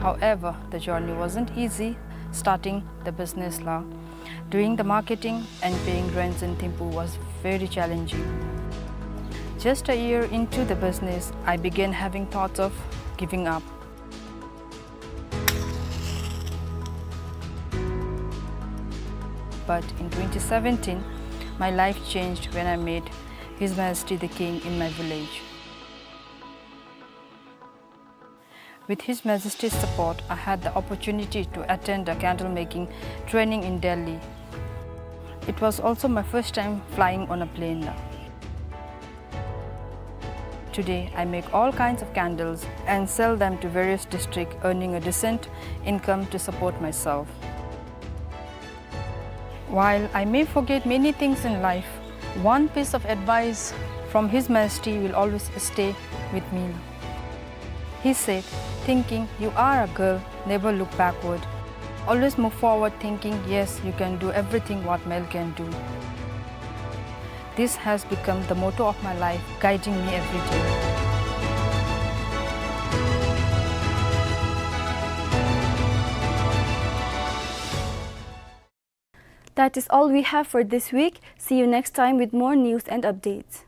However, the journey wasn't easy starting the business la. Doing the marketing and paying rents in Thimphu was very challenging. Just a year into the business, I began having thoughts of giving up. But in twenty seventeen, my life changed when I met His Majesty the King in my village. With His Majesty's support, I had the opportunity to attend a candle making training in Delhi. It was also my first time flying on a plane la. Today, I make all kinds of candles and sell them to various districts, earning a decent income to support myself. While I may forget many things in life, one piece of advice from His Majesty will always stay with me. He said, "Thinking you are a girl, never look backward. Always move forward thinking, yes, you can do everything what male can do." This has become the motto of my life, guiding me every day. That is all we have for this week. See you next time with more news and updates.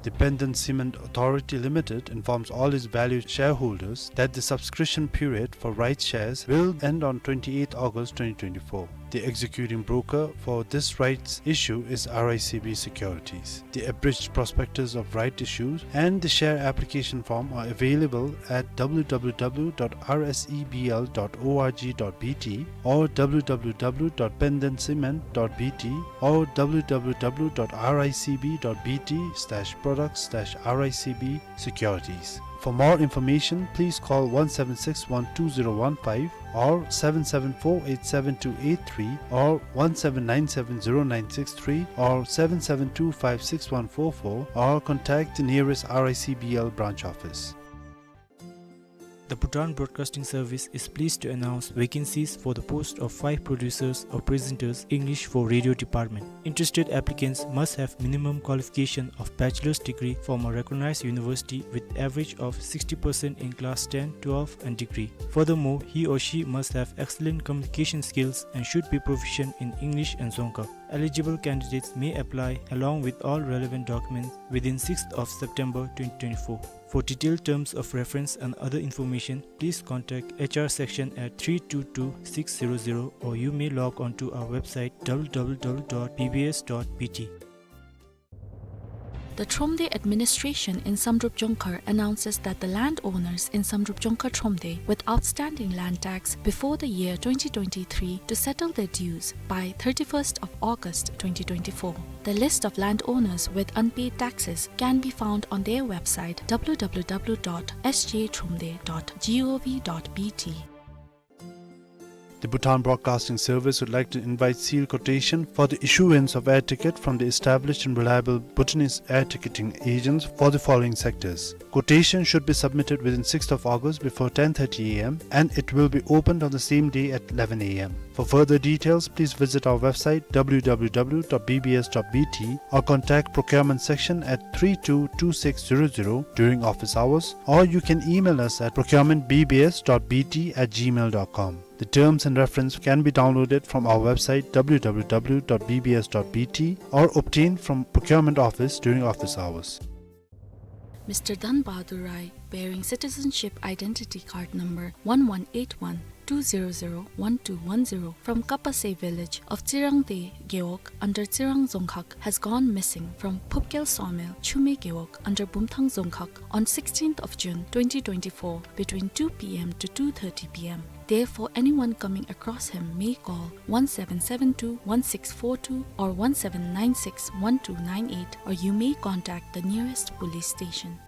The Penden Cement Authority Limited informs all its valued shareholders that the subscription period for rights shares will end on twenty-eighth August twenty twenty-four. The executing broker for this rights issue is R I C B Securities. The abridged prospectus of right issues and the share application form are available at W W W dot R S E B L dot org dot B T or W W W dot penden cement dot B T or W W W dot R I C B dot B T slash products slash R I C B securities. For more information, please call one seven six one two zero one five or seven seven four eight seven two eight three or one seven nine seven zero nine six three or seven seven two five six one four four or contact the nearest R I C B L branch office. The Bhutan Broadcasting Service is pleased to announce vacancies for the post of five producers or presenters, English for radio department. Interested applicants must have minimum qualification of bachelor's degree from a recognized university with average of sixty percent in class ten, twelve and degree. Furthermore, he or she must have excellent communication skills and should be proficient in English and Dzongkha. Eligible candidates may apply along with all relevant documents within sixth of September twenty twenty-four. For detailed terms of reference and other information, please contact H R section at three two two six zero zero, or you may log on to our website W W W dot B B S dot B T. The Thromde administration in Samdrup Jongkhar announces that the landowners in Samdrup Jongkhar Thromde with outstanding land tax before the year twenty twenty-three to settle their dues by thirty-first of August twenty twenty-four. The list of landowners with unpaid taxes can be found on their website W W W dot S J thromde dot G O V dot B T. The Bhutan Broadcasting Service would like to invite sealed quotation for the issuance of air ticket from the established and reliable Bhutanese air ticketing agents for the following sectors. Quotation should be submitted within sixth of August before ten thirty A M and it will be opened on the same day at eleven A M. For further details, please visit our website W W W dot B B S dot B T or contact procurement section at three two two six zero zero during office hours, or you can email us at procurement B B S dot B T at gmail dot com. The terms and reference can be downloaded from our website W W W dot B B S dot B T or obtained from procurement office during office hours. Mister Dhan Bahadur Rai, bearing citizenship identity card number one one eight one two zero zero one two one zero from Kapase village of Tsirangde Gewog under Tsirang Dzongkhag, has gone missing from Phupkel Sawmill, Chume Gewog under Bumthang Dzongkhag on sixteenth of June twenty twenty-four between two P M to two thirty P M. Therefore, anyone coming across him may call one seven seven two one six four two or one seven nine six one two nine eight, or you may contact the nearest police station.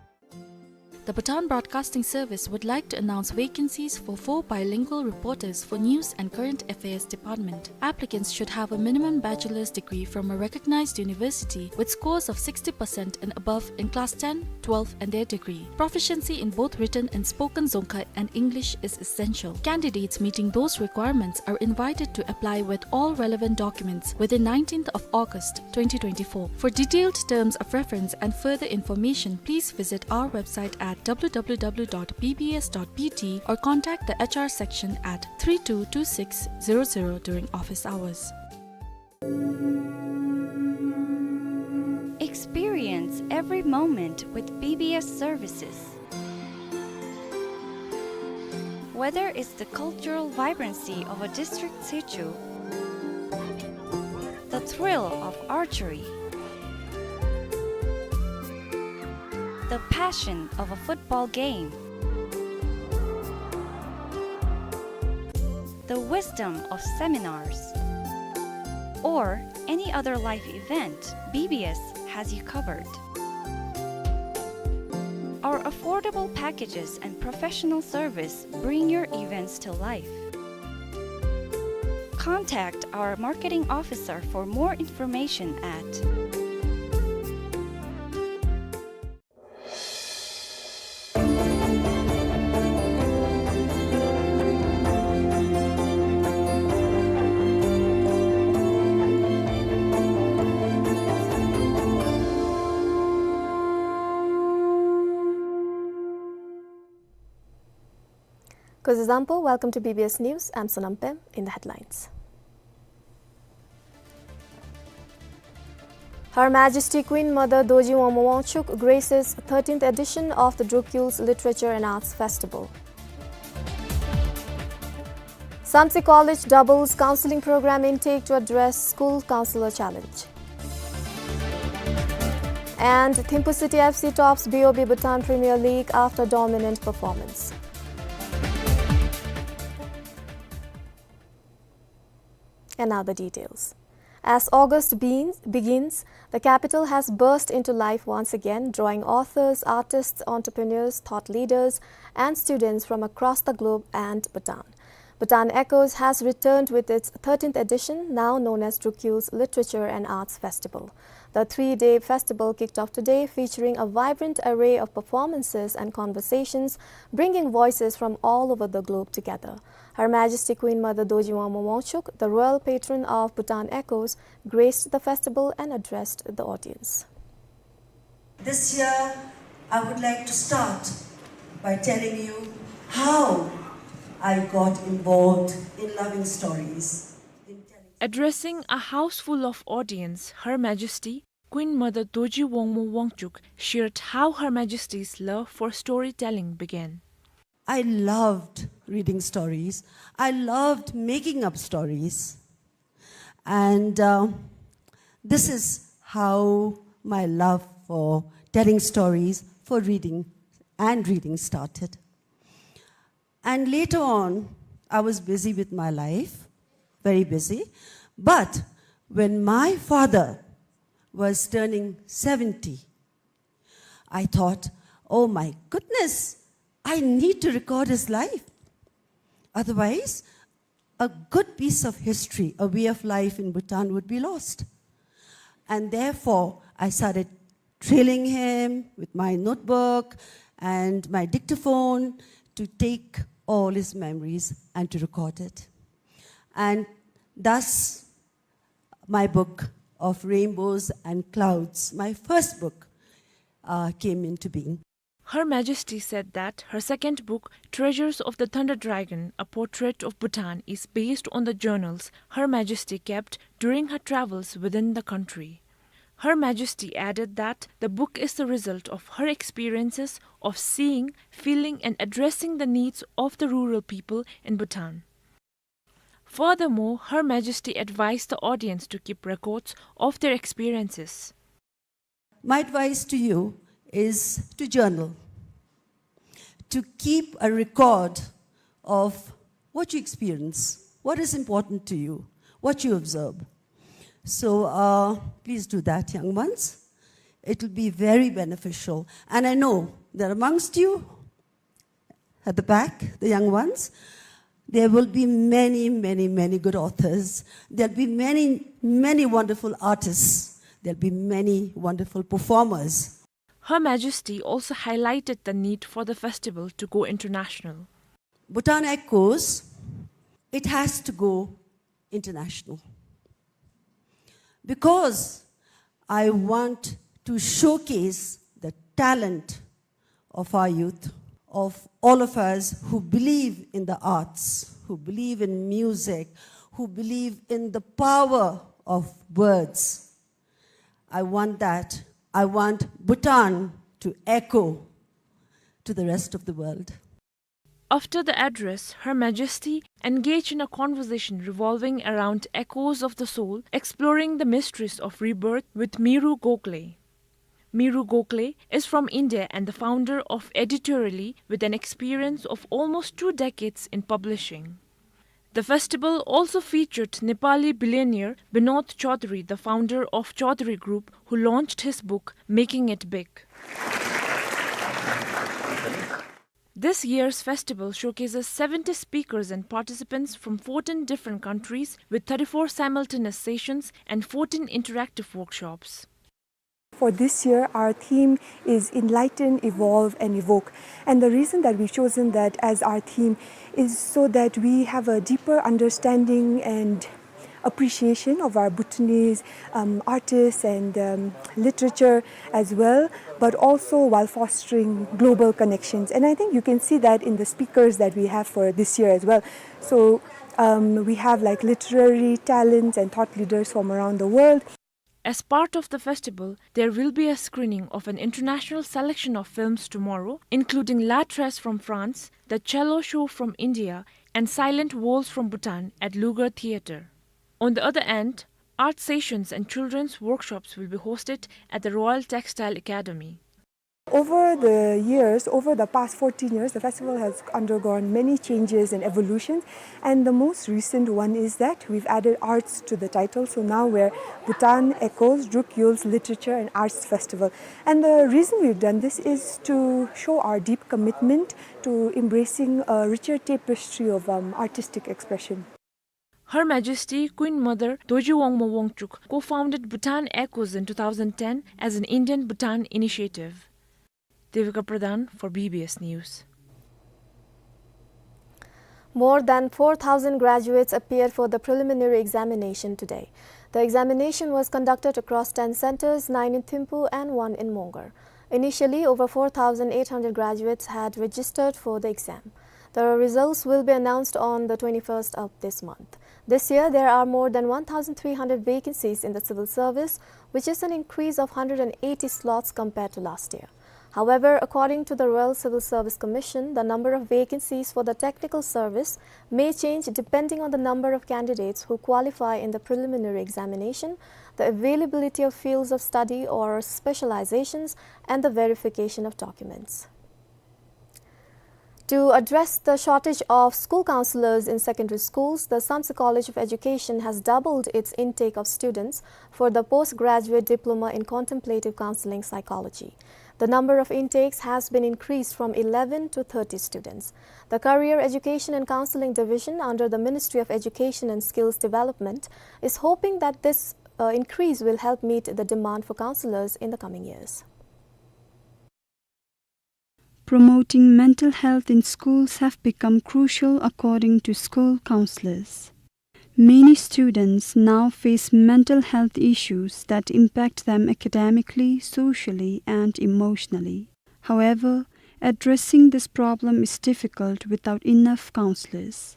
The Bhutan Broadcasting Service would like to announce vacancies for four bilingual reporters for News and Current Affairs Department. Applicants should have a minimum bachelor's degree from a recognized university with scores of sixty percent and above in class ten, twelve and their degree. Proficiency in both written and spoken Dzongkha and English is essential. Candidates meeting those requirements are invited to apply with all relevant documents within nineteenth of August twenty twenty-four. For detailed terms of reference and further information, please visit our website at W W W dot B B S dot B T or contact the H R section at three two two six zero zero during office hours. Experience every moment with B B S services. Whether it's the cultural vibrancy of a district situ, the thrill of archery, the passion of a football game, the wisdom of seminars, or any other life event, B B S has you covered. Our affordable packages and professional service bring your events to life. Contact our marketing officer for more information at Kuzuzangpo, welcome to B B S News. I'm Sonam Pem. In the headlines. Her Majesty Queen Mother Dorji Wangmo Wangchuck graces thirteenth edition of the Drukyul's Literature and Arts Festival. Samtse College doubles counseling program intake to address school counselor challenge. And Thimphu City F C tops B O B Bhutan Premier League after dominant performance. And now the details. As August beans-, begins, the capital has burst into life once again, drawing authors, artists, entrepreneurs, thought leaders, and students from across the globe and Bhutan. Bhutan Echoes has returned with its thirteenth edition, now known as Drukyul's Literature and Arts Festival. The three-day festival kicked off today, featuring a vibrant array of performances and conversations, bringing voices from all over the globe together. Her Majesty Queen Mother Dorji Wangmo Wangchuck, the royal patron of Bhutan Echoes, graced the festival and addressed the audience. This year, I would like to start by telling you how I got involved in loving stories. Addressing a house full of audience, Her Majesty Queen Mother Dorji Wangmo Wangchuck shared how Her Majesty's love for storytelling began. I loved reading stories. I loved making up stories. And, uh, this is how my love for telling stories, for reading and reading started. And later on, I was busy with my life, very busy. But when my father was turning seventy, I thought, "Oh my goodness, I need to record his life. Otherwise, a good piece of history, a way of life in Bhutan would be lost." And therefore, I started trailing him with my notebook and my dictaphone to take all his memories and to record it. And thus, my book of Rainbows and Clouds, my first book, uh, came into being. Her Majesty said that her second book, Treasures of the Thunder Dragon, A Portrait of Bhutan, is based on the journals Her Majesty kept during her travels within the country. Her Majesty added that the book is the result of her experiences of seeing, feeling, and addressing the needs of the rural people in Bhutan. Furthermore, Her Majesty advised the audience to keep records of their experiences. My advice to you is to journal, to keep a record of what you experience, what is important to you, what you observe. So, uh, please do that, young ones. It will be very beneficial. And I know that amongst you, at the back, the young ones, there will be many, many, many good authors. There'll be many, many wonderful artists. There'll be many wonderful performers. Her Majesty also highlighted the need for the festival to go international. Bhutan Echoes, it has to go international. Because I want to showcase the talent of our youth, of all of us who believe in the arts, who believe in music, who believe in the power of words. I want that. I want Bhutan to echo to the rest of the world. After the address, Her Majesty engaged in a conversation revolving around echoes of the soul, exploring the mysteries of rebirth with Meru Gokhale. Meru Gokhale is from India and the founder of Editorally, with an experience of almost two decades in publishing. The festival also featured Nepali billionaire Binod Chaudhary, the founder of Chaudhary Group, who launched his book, Making It Big. This year's festival showcases seventy speakers and participants from fourteen different countries, with thirty-four simultaneous sessions and fourteen interactive workshops. For this year, our theme is Enlighten, Evolve, and Evoke. And the reason that we've chosen that as our theme is so that we have a deeper understanding and appreciation of our Bhutanese, um, artists and, um, literature as well, but also while fostering global connections. And I think you can see that in the speakers that we have for this year as well. So, um, we have, like, literary talents and thought leaders from around the world. As part of the festival, there will be a screening of an international selection of films tomorrow, including La Tresse from France, The Cello Show from India, and Silent Walls from Bhutan at Lugar Theatre. On the other end, art sessions and children's workshops will be hosted at the Royal Textile Academy. Over the years, over the past fourteen years, the festival has undergone many changes and evolutions. And the most recent one is that we've added arts to the title. So now we're Bhutan Echoes, Druk Yul's Literature and Arts Festival. And the reason we've done this is to show our deep commitment to embracing a richer tapestry of, um, artistic expression. Her Majesty Queen Mother Dorji Wangmo Wangchuck co-founded Bhutan Echoes in two thousand ten as an Indian Bhutan initiative. Devika Pradhan for B B S News. More than four thousand graduates appeared for the preliminary examination today. The examination was conducted across ten centers, nine in Thimphu and one in Mongar. Initially, over four thousand eight hundred graduates had registered for the exam. The results will be announced on the twenty-first of this month. This year, there are more than one thousand three hundred vacancies in the civil service, which is an increase of hundred and eighty slots compared to last year. However, according to the Royal Civil Service Commission, the number of vacancies for the technical service may change depending on the number of candidates who qualify in the preliminary examination, the availability of fields of study or specializations, and the verification of documents. To address the shortage of school counselors in secondary schools, the Samtse College of Education has doubled its intake of students for the postgraduate diploma in contemplative counseling psychology. The number of intakes has been increased from eleven to thirty students. The Career Education and Counseling Division under the Ministry of Education and Skills Development is hoping that this, uh, increase will help meet the demand for counselors in the coming years. Promoting mental health in schools have become crucial, according to school counselors. Many students now face mental health issues that impact them academically, socially, and emotionally. However, addressing this problem is difficult without enough counselors.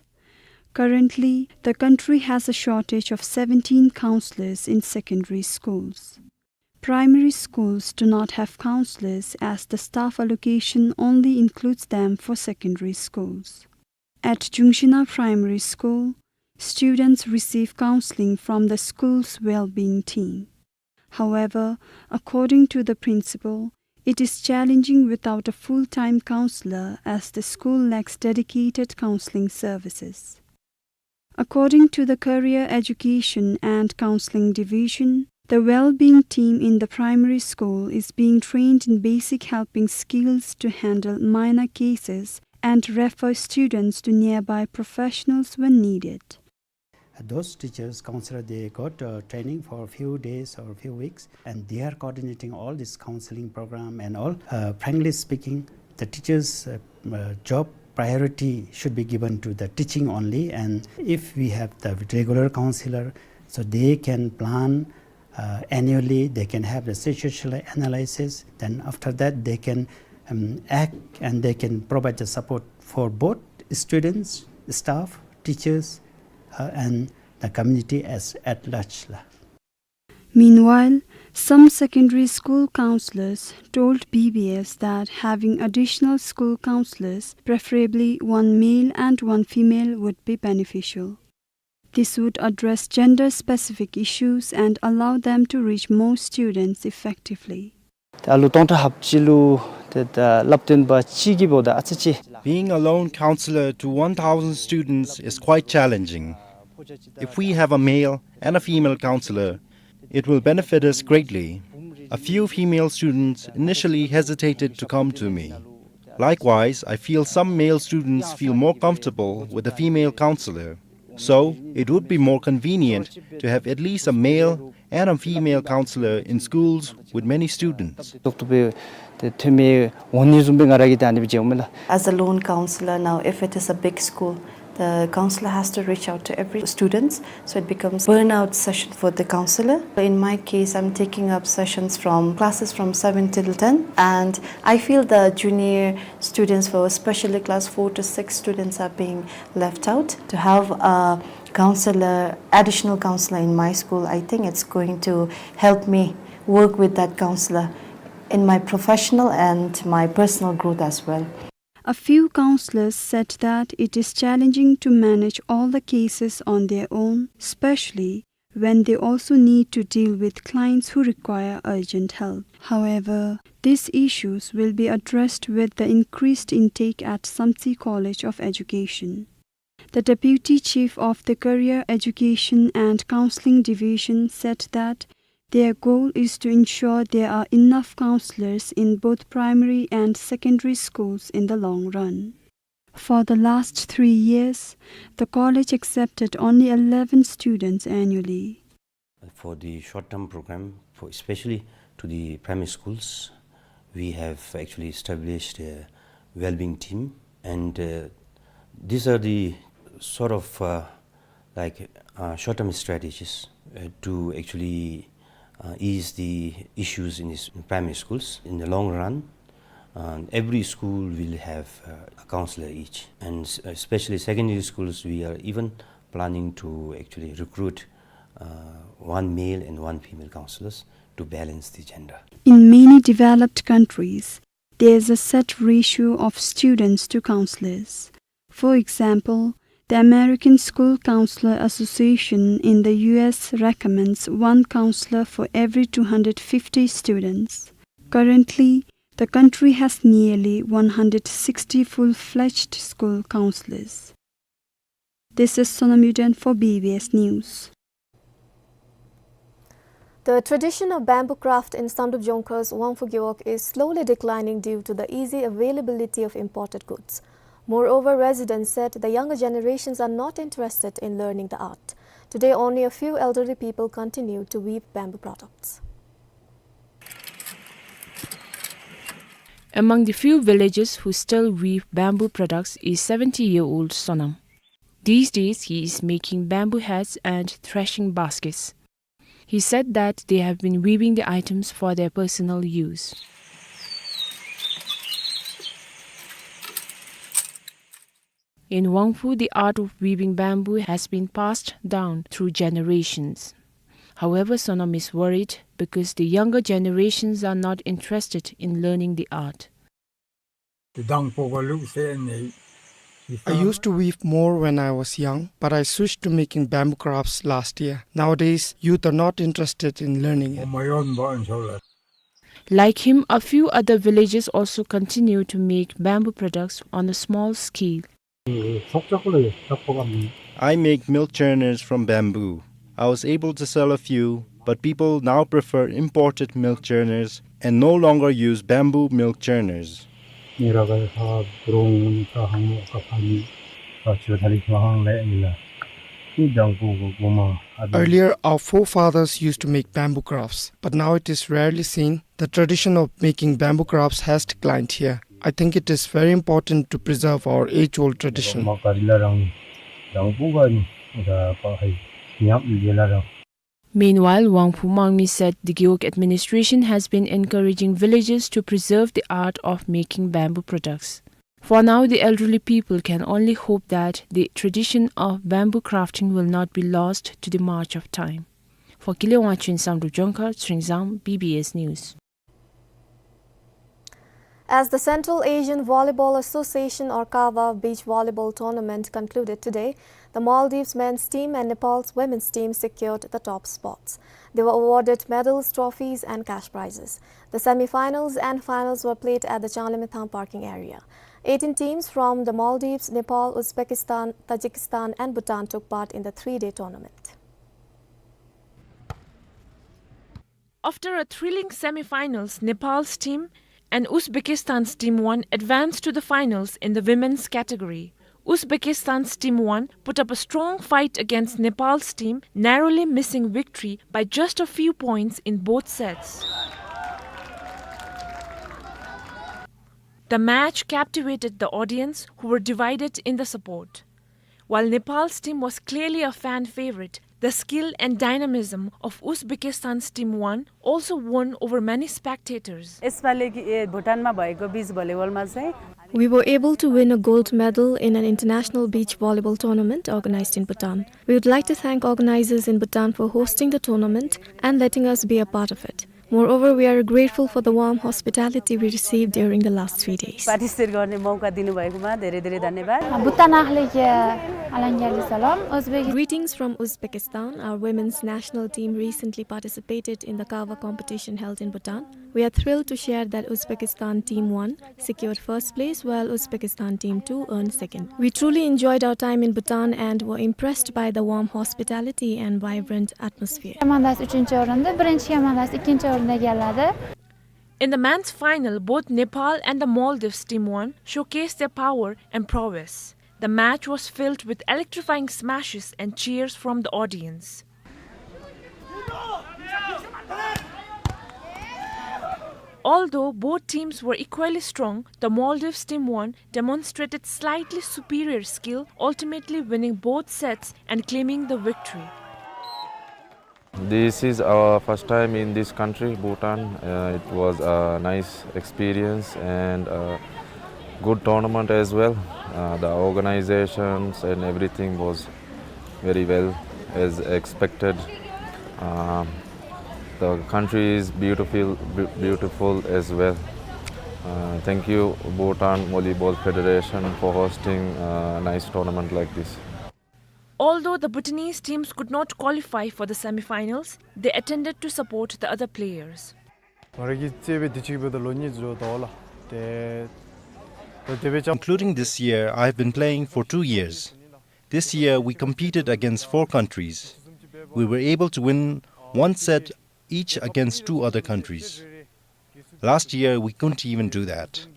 Currently, the country has a shortage of seventeen counselors in secondary schools. Primary schools do not have counselors, as the staff allocation only includes them for secondary schools. At Jungshina Primary School, students receive counseling from the school's well-being team. However, according to the principal, it is challenging without a full-time counselor, as the school lacks dedicated counseling services. According to the Career Education and Counseling Division, the well-being team in the primary school is being trained in basic helping skills to handle minor cases and refer students to nearby professionals when needed. Those teachers, counselor, they got, uh, training for a few days or a few weeks, and they are coordinating all this counseling program and all. Uh, frankly speaking, the teachers', uh, uh, job priority should be given to the teaching only. And if we have the regular counselor, so they can plan, uh, annually, they can have the situational analysis. Then after that, they can, um, act and they can provide the support for both students, staff, teachers, uh, and the community as at large la. Meanwhile, some secondary school counselors told B B S that having additional school counselors, preferably one male and one female, would be beneficial. This would address gender-specific issues and allow them to reach more students effectively. ད་ཨ་ལུ་སྟོང་ཕྲག་ལྷགཔ་ཅིག་ལུ་ཏེ་ད་བསླབ་སྟོན་པ་གཅིག་གིས་འབདཝ་ད་ཨ་ཙི་ཅིག Being a lone counselor to one thousand students is quite challenging. If we have a male and a female counselor, it will benefit us greatly. A few female students initially hesitated to come to me. Likewise, I feel some male students feel more comfortable with a female counselor. So, it would be more convenient to have at least a male and a female counselor in schools with many students. ཏོག་ཏོ་སྦེ་ཏེ་ཐོན་མི་འོང་ནི་བཟུམ་སྦེ་ང་ར་གིས་ད་ཨ་ནི་སྦེ་མཇལཝ་མས་ལགས། As a lone counselor now, if it is a big school, The counselor has to reach out to every student, so it becomes burnout session for the counselor. In my case, I'm taking up sessions from classes from seven till ten, and I feel the junior students for especially class four to six students are being left out. To have a counselor, additional counselor in my school, I think it's going to help me work with that counselor in my professional and my personal growth as well. A few counselors said that it is challenging to manage all the cases on their own, especially when they also need to deal with clients who require urgent help. However, these issues will be addressed with the increased intake at Samtse College of Education. The deputy chief of the Career Education and Counseling Division said that their goal is to ensure there are enough counselors in both primary and secondary schools in the long run. For the last three years, the college accepted only eleven students annually. For the short-term program, for especially to the primary schools, we have actually established a well-being team, and, uh, these are the sort of, uh, like, uh, short-term strategies, uh, to actually, uh, ease the issues in these primary schools. In the long run, uh, every school will have, uh, a counselor each, and s-, especially secondary schools, we are even planning to actually recruit, uh, one male and one female counselors to balance the gender. In many developed countries, there is a set ratio of students to counselors. For example, the American School Counselor Association in the U S recommends one counselor for every two hundred fifty students. Currently, the country has nearly one hundred sixty full-fledged school counselors. This is Sonam Yuden for B B S News. The tradition of bamboo craft in Samdrup Jongkhar's Wangphu Gewog is slowly declining due to the easy availability of imported goods. Moreover, residents said the younger generations are not interested in learning the art. Today, only a few elderly people continue to weave bamboo products. Among the few villagers who still weave bamboo products is seventy-year-old Sonam. These days, he is making bamboo hats and threshing baskets. He said that they have been weaving the items for their personal use. In Wangphu, the art of weaving bamboo has been passed down through generations. However, Sonam is worried because the younger generations are not interested in learning the art. I used to weave more when I was young, but I switched to making bamboo crafts last year. Nowadays, youth are not interested in learning it. Like him, a few other villagers also continue to make bamboo products on a small scale. I make milk churners from bamboo. I was able to sell a few, but people now prefer imported milk churners and no longer use bamboo milk churners. Earlier, our forefathers used to make bamboo crafts, but now it is rarely seen. The tradition of making bamboo crafts has declined here. I think it is very important to preserve our age-old tradition. Meanwhile, Wangphu Mangmi said the Gewog administration has been encouraging villagers to preserve the art of making bamboo products. For now, the elderly people can only hope that the tradition of bamboo crafting will not be lost to the march of time. For Kile Wangchuk in Samdrup Jongkhar, Tshering Zam, B B S News. As the Central Asian Volleyball Association, or CAVA, beach volleyball tournament concluded today, the Maldives men's team and Nepal's women's team secured the top spots. They were awarded medals, trophies, and cash prizes. The semi-finals and finals were played at the Changlimithang parking area. Eighteen teams from the Maldives, Nepal, Uzbekistan, Tajikistan, and Bhutan took part in the three-day tournament. After a thrilling semi-finals, Nepal's team and Uzbekistan's team one advanced to the finals in the women's category. Uzbekistan's team one put up a strong fight against Nepal's team, narrowly missing victory by just a few points in both sets. The match captivated the audience, who were divided in the support. While Nepal's team was clearly a fan favorite, the skill and dynamism of Uzbekistan's team one also won over many spectators. यसपालि कि, ए, भुटानमा भएको बिच भलिबलमा चाहिँ We were able to win a gold medal in an international beach volleyball tournament organized in Bhutan. We would like to thank organizers in Bhutan for hosting the tournament and letting us be a part of it. Moreover, we are grateful for the warm hospitality we received during the last three days. Participate गर्ने मौका दिनुभएकोमा धेरै धेरै धन्यवाद। भुटान आखले के अलंगेली सलाम। Uzbek Greetings from Uzbekistan. Our women's national team recently participated in the Kawa competition held in Bhutan. We are thrilled to share that Uzbekistan Team one secured first place, while Uzbekistan Team two earned second. We truly enjoyed our time in Bhutan and were impressed by the warm hospitality and vibrant atmosphere. Komandasi uchinchi o'rindi, birinchi komandasi ikkinchi o'rinni egalladi. In the men's final, both Nepal and the Maldives Team one showcased their power and prowess. The match was filled with electrifying smashes and cheers from the audience. Although both teams were equally strong, the Maldives Team one demonstrated slightly superior skill, ultimately winning both sets and claiming the victory. This is our first time in this country, Bhutan. Uh, it was a nice experience and a good tournament as well. Uh, the organizations and everything was very well as expected. Um, the country is beautiful, beau- beautiful as well. Uh, thank you, Bhutan Volleyball Federation, for hosting a nice tournament like this. Although the Bhutanese teams could not qualify for the semifinals, they attended to support the other players. ང་རང་གི་རྩེད་དཔོན་འདི་གཅིག་འབདཝ་ད་ལོ་གཉིས་འགྱོ་དོ་ལགས། ཏེ་ད་དེ་སྦེ་ཅིག Including this year, I have been playing for two years. This year, we competed against four countries. We were able to win one set each against two other countries. Last year, we couldn't even do that.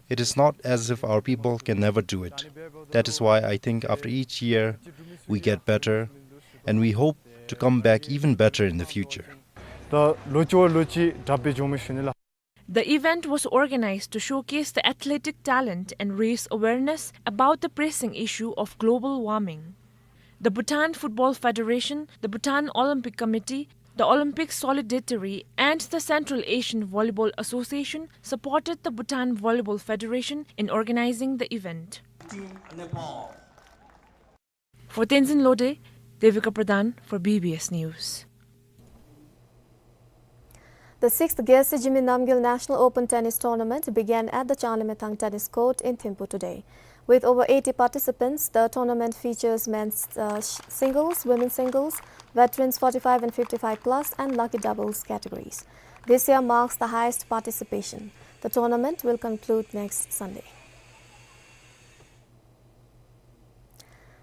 It is not as if our people can never do it. That is why I think after each year, we get better, and we hope to come back even better in the future. ད་ལོ་གཅིག་བ་ལོ་གཅིག་དྲག་སྦེ་འགྱོཝ་མས་ཞུ་ནི་ལགས། The event was organized to showcase the athletic talent and raise awareness about the pressing issue of global warming. The Bhutan Football Federation, the Bhutan Olympic Committee, the Olympic Solidarity, and the Central Asian Volleyball Association supported the Bhutan Volleyball Federation in organizing the event. For Tenzin Lode, Devika Pradhan for B B S News. The sixth Gyaltsy Zhimee Namgyel National Open Tennis Tournament began at the Changlimithang Tennis Court in Thimphu today. With over eighty participants, the tournament features men's, uh, sh- singles, women's singles, veterans forty-five and fifty-five plus, and lucky doubles categories. This year marks the highest participation. The tournament will conclude next Sunday.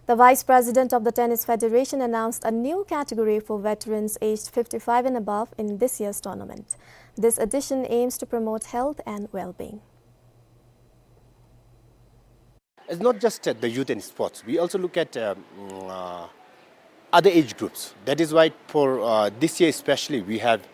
The Vice President of the Tennis Federation announced a new category for veterans aged fifty-five and above in this year's tournament. This addition aims to promote health and well-being. It's not just, uh, the youth and sports. We also look at, uh, mm, uh, other age groups. That is why for, uh, this year especially, we have,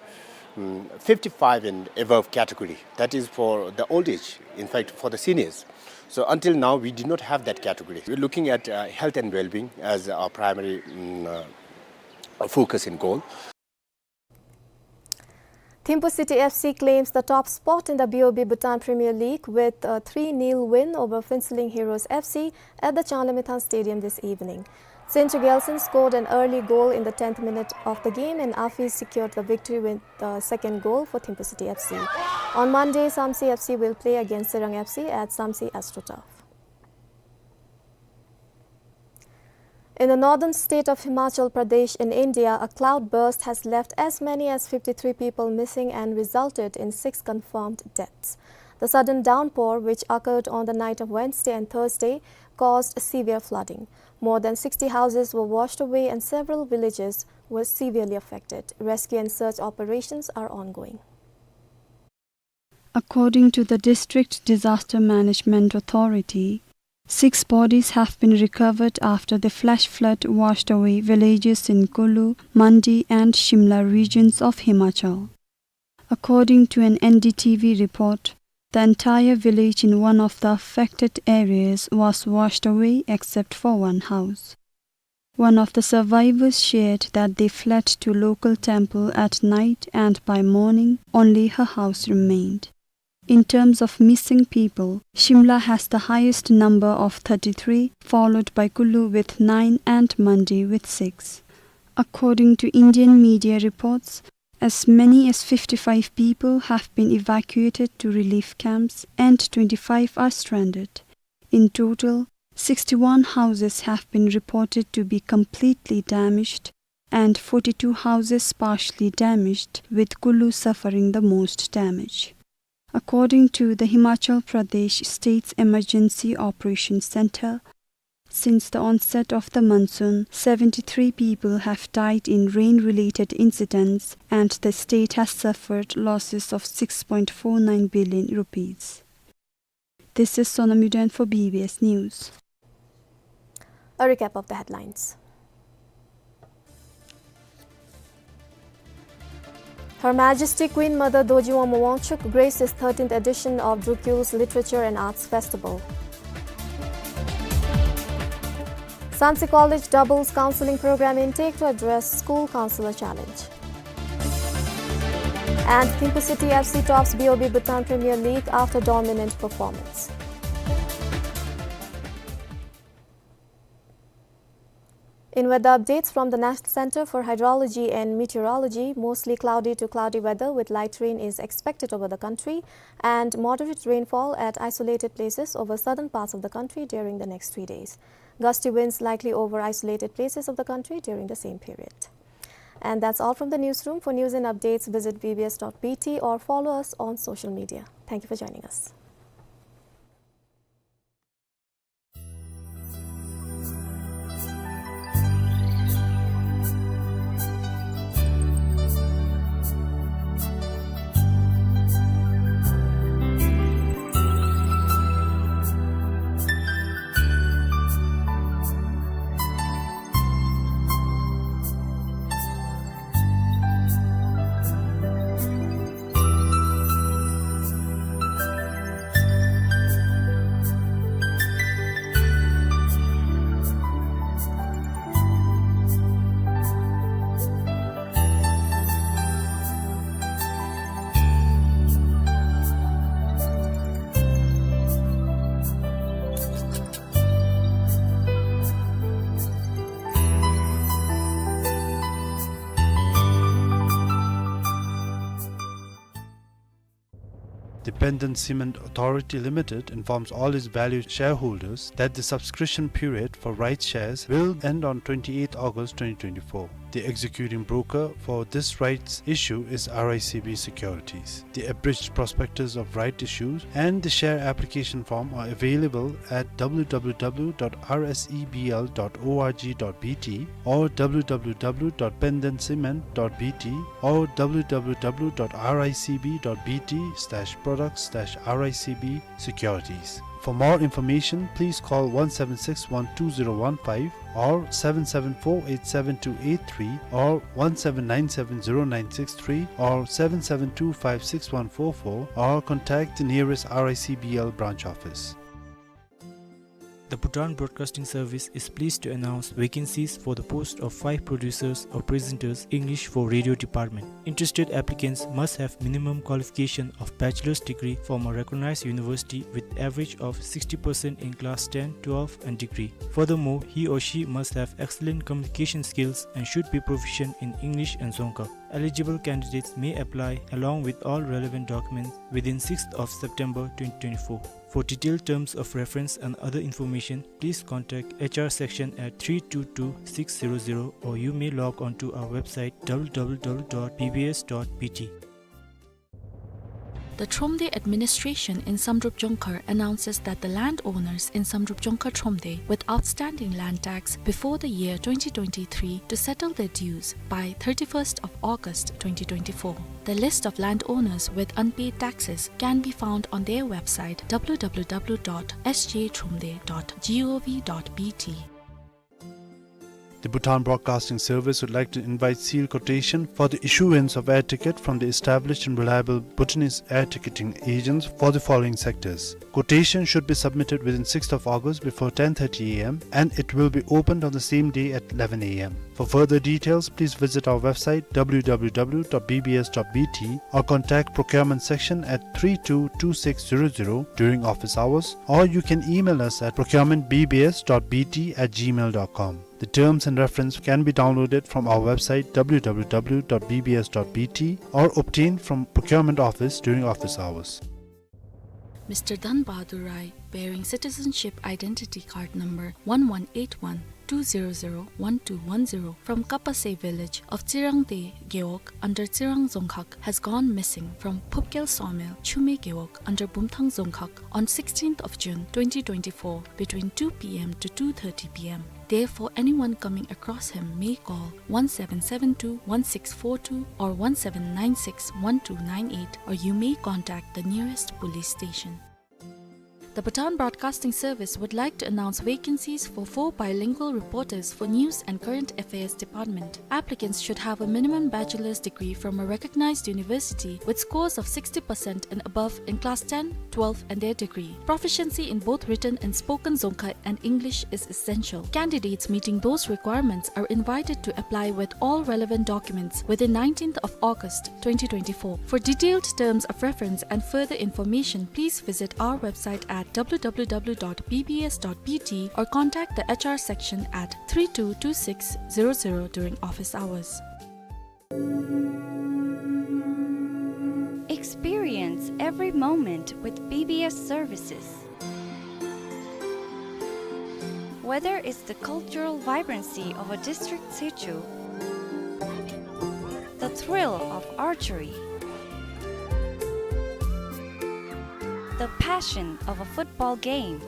mm, fifty-five and above category. That is for the old age, in fact, for the seniors. So until now, we did not have that category. We're looking at, uh, health and well-being as our primary, mm, uh, focus and goal. Thimphu City F C claims the top spot in the B O B Bhutan Premier League with a three nil win over Phuentsholing Heroes F C at the Changlimithang Stadium this evening. Tsencho Gyaltsen scored an early goal in the tenth minute of the game, and Afi secured the victory with the second goal for Thimphu City F C. On Monday, Samtse F C will play against Serang F C at Samtse AstroTurf. In the northern state of Himachal Pradesh in India, a cloudburst has left as many as fifty-three people missing and resulted in six confirmed deaths. The sudden downpour, which occurred on the night of Wednesday and Thursday, caused severe flooding. More than sixty houses were washed away and several villages were severely affected. Rescue and search operations are ongoing. According to the District Disaster Management Authority, six bodies have been recovered after the flash flood washed away villages in Kulu, Mandi and Shimla regions of Himachal. According to an N D T V report, The entire village in one of the affected areas was washed away except for one house. One of the survivors shared that they fled to local temple at night and by morning only her house remained. In terms of missing people, Shimla has the highest number of thirty-three, followed by Kullu with nine and Mandi with six. According to Indian media reports, as many as fifty-five people have been evacuated to relief camps and twenty-five are stranded. In total, sixty-one houses have been reported to be completely damaged and forty-two houses partially damaged, with Kullu suffering the most damage. According to the Himachal Pradesh State's Emergency Operations Centre, since the onset of the monsoon, seventy-three people have died in rain-related incidents, and the state has suffered losses of six point four nine billion rupees. This is Sonam Yuden for B B S News. A recap of the headlines. Her Majesty Queen Mother Dorji Wangma Wangchuck graces thirteenth edition of Drukyul's Literature and Arts Festival. Shanxi College doubles counseling program intake to address school counselor challenge. And Thimphu City F C tops B O B Bhutan Premier League after dominant performance. In weather updates from the National Center for Hydrology and Meteorology, mostly cloudy to cloudy weather with light rain is expected over the country and moderate rainfall at isolated places over southern parts of the country during the next three days. Gusty winds likely over isolated places of the country during the same period. And that's all from the newsroom. For news and updates, visit B B S dot B T or follow us on social media. Thank you for joining us. The Penden Cement Authority Limited informs all its valued shareholders that the subscription period for rights shares will end on twenty-eighth August twenty twenty-four. The executing broker for this rights issue is R I C B Securities. The abridged prospectus of right issues and the share application form are available at W W W dot R S E B L dot org dot B T or W W W dot penden cement dot B T or W W W dot R I C B dot B T slash products slash R I C B securities. For more information, please call one seven six one two zero one five or seven seven four eight seven two eight three or one seven nine seven zero nine six three or seven seven two five six one four four or contact the nearest R I C B L branch office. The Bhutan Broadcasting Service is pleased to announce vacancies for the post of five producers or presenters, English for radio department. Interested applicants must have minimum qualification of bachelor's degree from a recognized university with average of sixty percent in class ten, twelve and degree. Furthermore, he or she must have excellent communication skills and should be proficient in English and Dzongkha. Eligible candidates may apply along with all relevant documents within sixth of September twenty twenty-four. For detailed terms of reference and other information, please contact H R section at three two two six zero zero, or you may log on to our website W W W dot B B S dot B T. The Thromde administration in Samdrup Dzongkhar announces that the landowners in Samdrup Dzongkhar Thromde with outstanding land tax before the year twenty twenty-three to settle their dues by thirty-first of August twenty twenty-four. The list of landowners with unpaid taxes can be found on their website W W W dot S J thromde dot G O V dot B T. The Bhutan Broadcasting Service would like to invite seal quotation for the issuance of air ticket from the established and reliable Bhutanese air ticketing agents for the following sectors. Quotation should be submitted within sixth of August before ten thirty A M and it will be opened on the same day at eleven A M. For further details, please visit our website w w w dot b b s dot b t or contact procurement section at three two two six zero zero during office hours, or you can email us at procurement b b s dot b t at gmail dot com. The terms and reference can be downloaded from our website w w w dot b b s dot b t or obtained from procurement office during office hours. Mister Dhan Bahadur Rai, bearing citizenship identity card number one one eight one two zero zero one two one zero from Kapase village of Tsirangte Gewog under Tsirang Dzongkhag, has gone missing from Phupkel Sawmill, Chume Gewog under Bumthang Dzongkhag on sixteenth of June twenty twenty-four between two p m to two thirty p m. Therefore, anyone coming across him may call one seven seven two one six four two or one seven nine six one two nine eight, or you may contact the nearest police station. The Bhutan Broadcasting Service would like to announce vacancies for four bilingual reporters for News and Current Affairs Department. Applicants should have a minimum bachelor's degree from a recognized university with scores of sixty percent and above in class ten, twelve, and their degree. Proficiency in both written and spoken Dzongkha and English is essential. Candidates meeting those requirements are invited to apply with all relevant documents within nineteenth of August twenty twenty-four. For detailed terms of reference and further information, please visit our website at w w w dot b b s dot b t or contact the H R section at three two two six zero zero during office hours. Experience every moment with B B S services. Whether it's the cultural vibrancy of a district Tshechu, the thrill of archery, the passion of a football game,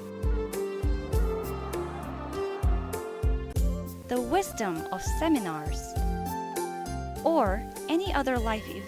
the wisdom of seminars, or any other life event,